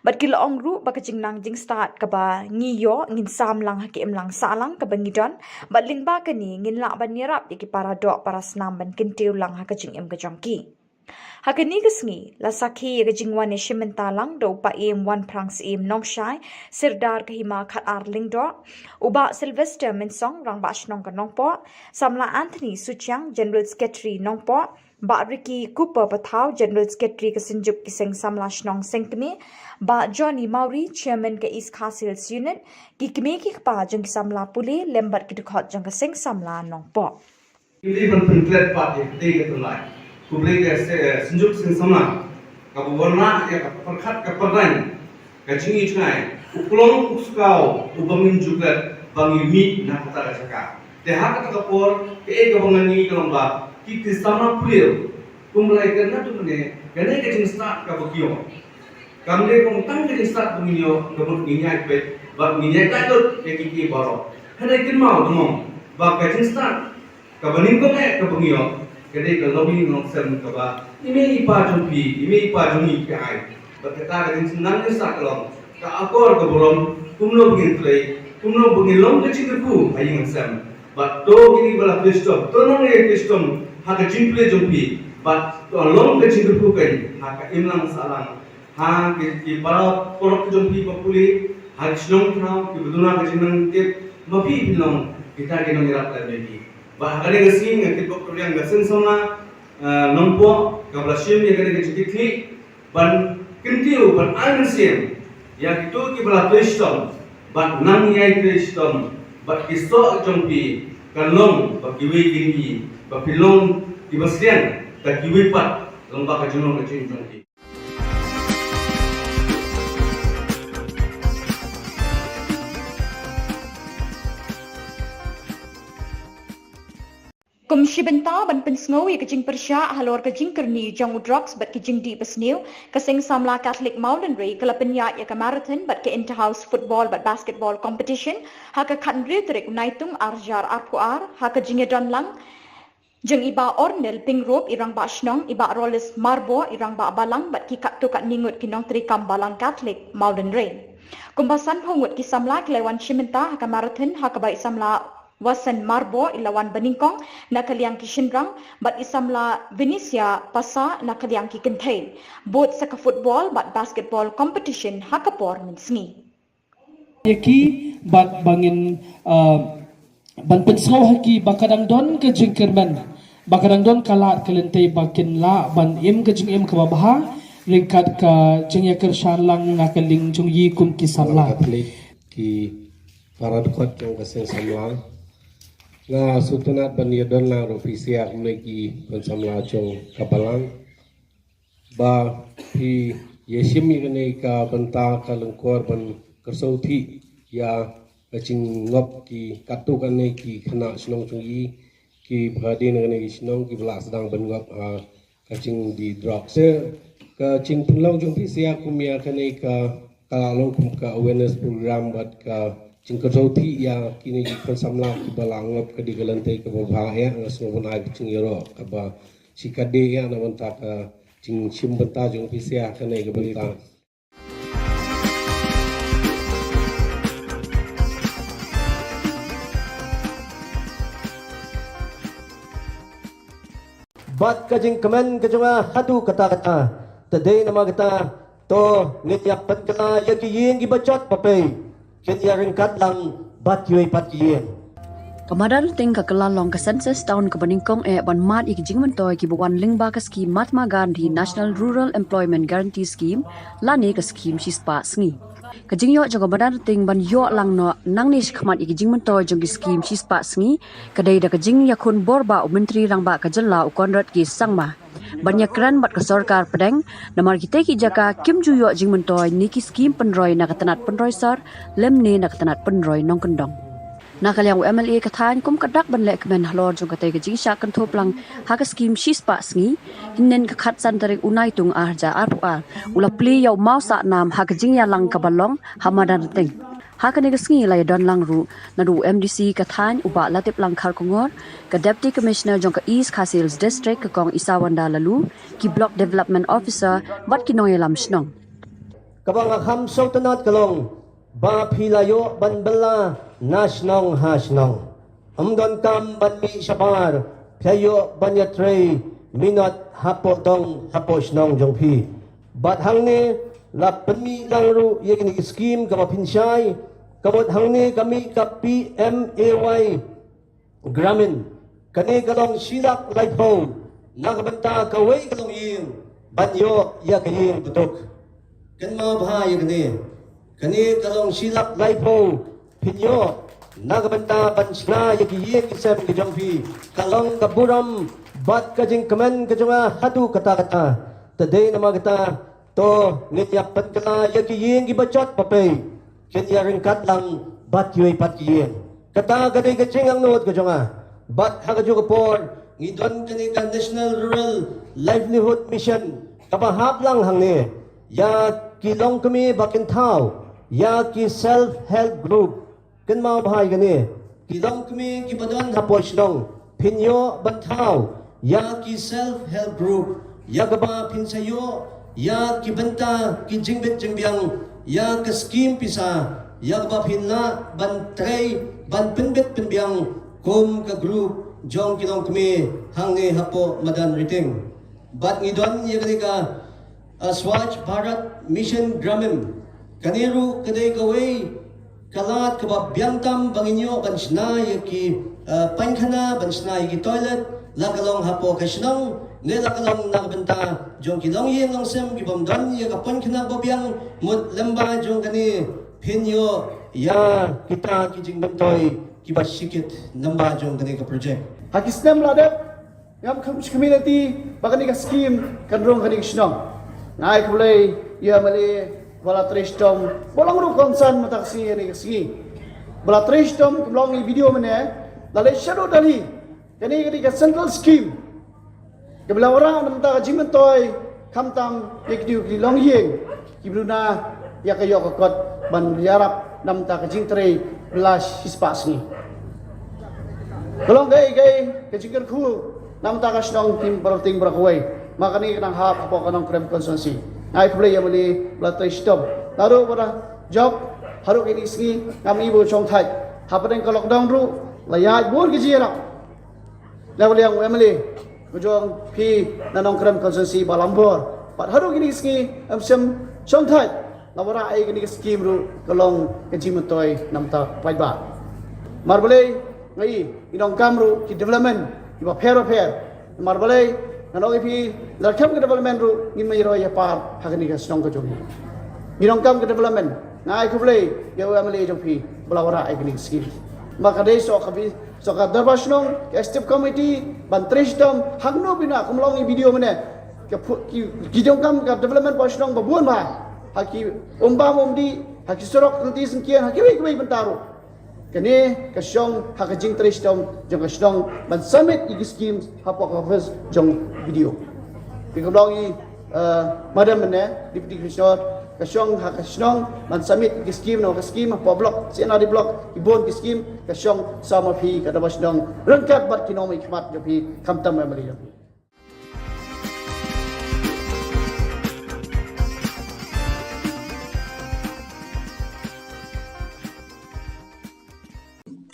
Bad ki la ong ruh ba ka jingnang jingstad kaba ngi ïoh ngin sam lang ha ka imlang sahlang kaba ngi don, bad lyngba kane ngin lah ban ïarap ïa ki para doh para snam ban kyntiew lang ha ka jingim ka jong ki. Ha kane ka sngi la sakhi ïa ka jingwan ïashim bynta lang da u Paiem Wanphrang Syiem Nongshai, Sirdar ka Hima Khatar Lyngdoh, u Bah Sylvester Mynsong, Rangbah Shnong ka Nongpoh, Samla Anthony Suchiang, General Secretary Nongpoh, Bah Ricky Cooper Pathaw, General Secretary ka Synjuk ki Seng Samla Shnong Sengkmie, Bah Johnny Mawrie, Chairman ka East Khasi Hills Unit, ki kmie ki kpa jong ki samla pule lem bad ki dkhot jong ka Seng Samla Nongpoh. Ngi dei ban pynklet pat ïa katei ka tynrai. Khublei ka se, eh, Synjuk Seng Samla kaba wanrah ïa ka pyrkhat ka pyrdain, ka jingïohi jngai, u klong u skaw uba ngin ju klet ba ngi mih na kata ka jaka. Te ha kata ka por, kaei kaba ngan ïohi ka long ba ki, ki samla pule, kumba la ïakren naduh mynne, kane ka jingstad kaba ki ïoh, kam dei kum tang ka jingstad ba ngin ïoh, ka mut ngin ïaid peit bad ngin ïaid laitluid ïa ki, ki baroh. Hynrei kynmaw, kynmaw ba ka jingstad kaba nyngkong eh kaba ngi ïoh ka dei ka longïing longsem kaba i mei i pa jong phi, i mei i pa jong ngi ki ai. Bad kata ka jingstad ka long ka akor ka burom, kumno ba ngin trei, kumno ba ngin long ka jingkyrkhu ha ïing ha sem. Bad to kine ba la trei shitom, to nang ïa trei shitom ha ka jingpule jong phi, bad to long ka jingkyrkhu kein ha ka imlang sahlang, ha ki, ki para paralok jong phi ba pule, ha ki shnong thaw kiba duna ka jingnangtip, ma phi phin long kita ki nongïarap lem bad ki. Bad ha kane ka sngi nga kitbok kyrpang ïa ka Seng Samla, eh, Nongpoh kaba la shim ïa kane ka jingkitkhlieh ban kyntiew, ban ai mynsiem ïa kito kiba la trei shitom bad nang ïai trei shitom, bad ki soh jong phi kan long ba kiwei kin ïohi ba phi long kiba sliang, da kiwei pat long ba ka jinglong ka jingim jong phi. Kum shi bynta ban pynsngew ïa ka jingpyrshah halor ka jingkyrni jong u drugs bad ki jingdih basniew, ka Seng Samla Catholic Mawlynnrei ka la pynïaid ïa ka marathon bad ka inter-house football bad basketball competition ha ka khathynriew tarik u Naitung arhajar arphew ar, ha ka jingïadon lang jong i Bah Ornel Pyngrope i Rangbah Shnong, i Bah Rolis Marbou i Rangbah Balang bad ki katto katne ngut ki nongtrei kam Balang Catholic Mawlynnrei. Kumba sanphew ngut ki samla ki la wan shim bynta ha ka marathon, ha kaba i samla Wasan Marbou i la wan banyngkong na ka liang ki shynrang bad i samla Venetia Pasa na ka liang ki kynthei. Bud sa ka football bad basketball competition ha ka por mynsngi. Ïa ki bad ba ngin, uh, ban pynsngew ha ki ba ka dang don ka jingkyrmen, ba ka dang don ka lad ka lynti ba kin lah ban im ka jingim kaba bha ryngkat ka jingïakyrshan lang na ka liang jong i kum ki samla. Ki para dkhot jong ka Seng Samla, nga sngewtynnat ban ïadon lang ruh phi sha kumne ki khun samla jong ka Balang ba phi ïashim ïa kane ka bynta ka lyngkor ban kyrsiew thik ïa ka jingngop ki katto katne ki khynnah shnong jong i, kiba dei na kane ka shnong kiba la sdang ban ngop ha ka jingdih drug. Te ka jingpynlong jong phi sha kum ïa kane ka, ka la long kum ka awareness program bad ka jingkyrsiew thik ïa kine ki khun samla kiba la ngop, ka dei ka lynti kaba bha ïa, nga sngew ban ai ka jingïaroh kaba shikatdei ïa na bynta ka jingshim bynta jong phi sha kane ka bynta. Bad ka jingkmen ka jong nga haduh katta katta. Te dei namar kata, to ngin ïa pynkylla ïa ki ïing kiba jot ba pei, kin ïa ryngkat lang bad kiwei pat ki ïing. Ka Madanrting ka kylla long ka census town kaba nyngkong eh ban mad ïa ki jingmyntoi kiba wan lyngba ka skhim Mahatma Gandhi National Rural Employment Guarantee Scheme lane ka skhim shispah sngi. Ka jingïoh jong ka Madanrting ban ïoh lang noh nangne shakhmat ïa ki jingmyntoi jong ki skhim shispah sngi ka dei da ka jingïakhun bor ba u Myntri Rangbah ka jylla u Conrad K Sangma ban ïakren bad ka sorkar pdeng, namar kitei ki jaka kim ju ïoh jingmyntoi ne ki skhim pynroi na ka tnat pynroi sor lymne na ka tnat pynroi nongkyndong. Na ka liang u M L A ka thaiñ kum ka dak ban leh kmen halor jong katei ka jingshah kynthup lang ha ka skim shispah sngi, hynnin ka khatsan tarik u Naitung ar hajar arphew ar, u la plie ïa u Mawsahnam ha ka jingïalang kaba long ha madan Rting. Ha kane ka sngi la ïadon lang ruh naduh u M D C ka thaiñ u Bah Latiplang Kharkongor, ka Deputy Commissioner jong ka East Khasi Hills District ka Kong Isawanda Laloo, ki Block Development Officer bad ki nongïalam shnong. Kaba nga kham sngewtynnat ka long ba phi la ïoh ban bylla na shnong ha shnong. Ym donkam ban mih shabar, phi ïoh ban ïatrei minot hapoh dong hapoh shnong jong phi. Bad hangne la pynmih lang ruh ïa kine ki skim kaba pynshai, ka mut hangne ka mih ka P M A Y Gramin. Kane ka long shi lak laiphew na ka bynta kawei ka longïing ban ïoh ïa ka ïing bad duk. Kynmaw bha ïa kane. Kane ka long shi lak laiphew phin ïoh na ka bynta ban shna ïa ki ïing ki sem ki jong phi. Ka long ka burom bad ka jingkmen ka jong nga haduh katta katta. Te dei namar kata to ngin ïa pynkylla ïa ki ïing kiba jot ba pei. Kin ïa ryngkat lang bad kiwei pat ki ïing. Kata ka dei ka jingangnud ka jong nga. Bad ha kajuh ka por ngi don kane ka National Rural Livelihood Mission kaba hap lang hangne ïa ki longkmie ba kin thaw ïa ki self help group. Kynmaw bha ïa kane, ki longkmie kiba don hapoh shnong phin ïoh ban thaw ïa ki self help group, ïa kaba phin sa ïoh ïa ki bynta ki jingbit jingbiang, ïa ka skim pisa, ïa kaba phin lah ban trei ban pynbit pynbiang kum ka group jong ki longkmie hangne hapoh madan Rting. Bad ngi don ïa kane ka, uh, Swachh Bharat Mission Gramin. Kane ruh ka dei kawei ka lad kaba biang tam ba ngin ïoh ban shna ïa ki, uh, painkhana, ban shna ïa ki toilet, la ka long hapoh ka shnong ne la ka long na ka bynta jong ki longïing longsem kibym don ïa ka painkhana ba biang. Mut lyngba jong kane phin ïoh ïa kita ki jingmyntoi kiba shikit lyngba jong kane ka project. Ha ki snem la dep ngam kham shkmina ti ba kane ka skim kan rung kane ka shnong. Nga ai khublei ïa u M L A ba la trei shitom, ba long ruh kongsan mynta ka sngi kane ka sngi. Ba la trei shitom, kumba long i video mynne, la leit shaduh Delhi. Kane ka dei ka central scheme kaba la wanrah na bynta ka jingmyntoi khamtam ïa ki dei ki longïing kiba duna ïa ka ïoh ka kot ban ïarap na bynta ka jingtrei bylla shispah sngi. Ka long kaei kaei ka jingkyrkhu na bynta ka shnong Rting baroh kawei. Ma kane ka nang hap hapoh ka Nongkrem constituency. Nga ai khublei ïa u M L A ba la trei shitom. Naduh ba la jop haduh kine ki sngi ngam i ba u shong thait. Hapdeng ka lockdown ruh la ïaid bun ki jingïarap na ka liang u M L A ka jong phi na Nongkrem constituency ba la ïoh bor. Bad haduh kine ki sngi em shem shong thait. Namar ba ïa kane ka skim ruh ka long ka jingmyntoi na bynta paidbah. Namar balei nga i, i donkam ruh ki development kiba pher ba pher. Namar balei, nga ong ïa phi, lada khlem ka development ruh ngin ym ïoh ïa par ha kane ka shnong ka jong ngi. Ngi donkam ka development. Nga ai khublei ïa u M L A jong phi ba la wanrah ïa kane ka skim. Namar ka dei sha ka bi, sha ka dorbar shnong, ka executive committee ban trei shitom hangno bynta, kumba long i video mynne. Ka phu-, ki, ki donkam ka development ba shnong ba bun ba ha ki umbam umdih, ha ki surok, ha ki syngkien, ha kiwei kiwei bynta ruh. Kane ka shong ha ka jingtrei shitom jong ka shnong ban submit ïa ki schemes hapoh ka office jong B D O. Te kumba long i, eh, madam mynne, Deputy Commissioner, ka shong ha ka shnong ban submit ïa ki scheme, na ka scheme hapoh block, C N R D block, ki bun ki scheme, ka shong sa ma phi ka dorbar shnong ryngkat bad ki nongmihkhmat jong phi khamtam ma ma ri jong phi.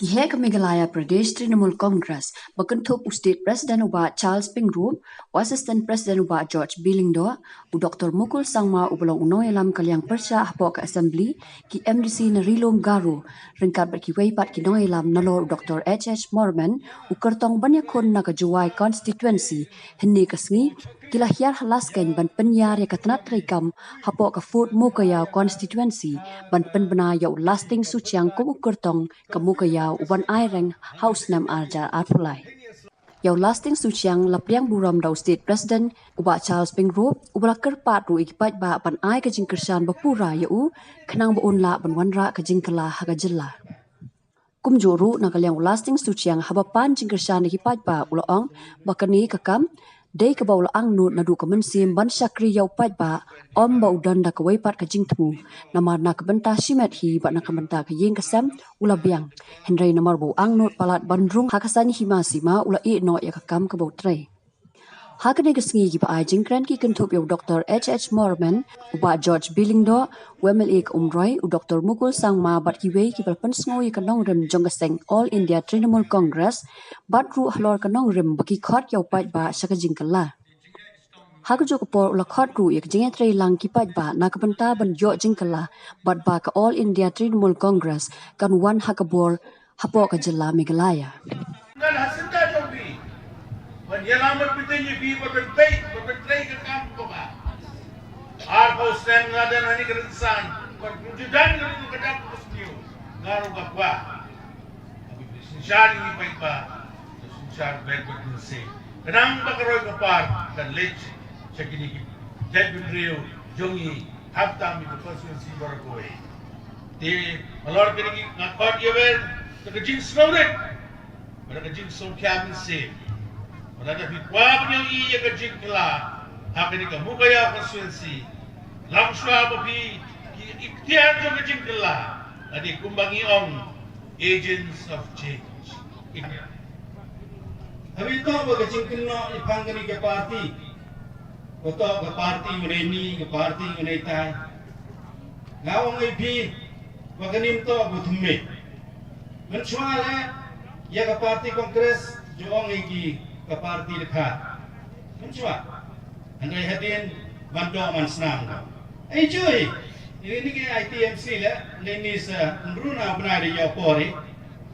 Ki heh ka Meghalaya Pradesh Trinamool Congress, ba kynthup u State President u Bah Charles Pyngrope, u Assistant President u Bah George B Lyngdoh, u Doktor Mukul Sangma uba long u nongïalam ka liang pyrshah hapoh ka Assembly, ki M D C na Ri-lum Garo, ryngkat bad kiwei pat ki nongïalam nalor u Doktor H H Morman, u kyrtong ban ïakhun na ka Jowai constituency, hynne ka sngi, ki la hiar ha Laskeiñ ban pynïar ïa ka tnat treikam hapoh ka Fort Mowkaiaw constituency ban pynbna ïa u Lasting Suchiang kum u kyrtong ka Mowkaiaw uban ai reng ha u snem ar hajar arphew lai. Ïa u Lasting Suchiang la pdiang burom da u State President u Bah Charles Pyngrope, uba la kyrpad ruh ïa ki paidbah ban ai ka jingkyrshan ba pura ïa u, khnang ba un lah ban wanrah ka jingkylla ha ka jylla. Kumjuh ruh na ka liang u Lasting Suchiang haba pan jingkyrshan da ki paidbah u la ong ba kane ka kam dei kaba u la angnud naduh ka mynsiem ban shakri ïa u paidbah, ym ba u don da kawei pat ka jingthmu. Namar na ka bynta shimet hi bad na ka bynta ka ïing ka sem u la biang. Hynrei namar ba u angnud palat ban rung ha ka saiñ hima sima u la ïeh noh ïa ka kam kaba u trei. Ha kane ka sngi kiba ai jingkren ki kynthup ïa u Doktor H H Morman, u Bah George B Lyngdoh, u M L A ka Umroi, u Doktor Mukul Sangma bad kiwei kiba la pynsngew ïa ka nongrim jong ka seng All India Trinamool Congress, bad ruh halor ka nongrim ba ki khot ïa u paidbah sha ka jingkylla. Ha kajuh ka por u la khot ruh ïa ka jingïatreilang ki paidbah na ka bynta ban ïoh jingkylla bad ba ka All India Trinamool Congress kan wan ha ka bor hapoh ka jylla Meghalaya. Ngan ha syndah jong phi ban ïalam bad bteng ïa phi ban pynpeit ban pyntrei ka kam kaba arphew snem nga don ha kane ka rynsan, bad kumjuh don ka rynsan ka dang ka sniew nga ruh nga kwah. Synshar ïa ki paidbah, synshar bad bad mynsiem. Khnang ba ka roi ka par kan leit sha kine ki jaitbynriew jong ngi hapdeng ïa ka constituency baroh kawei. Te halor kine ki nga khot ïa phi da ka jingsngewrit bad da ka jingsngewkhia mynsiem. Bad lada phi kwah ban ïohi ïa ka jingkylla ha kane ka Mukhaiah constituency, lashwa ba phi ki iktiar jong ka jingkylla, lane kumba ngi ong, agents of change. Haba ïa toh ba ka jingkynnoh ïa pang kane ka party, ba toh ka party u dei ni, ka party u dei tai. Nga ong ïa phi ba kane ym toh ba thymmai. Mynshuwa leh ïa ka party Congress ju ong ïa ki ka party dkhar. Mynshuwa. Hynrei hadien man doh man snam ka. Ai jui. Ini ni ki I T M C leh, ni ni sa nruna bnai de ïa por i.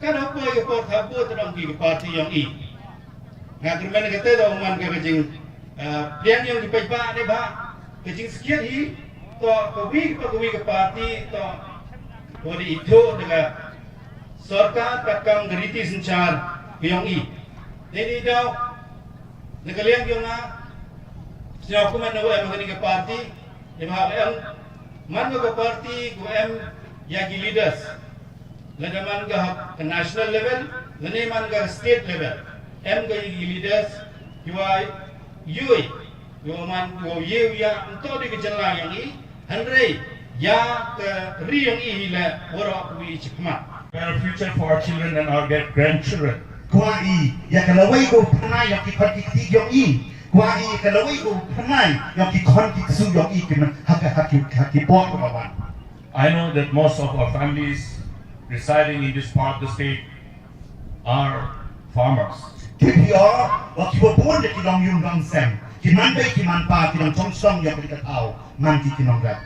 Ka da poi ka por thabu tdong ki ka party ïong i. Nga kyrmen kata da man ka ka jing, eh, pliang ïong ki paidbah ne ba ka jingskhiat hi to ka wi ka ka wi ka party to ko di itu da ka sorkar ka kam ka riti synshar ka ïong i. Dei ni daw na ka liang ïong nga sñiaw kumne na em ka ni ka party. Dei ba em man ka party ko em ïa ki leaders. Lada man ka ha ka national level, lane man ka state level. Em ka ïa ki leaders, ki wa yui, ki wa man, ki wa yui ïa, nto di ka jylla ïong i, hynrei, ïa ka ri ïong i hi la, waroh ka wi chikmat. Better future for our children and our grand-, grandchildren. Kwah i, ïa ka lawei ka pyrnai ïong ki khon ki kti ïong i. Kwah i, ïa ka lawei ka pyrnai ïong ki khon ki ksu ïong i ki men, ha ka, ha ki, ha ki bor ka wan. I know that most of our families residing in this part of the state are farmers. Ki phi o, wa ki wa bun de ki long yung long sem. Ki man bei ki man pa, ki long chong chong ïa ka thaw, man ki ki long rep.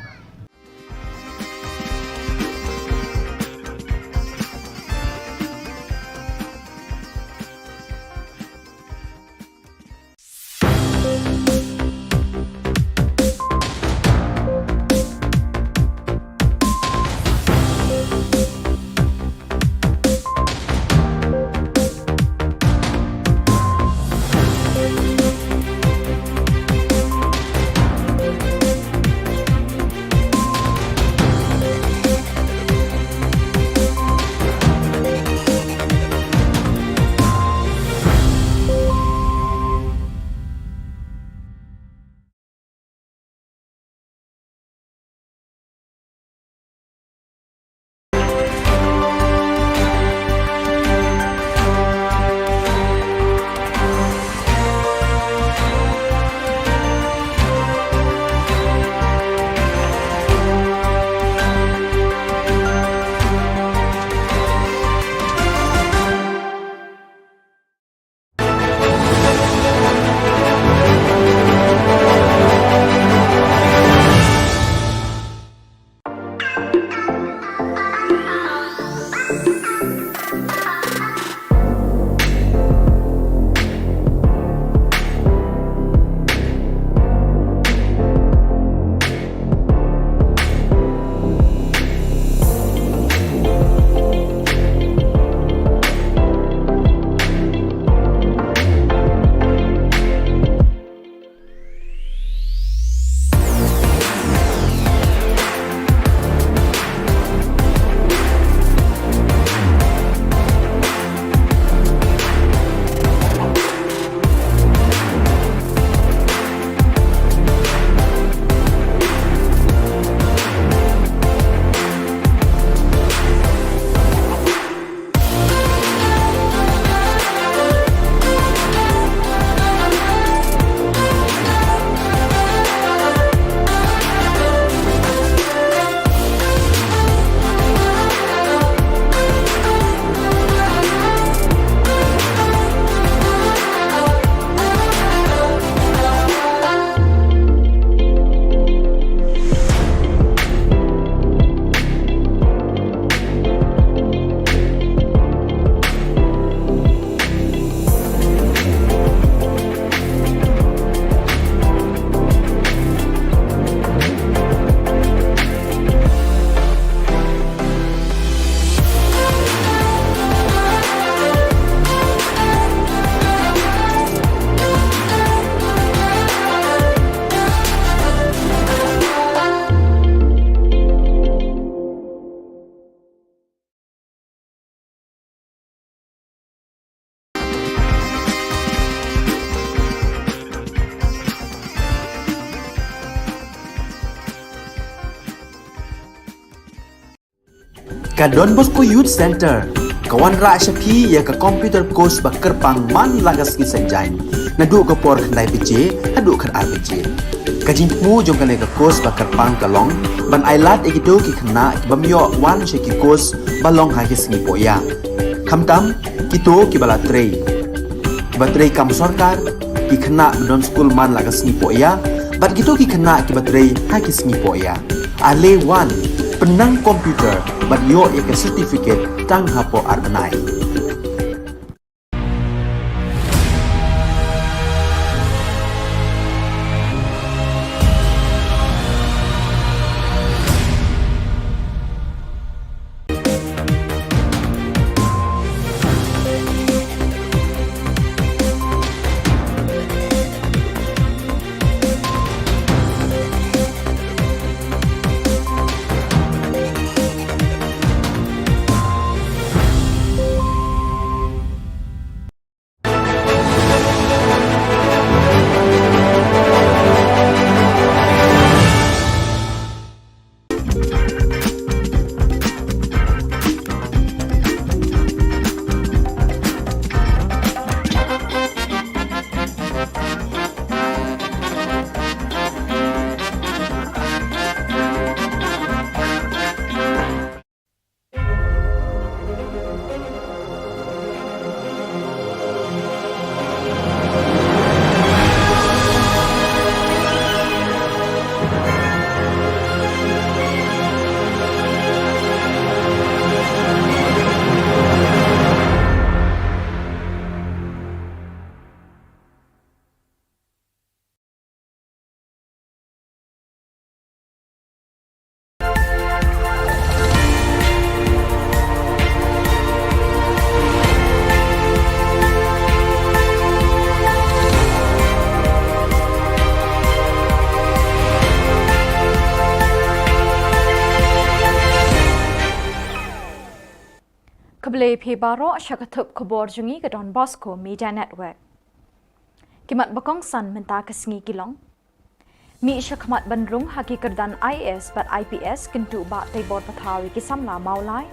Ka Don Bosco Youth Centre ka wanrah sha phi ïa ka computer course ba kyrpang man la ka sngi Saitjaiñ, naduh ka por khyndai baje haduh khatar baje. Ka jingthmu jong kane ka course ba kyrpang ka long ban ailad ïa kito ki khynnah ki bym ïoh wan sha ki course ba long ha ki sngi pohïa, khamtam kito kiba la trei, kiba trei kam sorkar, ki khynnah ba don skul man la ka sngi pohïa bad kito ki khynnah kiba trei ha ki sngi pohïa. Ale wan, pynnang computer bad ïoh ïa ka certificate tang hapoh ar bnai. Khublei phi baroh sha ka thup khubor jong ngi ka Don Bosco Media Network. Ki mat ba kongsan mynta ka sngi ki long: Mih shakhmat ban rung ha ki kyrdan I A S bad I P S, kyntu Bah Teibor Pathaw ïa ki samla Mawlai.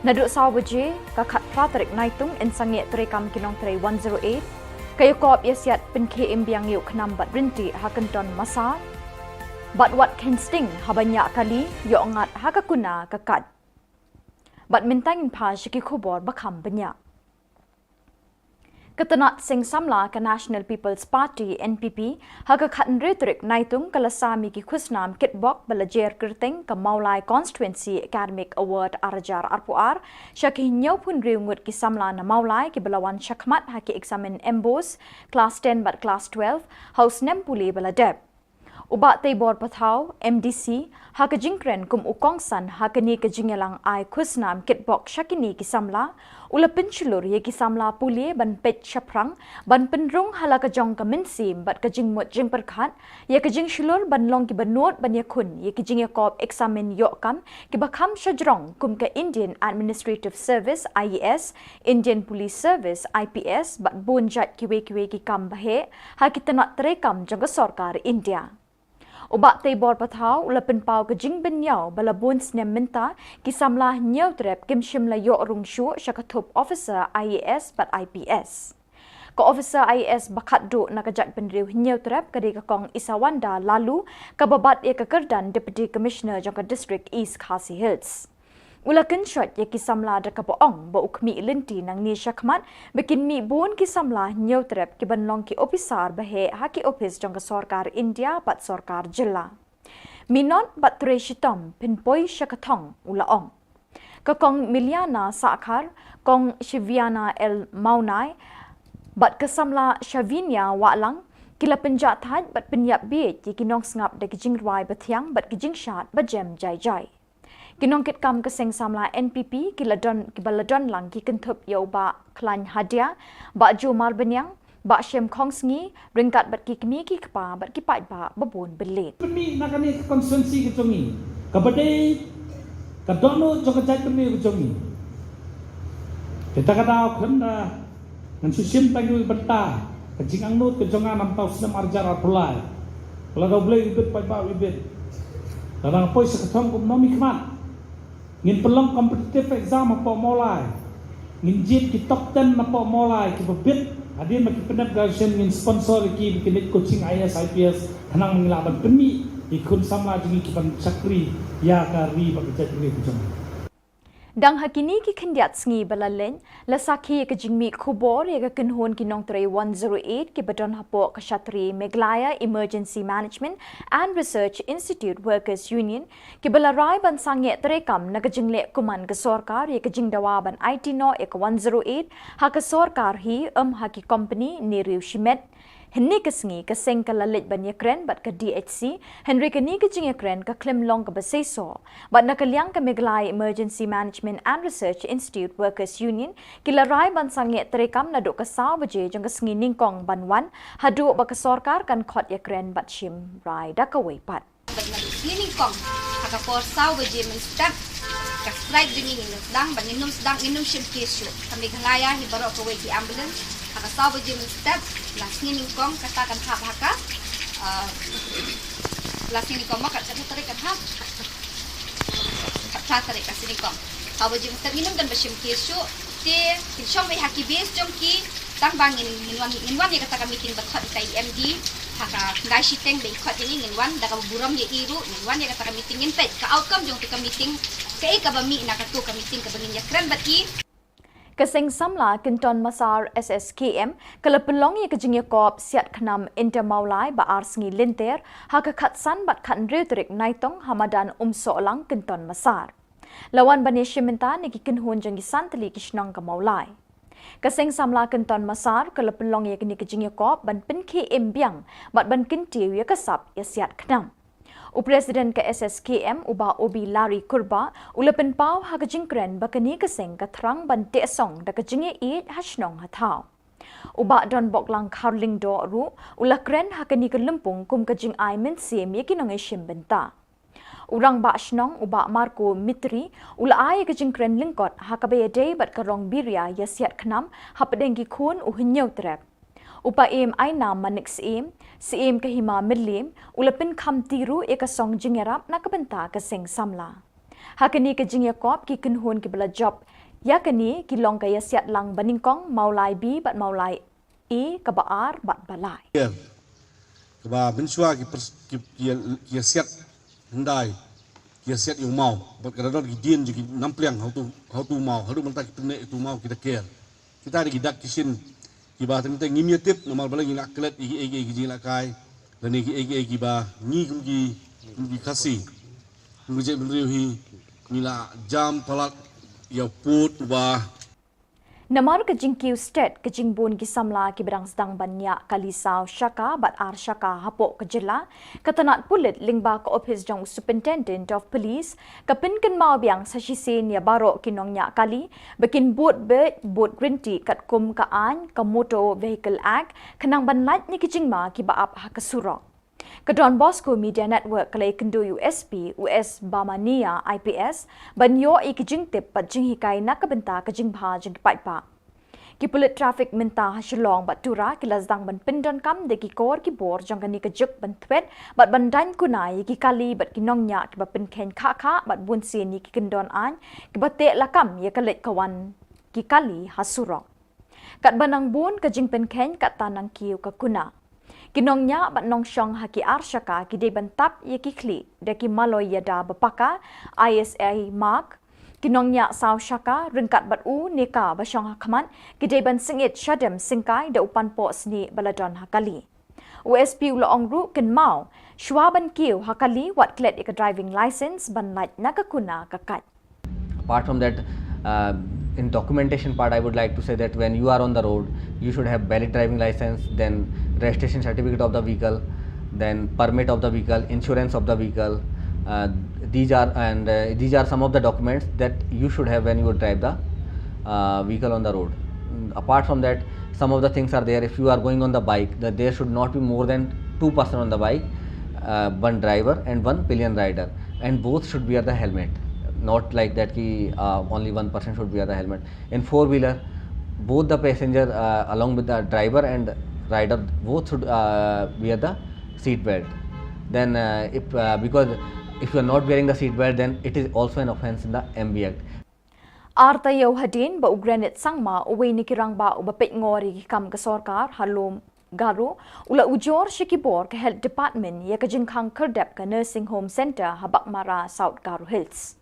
Naduh saw baje ka khatphra tarik Naitung yn sangeh treikam ki nongtrei one zero eight. Ka ïakop ïasiat pynkhie im biang ïa u khnam bad ryntih ha Kynton Massar. Bad wat kheiñ sting haba ñiah kali, ïoh ngat ha ka kuna ka kait. Bad mynta ngin phai sha ki khubor ba kham bniah. Ka tnat seng samla ka National People's Party, N P P, ha ka khathynriew tarik Naitung ka la sam ïa ki khusnam kitbok ba la jer kyrteng ka Mawlai Constituency Academic Award ar hajar arphew ar sha ki hynñiewphew hynriew ngut ki samla na Mawlai kiba la wan shakhmat ha ki eksamin MBOSE, Class ten bad Class twelve ha u snem pule ba la dep. U Bah Teibor Pathaw, M D C, ha ka jingkren kum u kongsan ha kane ka jingïalang ai khusnam kitbok sha kine ki samla, u la pynshlur ïa ki samla pule ban peit shaphrang, ban pynrung ha la ka jong ka mynsiem bad ka jingmut jingpyrkhat ïa ka jingshlur ban long kiba nud ban ïakhun ïa ki jingïakop eksamin ïoh kam kiba kham shajrong kum ka Indian Administrative Service, I A S, Indian Police Service, I P S, bad bun jait kiwei kiwei ki kam baheh ha ki tnat treikam jong ka sorkar India. U Bah Teibor Pathaw u la pynpaw ka jingbynñiaw ba la bun snem mynta ki samla Hynñiewtrep kim shym la ïoh rung shuh sha ka thup officer I A S bad I P S. Ka officer I A S ba khatduh na ka jaitbynriew Hynñiewtrep ka dei ka Kong Isawanda Laloo, kaba bat ïa ka kyrdan Deputy Commissioner jong ka District East Khasi Hills. U la kynshoit ïa ki samla da kaba ong ba u khmih lynti nangne shakhmat ba kin mih bun ki samla Hynñiewtrep kiban long ki ophisar baheh ha ki ophis jong ka sorkar India bad sorkar jylla. Minot bad trei shitom, pynpoi sha ka thong, u la ong. Ka Kong Miliana Sahkhar, Kong Shiviana L Mawnai bad ka samla Shavinia Wahlang ki la pynjahthait bad pynïap bieit ïa ki nongsngap da ki jingrwai bathiang bad ki jingshad bajem jai jai. Ki nongkitkam ka seng samla N P P ki la don, kiba la don lang ki kynthup ïa u Bah Khlaiñ Hadia, Bah Jomar Bniang, Bah Shem Khongsngi, ryngkat bad ki kmie ki kpa bad ki paidbah ba bun byllied. Pynmih na kane ka constituency ka jong ngi, kaba dei ka dohnud jong ka jaitbynriew ka jong ngi. Te kata ka daw khlem da ngan shu shim tang ïa u bynta ka jingangnud ka jong nga namar u snem ar hajar arphew lai. Lada U Blei u bit, paidbah u bit, lada nga poi sha ka thong kum u nongmihkhmat, Ngin pynlong competitive exam hapoh Mawlai. Ngin jied ki top ten napoh Mawlai kiba bit. Hadien ba ki pyndep graduation ngin sponsor ïa ki ba kin leit coaching I A S, I P S. Khnang ba ngin lah ban pynmih ïa ki khun samla jong ngi ki ban shakri ïa ka ri bad ka jaitbynriew ka jong ngi. Dang ha kine ki khyndiat sngi ba la leit, la sakhi ïa ka jingmih khubor ïa ka kynhun ki nongtrei one zero eight kiba don hapoh ka shatri Meghalaya Emergency Management and Research Institute Workers Union, kiba la rai ban sangeh treikam na ka jingleh kuman ka sorkar ïa ka jingdawa ban aiti noh ïa ka one zero eight ha ka sorkar hi, ym ha ki kompani ne riew shimet. Hynne ka sngi ka seng ka la leit ban ïakren bad ka D H C, hynrei kane ka jingïakren ka khlem long kaba seisoh. Bad na ka liang ka Meghalaya Emergency Management and Research Institute Workers Union, ki la rai ban sangeh treikam naduh ka saw baje jong ka sngi nyngkong ban wan, haduh ba ka sorkar kan khot ïakren bad shim rai da kawei pat. Bad naduh sngi nyngkong ha ka por saw baje mynstep, ka strike jong ngi ngin sdang, bad ngin ym sdang, ngin ym shim case shuh. Ka Meghalaya hi baroh kawei ki ambulance, ha ka saw baje mynstep la sngi nyngkong kata kan hap ha ka, ah, la sngi nyngkong ma kat, kat tarik kan hap, kat tarik ka sngi nyngkong. Saw baje mynstep ngin ym don ba shim case shuh. Te kin shong wei ha ki base jong ki, tang ba ngin, ngin wan, ngin wan ïa kata ka meeting ba khot ïa ka E M D ha ka khyndai shiteng ba i khot ïa ngi, ngin wan da kaba burom ïa i ruh, ngin wan ïa kata ka meeting, ngin peit ka outcome jong kata ka meeting, kaei kaba mih na kato ka meeting kaba ngin ïakren bad i. Ka seng samla Kynton Massar S S K M ka la pynlong ïa ka jingïakop siat khnam Inter Mawlai ba ar sngi lynter ha ka khatsan bad khathynriew tarik Naitung ha madan Umsohlang Kynton Massar. La wan ban ïashim bynta na ki kynhun jong ki san tylli ki shnong ka Mawlai. Ka seng samla Kynton Massar ka la pynlong ïa kane ka jingïakop ban pynkhie im biang bad ban kyntiew ïa ka sap ïa siat khnam. U President ka S S K M u Bah Obi Larry Kurbah u la pynpaw ha ka jingkren ba kane ka seng ka thrang ban teh song da ka jingïaieit ha shnong ha thaw. U Bah Donboklang Kharlyngdoh ruh u la kren ha kane ka lympung kum ka jingai mynsiem ïa ki nongïashim bynta. U Rangbah Shnong u Bah Marco Mitri u la ai ka jingkren lyngkot ha kaba ïadei bad ka rong biria ïa siat khnam hapdeng ki khun u Hynñiewtrep. U Paiem Ainam Manik Syiem, Syiem ka Hima Mylliem, u la pynkham ti ruh ïa ka song jingïarap na ka bynta ka seng samla. Ha kane ka jingïakop ki kynhun kiba la jop ïa kane ki long ka Ïasiatlang Banyngkong, Mawlai B bad Mawlai A kaba ar bad ba lai. Kaba mynshuwa ki pers-, ki, ki, ki ïasiat hyndai, ki ïasiat ïa u maw, bad ka da don ki dien jong ki nampliang ha utu, ha utu maw, haduh mynta ki pyneh ïa utu maw ki da ker. Kita dei ki dak ki shin kiba teng teng ngim ïatip namar balei ngi la klet ïa kiei kiei ki jingïalehkai lane kiei kiei kiba ngi kum ki, kum ki Khasi, kum ki jaitbynriew hi ngi la jam palat ïa u pud uba. Namar ka jingkiew stet ka jingbun ki samla kiba dang sdang ban ñiah kali saw shaka bad ar shaka hapoh ka jylla, ka tnat pulit lyngba ka ophis jong u Superintendent of Police ka pynkynmaw biang sa shisien ïa baroh ki nongñiah kali ba kin bud beit bud ryntih katkum ka aiñ ka Motor Vehicle Act khnang ban lait na ki jingma kiba ap ha ka surok. Ka Don Bosco Media Network ka la ïakynduh ïa u S P, u S Bamania I P S, ban ïoh ïa ki jingtip bad jinghikai na ka bynta ka jingbha jong ki paidbah. Ki pulit traffic mynta ha Shillong bad Tura ki la sdang ban pyndonkam da ki kor ki bor jong kane ka juk ban thwet bad ban daiñ kuna ïa ki kali bad ki nongñiah kiba pynkheiñ khah khah bad bunsien ïa ki kyndon aiñ kiba teh lakam ïa ka leit ka wan ki kali ha surok. Katba nang bun ka jingpynkheiñ katta nang kiew ka kuna. Ki nongñiah bad nongshong ha ki ar shaka ki dei ban tap ïa ki khlieh da ki maloi ïada ba paka, I S I mark. Ki nongñiah saw shaka ryngkat bad u ne ka ba shong ha khmat ki dei ban sngewit shadem syngkai da u panpoh snieh ba la don ha kali. U S P u la ong ruh kynmaw, shuwa ban kiew ha kali wat klet ïa ka driving license ban lait na ka kuna ka kait. Apart from that, uh, in documentation part, I would like to say that when you are on the road, you should have valid driving license, then registration certificate of the vehicle, then permit of the vehicle, insurance of the vehicle. Uh, these are, and, uh, these are some of the documents that you should have when you drive the, uh, vehicle on the road. Apart from that, some of the things are there. If you are going on the bike, that there should not be more than two person on the bike, uh, one driver and one pillion rider, and both should wear the helmet. Not like that ki, uh, only one person should wear the helmet. In four wheeler, both the passenger, uh, along with the driver and rider, both should, uh, wear the seat belt. Then, uh, if, uh, because If you are not wearing the seat belt, then it is also an offence in the M V Act. Ar taïew hadien ba u Granit Sangma, uwei na ki rangbah uba peit ngor ïa ki kam ka sorkar ha Lum Garo, u la ujor sha ki bor ka Health Department ïa ka jingkhang khyrdep ka Nursing Home Centre ha Baghmara, South Garo Hills.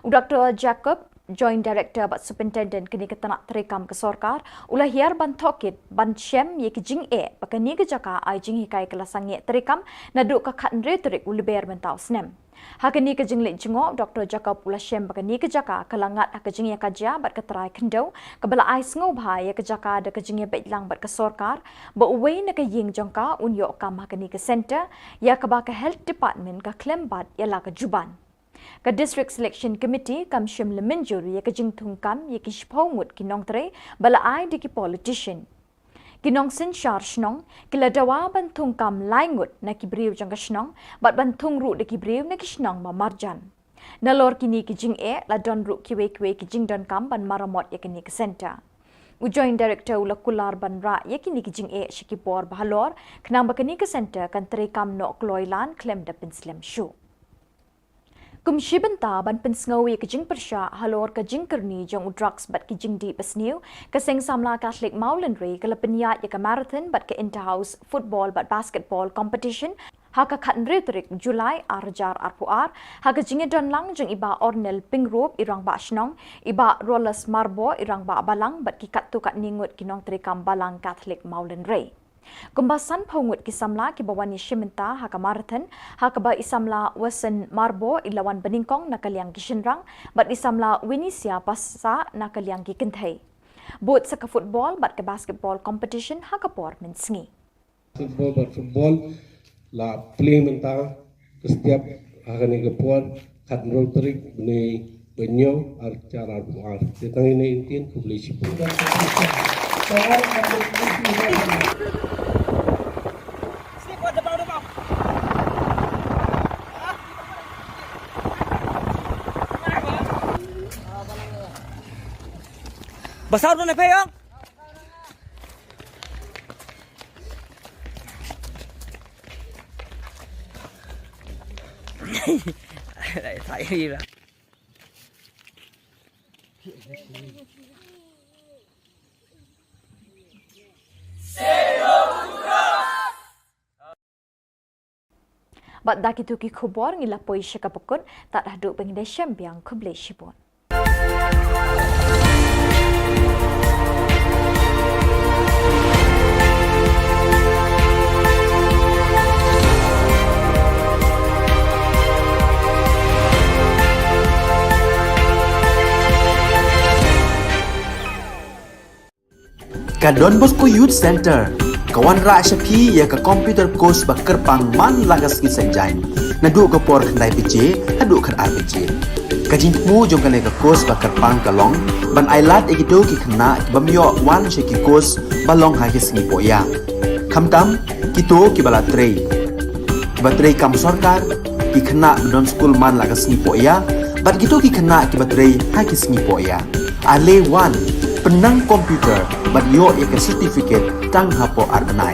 U Doctor Jacob, Joint Director bad Superintendent kane ka tnat treikam ka sorkar, u la hiar ban tohkit ban shem ïa ki jingeh ba kane ka jaka ai jinghikai ka la sangeh treikam naduh ka khathynriew tarik u Lber mynta u snem. Ha kane ka jingleit jngoh, Doctor Jacob u la shem ba kane ka jaka ka la ngat ha ka jingïakajia bad ka trai khyndew, kaba la ai sngewbha ïa ka jaka da ka jingïabeit lang bad ka sorkar, ba uwei na ka ïing jong ka un ïoh kam ha kane ka centre, ïa kaba ka Health Department ka khlem bat ïa la ka juban. Ka District Selection Committee kam shym la mynjur ïa ka jingthungkam ïa ki shiphew ngut ki nongtrei ba la ai da ki politician. Ki nongsynshar shnong ki la dawa ban thungkam lai ngut na ki briew jong ka shnong, bad ban thung ruh da ki briew na ki shnong ba marjan. Nalor kine ki jingeh, la don ruh kiwei kiwei ki jingdonkam ban maramot ïa kane ka centre. U Joint Director u la kular ban rah ïa kine ki jingeh sha ki bor ba halor, khnang ba kane ka centre kan treikam noh kloi lan khlem da pynslem shuh. Kum shi bynta ban pynsngew ïa ka jingpyrshah halor ka jingkyrni jong u drugs bad ki jingdih basniew, ka Seng Samla Catholic Mawlynrei ka la pynïaid ïa ka marathon bad ka inter-house football bad basketball competition ha ka khathynriew tarik July ar hajar arphew ar, ha ka jingïadon lang jong i Bah Ornel Pyngrope, i Rangbah Shnong, i Bah Rolas Marbor, i Rangbah Balang, bad ki katto katne ngut ki nongtreikam Balang Catholic Mawlynrei. Kumba sanphew ngut ki samla kiba wan ïashim bynta ha ka marathon, ha kaba i samla Wason Marbor i la wan banyngkong na ka liang ki shynrang, bad i samla Winisia Passah na ka liang ki kynthei. Bud sa ka football bad ka basketball competition ha ka por mynsngi. Football bad football la play mynta ka step ha kane ka por, khathynriew tarik bnai ba hynñiew, ar hajar arphew ar. Te tang ine i ktien, khublei shibun. Basar na phe ong. Bad da kito ki khubor ngi la poi sha kaba kut, tad haduh ba ngin ïashem biang, khublei shibun. Ka Don Bosco Youth Centre ka wanrah sha phi ïa ka computer course ba kyrpang man la ka sngi Saitjaiñ, naduh ka por khyndai baje haduh khatar baje. Ka jingthmu jong kane ka course ba kyrpang ka long ban ailad ïa kito ki khynnah ki bym ïoh wan sha ki course ba long ha ki sngi poh ïa. Khamtam kito kiba la trei, kiba trei kam sorkar, ki khynnah ba don skul man la ka sngi poh ïa, bad kito ki khynnah kiba trei ha ki sngi poh ïa. Ale wan, pynnang computer bad ïoh ïa ka certificate tang hapoh ar bnai.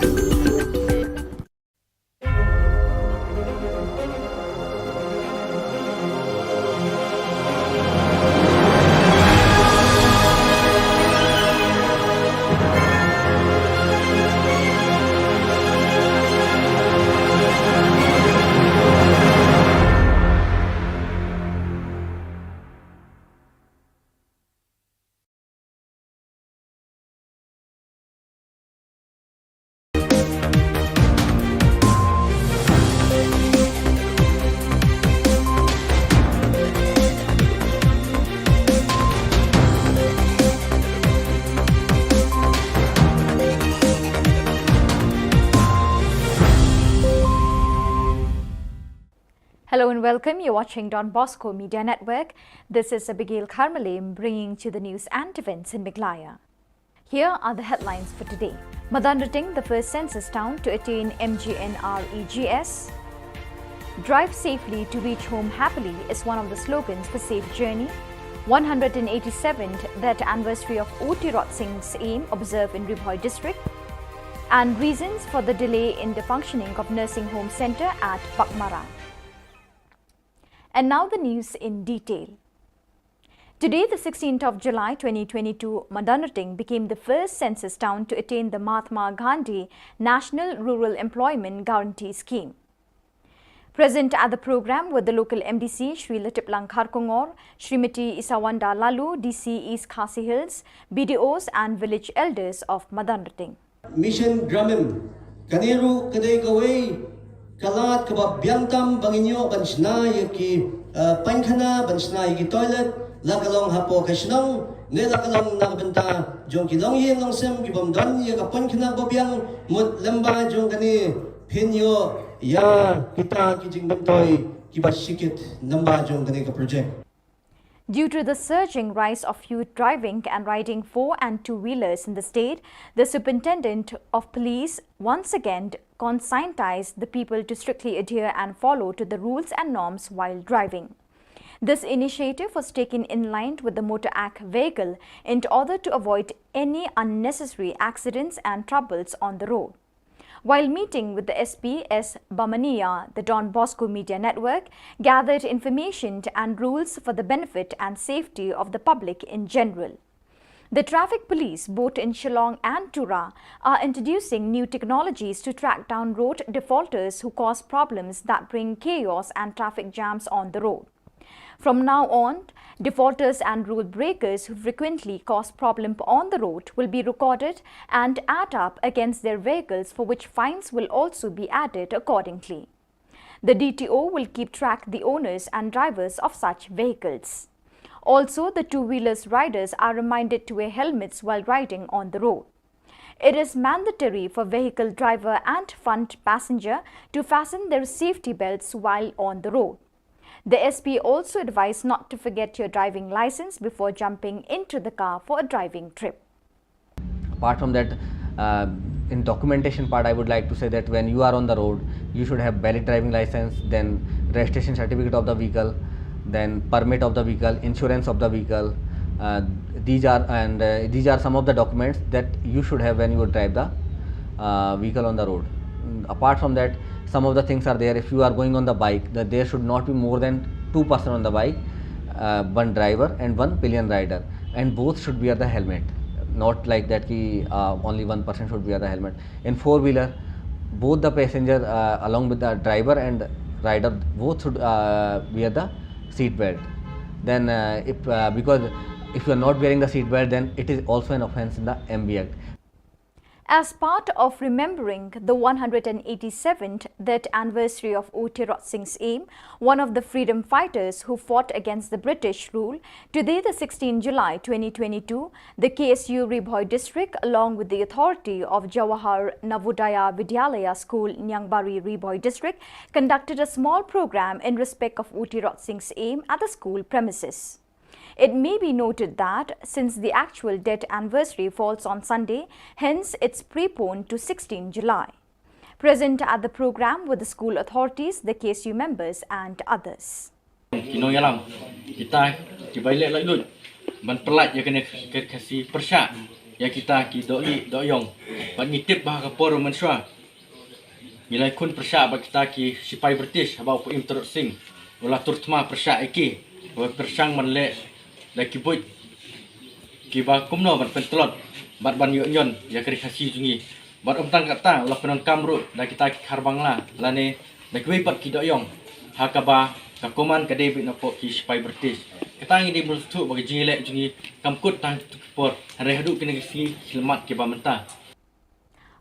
Hello and welcome. You're watching Don Bosco Media Network. This is Abigail Kharmalim bringing to the news and events in Meghalaya. Here are the headlines for today. Madanrting, the first census town to attain M G N R E G S. Drive safely to reach home happily is one of the slogans for Safe Journey. One hundred eighty-seventh death anniversary of O Tirot Singh's aim observed in Ri Bhoi district. And reasons for the delay in the functioning of nursing home centre at Baghmara. And now the news in detail. Today, the sixteenth of July twenty twenty-two, Madanrting became the first census town to attain the Mahatma Gandhi National Rural Employment Guarantee Scheme. Present at the program were the local M D C, Shri Latiplang Kharkongor, Srimati Isawanda Laloo, D C East Khasi Hills, B D Os and village elders of Madanrting. Mission Gramin. Kane ruh ka dei kawei ka lad kaba biang tam ba ngin ïoh ban shna ïa ki, eh, painkhana, ban shna ïa ki toilet, la ka long hapoh ka shnong ne la ka long na ka bynta jong ki longïing longsem ki bym don ïa ka painkhana ba biang, mut lem ba jong kane phin ïoh ïa kita ki jingmyntoi kiba shikit lem ba jong kane ka project. Due to the surging rise of youth driving and riding four and two-wheelers in the state, the Superintendent of Police once again conscientized the people to strictly adhere and follow to the rules and norms while driving. This initiative was taken in line with the Motor Act vehicle in order to avoid any unnecessary accidents and troubles on the road. While meeting with the S P S Bamania, the Don Bosco Media Network gathered information and rules for the benefit and safety of the public in general. The traffic police, both in Shillong and Tura, are introducing new technologies to track down road defaulters who cause problems that bring chaos and traffic jams on the road. From now on, defaulters and rule breakers who frequently cause problem on the road will be recorded and add up against their vehicles, for which fines will also be added accordingly. The D T O will keep track the owners and drivers of such vehicles. Also, the two-wheelers riders are reminded to wear helmets while riding on the road. It is mandatory for vehicle driver and front passenger to fasten their safety belts while on the road. The S P also advised not to forget your driving license before jumping into the car for a driving trip. Apart from that, uh, in documentation part, I would like to say that when you are on the road, you should have valid driving license, then registration certificate of the vehicle, then permit of the vehicle, insurance of the vehicle. Uh, these are, and, uh, these are some of the documents that you should have when you drive the, uh, vehicle on the road. Mm, apart from that, some of the things are there. If you are going on the bike, that there should not be more than two person on the bike, uh, one driver and one pillion rider, and both should wear the helmet. Not like that ki, uh, only one person should wear the helmet. In four wheeler, both the passenger, uh, along with the driver and rider, both should, uh, wear the seat belt. Then, uh, if, uh, because if you are not wearing the seat belt, then it is also an offence in the M V Act. As part of remembering the one hundred and eighty-seventh death anniversary of U Tirot Singh Syiem, one of the freedom fighters who fought against the British rule, today, the sixteenth July twenty twenty-two, the K S U Ri Bhoi District, along with the authority of Jawahar Navodaya Vidyalaya School, Niangbari, Ri Bhoi District, conducted a small program in respect of U Tirot Singh Syiem at the school premises. It may be noted that since the actual death anniversary falls on Sunday, hence it's preponed to sixteenth July. Present at the program were the school authorities, the K S U members and others. Ki nongïalam, kita ki bai leh laitluid ban pyllait ïa kane ka Khasi pyrshah ïa kita ki dohlieh dohïong. Bad ngi tip ba ha ka por mynshuwa ngi la ïakhun pyrshah bad kita ki sipai British haba u Pyim Tirot Sing u la tur thma pyrshah ïa ki, ba pyrshang ban leh da ki buit kiba kumno ban pyntlot bad ban ïoh ñion ïa ka Ri Khasi jong ngi. Bad ym tang katta, u la pyndonkam ruh da kita ki khar Bangla lane da kiwei pat ki dohïong, ha kaba ka command ka dei beit napoh ki sipai British. Kata ngi dei ban sngewthuh ba ka jingïaleh jong ngi kam kut tang kito ki por, hynrei haduh kine ki sngi ki khyllipmat kiba mynta.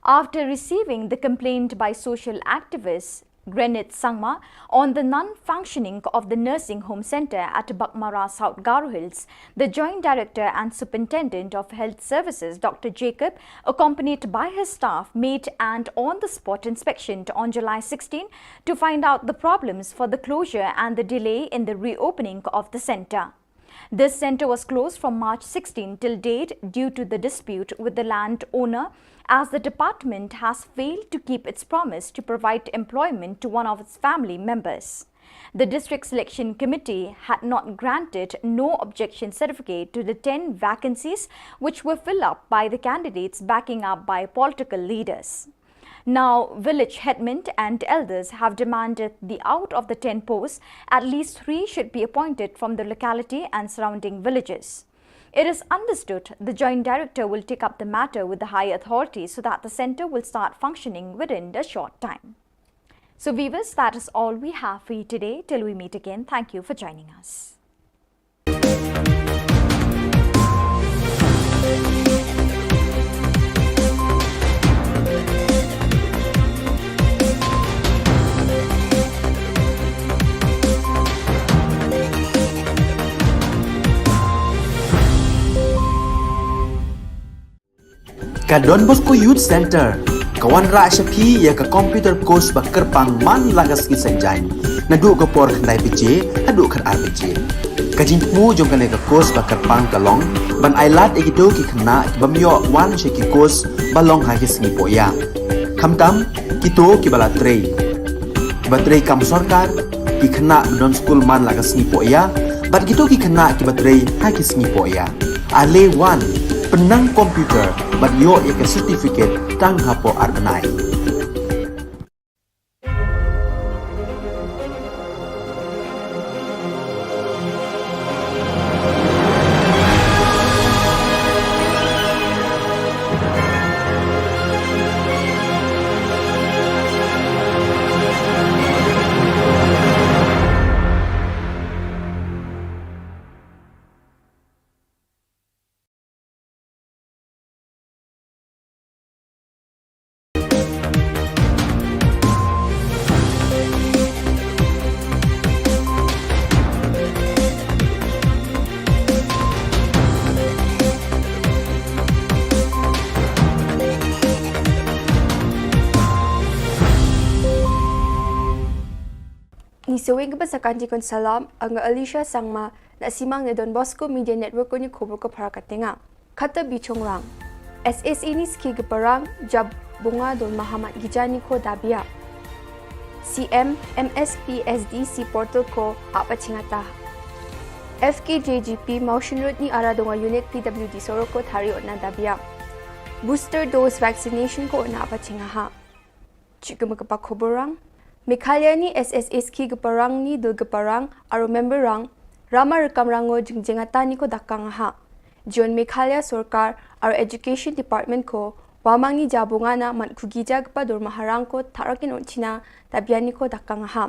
After receiving the complaint by social activist Granit Sangma on the non-functioning of the nursing home centre at Baghmara, South Garo Hills, the Joint Director and Superintendent of Health Services, Doctor Jacob, accompanied by his staff, made an on-the-spot inspection on July sixteen to find out the problems for the closure and the delay in the reopening of the centre. This centre was closed from March sixteen till date due to the dispute with the landowner, as the department has failed to keep its promise to provide employment to one of its family members. The District Selection Committee had not granted no objection certificate to the ten vacancies which were filled up by the candidates backing up by political leaders. Now, village headmen and elders have demanded the out of the ten posts, at least three should be appointed from the locality and surrounding villages. It is understood the Joint Director will take up the matter with the higher authorities so that the centre will start functioning within a short time. So, viewers, that is all we have for you today. Till we meet again, thank you for joining us. Ka Don Bosco Youth Centre ka wanrah sha phi ïa ka computer course ba kyrpang man la ka sngi Saitjaiñ, naduh ka por khyndai baje haduh khatar baje. Ka jingthmu jong kane ka course ba kyrpang ka long ban ailad ïa kito ki khynnah ki bym ïoh wan sha ki course ba long ha ki sngi pohïa, khamtam kito kiba la trei, kiba trei kam sorkar, ki khynnah ba don skul man la ka sngi pohïa, bad kito ki khynnah kiba trei ha ki sngi pohïa. Ale wan, pynnang computer bad ïoh ïa ka certificate tang hapoh ar bnai. Ngi sa weng kaba sa kan jingkren salam, nga Alicia Sangma, na Simang ne Don Bosco Media Network ko ni khubor ko para katenga. Kata bichong rang. S S A ni ski geperang, jab bunga don mahamat gijani ko dabia. C M, M S P S D C portal ko apa chingata. F K J G P Mawshynrut ni ara donga unit P W D sorok ko thari otna dabia. Booster dose vaccination ko otna apa chingaha. Chikuma kapa khubor rang. Meghalaya ni S S A ski geperang ni dul geperang, aro member rang, rama rekam rango jingjingata ni ko dakang ha. Jion Meghalaya sorkar, aro education department ko, wamang ni jabungana man kugija gepa dur maharang ko, tarakin on China, tabiani ko dakang ha.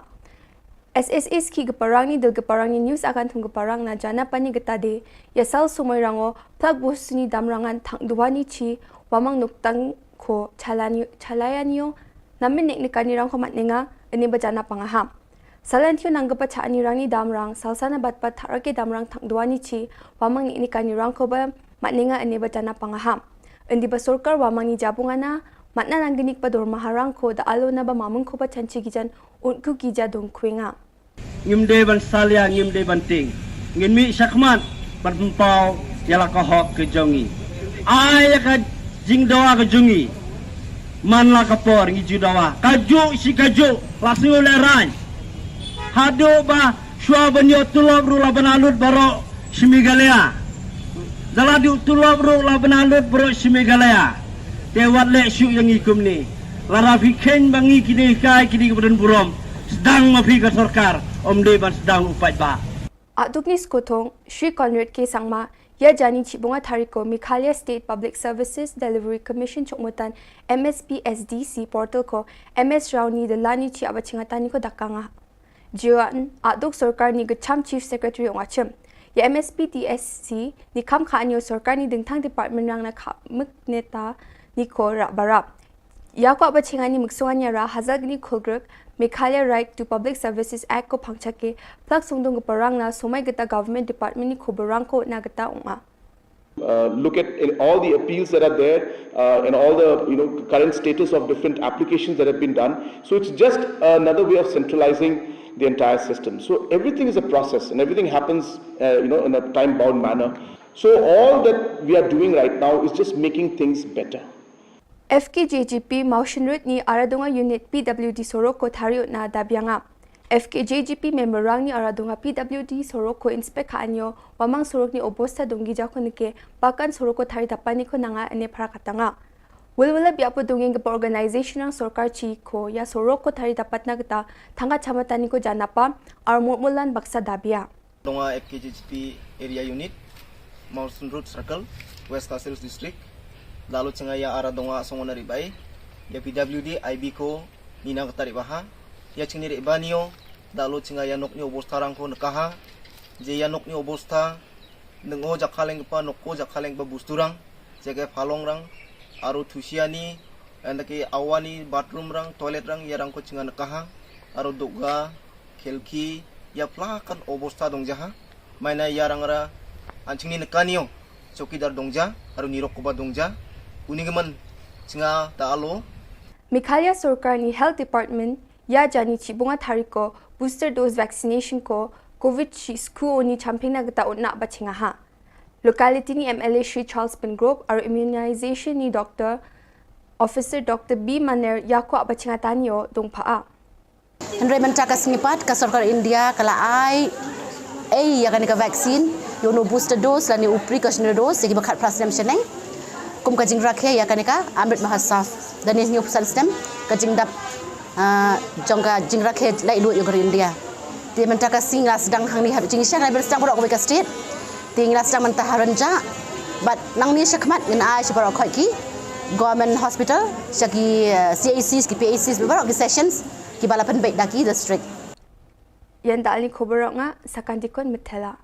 S S A ski geperang ni dul geperang ni news akan thung geperang na jana pani getade, yasal sumoi rango, plak bus ni damrangan thang duani chi, wamang nuktang ko chalani, chalayanio, namin nek nikani rang ko matninga, ini bajana pangaham. Salan thio nang gepa chani rang ni damrang, salsana bat pat tharake damrang thang duani chi, wamang nek nikani rang ko ba matninga ini bajana pangaham. Indi ba sorkar wamang ni jabungana, matna nang genik ba dor maharang ko da alo na ba mamung ko ba chanchi gijan, unku gija dong kuinga. Ngim dei ban salia, ngim dei ban ting. Ngin mih shakhmat ban pynpaw ïa la ka hok ka jong ngi. Ai ïa ka jingdawa ka jong ngi. Man la ka por ngi ju dawa. Ka juk shi ka juk la sngew lehrain. Haduh ba shuwa ban ïoh tulop ruh la ban alut baroh shi Meghalaya. Da la duh tulop ruh la ban alut baroh shi Meghalaya. Te wat leh shuh ïa ngi kumne. Lada phi kheiñ ba ngi ki dei kai ki dei ki ba don burom. Sdang ma phi ka sorkar, ym dei ban sdang u paidbah. Aduk ni skothong, Shri Conrad K Sangma, ïa jani chi bunga thariko Meghalaya State Public Services Delivery Commission chokmutan M S P S D C portal ko M S Rawni da lani chi aba chingatani ko dakanga. Jiwan, aduk sorkar ni gecham Chief Secretary ong achim. Ïa M S P D S C ni kham kha anyo sorkar ni dingthang department rang na kha muk neta ni ko rap barap. Ïa ko aba chingani muk sungani ra hazak ni khulgruk Meghalaya Right to Public Services Act ko phangchake plak sungdung geperang na somai geta government department ni khubor rang ko na geta onga. Uh, look at in all the appeals that are there, uh, and all the, you know, current status of different applications that have been done. So it's just another way of centralizing the entire system. So everything is a process, and everything happens, uh, you know, in a time-bound manner. So all that we are doing right now is just making things better. F K J G P Mawshynrut ni Aradonga Unit P W D Sorok ko thariot na dabianga. F K J G P member rang ni Aradonga P W D Sorok ko inspect ka anyo, wamang sorok ni obosta donggi jako neke, bakan sorok ko thari dapani ko nanga ene para katanga. Wilwilep ïa pud dungin ka organisation rang sorkar chi ko ïa sorok ko thari dapat na kata thanga chamatani ko janapa ar murmulan baksa dabia. Donga F K J G P Area Unit, Mawson Road Circle, West Khasi Hills District. Dalo chinga ïa ara donga songona ribai ïa P W D I B ko nina kata ribaha. Ïa chingni ribanio dalo chinga ïa nokni obosta rang ko nekaha. Je ïa nokni obosta neng o jakhaleng pa nok o jakhaleng pa busturang, jaka phalong rang, aro thusiani, anda ke awani bathroom rang, toilet rang, ïa rang ko chinga nekaha, aro doga, khelki, ïa plakan obosta dong jaha, maina ïa rang ra, an chingni nekanio, chowkidar dong ja, aro nirok koba dong ja, uni gemen chinga ta alo. Meghalaya sorkar ni Health Department ïa jani chi bunga thari ko booster dose vaccination ko Covid chi sku oni champing na kata utna ba chinga ha. Locality ni M L A Shri Charles Pyngrope aro immunization ni Doctor Officer Doctor B Maner ïa ko ba chinga tanio dong pha a. Hynrei mynta ka sngi pat ka sorkar India ka la ai ei ïa kane ka vaccine ïa uno booster dose lane u precautionary dose ïa ki ba khatphra snem shaneng. Kum ka jingrakhe ïa kane ka Amrit Mahotsav da ne hynñiew phew san snem ka jingdap ah, jong ka jingrakhe laitluid ïa ka ri India. Te mynta ka sngi ngi la sdang hangne ha Jingïaseng ngi la sdang baroh kawei ka state. Te ngi la sdang mynta ha Rynjah bad nangne shakhmat ngin ai sha baroh khoit ki government hospital, sha ki eh, C H Cs, ki P H Cs, baroh ki sessions kiba la pynbeit da ki district. Ïan da ani khubor nga Sakandikon Mithela.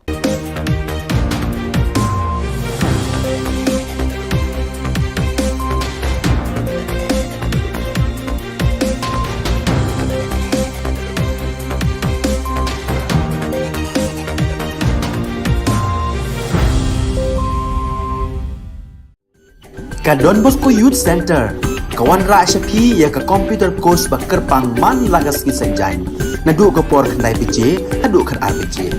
Ka Don Bosco Youth Centre ka wanrah sha phi ïa ka computer course ba kyrpang man la ka sngi Saitjaiñ naduh ka por khyndai baje haduh khatar baje.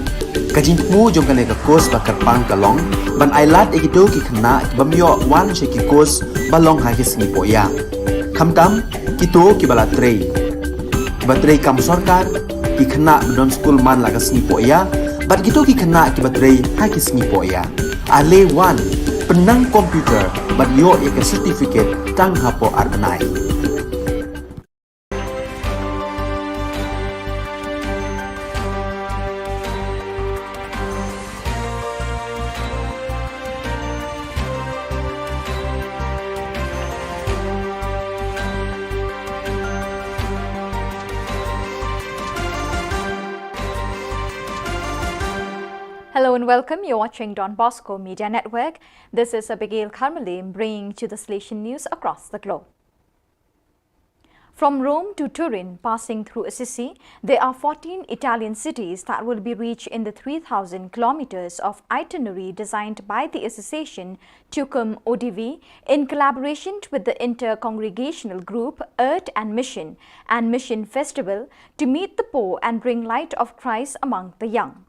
Ka jingthmu jong kane ka course ba kyrpang ka long ban ailad ïa kito ki khynnah ki bym ïoh wan sha ki course ba long ha ki sngi pohïa. Khamtam kito kiba la trei, kiba trei kam sorkar, ki khynnah ba don skul man la ka sngi pohïa bad kito ki khynnah kiba trei ha ki sngi pohïa. Ale wan pynnang computer bad ïoh ïa ka certificate tang hapoh ar bnai. Hello and welcome. You're watching Don Bosco Media Network. This is Abigail Kharmalim bringing to the Salesian news across the globe. From Rome to Turin, passing through Assisi, there are fourteen Italian cities that will be reached in the three thousand kilometers of itinerary designed by the association Tucum Odivi in collaboration with the inter-congregational group Earth and Mission and Mission Festival to meet the poor and bring light of Christ among the young.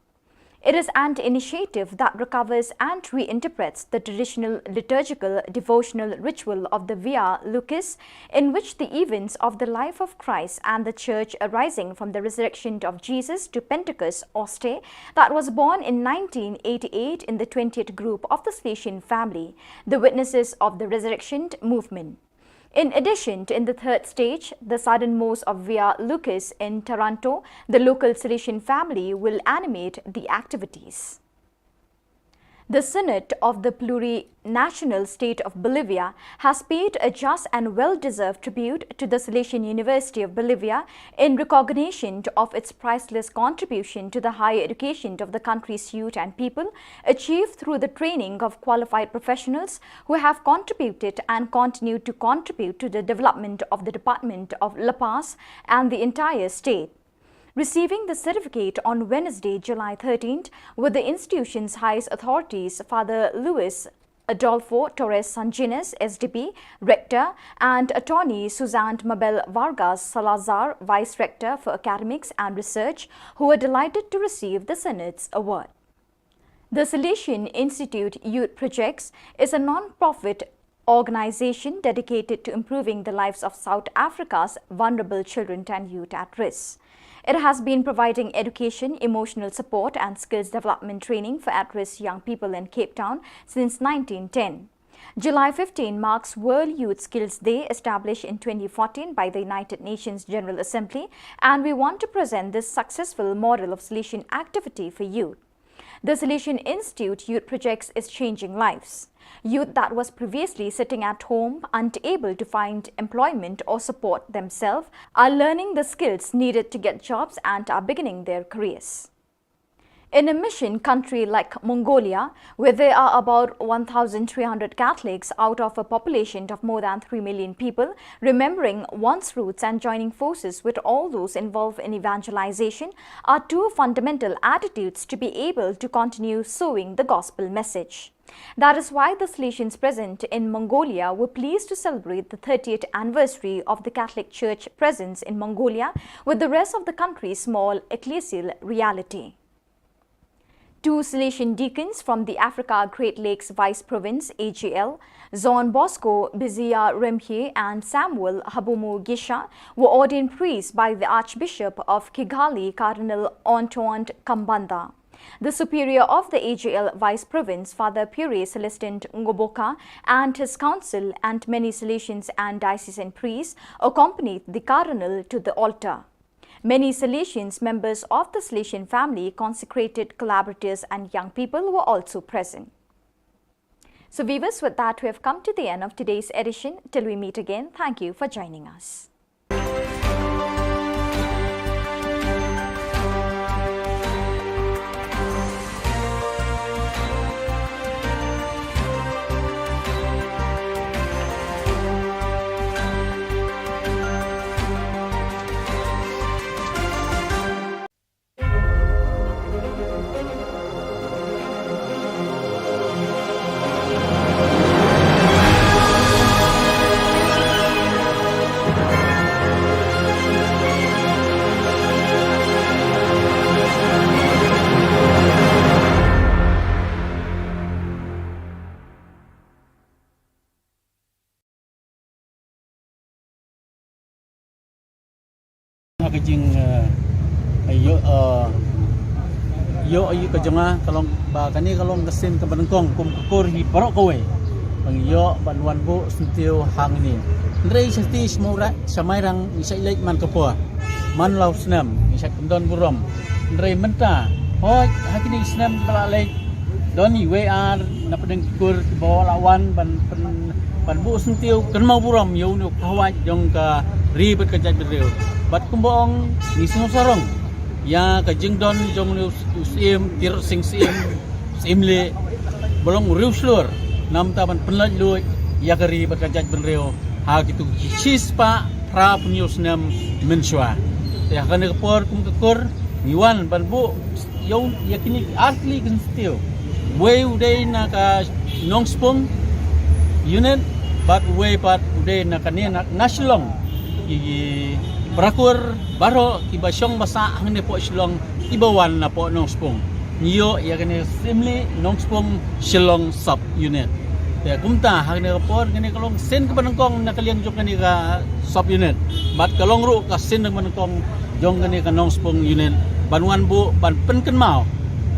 It is an initiative that recovers and reinterprets the traditional liturgical devotional ritual of the Via Lucis, in which the events of the life of Christ and the Church arising from the resurrection of Jesus to Pentecost, Oste, that was born in nineteen eighty-eight in the twentieth group of the Salesian family, the witnesses of the resurrection movement. In addition, in the third stage, the southernmost of Via Lucis in Taranto, the local Salesian family will animate the activities. The Senate of the Plurinational State of Bolivia has paid a just and well-deserved tribute to the Salesian University of Bolivia in recognition of its priceless contribution to the higher education of the country's youth and people, achieved through the training of qualified professionals who have contributed and continue to contribute to the development of the Department of La Paz and the entire state. Receiving the certificate on Wednesday, July thirteenth, were the institution's highest authorities, Father Luis Adolfo Torres Sanginés, S D B, Rector, and Attorney Suzanne Mabel Vargas Salazar, Vice Rector for Academics and Research, who were delighted to receive the Senate's award. The Salesian Institute Youth Projects is a non-profit organization dedicated to improving the lives of South Africa's vulnerable children and youth at risk. It has been providing education, emotional support, and skills development training for at-risk young people in Cape Town since nineteen ten. July fifteen marks World Youth Skills Day, established in twenty fourteen by the United Nations General Assembly, and we want to present this successful model of Salesian activity for youth. The Salesian Institute Youth Projects is changing lives. Youth that was previously sitting at home, unable to find employment or support themselves, are learning the skills needed to get jobs and are beginning their careers. In a mission country like Mongolia, where there are about one thousand three hundred Catholics out of a population of more than three million people, remembering one's roots and joining forces with all those involved in evangelization are two fundamental attitudes to be able to continue sowing the gospel message. That is why the Salesians present in Mongolia were pleased to celebrate the thirtieth anniversary of the Catholic Church presence in Mongolia with the rest of the country's small ecclesial reality. Two Salesian deacons from the Africa Great Lakes Vice Province, A G L, Jean Bosco Bizia Remhie and Samuel Habumu Gisha, were ordained priests by the Archbishop of Kigali, Cardinal Antoine Kambanda. The superior of the A G L Vice Province, Father Pure Celestin Ngoboka, and his council and many Salesians and diocesan priests accompanied the Cardinal to the altar. Many Salesians, members of the Salesian family, consecrated collaborators, and young people were also present. So, viewers, with that, we have come to the end of today's edition. Till we meet again, thank you for joining us. Ka jing, eh, ïoh, eh, ïoh ïa ka jong nga ka long ba kane ka long ka sien kaba nyngkong kum ka kur hi baroh kawei. Ba ngi ïoh ban wan buh syntiew hangne. Hynrei sha shnong Shamairang ngi shait leit man ka por. Man la u snem ngi shait kyndon burom. Hynrei mynta hooid ha kine ki snem ba la leit don iwei ar na pdeng ki kur kiba la wan ban pyn-, ban buh syntiew kynmaw burom ïa une u kyrwai jong ka ri bad ka jaitbynriew. Bad kumba ong ngi sngewsarong ïa ka jingdon jong une u s-, u Syiem Tirot Sing Syiem, Syiemlieh, ba long u riew shlur, namar ban pynlait luid ïa ka ri bad ka jaitbynriew ha kitu ki shispah phra phew snem mynshuwa. Te ha kane ka por kum ka kur ngi wan ban buh ïa u, ïa kine ki ar tylli ki syntiew. Uwei u dei na ka Nongspung unit bad uwei pat u dei na kane na, na Shillong. Ki, ki para kur baroh kiba shong ba sah hangne poh Shillong kiba wan na poh Nongspung. Ngi ïoh ïa kane Syiemlieh Nongspung Shillong Sub Unit. Te kumta ha kane ka por kane ka long sien kaba nyngkong na ka liang jong kane ka Sub Unit. Bad ka long ruh ka sien kaba nyngkong jong kane ka Nongspung Unit ban wan buh ban pynkynmaw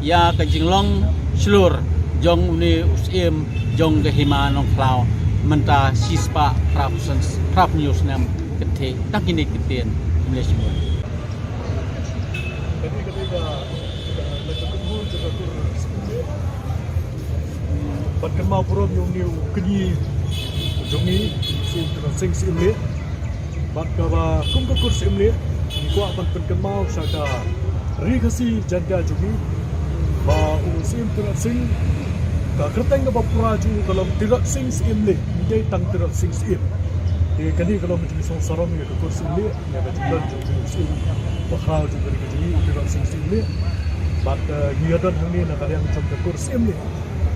ïa ka jinglong shlur jong une u Syiem jong ka Hima Nongkhlaw mynta shispah phra phew snem kynthih tang kine ki ktien. Khublei shibun. Kane ka dei ka, ka, ka jingkynmaw jong ka kur Syiemlieh. Ban kynmaw burom ïa une u kñi jong ngi, Syiem Tirot Sing Syiemlieh. Bad kaba kum ka kur Syiemlieh ngi kwah ban pynkynmaw sha ka Ri Khasi Jaiñtia jong ngi ba u Syiem Tirot Sing, ka kyrteng kaba pura jong u ka long Tirot Sing Syiemlieh, ym dei tang Tirot Sing Syiem. Te kane ka long ka jingsngewsarong ïa ka kur Syiemlieh, ïa ka jingdon jong u Syiem bakhraw jong ka ri ka jong ngi, u Tirot Sing Syiemlieh. Bad, eh, ngi ïadon hangne na ka liang jong ka kur Syiemlieh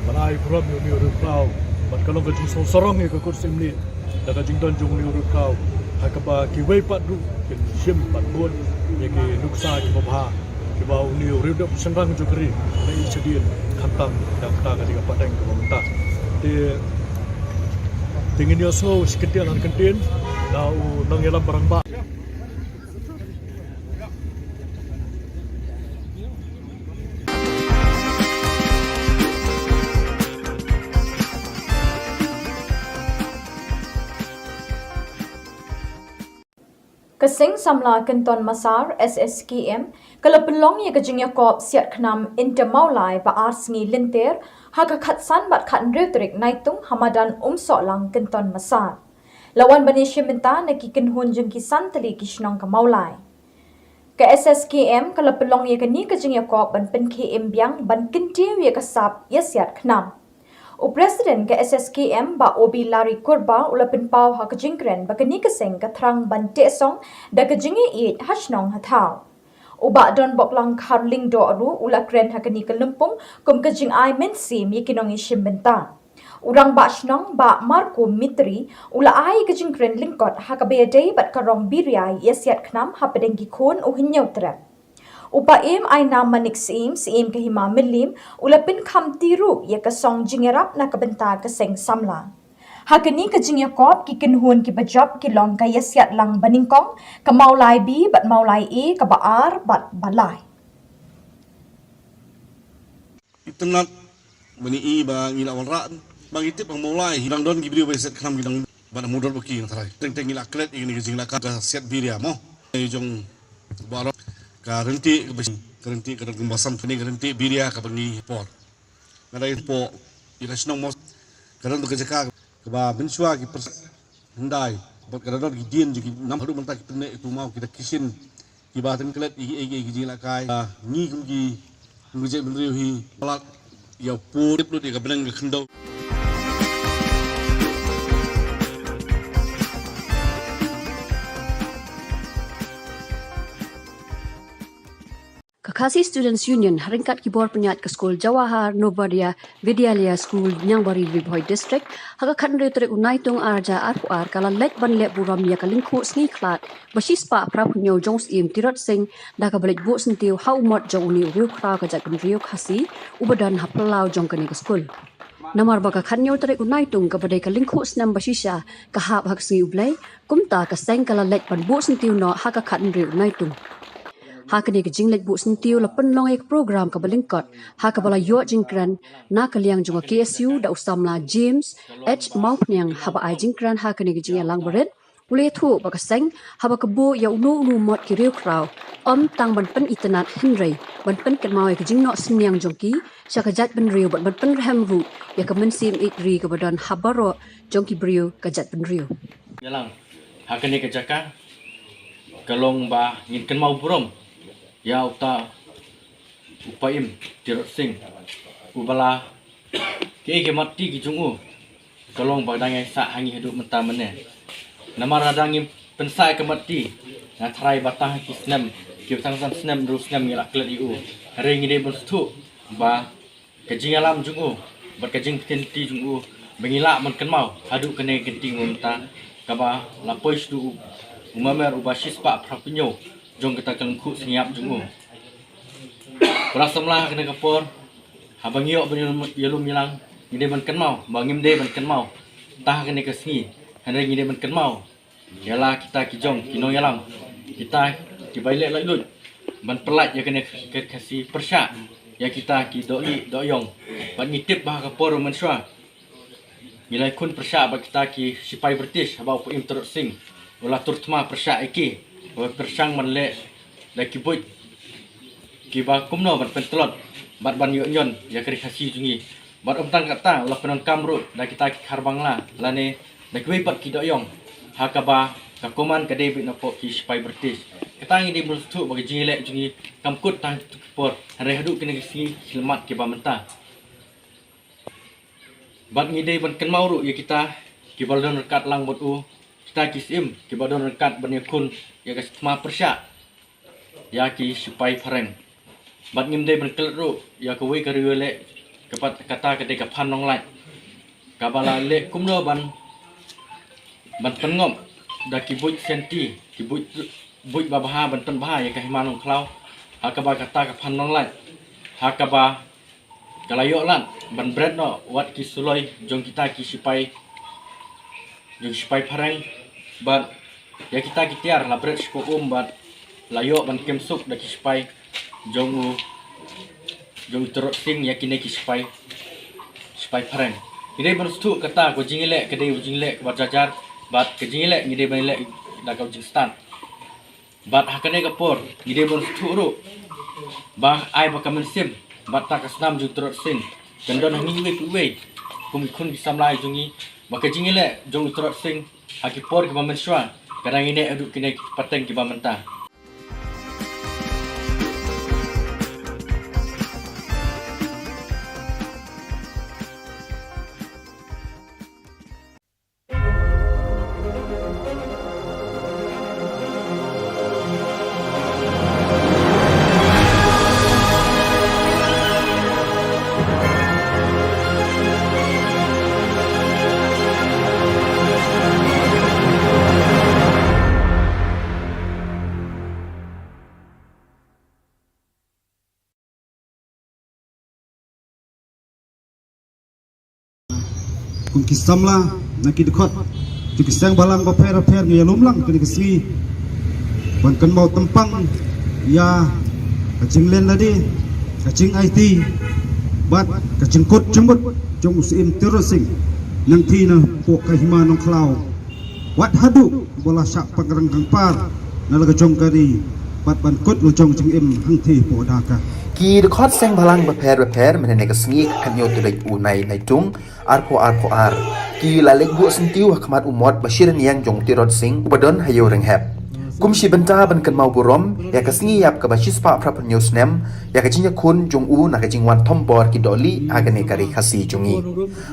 ban ai burom ïa une u riewkhlaw. Bad ka long ka jingsngewsarong ïa ka kur Syiemlieh da ka jingdon jong une u riewkhlaw, ha kaba kiwei pat ruh kin shim bad bud ïa ki nuksa kiba bha kiba une u riewdep shynrang jong ka ri u la ïeit shadien khamtam da kata ka dei ka pateng kaba mynta. Te, te ngin ïohsngew shi kyntien ar kyntien na u nongïalam barangbah. Ka Seng Samla Kynton Massar, S S K M, ka la pynlong ïa ka jingïakop siat khnam Inter Mawlai ba ar sngi lynter, ha ka khatsan bad khathynriew tarik Naitung ha madan Umsohlang Kynton Massar. La wan ban ïashim bynta na ki kynhun jong ki san tylli ki shnong ka Mawlai. Ka S S K M ka la pynlong ïa kane ka jingïakop ban pynkhie im biang ban kyntiew ïa ka sap ïa siat khnam. U President ka S S K M Bah Obi Larry Kurba u la pynpaw ha ka jingkren ba kane ka seng ka thrang ban teh song da ka jingïeit ha shnong ha thaw. U Bah Donboklang Kharlyngdoh ruh u la kren ha kane ka lympung kum ka jingai mynsiem ïa ki nongïashim bynta. U Rangbah Shnong Bah Marco Mitri u la ai ka jingkren lyngkot ha kaba ïadei bad ka rong biria ïa siat khnam hapdeng ki khun u Hynñiewtrep. U Paiem Ainam Manik Syiem, Syiem ka Hima Mylliem, u la pynkham ti ruh ïa ka song jingïarap na ka bynta ka Seng Samla. Ha kane ka jingïakop ki kynhun kiba jop ki long ka ïasiat lang banyngkong, ka Mawlai B bad Mawlai A, kaba ar bad ba lai. Itynnad, ba ngi i ba ngi la wanrah, ba ngi tip ba Mawlai hi dang don ki briew ba ïasiat khnam ki dang, ba na mudot ba ki ngi tharai. Teng teng ngi la klet ïa kane ka jingleh ka siat biria mo. Ïa jong baroh ka rynti ka bas-, ka rynti ka dang kumba sam kane ka rynti biria kaba ngi por. Nga dei por ïa ka shnong mo. Ka don ka jaka kaba mynshuwa ki pers-, hyndai bad ka don ki dien jong ki nam haduh mynta ki pyneh ki pynmaw ki da kishin kiba teng klet ïa ki, ïa ki, ïa ki jinglehkai. Ah, ngi kum ki, kum ki jaitbynriew hi palat ïa u pud tip lut ïa ka bneng ka khyndew. Ka Khasi Students Union, ha ryngkat ki bor pynïaid ka skul Jawahar Navodaya Vidyalaya School, Niangbari, Ri Bhoi District, ha ka khathynriew tarik u Naitung arhajar arphew ar, ka la leit ban leh burom ïa ka lyngkhuh sngi khlad ba shispah phraphew hynñiew jong u Syiem Tirot Sing, da kaba leit buh syntiew ha u mot jong une u riewkhraw ka jaitbynriew Khasi uba don ha phyllaw jong kane ka skul. Namar ba ka khathynñiew tarik u Naitung kaba dei ka lyngkhuh snem ba shisha ka hap ha ka sngi U Blei, kumta ka seng ka la leit ban buh syntiew noh ha ka khathynriew u Naitung. Ha kane ka jingleit buh syntiew la pynlong ïa ka program kaba lyngkot, ha kaba la ïoh jingkren na ka liang jong ka K S U da u samla James H Mawphniang. Haba ai jingkren ha kane ka jingïalang barit, u la ïathuh ba ka seng haba ka buh ïa uno uno u mot ki riewkhraw, ym tang ban pynitynnad hynrei ban pynkynmaw ïa ka jingnoh synñiang jong ki sha ka jaitbynriew bad ban pynrhem ruh ïa ka mynsiem ïeit ri kaba don ha baroh jong ki briew ka jaitbynriew. Ïalang ha kane ka jaka ka long ba ngin kynmaw burom ïa uta u Paiem Tirot Sing, uba la, kiei ki mat ti ki jong u ka long ba dang ïai sah ha ngi haduh mynta mynne. Namar lada ngim pynsah ïa ka mat ti, nga tharai ba tang ha ki snem, kiba tang san snem, hynriew snem ngi la klet ïa u. Hynrei ngi dei ban sngewthuh ba ka jingïalam jong u bad ka jingpyntip jong u ba ngi lah ban kynmaw haduh kane ka kynti mynta, kaba la poi sha u, u mamer uba shispah phraphew hynñiew jong kata ka lyngkhuh sngi ïap jong u. Para samla, ha kane ka por haba ngi ïoh ban ïalum, ïalum ïalang, ngi dei ban kynmaw ba ngim dei ban kynmaw tang ha kane ka sngi, hynrei ngi dei ban kynmaw ïa la kita ki jong ki nongïalam, kita kiba ïaleh laitluid ban pyllait ïa kane ka Khasi pyrshah ïa kita ki dohlieh dohïong. Bad ngi tip ba ha ka por mynshuwa ngi la ïakhun pyrshah bad kita ki shipai British haba u Paiem Tirot Sing u la tur thma pyrshah ïa ki, u la pyrshang ban leh da ki buit kiba kumno ban pyntlot bad ban ïoh ñion ïa ka ri Khasi jong ngi. Bad ym tang katta, u la pyndonkam ruh da kita ki khar Bangla lane da kiwei pat ki dohïong, ha kaba ka command ka dei beit napoh ki shipai British. Kata ngi dei ban sngewthuh ba ka jingïaleh jong ngi kam kut tang ha kito ki por, hynrei haduh kine ki sngi ki khilmat kiba mynta. Bad ngi dei ban kynmaw ruh ïa kita kiba la don ryngkat lang bad u, kita ki syiem kiba don ryngkat ban ïakhun ïa ka thma pyrshah ïa ki shipai phareng. Bad ngim dei ban klet ruh ïa kawei ka riewïaleh, ka pat kata ka dei ka Phan Nonglait, kaba la leh kumno ban, ban pynngop da ki buit senti, ki buit, buit babha ban pynbha ïa ka Hima Nongkhlaw, ha kaba kata ka Phan Nonglait, ha kaba ka la ïoh lad ban bret noh wat ki suloi jong kita ki shipai, jong ki shipai phareng, bad ïa kita ki tiar la bret sha ka um bad la ïoh ban kem suk da ki shipai jong u, jong u Tirot Sing ïa kine ki shipai, shipai phareng. Ngi dei ban sngewthuh kata ka jingïaleh ka dei ka jingïaleh kaba jar jar, bad ka jingïaleh ngi dei ban ïaleh da ka jingstad. Bad ha kane ka por ngi dei ban sngewthuh ruh ba ai ba ka mynsiem bad ta ka snam jong u Tirot Sing kan don ha ngi iwei pa iwei kum ki khun ki samla jong ngi, ba ka jingïaleh jong u Tirot Sing ha ki por kiba mynshuwa ka dang ïaineh haduh kine ki pateng kiba mynta. Kum ki samla na ki dkhot jong ki seng bhalang bapher bapher, ngi ïalum lang kane ka sngi ban kynmaw tympang ïa ka jinglen lade, ka jingaiti bad ka jingkut jingmut jong u Syiem Tirot Sing, nangta napoh ka hima Nongkhlaw, wat haduh ba la shah pynrang kangpar na la ka jong ka ri bad ban kut la jong jingim hangta hapoh Dhaka. Ki dkhot seng bhalang bapher bapher mynne ka sngi ka khathynñiew tarik u Naitung arphew arphew ar ki la leit buh syntiew ha khmat u mot ba shi rynïeng jong u Tirot Sing uba don ha Ïew Rynghep, kum shi bynta ban kynmaw burom ïa ka sngi ïap kaba shispah phraphew hynñiew snem ïa ka jingïakhun jong u na ka jingwan thombor ki dohlieh ha kane ka ri Khasi jong ngi.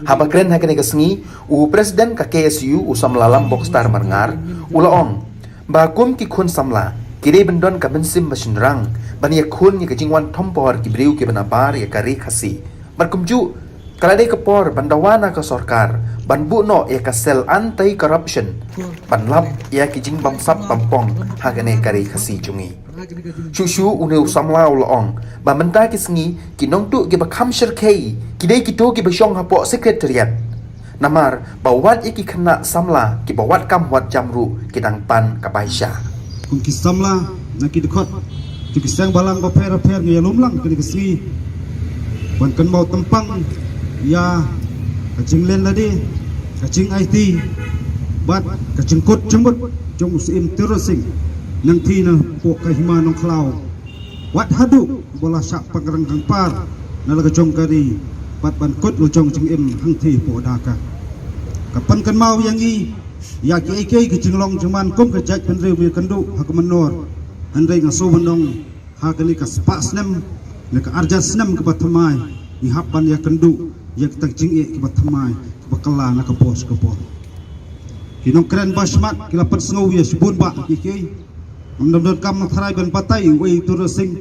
Haba kren ha kane ka sngi, u President ka K S U, u samla Lam Bokstar Marngar, u la ong ba kum ki khun samla ki dei ban don ka mynsiem ba shynrang ban ïakhun ïa ka jingwan thombor ki briew kiba nabar ïa ka ri Khasi. Bad kumjuh ka la dei ka por ban dawa na ka sorkar ban buh noh ïa ka cell anti corruption ban lap ïa ki jingbamsap bampong ha kane ka ri Khasi jong ngi. Shuh shuh une u samla u la ong ba mynta ki sngi ki nongtuh kiba kham shyrkhei ki dei kito kiba shong hapoh Secretariat. Namar ba wat ïa ki khynnah samla kiba wat kam wat jam ruh ki dang pan ka bai sha. Kum ki samla na ki dkhot jong ki seng bhalang bapher bapher, ngi ïalum lang kane ka sngi ban kynmaw tympang ïa ka jinglen lade, ka jingaiti bad ka jingkut jingmut jong u Syiem Tirot Sing, nangta napoh ka hima Nongkhlaw, wat haduh ba la shah pynrang kangpar na la ka jong ka ri bad ban kut la jong jingim hangta hapoh Dhaka. Ka pynkynmaw ïa ngi ïa kiei kiei ki jinglong jingman kum ka jaitbynriew ba ïakynduh ha ka mynnor. Hynrei nga sngewbha ban ong ha kane ka spah snem ne ka arhajar snem kaba thymmai ngi hap ban ïakynduh ïa kita ki jingeh kiba thymmai kiba kylla na ka por sha ka por. Ki nongkren ba shakhmat ki la pynsngew ïa shibun bah kiei kiei. Ngam dang donkam nang tharai ban batai uei u Tirot Sing.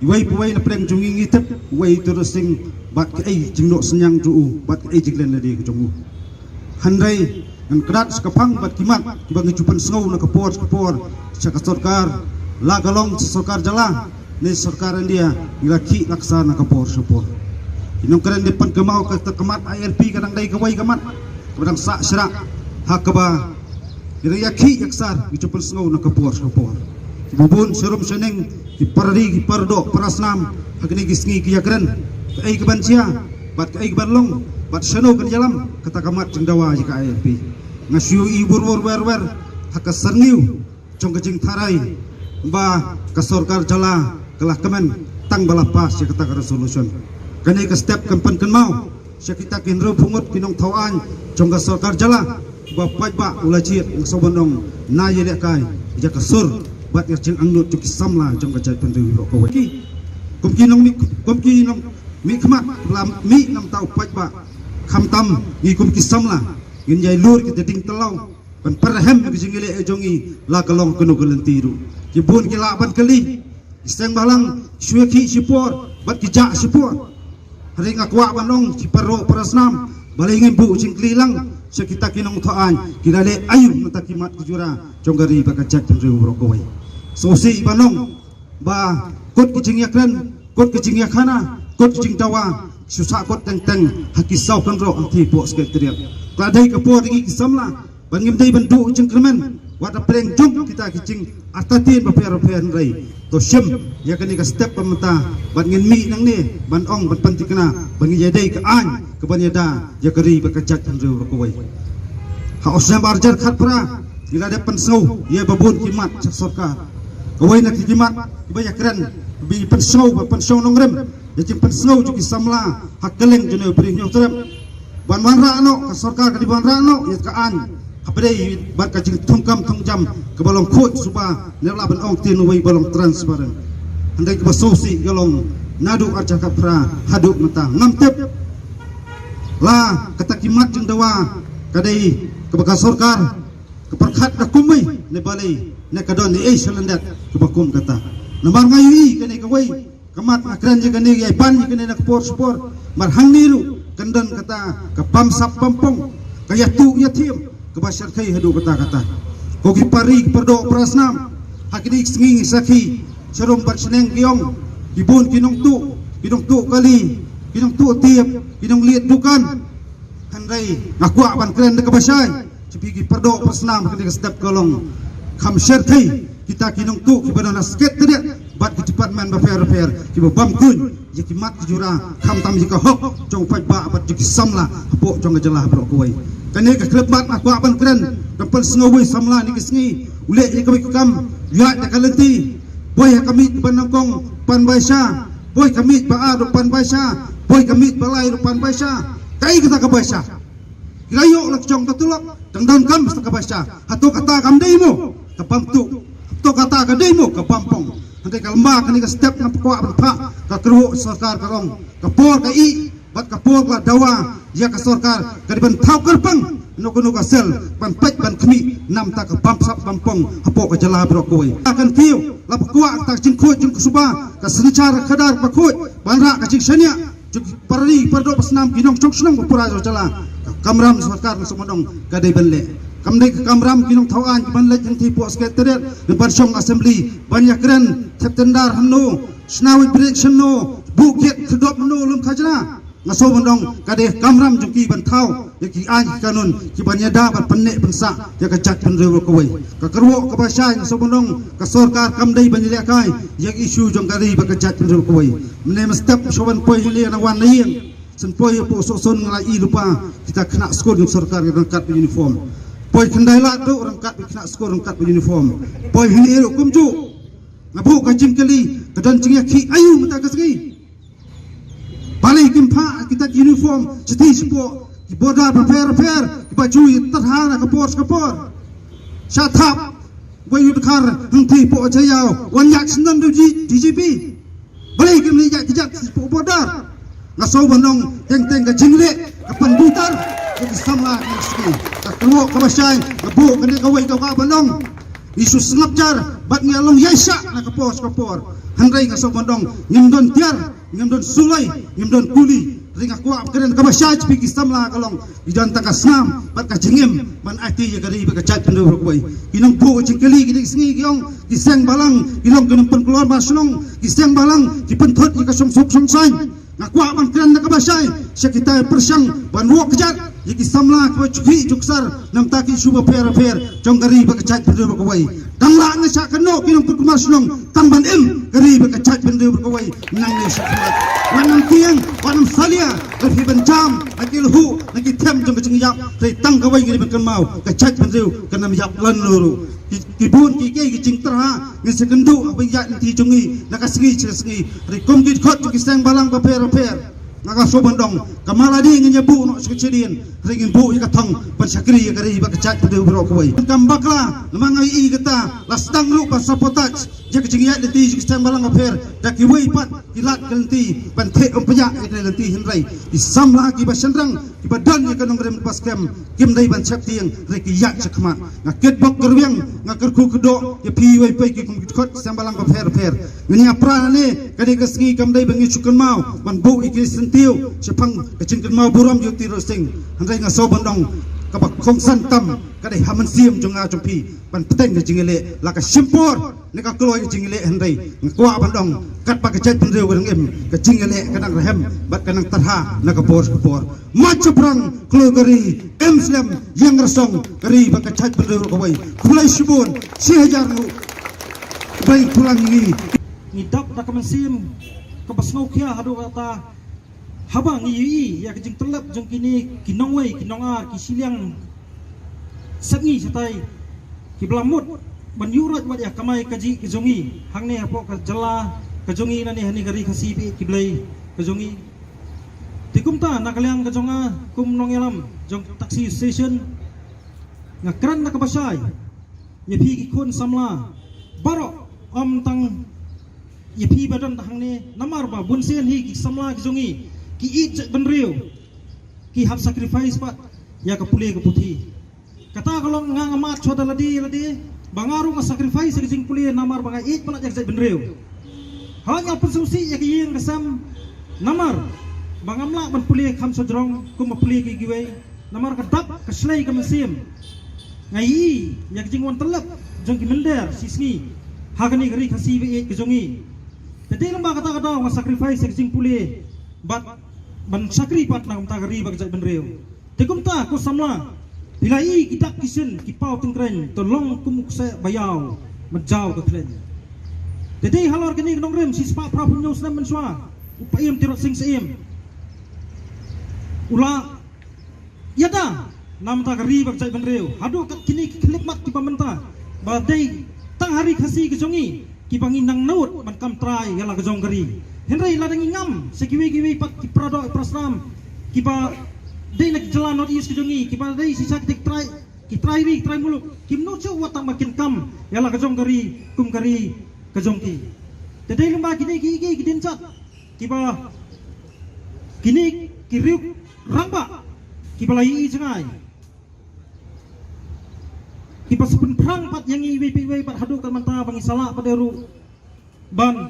Iwei pa iwei na pdeng jong ngi ngi tip uei u Tirot Sing bad kaei jingnoh synñiang jong u bad kaei jinglen lade ka jong u. Hynrei ngan kyndat sha ka phang bad ki mat kiba ngi ju pynsngew na ka por sha ka por sha ka sorkar, la ka long sha sorkar jylla ne sorkar India, ngi la khih la ksar na ka por sha ka por. Ki nongkren dei pynkynmaw kata ka mat I R P ka dang dei kawei ka mat kaba dang sah shrah ha kaba ngi la ïakhih ïaksar, ngi ju pynsngew na ka por sha ka por. Kiba bun sharum shaneng, ki para ri, ki para doh, para snam, ha kine ki sngi ki ïakren kaei kaban jia bad kaei kaban long bad shano kan ïalam kata ka mat jingdawa ïa ka I R P. Nga shu ïohi bun wer wer wer ha ka syrngiew jong ka jingtharai ba ka sorkar jylla ka la kmen tang ba la pass ïa kata ka resolution. Kane ka step kan pynkynmaw sha kita ki hynriewphew ngut ki nongthaw aiñ jong ka sorkar jylla ba paidbah u la jied, nga sngewbha ban ong, na ïalehkai ïa ka sur bad ïa ka jingangnud jong ki samla jong ka jaitbynriew baroh kawei. Ki, kum ki nongmih, kum ki nongmihkhmat ba la mih na ka bynta u paidbah, khamtam ngi kum ki samla ngin ïai lur kita ki jingtlaw ban pyrhem ïa ka jingïaleh jong ngi, la ka long kano ka lynti ruh. Ki bun ki lah ban kylli, ki seng bhalang shu ïakhih shipor bad ki jah shipor. Hynrei nga kwah ban ong, ki para doh para snam, balei ngim buh jingkylli lang sha kita ki nongthaw aiñ, ki la leh aïu na kita ki mat ki jura jong ka ri bad ka jaitbynriew baroh kawei. Sngewsih ban ong ba kut ki jingïakren, kut ki jingïakhana, kut ki jingdawa shu sah kut teng teng ha ki saw kynroh hangtei hapoh Secretariat. Ka la dei ka por ïa ngi ki samla ba ngim dei ban duh jingkyrmen wat hapdeng jong kita ki jingartatien bapher bapher, hynrei to shim ïa kane ka step ba mynta bad ngin mih nangne ban ong, ban pynthikna ba ngin ïadei ka aiñ kaban ïada ïa ka ri bad ka jaitbynriew baroh kawei. Ha u snem arhajar khatphra ngi la dep pynsngew ïa ba bun ki mat sha sorkar. Kawei na ki khmat kiba ïakren, ba pynsngew, ba pynsngew nongrim ïa ki, pynsngew jong ki samla ha kylleng jong u Bri Hynñiewtrep. Ban wanrah noh, ka sorkar ka dei ban wanrah noh ïa ka aiñ ha pdeng bad ka jingthungkam thungjam kaba long khuid suba, ne lah ban ong ktien uwei ba long transparent. Hynrei kaba sngewsih ka long naduh arhajar khatphra haduh mynta ngam tip la kata ki mat jingdawa ka dei kaba ka sorkar ka pyrkhat da kumwei ne balei, ne ka don ei ei sha lyndet kaba kum kata. Namar nga ïohi kane kawei ka mat, nga kren ïa kane, ïa ban ïa kane na ka por sha ka por. Namar hangne ruh kan don kata ka bamsap bampong, ka ïatuh ïathiam kaba shyrkhei haduh katta katta. Ko ki para ri para doh para snam, ha kine ki sngi ngi sakhi sharum bad shaneng ki ong, ki bun ki nongtuh, ki nongtuh kali, ki nongtuh tiep, ki nongleit dukan. Hynrei nga kwah ban kren da kaba shai sha phi ki para doh para snam ha kane ka step ka long, kham shyrkhei kita ki nongtuh kiba don ha Secretariat bad ki department bapher bapher kiba bam kuiñ ïa ki mat ki jura, khamtam ïa ka hok jong u paidbah bad jong ki samla hapoh jong ka jylla baroh kawei. Kane ka khyllipmat nga kwah ban kren, da pynsngew uwei samla ne ki sngi u leh ïa kawei ka kam, ïaid da ka lynti, boi ha ka miej ba nyngkong pan baisa, boi ka miej ba ar ruh pan baisa, boi ka miej ba lai ruh pan baisa. Kaei kata ka baisa? Ki la ïoh la ka jong ka tulop, dang donkam sa ka baisa. Hato kata kam dei mo ka bamtuh? Hato kata ka dei mo ka bampong? Hynrei ka lymba kane ka step nga kwah ban phah ka kyrwoh sorkar ka long, ka por ka ïeh bad ka por ka dawa ïa ka sorkar ka dei ban thaw kyrpang kano kano ka sel ban peit ban khmih namar ka bamsap bampong hapoh ka jylla baroh kawei. Ka kan kiew la ba kwah ka jingkhuid jingsuba, ka synshar khadar ba khuid ban rah ka jingshaniah jong ki para ri para doh para snam, ki nongshong shnong ba pura jong jylla. Ka kamram sorkar nga sngewbha ban ong ka dei ban leh. Kam dei ka kamram ki nongthaw aiñ ban leit hangtei hapoh Secretariat ne ban shong Assembly ban ïakren thep tender hano, shna weight bridge hano, buh gate khyrdop hano lum khajna. Nga sngewbha ban ong ka dei ka kamram jong ki ban thaw ïa ki aiñ ki kanun kiban ïada ban pynneh pynsah ïa ka jaitbynriew baroh kawei. Ka kyrwoh kaba shai nga sngewbha ban ong ka sorkar kam dei ban ïalehkai ïa ka issue jong ka ri bad ka jaitbynriew baroh kawei. Mynne mynstep shu wan poi hangne na wan na ïing, shen poi hapoh Sohsun nga la ïohi lypa kita khynnah skul jong sorkar ki ryngkat bad uniform. Poi Khyndailad ruh ryngkat bad khynnah skul ryngkat bad uniform. Poi hangne ruh kumjuh. Nga buh ka jingkylli, ka don jingïakhih aïu mynta ka sngi? Balei kim phah kita ki uniform shathie shapoh ki border bapher bapher kiba ju ïa tyrha na ka por sha ka por? Sha thap wei u dkhar hangtei hapoh Jaïaw wan ïaid shen don da u D G P. Balei kim leit ïaid kjat shapoh border? Nga sngewbha ban ong teng teng ka jingleh ka pynbitar ïa ki samla ki sngi. Ka kyrwoh kaba shai nga buh kane kawei ka kwah ban ong, ngi shu sngap jar bad ngi long ïaishah na ka por sha ka por. Hynrei nga sngewbha ban ong ngim don tiar, ngim don suloi, ngim don kuli. Hynrei nga kwah ban kren kaba shai sha phi ki samla ka long, ngi don tang ka snam bad ka jingim ban aiti ïa ka ri bad ka jaitbynriew baroh kawei. Ki nongbuh jingkylli kine ki sngi ki ong ki seng balang ki long ki nongpynkulmar shnong, ki seng balang ki pynthut ïa ka shongsuk shongsaiñ. Nga kwah ban kren da kaba shai sha kita pyrshang ban wok kjat ïa ki samla kiba ju khih ju ksar namar ki issue bapher bapher jong ka ri bad ka jaitbynriew baroh kawei. Tang la nga shah kynnoh ki nongpynkulmar shnong tang ban im ka ri bad ka jaitbynriew baroh kawei. Nangne shakhmat wat nang tieng wat nang salia, la phi ban jam na ki lhuh na ki them jong ka jingïap, hynrei tang kawei ngi dei ban kynmaw, ka jaitbynriew kan ym ïap lano ruh. Ki, ki bun kiei kiei ki jingtyrha ngin sa kynduh haba ïaid lynti jong ngi na ka sngi sha ka sngi. Hynrei kum ki dkhot jong ki seng balang bapher bapher, nga ka sngewbha ban ong, ka mala dei ngin ïa buh noh sha ka shadien, hynrei ngin buh ïa ka thong ban shakri ïa ka ri bad ka jaitbynriew baroh kawei. Kam bakla namar nga ïohi kata la sdang ruh ban sabotage ïa ka jingïaid lynti jong ki seng balang bapher da kiwei pat ki lad ki lynti ban theh umphniang ïa ka lynti, hynrei ki samla kiba shynrang kiba don ïa ka nongrim kaba skhem kim dei ban sheptieng, hynrei ki ïaid shakhmat. Nga kitbok kyrwiang, nga kyrkhu kyrdoh ïa phi iwei pa iwei ki kum ki dkhot seng balang bapher bapher. Ngin ïa pra hangne, kane ka sngi kam dei ba ngi shu kynmaw ban buh ïa ki syntiew shaphang ka jingkynmaw burom ïa u Tirot Sing. Hynrei nga sngewbha ban ong kaba kongsan tam ka dei ha mynsiem jong nga jong phi ban bteng ka jingïaleh la ka shim por ne ka kloi ka jingïaleh, hynrei nga kwah ban ong katba ka jaitbynriew ka dang im, ka jingïaleh ka dang rhem bad ka dang tyrha na ka por sha ka por. Mat shaphrang kloi ka ri, im slem ïeng rasong ka ri bad ka jaitbynriew kawei. Khublei shibun, shi hajar nguh. Khublei khublei ngi. Ngi dap da ka mynsiem kaba sngewkhia haduh katta haba ngi ïohi ïa ka jingtyllep jong kine ki nongwei ki nongar ki shiliang sepngi shatai kiba la mut ban ïuh rat wat ïa kamai kajih ka jong ngi hangne hapoh ka jylla ka jong ngi, nangne ha kane ka ri Khasi ba ïeit ki blei ka jong ngi. Te kumta na ka liang ka jong nga kum nongïalam jong taxi station, nga kren na kaba shai ïa phi ki khun samla baroh, ym tang ïa phi ba don hangne, namar ba bun sien hi ki samla ki jong ngi ki ïeit jaitbynriew, ki hap sacrifice pat ïa ka pule ka puthi. Kata ka long nga nga mad shuwa da lade lade ba nga ruh nga sacrifice ïa ka jingpule namar ba nga ïeit palat ïa ka jaitbynriew. Haba nga pynsngewsih ïa ka ïing ka sem, namar ba ngam lah ban pule kham shajrong kumba pule ki kiwei, namar ka dap ka shlei ka mynsiem. Nga ïohi ïa ka jingwan tyllep jong ki mynder shisngi ha kane ka ri Khasi ba ïeit ka jong ngi. Te dei lyngba kata ka daw nga sacrifice ïa ka jingpule bad ban shakri pat na ka bynta ka ri bad ka jaitbynriew. Te kumta ko samla, phi la ïohi ki dak ki shin ki paw tyngkreiñ, to long kum u kseh ba ïaw, ma jaw ka khleiñ. Te dei halor kane ka nongrim shispah phra phew hynñiew snem mynshuwa, u Paiem Tirot Sing Syiem u la ïada na ka bynta ka ri bad ka jaitbynriew. Haduh kat kine ki khyllipmat kiba mynta ba dei tang ha ri Khasi ka jong ngi kiba ngi nang nud ban kam trai ïa la ka jong ka ri. Hynrei lada ngi ngam sha kiwei kiwei pat ki paradoh parasram kiba dei na ki jylla North East ka jong ngi kiba dei shisha kita ki trai, ki trai ri, ki trai muluk, kim nud shuh wat tang ba kin kam ïa la ka jong ka ri kum ka ri ka jong ki. Te dei lyngba kine ki, ki, ki dienjat kiba kine ki riew rangbah kiba la ïohi jngai, kiba sa pynphrang pat ïa ngi iwei pa iwei bad haduh kat mynta ba ngi sa lah pat ruh ban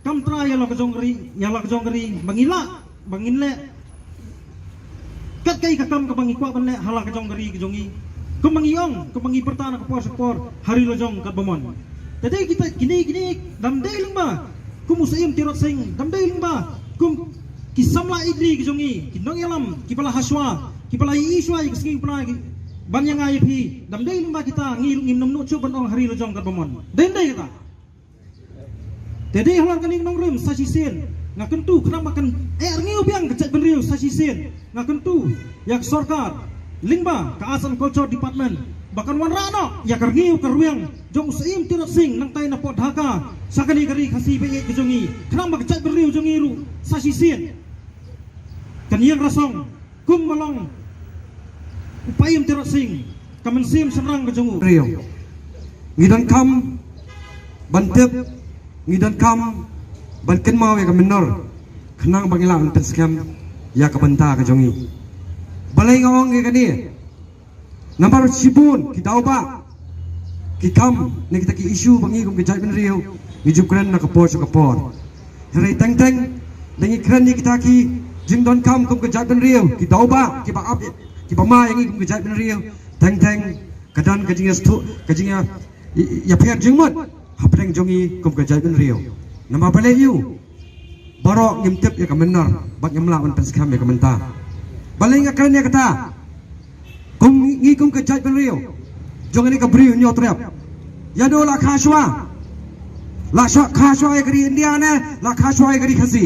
kam trai ïa la ka jong ka ri, ïa la ka jong ka ri, ba ngi lah, ba ngin leh kat kaei ka kam kaba ngi kwah ban leh ha la ka jong ka ri ka jong ngi. Kumba ngi ong, kumba ngi pyrta na ka por sha ka por, ha ri la jong katba mon. Te dei kita kine, kine dam dei lyngba kum u Syiem Tirot Sing, dam dei lyngba kum ki samla ïeit ri ka jong ngi, ki nongïalam kiba la hashwa, kiba la ïohi shwa ïa ka sngi u pla, ban ïa nga ïa phi, dam dei lyngba kita ngi ruh ngim nud shuh ban ong ha ri la jong katba mon. Dei, dei kita. Te dei halor kane ka nongrim sa shisien nga kyntu, khnang ba kan eh rngiew biang ka jaitbynriew, sa shisien nga kyntu ïa ka sorkar lyngba ka Arts and Culture Department ba kan wanrah noh ïa ka rngiew ka rwiang jong u Syiem Tirot Sing nangtai napoh Dhaka sha kane ka ri Khasi ba ïeit ka jong ngi, khnang ba ka jaitbynriew jong ngi ruh sa shisien kan ïeng rasong kumba long u Paiem Tirot Sing, ka mynsiem shynrang ka jong u. Riew. Ngi donkam ban tip, ngi donkam ban kynmaw ïa ka mynnor, khnang ba ngi lah ban pynskhem ïa ka bynta ka jong ngi. Balei nga ong ïa kane? Namar shibun ki daw ba ki kam ne kita ki issue ba ngi kum ka jaitbynriew ngi ju kren na ka por sha ka por. Hynrei teng teng da ngi kren ïa kita ki jingdonkam kum ka jaitbynriew, ki daw ba kiba ap, kiba ma ïa ngi kum ka jaitbynriew, teng teng ka don ka jingïasyllok, ka jingïa, ïa, ïapher jingmut hapdeng jong ngi kum ka jaitbynriew. Namar balei ïa u baroh ngim tip ïa ka mynnor bad ngim lah ban pynskhem ïa ka mynta. Balei nga kren ïa kata? Kum ngi kum ka jaitbynriew jong kane ka Bri Hynñiewtrep, ïa u la kha shuwa, la kha shuwa ïa ka ri India ne la kha shuwa ïa ka ri Khasi?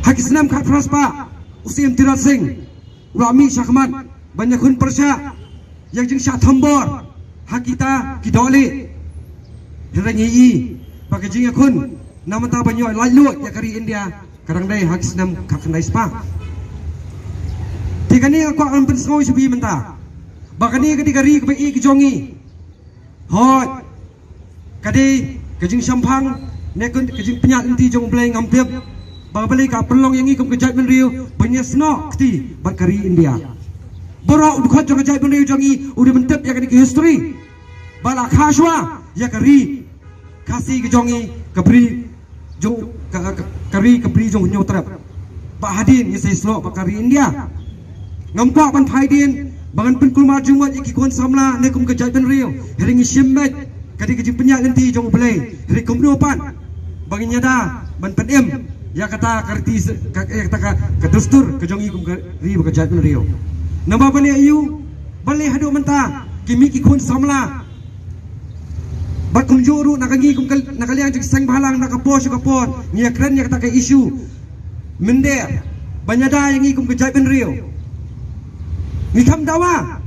Ha ki snem khatphra spah u Syiem Tirot Sing u la mih shakhmat ban ïakhun pyrshah ïa ka jingshah thombor ha kita ki dohlieh. Hynrei ngi ïohi ba ka jingïakhun na bynta ban ïoh laitluid ïa ka ri India ka dang dei ha ki snem khatkhyndai spah. Te kane nga kwah ban pynsngew sha phi mynta ba kane ka dei ka ri kaba ïeit ka jong ngi. Hooid, ka dei ka jingshemphang ne ka jingpynïaid lynti jong U Blei, ngam tip ba balei ka pynlong ïa ngi kum ka jaitbynriew ban ïasnoh kti bad ka ri India. Baroh u dkhot jong ka jaitbynriew jong ngi u dei ban tip ïa kane ka history ba la kha shuwa ïa ka ri Khasi ka jong ngi, ka Bri jong, ka, ka, ka ri, ka Bri jong Hynñiewtrep. Ba hadien ngi sa ïasnoh bad ka ri India. Ngam kwah ban phai dien ba ngan pynkulmar jingmut ïa ki khun samla ne kum ka jaitbynriew, hynrei ngi shim beit ka dei ka jingpynïaid lynti jong U Blei. Hynrei kumno pat ba ngin ïada ban pynim ïa kata ka riti, ka, ïa kata ka, ka dustur ka jong ngi kum ka ri bad ka jaitbynriew? Namar balei ïa u, balei haduh mynta ki mih ki khun samla? Bad kumjuh ruh na ka ngi kum ka, na ka liang jong ki seng bhalang na ka por sha ka por ngi ïakren ïa kata ka issue mynder ban ïada ïa ngi kum ka jaitbynriew. Ngi kham dawa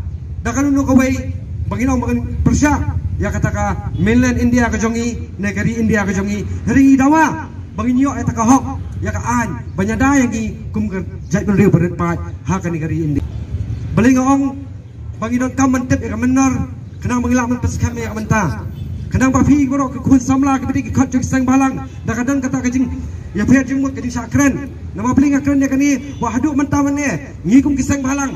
da kano kano kawei Ba ngin ong ba ngin pyrshah ïa kata ka mainland India ka jong ngi, ne ka ri India ka jong ngi. Hynrei ngi dawa ba ngin ïoh ïa kata ka hok, ïa ka aiñ ban ïada ïa ngi kum ka jaitbynriew ba rit paid ha kane ka ri India. Balei nga ong ba ngi donkam ban tip ïa ka mynnor, khnang ba ngi lah ban pynskhem ïa ka mynta. Khnang ba phi baroh ki khun samla kiba dei ki khot jong ki seng bhalang, da ka don kata ka jingïapher jingmut, ka jingshah kren. Namar balei nga kren ïa kane? Ba haduh mynta mynne ngi kum ki seng bhalang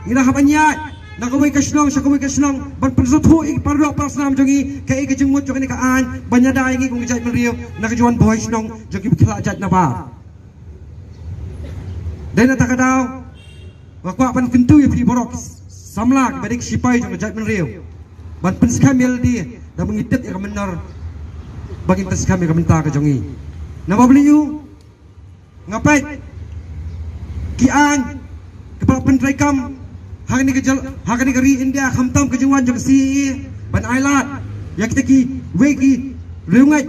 ngi la hap ban ïaid na kawei ka shnong sha kawei ka shnong ban pynsngewthuh ïa ki para doh para snam jong ngi kaei ka jingmut jong kane ka aiñ ban ïada ïa ngi kum ka jaitbynriew na ka jingwan bhoi shnong jong kiba khlah jait na bar. Dei na kata ka daw nga kwah ban kyntu ïa phi baroh ki samla kiba dei ki shipai jong ka jaitbynriew ban pynskhem ïa lade, da ba ngi tip ïa ka mynnor ba ngin pynskhem ïa ka mynta ka jong ngi. Namar balei? Nga peit ki aiñ kiba la pyntreikam ha kane ka jylla, ha kane ka ri India, khamtam ka jingwan jong ka C A A ban ailad ïa kita kiwei ki riewngeit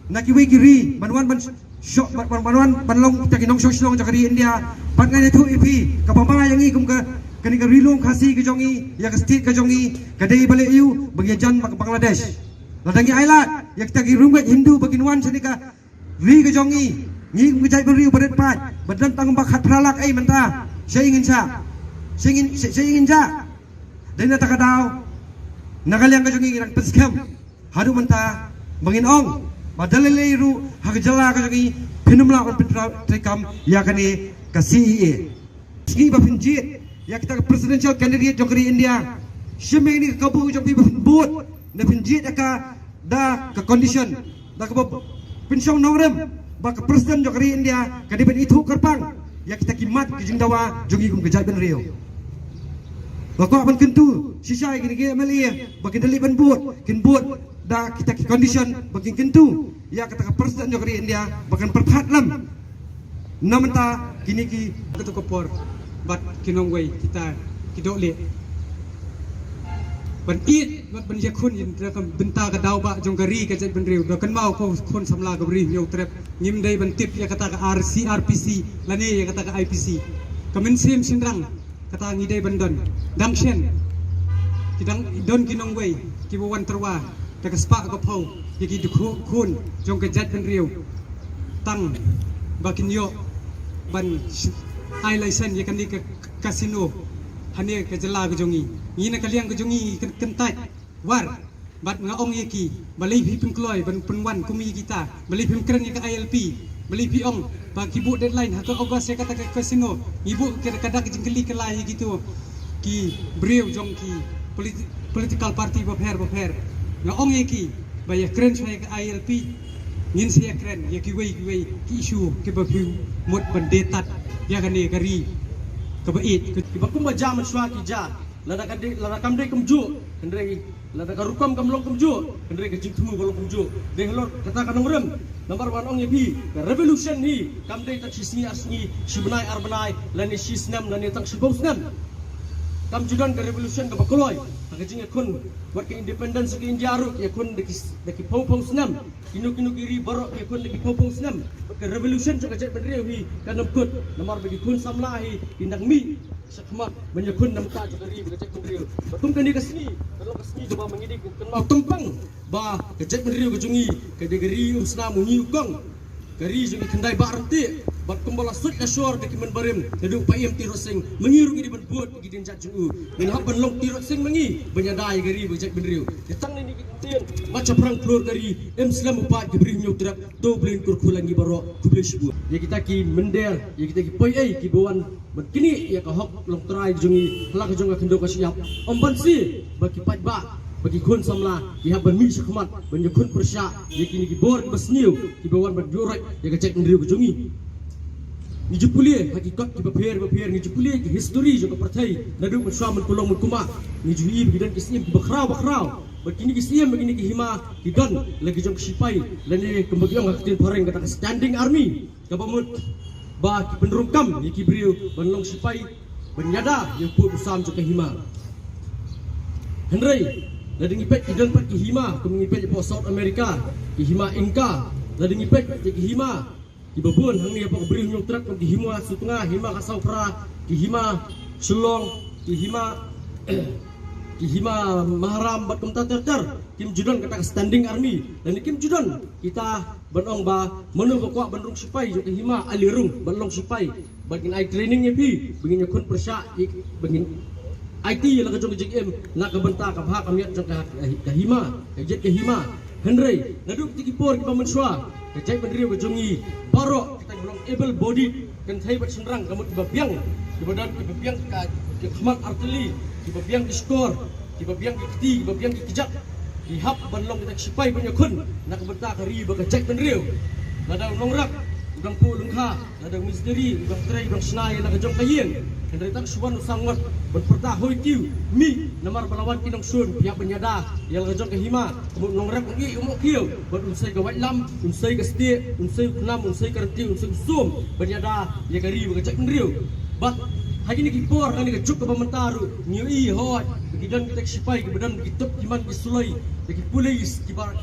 na kiwei ki ri ban wan ban sho-, ban, ban, ban wan ban long kita ki nongshong shnong jong ka ri India. Pat ngan ïathuh ïa phi, kaba ma ïa ngi kum ka, kane ka Ri Lum Khasi ka jong ngi, ïa ka state ka jong ngi, ka dei balei? Ïa ba ngi jan bad ka Bangladesh. Lada ngi ailad ïa kita ki riewngeit Hindu ba kin wan sha kane ka ri ka jong ngi, ngi kum ka jaitbynriew ba rit paid, ba don tang ba khatphra lak ei mynta, shaei ngin shah? Shaei ngin, shaei ngin shah? Dei na kata ka daw na ka liang ka jong ngi ngi dang pynskhem haduh mynta ba ngin ong ba da lei lei ruh ha ka jylla ka jong ngi phin ym lah ban pyntreikam ïa kane ka C A A. Sngi ba phin jied ïa kita ka presidential candidate jong ka ri India, shim ïa kane ka kabu jong phi ba phin bud, ne phin jied ïa ka da ka condition, da kaba pynshong nongrim ba ka president jong ka ri India ka dei ban ithuh kyrpang ïa kita ki mat ki jingdawa jong ngi kum ka jaitbynriew. Nga kwah ban kyntu shisha ïa kine ki M L A ba kin da leit ban bud, kin bud da kita ki condition ba kin kyntu ïa kata ka president jong ka ri India ba kan pyrkhat lem. Na mynta kine ki, kato ka por bad ki nongwei kita ki dohlieh ban ïeit bad ban ïakhun ïa ka bynta ka daw ba jong ka ri ka jaitbynriew. Da kynmaw ko khun samla ka Bri Hynñiewtrep, ngim dei ban tip ïa kata ka R C R P C lane ïa kata ka I P C. Ka mynsiem shynrang kata ngi dei ban don. Dang shen ki dang don ki nongwei kiba wan tyrwa da ka spah ka phew ïa ki dkhot khun jong ka jaitbynriew tang ba kin ïoh ban ai license ïa kane ka casino hane ka jylla ka jong ngi. Ngi na ka liang ka jong ngi kyn-, kyntait war bad nga ong ïa ki, balei phi pynkloi ban pynwan kum ïa kita? Balei phim kren ïa ka I L P? Balei phi ong ba ki buh deadline ha ka August ïa kata ka casino? Ngi buh ka, ka dak jingkylli kylla ïa kito ki briew jong ki politi-, political party bapher bapher. Nga ong ïa ki ba ïa kren shuwa ïa ka I L P, ngin sa ïa kren ïa kiwei kiwei ki issue kiba phi mut ban die tad ïa kane ka ri kaba ïeit. Kiba kumba jia mynshuwa ki jia, lada ka dei, lada kam dei kumjuh, hynrei lada ka rukom kam long kumjuh, hynrei ka jingthmu ka long kumjuh. Dei halor kata ka nongrim, namar ba ngan ong ïa phi, ka revolution hi kam dei tang shi sngi ar sngi, shi bnai ar bnai, lane shi snem, lane tang shiphew snem. Kam ju don ka revolution kaba kloi ha ka jingïakhun wat ka independence ka India ruh, ïakhun da ki, da ki phew phew snem. Kino kino ki ri baroh ïakhun da ki phew phew snem. Ka revolution jong ka jaitbynriew hi kan ym kut namar ba ki khun samla hi kin dang mih shakhmat ban ïakhun na bynta jong ka ri bad ka jaitbynriew. Bad kum kane ka sngi ka long ka sngi kaba ma ngi dei ban kynmaw tympang ba ka jaitbynriew ka jong ngi ka dei ka ri umsnam u ngi u kong, ka ri jong ngi khyndai bah ryntih. Bad kumba la suid la shor da ki mynbarim, naduh u Paiem Tirot Sing, ma ngi ruh ngi dei ban bud ïa ki dienjat jong u. Ngin hap ban long Tirot Sing ma ngi ban ïada ïa ka ri bad ka jaitbynriew. Te tang ne ngi ki ktien, wat shaphrang phlur ka ri, im slem u paid ka Bri Hynñiewtrep. To Blei un kyrkhu lang ïa ngi baroh. Khublei shibun ïa kita ki mynder, ïa kita ki poi ei kiba wan ban knieh ïa ka hok longtrai jong ngi ha la ka jong ka khyndew ka shyiap. Ym banse ba ki paidbah, ba ki khun samla ki hap ban mih shakhmat ban ïakhun pyrshah ïa kine ki bor kiba sniew kiba wan ban ïuhroit ïa ka jaitbynriew ka jong ngi. Ngi ju pule ha ki kot kiba pher ba pher, ngi ju pule ki history jong ka pyrthei naduh mynshuwa mynkulong mynkumba. Ngi ju ïohi ba ki don ki syiem kiba khraw ba khraw. Bad kine ki syiem bad kine ki hima ki don la ki jong ki shipai, lane kumba ki ong ha ka ktien phareng kata ka standing army, kaba mut ba ki pynrung kam ïa ki briew ban long shipai ban ïada ïa u pud u sam jong ka hima. Hynrei lada ngi peit ki don pat ki hima, kum ngi peit hapoh South America, ki hima Inca, lada ngi peit ki hima kiba bun hangne hapoh ka Bri Hynñiewtrep, kum ki hima Sutnga, hima Khasaw Phra, ki hima Shillong, ki hima Ki hima Maharam bad kumta ter ter kim ju don kata ka standing army, lane kim ju don kita ban ong ba mano ba kwah ban rung sipai jong ka hima, ale rung ban long sipai, ba ngin ai training ïa phi, ba ngin ïakhun pyrshah, ba ngin aiti ïa la ka jong ka jingim na ka bynta ka bha ka miat jong ka, ka hima, ka jait ka hima. Hynrei naduh kita ki por kiba mynshuwa, ka jaitbynriew ka jong ngi baroh kita kiba long able bodied, kynthei bad shynrang, ka mut kiba biang, kiba don, kiba biang ka, ka khmat artylli, kiba biang ki shkor, kiba biang ki kti, kiba biang ki kjat, ki hap ban long kita ki sipai ban ïakhun na ka bynta ka ri bad ka jaitbynriew. Lada u nongrep u dang puh lyngkha, lada u mistri u dang trei, u dang shna ïa la ka jong ka ïing, hynrei tang shu wan u sangot ban pyrta hoi kiew, mih, namar ba la wan ki nongshun, phi hap ban ïada ïa la ka jong ka hima. Ka mut u nongrep un ïeh u mohkhiew bad un sei ka waitlam, un sei ka stieh, un sei u khnam, un sei ka rynti, un sei u sum ban ïada ïa ka ri bad ka jaitbynriew. Bad ha kine ki por, ha kane ka juk kaba mynta ruh ngi ïohi hooid ba ki don kita ki sipai kiba don ki tup ki man ki suloi, da ki pulis kiba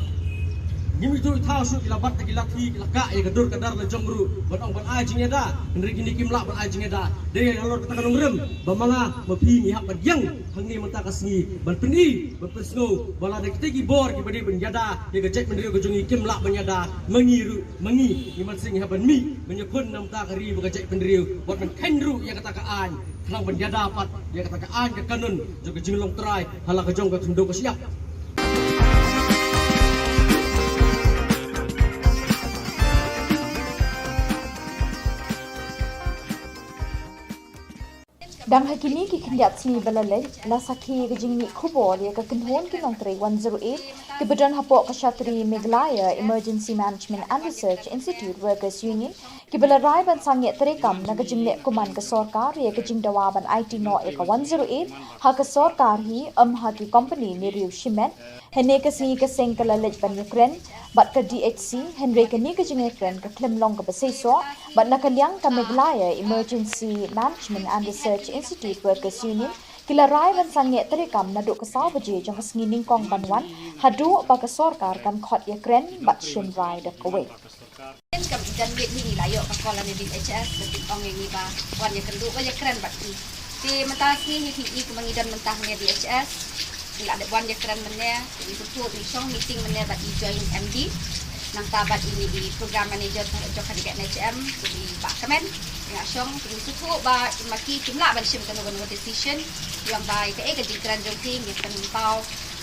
ngim ïohi thaw shuh, ki la bat da ki lathi, ki la kah ïa ka dur ka dar la jong ruh ban ong ban ai jingïada, hynrei kine kim lah ban ai jingïada. Dei halor kata ka nongrim ba ma nga ma phi ngi hap ban ïeng hangne mynta ka sngi ban pyni, ban pynsngew ba lada kita ki bor kiba dei ban ïada ïa ka jaitbynriew ka jong ngi kim lah ban ïada, ma ngi ruh, ma ngi, ngi mynsiem ngi hap ban mih ban ïakhun na ka bynta ka ri bad ka jaitbynriew, bad ban kheiñ ruh ïa kata ka aiñ, khnang ban ïada pat ïa kata ka aiñ ka kanun jong ka jinglong trai ha la ka jong ka khyndew ka shyiap. Dang ha kine ki khyndiat sngi ba la leit, la sakhi ïa ka jingmih khubor ïa ka kynhun ki nongtrei one zero eight kiba don hapoh ka shatri Meghalaya Emergency Management and Research Institute Workers Union, kiba la rai ban sangeh treikam na ka jingleh kuman ka sorkar ïa ka jingdawa ban aiti noh ïa ka one zero eight ha ka sorkar hi, ym ha ki kompani ne riew shimet. Hynne ka sngi ka seng ka la leit ban ïakren bad ka D H C, hynrei kane ka jingïakren ka khlem long kaba seisoh, bad na ka liang ka Meghalaya Emergency Management and Research Institute Workers Union ki la rai ban sangeh treikam naduh ka saw baje jong ka sngi nyngkong ban wan, haduh ba ka sorkar kan khot ïakren bad shim rai da kawei. Kam i don miet hi ngi la ïoh ka call na D H S, ba ki ong ïa ngi ba wan ïakynduh, wan ïakren bad ki. Te mynta sngi hi phi i kumba ngi don mynta hangne D H S, ngi la dep wan ïakren mynne, ngi sngewthuh, ngi shong meeting mynne bad i Joint M D, nangta bad ine i program manager jong kane ka N H M, i Bah Kmen. Ngi la shong, ngi sngewthuh ba ma ki kim lah ban shim kano kano decision, ïa ba ïa kaei ka jingkren jong ki, ngi pynpaw,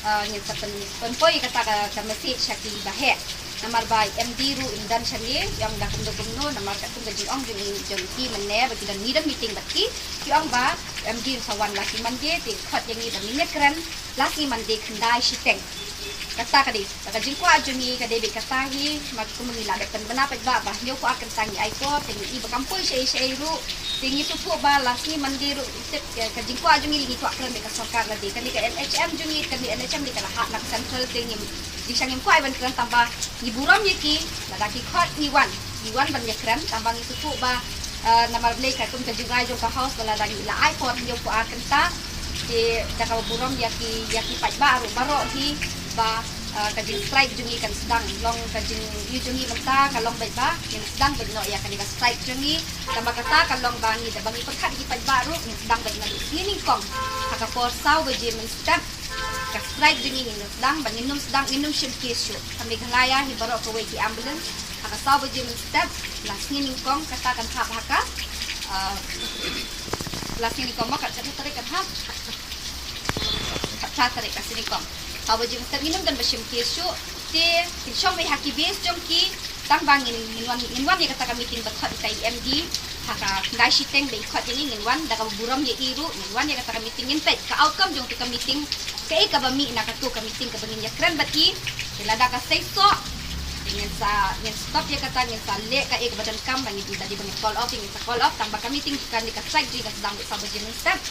eh, ngin sa pyn-, pynpoi kata ka, ka message sha ki ba heh. Namar ba M D ruh im don sha ngi, ïa ong da kumno kumno, namar katkum ka jingong jong, jong ki mynne ba ki don, ngi don meeting bad ki, ki ong ba M D sa wan la ki Monday, te khot ïa ngi ba ngin ïakren la sngi Monday khyndai shiteng. Kata ka dei, ba ka jingkwah jong ngi ka dei beit kata hi, ma kumba ngi la dep pynbna paidbah ba hynñiew phew ar kynta ngi ai por, te ngi i ba kam poi shaei shaei ruh, te ngi sngewthuh ba la sngi Monday ruh, tip ka, ka jingkwah jong ngi ngi kwah kren beit ka sorkar lade. Kane ka N H M jong ngi, kane N H M dei ka la hap na ka central, te ngim, dei sha ngim kwah ban kren tang ba ngi burom ïa ki, lada ki khot ngi wan, ngi wan ban ïakren, tang ba ngi sngewthuh ba, eh, namar balei katkum ka jingrai jong ka House ba lada ngi la ai por hynñiew phew ar kynta, te da kaba burom ïa ki, ïa ki paidbah ruh baroh hi ba, eh, ka jingstrike jong ngi kan sdang, long ka jingïohi jong ngi mynta ka long beit ba ngin sdang beit noh ïa kane ka strike jong ngi. Tang ba kata ka long ba ngi da ba ngi pyrkhat ïa ki paidbah ruh ngin sdang beit naduh sngi nyngkong ha ka por saw baje mynstep. Ka strike jong ngi ngin sdang, ba ngin ym sdang, ngin ym shim case shuh. Ka Meghalaya hi baroh kawei ki ambulance, ha ka saw baje mynstep la sngi nyngkong kata kan hap ha ka, eh, la sngi nyngkong ma ka, kata tarik kan hap, kata tarik la sngi nyngkong. Saw baje mynstep ngin ym don ba shim case shuh. Te kin shong beit ha ki base jong ki, tang ba ngin, ngin wan, ngin wan ïa kata ka meeting ba khot ïa ka M D ha ka khyndai shiteng, ba i khot ïa ngi ngin wan, da kaba burom ïa i ruh ngin wan ïa kata ka meeting, ngin peit ka outcome jong kata ka meeting, kaei kaba mih na kato ka meeting kaba ngin ïakren bad i. Te lada ka seisoh, te ngin sa, ngin stop ïa kata, ngin sa leh kaei kaba donkam ba ngin, lada dei ba ngin call off, ngin sa call off, tang ba ka meeting jong ngi, ka strike jong ngi ka sdang beit saw baje mynstep.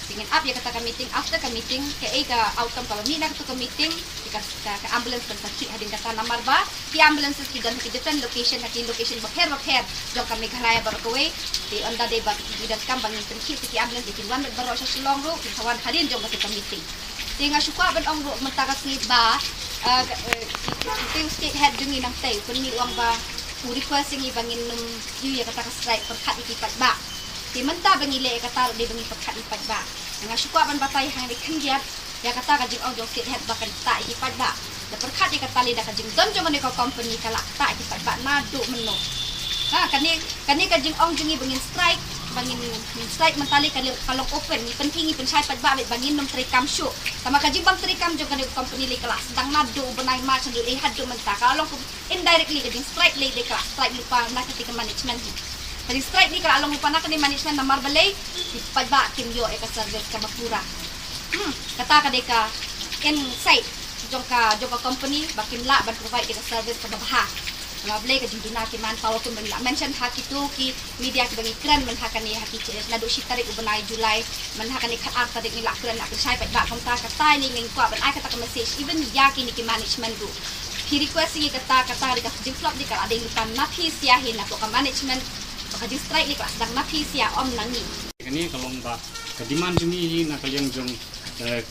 Te ngin ap ïa kata ka meeting, after ka meeting, kaei ka outcome kaba mih na kato ka meeting, te ka, ka, ka ambulance kan sa khih hadien kata, namar ba ki ambulances ki don ha ki different location, ha ki location bapher bapher jong ka Meghalaya baroh kawei. Te ynda dei ba ki donkam ba ngin pynkhih ïa ki ambulance, te kin wan beit baroh sha Shillong ruh, kin sa wan hadien jong kato ka meeting. Te nga shu kwah ban ong ruh mynta ka sngi ba, eh, ka, eh, ki, ki, ki state head jong ngi nangtei u pynmih, u ong ba u request ïa ngi ba ngin ym ïoh ïa kata ka strike pyrkhat ïa ki paidbah. Te mynta ba ngi leh ïa kata ruh dei ba ngi pyrkhat ïa ki paidbah. Nga shu kwah ban batai hangne khyndiat Ïa kata ka jingong jong state head ba kan ktah ïa ki paidbah. Da pyrkhat ïa kata lei da ka jingdon jong kane ka company ka la ktah ïa ki paidbah naduh mynno. Ha, kane, kane ka jingong jong ngi ba ngin strike, ba ngin, ngin strike mynta lei ka lei ka long open, ngi pyn-i ngi pynshai paidbah ba ngin nym treikam shuh. Tangba ka jingbym treikam jong kane ka company lei ka la sdang naduh u bnai March naduh eh haduh mynta ka long kum indirectly ka jingstrike lei dei ka la strike lypa na kata ka management hi. Ka jingstrike ni ka la long lypa na kane management namar balei ki paidbah kim ïoh ïa ka service kaba pura. Hmm, kata ka dei ka insight jong ka, jong ka company ba kim lah ban provide ïa ka service kaba bha. Namar balei ka jingduna ki manpower kum ba ngi la mention ha kito ki media kiba ngi kren mynha kane ha ki, naduh shi tarik u bnai July mynha kane khatar tarik ngi la kren, la pynshai paidbah kumta. Kata ngi ngi kwah ban ai kata ka message even ïa kine ki management ruh. Ki request ngi kata, kata dei ka jingflop dei ka la dei lypa na phi sha hi na ka management. Ba ka jingstrike ni ka la sdang na phi sha, ym na ngi. Kane ka long ba ka demand jong ngi hi na ka liang jong, eh,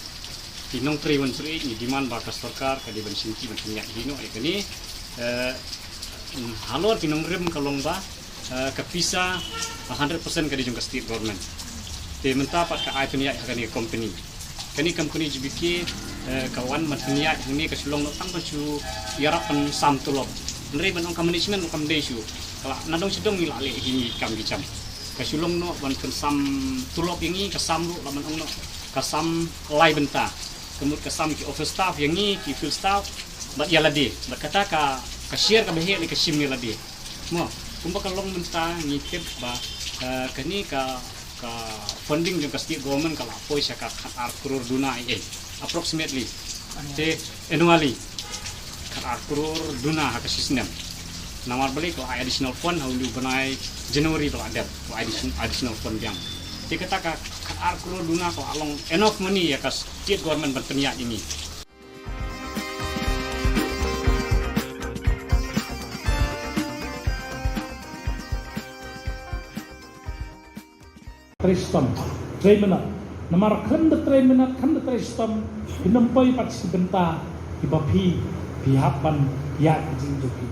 ki nongtrei wan trei, ngi demand ba ka sorkar ka dei ban shim ki ban pynïaid hi noh ïa kane. Eh, halor ki nongrim ka long ba, eh, ka pisa a hundred percent ka dei jong ka state government. Te mynta pat ka ai pynïaid ha kane ka company. Kane ka company G B K, eh, ka wan ban pynïaid hangne ka shu long noh tang ban shu ïarap ban sam tulop. Hynrei ban ong ka management ruh kam dei shuh. Ka la na dong shu dong ngi la leh hi ngi kam ki jam. Ka shu long noh ban pynsam tulop ïa ngi, ka sam ruh la ban ong noh ka sam lai bynta. Ka mut ka sam ki office staff ïa ngi, ki field staff bad ïa lade. Bad kata ka, ka share kaba heh lei ka shim ïa lade. Mo, kumba ka long mynta ngi tip ba, eh, kane ka, ka funding jong ka state government ka la poi sha ka khatar klur duna eh, eh, approximately. Te annually khatar klur duna ha ka shi snem. Namar balei ka la ai additional fund ha u bnai January ba la dep, ka la ai addition-, additional fund biang. Te kata ka khatar klur duna ka la long enough money ïa ka state government ban pynïaid ïa ngi. Trei shitom, trei minot. Namar khlem da trei minot, khlem da trei shitom, phin ym poi pat sha ki bynta kiba phi, phi hap ban ïaid ka jingim jong phi.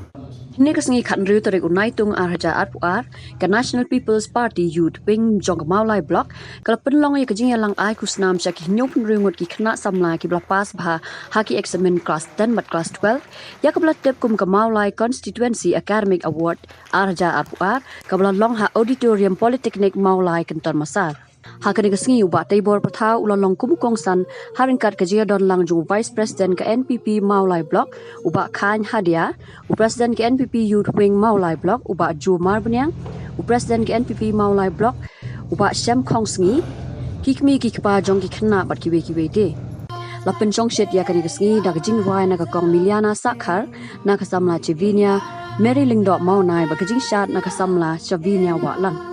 Hynne ka sngi khathynriew tarik u Naitung ar hajar arphew ar, ka National People's Party Youth Wing jong ka Mawlai Block ka la pynlong ïa ka jingïalang ai khusnam sha ki hynñiewphew hynriew ngut ki khynnah samla kiba la pass bha ha ki eksamin klas ten bad klas twelve, ïa kaba la tip kum ka Mawlai Constituency Academic Award ar hajar arphew ar, kaba la long ha Auditorium Polytechnic Mawlai, Kynton Massar. Ha kane ka sngi u Bah Teibor Pathaw u la long kum u kongsan ha ryngkat ka jingïadon lang jong u Vice President ka N P P Mawlai Block, u Bah Khaiñ Hadia, u President ka N P P Youth Wing Mawlai Block, u Bah Ju Marbaniang, u President ka N P P Mawlai Block, u Bah Shem Khongsngi, ki kmie ki kpa jong ki khynnah bad kiwei kiwei de. La pynshongshit ïa kane ka sngi da ka jingrwai na ka Kong Miliana Sakhar, na ka samla Chevinia Mary Lyngdoh Mawnai bad ka jingshad na ka samla Chevinia Wahlang.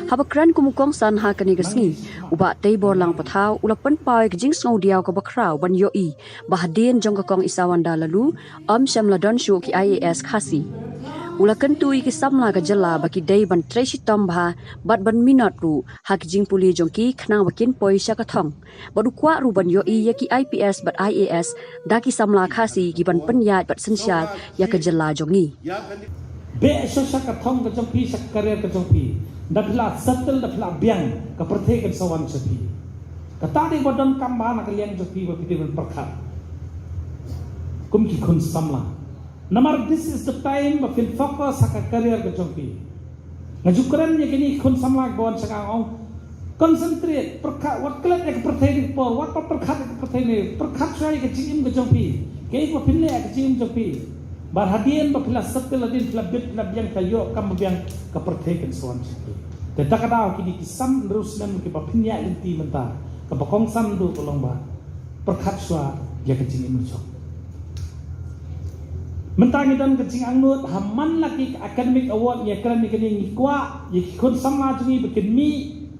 Haba kren kum u kongsan ha kane ka sngi, u Bah Teibor Lang Pathaw u la pynpaw ïa ka jingsngewdiaw kaba khraw ban ïohi ba hadien jong ka Kong Isawanda Laloo, ym shym la don shuh ki I A S Khasi. U la kyntu ïa ki samla ka jylla ba ki dei ban trei shitom bha bad ban minot ruh ha ki jingpule jong ki khnang ba kin poi sha ka thong. Bad u kwah ruh ban ïohi ïa ki I P S bad I A S da ki samla Khasi ki ban pynïaid bad synshar ïa ka jylla jong ngi. Beh sha sha ka thong ka jong phi, sha ka career ka jong phi. Da phi la settle, da phi la biang, ka pyrthei kan sa wan sha phi. Kata dei ba donkam bha na ka liang jong phi ba phi dei ban pyrkhat kum ki khun samla. Namar this is the time ba phin focus ha ka career ka jong phi. Nga ju kren ïa kine ki khun samla kiba wan sha nga, nga ong, concentrate, pyrkhat, wat klet ïa ka pyrthei dei por, wat pyrkhat ïa ka pyrthei ne, pyrkhat shuwa ïa ka jingim ka jong phi. Kaei kaba phin leh ïa ka jingim jong phi. Bad hadien ba phi la settle, hadien phi la bit, phi la biang, phi la ïoh kam ba biang, ka pyrthei kan sa wan sha phi. Te da ka daw kine ki san hynriew snem kiba phin ïaid lynti mynta, kaba kongsan duh ka long ba pyrkhat shuwa ïa ka jingim jong. Mynta ngi don ka jingangnud ha man la ki academic award, ngi ïa kren ïa kine, ngi kwah ïa ki khun samla jong ngi ba kin mih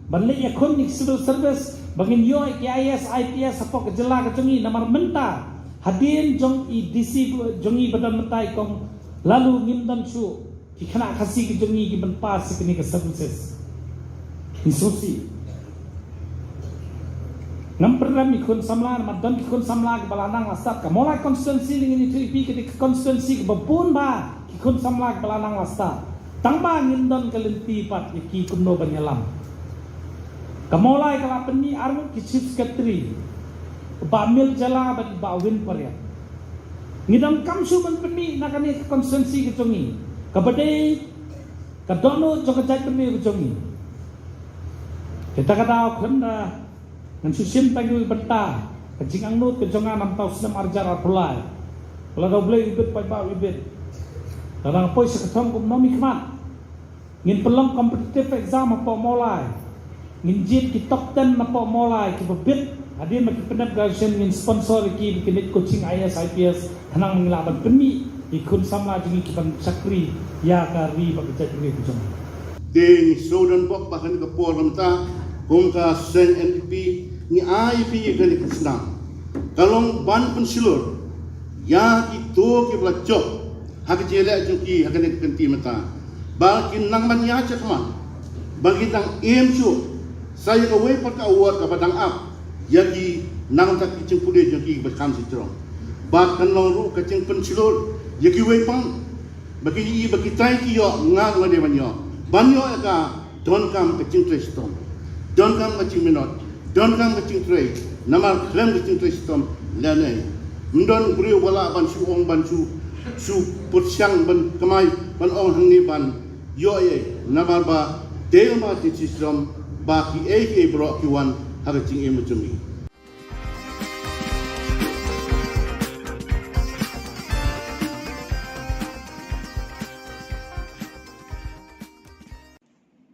ban leit ïakhun ïa ki civil service, ba ngin ïoh ïa ki I A S, I P S hapoh ka jylla ka jong ngi. Namar mynta hadien jong i D C jong ngi ba don mynta, i Kong Laloo, ngim don shuh ki khynnah Khasi ki jong ngi ki ban pass ïa kine ki services. Ngi sngewsih. Ngam pynrem ïa ki khun samla, namar don ki khun samla kiba la nang la stad. Ka Mawlai constituency, ngin ïathuh ïa phi, ka dei ka constituency kaba bun bha ki khun samla kiba la nang la stad. Tangba ngim don ka lynti pat ïa ki kumno ban ïalam. Ka Mawlai ka la pynmih arngut ki chief secretary. Bah Mil Jala bad Bah Win Pariat. Ngi donkam shuh ban pynmih na kane ka constituency ka jong ngi, kaba dei ka dohnud jong ka jaitbynriew ka jong ngi. Te kata ka daw khlem da ngan shu shim tang ïa ka bynta, ka jingangnud ka jong nga namar u snem arhajar arphew lai, la da U Blei u bit, paidbah u bit, la dang poi sha ka thong kum u nongmihkhmat. Ngin pynlong competitive exam hapoh Mawlai. Ngin jied ki top ten napoh Mawlai kiba bit, hadien ba ki pyndep graduation ngin sponsor ïa ki ba kin leit coaching I A S, I P S, khnang ba ngin lah ban pynmih ïa ki khun samla jong ngi ki ban shakri ïa ka ri bad ka jaitbynriew ka jong ngi. Te ngi shu don bok ba kane ka por mynta, kum ka seng N P P, ngi ai phi ïa kane ka snam. Ka long ban pynshlur ïa kito kiba la jop ha ka jingïaleh jong ki ha kane ka kynti mynta, ba kin nang ban ïaid shakhmat, ba kin nang im shuh sa ïa kawei pat ka award kaba dang ap ïa ki nangta ki jingpule jong ki ba kham sha jrong. Bad kan long ruh ka jingpynshlur ïa kiwei pat, ba kin ïohi ba kitai ki ïoh, nga ruh nga dei ban ïoh, ban ïoh ïa ka donkam ka jingtrei shitom, donkam ka jingminot, donkam ka jingtrei, namar khlem ka jingtrei shitom lane ym don briew ba lah ban shu ong, ban shu, shu pyrshang ban kamai, ban ong hangne ban ïoh ei ei, namar ba dei ma ka jingtrei shitom ba kiei kiei baroh ki wan ha ka jingim jong ngi.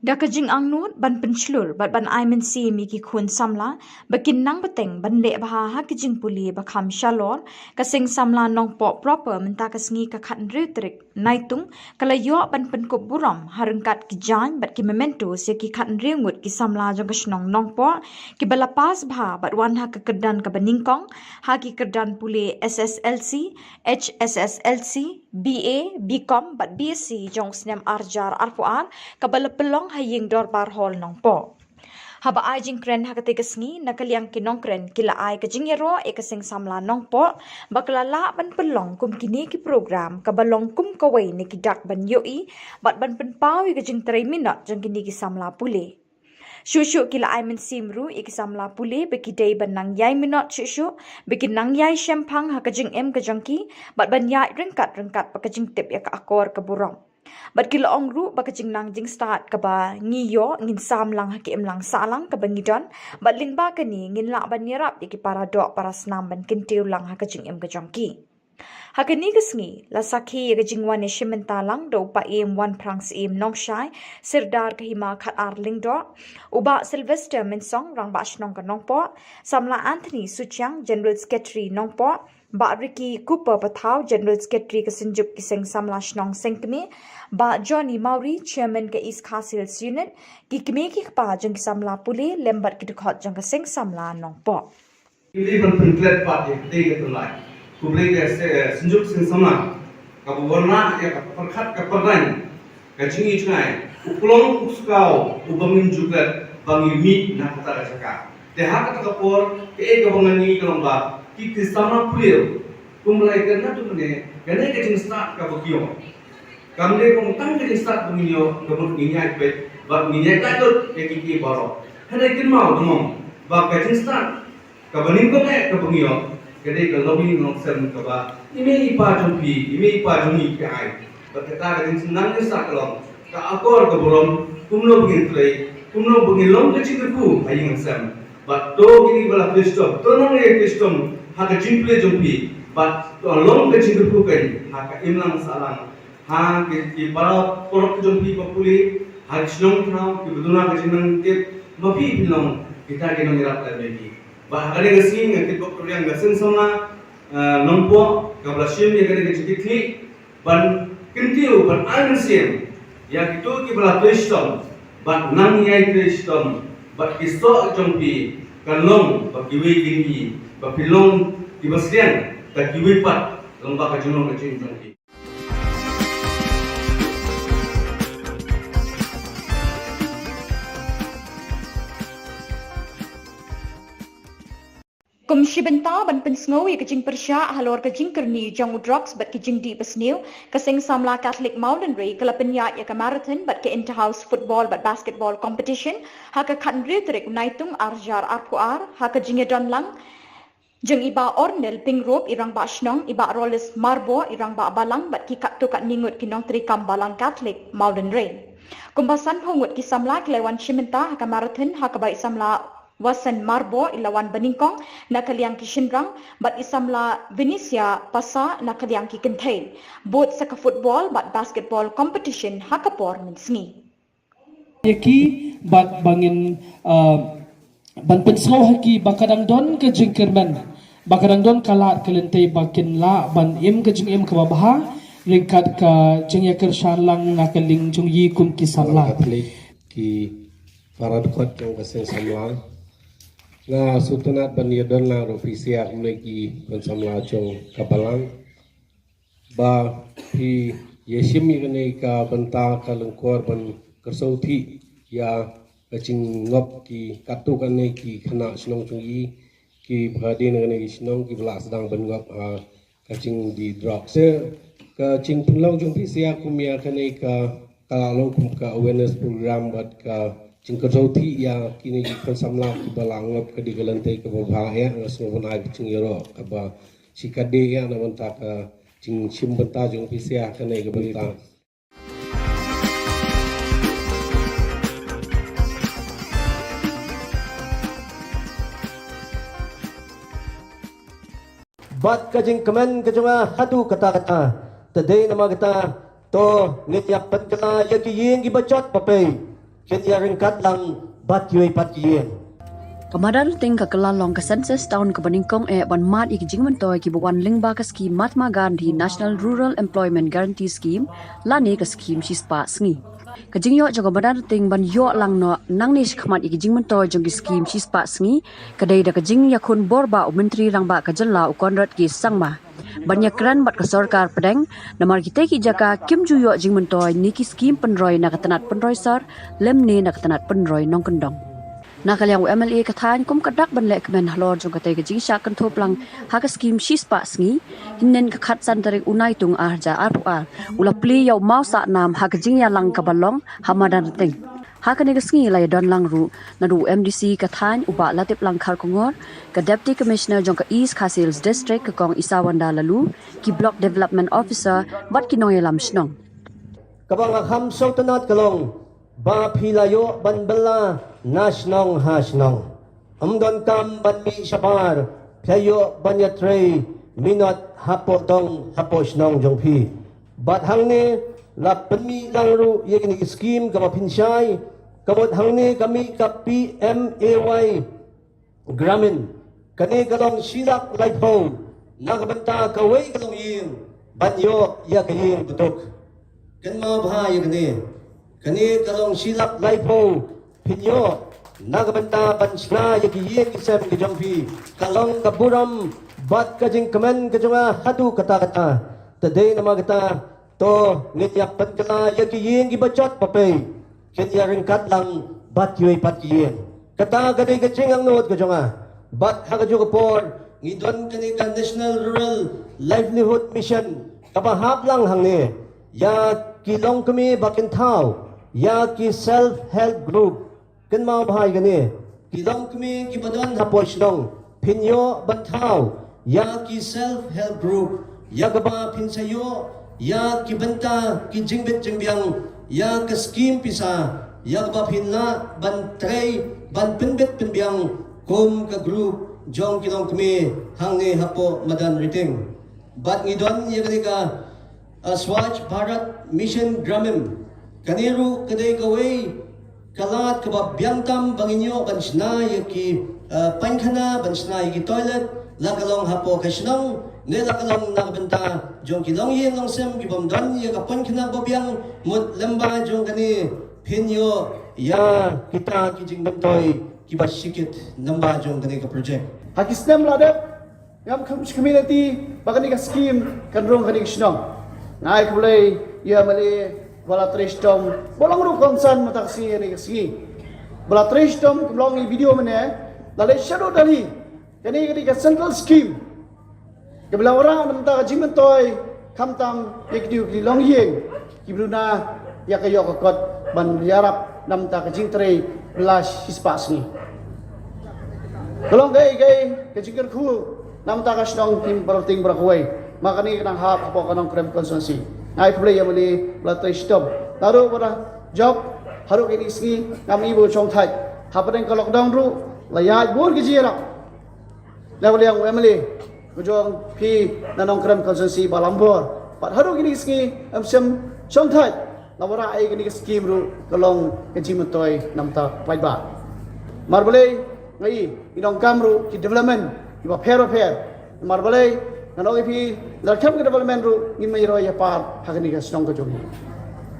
Da ka jingangnud ban pynshlur bad ban ai mynsiem ïa ki khun samla ba kin nang bteng ban leh bha ha ka jingpule ba kham shalor, ka seng samla Nongpoh proper mynta ka sngi ka khathynriew tarik Naitung ka la ïoh ban pynkup burom ha ryngkat ki jaiñ bad ki mementos ïa ki khathynriew ngut ki samla jong ka shnong Nongpoh kiba la pass bha bad wan ha ka kyrdan kaba nyngkong ha ki kyrdan pule S S L C, H S S L C, B A, B Com bad B Sc jong u snem arhajar arphew ar, kaba la pynlong ha ïing dorbar hall Nongpoh. Haba ai jingkren ha katei ka sngi, na ka liang ki nongkren ki la ai ka jingïaroh ïa ka seng samla Nongpoh ba ka la lah ban pynlong kum kine ki program kaba long kum kawei na ki dak ban ïohi bad ban pynpaw ïa ka jingtrei minot jong kine ki samla pule. Shuh shuh ki la ai mynsiem ruh ïa ki samla pule ba ki dei ban nang ïai minot shuh shuh, ba kin nang ïai shemphang ha ka jingim ka jong ki bad ban ïaid ryngkat ryngkat bad ka jingtip ïa ka akor ka burom. Bad ki la ong ruh ba ka jingnang jingstad kaba ngi ïoh ngin sam lang ha ka imlang sahlang kaba ngi don, bad lyngba kane ngin lah ban ïarap ïa ki para doh para snam ban kyntiew lang ha ka jingim ka jong ki. Ha kane ka sngi la sakhi ïa ka jingwan ïashim bynta lang da u Paiem Wanphrang Syiem Nongshai, Sirdar ka Hima Khatar Lyngdoh, u Bah Sylvester Mynsong, Rangbah Shnong ka Nongpoh, Samla Anthony Suchiang, General Secretary Nongpoh, Bah Ricky Cooper Pathaw, General Secretary ka Synjuk ki Seng Samla Shnong Sengkmie, Bah Johnny Mawrie, Chairman ka East Khasi Hills Unit, ki kmie ki kpa jong ki samla pule lem bad ki dkhot jong ka Seng Samla Nongpoh. Ngi dei ban pynklet pat ïa katei ka tynrai. Khublei ka se-, eh, Synjuk Seng Samla kaba wanrah ïa ka pyrkhat ka pyrnai, ka jingïohi jngai, u klong u skaw uba ngim ju klet ba ngi mih na kata ka jaka. Te ha kata ka por, kaei kaba ngan ngi ka long ba ki, ki samla pule, kumba la ïakren naduh mynne, kane ka jingstad kaba ki ïoh, kam dei ba tang ka jingstad ba ngin ïoh, ka mut ngin ïaid peit bad ngin ïaid laitluid ïa ki, ki baroh. Hynrei kynmaw, kynmaw ba ka jingstad kaba nyngkong eh kaba ngi ïoh ka dei ka longïing longsem kaba i mei i pa jong phi, i mei i pa jong ngi ki ai. Bad kata ka jingsnam jingstad ka long ka akor ka burom, kumno ba ngin trei, kumno ba ngin long ka jingkyrkhu ha ïing ha sem. Bad to kine ba la trei shitom, to nang ïa trei shitom ha ka jingpule jong phi, bad to long ka jingkyrkhu kein ha ka imlang sahlang, ha ki, ki para paralok jong phi ba pule, ha ki shnong thaw kiba duna ka jingnang tip, ma phi phin long kita ki nongïarap lem bad ki. Bad ha kane ka sngi nga kitbok kyrpang ïa ka Seng Samla, eh, Nongpoh kaba la shim ïa kane ka jingkitkhlieh ban kyntiew, ban ai mynsiem ïa kito kiba la trei shitom bad nang ïai trei shitom, bad ki soh jong phi kan long ba kiwei kin i, ba phin long kiba sliang da kiwei pat, long ba ka jinglong ka jingim jong phi. Kum shi bynta ban pynsngew ïa ka jingpyrshah halor ka jingkyrni jong u drugs bad ki jingdih basniew, ka Seng Samla Catholic Mawlynrei ka la pynïaid ïa ka marathon bad ka inter-house football bad basketball competition ha ka khathynriew tarik u Naitung arhajar arphew ar, ha ka jingïadon lang Jong i Bah Ornel Pyngrope i Rangbah Shnong, i Bah Rolis Marbor i Rangbah Balang bad ki katto katne ngut ki nongtrei kam Balang Katholik Mawlynrei. Kumba sanphew ngut ki samla ki la wan shim bynta ha ka marathon ha kaba i samla Wasen Marbor i la wan banyngkong na ka liang ki shynrang bad i samla Venetia Pasa na ka liang ki kynthei. Bud sa ka football bad basketball competition ha ka por mynsngi. Ïa ki bad ba ngin ban pynsngew ha ki ba ka dang don ka jingkyrmen, ba ka dang don ka lad ka lynti ba kin lah ban im ka jingim kaba bha ryngkat ka jingïakyrshan lang na ka liang jong i kum ki samla. Katholik ki para dkhot jong ka seng samla. Nga sngewtynnat ban ïadon lang ruh phi sha kumne ki khun samla jong ka Balang. Ba phi ïashim ïa kane ka bynta ka lyngkor ban kyrshah thik ïa ka jingngop ki katto katne ki khynnah shnong jong i ki ba ka dei na kane ka shnong ki ba la sdang ban ngop ha ka jingdih drug. Sa ka jingpynlong jong phi sha kum ïa kane ka ka la long kum ka awareness program bad ka jingkyrshah thik ïa kine ki khun samla ki ba la ngop ka dei ka lynti kaba bha ïa nga sngewbha ban ai ka jingïaroh kaba shi ka dei ïa na bynta ka jingshim bynta jong phi sha kane ka bynta. Bad ka jingkmen ka jong nga haduh katta katta. Te dei namar kata to ngin ïa pynkylla ïa ki ïing ki bajot ba pei kin ïa ryngkat lang bad kiwei pat ki ïing. Ka Madan Rting ka kylla long ka census town kaba nyngkong eh ban mad ïa ki jingmyntoi kiba wan lyngba ka skhim Mahatma Gandhi National Rural Employment Guarantee Scheme lane ka skhim shispah sngi. Ka jingïoh jong ka Madan Rting ban ïoh lang noh nangne shakhmat ïa ki jingmyntoi jong ki skhim shispah sngi ka dei da ka jingïakhun bor ba u Myntri Rangbah ka jylla u Conrad K Sangma ban ïakren bad ka sorkar pdeng namar kitei ki jaka kim ju ïoh jingmyntoi ne ki skhim pynroi na ka tnat pynroi sor lymne na ka tnat pynroi nongkyndong. Na ka liang u MLA ka thaiñ kum ka dak ban leh kmen halor jong katei ka jingshah kynthup lang ha ka skhim shispah sngi, hynnin ka khatsan tarik u Naitung arhajar arphew ar u la plie ïa u maw sah nam ha ka jingïalang kaba long ha Madan Rting. Ha kane ka sngi la ïadon lang ruh naduh u MDC ka thaiñ u Bah Latiplang Kharkongor, ka Deputy Commissioner jong ka East Khasi Hills District ka Kong Isawanda Laloo, ki Block Development Officer bad ki nongïalam shnong. Kaba nga kham sngewtynnat ka long ba phi la ïoh ban bylla na shnong ha shnong. Ym donkam ban mih shabar, phi la ïoh ban ïatrei minot hapoh dong hapoh shnong jong phi. Bad hangne la pynmih lang ruh ïa kine ki skhim kaba phin shai. Ka mut hangne ka mih ka PMAY Gramin. Kane ka long shi lak laiphew na ka bynta kawei ka longïing ban ïoh ïa ka ïing dutuk. Kynmaw bha ïa kane. Kane ka long shi lak laiphew phin ïoh na ka bynta ban shna ïa ki ïing ki sem ki jong phi. Ka long ka burom bad ka jingkmen ka jong nga haduh katta katta. Te dei namar kata to ngin ïa pynkylla ïa ki ïing ki bajot ba pei kin ïa ryngkat lang bad kiwei pat ki ïing. Kata ka dei ka jingangnud ka jong nga. Bad ha kajuh ka por ngi don kane ka National Rural Livelihood Mission kaba hap lang hangne ïa ki longkmie ba kin thaw ïa ki self help group. Kynmaw bha ïa kane, ki longkmie kiba don hapoh shnong phin ïoh ban thaw ïa ki self help group ïa kaba phin sa ïoh ïa ki bynta ki jingbit jingbiang, ïa ka skhim pisa ïa kaba phin lah ban trei ban pynbit pynbiang kum ka group jong ki longkmie hangne hapoh Madan Rting. Bad ngi don ïa kane ka Swachh Bharat Mission Gramin. Kane ruh ka dei kawei ka lad kaba biang tam ba ngin ïoh ban shna ïa ki paikhana, ban shna ïa ki toilet, la ka long hapoh ka shnong ne la ka long na ka bynta jong ki longïing longsem ki bym don ïa ka paikhana ba biang. Mut lyngba jong kane phin ïoh ïa kita ki jingmyntoi kiba shikit lyngba jong kane ka project. Ha ki snem la dep ngam kham shi community ba kane ka skhim kan rung kane ka shnong. Nga ai khublei ïa ma le ba la trei shitom ba long ruh kongsan mynta ka sngi kane ka sngi. Ba la trei shitom kum long i video mynne la leh shadow dali kane kane ka central scheme. Kaba la wanrah na mynta ka jingmyntoi khamtam ïa ki dei ki longïing ki bruna ïa ka ïoh ka kot ban ïarap na mynta ka jingtrei ba la shispah sngi. Ka long kaei kaei ka jingkyrkhu Namta ka shnong phim baroh ting baroh kawei. Ma kane ka nang hap hapoh ka Nongkrem constituency. Nga ai khublei ïa u M L A ba la trei shitom. Naduh ba la jop haduh kine ki sngi ngam i ba u shong thait. Hapdeng ka lockdown ruh la ïaid bun ki jingïarap na ka liang u M L A ka jong phi na Nongkrem constituency ba la ïoh bor. Bad haduh kine ki sngi em shem shong thait. Namar ba ai kine ki skim ruh ka long ka jingmyntoi namar ka paidbah. Namar balei nga i, i nongkam ruh ki development kiba pher ba pher. Namar balei nga ong ïa phi, lada khlem ka development ruh ngim ïaroi ïa par ha kane ka shnong ka jong ngi.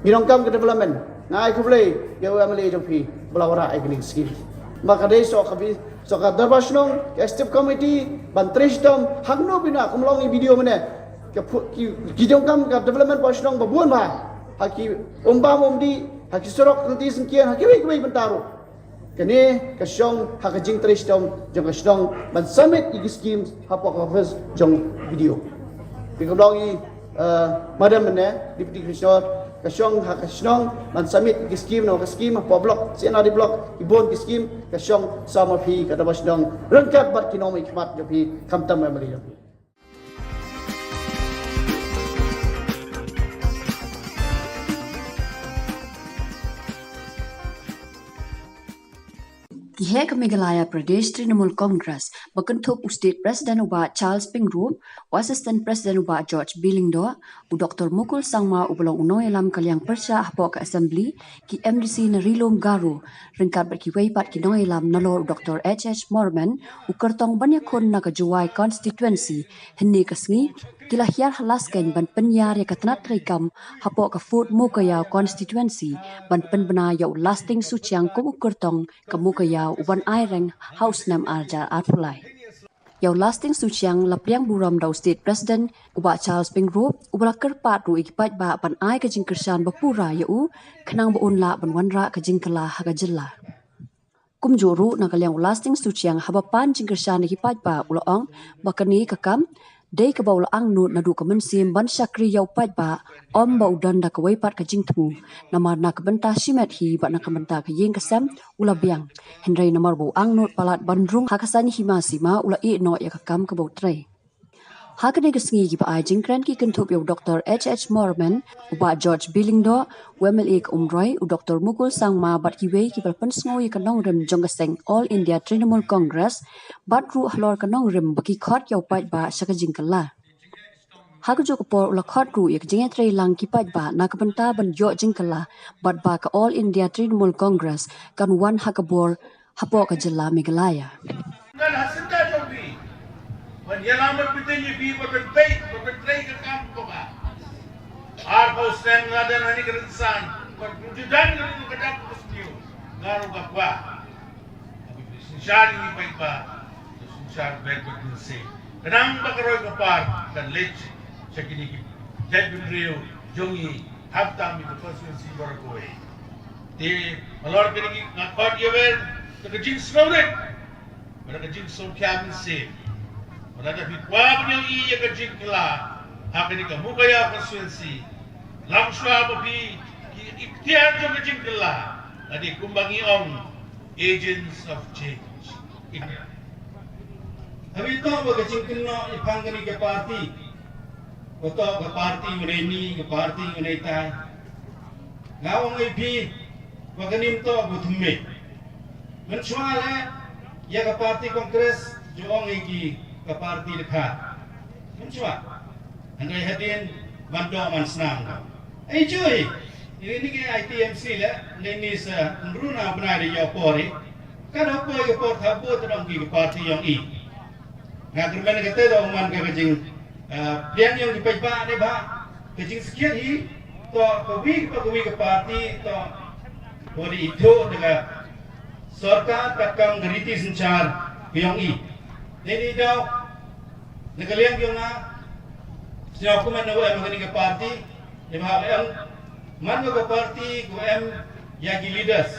Ngi nongkam ka development, nga ai khublei ïa u M L A jong phi ba la wanrah ïa kine ki skim. Ma ka dei sha ka bi, sha ka dorbar shnong, ka executive committee ban trei shitom, hangno bina kum long i video mynne. Ka phu-, ki, ki jong kam ka development ba shnong ba bun ba. Ha ki umbam umdih, ha ki surok, ha ki syngkien, ha kiwei kiwei bynta ruh. Kane ka shong ha ka jingtrei shitom jong ka shnong ban submit ïa ki skim hapoh ka office jong B D O. Ki ka long i, eh, madam mynne, Deputy Commissioner, ka shong ha ka shnong ban submit ïa ki skim, na ka skim hapoh block, C N R D block, ki bun ki skim, ka shong sa ma phi ka dorbar shnong ryngkat bad ki nongmihkhmat jong phi, khamtam ma ma li jong phi. Ki heh ka Meghalaya Pradesh Trinamool Congress ba kynthup u State President u Bah Charles Pyngrope, u Assistant President u Bah George B Lyngdoh, u Doctor Mukul Sangma uba long u nongïalam ka liang pyrshah hapoh ka Assembly, ki M D C na Ri Lum Garo, ryngkat bad kiwei pat ki nongïalam nalor u Doctor H H Morman, u kyrtong ban ïakhun na ka Jowai constituency, hynne ka sngi ki la hiar ha Laskeiñ ban pynïar ïa ka tnat treikam hapoh ka Fort Mowkaiaw constituency ban pynbna ïa u Lasting Suchiang kum u kyrtong ka Mowkaiaw uban ai reng ha u snem ar hajar arphew lai. Ïa u Lasting Suchiang la pdiang burom da u State President u Bah Charles Pyngrope uba la kyrpad ruh ïa ki paidbah ban ai ka jingkyrshan ba pura ïa u khnang ba un lah ban wanrah ka jingkylla ha ka jylla. Kumjuh ruh na ka liang u Lasting Suchiang haba pan jingkyrshan ïa ki paidbah u la ong ba kane ka kam dei kaba u la angnud naduh ka mynsiem ban shakri ïa u paidbah, ym ba u don da kawei pat ka jingthmu. Namar na ka bynta shimet hi bad na ka bynta ka ïing ka sem u la biang. Hynrei namar ba u angnud palat ban rung ha ka saiñ hima sima u la ïeh noh ïa ka kam kaba u trei. Ha kane ka sngi kiba ai jingkren ki kynthup ïa u Doctor H H Morman, u Bah George B Lyngdoh, u M L A ka Umroi, u Doctor Mukul Sangma bad kiwei kiba la pynsngew ïa ka nongrim jong ka seng All India Trinamool Congress bad ruh halor ka nongrim ba ki khot ïa u paidbah sha ka jingkylla. Ha kajuh ka por u la khot ruh ïa ka jingïatreilang ki paidbah na ka bynta ban ïoh jingkylla bad ba ka All India Trinamool Congress kan wan ha ka bor hapoh ka jylla Meghalaya. Ngan ha syndah jong phi ban ïalam bad phi, ïa phi ba phin peit, ba phin trei ka kam ko ba. Arphew snem nga don ha kane ka rynsan, bad ju don ka rynsan ka dak ka sniew, nga ruh nga kwah. Synshar ïa ngi paidbah, synshar bad bad mynsiem. Khnang ba ka roi ka par kan leit sha kine ki jaitbynriew jong ngi, hapdeng ïa ka constituency baroh kawei. Te halor kine ki nga khot ïa phi da ka jingsngewrit bad da ka jingsngewkhia mynsiem. Bad lada phi kwah ban ïohi ïa ka jingkylla ha kane ka Mowkaiaw constituency, lashwa ba phi, ki iktiar jong ka jingkylla la dei kumba ngi ong, agents of change. Haba ïa toh ba ka jingkynnoh ïa pang kane ka party, ba toh ka party u dei ni, ka party u dei tai. Nga ong ïa phi ba kane ym toh ba thymmai. Mynshuwa leh ïa ka party Congress ju ong ïa ki ka party dkhar. Mynshuwa. Hynrei hadien ban doh ban snam. Ai jui. Ini ni ke I T M C leh, ni ni sa nruna bnai de ïa pori. Ka da poi ka por thabu tdong ki ka party ïong i. Nga kyrmen kata da man ka jing, eh, pdiang ïong ki paidbah ne ba ka jingskhiat hi to ka wi ka wi ka party to ko di itu da ka sorkar ka kam ka riti synshar ïong i. Dei ni daw na ka liang ïong nga sñiaw kumne na em ka ni ka party, ne ba em man ka party ko em ïa ki leaders.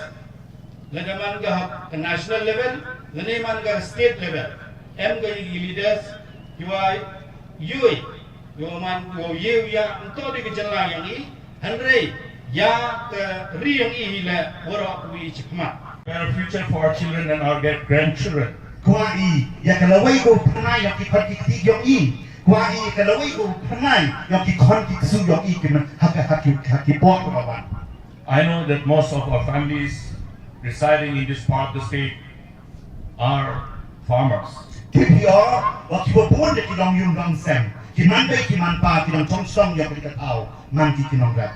Lada man ka, ka national level, lane man ka state level. Em ka ïa ki leaders, ki wa yui, ki wa man, ki wa yui ïa, nto di ka jylla ïong i, hynrei, ïa ka ri ïong i hi le, waroh wi chikmat. Better future for our children and our great grandchildren. Kwah i ïa ka lawei ka pyrnai ïa ki khon ki kti jong i. Kwah i ïa ka lawei ka pyrnai ïa ki khon ki ksu jong i ki man ha ka, ha ki, ha ki por kaba wan. I know that most of our families residing in this part of the state are farmers. Ki phi ïoh ba kiba bun de ki long ïung long sem, ki man bei ki man pa, ki long chong song ïa ka thaw, man ki ki nongrep.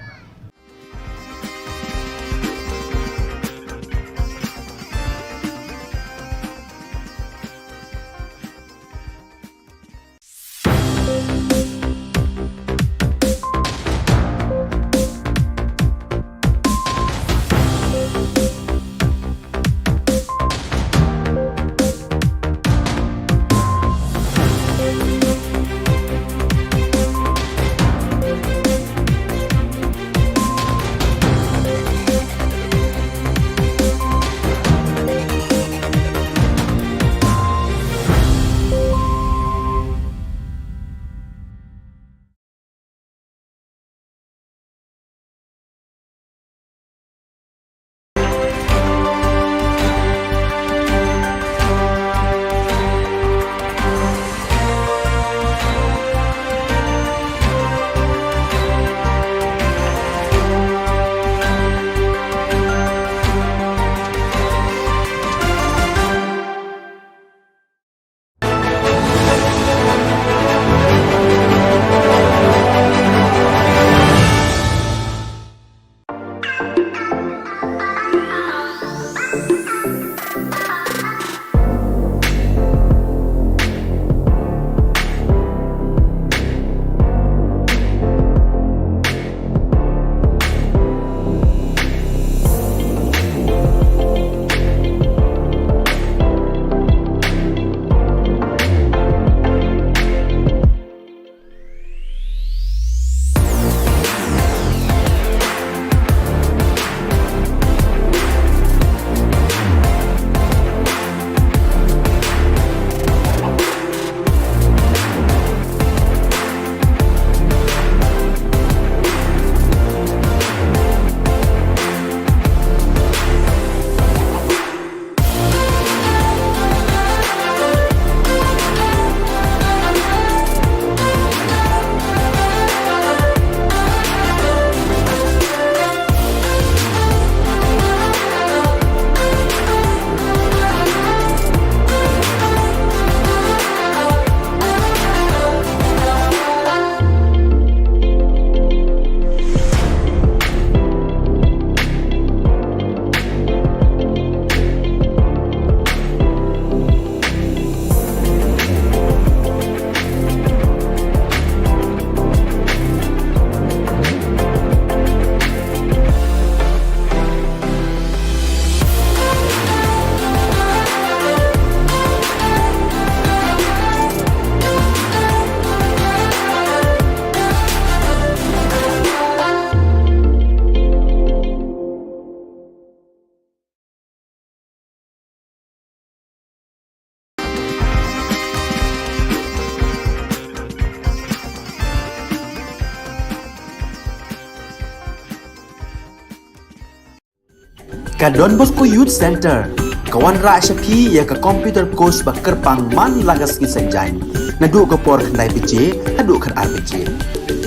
Ka Don Bosco Youth Center ka wanrah sha phi ïa ka computer course ba kyrpang man la ka sngi Saitjaiñ, naduh ka por khyndai baje haduh khatar baje.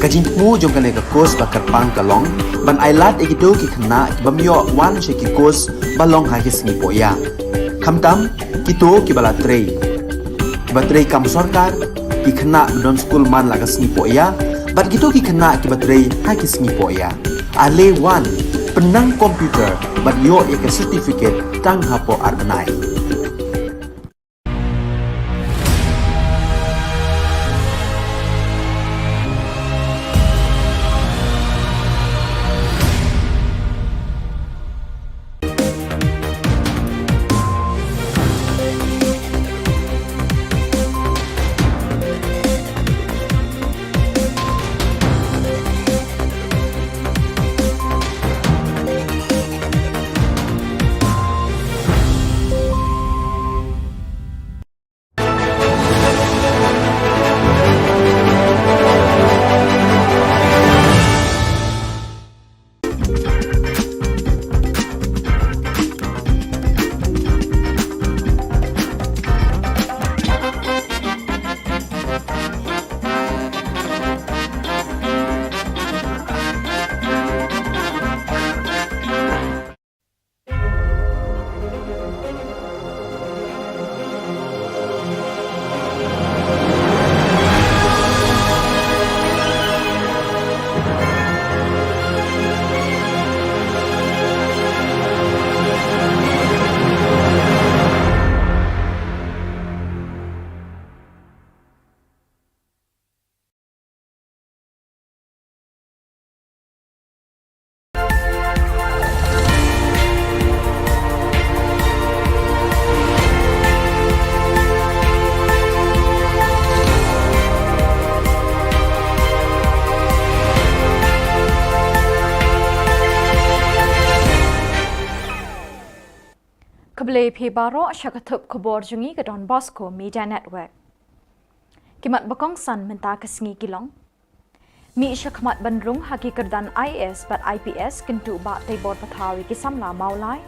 Ka jingthmu jong kane ka course ba kyrpang ka long ban ailad ïa kito ki khynnah ki bym ïoh wan sha ki course ba long ha ki sngi pohïa. Khamtam kito kiba la trei, kiba trei kam sorkar, ki khynnah ba don skul man la ka sngi pohïa, bad kito ki khynnah kiba trei ha ki sngi pohïa. Ale wan, pynnang computer bad ïoh ïa ka certificate tang hapoh ar bnai. Phi baroh sha ka thup khubor jong ngi ka Don Bosco Media Network. Ki mat ba kongsan mynta ka sngi ki long: Mih shakhmat ban rung ha ki kyrdan I A S bad I P S, kyntu Bah Teibor Pathaw ïa ki samla Mawlai.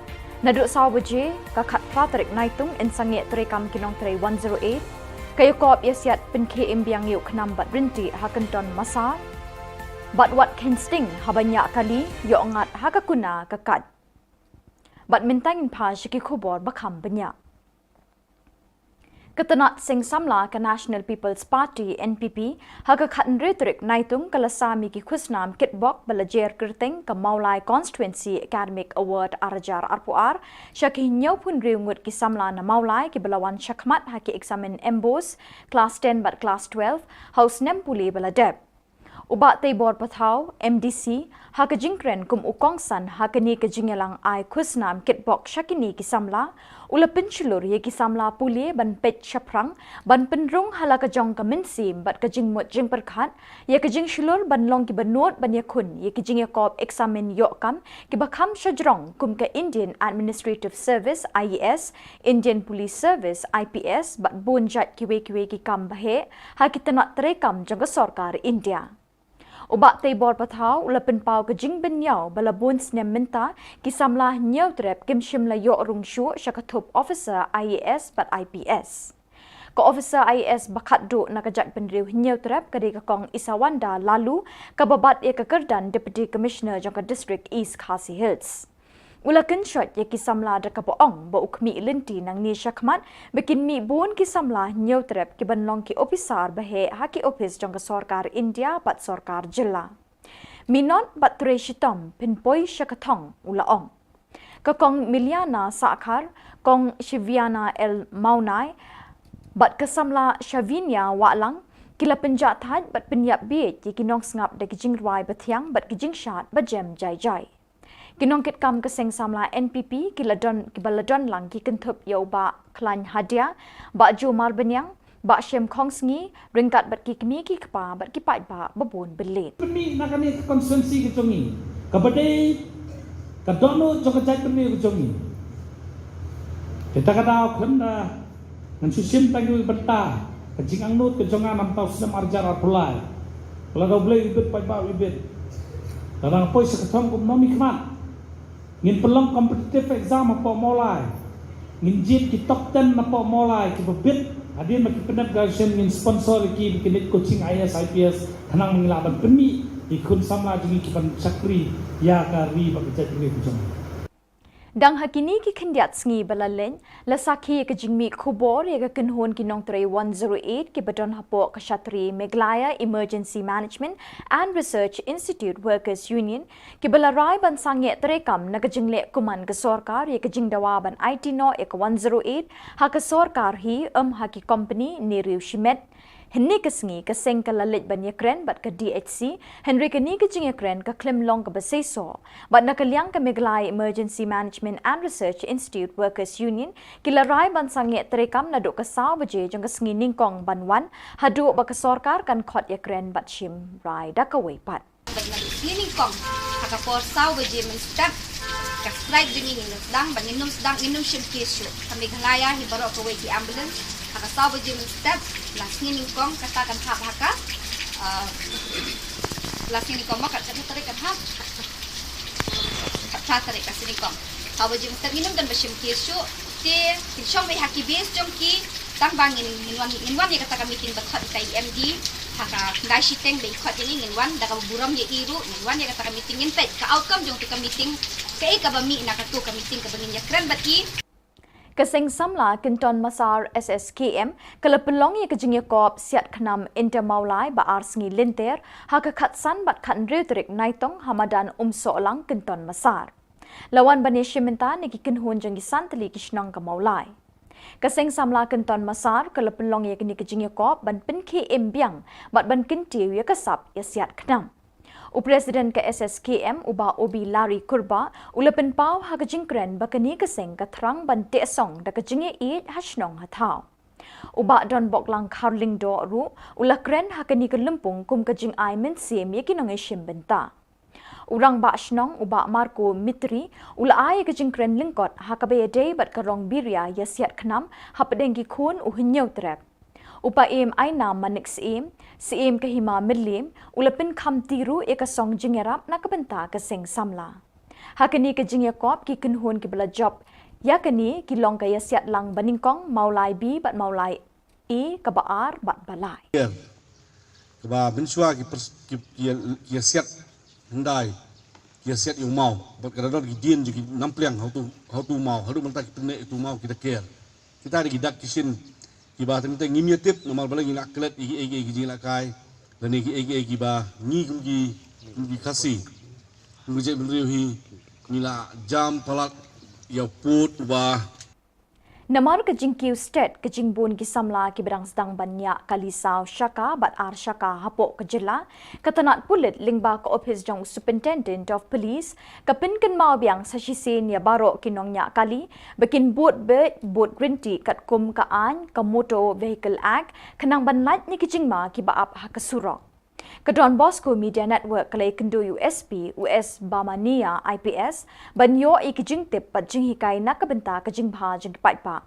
Naduh saw baje ka khatphra tarik Naitung yn sangeh treikam ki nongtrei one zero eight. Ka ïakop ïasiat pynkhie im biang ïa u khnam bad rynti ha Kynton Massar. Bad wat kheiñ sting haba ñiah kali, ïoh ngat ha ka kuna ka kait. Bad mynta ngin phai sha ki khubor ba kham bniah. Ka tnat seng samla ka National People's Party, N P P, ha ka khathynriew tarik Naitung ka la sam ïa ki khusnam kitbok ba la jer kyrteng ka Mawlai Constituency Academic Award ar hajar arphew ar sha ki hynñiewphew hynriew ngut ki samla na Mawlai kiba la wan shakhmat ha ki eksamin MBOSE Class ten bad Class twelve ha u snem pule ba la dep. U Bah Teibor Pathaw, M D C, ha ka jingkren kum u kongsan ha kane ka jingïalang ai khusnam kitbok sha kine ki samla, u la pynshlur ïa ki samla pule ban peit shaphrang, ban pynrung ha la ka jong ka mynsiem bad ka jingmut jingpyrkhat ïa ka jingshlur ban long kiba nud ban ïakhun ïa ki jingïakop eksamin ïoh kam kiba kham shajrong kum ka Indian Administrative Service, I A S, Indian Police Service, I P S, bad bun jait kiwei kiwei ki kam ba heh ha ki tnat treikam jong ka sorkar India. U Bah Teibor Pathaw u la pynpaw ka jingbynñiaw ba la bun snem mynta ki samla Hynñiewtrep kim shym la ïoh rung shuh sha ka thup officer I A S bad I P S. Ka officer I A S ba khatduh na ka jaitbynriew Hynñiewtrep ka dei ka Kong Isawanda Laloo, kaba bat ïa ka kyrdan Deputy Commissioner jong ka District East Khasi Hills. U la kynshoit ïa ki samla da kaba ong ba u khmih lynti nangne shakhmat ba kin mih bun ki samla Hynñiewtrep kiban long ki ophisar ba heh ha ki ophis jong ka sorkar India bad sorkar jylla. Minot bad trei shitom phin poi sha ka thong, u la ong. Ka Kong Miliana Sahkhar, Kong Shiviana L Mawnai bad ka samla Shavinia Wahlang ki la pynjahthait bad pynïap bieit ïa ki nongsngap da ki jingrwai bathiang bad ki jingshad bajem jai jai. Ki nongkitkam ka seng samla N P P ki la don, kiba la don lang ki kynthup ïa u Bah Khlaiñ Hadia, Bah Jomar Bniang, Bah Shem Khongsngi, ryngkat bad ki kmie ki kpa bad ki paidbah ba bun byllied. Pynmih na kane ka constituency ka jong ngi, kaba dei ka dohnud jong ka jaitbynriew ka jong ngi. Te ta ka daw khlem da ngan shu shim tang ïa u bynta ka jingangnud ka jong nga namar u snem ar hajar arphew lai. Lada U Blei u bit, paidbah u bit. Lada nga poi sha ka thong kum u nongmihkhmat, ngin pynlong competitive exam hapoh Mawlai. Ngin jied ki top ten napoh Mawlai kiba bit. Hadien ba ki pyndep graduation ngin sponsor ïa ki ba kin leit coaching I A S, I P S, khnang ba ngin lah ban pynmih ïa ki khun samla jong ngi ki ban shakri ïa ka ri bad ka jaitbynriew ka jong ngi. Dang ha kine ki khyndiat sngi ba la leit, la sakhi ïa ka jingmih khubor ïa ka kynhun ki nongtrei one zero eight kiba don hapoh ka shatri Meghalaya Emergency Management and Research Institute Workers Union, kiba la rai ban sangeh treikam na ka jingleh kuman ka sorkar ïa ka jingdawa ban aiti noh ïa ka one zero eight ha ka sorkar hi, ym ha ki kompani ne riew shimet. Hynne ka sngi ka seng ka la leit ban ïakren bad ka D H C, hynrei kane ka jingïakren ka khlem long kaba seisoh. Bad na ka liang ka Meghalaya Emergency Management and Research Institute Workers Union ki la rai ban sangeh treikam naduh ka saw baje jong ka sngi nyngkong ban wan, haduh ba ka sorkar kan khot ïakren bad shim rai da kawei pat. Bad naduh sngi nyngkong ha ka por saw baje mynstep, ka strike jong ngi ngin ym sdang, ba ngin ym sdang, ngin ym shim case shuh. Ka Meghalaya hi baroh kawei ki ambulance, ha ka saw baje mynstep la sngi nyngkong kata kan hap ha ka, ah, la sngi nyngkong mo, kat, kat tarik kan hap. Kat phra tarik la sngi nyngkong. Saw baje mynstep ngin ym don ba shim case shuh. Te kin shong beit ha ki base jong ki, tang ba ngin, ngin wan, ngin wan ïa kata ka meeting ba khot ïa ka E M D ha ka khyndai shiteng ba i khot ïa ngi, ngin wan da kaba burom ïa i ruh, ngin wan ïa kata ka meeting, ngin peit ka outcome jong tu ka meeting, kaei kaba mih na katu ka meeting kaba ngin ïakren bad i. Ka seng samla Kynton Massar S S K M ka la pynlong ïa ka jingïakop siat khnam Inter Mawlai ba ar sngi lynter ha ka khatsan bad khathynriew tarik Naitung ha madan Umsohlang, Kynton Massar. La wan ban ïashim bynta na ki kynhun jong ki san tylli ki shnong ka Mawlai. Ka seng samla Kynton Massar ka la pynlong ïa kane ka jingïakop ban pynkhie im biang bad ban kyntiew ïa ka sap ïasiat khnam. U President ka S S K M, u Bah Obi Larry Kurbah, u la pynpaw ha ka jingkren ba kane ka seng ka thrang ban teh song da ka jingïaieit ha shnong ha thaw. U Bah Donboklang Kharlyngdoh ruh u la kren ha kane ka lympung kum ka jingai mynsiem ïa ki nongïashim bynta. U Rangbah Shnong u Bah Marco Mitri u la ai ka jingkren lyngkot ha kaba ïadei bad ka rong biria ïasiat khnam hapdeng ki khun u Hynñiewtrep. U Paiem Ainam Manik Syiem, Syiem ka Hima Mylliem, u la pynkham ti ruh ïa ka song jingïarap na ka bynta ka seng samla. Ha kane ka jingïakop ki kynhun kiba la jop ïa kane ki long ka ïasiat lang banyngkong Mawlai B bad Mawlai A kaba ar bad ba lai. Kaba mynshuwa ki pers-, ki, ki, ki ïasiat hyndai, ki ïasiat ïa u maw bad ka da don ki dien jong ki nampliang ha utu, ha utu maw, haduh mynta ki pynneh ïa utu maw ki da ker. Kita dei ki dak ki shin kiba teng teng ngim ïatip namar balei ngi la klet ïa kiei kiei ki jingïalehkai lane kiei kiei kiba ngi kum ki, kum ki Khasi, kum ki jaitbynriew hi ngi la jam palat ïa u pud uba. Namar ka jingkiew stet ka jingbun ki samla kiba dang sdang ban ñiah kali saw shaka bad ar shaka hapoh ka jylla, ka tnat pulit lyngba ka ophis jong u Superintendent of Police ka pynkynmaw biang sa shisien ïa baroh ki nongñiah kali ba kin bud beit, bud ryntih katkum ka aiñ ka Motor Vehicle Act khnang ban lait na ki jingma kiba ap ha ka surok. Ka Don Bosco Media Network ka la ïakynduh ïa u S P, u S Bamania I P S, ban ïoh ïa ki jingtip bad jinghikai na ka bynta ka jingbha jong ki paidbah.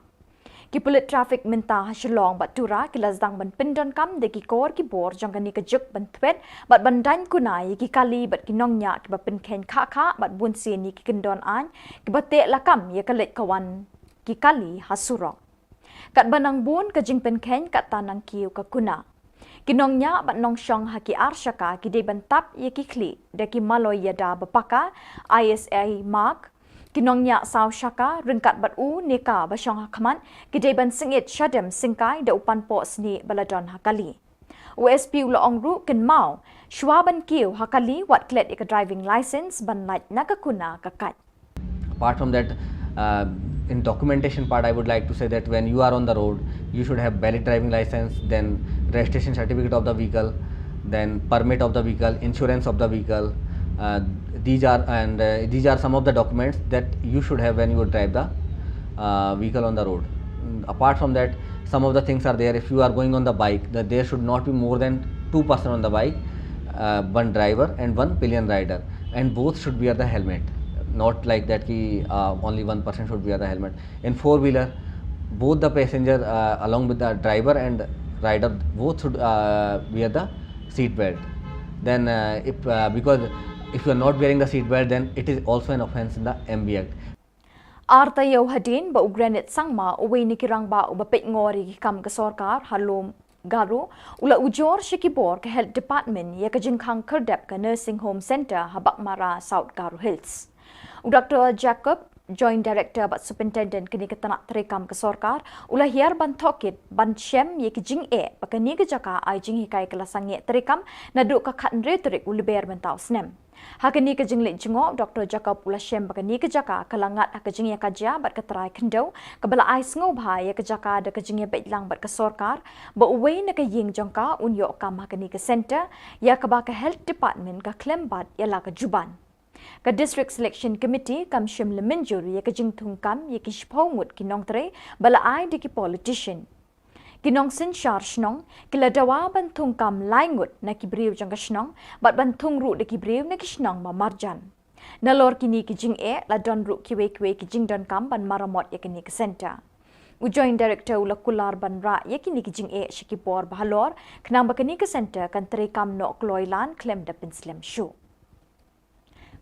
Ki pulit traffic mynta ha Shillong bad Tura ki la sdang ban pyndonkam da ki kor ki bor jong kane ka juk ban thwet bad ban daiñ kuna ïa ki kali bad ki nongñiah kiba pynkheiñ khah khah bad bunsien ïa ki kyndon aiñ kiba teh lakam ïa ka leit ka wan ki kali ha surok. Katba nang bun ka jingpynkheiñ katta nang kiew ka kuna. Ki nongñiah bad nongshong ha ki ar shaka ki dei ban tap ïa ki khlieh da ki maloi ïada ba paka, I S I mark. Ki nongñiah saw shaka ryngkat bad u ne ka ba shong ha khmat ki dei ban sngewit shadem syngkai da u panpoh snieh ba la don ha kali. U S P u la ong ruh kynmaw, shuwa ban kiew ha kali wat klet ïa ka driving license ban lait na ka kuna ka kait. Apart from that, uh, in documentation part, I would like to say that when you are on the road, you should have valid driving license, then registration certificate of the vehicle, then permit of the vehicle, insurance of the vehicle. Uh, these are and uh, these are some of the documents that you should have when you drive the uh, vehicle on the road. Mm, apart from that, some of the things are there. If you are going on the bike, that there should not be more than two person on the bike, uh, one driver and one pillion rider, and both should wear the helmet. Not like that ki uh, only one person should wear the helmet. In four wheeler, both the passenger uh, along with the driver and rider, both should uh, wear the seat belt. Then uh, if uh, because if you are not wearing the seat belt, then it is also an offence in the M V Act. Ar taïew hadien ba u Granit Sangma, uwei na ki rangbah uba peit ngor ïa ki kam ka sorkar ha Lum Garo, u la ujor sha ki bor ka Health Department ïa ka jingkhang khyrdep ka Nursing Home Centre ha Baghmara, South Garo Hills. U Doctor Jacob, Joint Director bad Superintendent kane ka tnat treikam ka sorkar, u la hiar ban tohkit ban shem ïa ki jingeh ba kane ka jaka ai jinghikai ka la sangeh treikam naduh ka khathynriew tarik u Lber mynta u snem. Ha kane ka jingleit jngoh, Doctor Jacob u la shem ba kane ka jaka ka la ngat ha ka jingïakajia bad ka trai khyndew, kaba la ai sngewbha ïa ka jaka da ka jingïabeit lang bad ka sorkar ba uwei na ka ïing jong ka un ïoh kam ha kane ka centre, ïa kaba ka Health Department ka khlem bat ïa la ka juban. Ka District Selection Committee kam shym la mynjur ïa ka jingthung kam ïa ki shiphew ngut ki nongtrei ba la ai da ki politician. Ki nongsynshar shnong ki la dawa ban thung kam lai ngut na ki briew jong ka shnong bad ban thung ruh da ki briew na ki shnong ba marjan. Nalor kine ki jingeh la don ruh kiwei kiwei ki jingdonkam ban maramot ïa kane ka centre. U Joint Director u la kular ban rah ïa kine ki jingeh sha ki bor ba halor khnang ba kane ka centre kan treikam noh kloi lan khlem da pynslem shuh.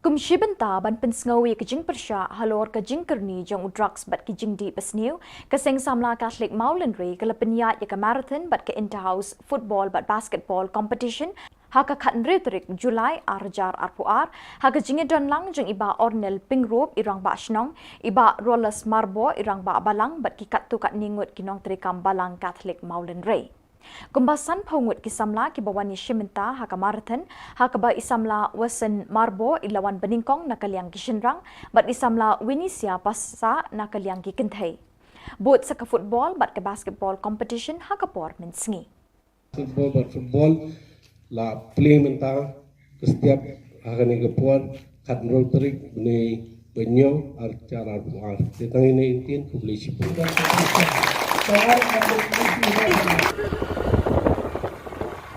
Kum shi bynta ban pynsngew ïa ka jingpyrshah halor ka jingkyrni jong u drugs bad ki jingdih basniew, ka Seng Samla Katholik Mawlynrei ka la pynïaid ïa ka marathon bad ka inter-house football bad basketball competition ha ka khathynriew tarik July ar hajar arphew ar, ha ka jingïadon lang jong i Bah Ornel Pyngrope i Rangbah Shnong, i Bah Rolas Marbo i Rangbah Balang bad ki katto katne ngut ki nongtreikam Balang Katholik Mawlynrei. Kumba sanphew ngut ki samla kiba wan ïashim bynta ha ka marathon, ha kaba i samla Wason Marbo i la wan banyngkong na ka liang ki shynrang bad i samla Winisia Passah na ka liang ki kynthei. Bud sa ka football bad ka basketball competition ha ka por mynsngi. Football bad football la plie mynta ka step ha kane ka por, khathynriew tarik bnai ba hynñiew, ar hajar arphew ar. Te tang ine i ktien, khublei shibun.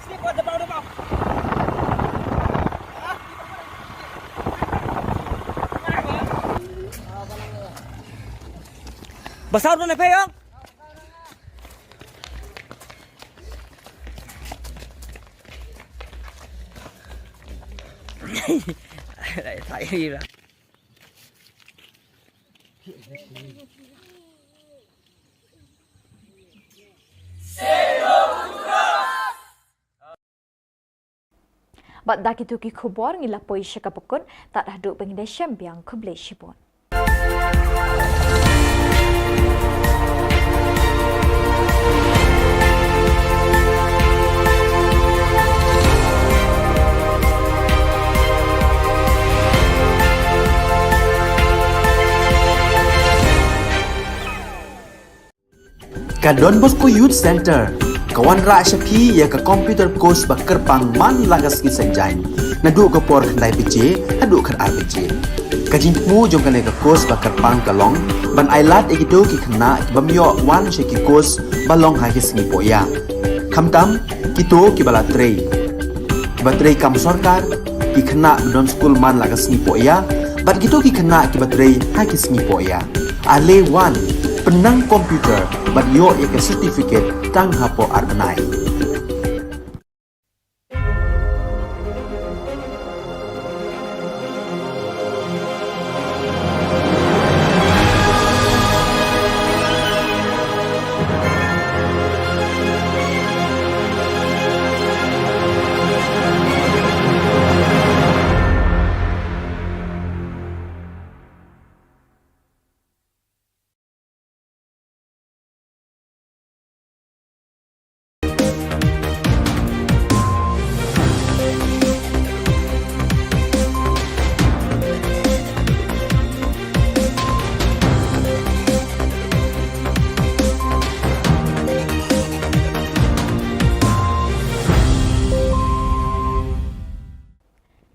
Slip on the boundary mark. Pasal tu na payong. Bad da kito ki khubor ngi la poi sha kaba kut, tad haduh ba ngin da shem biang, khublei shibun. Ka Don Bosco Youth Centre ka wanrah sha phi ïa ka computer course ba kyrpang man la ka sngi Saitjaiñ, naduh ka por khyndai baje haduh khatar baje. Ka jingthmu jong kane ka course ba kyrpang ka long ban ailad ïa kito ki khynnah ki bym ïoh wan sha ki course ba long ha ki sngi pohïa, khamtam kito kiba la trei, kiba trei kam sorkar, ki khynnah ba don skul man la ka sngi pohïa, bad kito ki khynnah kiba trei ha ki sngi pohïa. Ale wan, pynnang computer bad ïoh ïa ka certificate tang hapoh ar bnai.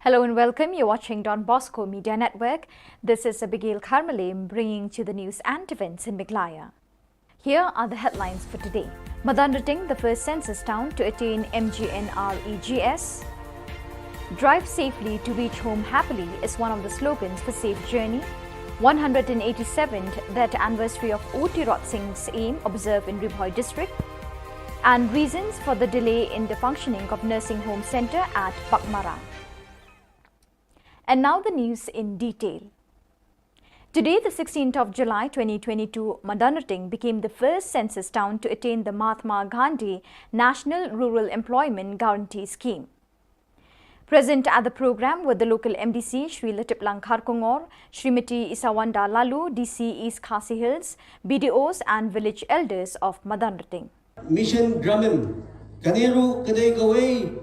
Hello and welcome. You're watching Don Bosco Media Network. This is Abigail Kharmalim bringing to the news and events in Meghalaya. Here are the headlines for today. Madanrting, the first census town to attain M G N R E G S. Drive safely to reach home happily is one of the slogans for Safe Journey. one hundred eighty-seventh death anniversary of O Tirot Singh's aim observed in Ri Bhoi district. And reasons for the delay in the functioning of nursing home centre at Baghmara. And now the news in detail. Today, the sixteenth of July twenty twenty-two, Madanrting became the first census town to attain the Mahatma Gandhi National Rural Employment Guarantee Scheme. Present at the programme were the local M D C, Shri Latiplang Kharkongor, Srimati Isawanda Laloo, D C East Khasi Hills, B D Os and village elders of Madanrting. Mission Gramin. Kane ruh ka dei kawei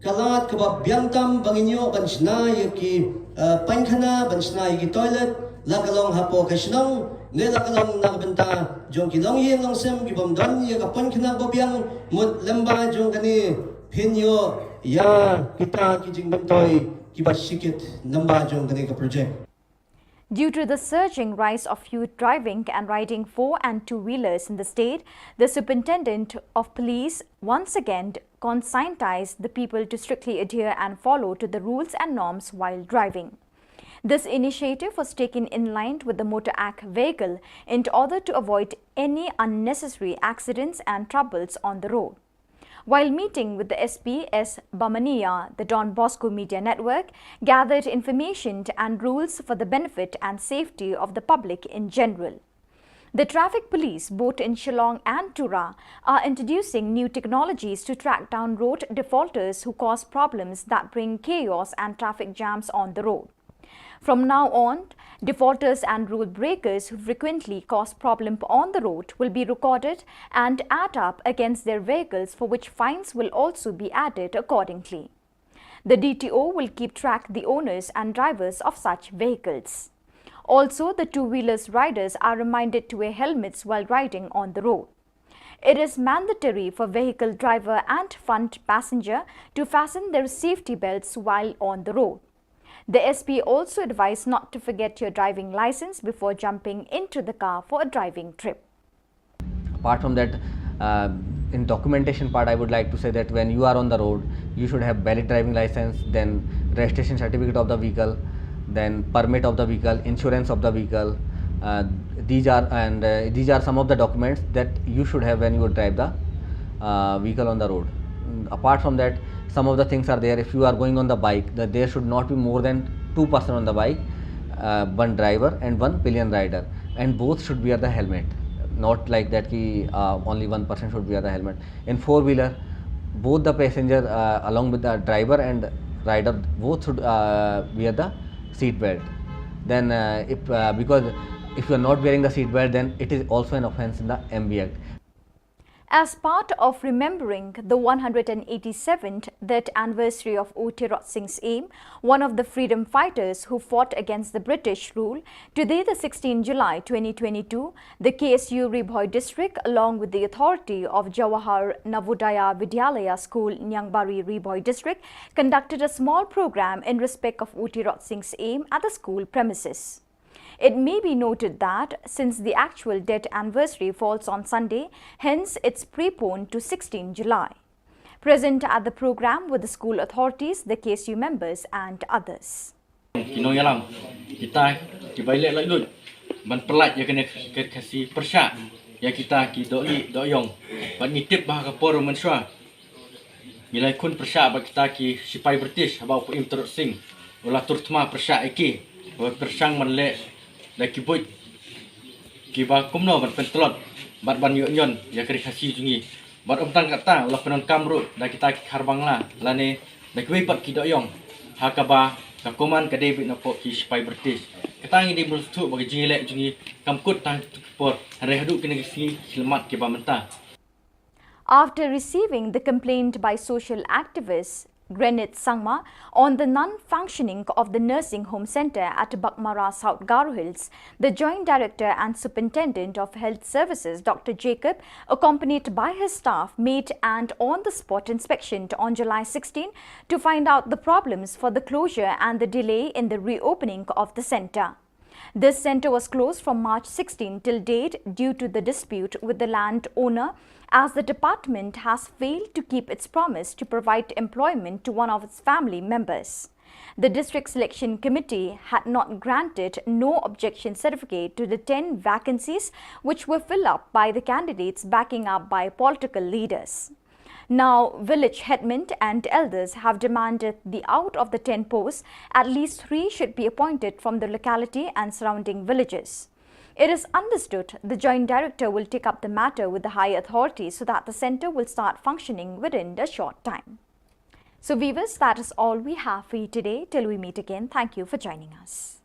ka lad kaba biang tam ba ngin ïoh ban shna ïa ki, eh, paikhana, ban shna ïa ki toilet, la ka long hapoh ka shnong, ne la ka long na ka bynta jong ki longïing longsem ki bym don ïa ka paikhana ba biang, mut lyngba jong kane phin ïoh ïa kita ki jingmyntoi kiba shikit lyngba jong kane ka project. Due to the surging rise of youth driving and riding four and two-wheelers in the state, the Superintendent of Police once again conscientized the people to strictly adhere and follow to the rules and norms while driving. This initiative was taken in line with the Motor Act vehicle in order to avoid any unnecessary accidents and troubles on the road. While meeting with the S P S Bamaniya, the Don Bosco Media Network gathered information and rules for the benefit and safety of the public in general. The traffic police, both in Shillong and Tura, are introducing new technologies to track down road defaulters who cause problems that bring chaos and traffic jams on the road. From now on, defaulters and rule breakers who frequently cause problem on the road will be recorded and add up against their vehicles, for which fines will also be added accordingly. The D T O will keep track the owners and drivers of such vehicles. Also, the two-wheelers riders are reminded to wear helmets while riding on the road. It is mandatory for vehicle driver and front passenger to fasten their safety belts while on the road. The S P also advised not to forget your driving license before jumping into the car for a driving trip. Apart from that, uh, in documentation part, I would like to say that when you are on the road, you should have valid driving license, then registration certificate of the vehicle, then permit of the vehicle, insurance of the vehicle, Uh, these are and uh, these are some of the documents that you should have when you drive the uh, vehicle on the road. Apart from that, some of the things are there. If you are going on the bike, that there should not be more than two person on the bike, uh, one driver and one pillion rider, and both should wear the helmet. Not like that ki uh, only one person should wear the helmet. In four wheeler, both the passenger uh, along with the driver and rider, both should uh, wear the seat belt. Then uh, if uh, because if you are not wearing the seat belt, then it is also an offence in the M V Act. As part of remembering the one hundred eighty-seventh death anniversary of U Tirot Singh Syiem, one of the freedom fighters who fought against the British rule, today, the sixteenth July twenty twenty-two, the K S U Ri Bhoi District, along with the authority of Jawahar Navodaya Vidyalaya School, Niangbari, Ri Bhoi District, conducted a small program in respect of U Tirot Singh Syiem at the school premises. It may be noted that since the actual death anniversary falls on Sunday, hence it's preponed to sixteenth July. Present at the program were the school authorities, the K S U members, and others. Ki nongïalam, kita ki ba ïaleh laitluid ban pyllait ïa kane ka Khasi pyrshah ïa kita ki dohlieh dohiong. Bad ngi tip ba ha ka por mynshuwa ngi la ïakhun pyrshah bad kita ki shipai British, haba u Pa'im Tirot Singh u la tur thma pyrshah ïa ki, ba pyrshang ban leh da ki buit kiba kumno ban pyntlot bad ban ïoh ñion ïa ka Ri Khasi jong ngi. Bad ym tang katta, u la pyndonkam ruh da kita ki Khar Bangla lane da kiwei pat ki dohiong ha kaba ka command ka dei beit napoh ki shipai British. Kata ngi dei ban sngewthuh ba ka jingïaleh jong ngi kam kut tang kito ki por, hynrei haduh kine ki sngi ki khyllipmat kiba mynta. After receiving the complaint by social activist Granit Sangma on the non-functioning of the nursing home centre at Baghmara, South Garo Hills, the Joint Director and Superintendent of Health Services, Doctor Jacob, accompanied by his staff, made an on-the-spot inspection on July sixteen to find out the problems for the closure and the delay in the reopening of the centre. This centre was closed from March sixteen till date due to the dispute with the land owner, as the department has failed to keep its promise to provide employment to one of its family members. The District Selection Committee had not granted no objection certificate to the ten vacancies, which were filled up by the candidates backing up by political leaders. Now, village headmen and elders have demanded the out of the ten posts, at least three should be appointed from the locality and surrounding villages. It is understood the Joint Director will take up the matter with the higher authorities so that the centre will start functioning within a short time. So, viewers, that is all we have for you today. Till we meet again, thank you for joining us.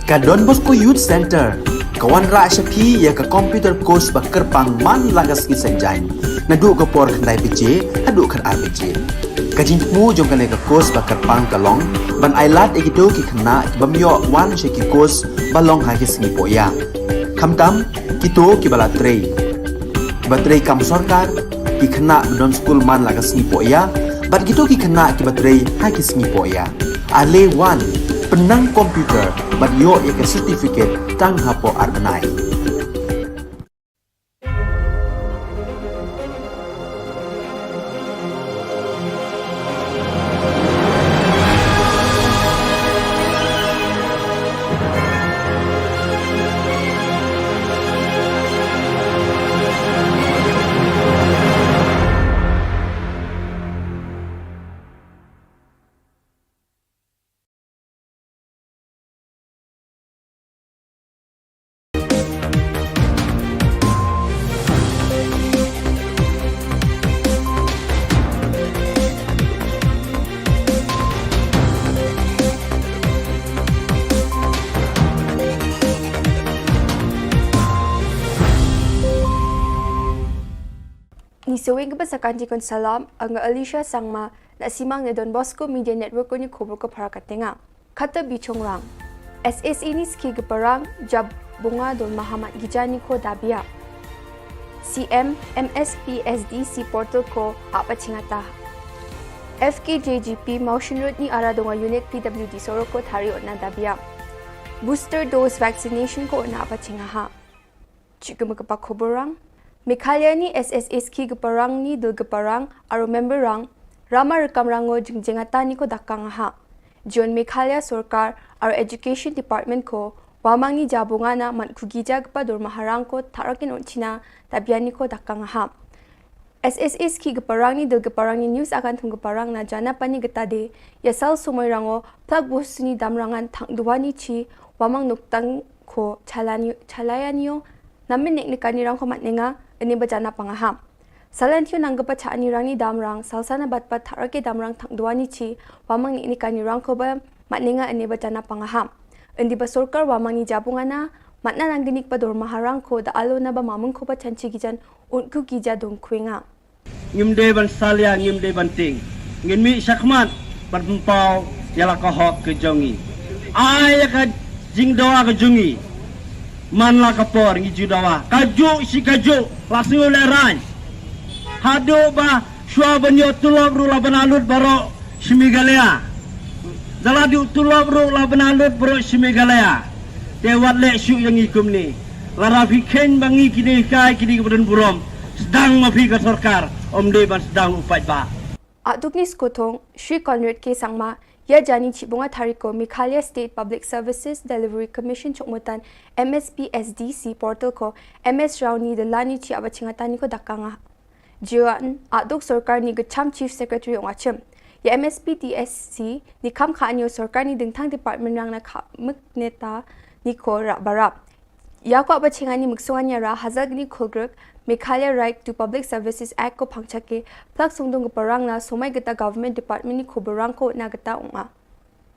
Ka Don Bosco Youth Centre ka wanrah sha phi ïa ka computer course ba kyrpang man la ka sngi Saitjaiñ, naduh ka por khyndai baje haduh khatar baje. Ka jingthmu jong kane ka course ba kyrpang ka long ban ailad ïa kito ki khynnah ki bym ïoh wan sha ki course ba long ha ki sngi pohïa, khamtam kito kiba la trei, kiba trei kam sorkar, ki khynnah ba don skul man la ka sngi pohïa, bad kito ki khynnah kiba trei ha ki sngi pohïa. Ale wan, pynnang computer bad ïoh ïa ka certificate tang hapoh ar bnai. Ngi sa weng kaba sa kan jingkren salam, nga Alicia Sangma, na Simang ne Don Bosco Media Network, kane ka khubor ka para ka tnga. Kata bishong rang. S S A ne ski ka parang jab bunga don mahamat gijani ko dabia. C M M S P S D C portal ko apa chingata. F K J G P Mawshynrut ni Aradonga Unit P W D Sorok ko thari utna da biang. Booster dose vaccination ko utna apa chinga ha. Chikuma kapa khoborang. Meghalaya ni S S S ki gaparang ni dul gaparang aro member rang rama rekam rango jingjengata ni ko dakang ha. Jion Meghalaya Sorkar aro Education Department ko wamang ni jabungana man kugija gapa dormaharang ko tharakin unchina tabiani ko dakang ha. S S S ki gaparang ni dul gaparang ni news akan thung gaparang na jana pani gata de yasal sumoi rango plak bus ni damrangan thang dua ni chi wamang nuktang ko chalani chalayanio namin nek nekani rang ko matnenga ini bajana pangaham. Salantio nang gapa chani rang ni damrang salsana bat pat tharake damrang thang dua ni chi wamang nek nekani rang ko ba matnenga ini bajana pangaham. Indi ba sorkar wamang ni jabungana matna nang genik ba dormaharang ko da alo na ba mamung ko ba chanchi gijan unku gija dong kuinga. Ngim dei ban salia, ngim dei ban ting. Ngin mih shakhmat ban pynpaw ïa la ka hok ka jong ngi. Ai ïa ka jingdawa ka jong ngi. Man la ka por ngi ju dawa. Ka juk shi ka juk la sngew lehrain. Haduh ba shuwa ban ïoh tulop ruh la ban alut baroh shi Meghalaya. Da la duh tulop ruh la ban alut baroh shi Meghalaya. Te wat leh shuh ïa ngi kumne. Lada phi kheiñ ba ngi kine hikai kine ki ba don burom. Sdang ma phi ka sorkar. Ym dei ban sdang u paidbah. Aduk ni skothong, Shri Conrad K Sangma, ïa jani chibunga thari ko Meghalaya State Public Services Delivery Commission chokmutan M S P S D C portal ko M S Rauni de lani chi aba chingatani ko dakanga. Jiwan aduk sorkar ni gecham Chief Secretary ong achim. Ïa M S P T S C ni kham kha anyo sorkar ni dingthang department rang na kha mik neta ni ko rap barap. Ïa ko aba chingani mik sungan ïa ra hazak ni khulgruk Meghalaya Right to Public Services Act ko phangchake plak sungdung ko parang na somai geta government department ni ko barang ko na geta unga.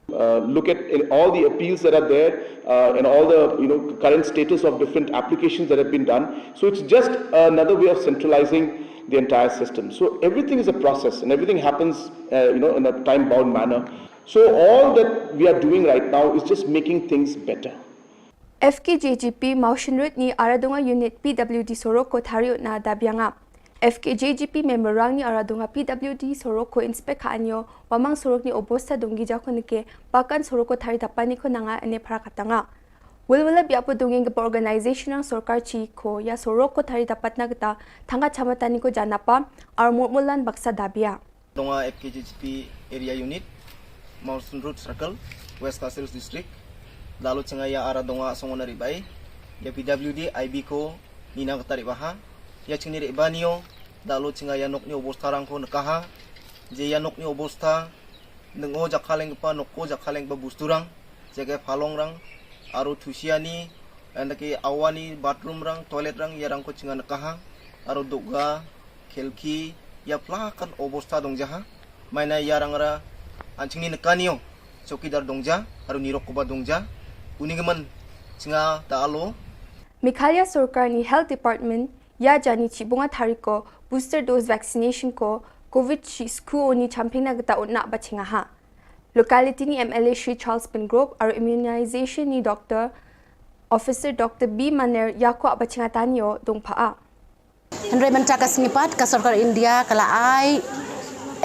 Uh, look at in all the appeals that are there uh, and all the you know current status of different applications that have been done. So it's just another way of centralizing the entire system. So everything is a process and everything happens uh, you know in a time-bound manner. So all that we are doing right now is just making things better. F K J G P Mawshynrut ni Aradonga Unit P W D Sorok ko thari utna da bianga. F K J G P member rang ni Aradonga P W D Sorok ko inspect ha anyo wamang sorok ni obosta donggi jako neke bakan sorok ko thari dapani ko nanga ene phara katanga. Wilwila biapo dongeng gepa organization rang sorkar chi ko ya sorok ko thari dapatna geta thanga chamatani ko janapa ar murmulan baksa dabia. Donga F K J G P Area Unit, Mawshynrut Circle, West Khasi Hills District. Dalo chinga ya Aradonga songona ribai. Ya P W D I B ko nina kata ribaha. Ya chingni riba nio. Dalo chinga ya nokni obosta rang ko nekaha. Je ya nokni obosta. Nengo jakhaleng pa noko jakhaleng pa busturang. Jage phalong rang. Aro thusiani. Anda ke awani bathroom rang, toilet rang, ya rang ko chinga nekaha. Aro doga. Khelki ya plakan obosta dongja ha. Maina ya rangra anchingni nekanio chowkidar dongja, aro nirok koba dongja. Uningeman chinga ta alo. Meghalaya Sorkar ni Health Department ya jani chibunga thariko booster dose vaccination ko Covid chi sku oni champing na geta utna ba chinga ha. Locality ni M L A Shri Charles Pyngrope aro immunization ni Doctor Officer Doctor B Maner ya ko ba chinga tanio dongpha a. Hynrei mynta ka sngi pat ka sorkar India ka la ai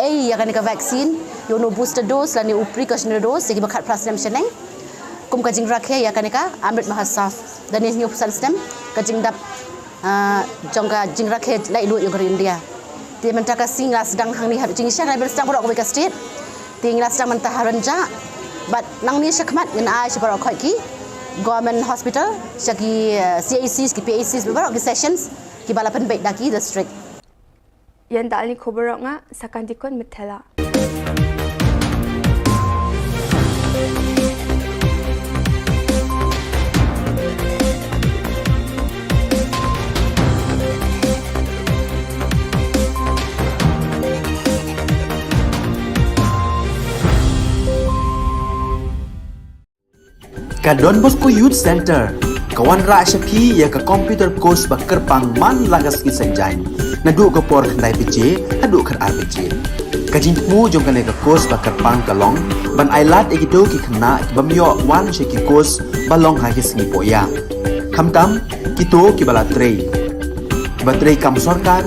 ei ïa kane ka vaccine ïa uno booster dose lane u precautionary dose ïa ki ba khatphra snem shaneng. Kum ka jingrakhe ïa kane ka Amrit Mahotsav da ne hynñiew phew san snem ka jingdap jong ka jingrakhe laitluid ïa ka ri India. Te mynta ka sngi la sdang hangne ha jingshang la sdang baroh kawei ka state. Te ngi la sdang mynta ha Rynjah bad nangne shakhmat ngin ai sha baroh khoit ki Government Hospital sha ki C H Cs ki P H Cs baroh ki sessions. Kiba la pynbeit da ki district. Ïan da ani khubor nga Sakan Dikon Mithela. Ka Don Bosco Youth Centre ka wanrah sha phi ïa ka computer course ba kyrpang man la ka sngi Saitjaiñ naduh ka por khyndai baje haduh khatar baje. Ka jingthmu jong kane ka course ba kyrpang ka long ban ailad ïa kito ki khynnah ki bym ïoh wan sha ki course ba long ha ki sngi pohïa. Khamtam kito kiba la trei, kiba trei kam sorkar,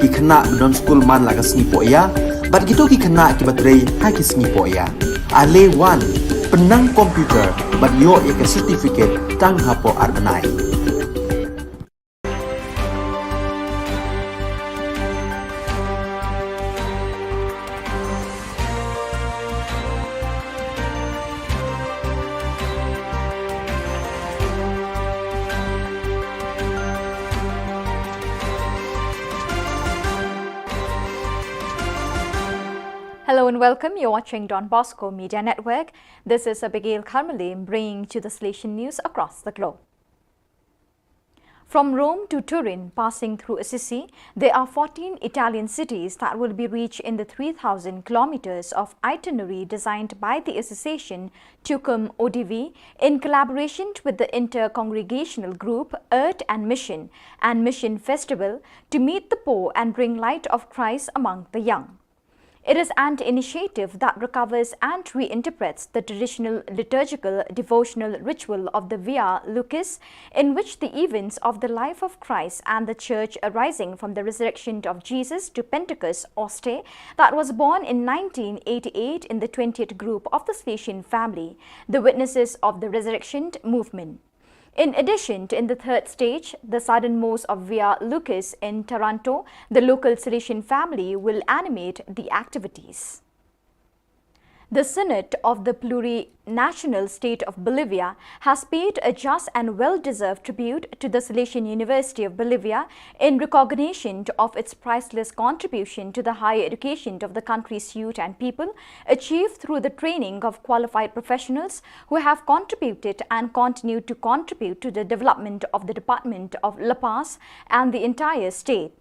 ki khynnah ba don skul man la ka sngi pohïa Bad kito ki khynnah kiba trei ha ki sngi poh ïa. Ale wan, pynnang computer bad ïoh ïa ka certificate tang hapoh ar bnai. Hello and welcome. You're watching Don Bosco Media Network. This is Abigail Karmali bringing to the Salesian news across the globe. From Rome to Turin, passing through Assisi, there are fourteen Italian cities that will be reached in the three thousand kilometers of itinerary designed by the association Tucum O D V in collaboration with the inter-congregational group Earth and Mission and Mission Festival to meet the poor and bring light of Christ among the young. It is an initiative that recovers and reinterprets the traditional liturgical devotional ritual of the Via Lucis, in which the events of the life of Christ and the Church arising from the resurrection of Jesus to Pentecost Oste, that was born in nineteen eighty-eight in the twentieth group of the Salesian family, the witnesses of the resurrection movement. In addition, in the third stage, the southernmost of Via Lucis in Taranto, the local Salesian family will animate the activities. The Senate of the Plurinational State of Bolivia has paid a just and well-deserved tribute to the Salesian University of Bolivia in recognition of its priceless contribution to the higher education of the country's youth and people, achieved through the training of qualified professionals who have contributed and continue to contribute to the development of the Department of La Paz and the entire state.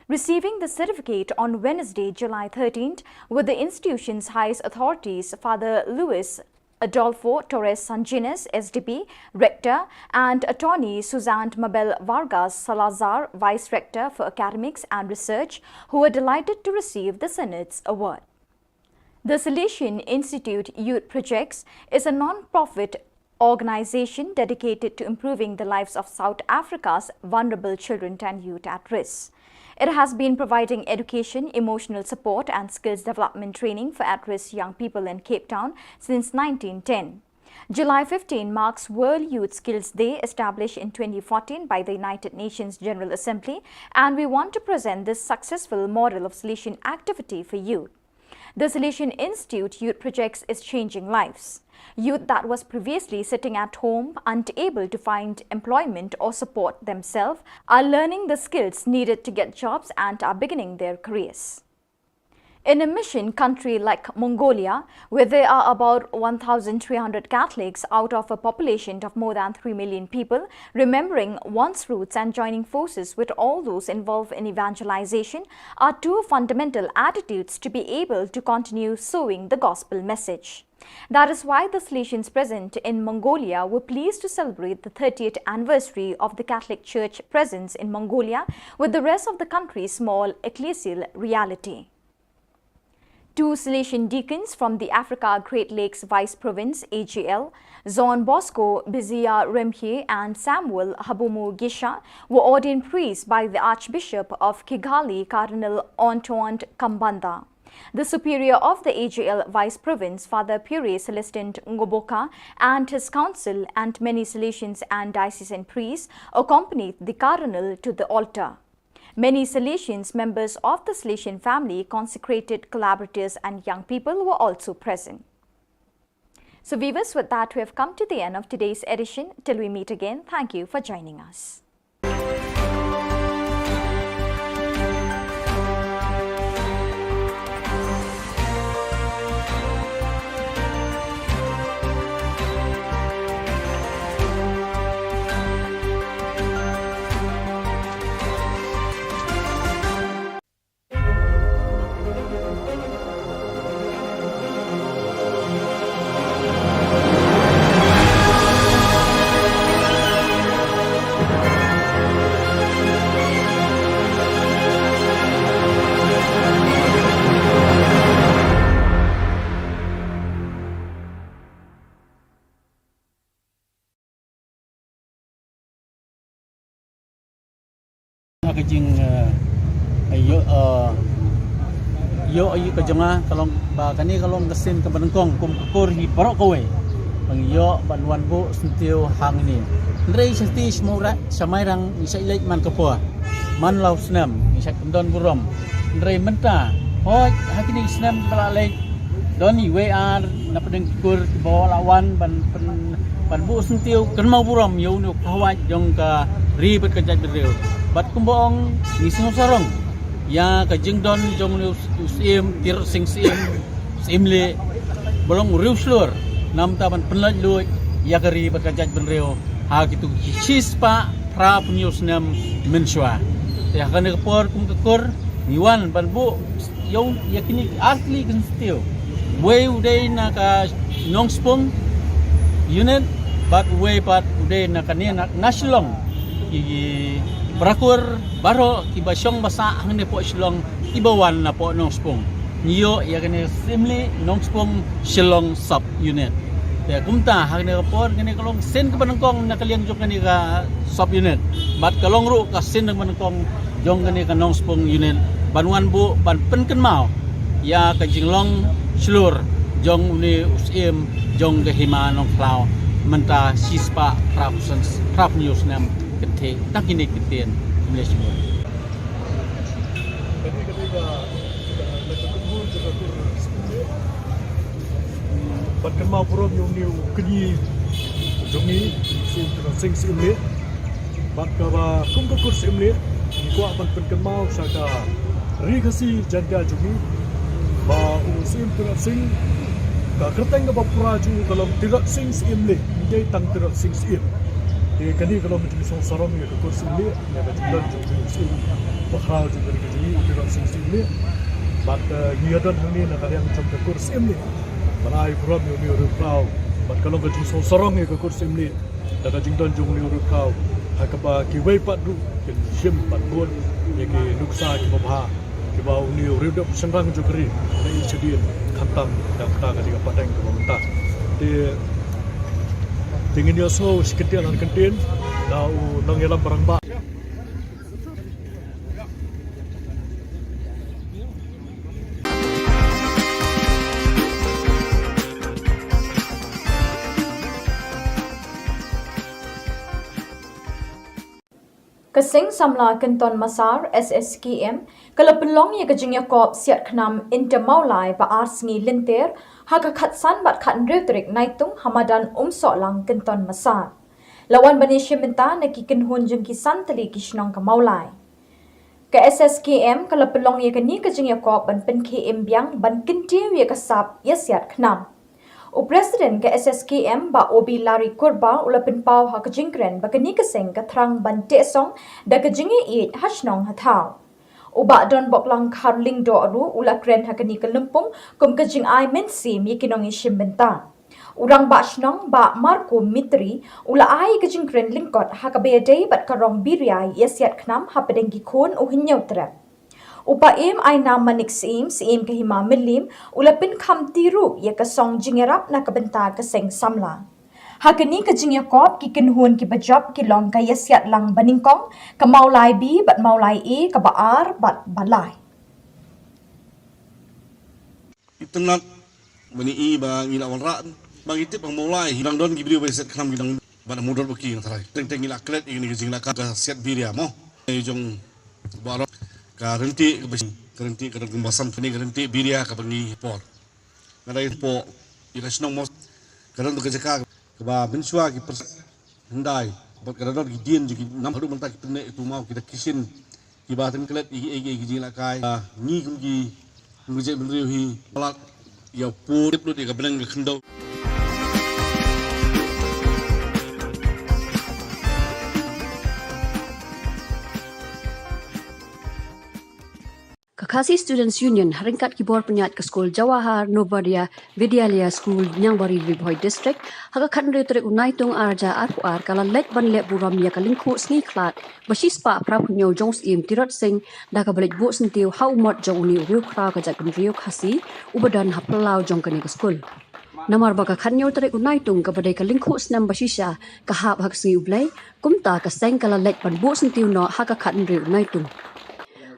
Receiving the certificate on Wednesday, July thirteenth, were the institution's highest authorities, Father Luis Adolfo Torres Sanginés, S D P, Rector, and Attorney Suzanne Mabel Vargas Salazar, Vice Rector for Academics and Research, who were delighted to receive the Senate's award. The Salesian Institute Youth Projects is a non-profit organization dedicated to improving the lives of South Africa's vulnerable children and youth at risk. It has been providing education, emotional support, and skills development training for at risk young people in Cape Town since nineteen ten. July fifteen marks World Youth Skills Day, established in twenty fourteen by the United Nations General Assembly, and we want to present this successful model of Salesian activity for youth. The Salesian Institute Youth Projects is changing lives. Youth that was previously sitting at home, unable to find employment or support themselves, are learning the skills needed to get jobs and are beginning their careers. In a mission country like Mongolia, where there are about one thousand three hundred Catholics out of a population of more than three million people, remembering one's roots and joining forces with all those involved in evangelization are two fundamental attitudes to be able to continue sowing the gospel message. That is why the Salesians present in Mongolia were pleased to celebrate the thirtieth anniversary of the Catholic Church presence in Mongolia with the rest of the country's small ecclesial reality. Two Salesian deacons from the Africa Great Lakes Vice Province, A G L, Jean Bosco Bizia Remhie and Samuel Habumu Gisha, were ordained priests by the Archbishop of Kigali, Cardinal Antoine Kambanda. The superior of the A G L Vice Province, Father Pure Celestin Ngoboka, and his council and many Salesians and diocesan priests accompanied the Cardinal to the altar. Many Salesians, members of the Salesian family, consecrated collaborators, and young people were also present. So, viewers, with that, we have come to the end of today's edition. Till we meet again, thank you for joining us. Ka jing, eh, ayo, eh, Ïoh ïa ka jong nga ka long ba kane ka long ka sien kaba nyngkong kum ka kur hi baroh kawei ba ngi ïoh ban wan buh syntiew hangne. Hynrei sha ti sha Mairang, sha Mairang ngi shait leit man ka por, man la u snem ngi shait kyndon burom. Hynrei mynta, hooid, ha kine ki snem ba la leit, don iwei ar na pdeng ki kur kiba la wan ban pyn, ban buh syntiew kynmaw burom ïa une u kpa wait jong ka ri bad ka jaitbynriew. Bad kumba ong, ngi sngewsarong ïa ka jingdon jong une u s-, u Syiem Tirot Sing Syiem, Syiemlieh, ba long u riewshlur, namar ban pynlait luid ïa ka ri bad ka jaitbynriew ha kitu ki shispah phraphew snem mynshuwa. Te ha kane ka por kum ka kur ngi wan ban buh ïa u, ïa kine ki ar tylli ki syntiew. Wei u dei na ka Nongspung unit, bad wei pat u dei na kane na, na Shillong. Ki para kur baroh kiba shong ba sah hangne poh Shillong kiba wan na poh Nongspung. Ngi ïoh ïa kane Syiemlieh Nongspung Shillong sub unit. Te kumta ha kane ka por kane ka long sien kaba nyngkong na ka liang jong kane ka sub unit. Bad ka long ruh ka sien kaba nyngkong jong kane ka Nongspung unit ban wan buh ban pynkynmaw ïa ka jinglong shlur jong une u syiem jong ka hima Nongkhlaw mynta shispah phraphew snem kynthih tang kine ki ktien. Khublei shibun. Kane ka dei ka, ka, ka kynhun jong ka kur Syiemlieh. Bad kynmaw burom ïa une u kñi jong ngi, Syiem Tirot Sing Syiemlieh. Bad kaba kum ka kur Syiemlieh ngi kwah ban pynkynmaw sha ka ri Khasi Jaiñtia jong ngi ba u Syiem Tirot Sing, ka kyrteng kaba pura jong u ka long Tirot Sing Syiemlieh, ym dei tang Tirot Sing Syiem. Te kane ka long ka jingsngewsarong ïa ka kur Syiemlieh, ïa ka jingdon jong u Syiem bakhraw jong ka ri ka jong ngi, u Tirot Sing Syiemlieh. Bad, eh, ngi ïa don hangne na ka liang jong ka kur Syiemlieh ban ai burom ïa une u riewkhraw. Bad ka long ka jingsngewsarong ïa ka kur Syiemlieh da ka jingdon jong une u riewkhraw, ha kaba kiwei pat ruh kin shim bad bud ïa ki nuksa kiba bha kiba une u riewdep shynrang jong ka ri u la ïoh shadien, khamtam da kata ka dei ka pateng kaba mynta. Te, te ngin ïohsngew shi kyntien ar kyntien da u nongïalam rangbah. Ka Seng Samla Kynton Massar, S S K M, ka la pynlong ïa ka jingïakop siat khnam Inter Mawlai ba ar sngi lynter ha ka khatsan bad khathynriew tarik Naitung ha madan Umsohlang Kynton Massar. La wan ban ïashim bynta na ki kynhun jong ki san tylli ki shnong ka Mawlai. Ka S S K M ka la pynlong ïa kane ka jingïakop ban pynkhie im biang ban kyntiew ïa ka sap ïa siat khnam. U President ka S S K M, Bah Obi Lari Kurba, u la pynpaw ha ka jingkren ba kane ka seng ka thrang ban teh song da ka jingïaieit ha shnong ha thaw. U Bah Donboklang Kharlyngdoh ruh u la kren ha kane ka lympung kum ka jingai mynsiem ïa ki nongïashim bynta. U Rangbah Shnong, Bah Marco Mitri, u la ai ka jingkren lyngkot ha kaba ïadei bad ka rong biria ïa siat khnam hapdeng ki khun u Hynñiewtrep. U Bah Im Ainam Manik Syiem, Syiem ka Hima Mylliem, u la pynkham ti ruh ïa ka song jingïarap na ka bynta ka Seng Samla. Ha kane ka jingïakop, ki kynhun kiba jop ki long ka Ïasiatlang Banyngkong, ka Mawlai B bad Mawlai A, kaba ar bad ba lai. Itynnad, ba ngi i ba ngi la wanrah, ba ngi tip ba Mawlai hi dang don ki briew ba ïasiat khnam ki dang, ba na mudot ba ki na tharai. Teng teng ngi la klet ïa kane ka jinglehkai ka siat biria mo. Ïa jong baroh ka rynti ka bas, ka rynti ka dang kumba sam kane ka rynti biria kaba ngi por. Nga dei por ïa ka shnong mo. Ka don ka jaka kaba mynshuwa ki pers- hyndai bad ka don ki dien jong ki nam haduh mynta ki pyneh tu maw ki da kishin kiba teng klet ïa ki, ïa ki, ïa ki jinglehkai. Ah, ngi kum ki, kum ki jaitbynriew hi palat ïa pur tip lut ïa ka bneng ka khyndew. Ka Khasi Students Union ha ryngkat ki bor pynïaid ka skul Jawahar Navodaya Vidyalaya School, Niangbari, Ri Bhoi District, ha ka khathynriew tarik u Naitung arhajar arphew ar ka la leit ban leh burom ïa ka lyngkhuh sngi khlad ba shispah phraphew hynñiew jong u Syiem Tirot Sing da kaba leit buh syntiew ha u mot jong une u riewkhraw ka jaitbynriew Khasi uba don ha phyllaw jong kane ka skul. Namar ba ka khathynñiew tarik u Naitung kaba dei ka lyngkhuh snem ba shisha ka hap ha ka sngi U Blei, kumta ka seng ka la leit ban buh syntiew noh ha ka khathynriew u Naitung.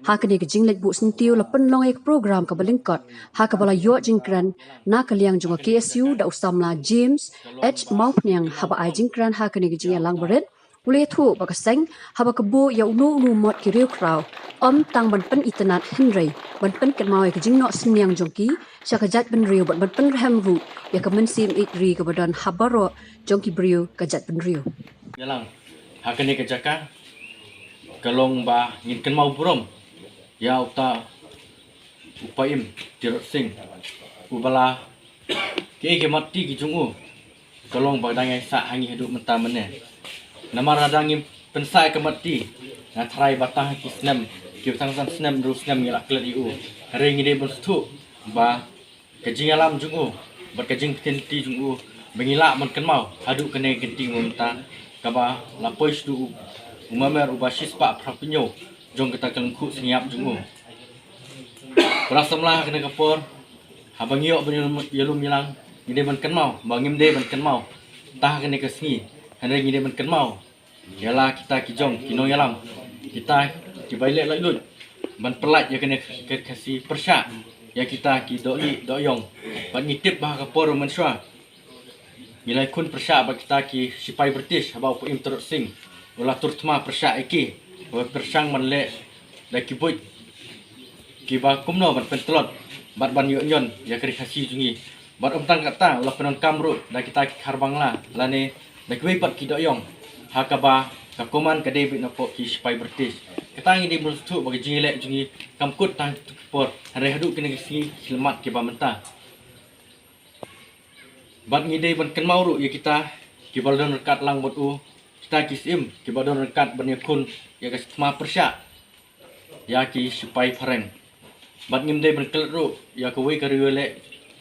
Ha kane ka jingleit buh syntiew la pynlong ïa ka program kaba lyngkot ha kaba la ïoh jingkren na ka liang jong ka K S U da u samla James H Mawphniang. Haba ai jingkren ha kane ka jingïalang barit, u la ïathuh ba ka seng haba ka buh ïa uno uno u mot ki riewkhraw, ym tang ban pynitynnad hynrei ban pynkynmaw ïa ka jingnoh synñiang jong ki sha ka jaitbynriew bad ban pynrhem ruh ïa ka mynsiem ïeit ri kaba don ha baroh jong ki briew ka jaitbynriew. Ïalang ha kane ka jaka ka long ba ngin kynmaw burom ïa uta u Paiem Tirot Sing, uba la, kiei ki mat ti ki jong u ka long ba dang ïaisah ha ngi haduh mynta mynne. Namar lada ngim pynsah ïa ka mat ti, nga tharai ba tang ha ki snem, ki ba tang san snem, hynriew snem ngi la klet ïa u. Hynrei ngi dei ban sngewthuh ba ka jingïalam jong u bad ka jingpyntip jong u ba ngi lah ban kynmaw haduh kane ka kynti mynta, kaba la poi shaduh u, u mamer uba shispah phra phew jong kata ka lyngkhuh sngewïap jong u. Para samla, ha kane ka por haba ngi ïoh ban ïalum, ïalum ïalang, ngi dei ban kynmaw ba ngim dei ban kynmaw tang ha kane ka sngi, hynrei ngi dei ban kynmaw ïa la kita ki jong ki nongïalam, kita kiba ïaleh laitluid ban pyllait ïa kane ka Khasi pyrshah ïa kita ki dohlieh dohïong. Bad ngi tip ba ha ka por mynshuwa ngi la ïakhun pyrshah bad kita ki shipai British haba u Paiem Tirot Sing u la tur thma pyrshah ïa ki, ba pyrshang ban leh da ki buit kiba kumno ban pyntlot bad ban ïoh ñion ïa ka ri Khasi jong ngi. Bad ym tang katta, u la pyndonkam ruh da kita ki khar Bangla lane da kiwei pat ki dohïong, ha kaba ka command ka dei beit napoh ki shipai British. Kata ngi dei ban sngewthuh ba ka jingïaleh jong ngi kam kut tang ha kito ki por, hynrei haduh kine ki sngi ki la mad kiba mynta. Bad ngi dei ban kynmaw ruh ïa kita kiba la don ryngkat lang bad u, kita ki syiem kiba don ryngkat ban ïakhun ïa ka thma pyrshah ïa ki shipai phareng. Bad ngim dei ban klet ruh ïa kawei ka riewïaleh,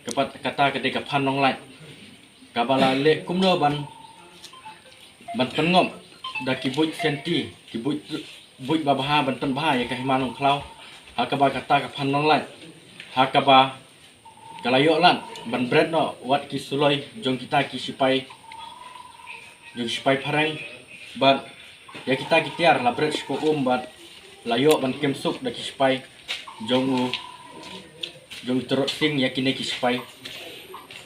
ka pat kata ka dei ka Phan Nonglait, kaba la leh kumno ban, ban pynngop da ki buit shanty, ki buit, buit babha ban pynbha ïa ka Hima Nongkhlaw, ha kaba kata ka Phan Nonglait, ha kaba ka la ïoh lad ban bret noh wat ki suloi jong kita ki shipai, jong ki shipai phareng, bad ïa kita ki tiar la bret sha ka um bad la ïoh ban kem suk da ki shipai jong u, jong u Tirot Sing ïa kine ki shipai,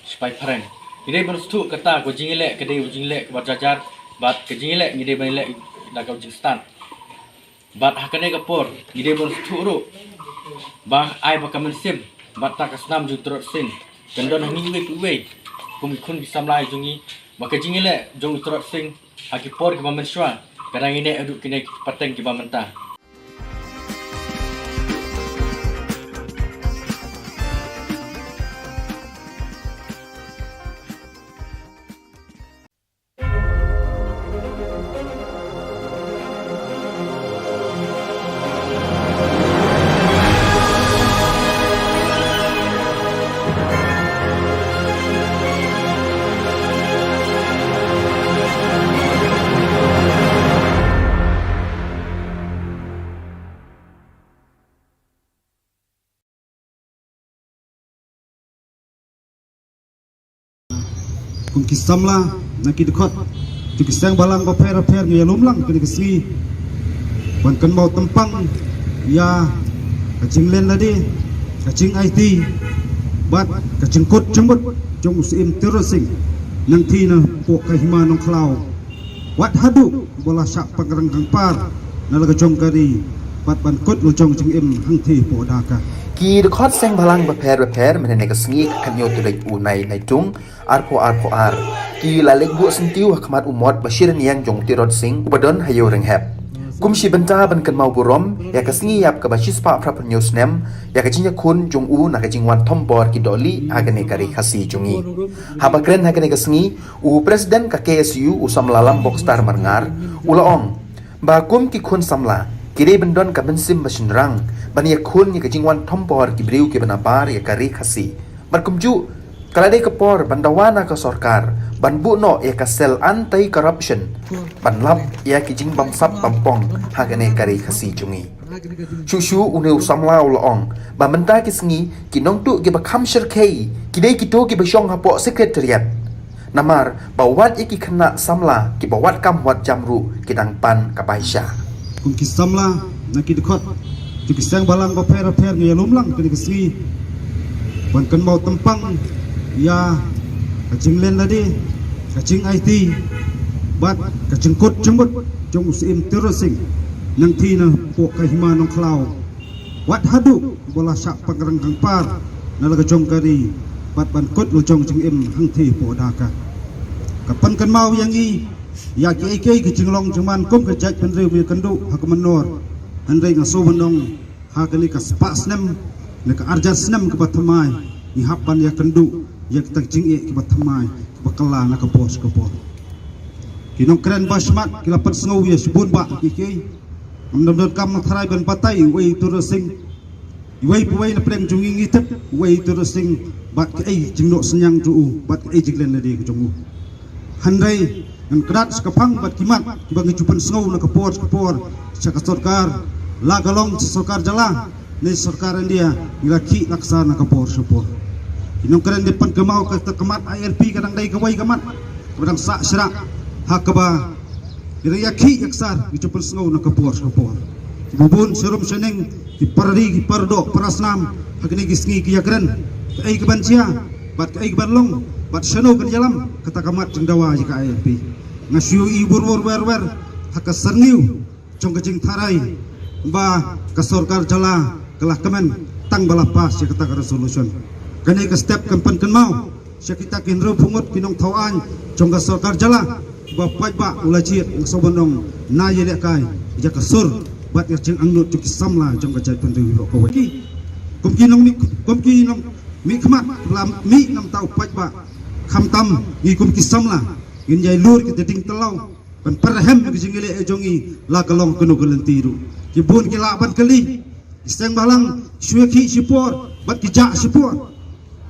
shipai phareng. Ngi dei ban sngewthuh kata ka jingïaleh ka dei ka jingïaleh kaba jar jar, bad ka jingïaleh ngi dei ban ïaleh da ka jingstad. Bad ha kane ka por ngi dei ban sngewthuh ruh ba ai ba ka mynsiem bad ta ka snam jong u Tirot Sing kan don ha ngi iwei pa iwei kum ki khun ki samla jong ngi, ba ka jingïaleh jong u Tirot Sing ha ki por kiba mynshuwa ka dang ïaineh haduh kine ki pateng kiba mynta. Kum ki samla na ki dkhot jong ki seng bhalang bapher bapher, ngi ïalum lang kane ka sngi ban kynmaw tympang ïa ka jinglen lade, ka jingaiti bad ka jingkut jingmut jong u Syiem Tirot Sing nangta napoh ka Hima Nongkhlaw. Wat haduh ba la shah pynrang rangpar na la ka jong ka ri bad ban kut la jong jingim hangtei hapoh Dhaka. Ki dkhot seng bhalang bapher bapher mynne ka sngi ka khathynñiew tarik u Naitung arphew arphew ar ki la leit buh syntiew ha khmat u mot ba shi rynïeng jong u Tirot Sing uba don ha Ïewrynghep. Kum shi bynta ban kynmaw burom ïa ka sngi ïap kaba shispah phra phew hynñiew snem ïa ka jingïakhun jong u na ka jingwan thombor ki dohlieh ha kane ka ri Khasi jong ngi. Haba kren ha kane ka sngi, u President ka K S U u samla Lambokstar Marngar u la ong ba kum ki khun samla ki dei ban don ka mynsiem ba shynrang ban ïakhun ïa ka jingwan thombor ki briew kiba nabar ïa ka ri Khasi. Bad kumjuh ka la dei ka por ban dawa na ka sorkar ban buh noh ïa ka cell anti corruption ban lap ïa ki jingbamsap bampong ha kane ka ri Khasi jong ngi. Shuh shuh une u samla u la ong ba mynta ki sngi ki nongtuh kiba kham shyrkhei ki dei kito kiba shong hapoh Secretariat. Namar ba wat ïa ki khynnah samla kiba wad kam wad jam ruh ki dang pan ka bai sha. Kum ki samla na ki dkhot Jong ki seng balang bapher bapher ngi ïalum lang kane ka sngi ban kynmaw tympang ïa ka jinglen lade, ka jingaiti bad ka jingkut jingmut jong u Syiem Tirot Sing Nangthi napoh ka hima Nongkhlaw. Wat haduh ba la shah pynrang kangpar na la ka jong ka ri bad ban kut la jong jingim hangthie hapoh Dhaka. Ka pynkynmaw ïa ngi ïa kiei kiei ki jinglong jingman kum ka jaitbynriew ba ïakynduh ha ka mynnor. Hynrei nga shu ban ong ha kane ka spah snem ne ka arhajar snem kaba thymmai ngi hap ban ïakynduh ïa kita ki jingeh kiba thymmai kiba kylla na ka por sha ka por. Ki nongkren ba smat ki la pynsngew ïa shibun bah kiei kiei. Ngam donkam tharai ban batai uei u Tirot Sing, uwei pa uwei na pdeng jong ngi ngi tip uei u Tirot Sing bad kaei jingnoh synñiang jong u bad kaei jinglen lade ka jong u. Hynrei ngan kdat sha ka phang bad ki mat kiba ngi ju pynsngew na ka por sha ka por sha ka sorkar, la ka long sha sorkar jylla ne sorkar India, ngi la khih la ksar na ka por sha ka por. Ki nongkren dei pynkynmaw kata ka mat I L P ka dang dei kawei ka mat kaba dang sah shrah ha kaba ngi dang ïakhih ïaksar, ngi ju pynsngew na ka por sha ka por. Kiba bun sharum shaneng, ki para ri ki para doh para snam ha kine ki sngi ki ïakren kaei kaban jia bad kaei kaban long bad shano kan ïalam kata ka mat jingdawa ïa ka I L P. Nga shu ïohi bun bun wer wer ha ka syrngiew jong ka jingtharai ba ka sorkar jylla ka la kmen tang ba la pass ïa kata ka resolution. Kane ka step kan pynkynmaw sha kita ki hynriewphew ngut ki nongthaw aiñ jong ka sorkar jylla ba paidbah u la jied, nga sngewbha ban ong, na ïalehkai ïa ka sur bad ïa ka jingangnud jong ki samla jong ka jaitbynriew baroh kawei. Kum ki nongmih, kum ki nongmihkhmat la mih namar u paidbah, khamtam ngi kum ki samla ngin ïai lur kita ding tlaw ban pyrhem ka jingïaleh jong ngi la ka long kano ka lynti ruh. Ki bun ki lah ban kylli, ki seng balang shu ïakhih shipor bad ki jah shipor.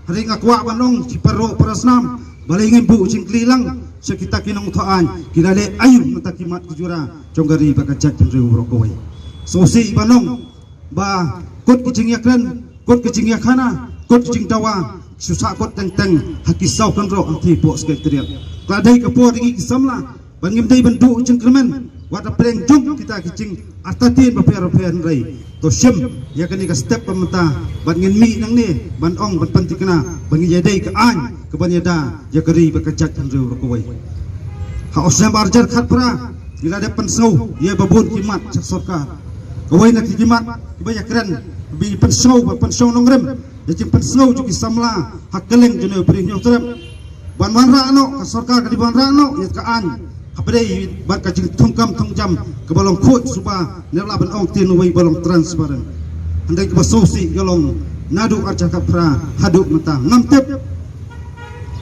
Hynrei nga kwah ban ong sha ki para doh para snam, balei ngim buh jingkylli lang sha kita ki nongthaw aiñ, ki la leh aïu mynta ki mat ki jura jong ka ri bad ka jaitbynriew baroh kawei. Sngewsih ban ong ba kut ki jingïakren, kut ki jingïakhana, kut ki jingdawa shu sah kut teng teng ha ki saw kynroh hangthie hapoh Secretariat. Ka la dei ka por ïa ngi ki samla ba ngim dei ban duh jingkyrmen wat hapdeng jong kita ki jingartatien bapher bapher, hynrei to shim ïa kane ka step ba mynta bad ngin mih nangne ban ong ban pynthikna ba ngin ïadei ka aiñ kaban ïada ïa ka ri bad ka jaitbynriew baroh kawei. Ha u snem arhajar khatphra ngi la dep pynsngew ïa ba bun ki mat sha sorkar. Kawei na ki mat kiba ïakren ba pynsngew, ba pynsngew nongrim ïa jingpynsngew jong ki samla ha kylleng jong une u Bri Hynñiewtrep. Ban wanrah noh, ka sorkar ka dei ban wanrah noh ïa ka aiñ hapdeng bad ka jingthungkam thungjam kaba long khuid suba, ne la ban ong ktien uwei ba long transparent. Hynrei kaba sngewsih ka long naduh arhajar khatphra haduh mynta ngam tip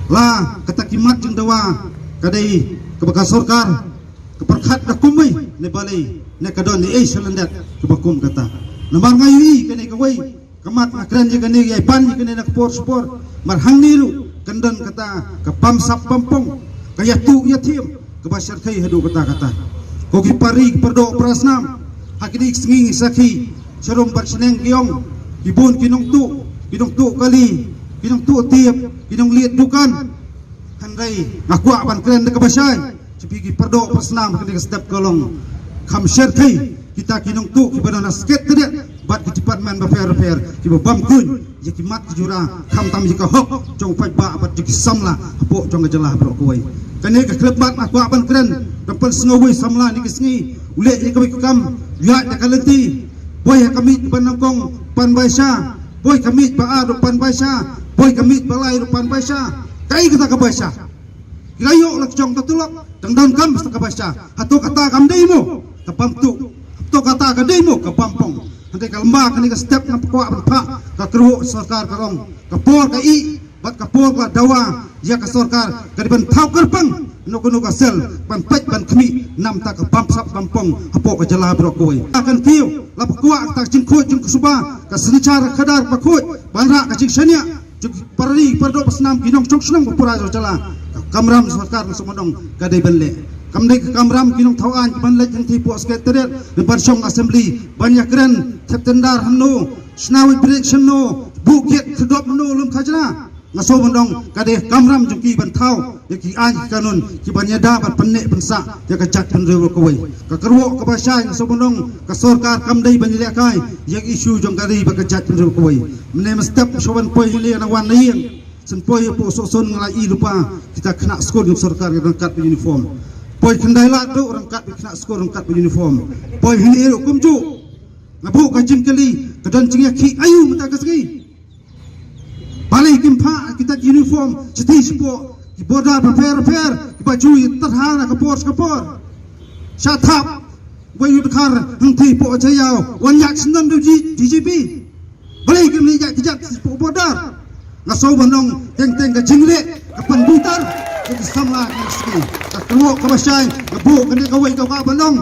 la kata ki mat jingdawa ka dei kaba ka sorkar ka pyrkhat da kumwei ne balei, ne ka don ei ei shalyndet kaba kum kata. Namar nga ïohi kane kawei ka mat, nga kren ïa kane, ïa ban ïa kane na ka por sha ka por. Namar hangne ruh kan don kata ka bamsap bampong, ka ïathuh ïathiam kaba shyrkhei haduh katta katta. Ko ki para ri ki para doh para snam, ha kine ki sngi ngi sakhi sharum bad shneng ki ong ki bun ki nongtuh, ki nongtuh kali, ki nongtuh tiep, ki nongliet dukan. Hynrei nga kwah ban kren da kaba shai sha phi ki para doh para snam, ha kane ka step ka long kham shyrkhei kita ki nongtuh kiba don ha Secretariat bad ki department bapher bapher kiba bam kuiñ ïa ki mat ki jura, khamtam ïa ka hok jong u paidbah bad jong ki samla hapoh jong ka jylla baroh kawei. Kane ka khyllipmat nga kwah ban kren, da pynsngew uwei u samla kine ki sngi, u leh ïa kawei ka kam ïaid da ka lynti, boi ha ka miej ba nyngkong pan baisa, boi ka miej ba ar ruh pan baisa, boi ka miej ba lai ruh pan baisa. Kaei kata ka baisa? Ki la ïoh la ka jong ka tulop, tang donkam sa ka baisa. Hato kata kam dei mo ka bamtuh? Hato kata ka dei mo ka bampong? Hynrei ka lymba kane ka step nga kwah ban phah, ka kyrwoh sorkar ka rong, ka por ka ih bad ka por ka dawa ïa ka sorkar ka dei ban thaw kyrpang kano kano ka sel ban peit ban khmih namar ka bamsap bampong hapoh ka jylla baroh kawei. Ka kyntiew la ba kwah kata ka jingkhuid jingsuba, ka synshar khadar ba khuid ban rah ka jingshaniah jong ki para ri para doh para snam, ki nongshong shnong ba pura jong ka jylla. Ka kamram sorkar na Sohmynong ka dei ban leh, kam dei ka kamram ki nongthaw aiñ ban leit hangtei hapoh Secretariat ne ban shong Assembly ban ïakren thep tender hangno, shna weight bridge hangno, buh gate khyrdop hangno lum khajna. Nga sngewbha ban ong ka dei ka kamram jong ki ban thaw ïa ki aiñ ki kanun ki ban ïada ban pynneh pynsah ïa ka jaitbynriew baroh kawei. Ka kyrwoh kaba shai nga sngewbha ban ong ka sorkar kam dei ban ïalehkai ïa ka issue jong ka ri bad ka jaitbynriew baroh kawei. Mynne mynstep shuwa ban poi hangne nga wan na ïing, shen poi hapoh Sohsun nga la ïohi lypa kita khynnah skul jong sorkar ki dang kat bad uniform. Poi Khyndailad ruh dang kat bad khynnah skul dang kat bad uniform. Poi hangne ruh kumjuh. Nga buh ka jingkylli, ka don jingïakhih aïu mynta ka sngi? Balei kim phah kita ki uniform shathie shapoh ki border bapher bapher kiba ju ïa tyrha na ka por sha ka por? Sha thap wei u dkhar hangthie hapoh Jaïaw wan ïaid syndon da u D G P. Balei kim leit ïaid kjat shapoh border? Nga sngewbha ban ong teng teng ka jingleh ka pynbitar ka ki samla ka sngi. Ka kyrwoh kaba shai nga buh kane kawei ka kwah ban ong.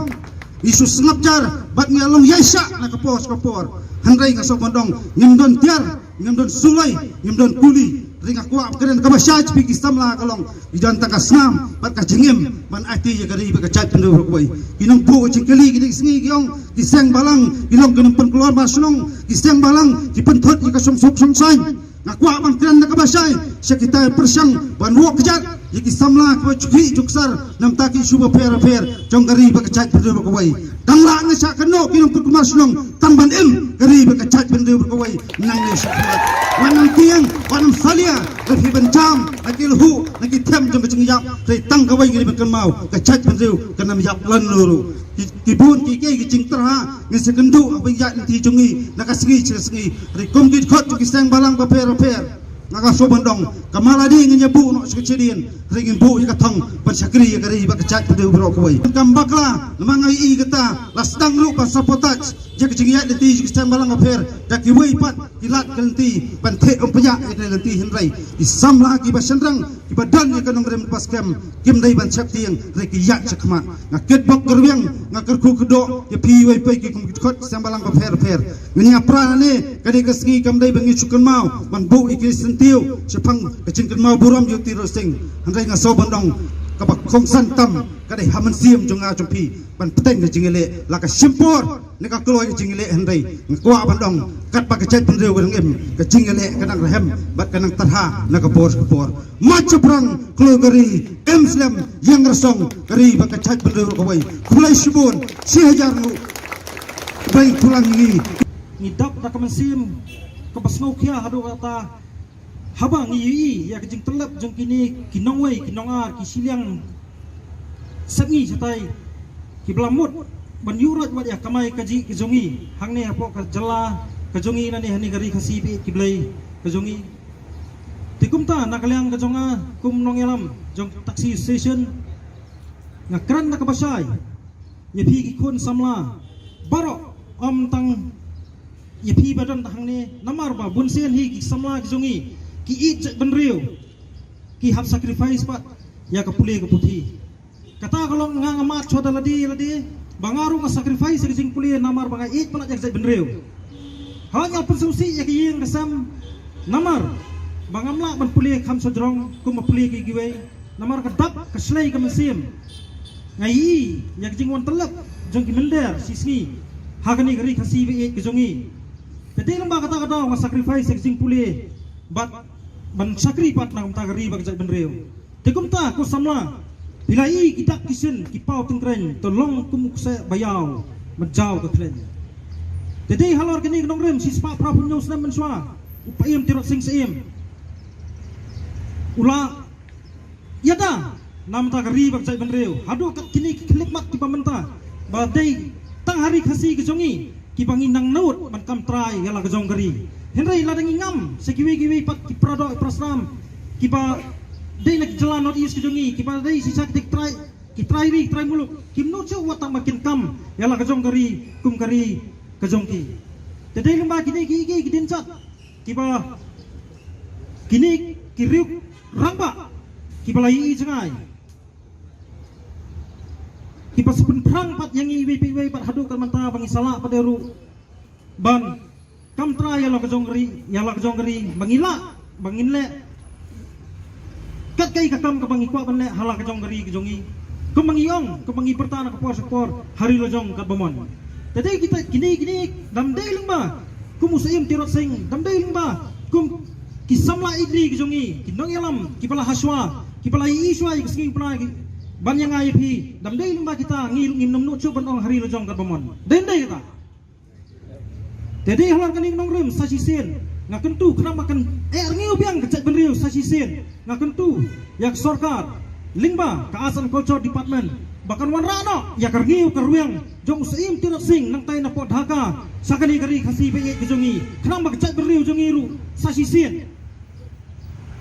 Ngi shu sngap jar bad ngi long ïaishah na ka por sha ka por. Hynrei nga sngewbha ban ong ngim don tiar, ngim don suloi, ngim don kuli. Hynrei nga kwah ban kren kaba shai sha phi ki samla ka long ngi don tang ka snam bad ka jingim ban aiti ïa ka ri bad ka jaitbynriew baroh kawei. Ki nongbuh jingkylli kine ki sngi ki ong ki seng balang ki long ki nongpynkulmar shnong, ki seng balang ki pynthut ïa ka shongsuk shongsaiñ. Nga kwah ban kren na kaba shai sha kita ki pyrshang ban wok kjat ïa ki samla kiba ju khih ju ksar na bynta ki issue bapher bapher jong ka ri bad ka jaitbynriew baroh kawei. Tang la nga shah kynnoh ki nongpynkulmar shnong tang ban im ka ri bad ka jaitbynriew baroh kawei. Nangne shakhmat wat nang tieng wat nang salia, la phi ban jam na ki lhuh na ki them jong ka jingïap. Hynrei tang kawei ngi dei ban kynmaw, ka jaitbynriew kan ym ïap lano ruh. Ki, ki bun kiei kiei ki jingtyrha ngin sa kynduh haba ïaid lynti jong ngi na ka sngi sha ka sngi. Hynrei kum ki dkhot jong ki seng balang bapher bapher, nga ka sngewbha ban ong, ka mala dei ngin ïa buh noh sha ka shadien, hynrei ngin buh ïa ka thong ban shakri ïa ka ri bad ka jaitbynriew baroh kawei. Kam bakla namar nga ïohi kata la sdang ruh ban sabotage ïa ka jingïaid lynti jong ki seng balang bapher da kiwei pat ki lad ki lynti ban theh umphniang ïa ka lynti. Hynrei ki samla kiba shynrang kiba don ïa ka nongrim baskem kim dei ban sheptieng, hynrei ki ïaid shakhmat. Nga kitbok kyrwiang, nga kyrkhu kyrdoh ïa phi iwei pa iwei ki kum ki dkhot seng balang bapher bapher. Ngin ïa pra nangne, ka dei ka sngi, kam dei ba ngi shu kynmaw ban buh ïa ki syntiew shaphang ka jingkynmaw burom ïa u Tirot Sing. Hynrei nga sngewbha ban ong kaba kongsan tam ka dei ha mynsiem jong nga jong phi ban bteng ka jingïaleh. La ka shim por ne ka kloi ka jingïaleh, hynrei nga kwah ban ong katba ka jaitbynriew ka dang im, ka jingïaleh ka dang rhem bad ka dang tyrha na ka por sha ka por. Mat shaphrang kloi ka ri, im slem ïeng rasong ka ri bad ka jaitbynriew kawei. Khublei shibun, shi hajar nguh. Khublei khublei ngi. Ngi dap da ka mynsiem kaba sngewkhia haduh katta haba ngi ïohi ïa ka jingtyllep jong kine ki nongwei ki nongar ki shiliang sepngi shatai kiba la mut ban ïuhroit wat ïa ka kamai kajih ka jong ngi hangne hapoh ka jylla ka jong ngi, nangne hane ka ri Khasi ba ïeit ki blei ka jong ngi. Te kumta na ka liang ka jong nga kum nongïalam jong taxi station, nga kren da kaba shai ïa phi ki khun samla baroh, ym tang ïa phi ba don hangne, namar ba bunsien hi ki samla ki jong ngi ki ïeit jaitbynriew, ki hap sacrifice pat ïa ka pule ka puthi. Kata ka long nga nga mad shuwa da lade lade ba nga ruh nga sacrifice ïa ka jingpule namar ba nga ïeit palat ïa ka jaitbynriew. Haba nga pynsngewsih ïa ka ïing ka sem namar ba ngam lah ban pule kham shajrong kum ba pule ki kiwei. Namar ka dap ka shlei ka mynsiem. Nga ïohi ïa ka jingwan tyllep jong ki mynder shisngi ha kane ka ri Khasi ba ïeit ka jong ngi. Te dei lyngba kata ka daw nga sacrifice ïa ka jingpule bad ban shakri pat na ka bynta ka ri bad ka jaitbynriew. Te kumta ko samla, phi la ïohi ki dak ki shin ki paw tyngkreiñ, to long kum u kseh ba ïaw ban jaw ka khleiñ. Te dei halor kane ka nongrim shispah phra phew hynñiew snem mynshuwa, u Paiem Tirot Sing Syiem u la ïada na bynta ka ri bad ka jaitbynriew. Haduh kat kine ki khyllipmat kiba mynta ba dei tang ha ri Khasi ka jong ngi kiba ngi nang nud ban kam trai ïa la ka jong ka ri. Hynrei lada ngi ngam sha kiwei kiwei pat ki paradoh parasram kiba dei na ki jylla North East ka jong ngi kiba dei shisha kita ki trai, ki trai ri, ki trai muluk, kim nud shuh wat tang ba kin kam ïa la ka jong ka ri kum ka ri ka jong ki. Te dei lyngba kine ki, ki, ki dienjat kiba kine ki riew rangbah kiba la ïohi jngai, kiba sa pynphrang pat ïa ngi iwei pa iwei bad haduh kat mynta ba ngi sa lah pat ïa ruh ban kam trai ïa la ka jong ka ri, ïa la ka jong ka ri, ba ngi lah ba ngin leh kat kaei ka kam kaba ngi kwah ban leh ha la ka jong ka ri ka jong ngi. Kumba ngi ong, kumba ngi pyrta na ka por sha ka por, ha ri lajong katba mon. Te dei kita kine, kine, dam dei lyngba kum u Syiem Tirot Sing, dam dei lyngba kum ki samla ïeit ri ki jong ngi, ki nongïalam kiba la hashwa, kiba la ïohi shwa ïa ka sngi u pla ki ban ïa nga ïa phi. Dam dei lyngba kita ngi ruh ngim nym nud shuh ban ong ha ri la jong kaba mon. Dei dei kata. Te dei halor kane ka nongrim sa shisien nga kyntu khnang ba kan eh rngiew biang ka jaitbynriew sa shisien. Nga kyntu ïa ka sorkar lyngba ka Arts and Culture Department ba kan wanrah noh ïa ka rngiew ka rwiang jong u Syiem Tirot Sing nangtai na pdeng Dhaka sha kane ka ri Khasi ba ïeit ka jong ngi, khnang ba ka jaitbynriew jong ngi ruh sa shisien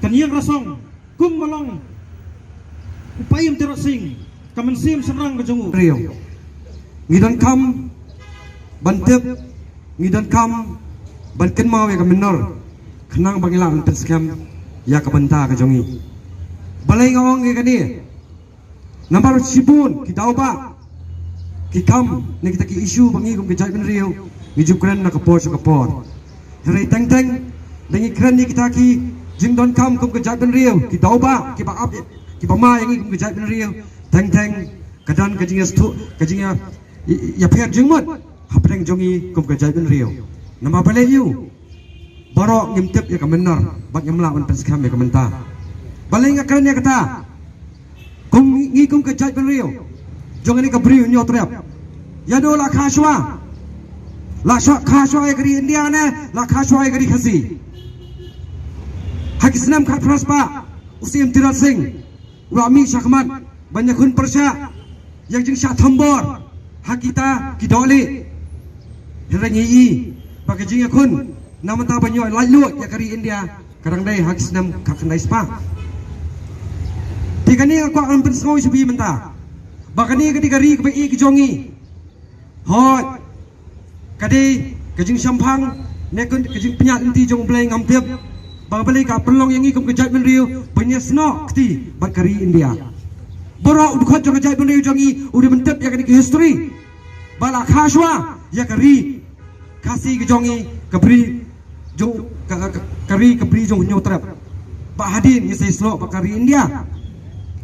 kan ïeng rasong kum ba long u Paiem Tirot Sing, ka mynsiem shynrang ka jong u. Riew. Ngi donkam ban tip, ngi donkam ban kynmaw ïa ka mynnor, khnang ba ngi lah ban pynskhem ïa ka bynta ka jong ngi. Balei nga ong ïa kane? Namar shibun ki daw ba ki kam ne kita ki issue ba ngi kum ka jaitbynriew ngi ju kren na ka por sha ka por. Hynrei teng teng da ngi kren ïa kita ki jingdonkam kum ka jaitbynriew, ki daw ba kiba ap, kiba ma ïa ngi kum ka jaitbynriew, teng teng ka don ka jingïastuh, ka jingïa, ïa, ïapher jingmut hapdeng jong ngi kum ka jaitbynriew. Namar balei ïa u baroh ngim tip ïa ka mynnor bad ngim lah ban pynskhem ïa ka mynta. Balei nga kren ïa kata? Kum ngi, ngi kum ka jaitbynriew jong kane ka Bri u Hynñiewtrep, ïa do la kha shwa, la sha kha shwa ïa ka ri India ne la kha shwa ïa ka ri Khasi. Ha ki snem khatphra spah u Syiem Tirot Sing u la mih shakhmat ban ïakhun pyrshah ïa ka jingshah thombor ha kita ki dohlieh. Hynrei ngi i ba ka jingïakhun na mynta ban ïoh laitluid ïa ka ri India ka dang dei ha ki snem khatkhyndai spah. Te kane nga kwah ban pynsngew sha phi mynta ba kane ka dei ka ri kaba ïeit ka jong ngi. Hooid, ka dei ka jingshemphang ne ka jingpynïaid lynti jong U Blei, ngam tip ba U Blei ka pynlong ïa ngi kum ka jaitbynriew ban ïasnoh kti bad ka ri India. Baroh u dkhot jong ka jaitbynriew jong ngi u dei ban tip ïa kane ka history ba la kha shwa ïa ka ri Khasi ka jong ngi, ka Bri jong ka, ka, ka ri, ka Bri jong u Hynñiewtrep. Ba hadien ngi sa ïasnoh bad ka ri India.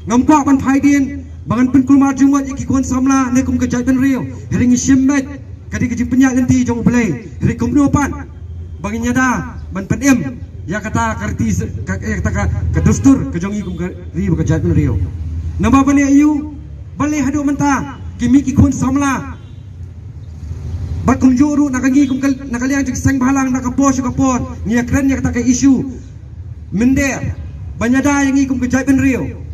Ngam kwah ban phai dien ba ngan pynkulmar jingmut ïa ki khun samla ne kum ka jaitbynriew. Hynrei ngi shim beit ka dei ka jingpynïaid lynti jong U Blei. Hynrei kumno pat ba ngin ïada ban pynim ïa kata ka riti, ka, ïa kata ka, ka dustur ka jong ngi kum ka ri bad ka jaitbynriew. Namar balei ïa u, balei haduh mynta ki mih ki khun samla bad kumjuh ruh na ka ngi kum ka, na ka liang jong ki seng bhalang na ka por sha ka por ngi ïakren ïa kata ka issue mynder ban ïada ïa ngi kum ka jaitbynriew.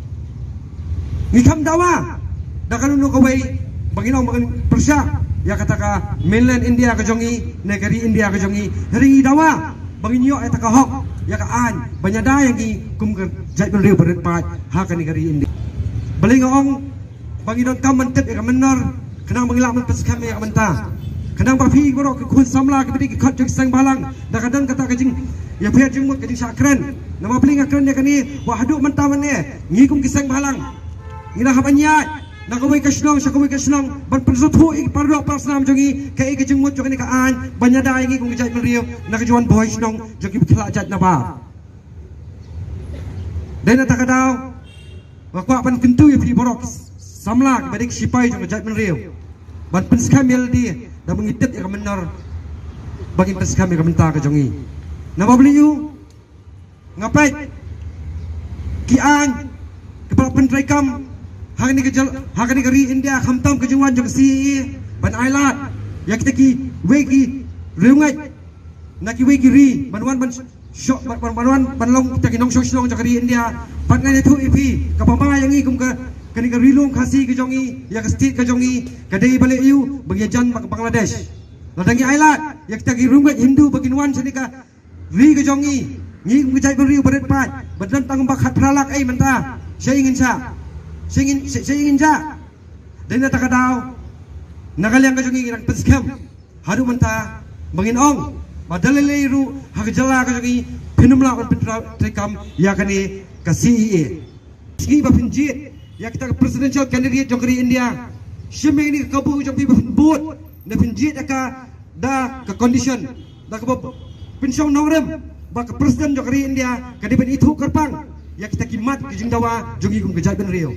Ngi kham dawa da kano kano kawei ba ngin ong ba ngin pyrshah ïa kata ka mainland India ka jong ngi ne ka ri India ka jong ngi. Hynrei ngi dawa ba ngin ïoh ïa kata ka hok, ïa ka aiñ ban ïada ïa ngi kum ka jaitbynriew ba rit paid ha kane ka ri India. Balei nga ong ba ngi donkam ban tip ïa ka mynnor, khnang ba ngi lah ban pynskhem ïa ka bynta, khnang ba phi baroh ki khun samla kiba dei ki khot jong ki seng bhalang, da ka don kata ka jingïapher jingmut, ka jingshah kren. Namar balei nga kren ïa kane? Ba haduh mynta mynne ngi kum ki seng bhalang ngi la hap ban ïaid na kawei ka shnong sha kawei ka shnong ban pynsngewthuh ïa ki para doh para snam jong ngi kaei ka jingmut jong kane ka aiñ ban ïada ïa ngi kum ka jaitbynriew na ka jingwan bhoi shnong jong kiba khlad jait nabar. Dei na kata ka daw nga kwah ban kyntu ïa phi baroh ki samla kiba dei ki shipai jong ka jaitbynriew ban pynskhem ïa lade da ba ngi tip ïa ka mynnor, ba ngin pynskhem ïa ka bynta ka jong ngi. Namar balei ïa u, nga peit ki aiñ kiba la pyntreikam ha kane ka jylla, ha kane ka ri India, khamtam ka jingwan jong ka C A A ban ailad ïa kita kiwei ki riewngeit na kiwei ki ri ban wan ban shoh, ban, ban, ban wan ban long kita ki nongshong shnong jong ka ri India. Bad ngan ïathuh ïa phi, kaba ma ïa ngi kum ka, kane ka ri lum Khasi ka jong ngi, ïa ka state ka jong ngi, ka dei balei ïa u, ba ngi ïajan bad ka Bangladesh. Lada ngi ailad ïa kita ki riewngeit Hindu ba kin wan shane ka ri ka jong ngi, ngi kum ka jaitbynriew ba rit paid ba don tang ba khatphra lak ei mynta, shaei ngin shah, shaei ngin, shaei ngin shah. Dei na kata ka daw na ka liang ka jong ngi ngi dang pynskhem haduh mynta ba ngin ong ba da lei lei ruh ha ka jylla ka jong ngi phin ym lah ban pyntreikam ïa kane ka C A A. Sngi ba phin jied ïa kita ka presidential candidate jong ka ri India, shim ïa kane ka kabu jong phi ba phin bud, ne phin jied ïa ka da ka condition, da kaba pynshong nongrim ba ka president jong ka ri India ka dei ban ithuh kyrpang ïa kita ki mat ki jingdawa jong ngi kum ka jaitbynriew.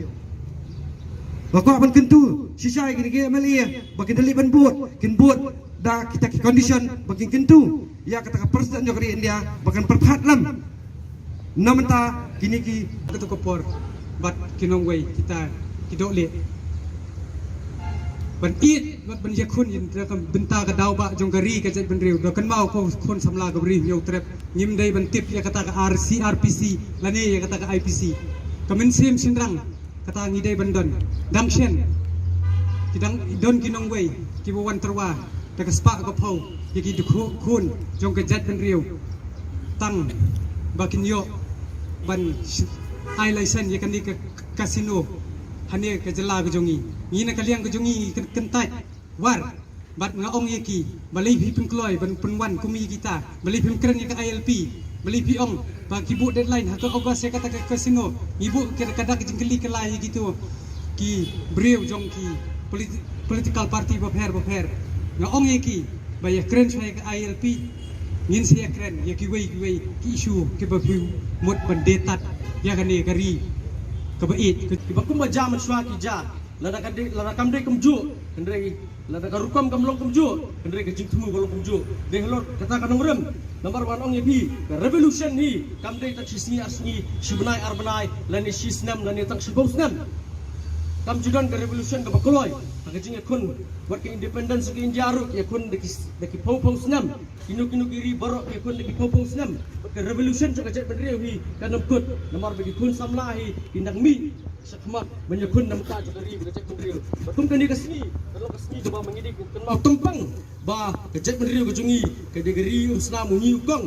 Nga kwah ban kyntu shisha ïa kine ki M L A ba kin da leit ban bud, kin bud da kita ki condition ba kin kyntu ïa kata ka president jong ka ri India ba kan pyrkhat lem Na mynta kine ki, kato ka por bad ki nongwei kita ki doh leh ban ïeit bad ban ïakhun ïa ka bynta ka daw ba jong ka ri ka jaitbynriew. Da kynmaw ko khun samla ka Bri Hynñiewtrep, ngim dei ban tip ïa kata ka R C R P C lane ïa kata ka I P C. Ka mynsiem shynrang kata ngi dei ban don. Dang shen ki dang don ki nongwei kiba wan tyrwa da ka spah ka phew ïa ki dkhot khun jong ka jaitbynriew tang ba kin ïoh ban sh-, ai license ïa kane ka casino hangne ka jylla ka jong ngi. Ngi na ka liang ka jong ngi ngi kyn-, kyntait war bad nga ong ïa ki, balei phi pynkloi ban pynwan kum ïa kita, balei phim kren ïa ka I L P, balei phi ong ba ki buh deadline ha ka August ïa kata ka casino. Ngi buh ka, ka dak jingkylli kylla ïa kito ki briew jong ki politi-, political party bapher bapher. Nga ong ïa ki ba ïa kren shuwa ïa ka I L P, ngin sa ïa kren ïa kiwei kiwei ki issue kiba phi mut ban dei tad ïa kane ka ri kaba ïeit, kiba kumba ja mynshuwa ki ja. Lada ka dei, lada kam dei kumjuh, hynrei lada ka rukom kam long kumjuh, hynrei ka jingthmu ka long kumjuh. Dei halor kata ka nongrim, namar ba ngan ong ïa phi, ka revolution hi kam dei tang shi sngi ar sngi, shi bnai ar bnai, lane shi snem, lane tang shiphew snem. Kam ju don ka revolution kaba kloi. Ha ka jingïakhun wat ka independence ka India ruh ïakhun da ki, da ki phew phew snem. Kino kino ki ri baroh ki ïakhun da ki phew phew snem. Ka revolution jong ka jaitbynriew hi kan ym kut, namar ba ki khun samla hi kin dang mih shakhmat ban ïakhun na bynta jong ka ri bad ka jaitbynriew. Bad kum kane ka sngi ka long ka sngi kaba ma ngi dei ban kynmaw tympang ba ka jaitbynriew ka jong ngi ka dei ka ri umsnam, u ngi u kong,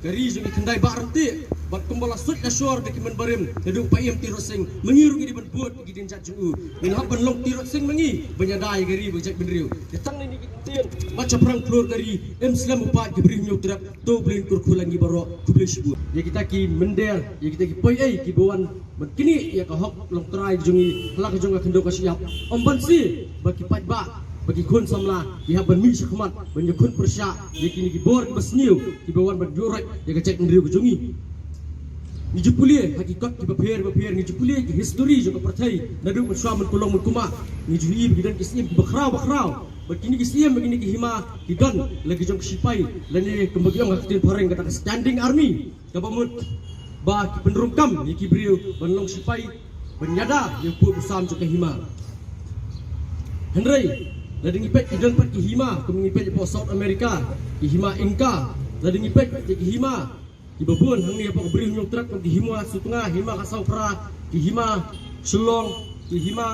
ka ri jong ki khyndai bah ryntih. Bad kumba la suid la shor da ki mynbarim, naduh u Paiem Tirot Sing, ma ngi ruh ngi dei ban bud ïa ki dienjat jong u. Ngin hap ban long Tirot Sing ma ngi ban ïada ïa ka ri bad ka jaitbynriew. Te tang na kine ki ktien, bad shaphrang phlur ka ri im slem u paid ki Bri Hynñiewtrep. To Blei un kyrkhu ïa ngi baroh, khublei shibun. Ïa kita ki mynder, ïa kita ki poi ei kiba wan ban knieh ïa ka hok longtrai jong ngi ha la ka jong ka khyndew ka shyiap. Ym banse ba ki paidbah, ba ki khun samla ki hap ban mih shakhmat ban ïakhun pyrshah ïa kine ki bor kiba sniew kiba wan ban ïuhroit ïa ka jaitbynriew ka jong ngi. Ngi ju pule ha ki kot kiba pher ba pher, ngi ju pule ki history jong ka pyrthei naduh mynshuwa mynkhuid mynkhuid. Ngi ju ïohi ba ki don ki syiem kiba khraw ba khraw. Bad kine ki syiem, bad kine ki hima ki don la ki jong ki shipai, lane kumba ki ong ha ka ktien phareng kata ka standing army, kaba mut ba ki pynrung kam ïa ki briew ban long shipai ban ïada ïa u pud u sam jong ka hima. Hynrei lada ngi peit, ki don pat ki hima kum ngi peit hapoh South America, ki hima Inca. Lada ngi peit pat ki hima kiba bun hangne hapoh ka Bri Hynñiewtrep kum ki hima Sutnga, hima Khasaw Phra, ki hima Shillong, ki hima,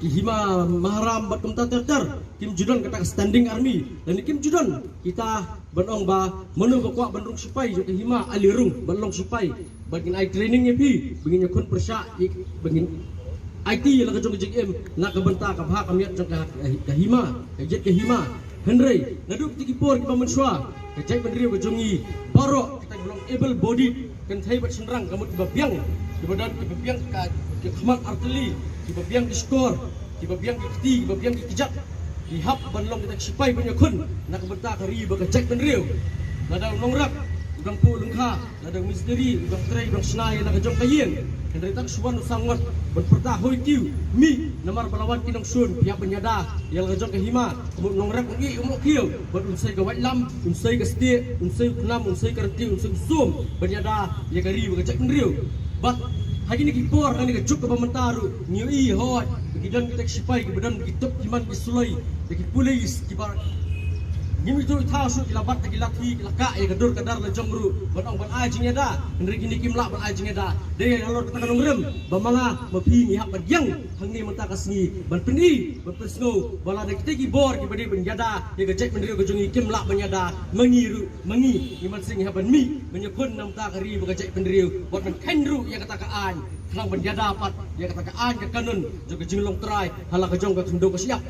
ki hima Maharam bad kumta ter ter. Kim ju don kata ka standing army, lane kim ju don kita ban ong ba mano ba kwah ban rung shipai jong ka hima, ale rung ban long shipai. Ba ngin ai training ïa phi ba ngin ïakhun pyrshah, ba ngin aiti ïa la ka jong ka jingim na ka bynta ka bha ka miat jong ka, ka hima, ka ïit ka hima. Hynrei naduh kita ki por kiba mynshuwa, ka jaitbynriew ka jong ngi baroh kita kiba long able bodied, kynthei bad shynrang, ka mut kiba biang, kiba don, kiba biang ka, ka khmat artylli, kiba biang ki shkor, kiba biang ki kti, kiba biang ki kjat, ki hap ban long kita ki shipai ban ïakhun na ka bynta ka ri bad ka jaitbynriew. Lada u nongrep u dang puh lyngkha, lada u mistri u dang trei u dang shna ïa la ka jong ka ïing, hynrei tang shu wan u sangot ban pyrta, hoi kiew, mih, namar ba la wan ki nongshun, phi hap ban ïada ïa la ka jong ka hima. Ka mut u nongrep un ïeh, u mih kiew, bad un sei ka waitlam, un sei ka stieh, un sei u khnam, un sei ka ryntieh, un sei u sum ban ïada ïa ka ri bad ka jaitbynriew. Bad ha kine ki por, ha kane ka juk kaba mynta ruh ngi ïohi hooid ba ki don kita ki shipai kiba don ki tup ki man ki suloi, da ki pulis kiba ngim ïohi thaw shuh, ki la bat da ki lathi, ki la kah ïa ka dur ka dar la jong ruh ban ong ban ai jingïada. Hynrei kine kim lah ban ai jingïada. Dei halor kata ka nongrim ba ma nga ma phi ngi hap ban ïeng hangne mynta ka sngi ban pyni, ban pynsngew ba lada kita ki bor kiba dei ban ïada ïa ka jaitbynriew ka jong ngi kim lah ban ïada, ma ngi ruh, ma ngi, ngi mynsiem ngi hap ban mih ban ïakhun na ka bynta ka ri bad ka jaitbynriew, bad ban kheiñ ruh ïa kata ka aiñ, khnang ban ïada pat ïa kata ka aiñ ka kanun jong ka jinglong trai ha la ka jong ka khyndew ka shyiap.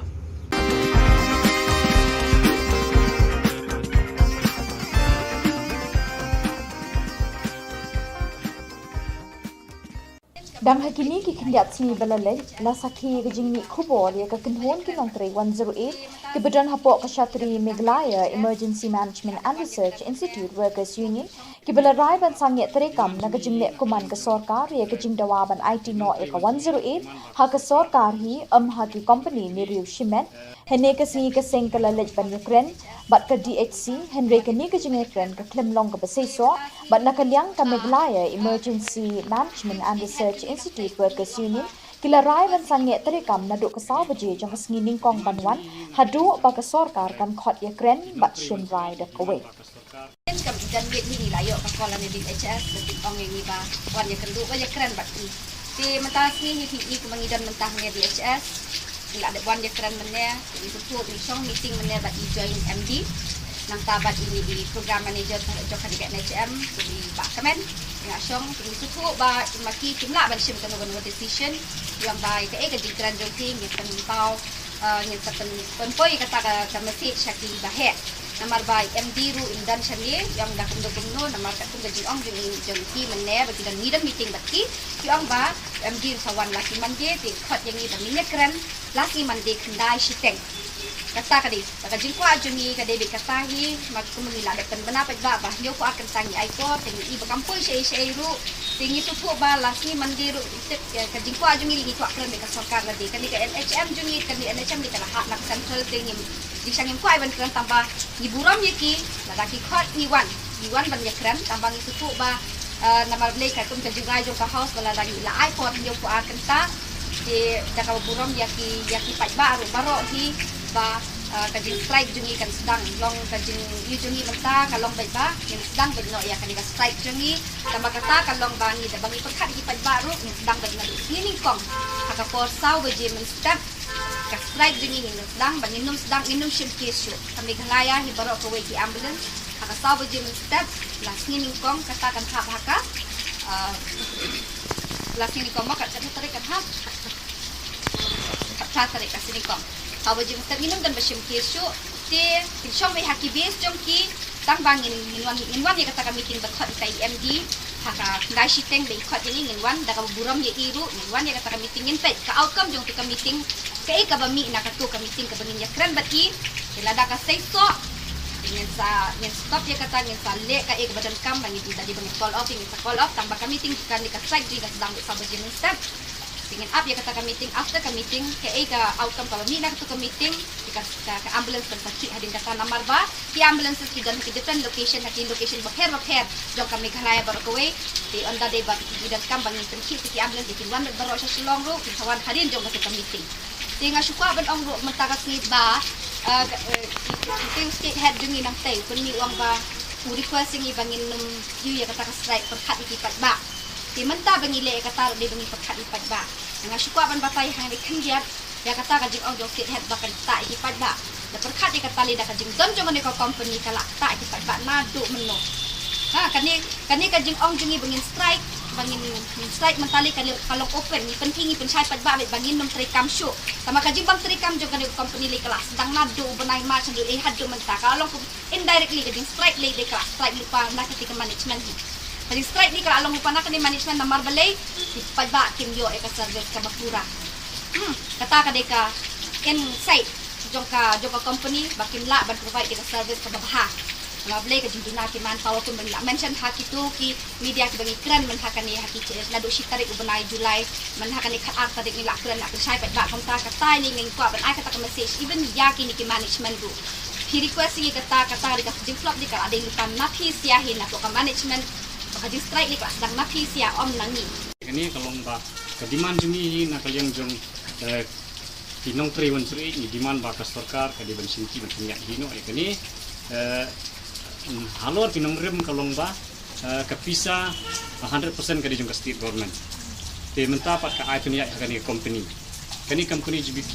Dang ha kine ki khyndiat sngi ba la leit, la sakhi ïa ka jingmih khubor ïa ka kynhun ki nongtrei one zero eight kiba don hapoh ka shatri Meghalaya Emergency Management and Research Institute Workers Union, kiba la rai ban sangeh treikam na ka jingleh kuman ka sorkar ïa ka jingdawa ban aiti noh ïa ka one zero eight ha ka sorkar hi, ym ha ki kompani ne riew shimet. Hynne ka sngi ka seng ka la leit ban ïakren bad ka D H C, hynrei kane ka jingïakren ka khlem long kaba seisoh, bad na ka liang ka Meghalaya Emergency Management and Research Institute Workers Union ki la rai ban sangeh treikam naduh ka saw baje jong ka sngi nyngkong ban wan, haduh ba ka sorkar kan khot ïakren bad shim rai da kawei. Kam i don miet hi ngi la ïoh ka call na D H S, ka jingong ïa ngi ba wan ïakynduh, wan ïakren bad ki. Te mynta sngi hi phi i kumba ngi don mynta ha D H S. Ngi la dep wan ïakren mynne, ngi sngewthuh, ngi shong meeting mynne bad i joint M D. Nangta bad ine i program manager jong kane ka N H M, i Bah Kmen. Ngi la shong, ngi sngewthuh ba ma ki kim lah ban shim kano kano decision. Ïa ba kaei ka jingkren jong ki, ngi pynpaw, eh, ngi sa pyn, pynpoi kata ka, ka message sha ki ba heh. Namar ba M D ruh im don shane, ïa ong da kumno kumno, namar katkum ka jingong jong i, jong ki mynne ba ki don, ngi don meeting bad ki, ki ong ba M D ruh sa wan la ki Monday, te khot ïa ngi ba ngin ïakren la ki Monday khyndai shiteng. Kata ka dei, ka jingkwah jong ngi ka dei beit kata hi, namar kum ngi la dep pynbna paidbah ba hynñiew phew ar kynta ngi ai por, te ngi i ba kam poi shaei shaei ruh, te ngi sngewthuh ba la ki Monday ruh, te ka jingkwah jong ngi ngi kwah kren beit ka sorkar lade, kane ka N H M jong ngi, kane N H M ngi ka la hap na ka central, te ngi Di shang ngim kwah ban kren tang ba ngi burom ïa ki, lada ki khot ngi wan, ngi wan ban ïakren, tang ba ngi sngewthuh ba, eh, namar balei katkum ka jingrai jong ka House ba lada ngi la ai por hynñiew phew ar kynta. Te da kaba burom ïa ki, ïa ki paidbah ruh baroh hi ba, eh, ka jingstrike jong ngi kan sdang, long ka jingïoh jong ngi mynta ka long beit ba ngin sdang beit noh ïa kane ka strike jong ngi. Tang ba kata ka long ba ngi da ba ngi pyrkhat ïa ki paidbah ruh ngin sdang beit naduh sngi nyngkong ha ka por saw baje mynstep. Ka strike jong ngi ngin sdang, ba ngin ym sdang, ngin ym shim case shuh. Ka Meghalaya hi baroh kawei ki ambulance, ha ka saw baje mynstep, la sngi nyngkong, kata kan hap ha ka, ah, la sngi nyngkong mo, kat, kat tarik kan hap. Kat tarik ka sngi nyngkong. Saw baje mynstep ngin ym don ba shim case shuh, te kin shong beit ha ki base jong ki, Tang ba ngin, ngin wan, ngin wan ïa kata ka meeting ba khot ïa i M D ha ka khyndai shiteng ba i khot ïa ngi, ngin wan da kaba burom ïa i ruh, ngin wan ïa kata ka meeting, ngin peit ka outcome jong kata ka meeting, kaei kaba mih na kata ka meeting kaba ngin ïakren bad i. Te lada ka seisoh, ngin sa, ngin stop ïa kata, ngin sa leh kaei kaba donkam, ba ngin da dei ba ngin call off, ngin sa call off, tang ba ka meeting, kane ka strike jong ngi ka sdang beit saw baje mynstep. Te ngin ap ïa kata ka meeting, after ka meeting, kaei ka outcome kaba mih na kata ka meeting, te ka, ka, ka ambulance kan sa khih hadien kata, namar ba ki ambulances ki don ha ki different location, ha ki location bapher bapher jong ka Meghalaya baroh kawei. Te ynda dei ba ki donkam ba ngin pynkhih ïa ki ambulance, kin wan beit baroh sha Shillong ruh, kin sa wan hadien jong kata ka meeting. Te nga shu kwah ban ong ruh mynta ka sngi ba, eh, ka, eh, ki, ki, ki state head jong ngi nangtei, u pynmih, u ong ba u request ïa ngi ba ngin nym ïoh ïa kata ka strike pyrkhat ïa ki paidbah. Te mynta ba ngi leh ïa kata ruh dei ba ngi pyrkhat ïa ki paidbah. Nga shu kwah ban batai hangne khyndiat ïa kata ka jingong jong state head ba kan ktah ïa ki paidbah. Da pyrkhat ïa kata lei, da ka jingdon jong kane ka company ka la ktah ïa ki paidbah naduh mynno. Ha, kane, kane ka jingong jong ngi ba ngin strike, ba ngin, ngin strike mynta lei ka long, ka long open, ngi pynkhih, ngi pynshai paidbah beit ba ngin nym treikam shuh. Tang ba ka jingbym treikam jong kane ka company lei ka la sdang naduh u bnai March naduh lei haduh mynta, ka long kum indirectly ka jingstrike lei dei ka la strike lypa na kata ka management hi. Ka jingstrike lei ka la long lypa na kane management namar balei, ki paidbah kim ïoh ïa ka service kaba pura. Hmm, kata ka dei ka insight jong ka, jong ka company ba kim lah ban provide ïa ka service kaba bha. Namar balei, ka jingduna ki manpower kumba ngi la mention ha kito ki media kiba ngi kren mynta kane, ha ki, naduh shi tarik u bnai July, mynta kane khatar tarik ngi la kren, la pynshai paidbah, kumta kata ngi kwah ban ai kata ka message even ïa kine ki management ruh. Phi request ïa kata, kata dei ka jingflop, dei ka la dei lypa na phi sha hi, na ka management, ba ka jingstrike lei ka la sdang na phi sha, ym na ngi. Kane ka long ba ka demand jong ngi hi na ka liang jong, eh, ki nongtrei wan suri, ngi demand ba ka sorkar ka dei ban shim ki, ban pynïaid hi noh ïa kane, eh, halor ki nongrim, ka long ba, eh, ka pisa, a hundred percent ka dei jong ka state government. Te mynta pat ka ai pynïaid ha kane ka company. Kane ka company G B K,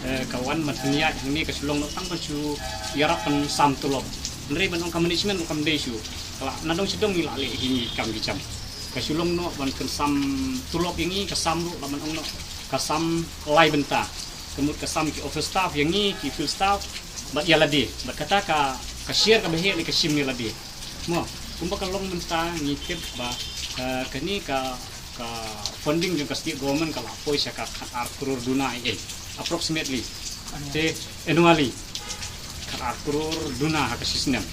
eh, ka wan ban pynïaid hangne, ka shu long noh tang ban shu ïarap ban sam tulop. Hynrei ban ong ka management ruh kam dei shuh. Ka la, na dong shi dong ngi la leh hi ngi kam ki jam. Ka shu long noh ban pynsam tulop ïa ngi, ka sam ruh la ban ong noh ka sam lai bynta. Ka mut ka sam ki office staff ïa ngi, ki field staff, bad ïa lade. Bad kata ka, ka share kaba heh lei ka shim ïa lade. Mo, kumba ka long mynta ngi tip ba, eh, kane ka, ka funding jong ka state government ka la poi sha ka khatar klur duna ei ei, approximately. Te annually khatar klur duna ha ka shi snem.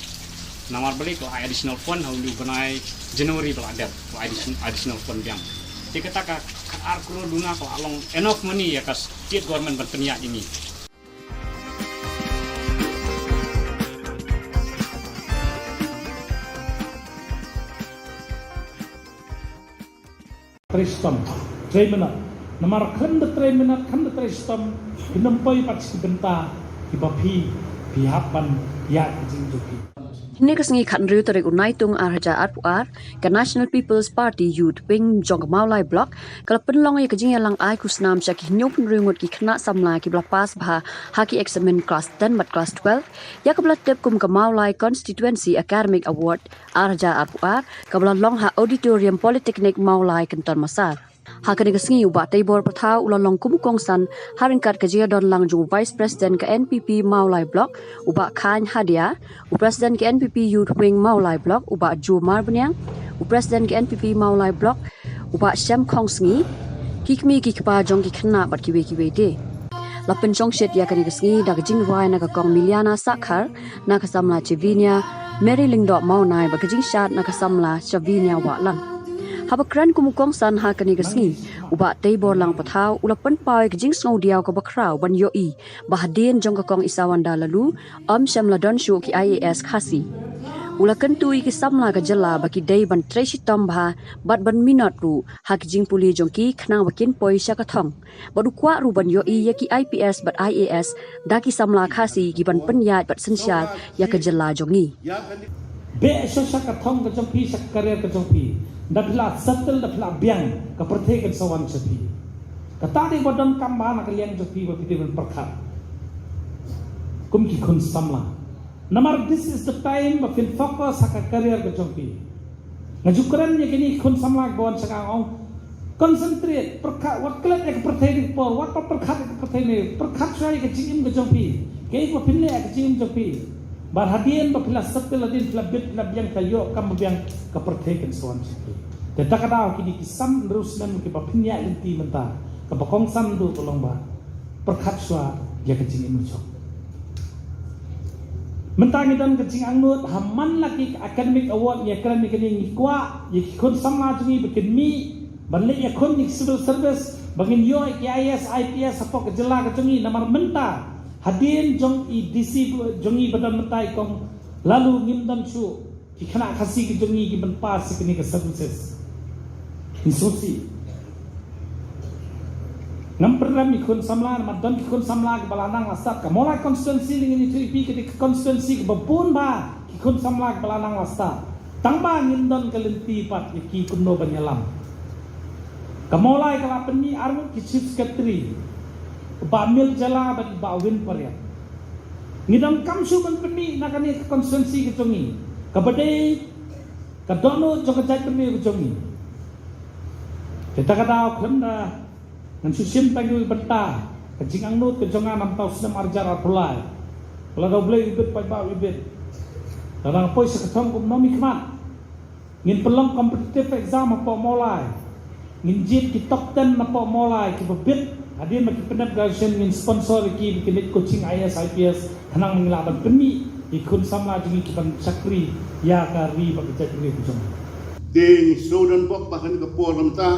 Namar balei, ka la ai additional fund ha une u bnai January ba la dep, ka la ai addition-, additional fund biang. Te kata ka khatar klur duna ka la long enough money ïa ka state government ban pynïaid ïa ngi. Trei shitom, trei minot. Namar khlem da trei minot, khlem da trei shitom, phin ym poi pat sha ki bynta kiba phi, phi hap ban ïaid ka jingim jong phi. Hynne ka sngi khathynriew tarik u Naitung ar hajar arphew ar, ka National People's Party Youth Wing jong ka Mawlai Block ka la pynlong ïa ka jingïalang ai khusnam sha ki hynñiewphew hynriew ngut ki khynnah samla kiba la pass bha ha ki eksamin klas ten bad klas twelve, ïa kaba la tip kum ka Mawlai Constituency Academic Award ar hajar arphew ar, kaba la long ha Auditorium Polytechnic Mawlai, Kynton Massar. Ha kane ka sngi u Bah Teibor Pathaw u la long kum u kongsan ha ryngkat ka jingïadonlang jong u Vice President ka N P P Mawlai Block, u Bah Khain Hadia, u President ka N P P Youth Wing Mawlai Block, u Bah Ju Marbaniang, u President ka N P P Mawlai Block, u Bah Shem Khongsngi, ki kmie ki kpa jong ki khynnah bad kiwei kiwei de. La pynshongshit ïa kane ka sngi da ka jingrwai na ka Kong Miliana Sakhar, na ka samla Chevinia Mary Lyngdoh Mawnai bad ka jingshad na ka samla Chevinia Wahlang. Haba kren kum u kongsan ha kane ka sngi, u Bah Teibor Lang Pathaw u la pynpaw ïa ka jingsngewdiaw kaba khraw ban ïohi ba hadien jong ka Kong Isawanda Laloo, ym shym la don shuh ki I A S Khasi. U la kyntu ïa ki samla ka jylla ba ki dei ban trei shitom bha bad ban minot ruh ha ki jingpule jong ki khnang ba kin poi sha ka thong. Bad u kwah ruh ban ïohi ïa ki I P S bad I A S da ki samla Khasi kiban pynïaid bad synshar ïa ka jylla jong ngi. Beh sha sha ka thong ka jong phi, sha ka career ka jong phi. Da phi la settle, da phi la biang, ka pyrthei kan sa wan sha phi. Kata dei ba donkam bha na ka liang jong phi ba phi dei ban pyrkhat kum ki khun samla. Namar this is the time ba phin focus ha ka career ka jong phi. Nga ju kren ïa kine ki khun samla kiba wan sha nga, nga ong, concentrate, pyrkhat, wat klet ïa ka pyrthei dei por, wat pyrkhat ïa ka pyrthei ne, pyrkhat shuwa ïa ka jingim ka jong phi. Kaei kaba phin leh ïa ka jingim jong phi. Bad hadien ba phi la settle, hadien phi la bit, phi la biang, phi la ïoh kam ba biang, ka pyrthei kan sa wan sha phi. Te da ka daw kine ki san hynriew snem kiba phin ïaid lynti mynta, kaba kongsan duh ka long ba pyrkhat shuwa ïa ka jingim jong. Mynta ngi don ka jingangnud, ha man la ki academic award, ïa kren ïa kane, ngi kwah ïa ki khun samla jong ngi ba kin mih ban leit ïakhun ïa ki civil service, ba ngin ïoh ïa ki I A S, I P S hapoh ka jylla ka jong ngi. Namar mynta hadien jong i D C jong ngi ba don mynta, i Kong Laloo, ngim don shuh ki khynnah Khasi ki jong ngi kiban pass ïa kine ki services. Ngi sngewsih. Ngam pynrem ïa ki khun samla, namar don ki khun samla kiba la nang la stad. Ka Mawlai constituency, lei ngi ïathuh ïa phi, ka dei ka constituency kaba bun bha ki khun samla kiba la nang la stad. Tang ba ngim don ka lynti pat ïa ki kumno ban ïalam. Ka Mawlai ka la pynmih arngut ki chief secretary, u Bah Mil Jala bad u Bah Win Pariat. Ngi donkam shuh ban pynmih na kane ka constituency ka jong ngi, kaba dei ka dohnud jong ka jaitbynriew ka jong ngi. Te da ka daw khlem da ngan shu shim tang ïa ka bynta, ka jingangnud ka jong nga namar u snem ar hajar arphew lai, lada U Blei u bit, paidbah u bit, lada nga poi sha ka thong kum u nongmihkhmat, ngin pynlong competitive exam hapoh Mawlai. Ngin jied ki top ten napoh Mawlai kiba bit. Hadien ba ki pyndep graduation, ngin sponsor ïa ki ba kin leit coaching I A S, I P S, khnang ba ngin lah ban pynmih ïa ki khun samla jong ngi kiban shakri ïa ka ri bad ka jaitbynriew ka jong ngi. Te ngi sngewdon bok ba ha kane ka por mynta,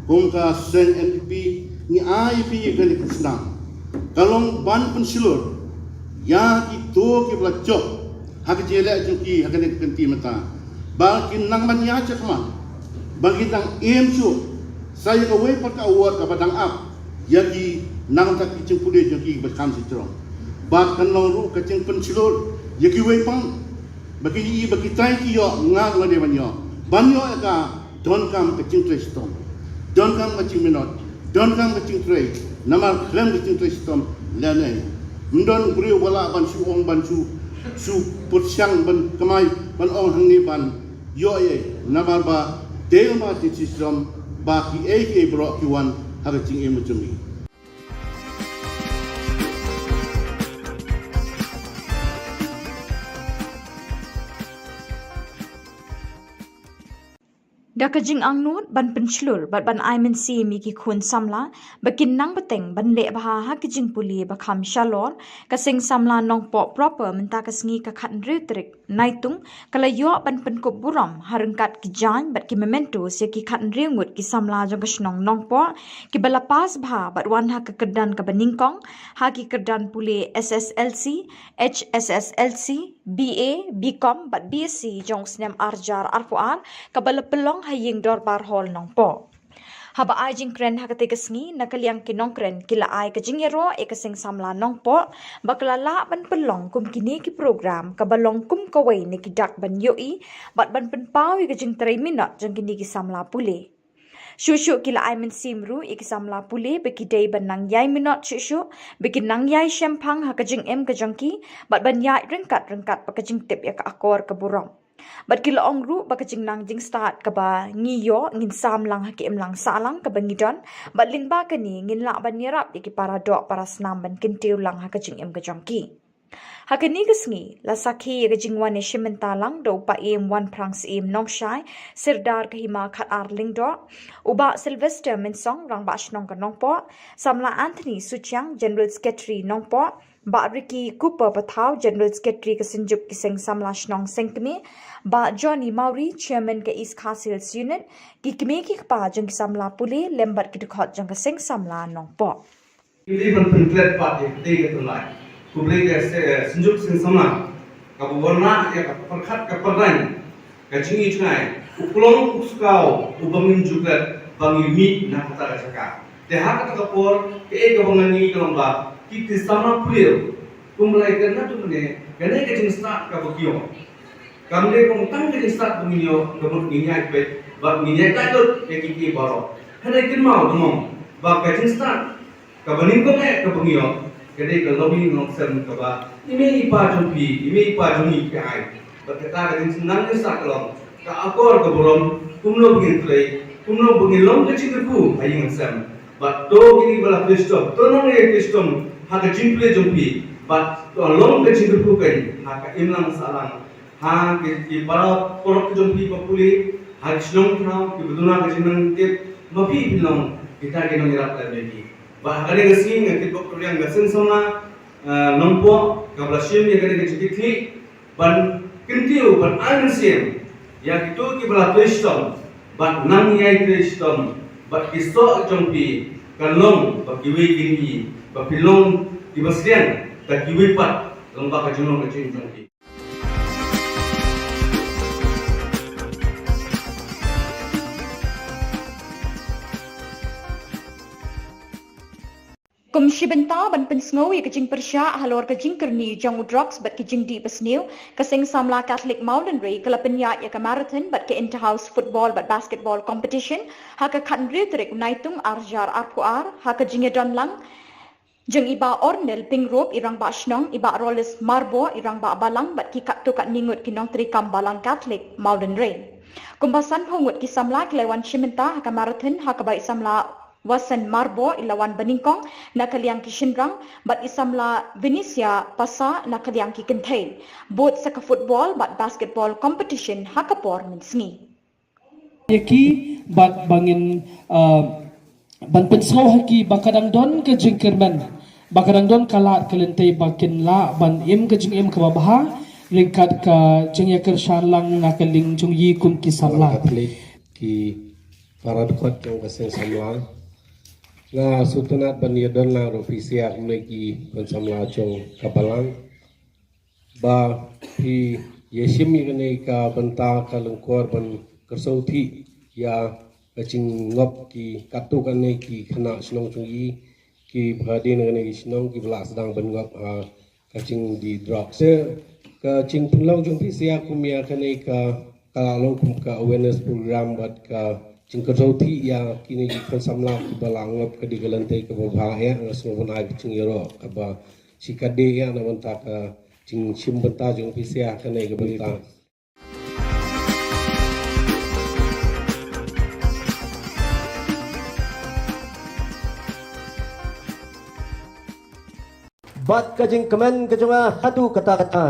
kum ka seng N P P, ngi ai ïa phi ïa kane ka khusnam. Ka long ban pynshlur ïa kito kiba la jop ha ka jingïaleh jong ki ha kane ka kynti mynta, ba kin nang ban ïaid shakhmat, ba kin nang im shuh sa ïa kawei pat ka award kaba dang ap ïa ki, nangta ki jingpule jong ki ba kham sha jrong. Bad kan long ruh ka jingpynshlur ïa kiwei pat, ba ki ïohi ba kita ki ïoh, nga ruh nga dei ban ïoh. Ban ïoh ïa ka, donkam ka jingtrei shitom, donkam ka jingminot, donkam ka jingtrei. Namar khlem ka jingtrei shitom lane, ym don briew ba lah ban shu ong, ban shu, shu pyrshang ban kamai, ban ong hangne ban ïoh ei ei. Namar ba dei ma ka jingtrei shitom ba kiei kiei baroh ki wan ha ka jingim jong ngi. Da ka jingangnud ban pynshlur bad ban ai mynsiem ïa ki khun samla ba kin nang bteng ban leh bha ha ka jingpule ba kham shalor, ka seng samla Nongpoh proper mynta ka sngi ka khathynriew tarik Naitung ka la ïoh ban pynkup burom ha ryngkat ki jaiñ bad ki mementos ïa ki khathynriew ngut ki samla jong ka shnong Nongpoh kiba la pass bha bad wan ha ka kyrdan kaba nyngkong ha ki kyrdan pule S S L C, H S S L C, B A, B Com bad B Sc jong u snem ar hajar arphew ar, kaba la pynlong ha Ïing Dorbar Hall Nongpoh. Haba ai jingkren ha katei ka sngi, na ka liang ki nongkren ki la ai ka jingïaroh ïa ka Seng Samla Nongpoh ba ka la lah ban pynlong kum kine ki program kaba long kum kawei na ki dak ban ïohi bad ban pynpaw ïa ka jingtrei minot jong kine ki samla pule. Shuh shuh ki la ai mynsiem ruh ïa ki samla pule ba ki dei ban nang ïai minot shuh shuh, ba ki nang ïai shemphang ha ka jingim ka jong ki bad ban ïaid ryngkat ryngkat bad ka jingtip ïa ka akor ka burom. Bad ki la ong ruh ba ka jingnang jingstad kaba ngi ïoh ngin sam lang ha ka imlang sahlang kaba ngi don, bad lyngba kane ngin lah ban ïarap ïa ki para doh para snam ban kyntiew lang ha ka jingim ka jong ki. Ha kane ka sngi la sakhi ïa ka jingwan ïashim bynta lang da u Paiem Wanphrang Syiem Nongshai, Sirdar ka Hima Khatar Lyngdoh, u Bah Sylvester Mynsong, Rangbah Shnong ka Nongpoh, Samla Anthony Suchiang, General Secretary Nongpoh, Bah Ricky Cooper Pathaw, General Secretary ka Synjuk ki Seng Samla Shnong Sengkmie, Bah Johnny Mawrie, Chairman ka East Khasi Hills Unit, ki kmie ki kpa jong ki samla pule lem bad ki dkhot jong ka Seng Samla Nongpoh. Ki dei ban pynklet pat ïa katei ka tynrai. Khublei ka se-, Synjuk Seng Samla kaba wanrah ïa ka pyrkhat ka pyrdain, ka jingïohi jngai, u klong u skaw uba ngin ju klet ba ngi mih na kata ka jaka. Te ha kata ka por, kaei kaba ngan ïohi ka long ba ki, ki samla pule, kumba la ïakren naduh mynne, kane ka jingstad kaba ki ïoh, kam dei tang ka jingstad ba ngin ïoh, ka mut ngin ïaid peit bad ngin ïaid laitluid ïa ki, ki baroh. Hynrei kynmaw, kynmaw ba ka jingstad kaba nyngkong eh kaba ngi ïoh ka dei ka longïing longsem kaba i mei i pa jong phi, i mei i pa jong ngi ki ai. Bad kata ka jingsneng jingstad ka long ka akor ka burom, kumno ba ngin trei, kumno ba ngin long ka jingkyrkhu ha ïing ha sem. Bad to kine ba la trei shitom, to nang ïa trei shitom ha ka jingpule jong phi, bad to long ka jingkyrkhu kein ha ka imlang sahlang, ha ki, ki para paralok jong phi ba pule, ha ki shnong thaw kiba duna ka jingnang tip, ma phi phin long kita ki nongïarap lem ïa ki. Bad ha kane ka sngi nga kitbok kyrpang ïa ka Seng Samla, eh, Nongpoh kaba la shim ïa kane ka jingkitkhlieh ban kyntiew, ban ai mynsiem ïa kito kiba la trei shitom bad nang ïai trei shitom, bad ki soh jong phi kan long ba kiwei kin ïohi ba phi long kiba sliang da kiwei pat lyngba ka jinglong ka jingim jong phi. Kum shi bynta ban pynsngew ïa ka jingpyrshah halor ka jingkyrni jong u drugs bad ki jingdih basniew, ka Seng Samla Katholik Mawlynrei ka la pynïaid ïa ka marathon bad ka inter-house football bad basketball competition ha ka khathynriew tarik u Naitung arhajar arphew ar, ha ka jingïadon lang jong i Bah Ornel Pyngrope, i Rangbah Shnong, i Bah Rolis Myrboh, i Rangbah Balang, bad ki katto katne ngut ki nongtrei kam Balang Katholik Mawlynrei. Kumba sanphew ngut ki samla ki la wan shim bynta ha ka marathon, ha kaba i samla Wasen Myrboh i la wan banyngkong na ka liang ki shynrang, bad i samla Venetia Passah na ka liang ki kynthei. Bud sa ka football bad basketball competition ha ka por mynsngi. Ïa ki, bad ba ngin, uh, ban pynsngew ha ki ba ka dang don ka jingkyrmen, ba ka dang don ka lad ka lynti ba kin lah ban im ka jingim kaba bha ryngkat ka jingïakyrshan lang na ka liang jong ngi kum ki samla. Katholik, ki para dkhot jong ka Seng Samla, nga sngewtynnat ban ïadon lang ruh phi sha kumne ki khun samla jong ka Balang, ba phi ïashim ïa kane ka bynta ka lyngkor ban kyrshah ïa ka jingngop ki katto katne ki khynnah shnong jong ngi, kiba dei na kane ka shnong kiba la sdang ban ngop ha ka jingdih drugs. Te ka jingpynlong jong phi sha kum ïa kane ka, ka la long kum ka awareness program bad ka jingkyrshah ïa kine ki khun samla kiba la ngop ka dei ka lynti kaba bha ïa, nga sngew ban ai ka jingïaroh kaba shikatdei ïa na bynta ka jingshim bynta jong phi sha kane ka bynta. Bad ka jingkmen ka jong nga haduh katta katta,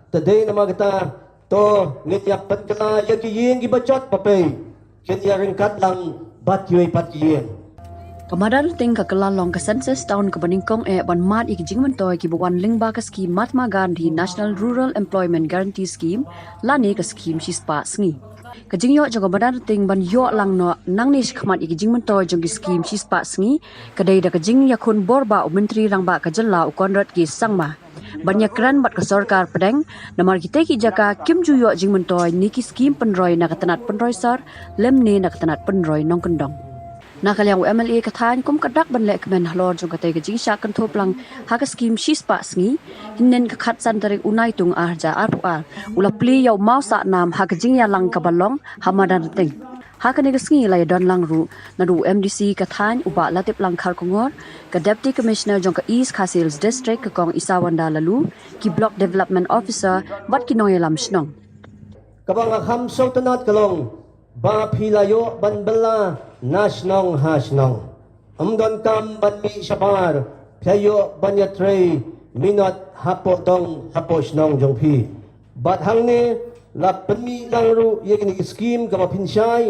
te dei namar kata, to ngin ïa pynkylla ïa ki ïing kiba jot ba pei, kin ïa ryngkat lang bad kiwei pat ki ïing. Ka Madanrting ka kylla long ka census town kaba nyngkong eh ban mad ïa ki jingmyntoi kiba wan lyngba ka skhim Mahatma Gandhi National Rural Employment Guarantee Scheme, lane ka skhim shispah sngi. Ka jingïoh jong ka Madanrting ban ïoh lang noh nangne shakhmat ïa ki jingmyntoi jong ki skhim shispah sngi, ka dei da ka jingïakhun bor ba u Myntri Rangbah ka jylla u Conrad K Sangma ban ïakren bad ka sorkar pdeng, namar kitei ki jaka kim ju ïoh jingmyntoi ne ki skhim pynroi na ka tnat pynroi sor lymne na ka tnat pynroi nongkyndong. Na ka liang u M L A ka thaiñ kum ka dak ban leh kmen halor jong katei ka jingshah kynthup lang ha ka skim shispah sngi, hynnin ka khatsan tarik u Naitung ar hajar arphew ar, u la plie ïa u Mawsahnam ha ka jingïalang kaba long ha madan Rting. Ha kane ka sngi la ïadon lang ruh naduh u M D C ka thaiñ u Bah Latiplang Kharkongor, ka Deputy Commissioner jong ka East Khasi Hills District ka Kong Isawanda Laloo, ki Block Development Officer bad ki nongïalam shnong. Kaba nga kham sngewtynnat ka long ba phi la ïoh ban bylla na shnong ha shnong. Ym donkam ban mih shabar, phi ïoh ban ïatrei minot hapoh dong hapoh shnong jong phi. Bad hangne la pynmih lang ruh ïa kine ki skim kaba pynshai,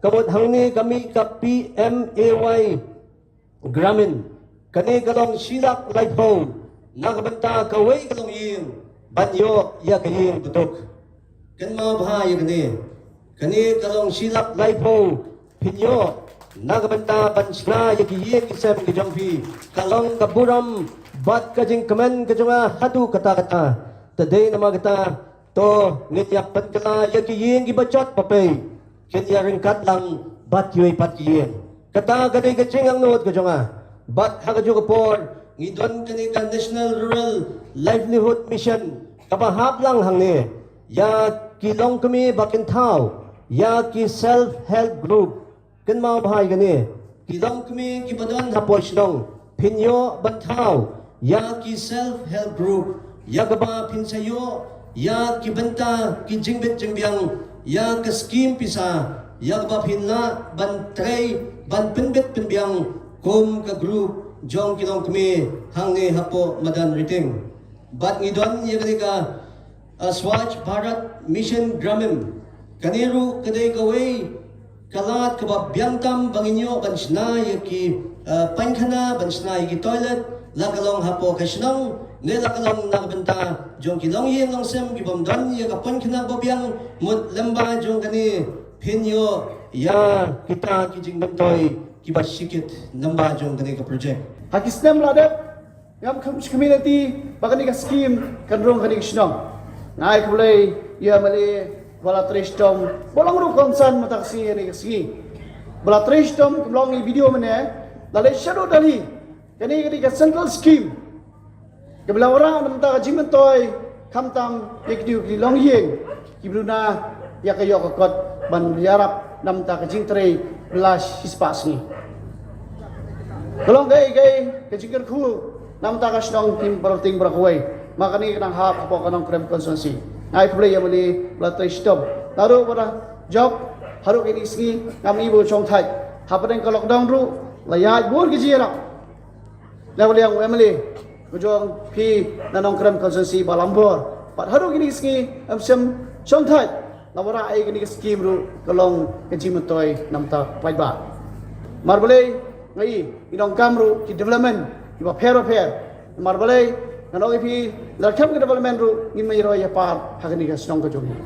ka mut hangne ka mih ka P M A Y Gramin. Kane ka long shi lak laiphew na ka bynta kawei ka longïing ban ïoh ïa ka ïing bad duk. Kynmaw bha ïa kane. Kane ka long shi lak laiphew phin ïoh na ka bynta ban shna ïa ki ïing ki sem ki jong phi. Ka long ka burom bad ka jingkmen ka jong nga haduh katta katta. Te dei namar kata to ngin ïa pynkylla ïa ki ïing kiba jot ba pei. Kin ïa ryngkat lang bad kiwei pat ki ïing. Kata ka dei ka jingangnud ka jong nga. Bad ha kajuh ka por ngi don kane ka National Rural Livelihood Mission kaba hap lang hangne ïa ki longkmie ba kin thaw ïa ki self help group. Kynmaw bha ïa kane, ki longkmie kiba don hapoh shnong phin ïoh ban thaw ïa ki self help group, ïa kaba phin sa ïoh ïa ki bynta ki jingbit jingbiang, ïa ka skim pisa, ïa kaba phin lah ban trei ban pynbit pynbiang kum ka group jong ki longkmie hangne hapoh madan Rting. Bad ngi don ïa kane ka uh, Swachh Bharat Mission Gramin. Kane ruh ka dei kawei ka lad kaba biang tam ba ngin ïoh ban shna ïa ki uh, painkhana, ban shna ïa ki toilet, la ka long hapoh ka shnong ne la ka long na ka bynta jong ki longïing longsem ki bym don ïa ka painkhana ba biang, mut lyngba jong kane phin ïoh ïa kita ki jingmyntoi kiba shikit lyngba jong kane ka project. Ha ki snem la dep, ngam kham community ba kane ka skim kan rung kane ka shnong. Nga ai khublei ïa u M L A ba la trei shitom, ba long ruh kongsan mynta ka sngi kane ka sngi. Ba la trei shitom, kum long i video mynne, la leit shaduh Delhi. Kane ka dei ka central scheme kaba la wanrah na bynta ka jingmyntoi khamtam ïa ki dei ki longïing kiba duna ïa ka ïoh ka kot ban ïarap na bynta ka jingtrei bylla shispah sngi. Ka long kaei kaei ka jingkyrkhu na bynta ka shnong Hynñiewtrep Rting baroh kawei. Ma kane ka dang hap hapoh ka Nongkrem constituency. Nga ai khublei ïa u M L A ba la trei shitom. Naduh ba la jop haduh kine ki sngi ngam i ba u shong thait. Hapdeng ka lockdown ruh la ïaid bun ki jingïarap na ka liang u M L A ka jong phi na Nongkrem constituency ba la ïoh bor. Bad haduh kine ki sngi em shym shong thait. Namar ba ïa kane ka skim ruh ka long ka jingmyntoi na bynta paidbah. Namar balei nga i, i nongkam ruh ki development kiba pher ba pher. Namar balei, nga ong ïa phi, lada khlem ka development ruh ngin ym ïoh ïa par ha kane ka shnong ka jong ngi.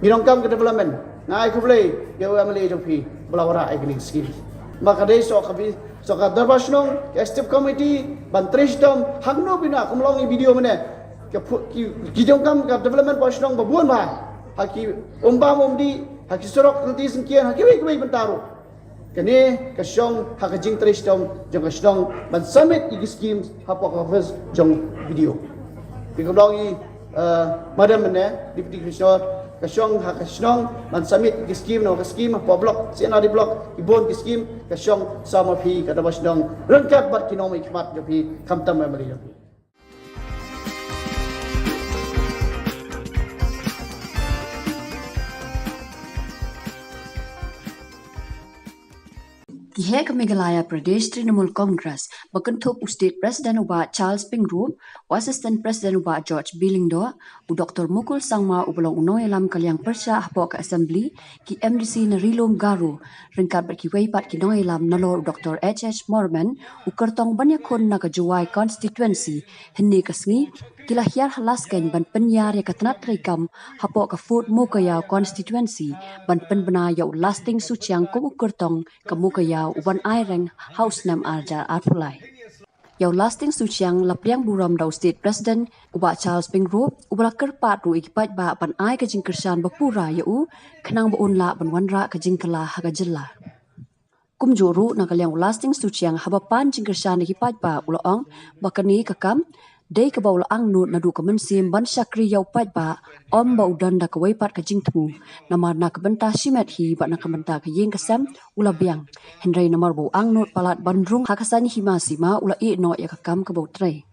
Ngi nongkam ka development, nga ai khublei ïa u M L A jong phi ba la wanrah ïa kane ka skim. Namar ka dei sha ka bi, sha ka dorbar shnong, ka executive committee ban trei shitom, hangno bynta kum long i video mynne. Ka phu-, ki, ki jong kam ka development ba shnong ba bun ba. Ha ki umbam umdih, ha ki surok, ha ki syngkien, ha kiwei kiwei bynta ruh. Kane ka shong ha ka jingtrei shitom jong ka shnong ban submit ïa ki schemes hapoh ka office jong B D O. Ki ka long i, eh, madam mynne, Deputy Commissioner, ka shong ha ka shnong ban submit ïa ki scheme, na ka scheme hapoh block, C N R D block, ki bun ki scheme, ka shong sa ma phi ka dorbar shnong ryngkat bad ki nongmihkhmat jong phi khamtam ma ma jong phi. Ki heh ka Meghalaya Pradesh Trinamool Congress, ba kynthup u State President u Bah Charles Pyngrope, u Assistant President u Bah George B Lyngdoh, u Doctor Mukul Sangma uba long u nongïalam ka liang pyrshah hapoh ka Assembly, ki M D C na Ri-lum Garo, ryngkat bad kiwei pat ki nongïalam nalor u Doctor H H Morman, u kyrtong ban ïakhun na ka Jowai Constituency, hynne ka sngi, ki la hiar ha Laskeiñ ban pynïar ïa ka tnat treikam hapoh ka Fort Mowkaiaw Constituency, ban pynbna ïa u Lasting Suchiang kum u kyrtong ka Mowkaiaw uban ai reng ha u snem ar hajar arphew lai. Ïa u Lasting Suchiang la pdiang burom da u State President u Bah Charles Pyngrope, uba la kyrpad ruh ïa ki paidbah ban ai ka jingkyrshan ba pura ïa u, khnang ba un lah ban wanrah ka jingkylla ha ka jylla. Kumjuh ruh na ka liang u Lasting Suchiang haba pan jingkyrshan da ki paidbah u la ong ba kane ka kam dei kaba u la angnud naduh ka mynsiem ban shakri ïa u paidbah, ym ba u don da kawei pat ka jingthmu. Namar na ka bynta shimet hi bad na ka bynta ka ïing ka sem u la biang. Hynrei namar ba u angnud palat ban rung ha ka saiñ hima sima u la ïeh noh ïa ka kam kaba u trei.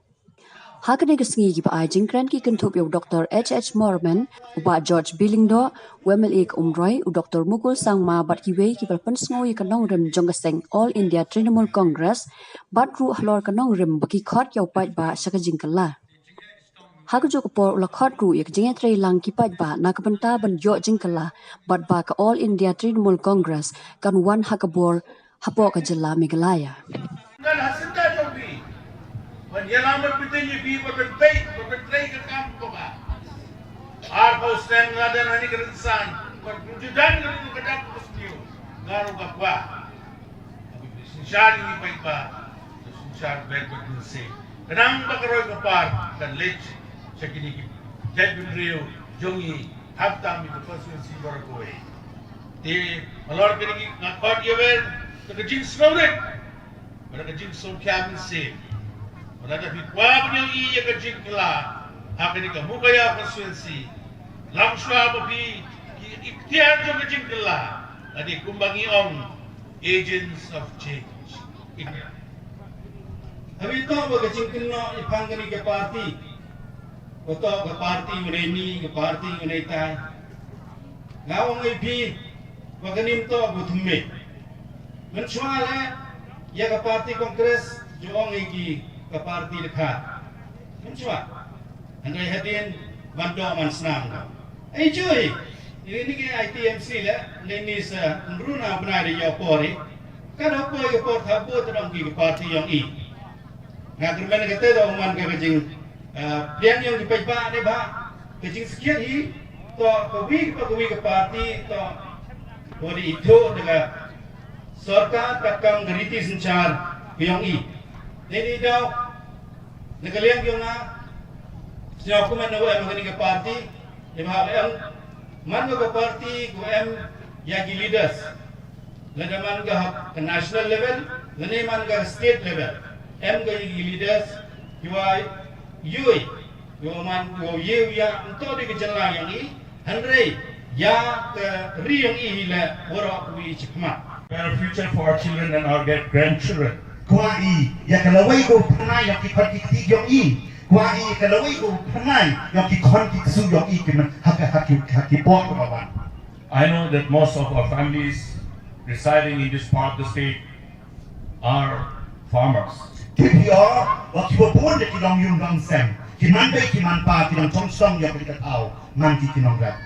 Ha kane ka sngi kiba ai jingkren ki kynthup ïa u Doktor H H Morman, u Bah George B Lyngdoh, u M L A ka Umroi, u Doktor Mukul Sangma bad kiwei kiba la pynsngew ïa ka nongrim jong ka seng All India Trinamool Congress, bad ruh halor ka nongrim ba ki khot ïa u paidbah sha ka jingkylla. Ha kajuh ka por u la khot ruh ïa ka jingïatreilang ki paidbah na ka bynta ban ïoh jingkylla bad ba ka All India Trinamool Congress kan wan ha ka bor hapoh ka jylla Meghalaya. Ngan hasynta jong phi ban ïalam bad bteng ïa phi ban pynpeit ban pyntrei ka kam kaba arphew snem nga don ha kane ka rynsan ban pynjudan ka ri ka dak ka sniew nga ruh nga kwah. Synshar ïa ngi paidbah, synshar bad bad mynsiem. Khnang ba ka roi ka par kan leit sha kine ki jaitbynriew jong ngi hapdeng ïa ka constituency baroh kawei. Te halor kine ki nga khot ïa wer da ka jingsngewrit bad da ka jingsngewkhia mynsiem. Bad lada phi kwah ban ïohi ïa ka jingkylla ha kane ka Mukhaya constituency, lashwa ba phi ki iktiar jong ka jingkylla, lane kumba ngi ong, agents of change. Haba ïoh ba ka jingkynnoh ïa pang kane ka party, ba toh ka party u dei ni, ka party u dei tai. Nga ong ïa phi ba kane mynta ba thymmai. Mynshuwa leh ïa ka party Congress ju ong ïa ki ka party dkhar. Mynshuwa. Hynrei hadien ban doh ban snam ka. Ai jui. Ini ni ki I T M C leh, ni ni sa nruna bnai de ïa pori. Ka doh poi ka por thabu tadong ki ka party ïong i. Nga kyrmen kata da u man ka ka jing, eh, pliang ïong ki paidbah ne ba ka jingskhiat hi to ka wi ka ka wi ka party to ko di itu da ka sorkar ka kam ka riti synshar ka ïong i. Dei dei daw na ka liang ïong nga sñiaw kumne na em ka ni ka party. Dei ba em man ka party ko em ïa ki leaders. Lada man ka ha ka national level, lane man ka state level. Em ka ïa ki leaders, ki wa yui, ki wa man, ki wa yui ïa, nto di ka jylla ïong i, hynrei, ïa ka ri ïong i hi le, waroh ka wi chikmat. Better future for our children and our grand-, grandchildren. Kwah i, ïa ka lawei ka u pynai ïong ki khon ki kti ïong i. Kwah i, ïa ka lawei ka u pynai ïong ki khon ki ksu ïong i ki men, ha ka, ha ki, ha ki por ka ba wan. I know that most of our families residing in this part of the state are farmers. Ki phi o, wa ki wa bun de ki long yung long sem. Ki man bei ki man pa ki long chong song ya ki ka thau. Man ki ki long rat.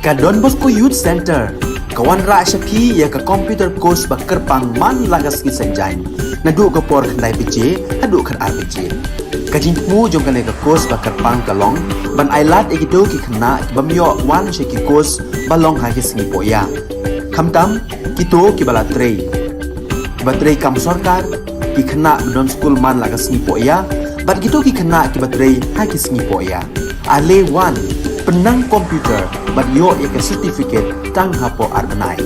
Ka Don Bosco Youth Centre ka wanrah sha phi ïa ka computer course ba kyrpang man la ka sngi Saitjaiñ, naduh ka por khyndai baje haduh khatar baje. Ka jingthmu jong kane ka course ba kyrpang ka long ban ailad ïa kito ki khynnah ki bym ïoh wan sha ki course ba long ha ki sngi pohïa, khamtam kito kiba la trei, kiba trei kam sorkar, ki khynnah ba don skul man la ka sngi pohïa, bad kito ki khynnah kiba trei ha ki sngi pohïa. Ale wan, pynnang computer bad ïoh ïa ka certificate tang hapoh ar bnai.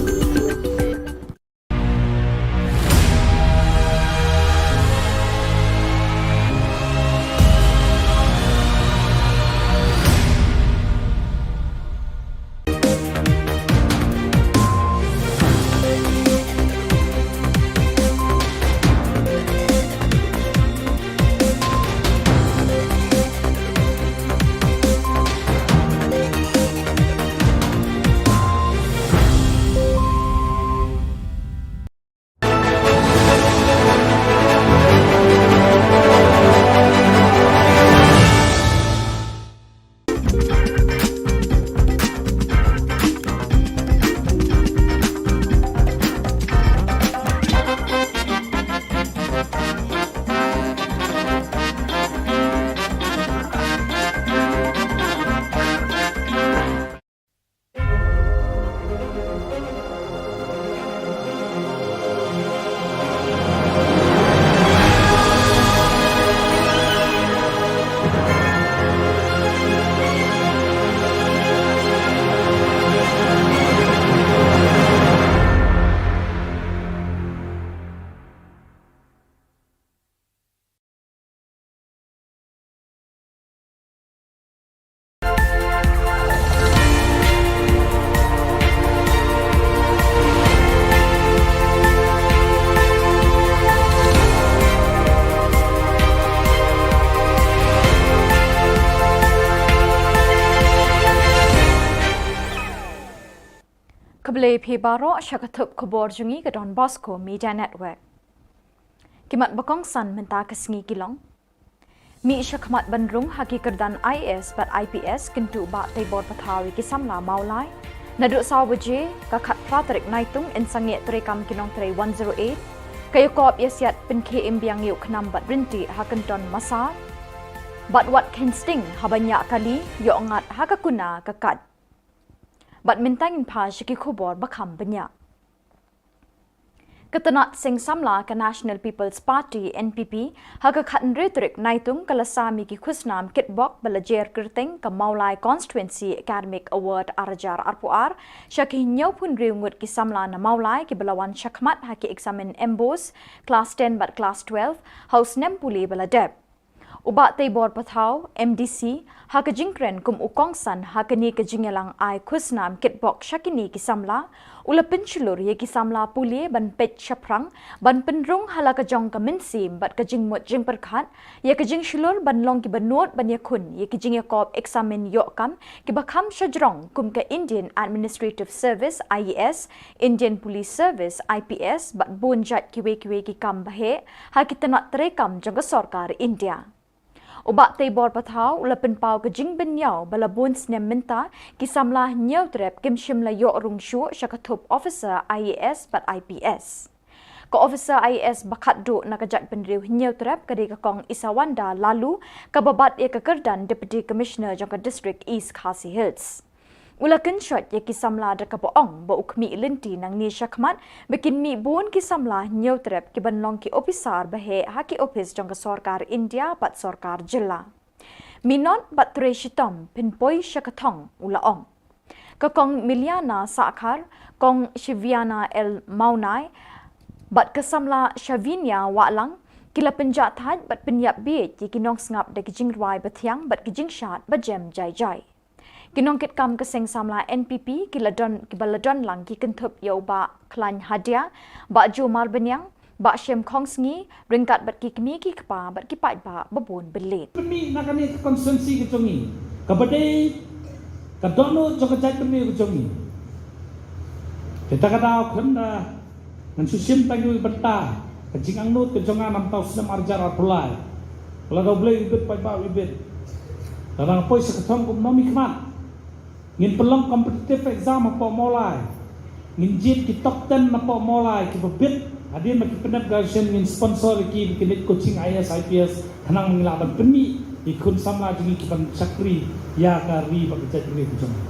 Khublei phi baroh sha ka thup khubor jong ngi ka Don Bosco Media Network. Ki mat ba kongsan mynta ka sngi ki long: Mih shakhmat ban rung ha ki kyrdan I A S bad I P S, kyntu Bah Teibor Pathaw ïa ki samla Mawlai. Naduh saw baje ka khatphra tarik Naitung yn sangeh treikam ki nongtrei one zero eight. Ka ïakop ïasiat pynkhie im biang ïa u khnam bad ryntih ha Kyntong Massar. Bad wat kheiñ sting haba ñiah kali, ïoh ngat ha ka kuna ka kat. Bad mynta ngin phai sha ki khubor ba kham bniah. Ka tnat seng samla ka National People's Party, N P P, ha ka khathynriew tarik Naitung ka la sam ïa ki khusnam kitbok ba la jer kyrteng ka Mawlai Constituency Academic Award ar hajar arphew ar sha ki hynñiewphew hynriew ngut ki samla na Mawlai kiba la wan shakhmat ha ki eksamin MBOSE, Class ten bad Class twelve ha u snem pule ba la dep. U Bah Teibor Pathaw, M D C, ha ka jingkren kum u kongsan ha kane ka jingïalang ai khusnam kitbok sha kine ki samla, u la pynshlur ïa ki samla pule ban peit shaphrang, ban pynrung ha la ka jong ka mynsiem bad ka jingmut jingpyrkhat ïa ka jingshlur ban long kiba nud ban ïakhun ïa ki jingïakop eksamin ïoh kam kiba kham shajrong kum ka Indian Administrative Service, I A S, Indian Police Service, I P S, bad bun jait kiwei kiwei ki kam ba heh ha ki tnat treikam jong ka sorkar India. U Bah Teibor Pathaw u la pynpaw ka jingbynñiaw ba la bun snem mynta ki samla Hynñiewtrep kim shym la ïoh rung shuh sha ka thup officer I A S bad I P S. Ka officer I A S ba khatduh na ka jaitbynriew Hynñiewtrep ka dei ka Kong Isawanda Laloo, kaba bat ïa ka kyrdan Deputy Commissioner jong ka District East Khasi Hills. U la kynshoit ïa ki samla da kaba ong ba u khmih lynti nangne shakhmat ba kin mih bun ki samla Hynñiewtrep kiban long ki ophisar ba heh ha ki ophis jong ka sorkar India bad sorkar jylla. Minot bad trei shitom, pynpoi sha ka thong, u la ong. Ka Kong Miliana Sahkhar, Kong Shiviana L Mawnai bad ka samla Shavinia Wahlang ki la pynjahthait bad pynïap bieit ïa ki nongsngap da ki jingrwai bathiang bad ki jingshad bajem jai jai. Ki nongkitkam ka seng samla N P P ki la don, kiba la don lang ki kynthup ïa u Bah Khlaiñ Hadia, Bah Jomar Bniang, Bah Shem Khongsngi, ryngkat bad ki kmie ki kpa bad ki paidbah ba bun byllied. Pynmih na kane ka constituency ka jong ngi, kaba dei ka dohnud jong ka jaitbynriew ka jong ngi. Te ta ka daw khlem da ngan shu shim tang ïa u bynta ka jingangnud ka jong nga na mynta u snem ar hajar arphew lai. Lada U Blei u bit, paidbah u bit, lada nga poi sha ka thong kum u nongmihkhmat, Ngin pynlong competitive exam hapoh Mawlai. Ngin jied ki top ten napoh Mawlai kiba bit. Hadien ba ki pyndep graduation ngin sponsor ïa ki, ki leit coaching I A S, I P S, khnang ba ngin lah ban pynmih ïa ki khun samla jong ngi ki ban shakri ïa ka ri bad ka jaitbynriew ka jong ngi.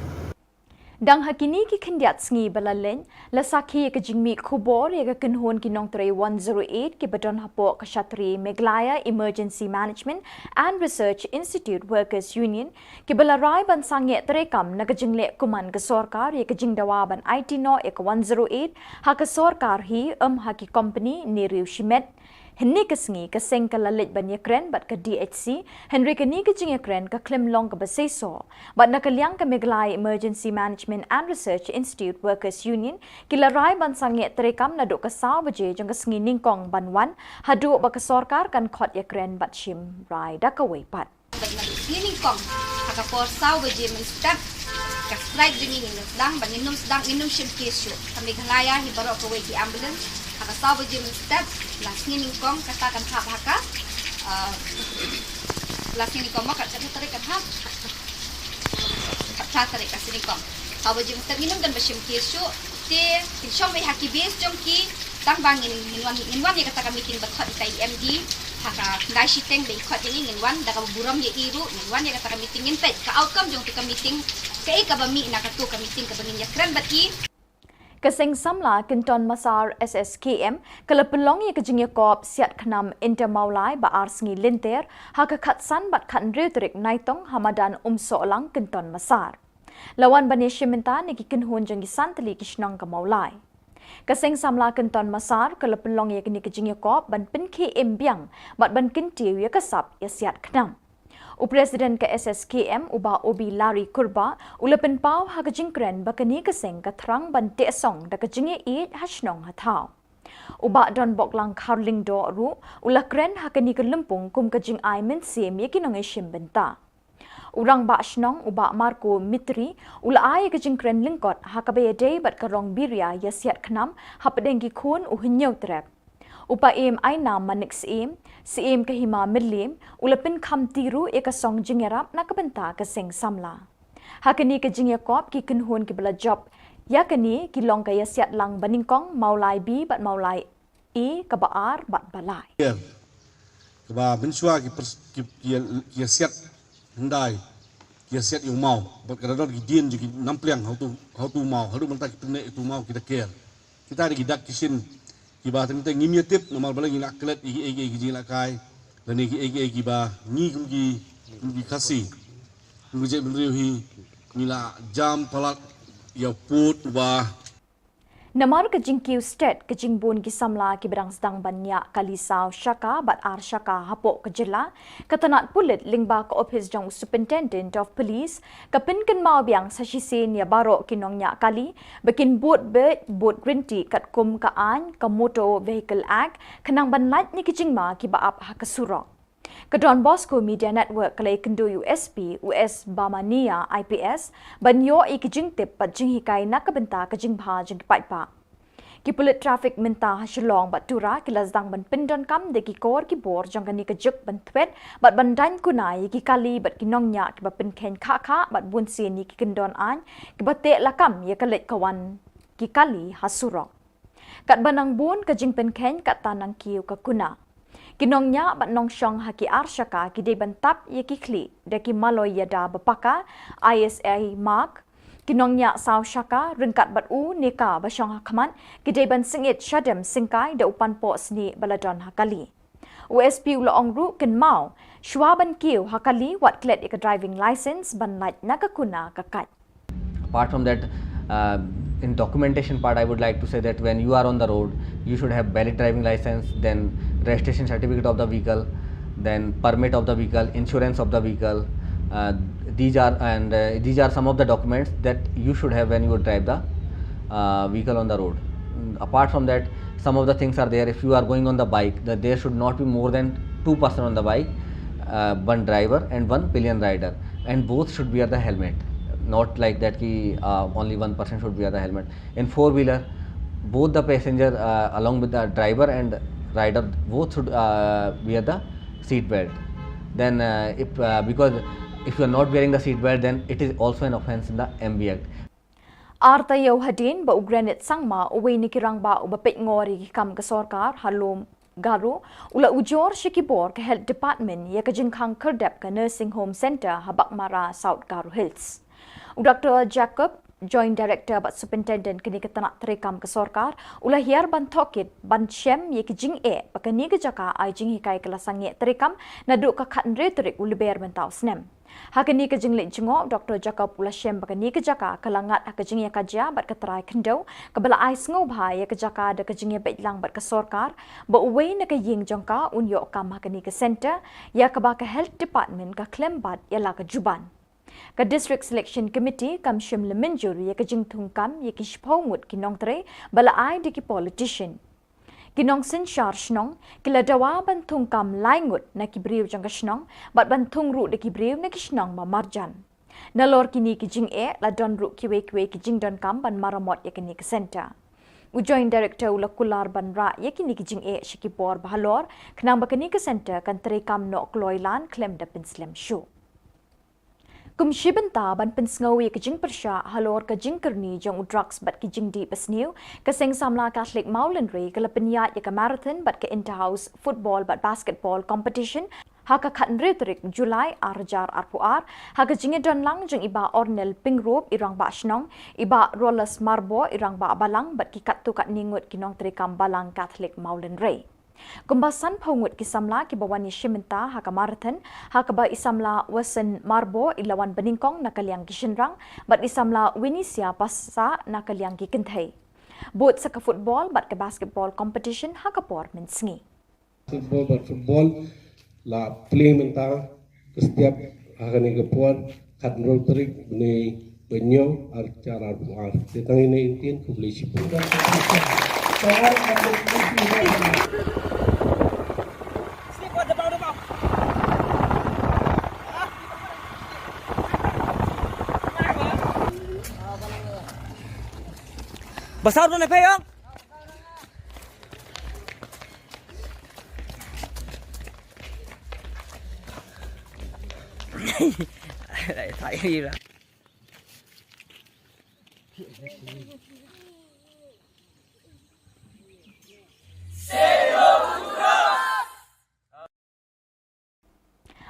Dang ha kine ki khyndiat sngi ba la leit, la sakhi ïa ka jingmih khubor ïa ka kynhun ki nongtrei one zero eight kiba don hapoh ka shatri Meghalaya Emergency Management and Research Institute Workers Union, kiba la rai ban sangeh treikam na ka jingleh kuman ka sorkar ïa ka jingdawa ban aiti noh ïa ka one zero eight ha ka sorkar hi, ym ha ki kompani ne riew shimet. Hynne ka sngi ka seng ka la leit ban ïakren bad ka D H C, hynrei kane ka jingïakren ka khlem long kaba seisoh. Bad na ka liang ka Meghalaya Emergency Management and Research Institute Workers Union, ki la rai ban sangeh treikam naduh ka saw baje jong ka sngi nyngkong ban wan, haduh ba ka sorkar kan khot ïakren bad shim rai da kawei pat. Bad naduh sngi nyngkong ha ka por saw baje mynstep, ka strike jong ngi ngin sdang, bad ngin nym sdang, ngin nym shim case shuh. Ka Meghalaya hi baroh kawei ki ambulance ha ka saw baje mynstep la sngi nyngkong, kata kan hap ha ka, ah, la sngi nyngkong mo, kat kata tarik kan hap, kat kata tarik ka sngi nyngkong. Saw baje mynstep ngin nym don ba shim case shuh. Te kin shong beit ha ki base jong ki. Tang ba ngin, ngin wan, ngin wan ïa kata ka meeting ba khot ïa ka E M D ha ka khyndai shiteng ba i khot ïa ngi, ngin wan da kaba burom ïa i ruh, ngin wan ïa kata ka meeting, ngin peit ka outcome jong ka meeting, kaei kaba mih na kato ka meeting kaba ngin ïakren bad i. Ka Seng Samla Kynton Massar S S K M ka la pynlong ïa ka jingïakop siat khnam Inter Mawlai ba ar sngi lynter ha ka khatsan bad khathynriew tarik Naitung ha madan Umsohlang Kynton Massar. La wan ban ïashim bynta na ki kynhun jong ki san tylli ki shnong ka Mawlai. Ka Seng Samla Kynton Massar ka la pynlong ïa kane ka jingïakop ban pynkhie im biang bad ban kyntiew ïa ka sap ïa siat khnam. U President ka S S K M, u Bah Obi Larry Kurbah, u la pynpaw ha ka jingkren ba kane ka seng ka thrang ban teh song da ka jingïaieit ha shnong ha thaw. U Bah Donboklang Kharlyngdoh ruh u la kren ha kane ka lympung kum ka jingai mynsiem ïa ki nongïashim bynta. U Rangbah Shnong, u Bah Marco Mitri, u la ai ïa ka jingkren lyngkot ha kaba ïadei bad ka rong biria ïa siat khnam hapdeng ki khun u Hynñiewtrep. U Paiem Ainam Manik Syiem, Syiem ka Hima Mylliem, u la pynkham ti ruh ïa ka song jingïarap na ka bynta ka Seng Samla. Ha kane ka jingïakop ki kynhun kiba la jop ïa kane ki long ka Ïasiatlang Banyngkong, Mawlai B bad Mawlai A kaba ar bad ba lai. Kaba mynshuwa ki pers-, ki, ki, ki ïasiat hyndai, ki ïasiat ïa u maw, bad ka da don ki dien jong ki nampliang ha utu, ha utu u maw, haduh mynta ki pyneh ïa utu u maw ki da ker. Kita dei ki dak ki shin kiba teng teng ngim ïatip, namar balei ngi la klet ïa kiei kiei ki jingïalehkai lane kiei kiei kiba ngi kum ki, kum ki Khasi, kum ki jaitbynriew hi ngi la jam palat ïa u pud uba. Namar ka jingkiew stet, ka jingbun ki samla kiba dang sdang ban ñiah kali saw shaka bad ar shaka hapoh ka jylla, ka tnat pulit lyngba ka ophis jong u Superintendent of Police ka pynkynmaw biang sa shisien ïa baroh ki nongñiah kali ba kin bud beit, bud rynti katkum ka aiñ ka Motor Vehicle Act, khnang ban lait na ki jingma kiba ap ha ka surok. Ka Don Bosco Media Network ka la ïakynduh ïa u S P, u S Bamania I P S, ban ïoh ïa ki jingtip bad jinghikai na ka bynta ka jingbha jong ki paidbah. Ki pulit traffic mynta ha Shillong bad Tura ki la sdang ban pyndonkam da ki kor ki bor jong kane ka juk ban thwet bad ban daiñ kuna ïa ki kali bad ki nongñiah kiba pynkheiñ khah khah bad bunsien ïa ki kyndon aiñ kiba teh lakam ïa ka leit ka wan ki kali ha surok. Katba nang bun ka jingpynkheiñ, katta nang kiew ka kuna. Ki nongñiah bad nongshong ha ki ar shaka ki dei ban tap ïa ki khlieh da ki maloi ïada ba paka, I S I mark. Ki nongñiah saw shaka ryngkat bad u ne ka ba shong ha khmat ki dei ban sngewthuh shadem syngkai da u panpoh snieh ba la don ha kali. U S P u la ong ruh kynmaw, shuwa ban kiew ha kali, wat klet ïa ka driving license ban lait na ka kuna ka kait. Apart from that, uh, in documentation part, I would like to say that when you are on the road, you should have valid driving license, then registration certificate of the vehicle, then permit of the vehicle, insurance of the vehicle. Uh, these are, and, uh, these are some of the documents that you should have when you drive the, uh, vehicle on the road. Mm, apart from that, some of the things are there. If you are going on the bike, that there should not be more than two person on the bike, uh, one driver and one pillion rider, and both should wear the helmet. Not like that ki, uh, only one person should wear the helmet. In four wheeler, both the passenger, uh, along with the driver and rider, both should, uh, wear the seat belt. Then, uh, if, uh, because If you are not wearing the seat belt, then it is also an offence in the M V Act. Ar taïew hadien ba u Granit Sangma, uwei na ki rangbah uba peit ngor ïa ki kam ka sorkar ha Lum Garo, u la ujor sha ki bor ka Health Department ïa ka jingkhang khyrdep ka Nursing Home Centre ha Baghmara, South Garo Hills. U Doctor Jacob, Joint Director bad Superintendent kane ka tnat treikam ka sorkar, u la hiar ban tohkit ban shem ïa ki jingeh ba kane ka jaka ai jinghikai ka la sangeh treikam naduh ka khathynriew tarik u Lber mynta u snem. Ha kane ka jingleit jngoh, Doctor Jacob u la shem ba kane ka jaka ka la ngat ha ka jingïakajia bad ka trai khyndew, kaba la ai sngewbha ïa ka jaka da ka jingïabeit lang bad ka sorkar, ba uwei na ka ïing jong ka un ïoh kam ha kane ka centre, ïa kaba ka Health Department ka khlem bat ïa la ka juban. Ka District Selection Committee kam shym la mynjur ïa ka jingthung kam ïa ki shiphew ngut ki nongtrei ba la ai da ki politician. Ki nongsynshar shnong ki la dawa ban thung kam lai ngut na ki briew jong ka shnong, bad ban thung ruh da ki briew na ki shnong ba marjan. Nalor kine ki jingeh, la don ruh kiwei kiwei ki jingdonkam ban maramot ïa kine ki centre. U Joint Director u la kular ban rah ïa kine ki jingeh sha ki bor ba halor, khnang ba kine ki centre kan treikam noh kloi lan khlem da pynslem shuh. Kum shi bynta ban pynsngew ïa ka jingpyrshah halor ka jingkyrni jong u drugs bad ki jingdih basniew, ka Seng Samla Catholic Mawlynrei ka la pynïaid ïa ka marathon bad ka inter-house football bad basketball competition ha ka khathynriew tarik July ar hajar arphew ar, ha ka jingïadon lang jong i Bah Ornel Pyngrope i Rangbah Shnong, i Bah Rolas Marbor i Rangbah Balang bad ki katto katne ngut ki nongtreikam Balang Catholic Mawlynrei. Kumba sanphew ngut ki samla kiba wan ïashim bynta ha ka marathon, ha kaba i samla Wasan Marbor i la wan banyngkong na ka liang ki shynrang, bad i samla Winisia Passah na ka liang ki kynthei. Bud sa ka football bad ka basketball competition ha ka por mynsngi. Football bad football la plie mynta ka step ha kane ka por, khathynriew tarik bnai ba hynñiew, ar hajar arphew ar. Te tang ine i ktien, khublei shibun. Basar tu na phe ïong.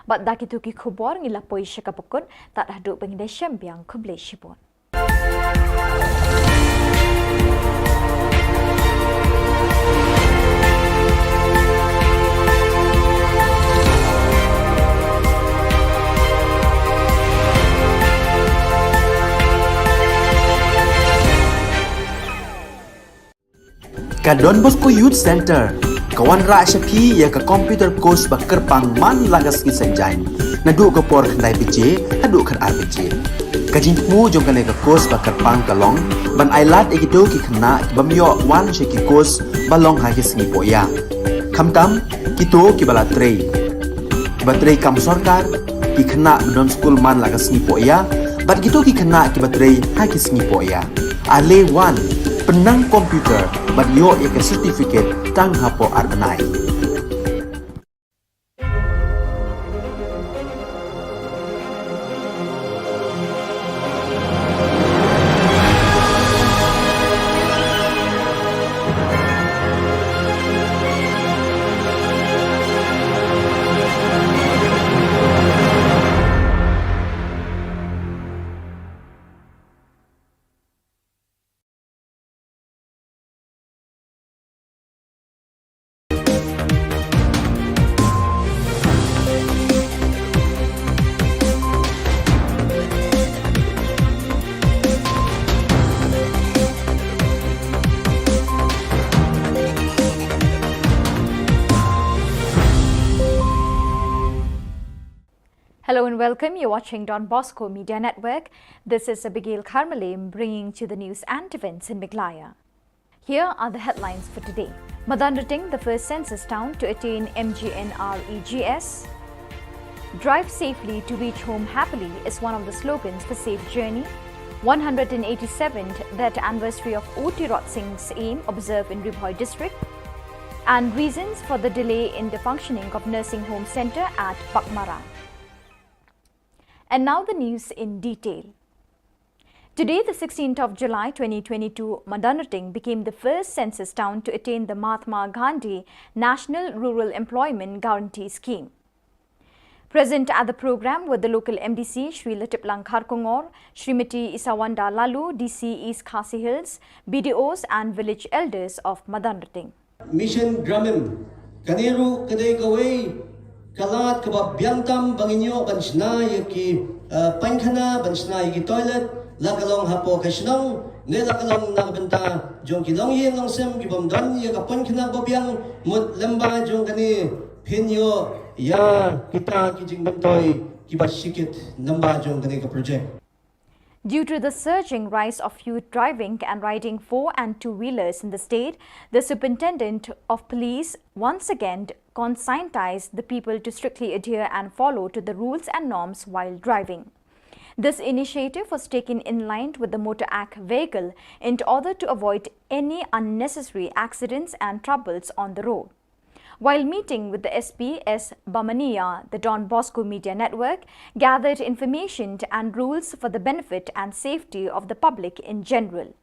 Bad da kito ki khubor ngi la poi sha kaba kut, tad haduh ba ngin da shem biang, khublei shibun. Ka Don Bosco Youth Centre ka wanrah sha phi ïa ka computer course ba kyrpang man la ka sngi Saitjaiñ, naduh ka por khyndai baje haduh khatar baje. Ka jingthmu jong kane ka course ba kyrpang ka long ban ailad ïa kito ki khynnah ki bym ïoh wan sha ki course ba long ha ki sngi pohïa, khamtam kito kiba la trei, kiba trei kam sorkar, ki khynnah ba don skul man la ka sngi pohïa, bad kito ki khynnah kiba trei ha ki sngi pohïa. Ale wan, pynnang computer bad ïoh ïa ka certificate tang hapoh ar bnai. Hello and welcome. You're watching Don Bosco Media Network. This is Abigail Kharmalim bringing to the news and events in Meghalaya. Here are the headlines for today. Madanrting, the first census town to attain M G N R E G S. Drive safely to reach home happily is one of the slogans for Safe Journey. One hundred eighty-seventh death anniversary of O Tirot Singh's aim observed in Ri Bhoi district. And reasons for the delay in the functioning of nursing home centre at Baghmara. And now the news in detail. Today, the sixteenth of July twenty twenty-two, Madanrting became the first census town to attain the Mahatma Gandhi National Rural Employment Guarantee Scheme. Present at the program were the local M D C, Shri Latiplang Kharkongor, Srimati Isawanda Laloo, D C East Khasi Hills, B D Os and village elders of Madanrting. Mission Gramin. Kane ruh ka dei kawei ka lad kaba biang tam ba ngin ïoh ban shna ïa ki, eh, painkhana, ban shna ïa ki toilet, la ka long hapoh ka shnong ne la ka long na ka bynta jong ki longïing longsem ki bym don ïa ka painkhana ba biang, mut lyngba jong kane phin ïoh ïa kita ki jingmyntoi kiba shikit lyngba jong kane ka project. Due to the surging rise of youth driving and riding four and two-wheelers in the state, the Superintendent of Police once again conscientized the people to strictly adhere and follow to the rules and norms while driving. This initiative was taken in line with the Motor Act vehicle in order to avoid any unnecessary accidents and troubles on the road. While meeting with the S P S Bamania, the Don Bosco Media Network gathered information and rules for the benefit and safety of the public in general.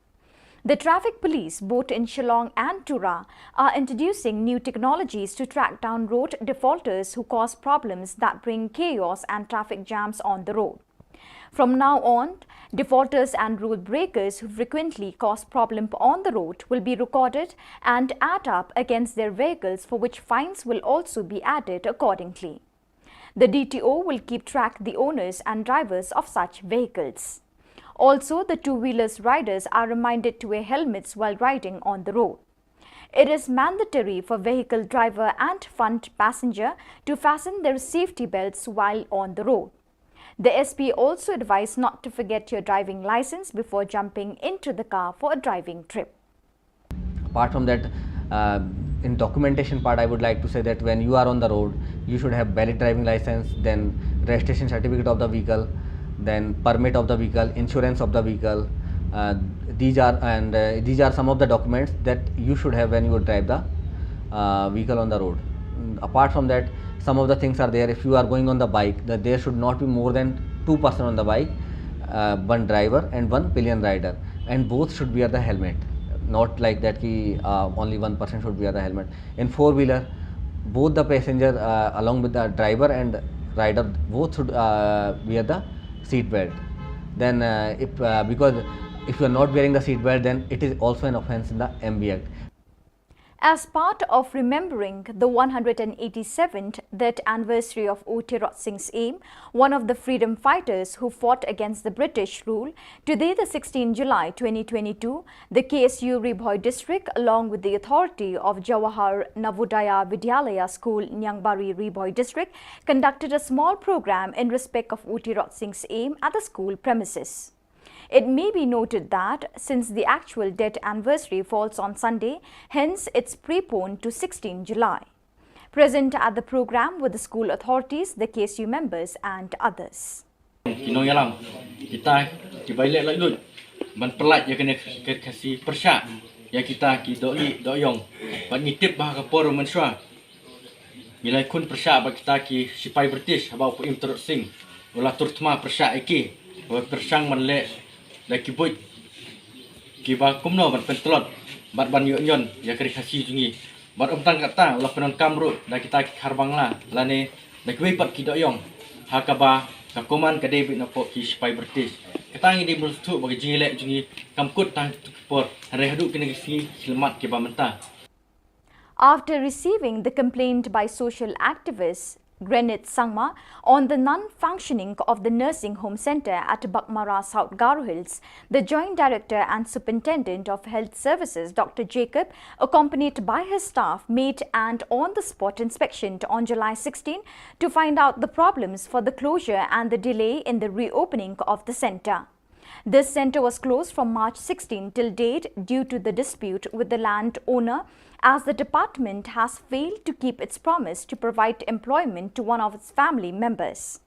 The traffic police, both in Shillong and Tura, are introducing new technologies to track down road defaulters who cause problems that bring chaos and traffic jams on the road. From now on, defaulters and rule breakers who frequently cause problem on the road will be recorded and add up against their vehicles, for which fines will also be added accordingly. The D T O will keep track the owners and drivers of such vehicles. Also, the two-wheelers riders are reminded to wear helmets while riding on the road. It is mandatory for vehicle driver and front passenger to fasten their safety belts while on the road. The S P also advised not to forget your driving license before jumping into the car for a driving trip. Apart from that, uh, in documentation part, I would like to say that when you are on the road, you should have valid driving license, then registration certificate of the vehicle, then permit of the vehicle, insurance of the vehicle. Uh, these are, and, uh, these are some of the documents that you should have when you drive the, uh, vehicle on the road. Mm, apart from that, some of the things are there. If you are going on the bike, that there should not be more than two person on the bike, uh, one driver and one pillion rider, and both should wear the helmet. Not like that ki, uh, only one person should wear the helmet. In four wheeler, both the passenger, uh, along with the driver and rider, both should, uh, wear the seat belt. Then, uh, if, uh, because if you are not wearing the seat belt, then it is also an offence in the M V Act. As part of remembering the one hundred and eighty-seventh death anniversary of U Tirot Singh Syiem, one of the freedom fighters who fought against the British rule, today, the sixteenth July twenty twenty-two, the K S U Ri Bhoi District, along with the authority of Jawahar Navodaya Vidyalaya School, Niangbari, Ri Bhoi District, conducted a small program in respect of U Tirot Singh Syiem at the school premises. It may be noted that since the actual death anniversary falls on Sunday, hence it's preponed to sixteenth July. Present at the program were the school authorities, the K S U members and others. Ki nongïalam, kita ki ba ïaleh laitluid ban pyllait ïa kane ka Khasi pyrshah ïa kita ki dohlieh dohïong. Bad ngi tip ba ha ka por mynshuwa ngi la ïakhun pyrshah bad kita ki shipai British haba u Pyim Tirot Sing u la tur thma pyrshah ïa ki, ba pyrshang ban leh da ki buit kiba kumno ban pyntlot bad ban ïoh ñion ïa ka Ri Khasi jong ngi. Bad ym tang katta, u la pyndonkam ruh da kita ki khar Bangla lane da kiwei pat ki dohïong, ha kaba ka command ka dei beit napoh ki shipai British. Kata ngi dei ban sngewthuh ba ka jingïaleh jong ngi kam kut tang kito ki por, hynrei haduh kine ki sngi ki khyllipmat kiba mynta. After receiving the complaint by social activist Granit Sangma on the non-functioning of the nursing home centre at Baghmara, South Garo Hills, the Joint Director and Superintendent of Health Services, Doctor Jacob, accompanied by his staff, made an on-the-spot inspection on July sixteen to find out the problems for the closure and the delay in the reopening of the centre. This centre was closed from March sixteen till date due to the dispute with the land owner, as the department has failed to keep its promise to provide employment to one of its family members.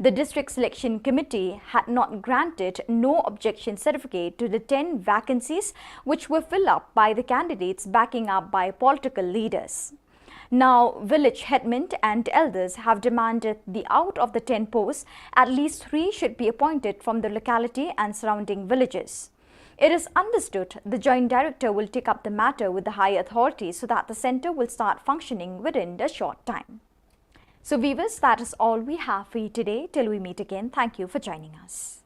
The District Selection Committee had not granted no objection certificate to the ten vacancies which were filled up by the candidates backing up by political leaders. Now, village headmen and elders have demanded the out of the ten posts, at least three should be appointed from the locality and surrounding villages. It is understood the Joint Director will take up the matter with the higher authorities so that the centre will start functioning within a short time. So, viewers, that is all we have for you today. Till we meet again, thank you for joining us.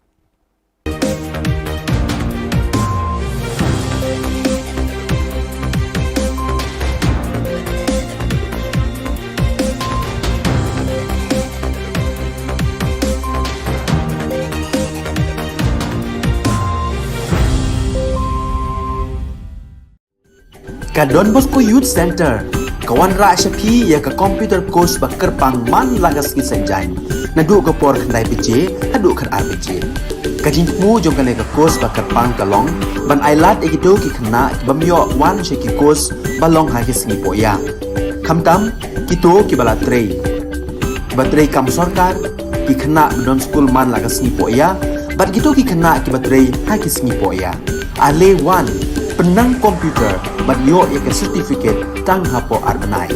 Ka Don Bosco Youth Centre ka wanrah sha phi ïa ka computer course ba kyrpang man la ka sngi Saitjaiñ, naduh ka por khyndai baje haduh khatar baje. Ka jingthmu jong kane ka course ba kyrpang ka long ban ailad ïa kito ki khynnah ki bym ïoh wan sha ki course ba long ha ki sngi poh ïa. Khamtam kito kiba la trei, kiba trei kam sorkar, ki khynnah ba don skul man la ka sngi poh ïa, bad kito ki khynnah kiba trei ha ki sngi poh ïa. Ale wan, pynnang computer bad ïoh ïa ka certificate tang hapoh ar bnai.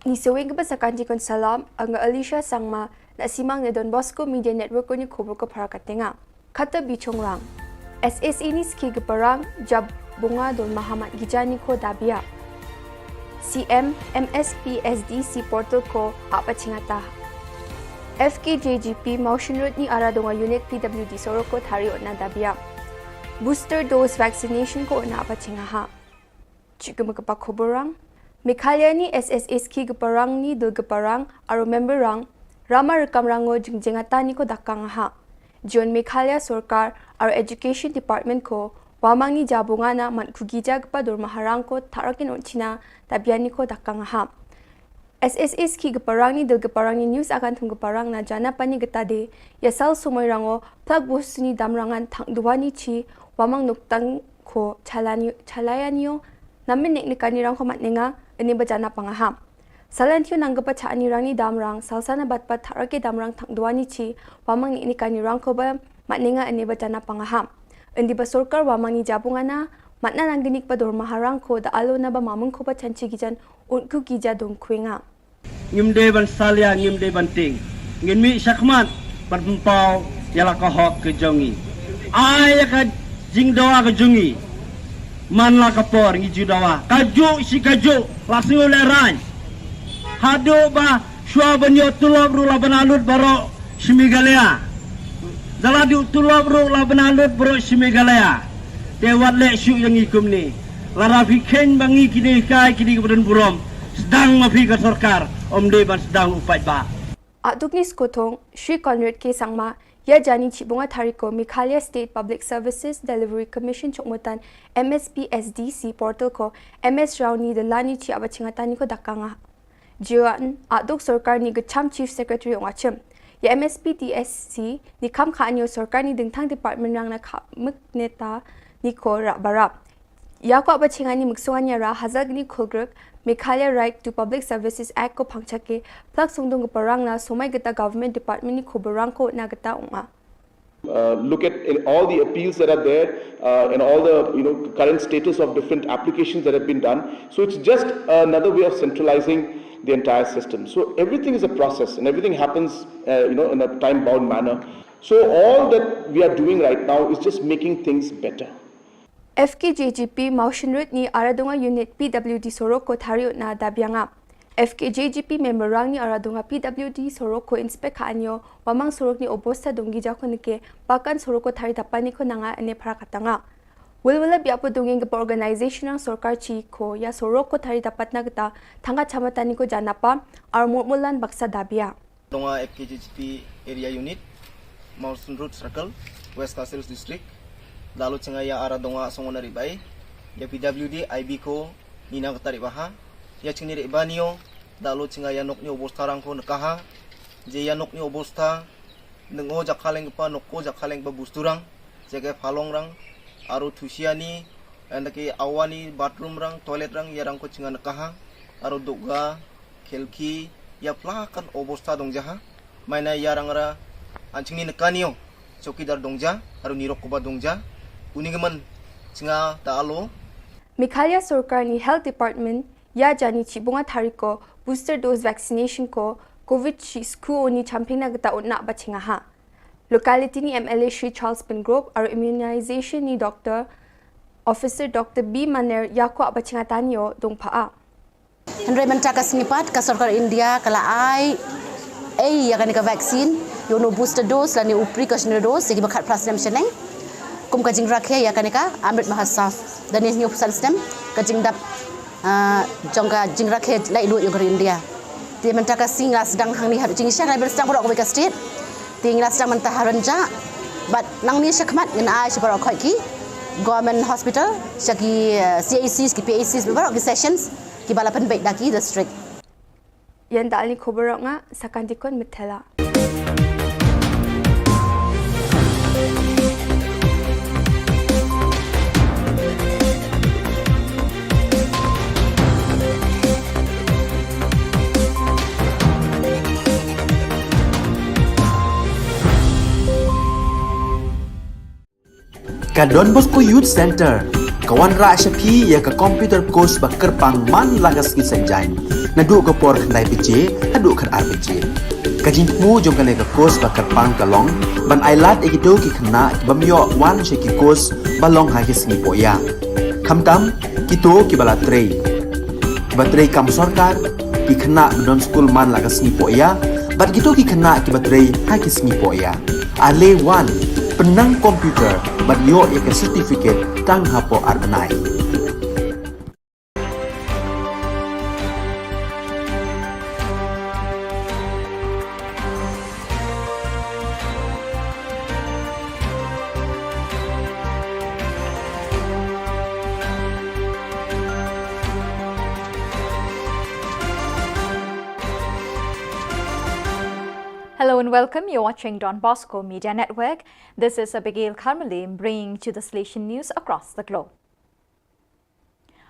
Ngi sa weng kaba sa kan jingkren salam, nga Alicia Sangma, na Simang na Don Bosco Media Network, ko ni khubor ka phara ka tenga. Khata bi chongrang. S S A ni ski ka parang, jab bunga don Mahamat Gijani ko dabia. C M, M S P S D C portal ko apa chingata. F K J G P Mawshynrut ni ara donga unit P W D sorok ko thari otna dabia. Booster dose vaccination ko otna apa chingaha. Chikuma ka pakhoborang. Meghalaya ni S S S ki ka parang ni dul ka parang, aro member rang, rama rekam rango jingjengata ni ko dakang ha. Jion Meghalaya sorkar, aro education department ko, wamang ni jabungana man kugija ka padur maharang ko tarakin onchina, tabian ni ko dakang ha. S S S ki ka parang ni dul ka parang ni news akan thung ka parang na jana pani ka tade, ya sal sumoi rango, plak bus ni dam rangan thang dua ni chi, wamang nuktang ko chalani, chalayanio, namin nek ni kani rang ko mat nenga, ini bajana pangaham. Salan thio nang ka pacha ani rang ni dam rang, salsana bat pat thara ke dam rang thang dua ni chi, wamang nek ni kani rang ko ba mat nenga ini bajana pangaham. Indi ba sorkar wamang ni jabungana, matna nang genik ba dor maharang ko da alo na ba mamung ko ba chanchi gijan, un ku gija dong kuenga. Ngim dei ban salia, ngim dei ban ting. Ngin mih shakhmat ban pynpaw ïa la ka hok ka jong ngi. Ai ïa ka jingdawa ka jong ngi. Man la ka por ngi ju dawa. Kajuh shi kajuh la sngew lehraiñ. Haduh ba shuwa ban ïoh tulop ruh la ban alut baroh shi Meghalaya. Da la duh tulop ruh la ban alut baroh shi Meghalaya. Te wat leh shuh ïa ngi kumne. Lada phi kheiñ ba ngi kine hikai kine kiba don burom. Sdang ma phi ka sorkar, ym dei ban sdang u paidbah. Aduk ni skothong, Shri Conrad K Sangma, ïa jani chi bunga thari ko Meghalaya State Public Services Delivery Commission chokmutan M S P S D C portal ko M S Rawni da lani chi aba chingatan ni ko dakanga. Jiwan aduk sorkar ni gacham Chief Secretary ong achim. Ïa M S P D S C ni kham kha anyo sorkar ni dingthang department rang na kha muk neta ni ko rap barap. Ïa ko aba chingani muk sungan ïa ra hazal gni khulgruk Meghalaya Right to Public Services Act ko phangchake plak sungdung ka parang na somai gata government department ni ko barang ko na gata ong a. Uh, look at in all the appeals that are there, uh, and all the, you know, current status of different applications that have been done. So it's just another way of centralizing the entire system. So everything is a process, and everything happens, uh, you know, in a time-bound manner. So all that we are doing right now is just making things better. F K J G P Mawshynrut ni Aradonga Unit P W D Sorok ko thariut na dabianga. F K J G P member rang ni Aradonga P W D Sorok ko inspect ka anyo, wamang sorok ni obosta donggi jako neke, pakan sorok ko thari dapani ko nanga ane phara katanga. Wilwilep ïa pud dunging ka organisation rang sorkar chi ko ïa sorok ko thari dapat na kata thanga chamatani ko janapa ar murmulan baksa dabia. Donga F K J G P Area Unit, Mawson Road Circle, West Khasi Hills District. Dalo chinga ïa ara donga songona ribai ïa P W D I B ko nina kata ribaha ïa chingni ribanio. Dalo chinga ïa nokni obostha rang ko nekaha je ïa nokni obostha Nungo jakhaleng pa noko jakhaleng pa busturang, jage phalong rang, aro thusiani, and ke awani bathroom rang, toilet rang, yarang ko chingan kaha, aro doga, khelki, ya plakan obosta dong jaha, maina yarang ra, anchingni nekanio, chowkidar dong ja, aro nirok koba dong ja, uningeman chinga ta alo. Meghalaya Sorkar ni Health Department ya jani chibunga thariko booster dose vaccination ko Covid shi sku oni champing na gata unna ba chingaha. Locality ni M L A Shri Charles Pyngrope aro immunization ni Doctor Officer Doctor B Maner ya ko ba chinga tanio dong pha a. Hynrei mynta ka sngi pat ka sorkar India ka la ai ei ïa kane ka vaccine ïa uno booster dose lane u precautionary dose ïa kiba khatphra snem shaneng. Kum ka jingrakhe ïa kane ka Amrit Mahotsav da ne hynñiew phew san snem ka jingdap ah, jong ka jingrakhe laitluid jong ka ri India. Te mynta ka sngi ngi la sdang hangne ha Jingshang, ngi la sdang baroh kawei ka state. Te ngi la sdang mynta ha Rynjah bad nangne shakhmat ngin ai sha baroh khoit ki government hospital, sha ki eh, C H Cs, ki P H Cs, baroh ki sessions kiba la pynbeit da ki district. Ïa nda ani khubor nga Sakantikon Mithela. Ka Don Bosco Youth Centre ka wanrah sha phi ïa ka computer course ba kyrpang man la ka sngi Saitjaiñ naduh ka por khyndai baje haduh khatar baje. Ka jingthmu jong kane ka course ba kyrpang ka long ban ailad ïa kito ki khynnah ki bym ïoh wan sha ki course ba long ha ki sngi pohïa. Khamtam kito kiba la trei, kiba trei kam sorkar, ki khynnah ba don skul man la ka sngi pohïa bad kito ki khynnah kiba trei ha ki sngi pohïa. Ale wan pynnang computer bad ïoh ïa ka certificate tang hapoh ar bnai. Hello and welcome. You're watching Don Bosco Media Network. This is Abigail Karmalim bringing to the Salesian news across the globe.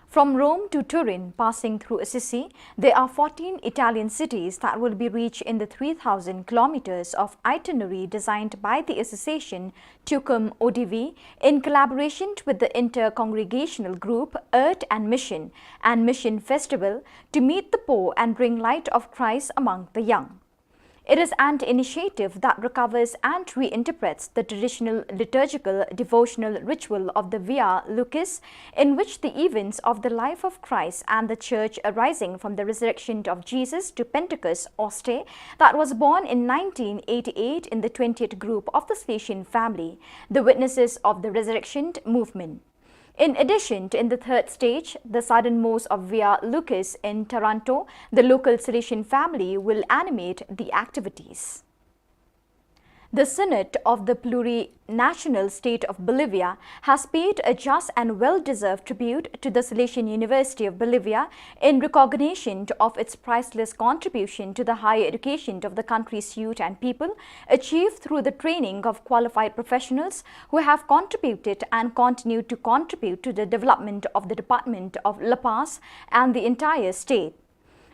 From Rome to Turin, passing through Assisi, there are fourteen Italian cities that will be reached in the three thousand kilometers of itinerary designed by the association Tucum O D V in collaboration with the inter-congregational group Earth and Mission and Mission Festival to meet the poor and bring light of Christ among the young. It is an initiative that recovers and reinterprets the traditional liturgical devotional ritual of the Via Lucis, in which the events of the life of Christ and the Church arising from the resurrection of Jesus to Pentecost, Oste, that was born in nineteen eighty-eight in the twentieth group of the Salesian family, the witnesses of the resurrection movement. In addition, in the third stage, the southernmost of Via Lucis in Taranto, the local Salesian family will animate the activities. The Senate of the Plurinational State of Bolivia has paid a just and well-deserved tribute to the Salesian University of Bolivia in recognition of its priceless contribution to the higher education of the country's youth and people, achieved through the training of qualified professionals who have contributed and continue to contribute to the development of the Department of La Paz and the entire state.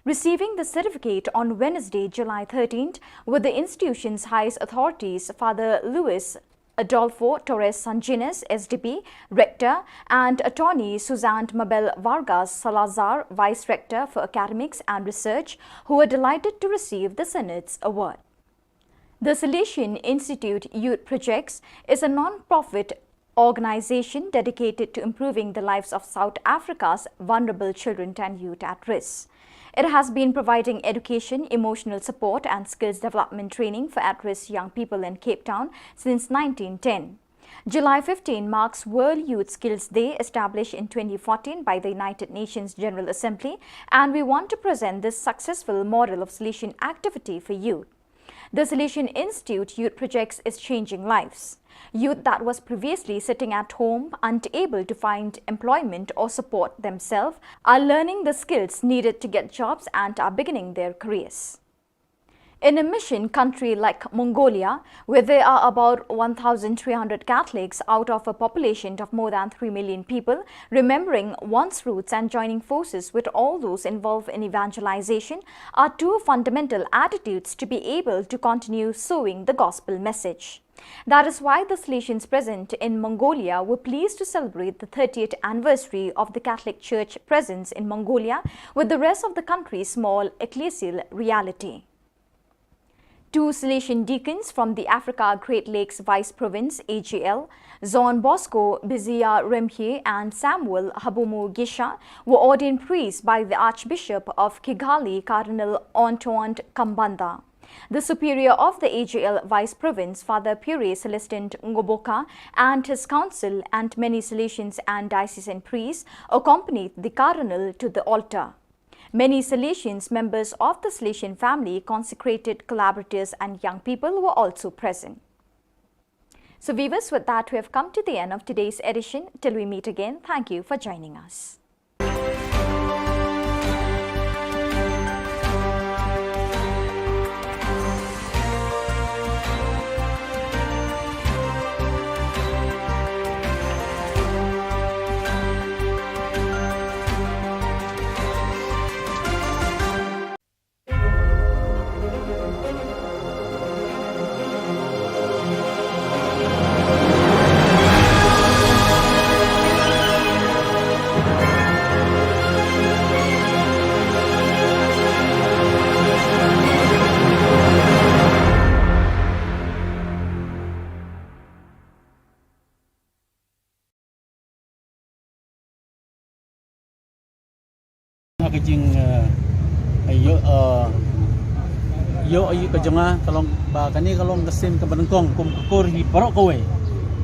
Receiving the certificate on Wednesday, July thirteenth, were the institution's highest authorities, Father Luis Adolfo Torres Sanginés, S D B, Rector, and Attorney Suzanne Mabel Vargas Salazar, Vice Rector for Academics and Research, who were delighted to receive the Senate's award. The Salesian Institute Youth Projects is a non-profit organization dedicated to improving the lives of South Africa's vulnerable children and youth at risk. It has been providing education, emotional support, and skills development training for at-risk young people in Cape Town since nineteen ten. July fifteen marks World Youth Skills Day, established in twenty fourteen by the United Nations General Assembly, and we want to present this successful model of Salesian activity for youth. The Salesian Institute Youth Projects is changing lives. Youth that was previously sitting at home, unable to find employment or support themselves, are learning the skills needed to get jobs and are beginning their careers. In a mission country like Mongolia, where there are about one thousand three hundred Catholics out of a population of more than three million people, remembering one's roots and joining forces with all those involved in evangelization are two fundamental attitudes to be able to continue sowing the gospel message. That is why the Salesians present in Mongolia were pleased to celebrate the thirtieth anniversary of the Catholic Church presence in Mongolia with the rest of the country's small ecclesial reality. Two Salesian deacons from the Africa Great Lakes Vice Province, A G L, Jean Bosco Bizia Remhie and Samuel Habumu Gisha, were ordained priests by the Archbishop of Kigali, Cardinal Antoine Kambanda. The superior of the A G L Vice Province, Father Pure Celestin Ngoboka, and his council and many Salesians and diocesan priests accompanied the Cardinal to the altar. Many Salesians, members of the Salesian family, consecrated collaborators, and young people were also present. So, viewers, with that, we have come to the end of today's edition. Till we meet again, thank you for joining us. Ka jing, eh, ïoh, eh, ïoh ïa ka jong nga ka long ba kane ka long ka sien kaba nyngkong kum ka kur hi baroh kawei.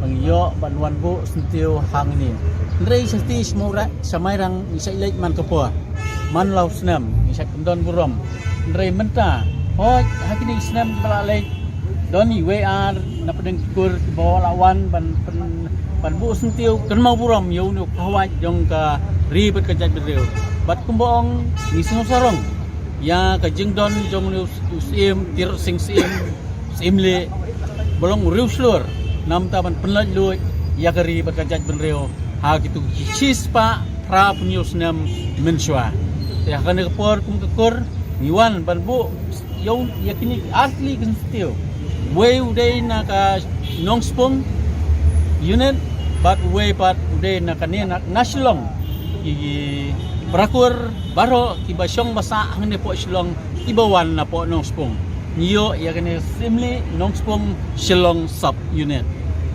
Ba ngi ïoh ban wan buh syntiew hangne. Hynrei sha shatei sha Mairang, sha Mairang ngi shait leit man ka por. Man la u snem ngi shait kyndon burom. Hynrei mynta hooid ha kine ki snem ba la leit don iwei ar na pdeng ki kur kiba la wan ban, ban, ban buh syntiew kynmaw burom ïa une u kpa wait jong ka ri bad ka jaitbynriew. Bad kumba ong ngi sngewsarong ïa ka jingdon jong une u Syiem Tirot Sing Syiem, Syiemlieh, ba long u riew shlur, namar ban pynlait luid ïa ka ri bad ka jaitbynriew ha kitu ki shispah phra phew snem mynshuwa. Te ha kane ka por kum ka kur ngi wan ban buh ïa u, ïa kine ki ar tylli ki syntiew. Uwei u dei na ka Nongspung unit bad uwei pat u dei na kane na, na Shillong. Ki, ki para kur baroh kiba shong ba sah hangne poh Shillong kiba wan na poh Nongspung. Ngi ïoh ïa kane Syiemlieh Nongspung Shillong Sub Unit.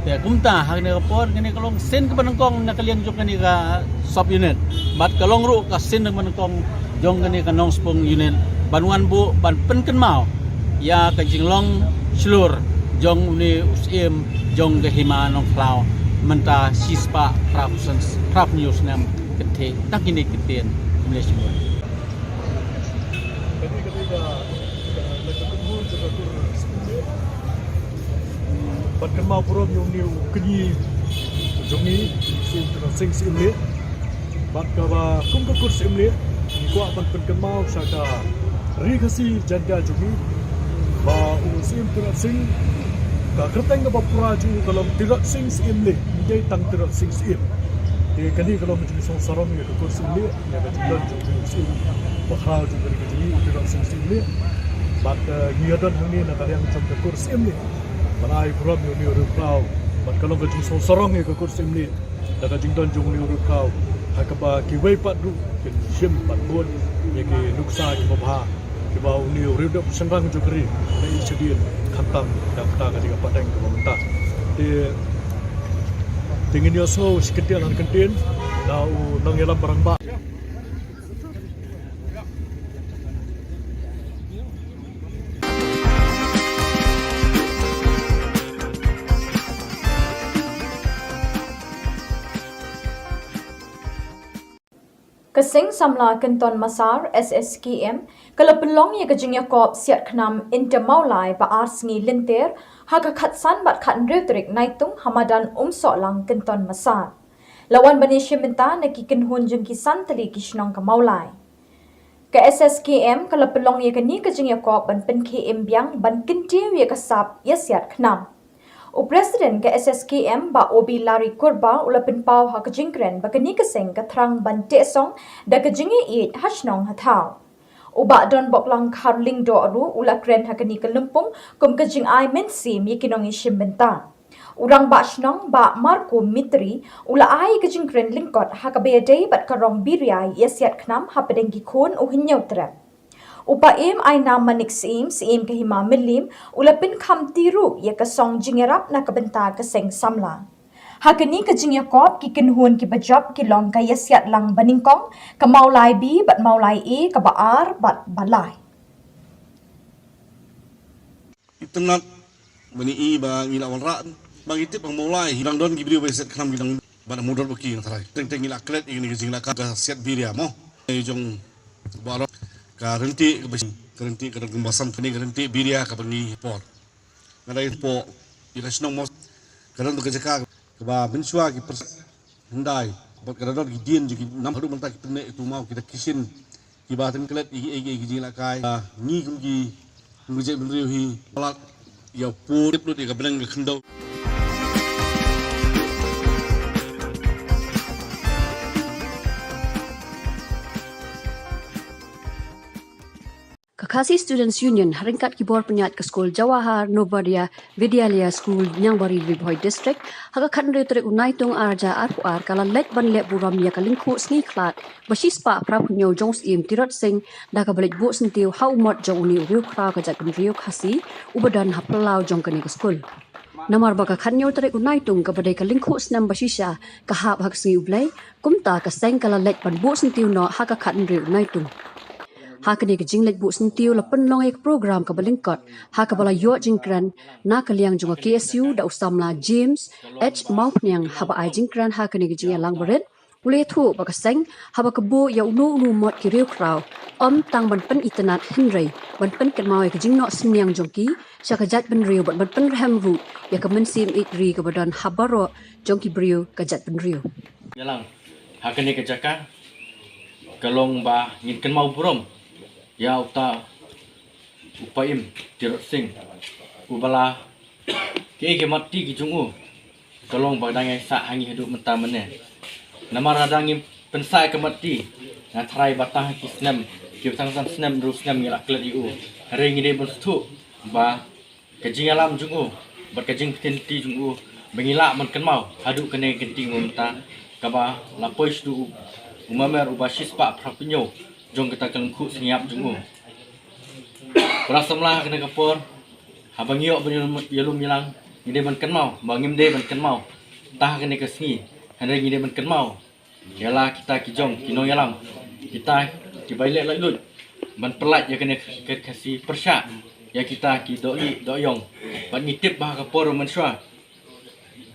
Te kumta ha kane ka por kane ka long sien kaba nyngkong na ka liang jong kane ka Sub Unit. Bad ka long ruh ka sien kaba nyngkong jong kane ka Nongspung Unit ban wan buh ban pynkynmaw ïa ka jinglong shlur jong une u Syiem jong ka Hima Nongkhlaw mynta shispah phra phew snem kynthih tang kine ki ktien. Khublei shibun. Kane ka dei ka, ka, ka, ka kur jong ka kur Syiemlieh. Ban kynmaw burom ïa une u kñi jong ngi, Syiem Tirot Sing Syiemlieh. Bad kaba kum ka kur Syiemlieh ngi kwah ban pynkynmaw sha ka Ri Khasi Jaiñtia jong ngi ba u Syiem Tirot Sing, ka kyrteng kaba pura jong u ka long Tirot Sing Syiemlieh, ym dei tang Tirot Sing Syiem. Te kane ka long ka jingsngewsarong ïa ka kur Syiemlieh, ïa ka jingdon jong u Syiem bakhraw jong ka ri ka jong ngi, u Tirot Sing Syiemlieh. Bad, eh, ngi ïadon hangne na ka liang jong ka kur Syiemlieh ban ai burom ïa une u riewkhraw. Bad ka long ka jingsngewsarong ïa ka kur Syiemlieh da ka jingdon jong une u riewkhraw, ha kaba kiwei pat ruh kin shim bad bud ïa ki nuksa kiba bha kiba une u riewdep shynrang jong ka ri u la ïoh shadien, khamtam da kata ka dei ka pateng kaba mynta. Te, te ngin ïohsngew shi kyntien ar kyntien na u nongïalam ba rangbah. Ka Seng Samla Kynton Massar, S S K M, ka la pynlong ïa ka jingïakop siat khnam Inter Mawlai ba ar sngi lynter, ha ka khatsan bad khathynriew tarik Naitung ha madan Umsohlang Kynton Massar. La wan ban ïashim bynta na ki kynhun jong ki san tylli ki shnong ka Mawlai. Ka S S K M ka la pynlong ïa kane ka jingïakop ban pynkhie im biang ban kyntiew ïa ka sap ïa siat khnam. U President ka S S K M, Bah Obi Larry Kurba, u la pynpaw ha ka jingkren ba kane ka seng ka thrang ban tehsong da ka jingïaieit ha shnong ha thaw. U Bah Donboklang Kharlyngdoh ruh u la kren ha kane ka lympung kum ka jingai mynsiem ïa ki nongïashim bynta. U Rangbah Shnong, Bah Marco Mitri, u la ai ka jingkren lyngkot ha kaba ïadei bad ka rong biria ïa siat khnam hapdeng ki khun u Hynñiewtrep. U Paiem Ainam Manik Syiem, Syiem ka Hima Mylliem, u la pynkham ti ruh ïa ka song jingïarap na ka bynta ka Seng Samla. Ha kane ka jingïakop, ki kynhun kiba jop ki long ka ïasiat lang banyngkong, ka Mawlai B bad Mawlai A, kaba ar bad ba lai. Itynnad ba ngi i ba ngi la wanrah, ba ngi tip ba Mawlai hi dang don ki briew ba ïasiat khnam, ki dang ban mudot ba ki ngan tharai. Teng teng ngi la klet ïa kane ka jinglehkai ka siat biria mo. Ïa jong baroh ka rynti ka ba, ka rynti ka dang kumba san kane ka rynti biria kaba ngi por. Nga dei por ïa ka shnong mo. Ka don ka jaka kaba mynshuwa ki pers- Hyndai bad ka dang don ki dien jong ki nam haduh mynta ki pyneh tu maw ki da kishin kiba teng klet ïa ki, ïa ki, ïa ki jingïalehkai. Ah, ngi kum ki, kum ki jaitbynriew hi palat ïa pur tip lut ïa ka bneng ka khyndew. Ka Khasi Students Union, ha ryngkat ki bor pynïaid ka skul Jawahar Navodaya Vidyalaya School, Niangbari, Ri Bhoi District, ha ka khathynriew tarik u Naitung arhajar arphew ar, ka la leit ban leh burom ïa ka lyngkhuh sngi khlad ba shispah phraphew hynñiew jong u Syiem Tirot Sing, da kaba leit buh syntiew ha u mot jong une u riewkhraw ka jaitbynriew Khasi uba don ha phyllaw jong kane ka skul. Namar ba ka khathynñiew tarik u Naitung kaba dei ka lyngkhuh snem ba shisha ka hap ha ka sngi U Blei, kumta ka seng ka la leit ban buh syntiew noh ha ka khathynriew u Naitung. Ha kane ka jingleit buh syntiew la pynlong ïa ka program kaba lyngkot, ha kaba la ïoh jingkren na ka liang jong ka K S U da u samla James H Mawphniang. Haba ai jingkren ha kane ka jingïalang barit, u la ïathuh ba ka seng haba ka buh ïa uno uno u mot ki riewkhraw, ym tang ban pynitynnad hynrei ban pynkynmaw ïa ka jingnoh synñiang jong ki sha ka jaitbynriew bad ban pynrhem ruh ïa ka mynsiem ïeit ri kaba don ha baroh jong ki briew ka jaitbynriew. Ïalang ha kane ka jaka ka long ba ngin kynmaw burom ïa uta u Paiem Tirot Sing, uba la, kiei ki mat ti ki jong u ka long ba dang ïai sah ha ngi haduh mynta mynne. Namar lada ngim pynsah ïa ka mat ti, nga tharai ba tang ha ki snem kiba tang san snem hynriew snem ngi la klet ïa u. Hynrei ngi dei ban sngewthuh ba ka jingïalam jong u bad ka jingpyntip jong u ba ngi lah ban kynmaw haduh kane ka kynti mynta, kaba la poi shaduh u, u mamer uba shispah phraphew hynñiew jong kata ka lyngkhuh sngi ïap jong u. Para samla, ha kane ka por haba ngi ïoh ban ïalum, ïalum ïalang, ngi dei ban kynmaw ba ngim dei ban kynmaw tang ha kane ka sngi, hynrei ngi dei ban kynmaw ïa la kita ki jong ki nongïalam, kita kiba ïaleh laitluid ban pyllait ïa kane ka Khasi pyrshah ïa kita ki dohlieh dohïong. Bad ngi tip ba ha ka por mynshuwa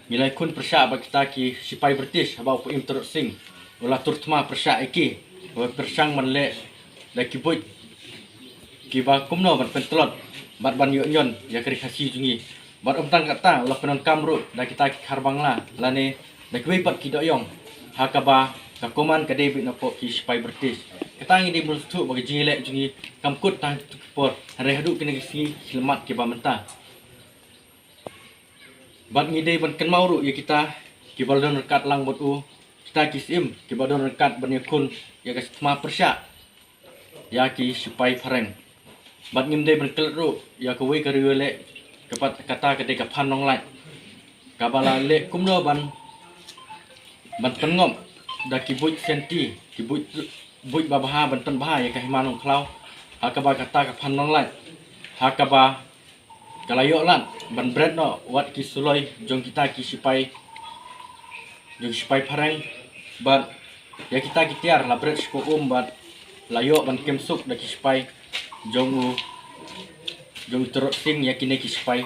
ngi la ïakhun pyrshah bad kita ki shipai British haba u Paiem Tirot Sing u la tur thma pyrshah ïa ki, ba pyrshang ban leh da ki buit kiba kumno ban pyntlot bad ban ïoh ñion ïa ka Ri Khasi jong ngi. Bad ym tang katta, u la pyndonkam ruh da kita ki khar Bangla lane da kiwei pat ki dohïong, ha kaba ka command ka dei beit napoh ki shipai British. Kata ngi dei ban sngewthuh ba ka jingïaleh jong ngi kam kut tang ha kito ki por, hynrei haduh kine ki sngi ki khyllipmat kiba mynta. Bad ngi dei ban kynmaw ruh ïa kita kiba la don ryngkat lang bad u, kita ki syiem kiba don ryngkat ban ïakhun ïa ka thma pyrshah ïa ki shipai phareng. Bad ngim dei ban klet ruh ïa kawei ka riewïaleh, kaba kata ka dei ka Phan Nonglait, kaba la leh kumno ban, ban pynngop da ki buit senti, ki buit, buit babha ban pynbha ïa ka Hima Nongkhlaw, ha kaba kata ka Phan Nonglait, ha kaba ka la ïoh lad ban bret noh wat ki suloi jong kita ki shipai, jong ki shipai phareng, bad ïa kita ki tiar la bret shipor um bad la ïoh ban kem suk da ki shipai jong u, jong u Tirot Sing ïa kine ki shipai,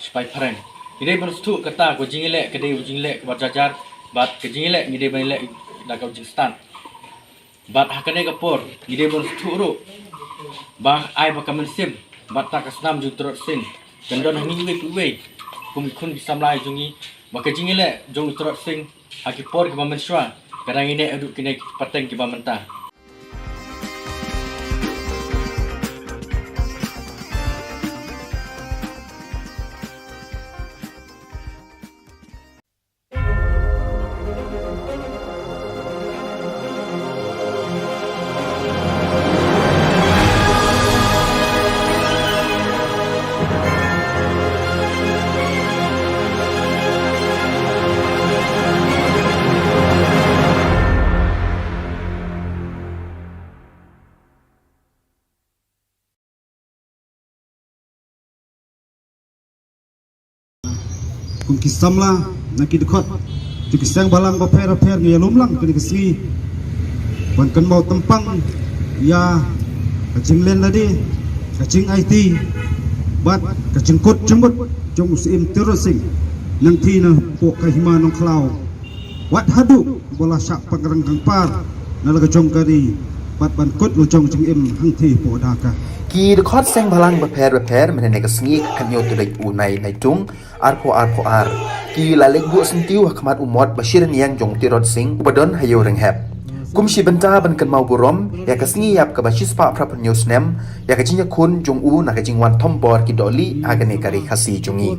shipai phareng. Ngi dei ban sngewthuh kata ka jingïaleh ka dei ka jingïaleh kaba jar jar, bad ka jingïaleh ngi dei ban ïaleh da ka jingstad. Bad ha kane ka por ngi dei ban sngewthuh ruh ba ai ba ka mynsiem bad ta ka snam jong u Tirot Sing kan don ha ngi iwei pa iwei kum ki khun ki samla jong ngi, ba ka jingïaleh jong u Tirot Sing ha ki por kiba mynshuwa ka dang ïaineh haduh kine ki pateng kiba mynta. Kum ki samla na ki dkhot jong ki seng bhalang bapher bapher ngi ïalum lang kane ka sngi ban kynmaw tympang ïa ka jinglen lade, ka jingaiti bad ka jingkut jingmut jong u Syiem Tirot Sing nangthie napoh ka hima Nongkhlaw. Wat haduh ba la shah pynrang kangpar na la ka jong ka ri bad ban kut la jong jingim hangthie hapoh Dhaka. Ki dkhot seng bhalang bapher bapher mynne ka sngi ka khyndai tarik u Naitung arphew arphew ar ki la leit buh syntiew ha khmat u mot ba shi rynïeng jong u Tirot Sing uba don ha Ïew Rynghep. Kum shi bynta ban kynmaw burom ïa ka sngi ïap kaba shispah phraphew hynñiew snem ïa ka jingïakhun jong u na ka jingwan thombor ki dohlieh ha kane ka ri Khasi jong ngi.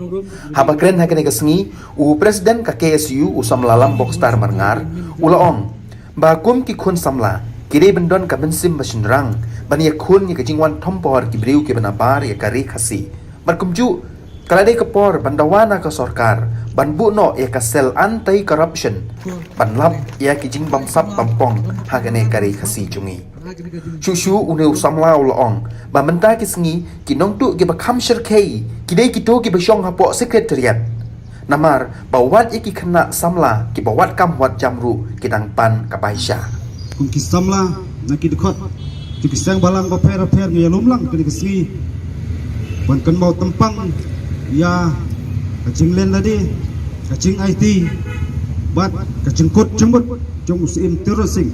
Haba kren ha kane ka sngi, u President ka K S U u samla Lambok Star Marngar u la ong ba kum ki khun samla ki dei ban don ka mynsiem ba shynrang ban ïakhun ïa ka jingwan thombor ki briew kiba nabar ïa ka ri Khasi. Bad kumjuh ka la dei ka por ban dawa na ka sorkar ban buh noh ïa ka cell anti corruption ban lap ïa ki jingbamsap bampong ha kane ka ri Khasi jong ngi. Shuh shuh une u samla u la ong ba mynta ki sngi ki nongtuh kiba kham shyrkhei ki dei kito kiba shong hapoh Secretariat. Namar ba wat ïa ki khynnah samla kiba wat kam wat jam ruh ki dang pan ka bai sha. Kum ki samla na ki dkhot jong ki seng bhalang bapher bapher ngi ïalum lang kane ka sngi ban kynmaw tympang ïa ka jinglen lade, ka jingaiti bad ka jingkut jingmut jong u Syiem Tirot Sing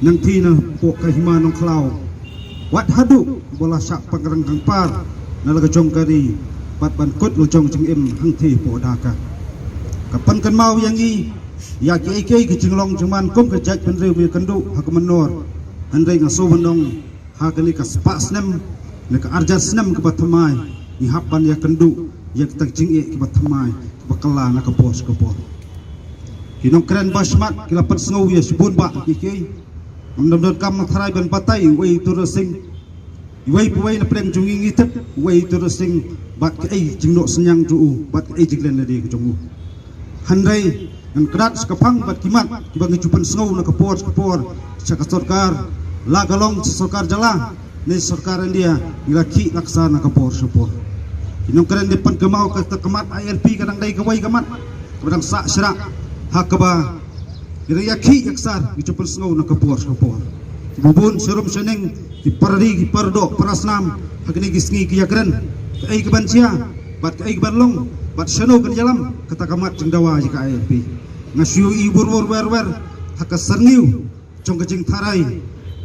nangthie napoh ka hima Nongkhlaw. Wat haduh ba la shah pynrang kangpar na la ka jong ka ri bad ban kut la jong jingim hangthie hapoh Dhaka. Ka pynkynmaw ïa ngi ïa kiei kiei ki jinglong jingman kum ka jaitbynriew ba ïakynduh ha ka mynnor. Hynrei nga sngewbha ban ong ha kane ka spah snem ne ka arjar snem kaba thymmai ngi hap ban ïakynduh ïa kita ki jingeh kiba thymmai kiba kylla na ka por sha ka por. Ki nongkren ba smat ki la pynsngew ïa shibun bah kiei kiei. Ngam dam donkam nga tharai ban batai uei u Tirot Sing. Uwei pa uwei na pdeng jong ngi ngi tip uei u Tirot Sing bad kaei jingnoh synñiang jong u bad kaei jinglen lade ka jong u. Hynrei ngan kdat sha ka phang bad ki mat kiba ngi ju pynsngew na ka por sha ka por sha ka sorkar, la ka long sha sorkar jylla ne sorkar India, ngi la khih la ksar na ka por sha ka por. Ki nongkren dei pynkynmaw kata ka mat I L P ka dang dei kawei ka mat kaba dang sah shrah ha kaba ngi dang ïakhih ïaksar ngi ju pynsngew na ka por sha ka por. Kiba bun sharum shaneng, ki para ri, ki para doh, para snam ha kine ki sngi ki ïakren kaei kaban jia bad kaei kaban long bad shano kan ïalam kata ka mat jingdawa ïa ka I L P. Nga shu ïohi bun bun wer wer ha ka syrngiew jong ka jingtharai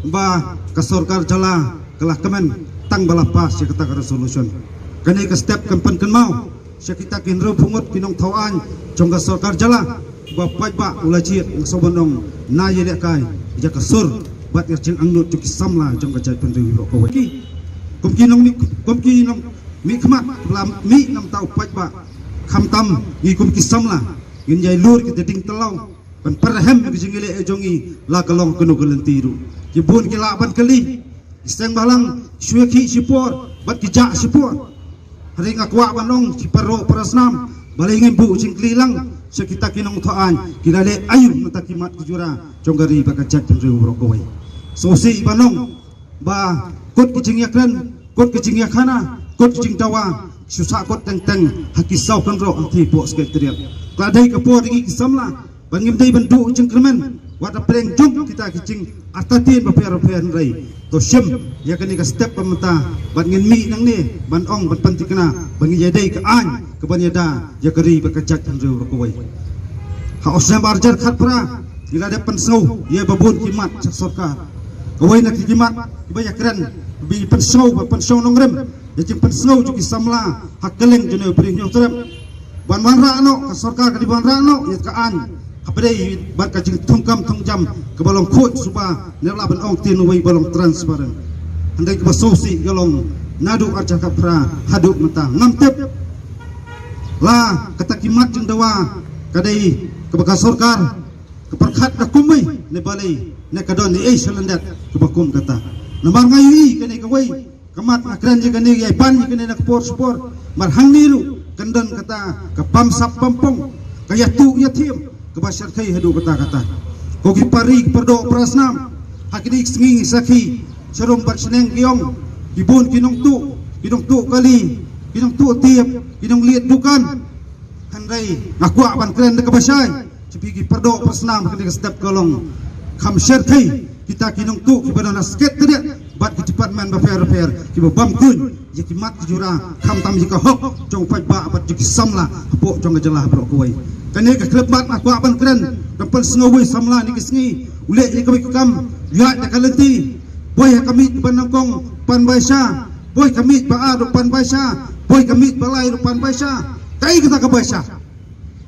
ba ka sorkar jylla ka la kmen tang ba la pass ïa kata ka resolution. Kane ka step kan pynkynmaw sha kita ki hynriewphew ngut ki nongthaw aiñ jong ka sorkar jylla ba paidbah u la jied, nga sngewbha ban ong na ïalehkai ïa ka sur bad ïa ka jingangnud jong ki samla jong ka jaitbynriew baroh kawei. Ki kum ki nongmih, kum ki nongmihkhmat ba la mih na ka bynta u paidbah, khamtam ngi kum ki samla ngin ïai lur kita ki dieng tyllaw ban pyrhem ka jingïaleh jong ngi la ka long kano ka lynti ruh. Ki bun ki lah ban kylli, ki seng bhalang shu ïakhih shipor bad ki jah shipor. Hynrei nga kwah ban ong shi para doh para snam, balei ngim buh jingkylli lang sha kita ki nongthaw aiñ, ki la leh aïu na kita ki mat ki jura jong ka ri bad ka jaitbynriew baroh kawei. Sngewsih ban ong ba kut ki jingïakren, kut ki jingïakhana, kut ki jingdawa shu sah kut teng teng ha ki saw kynroh hangtei hapoh Secretariat. Ka la dei ka por ïa ngi ki samla ba ngim dei ban duh jingkyrmen wat hapdeng jong kita ki jingartatien bapher bapher, hynrei to shim ïa kane ka step ba mynta bad ngin mih nangne ban ong ban pynthikna ba ngin ïadei ka aiñ kaban ïada ïa ka ri bad ka jaitbynriew baroh kawei. Ha u snem arhajar khatphra ngi la dep pynsngew ïa ba bun ki mat sha sorkar. Kawei na ki jimat kiba ïakren, ba pynsngew, ba pynsngew nongrim ïa ki, pynsngew jong ki samla ha kylleng jong u Bri Hynñiewtrep. Ban wanrah noh, ka sorkar ka dei ban wanrah noh ïa ka aiñ hapdeng bad ka jingthungkam thungjam kaba long khuid suba, ne lah ban ong ktien uwei ba long transparent. Hynrei kaba sngewsih ka long naduh arhajar khatphra haduh mynta ngam tip la kata ki mat jingdawa ka dei kaba ka sorkar ka pyrkhat da kumwei ne balei, ne ka don ei ei sha lyndet kaba kum kata. Namar nga ïohi kane kawei ka mat, nga kren ïa kane, ïa ban ïa kane na ka por sha ka por. Namar hangne ruh kan don kata ka bamsap bampong, ka ïatuh ïathiem kaba shyrkhei haduh katta katta. Ko ki para ri para doh para snam, ha kine ki sngi ngi sakhi sharum bad shaneng ki ong, ki bun ki nongtuh, ki nongtuh kali, ki nongtuh tiep, ki nongleit dukan. Hynrei nga kwah ban kren da kaba shai sha phi ki para doh para snam ha kane ka step ka long, kham shyrkhei kita ki nongtuh kiba don ha Secretariat bad ki department bapher bapher kiba bam khuid ïa ki mat ki jura, khamtam ïa ka hok jong u paidbah bad jong ki samla hapoh jong ka jylla baroh kawei. Kane ka khyllipmat nga kwah ban kren, da pynsngew uwei samla ne ki sngi u leh ïa kawei ka kam, ïaid da ka lynti, poi ha ka miej ba nyngkong pan baisa, poi ka miej ba ar ruh pan baisa, poi ka miej ba lai ruh pan baisa. Kaei kata ka baisa?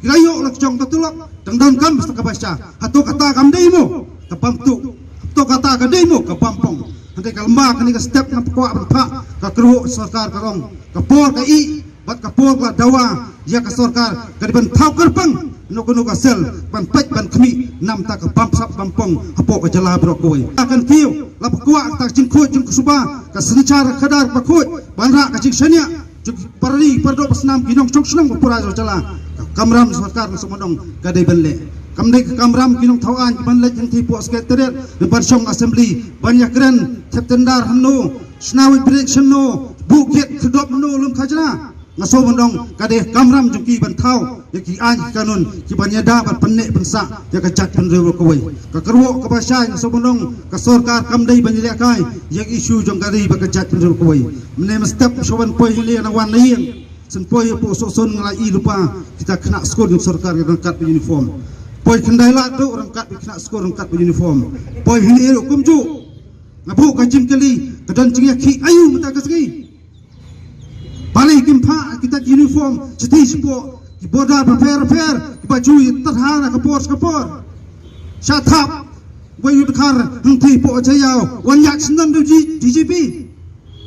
Ki la ïoh la ka jong ka tulop, dang donkam sa ka baisa. Hato kata kam dei mo ka bamtuh? Hato kata ka dei mo ka bampong? Hynrei ka lymba kane ka step nga kwah ban phah ka kyrwoh sorkar ka long, ka por ka ih bad ka por ka la dawa ïa ka sorkar ka dei ban thaw kyrpang kano kano ka sel ban peit ban khmih namar ka bamsap bampong hapoh ka jylla baroh kawei. Ka kan kiew la ba kwah ka jingkhuid jingsuba, ka synshar khadar ba khuid ban rah ka jingshaniah jong ki para ri para doh para snam, ki nongshong shnong ba pura jong jylla. Ka kamram sorkar nga sngewbha ban ong ka dei ban leh. Kam dei ka kamram ki nongthaw aiñ ban leit hangtei hapoh Secretariat ne ban shong Assembly ban ïakren thep tender hano, shna weight bridge hano, buh gate khyrdop hano lum khajna. Nga sngewbha ban ong ka dei ka kamram jong ki ban thaw ïa ki aiñ ki kanun ki ban ïada ban pynneh pynsah ïa ka jaitbynriew baroh kawei. Ka kyrwoh kaba shai nga sngewbha ban ong ka sorkar kam dei ban ïalehkai ïa ka issue jong ka ri bad ka jaitbynriew baroh kawei. Mynne mynstep shu wan poi hi lei na wan na ïing, shen poi hapoh Sohsun nga la ïohi lypa kita khynnah skul jong sorkar ki ryngkat bad uniform. Poi Khyndailad ruh ryngkat bad khynnah skul ryngkat bad uniform. Poi hi lei ruh kumjuh. Nga buh ka jingkylli, ka don jingïakhih aïu mynta ka sngi? Balei kim phah kita ki uniform shathie shapoh ki border bapher bapher kiba ju ïa tyrha na ka por sha ka por? Sha thap wei u dkhar hangtei hapoh Jaïaw wan ïaid sngewbha da u D G P.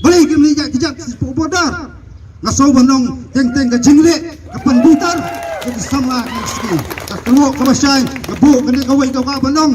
Balei kim leit ïaid ki jait shapoh border? Nga sngewbha ban ong teng teng ka jingleh ka pynbitar ïa ki samla ki sngi. Ka kyrwoh kaba shai nga buh kane kawei ka kwah ban ong,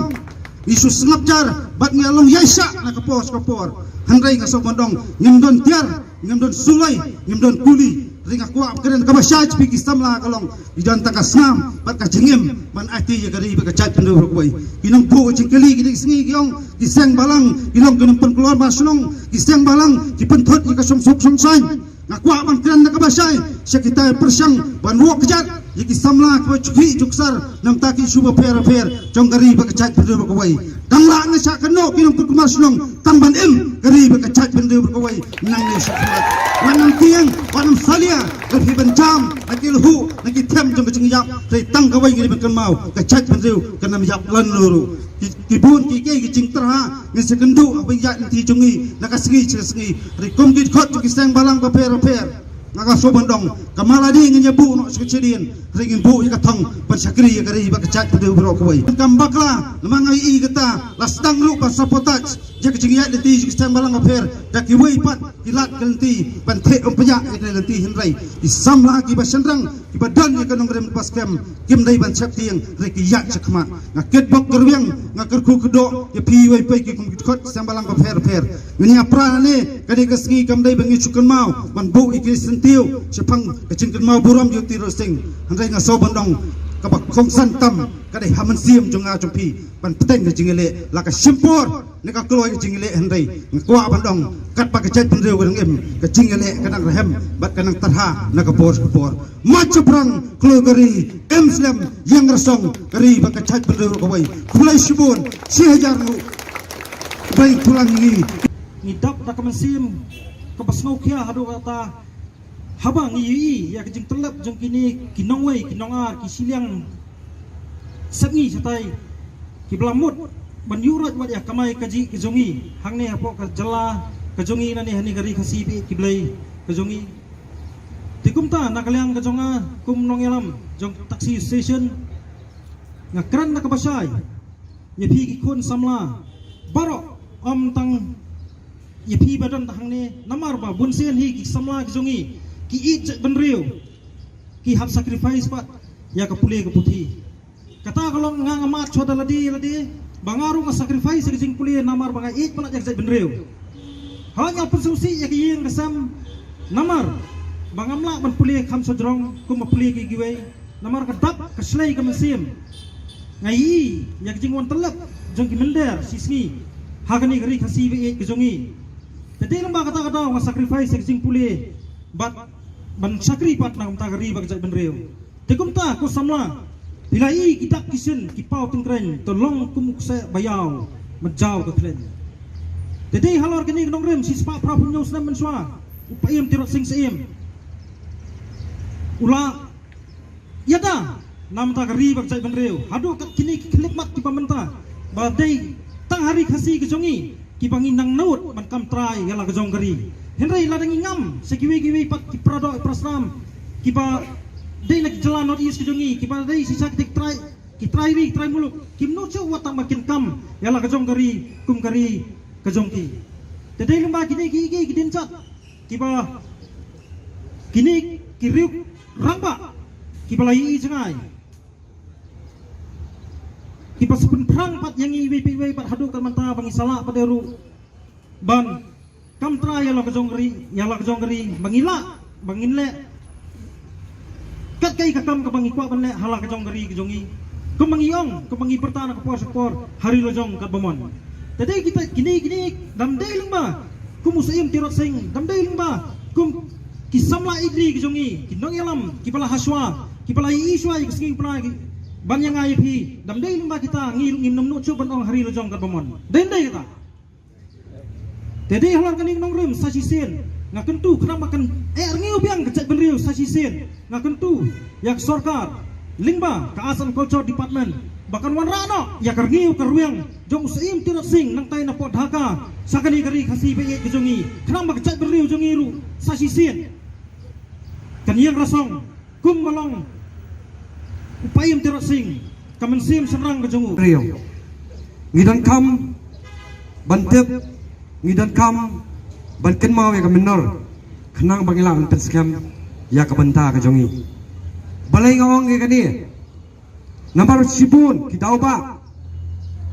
ngi shu sngap jar bad ngi long ïaishah na ka por sha ka por. Hynrei nga sngewbha ban ong ngim don tiar, ngim don suloi, ngim don kuli. Hynrei nga kwah ban kren kaba shai sha phi ki samla ka long, ngi don tang ka snam bad ka jingim ban aiti ïa ka ri bad ka jaitbynriew baroh kawei. Ki nongbuh jingkylli kine ki sngi ki ong ki seng balang ki long ki nongpynkulmar shnong, ki seng balang ki pynthut ïa ka shongsuk shongsaiñ. Nga kwah ban kren da kaba shai sha kita ki pyrshang ban wok kjat ïa ki samla kiba ju khih ju ksar namar ki issue bapher bapher jong ka ri bad ka jaitbynriew baroh kawei. Tang la nga shah kynnoh ki nongpynkulmar shnong tang ban im ka ri bad ka jaitbynriew baroh kawei. Nangne shakhmat wat nang tieng wat nang salia, ka phi ban jam na ki lhuh na ki them jong ka jingïap. Hynrei tang kawei ngi dei ban kynmaw, ka jaitbynriew kan ym ïap lano ruh. Ki, ki bun kiei kiei ki jingtyrha ngin sa kynduh haba ïaid lynti jong ngi na ka sngi sha ka sngi. Hynrei kum ki dkhot jong ki seng balang bapher bapher, nga ka sngewbha ban ong ka mala dei ngin ïa buh noh sha ka shadien, hynrei ngin buh ïa ka thong ban shakri ïa ka ri bad ka jaitbynriew baroh kawei. Kam bakla namar nga ïohi kata la sdang ruh ban sabotage ïa ka jingïaid lynti jong ki seng balang bapher da kiwei pat ki lad ki lynti ban theh umphniang ïa ka lynti, hynrei ki samla kiba shynrang kiba don ïa ka nongrim kaba skhem kim dei ban sheptieng, hynrei ki ïaid shakhmat. Nga kitbok kyrwiang, nga kyrkhu kyrdoh ïa phi iwei pa iwei ki kum ki dkhot seng balang bapher bapher. Ngin ïa pra ne kane ka sngi, kam dei ba ngi shu kynmaw ban buh ïa ki syntiew shaphang ka jingkynmaw burom ïa u Tirot Sing. Hynrei nga sngewbha ban ong kaba kongsan tam ka dei ha mynsiem jong nga jong phi ban pynbeit ka jingïaleh la ka shim por ne ka kloi ka jingïaleh, hynrei nga kwah ban ong katba ka jaitbynriew ka dang im, ka jingïaleh ka dang rhem bad ka dang tyrha na ka por sha ka por. Mat shaphrang kloi ka ri, im slem ïeng rasong ka ri bad ka jaitbynriew kawei. Khublei shibun, shi hajar nguh. Khublei khublei ngi. Ngi dap da ka mynsiem kaba sngewkhia haduh katta haba ngi ïohi ïa ka jingtyllep jong kine ki nongwei ki nongar, ki shiliang sepngi shatai kiba la mut ban ïuh rat wat ïa kamai kajih ka jong ngi hangne hapoh ka jylla ka jong ngi, nangne hangne ka ri Khasi ba ïeit ki blei ka jong ngi. Te kumta na ka liang ka jong nga kum nongïalam jong taxi station, nga kren na kaba shai ïa phi ki khun samla baroh, ym tang ïa phi ba don hangne, namar ba bun sien hi ki samla ki jong ngi ki ïeit jaitbynriew ki hap sacrifice pat ïa ka pule ka puthi. Kata ka long nga nga mad shuwa da lade lade ba nga ruh nga sacrifice ïa ka jingpule namar ba nga ïeit palat ïa ka jaitbynriew. Hooid, nga pynsngewsih ïa ka ïing ka sem namar ba ngam lah ban pule kham shajrong kum ba pule ki kiwei. Namar ka dap ka shlei ka mynsiem, nga ïohi ïa ka jingwan tyllep jong ki mynder shisngi ha kane ka ri Khasi ba ïeit ka jong ngi. Te dei lyngba kata ka daw nga sacrifice ïa ka jingpule bad ban shakri pat na ka bynta ka ri bad ka jaitbynriew. Te kumta ko samla, phi la ïohi ki dak ki shin ki paw tyngkreiñ, to long kum u kseh ba ïaw, ma jaw ka khleiñ. Te dei halor kane ka nongrim shispah phra phew hynñiew snem mynshuwa, u Paiem Tirot Sing Syiem u la ïada na ka bynta ka ri bad ka jaitbynriew. Haduh kat kine ki khyllipmat kiba mynta ba dei tang ha ri Khasi ka jong ngi kiba ngi nang nud ban kam trai ïa la ka jong ka ri. Hynrei lada ngi ngam sha kiwei kiwei pat ki paradoh parasram kiba dei na ki jylla North East ka jong ngi kiba dei shisha ki trai, ki trai ri, ki trai muluk, kim nud shuh wat tang ba kin kam ïa la ka jong ka ri kum ka ri ka jong ki. Te dei lyngba kine ki, ki, ki dienjat kiba kine ki riew rangbah kiba la ïohi jngai, kiba sa pynphrang pat ïa ngi iwei pa iwei bad haduh ka mynta ba ngi sa lah pat ruh ban kam trai ïa la ka jong ka ri, ïa la ka jong ka ri, ba ngi lah, ba ngin leh kat kaei ka kam kaba ngi kwah ban leh ha la ka jong ka ri ka jong ngi. Kumba ngi ong, kumba ngi pyrta na ka por sha ka por, ha ri la jong katba mon. Te dei kita kine, kine dang dei lyngba kum u Syiem Tirot Sing, dang dei lyngba kum ki samla ïeit ri ka jong ngi, ki nongïalam kiba la hashwa, kiba la ïohi shwa ïa ka sngi u pla, ban ïa nga ïa phi, dang dei lyngba kita, ngi ruh ngim nud shuh ban ong ha ri la jong katba mon. Dei, dei kita. Te dei halor kane ka nongrim sa shisien nga kyntu, khnang ba kan eh rngiew biang ka jaitbynriew, sa shisien nga kyntu ïa ka sorkar lyngba ka Arts and Culture Department ba kan wanrah noh ïa ka rngiew ka rwiang jong u Syiem Tirot Sing nangtai napoh Dhaka sha kane ka ri Khasi ba ïeit ka jong ngi, khnang ba ka jaitbynriew jong ngi ruh sa shisien kan ïeng rasong kumba long u Paiem Tirot Sing, ka mynsiem shynrang ka jong u. Riew. Ngi donkam ban tip, ngi donkam ban kynmaw ïa ka mynnor, khnang ba ngi lah ban pynskhem ïa ka bynta ka jong ngi. Balei nga ong ïa kane? Namar shibun ki daw ba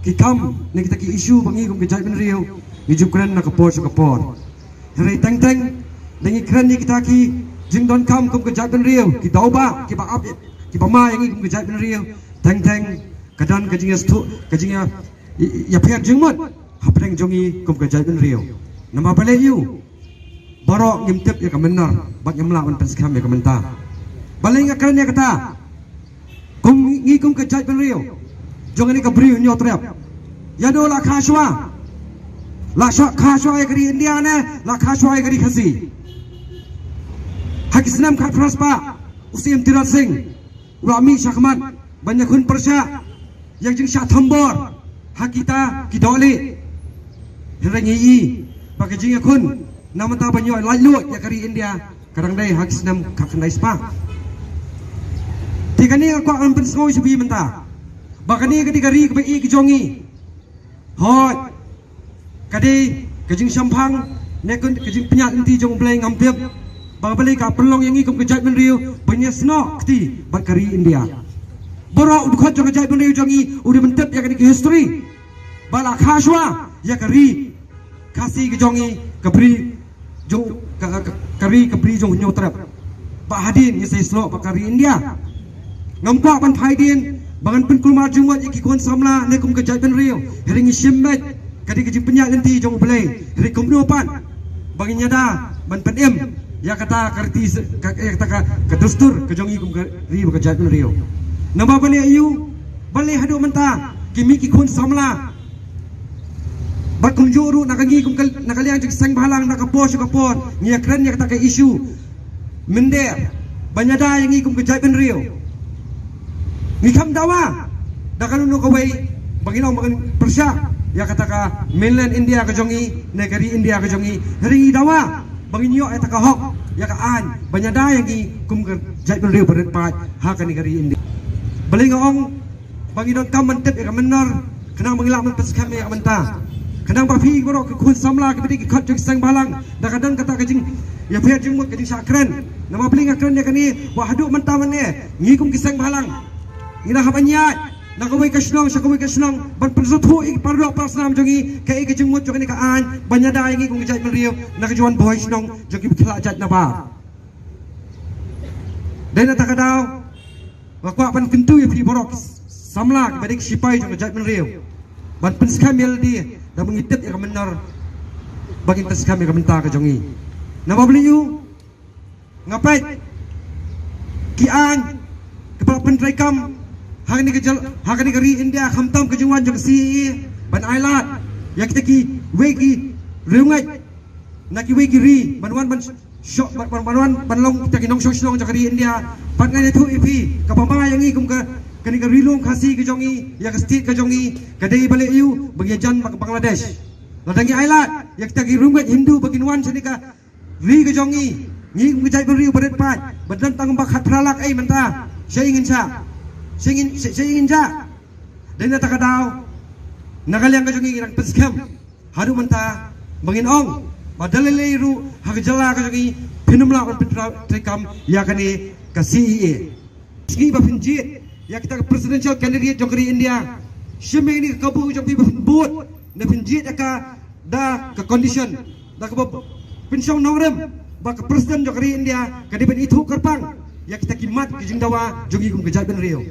ki kam ne kita ki issue ba ngi kum ka jaitbynriew ngi ju kren na ka por sha ka por. Hynrei teng teng da ngi kren ïa kita ki jingdonkam kum ka jaitbynriew, ki daw ba kiba ap, kiba ma ïa ngi kum ka jaitbynriew, teng teng ka don ka jingïastuh, ka jingïa, ïa, ïapher jingmut hapdeng jong ngi kum ka jaitbynriew. Namar balei ïa u baroh ngim tip ïa ka mynnor bad ngim lah ban pynskhem ïa ka mynta. Balei nga kren ïa kata? Kum ngi kum ka jaitbynriew jong kane ka Bri Hynñiewtrep, ïa u la kha shuwa, la kha shuwa ïa ka ri India ne la kha shuwa ïa ka ri Khasi? Ha ki snem khatphra spah u Syiem Tirot Sing u la mih shakhmat ban ïakhun pyrshah ïa ka jingshah thombor ha kita ki dohlieh. Hynrei ngi ïohi ba ka jingïakhun na bynta ban ïoh laitluid ïa ka ri India ka dang dei ha ki snem khatkhyndai spah. Te kane nga kwah ban pynsngew ïa phi mynta ba kane ka dei ka ri kaba ïeit ka jong ngi. Hooid, ka dei ka jingshemphang ne ka jingpynïaid lynti jong U Blei, ngam tip ba balei ka pynlong ïa ngi kum ka jaitbynriew ban ïasnoh kti bad ka ri India. Baroh u dkhot jong ka jaitbynriew jong ngi u dei ban tip ïa kane ka history ba la kha shuwa ïa ka ri Khasi ka jong ngi, ka Bri jong, ka, ka, ka ri, ka Bri jong Hynñiewtrep. Ba hadien ngi sa ïasnoh bad ka ri India. Ngam kwah ban phai dien ba ngan pynkulmar jingmut ïa ki khun samla ne kum ka jaitbynriew. Hynrei ngi shim beit ka dei ka jingpynïaid lynti jong U Blei. Hynrei kumno pat ba ngin ïada ban pynim ïa kata ka riti, ka, ïa kata ka, ka dustur ka jong ngi kum ka ri bad ka jaitbynriew. Namar balei ïa u, balei haduh mynta ki mih ki khun samla? Bad kumjuh ruh na ka ngi kum ka, na ka liang jong ki seng bhalang na ka por sha ka por ngi ïakren ïa kata ka issue mynder ban ïada ïa ngi kum ka jaitbynriew. Ngi kham dawa da kano kano kawei Ba ngin ong ba ngin pyrshah ïa kata ka mainland India ka jong ngi, ne ka ri India ka jong ngi. Hynrei ngi dawa ba ngin ïoh ïa kata ka hok, ïa ka aiñ ban ïada ïa ngi kum ka jaitbynriew barit paid ha kane ka ri India. Balei nga ong ba ngi donkam ban tip ïa ka mynnor, khnang ba ngin lah ban pynskhem ïa ka mynta. Khnang ba phi baroh ki khun samla kiba dei ki khot jong ki seng bhalang, da ka don kata ka jingïapher jingmut, ka jingshah kren. Namar balei nga kren ïa kane? Ba haduh mynta mynne ngi kum ki seng bhalang ngi nang hap ban ïaid na kawei ka shnong sha kawei ka shnong ban pynsngewthuh ïa ki para doh para snam jong ngi kaei ka jingmut jong kane ka aiñ ban ïada ïa ngi kum ka jaitbynriew na ka jingwan bhoi shnong jong kiba khlah jait na bar. Dei na kata ka daw nga kwah ban kyntu ïa phi baroh ki samla kiba dei ki shipai jong ka jaitbynriew ban pynskhem ïa lade, da ba ngi tip ïa ka mynnor ba ngin pynskhem ïa ka bynta ka jong ngi. Namar balei? Nga peit ki aiñ kiba la pyntreikam ha kane ka jylla, ha kane ka ri India, khamtam ka jingwan jong ka C A A ban ailad ïa kita kiwei ki riewngeit na kiwei ki ri ban wan ban sho-, ban, ban, ban wan ban long kita ki nongshong shnong jong ka ri India. Pat ngan ïathuh ïa phi, kaba ma ïa ngi kum ka, kane ka Ri Lum Khasi ka jong ngi, ïa ka state ka jong ngi, ka dei balei? Ïa ba ngi ïajan bad ka Bangladesh. Lada ngi ailad ïa kita ki riewngeit Hindu ba kin wan shane ka ri ka jong ngi, ngi kum ka jaitbynriew barit paid ba don tang ba khatphra lak, ei mynta shaei ngin shah? Shaei ngin, shaei ngin shah? Dei na kata ka daw na ka liang ka jong ngi ngi dang pynskhem haduh mynta ba ngin ong ba da lei lei ruh ha ka jylla ka jong ngi phin ym lah ban pyntreikam ïa kane ka C A A. Sngi ba phin jied ïa kita ka presidential candidate jong ka ri India, shim ïa kane ka kabu jong phi ba phin bud, ne phin jied ïa ka da ka condition, da kaba pynshong nongrim ba ka president jong ka ri India ka dei ban ithuh kyrpang ïa kita ki mat ki jingdawa jong ngi kum ka jaitbynriew.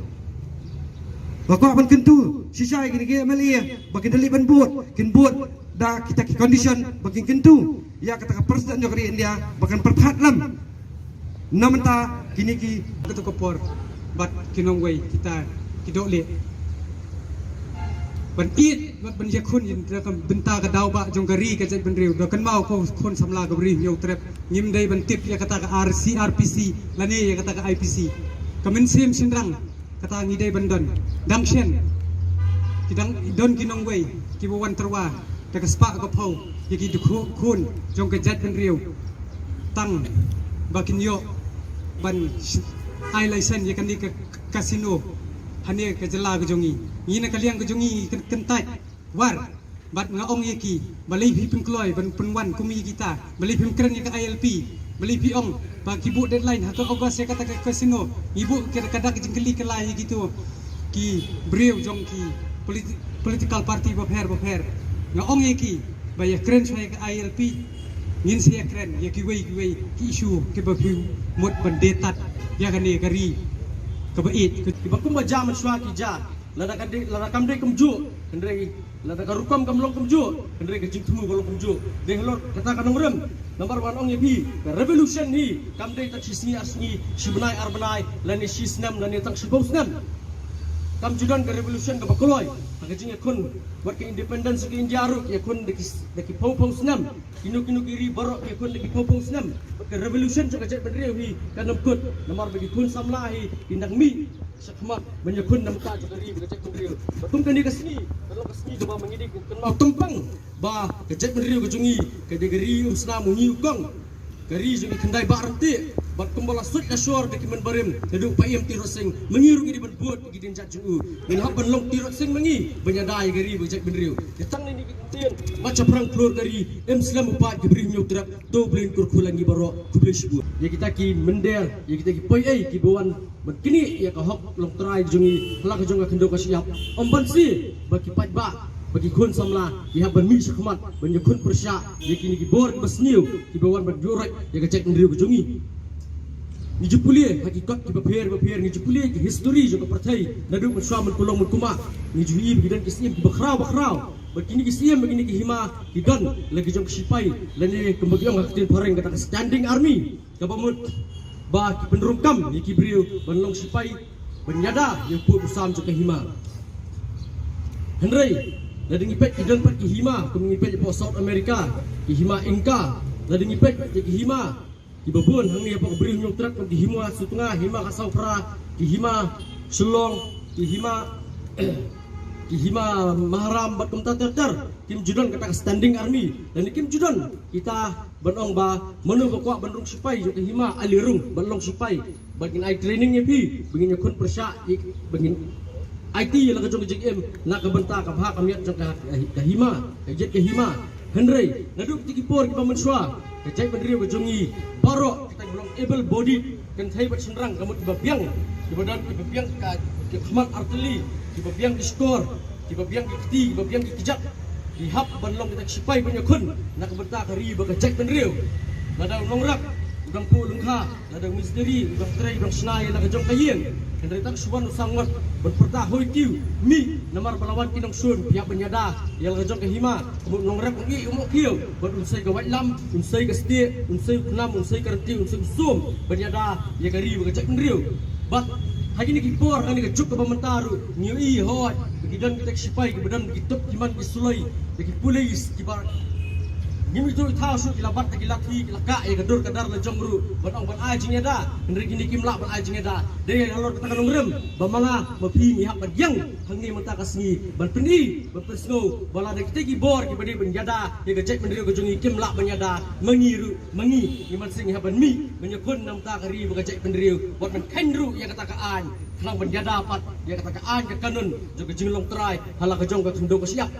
Nga kwah ban kyntu shisha ïa kine ki M L A ba kin da leit ban bud, kin bud da kita ki condition ba kin kyntu ïa kata ka president jong ka ri India ba kan pyrkhat lem. Na mynta kine ki, katu ka por bad ki nongwei kita ki dohlieh ban ïeit bad ban ïakhun ïa ka bynta ka daw ba jong ka ri ka jaitbynriew. Da kynmaw ko khun samla ka Bri Hynñiewtrep, ngim dei ban tip ïa kata ka R C R P C lane ïa kata ka I P C. Ka mynsiem shynrang kata ngi dei ban don. Dang shen ki dang don ki nongwei kiba wan tyrwa da ka spah ka phew ïa ki dkhot khun jong ka jaitbynriew tang ba kin ïoh ban sh-, ai license ïa kane ka casino hane ka jylla ka jong ngi. Ngi na ka liang ka jong ngi kyn-, kyntait war bad nga ong ïa ki, balei phi pynkloi ban pynwan kum ïa kita? Balei phim kren ïa ka I L P? Balei phi ong ba ki buh deadline ha ka August ïa kata ka casino? Ngi buh ka, ka dak jingkylli kylla ïa kito ki briew jong ki politi-, political party bapher bapher. Nga ong ïa ki ba ïa kren shuwa ïa ka I L P, ngin sa ïa kren ïa kiwei kiwei ki issue kiba phi mut ban die tad ïa kane ka ri kaba ïeit, kiba kumba jia mynshuwa ki jia. Lada ka dei, lada kam dei kumjuh, hynrei lada ka rukom kam long kumjuh, hynrei ka jingthmu ka long kumjuh. Dei halor kata ka nongrim, namar ba ngan ong ïa phi, ka revolution hi kam dei tang shi sngi ar sngi, shi bnai ar bnai, lane shi snem, lane tang shiphew snem. Kam ju don ka revolution kaba kloi ha ka jingïakhun bad ka independence ka India ruh, ïakhun da ki, da ki phew phew snem. Kino kino ki ri baroh ki ïakhun da ki phew phew snem. Bad ka revolution jong ka jaitbynriew hi kan ym kut namar ba ki khun samla hi kin dang mih shakhmat ban ïakhun na ka bynta jong ka ri bad ka jaitbynriew. Bad kum kane ka sngi ka long ka sngi kaba ma ngi dei ban kynmaw tympang ba ka jaitbynriew ka jong ngi ka dei ka ri u snam u ngi u kong, ka ri jong ki khyndai bah ryntih. Bad kumba la suid la shor da ki mynbarim naduh Paiem Tirot Sing, ma ngi ruh ngi dei ban bud ïa ki dienjat jong u. Ngin hap ban long Tirot Sing ma ngi ban ïada ïa ka ri bad ka jaitbynriew. Ïa tang kine ki ktien, bad shaphrang khlur ka ri im slem u paid ka Bri Hynñiewtrep. To Blei un kyrkhu ïa ngi baroh. Khublei shibun ïa kita ki mynder, ïa kita ki poi ei kiba wan ban knieh ïa ka hok longtrai jong ngi ha la ka jong ka khyndew ka shyiap. Ym ban sngewthuh ba ki paidbah, ba ki khun samla ki hap ban mih shakhmat ban ïakhun pyrshah ïa kine ki bor kiba sniew kiba wan ban ïuhroit ïa ka jaitbynriew ka jong ngi. Ngi ju pule ha ki kot kiba pher ba pher, ngi ju pule ki history jong ka pyrthei naduh mynshuwa mynkulong mynkumba. Ngi ju ïohi ba ki don ki syiem kiba khraw ba khraw. Bad kine ki syiem bad kine ki hima ki don la ki jong ki shipai, lane kumba ki ong ha ka ktien phareng kata ka standing army, kaba mut ba ki pynrung kam ïa ki briew ban long shipai ban ïada ïa u pud u sam jong ka hima. Hynrei lada ngi peit ki don pat ki hima, kum ngi peit hapoh South America, ki hima Inca, lada ngi peit ki hima kiba bun hangne hapoh ka Bri Hynñiewtrep, kum ki hima Sutnga, hima Khasaw Phra, ki hima Shillong, ki hima Ki hima Maharam bad kumta ter ter kim ju don kata ka standing army, lane kim ju don kita ban ong ba mano ba kwah ban rung sipai jong ka hima, ale rung ban long sipai, ba ngin ai training ïa phi, ba ngin ïakhun pyrshah, ba ngin aiti ïa la ka jong ka jingim na ka bynta ka bha ka miat jong ka, ka hima, ka jait ka hima. Hynrei naduh kita ki por kiba mynshuwa, ka jaitbynriew ka jong ngi baroh kita ki long able bodied, kynthei bad shynrang, ka mut kiba biang, kiba don, kiba biang ka, ki khmat artylli, kiba biang ki shkor, kiba biang ki kti, kiba biang ki kjat, ki hap ban long kita ki sipai ban ïakhun na ka bynta ka ri bad ka jaitbynriew. Lada u nongrep u dang puh lyngkha, lada u mistri u dang trei, u dang shna ïa la ka jong ka ïing, hynrei tang shu wan u sangwat ban pyrta hoi kiew, mih, namar ba la wan ki nongshun, phi hap ban ïada ïa la ka jong ka hima. Ka mut u nongrep u ïeh u mohkhiew bad un sei ka waitlam, un sei ka stieh, un sei u khnam, un sei ka rynti, un sei u sum ban ïada ïa ka ri bad ka jaitbynriew. Bad ha kine ki por, ha kane ka juk kaba mynta ruh ngi ïohi hooid ba ki don kita ki sipai kiba don ki tup ki man ki suloi, da ki pulis kiba ngim ithuh ithaw shuh, ki la bat da ki lathi, ki la kah ïa ka dur ka dar la jong ruh ban ong ban ai jingïada, hynrei kine kim lah ban ai jingïada. Dei halor kata ka nongrim ba ma nga ma phi ngi hap ban ïeng hangne mynta ka sngi ban pyni, ban pynsngew ba lada kita ki bor kiba dei ban ïada ïa ka jaitbynriew ka jong ngi kim lah ban ïada, ma ngi ruh, ma ngi, ngi mynsiem ngi hap ban mih ban ïakhun na ka bynta ka ri bad ka jaitbynriew, wat ban kheiñ ruh ïa kata ka aiñ, khnang ban ïada pat ïa kata ka aiñ ka kanun jong ka jinglong trai ha la ka jong ka khyndew ka shyiap.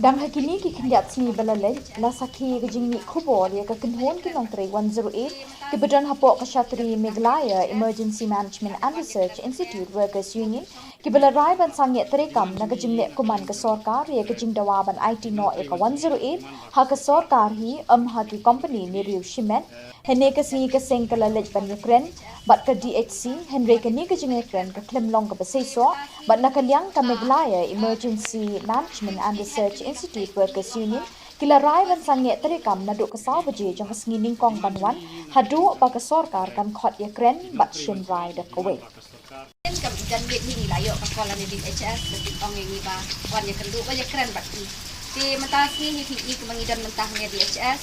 Dang ha kine ki khyndiat sngi ba la leit, la sakhi ka jingmih khubor ïa ka kynhun ki nongtrei one zero eight kiba don hapoh ka shatri Meghalaya Emergency Management and Research Institute Workers Union, kiba la rai ban sangeh treikam na ka jingleh kuman ka sorkar ïa ka jingdawa ban aiti noh ïa ka one zero eight ha ka sorkar hi, ym ha ki kompani ne riew shimet. Hynne ka sngi ka seng ka la leit ban ïakren bad ka D H C, hynrei kane ka jingïakren ka khlem long kaba seisoh, bad na ka liang ka Meghalaya Emergency Management and Research Institute Workers Union ki la rai ban sangeh treikam naduh ka saw baje jong ka sngi nyngkong ban wan, haduh ba ka sorkar kan khot ïakren bad shim rai da kawei. Kam i don miet hi ngi la ïoh ka call na D H S, ba ki ong ïa ngi ba wan ïakynduh, wan ïakren bad ki. Te mynta sngi hi phi i kumba ngi don mynta hangne D H S,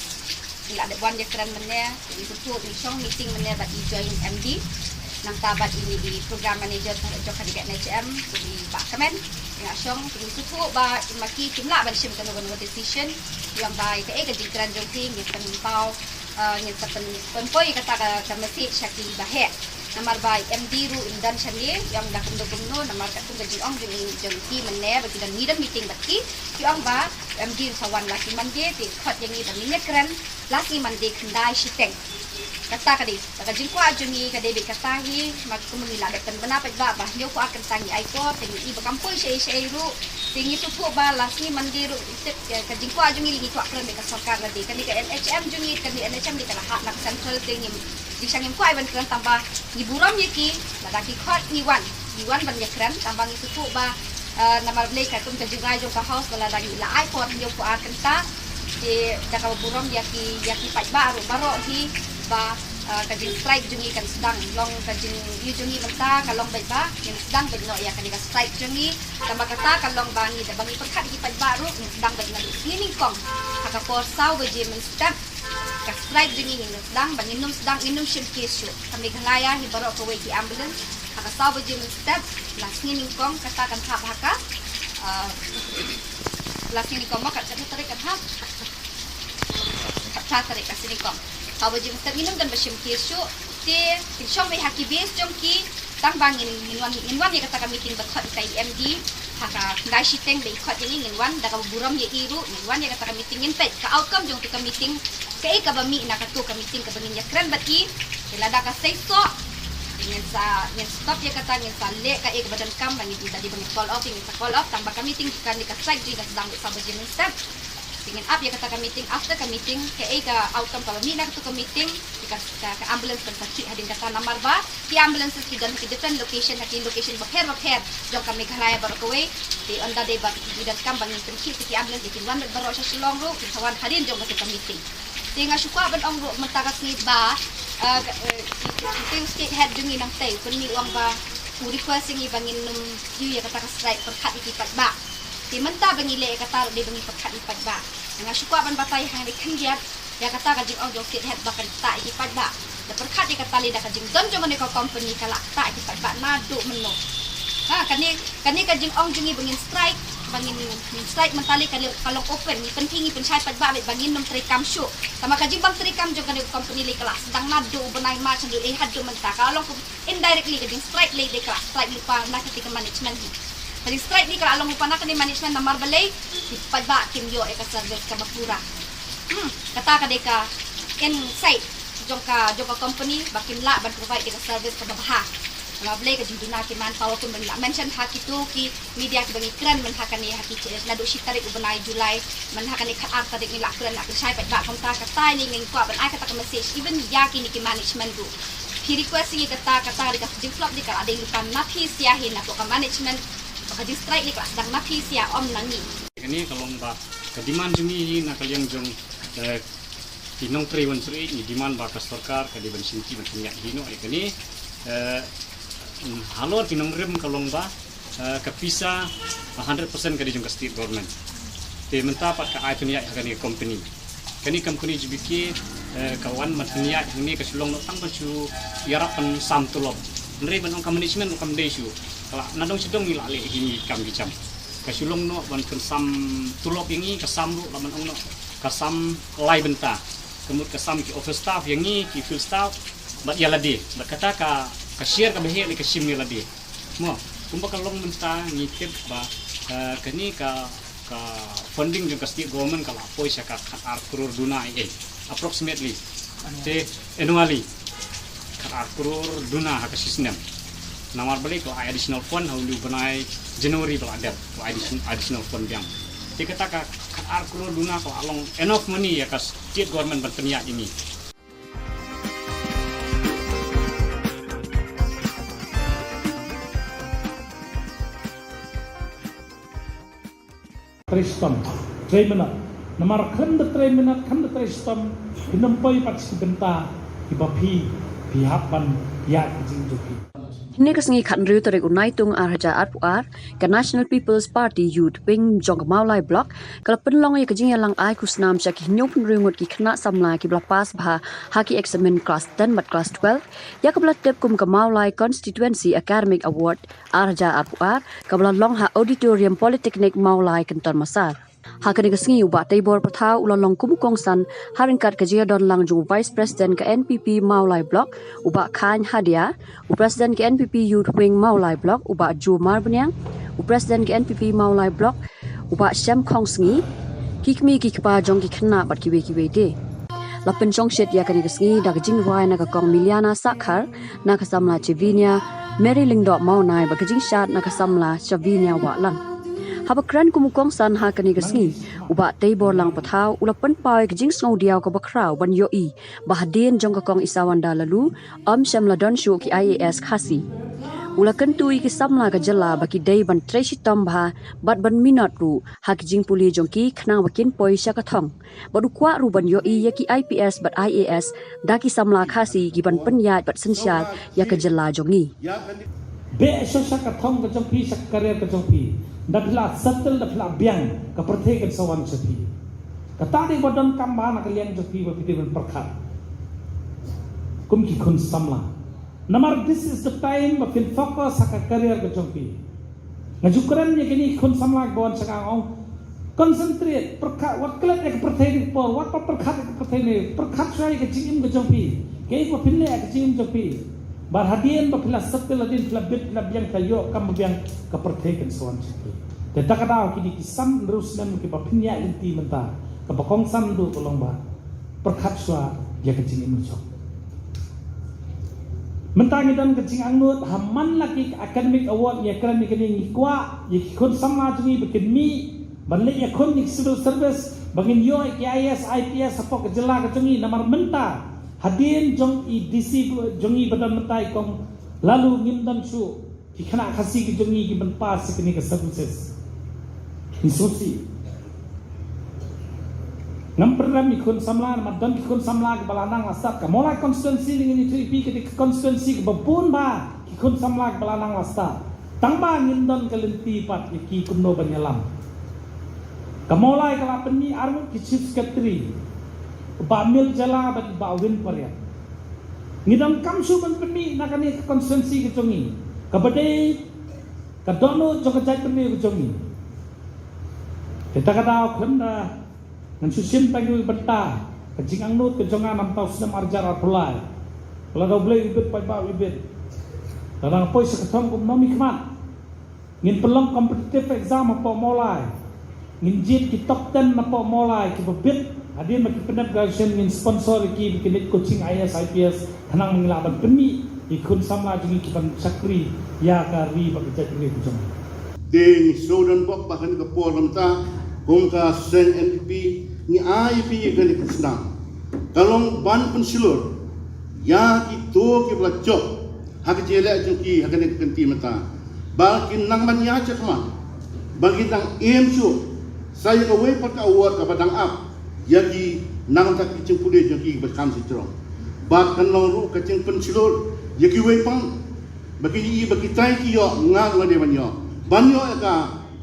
ngi la dep wan ïakren mynne, ngi sngewthuh, ngi shong meeting mynne bad i Joint M D, nangta bad ine i program manager jong ka D K N H M, i Bah Kmen, ngi la shong, ngi sngewthuh ba ma ki kim lah ban shim kano kano decision, ïa ba ïa kaei ka jingkren jong ki, ngi pynpaw, eh, ngin sa pyn-, pynpoi kata ka, ka message sha ki ba heh. Namar ba M D ruh im don shane, ïa ong da kumno kumno, namar katkum ka jingong jong i, jong i mynne, ba ki don, ngi don meeting bad ki, ki ong ba M D ruh sa wan la ki Monday, te khot ïa ngi ba ngin ïakren la sngi Monday khyndai shiteng. Kata ka dei, ba ka jingkwah jong ngi ka dei beit kata hi, ma kumba ngi la dep pynbna paidbah ba hynñiew phew ar kynta ngi ai por, te ngi i ba kam poi shaei shaei ruh, te ngi sngewthuh ba la sngi Monday ruh, tip, ka, ka jingkwah jong ngi ngi kwah kren beit ka sorkar lade. Kane ka N H M jong ngi, kane N H M dei ka la hap na ka central, te ngi, dei sha ngim kwah ban kren tang ba ngi burom ïa ki, lada ki khot ngi wan, ngi wan ban ïakren, tang ba ngi sngewthuh ba, eh, namar balei katkum ka jingrai jong ka House ba lada ngi la ai por hynñiew phew ar kynta, te da kaba burom ïa ki, ïa ki paidbah ruh baroh hi ba, eh, ka jingstrike jong ngi kan sdang, long ka jingïohi jong ngi mynta ka long beit ba ngin sdang beit noh ïa kane ka strike jong ngi. Tang ba kata ka long ba ngi da ba ngi pyrkhat ïa ki paidbah ruh ngin sdang beit naduh sngi nyngkong ha ka por saw baje mynstep. Ka strike jong ngi ngin sdang, ba ngin ym sdang, ngin ym shim case shuh. Ka Meghalaya hi baroh kawei ki ambulance. Ha ka saw baje mynstep, la sngi nyngkong kata kan hap ha ka, ah, la sngi nyngkong mo, kat, kat tarik kan hap? Kat phra tarik, la sngi nyngkong. Saw baje mynstep ngin ym don ba shim case shuh. Te kin shong beit ha ki base jong ki, tang ba ngin, ngin wan, ngin wan ïa kata ka meeting ba khot ïa ka M D ha ka khyndai shiteng ba i khot ïa ngi, ngin wan da kaba burom ïa i ruh, ngin wan ïa kata ka meeting, ngin peit ka outcome jong kata ka meeting, kaei kaba mih na kato ka meeting kaba ngin ïakren bad i. Te lada ka seisoh, ngin sa, ngin stop ïa kata, ngin sa leh kaei kaba donkam ba ngin, lada dei ba ngin call off, ngin sa call off, tang ba ka meeting kan dei, ka strike jong ngi kan sdang beit saw baje mynstep. Te ngin ap ïa kata ka meeting, after ka meeting, kaei ka outcome kaba mih na kato ka meeting, te ka, ka, ka ambulance kan sa treh hadien kata, namar ba ki ambulances ki don ha ki different location, ha ki location bapher bapher jong ka Meghalaya baroh kawei. Te ynda dei ba ki donkam ba ngin pynkhih ïa ki ambulance, te kin wan beit baroh sha Shillong ruh, kin sa wan hadien jong kato ka meeting. Te nga shu kwah ban ong ruh mynta ka sngi ba, eh, ka, eh, ki, ki, ki state head jong ngi nangtei u pynmih, u ong ba u request ïa ngi ba ngin ym ïoh ïa kata ka strike pyrkhat ïa ki paidbah. Te mynta ba ngi leh ïa kata ruh dei ba ngi pyrkhat ïa ki paidbah. Nga shu kwah ban batai hangne khyndiat, Ïa kata ka jingong jong state head ba kan ktah ïa ki paidbah. Da pyrkhat ïa kata lei da ka jingdon jong kane ka company ka la ktah ïa ki paidbah naduh mynno. Ha, kane, kane ka jingong jong ngi ba ngin strike, ba ngin, ngin strike mynta lei ka lei ka long open, ngi pynki ngi pynshai paidbah ba ngin nym treikam shuh. Tangba ka jingbym treikam jong kane ka company lei ka la sdang naduh u bnai March naduh eh haduh mynta ka long indirectly ka jingstrike lei dei ka la strike lypa na kata ka management hi. Ka jingstrike ni ka la long lypa na kane management namar balei ki paidbah kim ïoh ïa ka service kaba pura. Hmm, kata ka dei ka insight jong ka, jong ka company ba kim lah ban provide ïa ka service kaba bha. Namar balei ka jingduna ki manpower kum ba ngi la mention ha kito ki media kiba ngi kren mynta kane ha ki, naduh shi tarik u bnai July mynta kane khatar tarik ngi la kren la pynshai paidbah kumta kata ngi ngi kwah ban ai kata ka message even ïa kine ki management ruh. Ki request ngi kata kata dei ka jingflop dei ka la dei lypa na phi sia hi na ka management ba ka jingstrike dei ka la sdang na phi sia ym na ngi. Kane ka long ba ka demand jong ngi hi na ka liang jong, eh, ki nongtrei wan trei ngi demand ba ka sorkar ka dei ban shim ki ban pynïaid hi noh ïa kane, eh, halor ki nongrim ka long ba, eh, ka pisa hundred percent ka dei jong ka state government. Te mynta pat ka ai pynïaid ha kane ka company. Kane ka company G B K, eh, ka wan ban pynïaid hangne ka shu long noh tang ban shu ïarap ban sam tulop. Hynrei ban ong ka management ruh kam dei shuh. Ka la na dong shi dong ngi la leh hi ngi kam ki jam. Ka shu long noh ban pynsam tulop ïa ngi ka sam ruh la ban ong noh ka sam lai bynta. Ka mut ka sam ki office staff ïa ngi ki field staff bad ïa lade. Bad kata ka, ka share kaba heh lei ka shim ïa lade. Mo, kumba ka long mynta ngi tip ba, eh, kane ka, ka funding jong ka state government ka la poi sha ka khatar klur duna eh, approximately. Te annually khatar klur duna ha ka shi snem. Namar balei ka la ai additional fund ha u bnai January ba la dep, ka la ai addition-, additional fund biang. Te kata ka khatar klur duna ka la long enough money ïa ka state government ban pynïaid ïa ngi. Trei shitom, trei minot. Namar khlem da trei minot, khlem da trei shitom, phin ym poi pat sha ki bynta kiba phi, phi hap ban ïaid ka jingim jong phi. Hynne ka sngi khathynriew tarik u Naitung ar hajar arphew ar, ka National People's Party Youth Wing jong ka Mawlai Block ka la pynlong ïa ka jingïalang ai khusnam sha ki hynñiewphew hynriew ngut ki khynnah samla kiba la pass bha ha ki eksamin klas ten bad klas twelve, ïa kaba la tip kum ka Mawlai Constituency Academic Award ar hajar arphew ar, kaba la long ha Auditorium Polytechnic Mawlai Kynton Massar. Ha kane ka sngi u Bah Teibor Pathaw u la long kum u kongsan ha ryngkat ka jingïadon lang jong u Vice President ka N P P Mawlai Block, u Bah Khaiñ Hadia, u President ka N P P Youth Wing Mawlai Block, u Bah Ju Marbaniang, u President ka N P P Mawlai Block, u Bah Shem Khongsngi, ki kmie ki kpa jong ki khynnah bad kiwei kiwei de. La pynshongshit ïa kane ka sngi da ka jingrwai na ka Kong Miliana Sakhar, na ka samla Chevinia Mary Lyngdoh Mawnai bad ka jingshad na ka samla Chevinia Wahlang. Haba kren kum u kongsan ha kane ka sngi, u Bah Teibor Lang Pathaw u la pynpaw ïa ka jingsngewdiaw kaba khraw ban ïohi ba hadien jong ka Kong Isawanda Laloo, ym shym la don shuh ki I A S Khasi. U la kyntu ïa ki samla ka jylla ba ki dei ban trei shitom bha bad ban minot ruh ha ki jingpule jong ki khnang ba kin poi sha ka thong. Bad u kwah ruh ban ïohi ïa ki I P S bad I A S da ki samla Khasi ki ban pynïaid bad synshar ïa ka jylla jong ngi. Beh shuh sha ka thong ka jong phi, sha ka career ka jong phi. Da phi la settle, da phi la biang, ka pyrthei kan sa wan sha phi. Kata dei ba donkam bha na ka liang jong phi ba phi dei ban pyrkhat kum ki khun samla. Namar this is the time ba phin focus ha ka career ka jong phi. Nga ju kren ïa kine ki khun samla kiba wan sha nga, nga ong, concentrate, pyrkhat, wat klet ïa ka pyrthei ne ka por, wat pyrkhat ïa ka pyrthei ne, pyrkhat shuwa ïa ka jingim ka jong phi. Kaei kaba phin leh ïa ka jingim jong phi. Bad hadien ba phi la settle, hadien phi la bit, phi la biang, phi la ïoh kam ba biang, ka pyrthei kan sa wan sha phi. Te da ka daw kine ki san hynriew snem kiba phin ïaid lynti mynta, kaba kongsan duh ka long ba pyrkhat shuwa ïa ka jingim jong. Mynta ngi don ka jingangnud ha man la ki academic award, ngi ïa kren ïa kine, ngi kwah ïa ki khun samla jong ngi ba kin mih ban leit ïakhun ïa ki civil service, ba ngin ïoh ïa ki I A S, I P S hapoh ka jylla ka jong ngi. Namar mynta hadien jong i D C jong ngi ba don mynta, i Kong Laloo, ngim don shuh ki khynnah Khasi ki jong ngi ki ban pass ïa kine ki services. Ngi sngewsih. Ngam pynrem ïa ki khun samla, namar don ki khun samla kiba la nang la stad. Ka Mawlai constituency, ngin ïathuh ïa phi, ka dei ka constituency kaba bun bha ki khun samla kiba la nang la stad. Tangba ngim don ka lynti pat ïa ki kumno ban ïalam. Ka Mawlai ka la pynmih arngut ki chief secretary. Bah Mil Jala bad Bah Win Pariat. Ngi donkam shuh ban pynmih na kane ka constituency ka jong ngi, kaba dei ka dohnud jong ka jaitbynriew ka jong ngi. Te ta ka daw khlem da ngan shu shim tang ïa ka bynta, ka jingangnud ka jong nga namar u snem arhajar arphew lai, la da U Blei u bit paidbah u bit. Lada nga poi sha ka thong kum u nongmihkhmat, ngin pynlong competitive exam hapoh Mawlai. Ngin jied ki top ten napoh Mawlai kiba bit, hadien ba ki pyndep graduation ngin sponsor ïa ki ba kin leit coaching I A S, I P S, khnang ba ngin lah ban pynmih ïa ki khun samla jong ngi ki ban shakri ïa ka ri bad ka jaitbynriew ka jong ngi. Te ngi shu don bok ba kane ka por mynta, kum ka seng N P P, ngi ai phi ïa kane ka snam. Ka long ban pynshlur ïa kito kiba la jop ha ka jingïaleh jong ki ha kane ka kynti mynta, ba kin nang ban ïaid shakhmat, ba kin nang im shuh sa ïa kawei pat ka award kaba dang ap ïa ki nangta ki jingpule jong ki ba kham sha jrong. Bad kan long ruh ka jingpynshlur ïa kiwei pat ba ki ïohi ba kitai ki ïoh, nga ruh nga dei ban ïoh, ban ïoh ïa ka,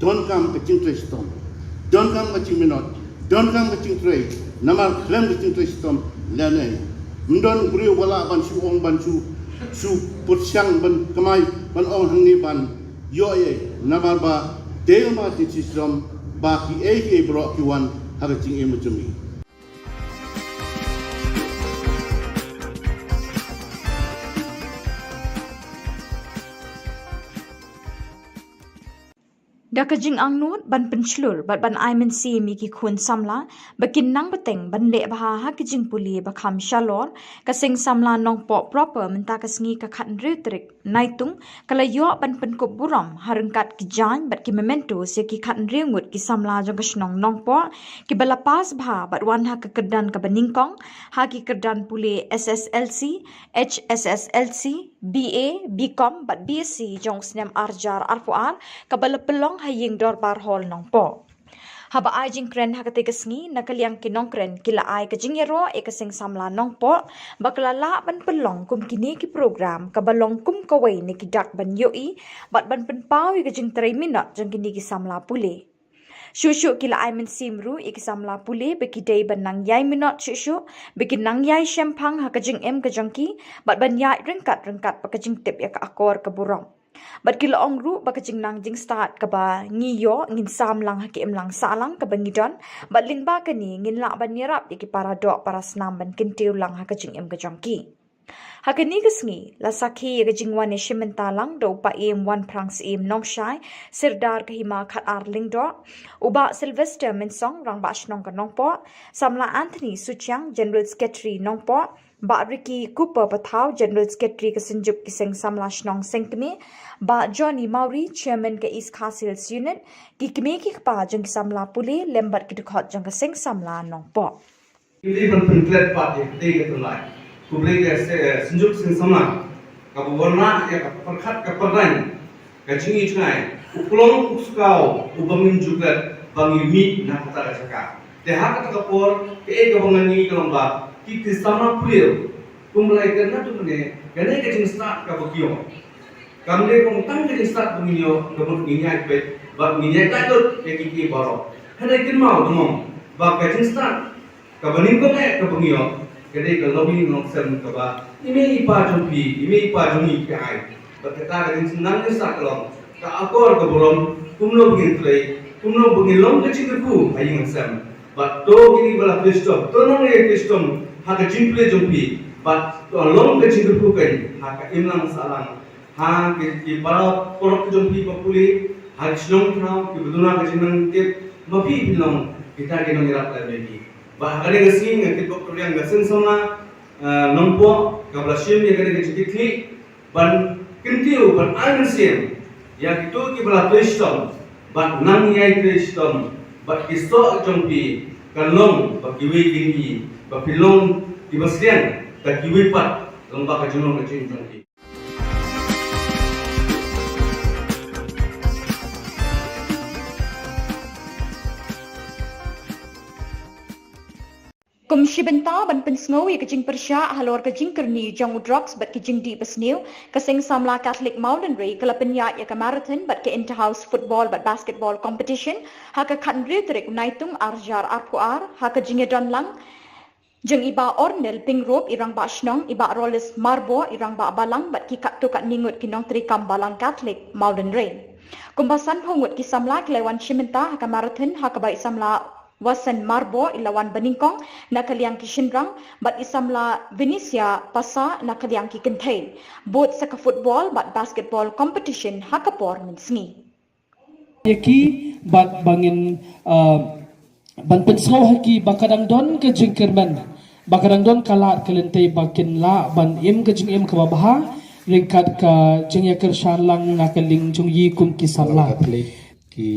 donkam ka jingtrei shitom, donkam ka jingminot, donkam ka jingtrei. Namar khlem ka jingtrei shitom lane ym don briew ba lah ban shu ong, ban shu, shu pyrshang ban kamai, ban ong hangne ban ïoh ïa. Namar ba dei ma ka jingtrei shitom ba kiei kiei baroh ki wan ha ka jingim jong ngi. Da ka jingangnud ban pynshlur bad ban ai mynsiem ïa ki khun samla ba kin nang bteng ban leh bha ha ka jingpule ba kham shalor, ka seng samla Nongpoh proper mynta ka sngi ka khathynriew tarik Naitung ka la ïoh ban pynkup burom ha ryngkat ki jaiñ bad ki mementos ïa ki khathynriew ngut ki samla jong ka shnong Nongpoh kiba la pass bha bad wan ha ka kyrdan kaba nyngkong ha ki kyrdan pule S S L C, H S S L C, B A, B Com bad B S C jong u snem arhajar arphew ar, kaba la pynlong ha ïing dorbar hall Nongpoh. Haba ai jingkren ha katei ka sngi, na ka liang ki nongkren ki la ai ka jingïaroh ïa ka seng samla Nongpoh ba ka la lah ban pynlong kum kine ki program kaba long kum kawei na ki dak ban ïohi bad ban pynpaw ïa ka jingtrei minot jong kine ki samla pule. Shuh shuh ki la ai mynsiem ruh ïa ki samla pule ba ki dei ban nang ïai minot shuh shuh, ba ki nang ïai shemphang ha ka jingim ka jong ki bad ban ïaid ryngkat ryngkat bad ka jingtip ïa ka akor ka burom. Bad ki la ong ruh ba ka jingnang jingstad kaba ngi ïoh ngin sam lang ha ka imlang sahlang kaba ngi don, bad lyngba kane ngin lah ban ïarap ïa ki para doh para snam ban kyntiew lang ha ka jingim ka jong ki. Ha kane ka sngi la sakhi ïa ka jingwan ïashim bynta lang da u Paiem Wanphrang Syiem Nongshai, Sirdar ka Hima Khatar Lyngdoh, u Bah Sylvester Mynsong, Rangbah Shnong ka Nongpoh, Samla Anthony Suchiang, General Secretary Nongpoh, Bah Ricky Cooper Pathaw, General Secretary ka Synjuk ki Seng Samla Shnong Sengkmie, Bah Johnny Mawrie, Chairman ka East Khasi Hills Unit, ki kmie ki kpa jong ki samla pule lem bad ki dkhot jong ka Seng Samla Nongpoh. Ngi dei ban pynklet pat ïa katei ka tynrai. Khublei ka se, eh, Synjuk Seng Samla kaba wanrah ïa ka pyrkhat ka pyrdain, ka jingïohi jngai, u klong u sukaw uba ngim ju klet ba ngi mih na kata ka jaka. Te ha kata ka por, kaei kaba ngan ong ka long ba ki, ki samla pule, kumba la ïathuh mynne, kane ka jingstad kaba ki ïoh, kam dei tang ka jingstad ba ngi ïoh, ka mut ngi ïaid peit bad ngi ïaid laitluid ïa ki, ki baroh. Hynrei kynmaw, dang ong ba ka jingstad kaba nyngkong eh kaba ngi ïoh ka dei ka longïing longsem kaba i mei i pa jong phi, i mei i pa jong ngi ki ai. Bad kata ka jingsnam jingstad ka long ka akor ka burom, kumno ba ngin trei, kumno ba ngin long ka jingkyrkhu ha ïing ha sem. Bad to kine ba la trei shitom, to nang ïa trei shitom ha ka jingpule jong phi, bad to long ka jingkyrkhu kein ha ka imlang sahlang, ha ki, ki para paralok jong phi ba pule, ha ki shnong thaw kiba duna ka jingnang tip, ma phi phin long kita ki nongïarap lem bad ki. Bad ha kane ka sngi nga kitbok kyrpang ïa ka Seng Samla, eh, Nongpoh kaba la shim ïa kane ka jingkitkhlieh ban kyntiew, ban ai mynsiem ïa kito kiba la trei shitom bad nang ïai trei shitom, bad ki soh jong phi kan long ba kiwei kin ïohi ba phi long kiba sliang da kiwei pat, long ba ka jinglong ka jingim jong phi. Kum shi bynta ban pynsngew ïa ka jingpyrshah halor ka jingkyrni jong u drugs bad ki jingdih basniew, ka Seng Samla Catholic Mawlynrei ka la pynïaid ïa ka marathon bad ka inter-house football bad basketball competition ha ka khathynriew tarik u Naitung arhajar arphew ar, ha ka jingïadon lang Jong i Bah Ornel Pingrop i Rangbah Shnong, i Bah Rolis Marbor i Rangbah Balang bad ki katto katne ngut ki nongtrei kam Balang Katholik Mawdenrei. Kumba sanphew ngut ki samla ki la wan shim bynta ha ka marathon ha kaba i samla Wasen Marbor i la wan banyngkong na ka liang ki shynrang bad i samla Venetia Pasa na ka liang ki kynthei. Bud sa ka football bad basketball competition ha ka por mynsngi. Ïa ki bad ba ngin ban pynsngew ha ki ba ka dang don ka jingkyrmen, ba ka dang don ka lad ka lynti ba kin lah ban im ka jingim kaba bha ryngkat ka jingïakyrshan lang na ka liang jong i kum ki samla. Katholik, ki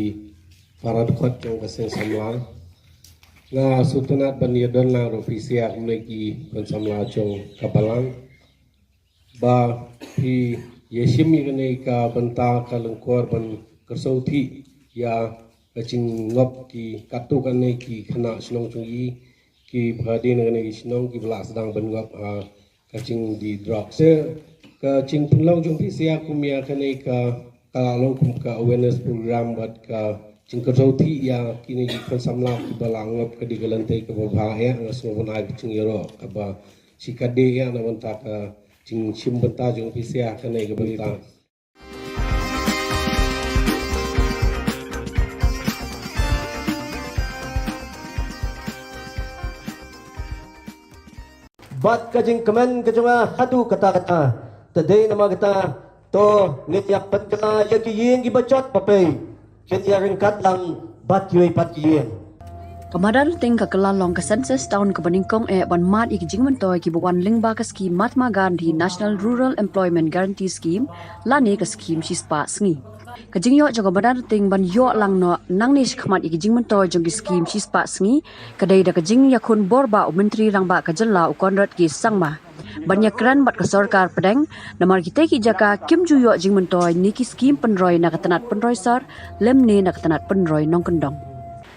para dkhot jong ka seng samla. Nga sngewtynnat ban ïadon lang ruh phi sha kumne ki khun samla jong ka Balang. Ba phi ïashim ïa kane ka bynta ka lyngkor ban kyrsiew thik ïa ka jingngop ki katto katne ki khynnah shnong jong i, ki ba ka dei na kane ka shnong ki ba la sdang ban ngop ha ka jingdih drug. Te ka jingpynlong jong phi sha kum ïa kane ka, ka la long kum ka awareness program bad ka jingkyrsiew thik ïa kine ki khun samla ki ba la ngop ka dei ka lynti kaba bha ïa, nga sngew ban ai ka jingïaroh kaba shikatdei ïa na bynta ka jingshim bynta jong phi sha kane ka bynta. Bad ka jingkmen ka jong nga haduh katta katta, te dei namar kata to ngin ïa pynkylla ïa ki ïing ki ba jot ba pei, kin ïa ryngkat lang bad kiwei pat ki ïing. Ka Madan Rting ka kylla long ka census town kaba nyngkong eh ban mad ïa ki jingmyntoi kiba wan lyngba ka skhim Mahatma Gandhi National Rural Employment Guarantee Scheme lane ka skhim shispah sngi. Ka jingïoh jong ka Madan Rting ban ïoh lang noh nangne shakhmat ïa ki jingmyntoi jong ki skhim shispah sngi ka dei da ka jingïakhun bor ba u Myntri Rangbah ka jylla u Conrad K Sangma ban ïakren bad ka sorkar pdeng, namar kitei ki jaka kim ju ïoh jingmyntoi ne ki skhim pynroi na ka tnat pynroi sor lymne na ka tnat pynroi nongkyndong.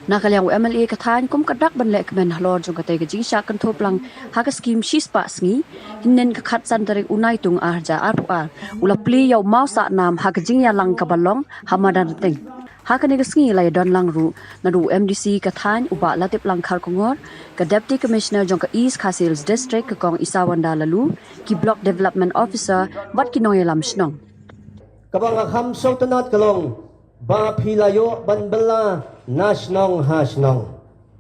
Na ka liang u MLA ka thaiñ kum ka dak ban lehkmen halor jong katei ka jingshah kynthup lang ha ka skhim shispah sngi, hynnin ka khatsan tarik u Naitung arhajar arphew ar u la plie ïa u maw sah nam ha ka jingïalang kaba long ha Madan Rting. Ha kane ka sngi la ïadon lang ruh naduh u MDC ka thaiñ u Bah Latiplang Kharkongor, ka Deputy Commissioner jong ka East Khasi Hills District ka Kong Isawanda Laloo, ki Block Development Officer bad ki nongïalam shnong. Kaba nga kham sngewtynnat ka long ba phi la ïoh ban bylla na shnong ha shnong.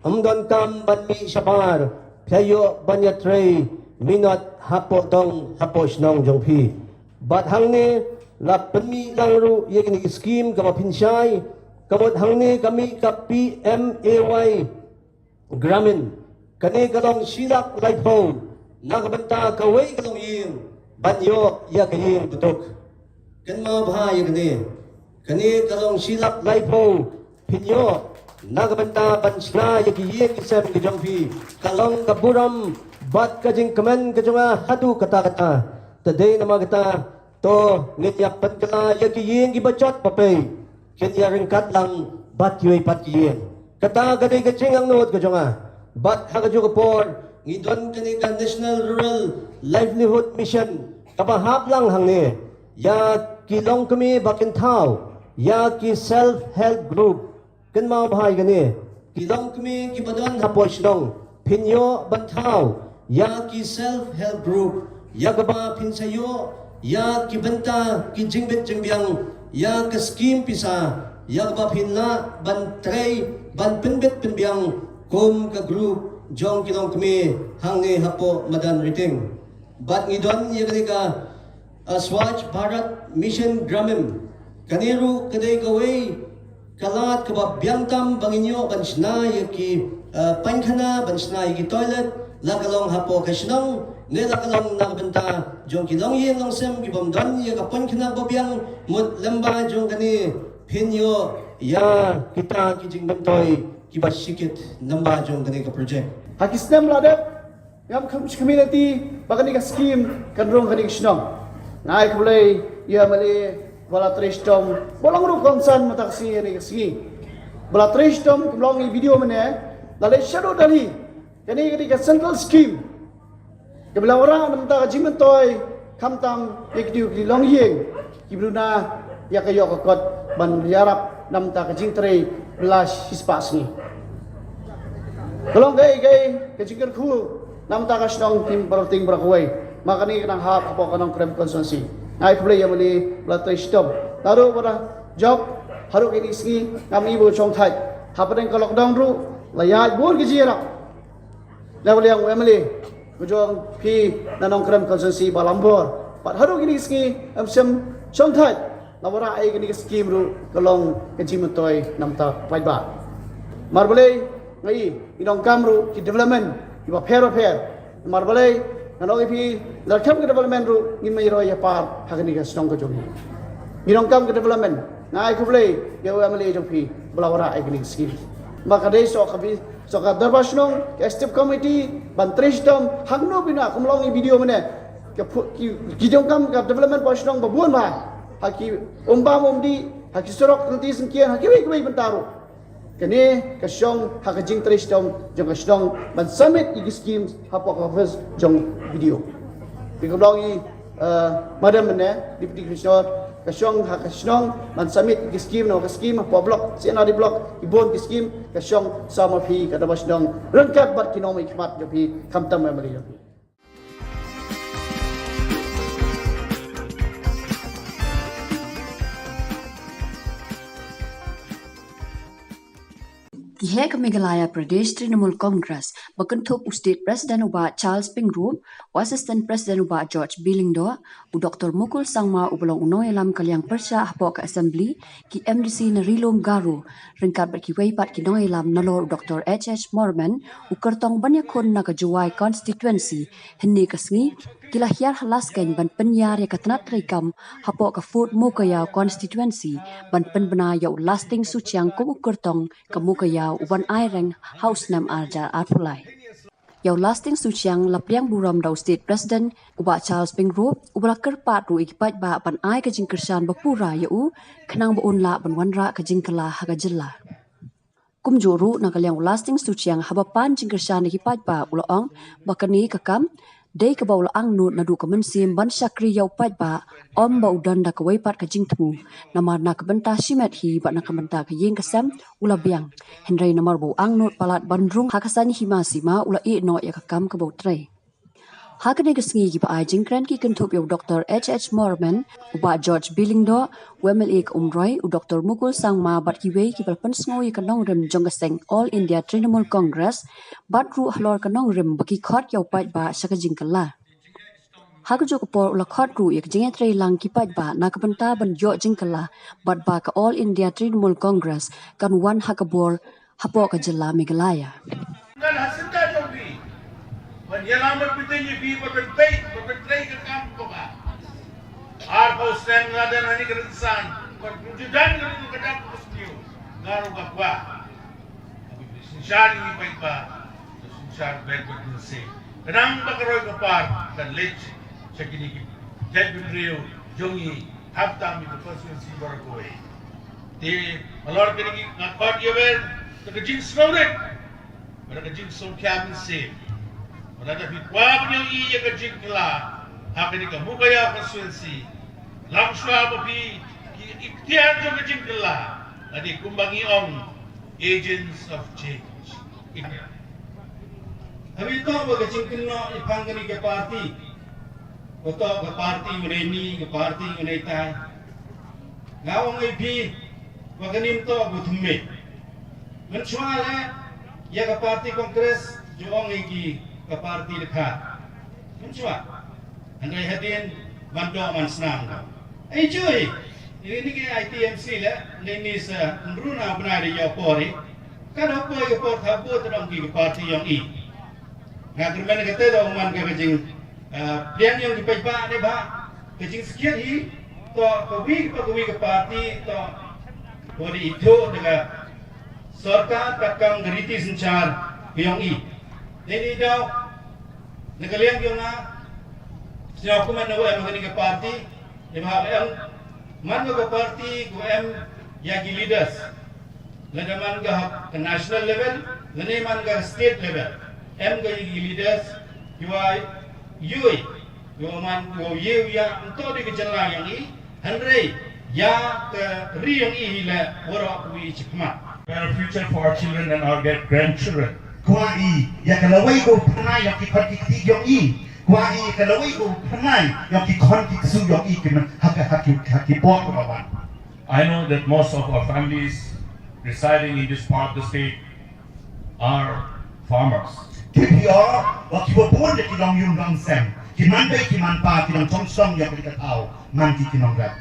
Ym donkam ban mih shabar, phi ïoh ban ïatrei minot hapoh dong hapoh shnong jong phi. Bad hangne la pynmih lang ruh ïa kine ki skhim kaba phin shai, ka mut hangne ka mih ka PMAY Gramin. Kane ka long shi lak laiphew na ka bynta kawei ka longïing ban ïoh ïa ka ïing dutuk. Kynmaw bha ïa kane. Kane ka long shi lak laiphew phin ïoh na ka bynta ban shna ïa ki ïing ki sem ki jong phi. Ka long ka burom bad ka jingkmen ka jong nga haduh katta katta. Te dei namar kata to ngin ïa pynkylla ïa ki ïing ki ba jot ba pei, kin ïa ryngkat lang bad kiwei pat ki ïing. Kata ka dei ka jingangnud ka jong nga. Bad ha kajuh ka por ngi don kane ka National Rural Livelihood Mission kaba hap lang hangne ïa ki longkmie ba kin thaw ïa ki self help group. Kynmaw bha ïa kane, ki longkmie ki ba don hapoh shnong phin ïoh ban thaw ïa ki self help group, ïa kaba phin sa ïoh ïa ki bynta ki jingbit jingbiang, ïa ka skhim pisa, ïa kaba phin lah ban trei ban pynbit pynbiang kum ka group jong ki longkmie hangne hapoh Madan Rting. Bad ngi don ïa kane ka Swachh Bharat Mission Gramin. Kane ruh ka dei kawei ka lad kaba biang tam ba ngin ïoh ban shna ïa ki paikhana, ban shna ïa ki toilet, la ka long hapoh ka shnong ne la ka long na ka bynta jong ki longïing longsem ki bym don ïa ka paikhana ba biang. Mut lyngba jong kane phin ïoh ïa kita ki jingmyntoi kiba shikit lyngba jong kane ka project. Ha ki snem la dep ngam kham shi community ba kane ka skhim kan rung kane ka shnong. Nga ai khublei ïa u MLA ba la trei shitom, ba long ruh kongsan mynta ka sngi, kane ka sngi ba la trei shitom. Kumba long i video mynne, la leit shaduh Delhi. Kane ka dei ka central scheme kaba la wanrah na bynta ka jingmyntoi khamtam ïa ki dei ki longïing kiba duna ïa ka ïoh ka kot ban ïarap na bynta ka jingtrei bylla shispah sngi. Ka long kaei kaei ka jingkyrkhu Namta ka shnong Him Barting Brockway. Ma kane ka nang hap hapoh ka Nongkrem constituency. Nga ai khublei ïa u M L A ba la trei shitom. Naduh ba la jop haduh kine ki sngi ngam i ba u shong thait. Hapdeng ka lockdown ruh la ïaid bun ki jingïarap na ka liang u M L A ka jong phi na Nongkrem constituency ba la ïoh bor. Bad haduh kine ki sngi em shym shong thait. Namar ba ai kane ka skim ruh ka long ka jingmyntoi namar ka paidbah. Namar balei nga i, i nongkam ruh ki development kiba pher ba pher. Namar balei nga ong ïa phi, la kam ka development ruh ngin ym ïaroi ïa par ha kane ka shnong ka jong ngi. Ngi nongkam ka development, nga ai khublei ïa u M L A jong phi ba la wanrah ïa kane ka skim. Namar ka dei sha ka bi, sha ka dorbar shnong, ka executive committee ban trei shitom, hangno bina kum long i video mynne. Ka phu-, ki, ki jong kam ka development ba shnong ba bun ba. Ha ki umbam umdih, ha ki surok kynti syngkien, ha kiwei kiwei bynta ruh. Kane ka shong ha ka jingtrei shitom jong ka shnong ban submit ïa ki skim hapoh ka office jong B D O. Phi ka long i, eh, madam mynne, Deputy Commissioner, ka shong ha ka shnong ban submit ïa ki skim na ka skim hapoh block, C N R D block, ki bun ki skim, ka shong sa ma phi ka dorbar shnong ryngkat bad ki nongmihkhmat jong phi khamtam ma ma ri jong phi. Ki heh ka Meghalaya Pradesh Trinamool Congress ba kynthup u State President u Bah Charles Pyngrope, u Assistant President u Bah George B Lyngdoh, u Doctor Mukul Sangma uba long u nongïalam ka liang pyrshah hapoh ka Assembly, ki M D C na Ri Lum Garo, ryngkat bad kiwei pat ki nongïalam nalor u Doctor H H Morman, u kyrtong ban ïakhun na ka Jowai constituency, hynne ka sngi ki la hiar ha Laskeiñ ban pynïar ïa ka tnat treikam hapoh ka Fort Mowkaiaw constituency ban pynbna ïa u Lasting Suchiang kum u kyrtong ka Mowkaiaw uban ai reng ha u snem ar hajar arphew lai. Ïa u Lasting Suchiang la pdiang burom da u State President u Bah Charles Pyngrope uba la kyrpad ruh ïa ki paidbah ban ai ka jingkyrshan ba pura ïa u khnang ba un lah ban wanrah ka jingkylla ha ka jylla. Kumjuh ruh na ka liang u Lasting Suchiang haba pan jingkyrshan ïa ki paidbah u la ong ba kane ka kam dei kaba u la angnud naduh ka mynsiem ban shakri ïa u paidbah, ym ba u don da kawei pat ka jingthmu. Namar na ka bynta shimet hi bad na ka bynta ka ïing ka sem u la biang. Hynrei namar ba u angnud palat ban rung ha ka saiñ hima sima u la ïeh noh ïa ka kam kaba u trei. Ha kane ka sngi kiba ai jingkren ki kynthup ïa u Doctor H H Morman, u Bah George B Lyngdoh, u M L A ka Umroi, u Doctor Mukul Sangma bad kiwei kiba la pynsngew ïa ka nongrim jong ka seng All India Trinamool Congress, bad ruh halor ka nongrim ba ki khot ïa u paidbah sha ka jingkylla. Ha kajuh ka por u la khot ruh ïa ka jingïatreilang ki paidbah na ka bynta ban ïoh jingkylla bad ba ka All India Trinamool Congress kan wan ha ka bor hapoh ka jylla Meghalaya. Kan ha synta jong phi ban ïalam bad phi, tynjuh phi ba pynpei ba pyntrei ka kam kaba arphew snem nga don ha kane ka rynsan, ba pynjuh don ka rynsan ka dak ka sniew nga ruh ka kwah. Synshar ïa ngi paidbah, synshar bad bad mynsiem. Khnang ba ka roi ka par kan leit sha kine ki jaitbynriew jong ngi, hapdeng ïa ka constituency baroh kawei. Te halor kine ki nga khot ïa phi da ka jingsngewrit bad ka jingsngewkhia mynsiem. Bad lada phi kwah ban ïohi ïa ka jingkylla ha kane ka Mowkaiaw constituency, lashwa ba phi, ki iktiar jong ka jingkylla la dei kumba ngi ong, agents of change. Haba ïoh ba ka jingkynnoh ïa pang kane ka party, ba to ka party mynne, ka party mynne tai. Nga ong ïa phi ba kane mynta ba thymmai. Mynshuwa leh ïa ka party Congress ju ong ïa ki ka party dkhar. Mynshuwa. Hynrei hadien ban doh ban snam ka. Ai jui. Ini ni ki I T M C leh, ni ni sa nruna bnai de ïa pori. Ka doh poi ka por thabu te dong ki ka party ïong i. Nga kyrmen kata da u man ka jing, eh, pdiang ïong ki paidbah ne ba ka jingskhiat hi to ka wi ka wi ka party to ko di itu da ka sorkar ka kam ka riti synshar ka ïong i. Dei ni daw na ka liang ïong nga sñiaw kumne na em ka ni ka party. Ïa ba em man ka party ko em ïa ki leaders. Lada man ka, ka national level, lane man ka state level. Em ka ïa ki leaders, ki wa yui, ki wa man, ki wa yui ïa, nto di ka jylla ïong i, hynrei, ïa ka ri ïong i hi le, waroh ka wi chikmat. Better future for our children and our great grandchildren. Kwah i ïa ka lawei ka phyrnai ïa ki khon ki kti ïong i. Kwah i ïa ka lawei ka phyrnai ïa ki khon ki ksu ïong i ki man ha ka ha ki ha ki bor ka wan. I know that most of our families residing in this part of the state are farmers. Ki phi o wa ki wa bun de ki long yung long sem. Ki man bei ki man pa ki long chong song ïa ki ka thaw man ki ki nong rat.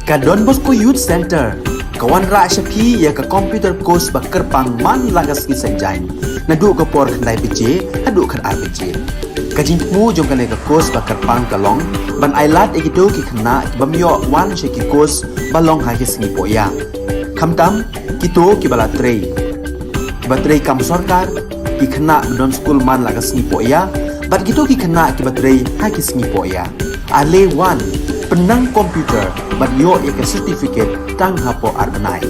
Ka Don Bosco Youth Center ka wanrah sha phi ïa ka computer course ba kyrpang man la ka sngi Saitjaiñ, naduh ka por khyndai baje haduh khatar baje. Ka jingthmu jong kane ka course ba kyrpang ka long ban ailad ïa kito ki khynnah ki bym ïoh wan sha ki course ba long ha ki sngi pohïa. Khamtam kito kiba la trei, kiba trei kam sorkar, ki khynnah ba don skul man la ka sngi pohïa, bad kito ki khynnah kiba trei ha ki sngi pohïa. Ale wan, pynnang computer bad ïoh ïa ka certificate tang hapoh ar bnai.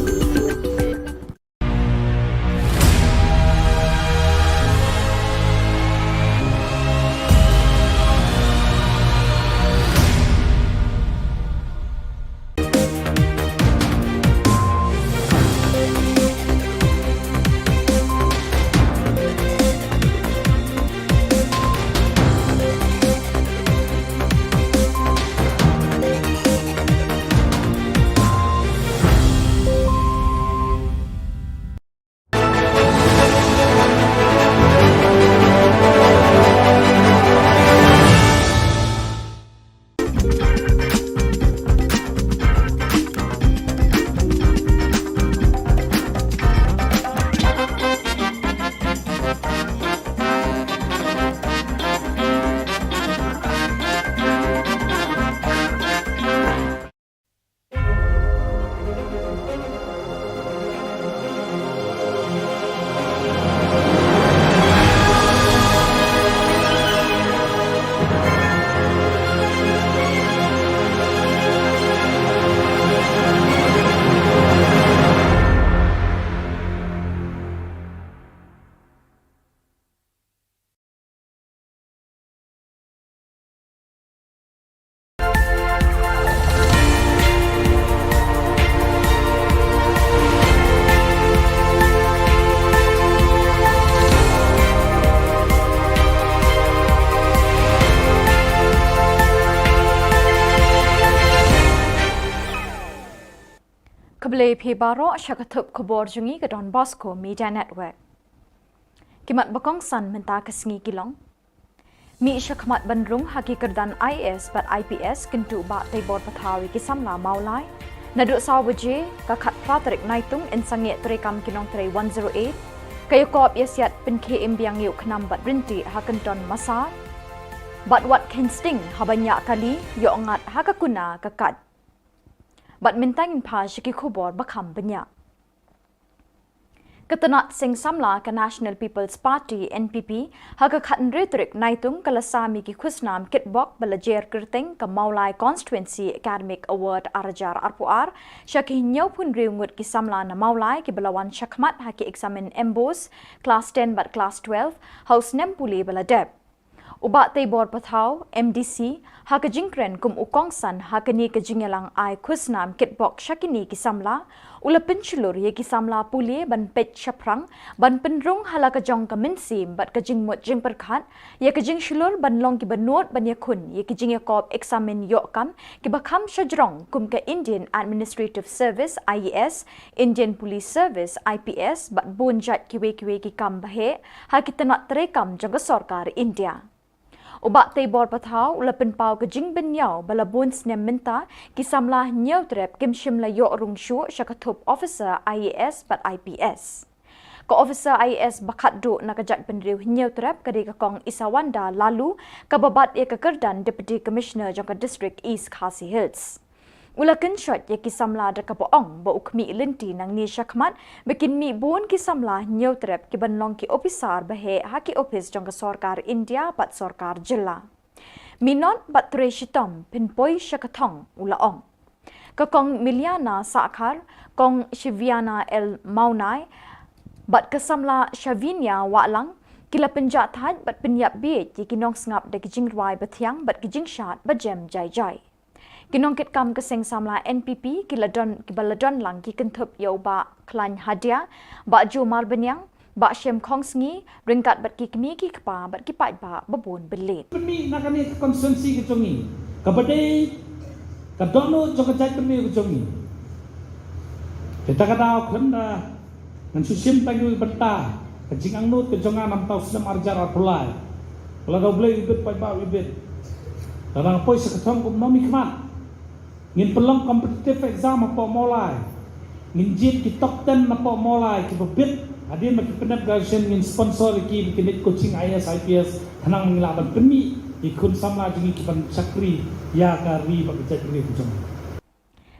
Khublei phi baroh sha ka thup khubor jong ngi ka Don Bosco Media Network. Ki mat ba kongsan mynta ka sngi ki long: Mih shakhmat ban rung ha ki kyrdan IAS bad IPS, kyntu Bah Teibor Pathaw ïa ki samla Mawlai. Naduh saw baje ka khatphra tarik Naitung yn sangeh treikam ki nongtrei one zero eight. Ka ïakop ïasiat pynkhie im biang ïa u khnam bad rynti ha Kynton Massar. Bad wat kheiñ sting haba ñiah kali, ïoh ngat ha ka kuna ka kat. Bad mynta ngin phai sha ki khubor ba kham bniah. Ka tnat seng samla ka National People's Party, NPP, ha ka khathynriew tarik Naitung ka la sam ïa ki khusnam kitbok ba la jer kyrteng ka Mawlai Constituency Academic Award ar hajar arphew ar sha ki hynñiewphew hynriew ngut ki samla na Mawlai kiba la wan shakhmat ha ki eksamin MBOSE Class ten bad Class twelve ha u snem pule ba la dep. U Bah Teibor Pathaw, MDC, ha ka jingkren kum u kongsan ha kane ka jingïalang ai khusnam kitbok sha kine ki samla, u la pynshlur ïa ki samla pule ban peit shaphrang, ban pynrung ha la ka jong ka mynsiem bad ka jingmut jingpyrkhat ïa ka jingshlur ban long kiba nud ban ïakhun ïa ki jingïakop eksamin ïoh kam kiba kham shajrong kum ka Indian Administrative Service, IAS, Indian Police Service, IPS, bad bun jait kiwei kiwei ki kam baheh ha ki tnat treikam jong ka sorkar India. U Bah Teibor Pathaw u la pynpaw ka jingbynñiaw ba la bun snem mynta ki samla Hynñiewtrep kim shym la ïoh rung shuh sha ka thup officer IAS bad IPS. Ka officer IAS ba khatduh na ka jaitbynriew Hynñiewtrep ka dei ka Kong Isawanda Laloo, kaba bat ïa ka kyrdan Deputy Commissioner jong ka District East Khasi Hills. U la kynshoit ïa ki samla da kaba ong ba u khmih lynti nangne shakhmat ba kin mih bun ki samla Hynñiewtrep kiban long ki ophisar baheh ha ki ophis jong ka sorkar India bad sorkar jylla. Minot bad trei shitom, pynpoi sha ka thong, u la ong. Ka Kong Miliana Sahkhar, Kong Shiviana L Mawnai bad ka samla Shavinia Wahlang ki la pynjahthait bad pynïap bieit ïa ki nongsngap da ki jingrwai bathiang bad ki jingshad bajem jai jai. Ki nongkitkam ka seng samla NPP ki la don, kiba la don lang ki kynthup ïa u Bah Khlaiñ Hadia, Bah Jumar Bniang, Bah Shem Khongsngi, ryngkat bad ki kmie ki kpa bad ki paidbah ba bun byllied. Pynmih na kane ka constituency ka jong ngi, kaba dei ka dohnud jong ka jaitbynriew ka jong ngi. Te ta ka daw khlem da ngan shu shim tang ïa u bynta ka jingangnud ka jong nga namar u snem ar hajar arphew lai. Lada U Blei u bit, paidbah u bit, lada nga poi sha ka thong kum u nongmihkhmat, ngin pynlong competitive exam hapoh Mawlai. Ngin jied ki top ten napoh Mawlai kiba bit. Hadien ba ki pyndep graduation ngin sponsor ïa ki ba kin leit coaching IAS IPS, khnang ba ngin lah ban pynmih ïa ki khun samla jong ngi ki ban shakri ïa ka ri bad ka jaitbynriew ka jong ngi.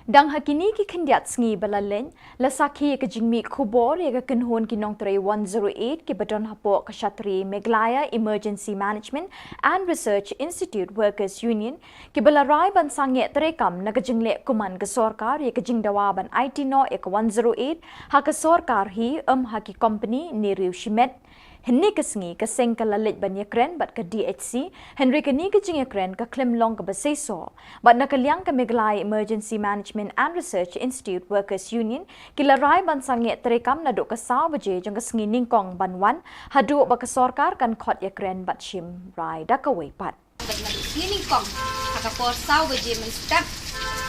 Dang ha kine ki khyndiat sngi ba la leit, la sakhi ïa ka jingmih khubor ïa ka kynhun ki nongtrei one zero eight kiba don hapoh ka shatri Meghalaya Emergency Management and Research Institute Workers Union, kiba la rai ban sangeh treikam na ka jingleh kuman ka sorkar ïa ka jingdawa ban aiti noh ïa ka one zero eight ha ka sorkar hi, ym ha ki kompani ne riew shimet. Hynne ka sngi ka seng ka la leit ban ïakren bad ka DHC, hynrei kane ka jingïakren ka khlem long kaba seisoh. Bad na ka liang ka Meghalaya Emergency Management and Research Institute Workers Union ki la rai ban sangeh treikam naduh ka saw baje jong ka sngi nyngkong ban wan, haduh ba ka sorkar kan khot ïakren bad shim rai da kawei pat. Bad naduh sngi nyngkong ha ka por saw baje mynstep,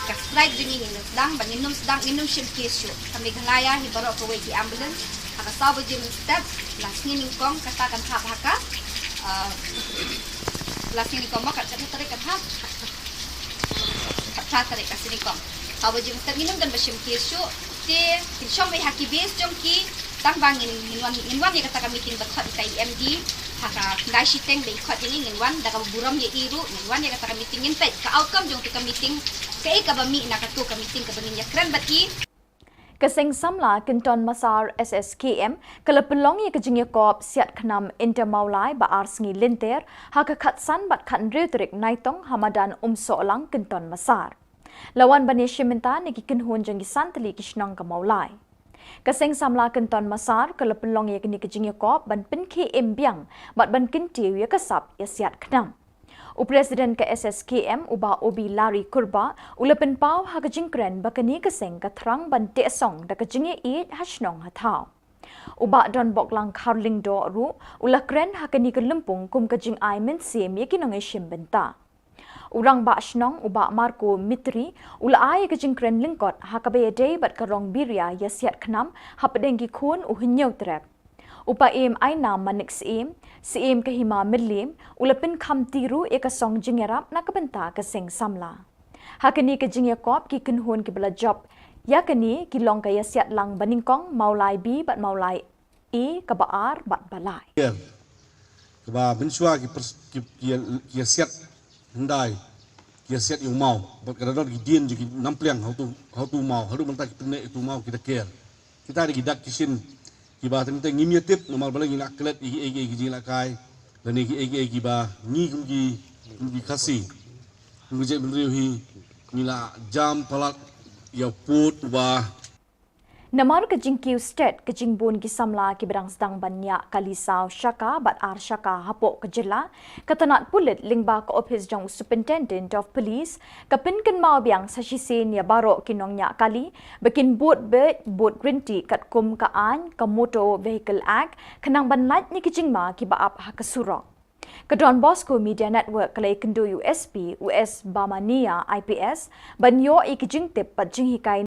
ka strike jong ngi ngin sdang, bad ngin ym sdang, ngin ym shim case shuh. Ka Meghalaya hi baroh kawei ki ambulance, ha ka saw baje mynstep la sngi nyngkong kata kan hap ha ka, ah, la sngi nyngkong mo, kat kata tarik kan hap, kat kata tarik ka sngi nyngkong. Saw baje mynstep ngin ym don ba shim case shuh. Te kin shong beit ha ki base jong ki. Tang ba ngin, ngin wan, ngin wan ïa kata ka meeting ba khot ïa ka MD ha ka khyndai shiteng ba i khot ïa ngi, ngin wan da kaba burom ïa i ruh, ngin wan ïa kata ka meeting, ngin peit ka outcome jong kata ka meeting, kaei kaba mih na kata ka meeting kaba ngin ïakren bad i. Ka seng samla Kynton Massar SSKM ka la pynlong ïa ka jingïakop siat khnam Inter Mawlai ba ar sngi lynter ha ka khatsan bad khathynriew tarik Naitung ha madan Umsohlang, Kynton Massar. La wan ban ïashim bynta na ki kynhun jong ki san tylli ki shnong ka Mawlai. Ka seng samla Kynton Massar ka la pynlong ïa kane ka jingïakop ban pynkhie im biang bad ban kyntiew ïa ka sap ïasiat khnam. U President ka SSKM, u Bah Obi Larry Kurbah, u la pynpaw ha ka jingkren ba kane ka seng ka thrang ban teh song da ka jingïaieit ha shnong ha thaw. U Bah Donboklang Kharlyngdoh ruh u la kren ha kane ka lympung kum ka jingai mynsiem ïa ki nongïashim bynta. U Rangbah Shnong u Bah Marco Mitri u la ai ka jingkren lyngkot ha kaba ïadei bad ka rong biria ïasiat khnam hapdeng ki khun u Hynñiewtrep. U Paiem Ainam Manik Syiem, Syiem ka Hima Mylliem, u la pynkham ti ruh ïa ka song jingïarap na ka bynta ka seng samla. Ha kane ka jingïakop ki kynhun kiba la jop ïa kane ki long ka ïasiat lang banyngkong Mawlai B bad Mawlai A kaba ar bad ba lai. Kaba mynshuwa ki pers- ki ki ki ïasiat hyndai ki ïasiat ïa u maw bad ka da don ki dien jong ki nampliang ha utu ha utu maw haduh mynta ki pyneh ïa utu maw ki da ker. Kita dei ki dak ki shin kiba teng teng ngim ïa tip namar balei ngi la klet ïa ki ei ki ei ki jingïalehkai lane ki ei ki ei kiba ngi kum ki kum ki Khasi kum ki jaitbynriew hi ngi la jam palat ïa u pud uba Namar ka jingkiew stet ka jingbun ki samla kiba dang sdang ban ñiah kali saw shaka bad ar shaka hapoh ka jylla, ka tnat pulit lyngba ka ophis jong u Superintendent of Police ka pynkynmaw biang sa shisien ïa baroh ki nongñiah kali ba kin bud beit bud rynti katkum ka aiñ ka Motor Vehicle Act khnang ban lait na ki jingma kiba ap ha ka surok. Ka Don Bosco Media Network ka la ïakynduh ïa u S P, u S Bamania I P S, ban ïoh ïa ki jingtip bad jinghikai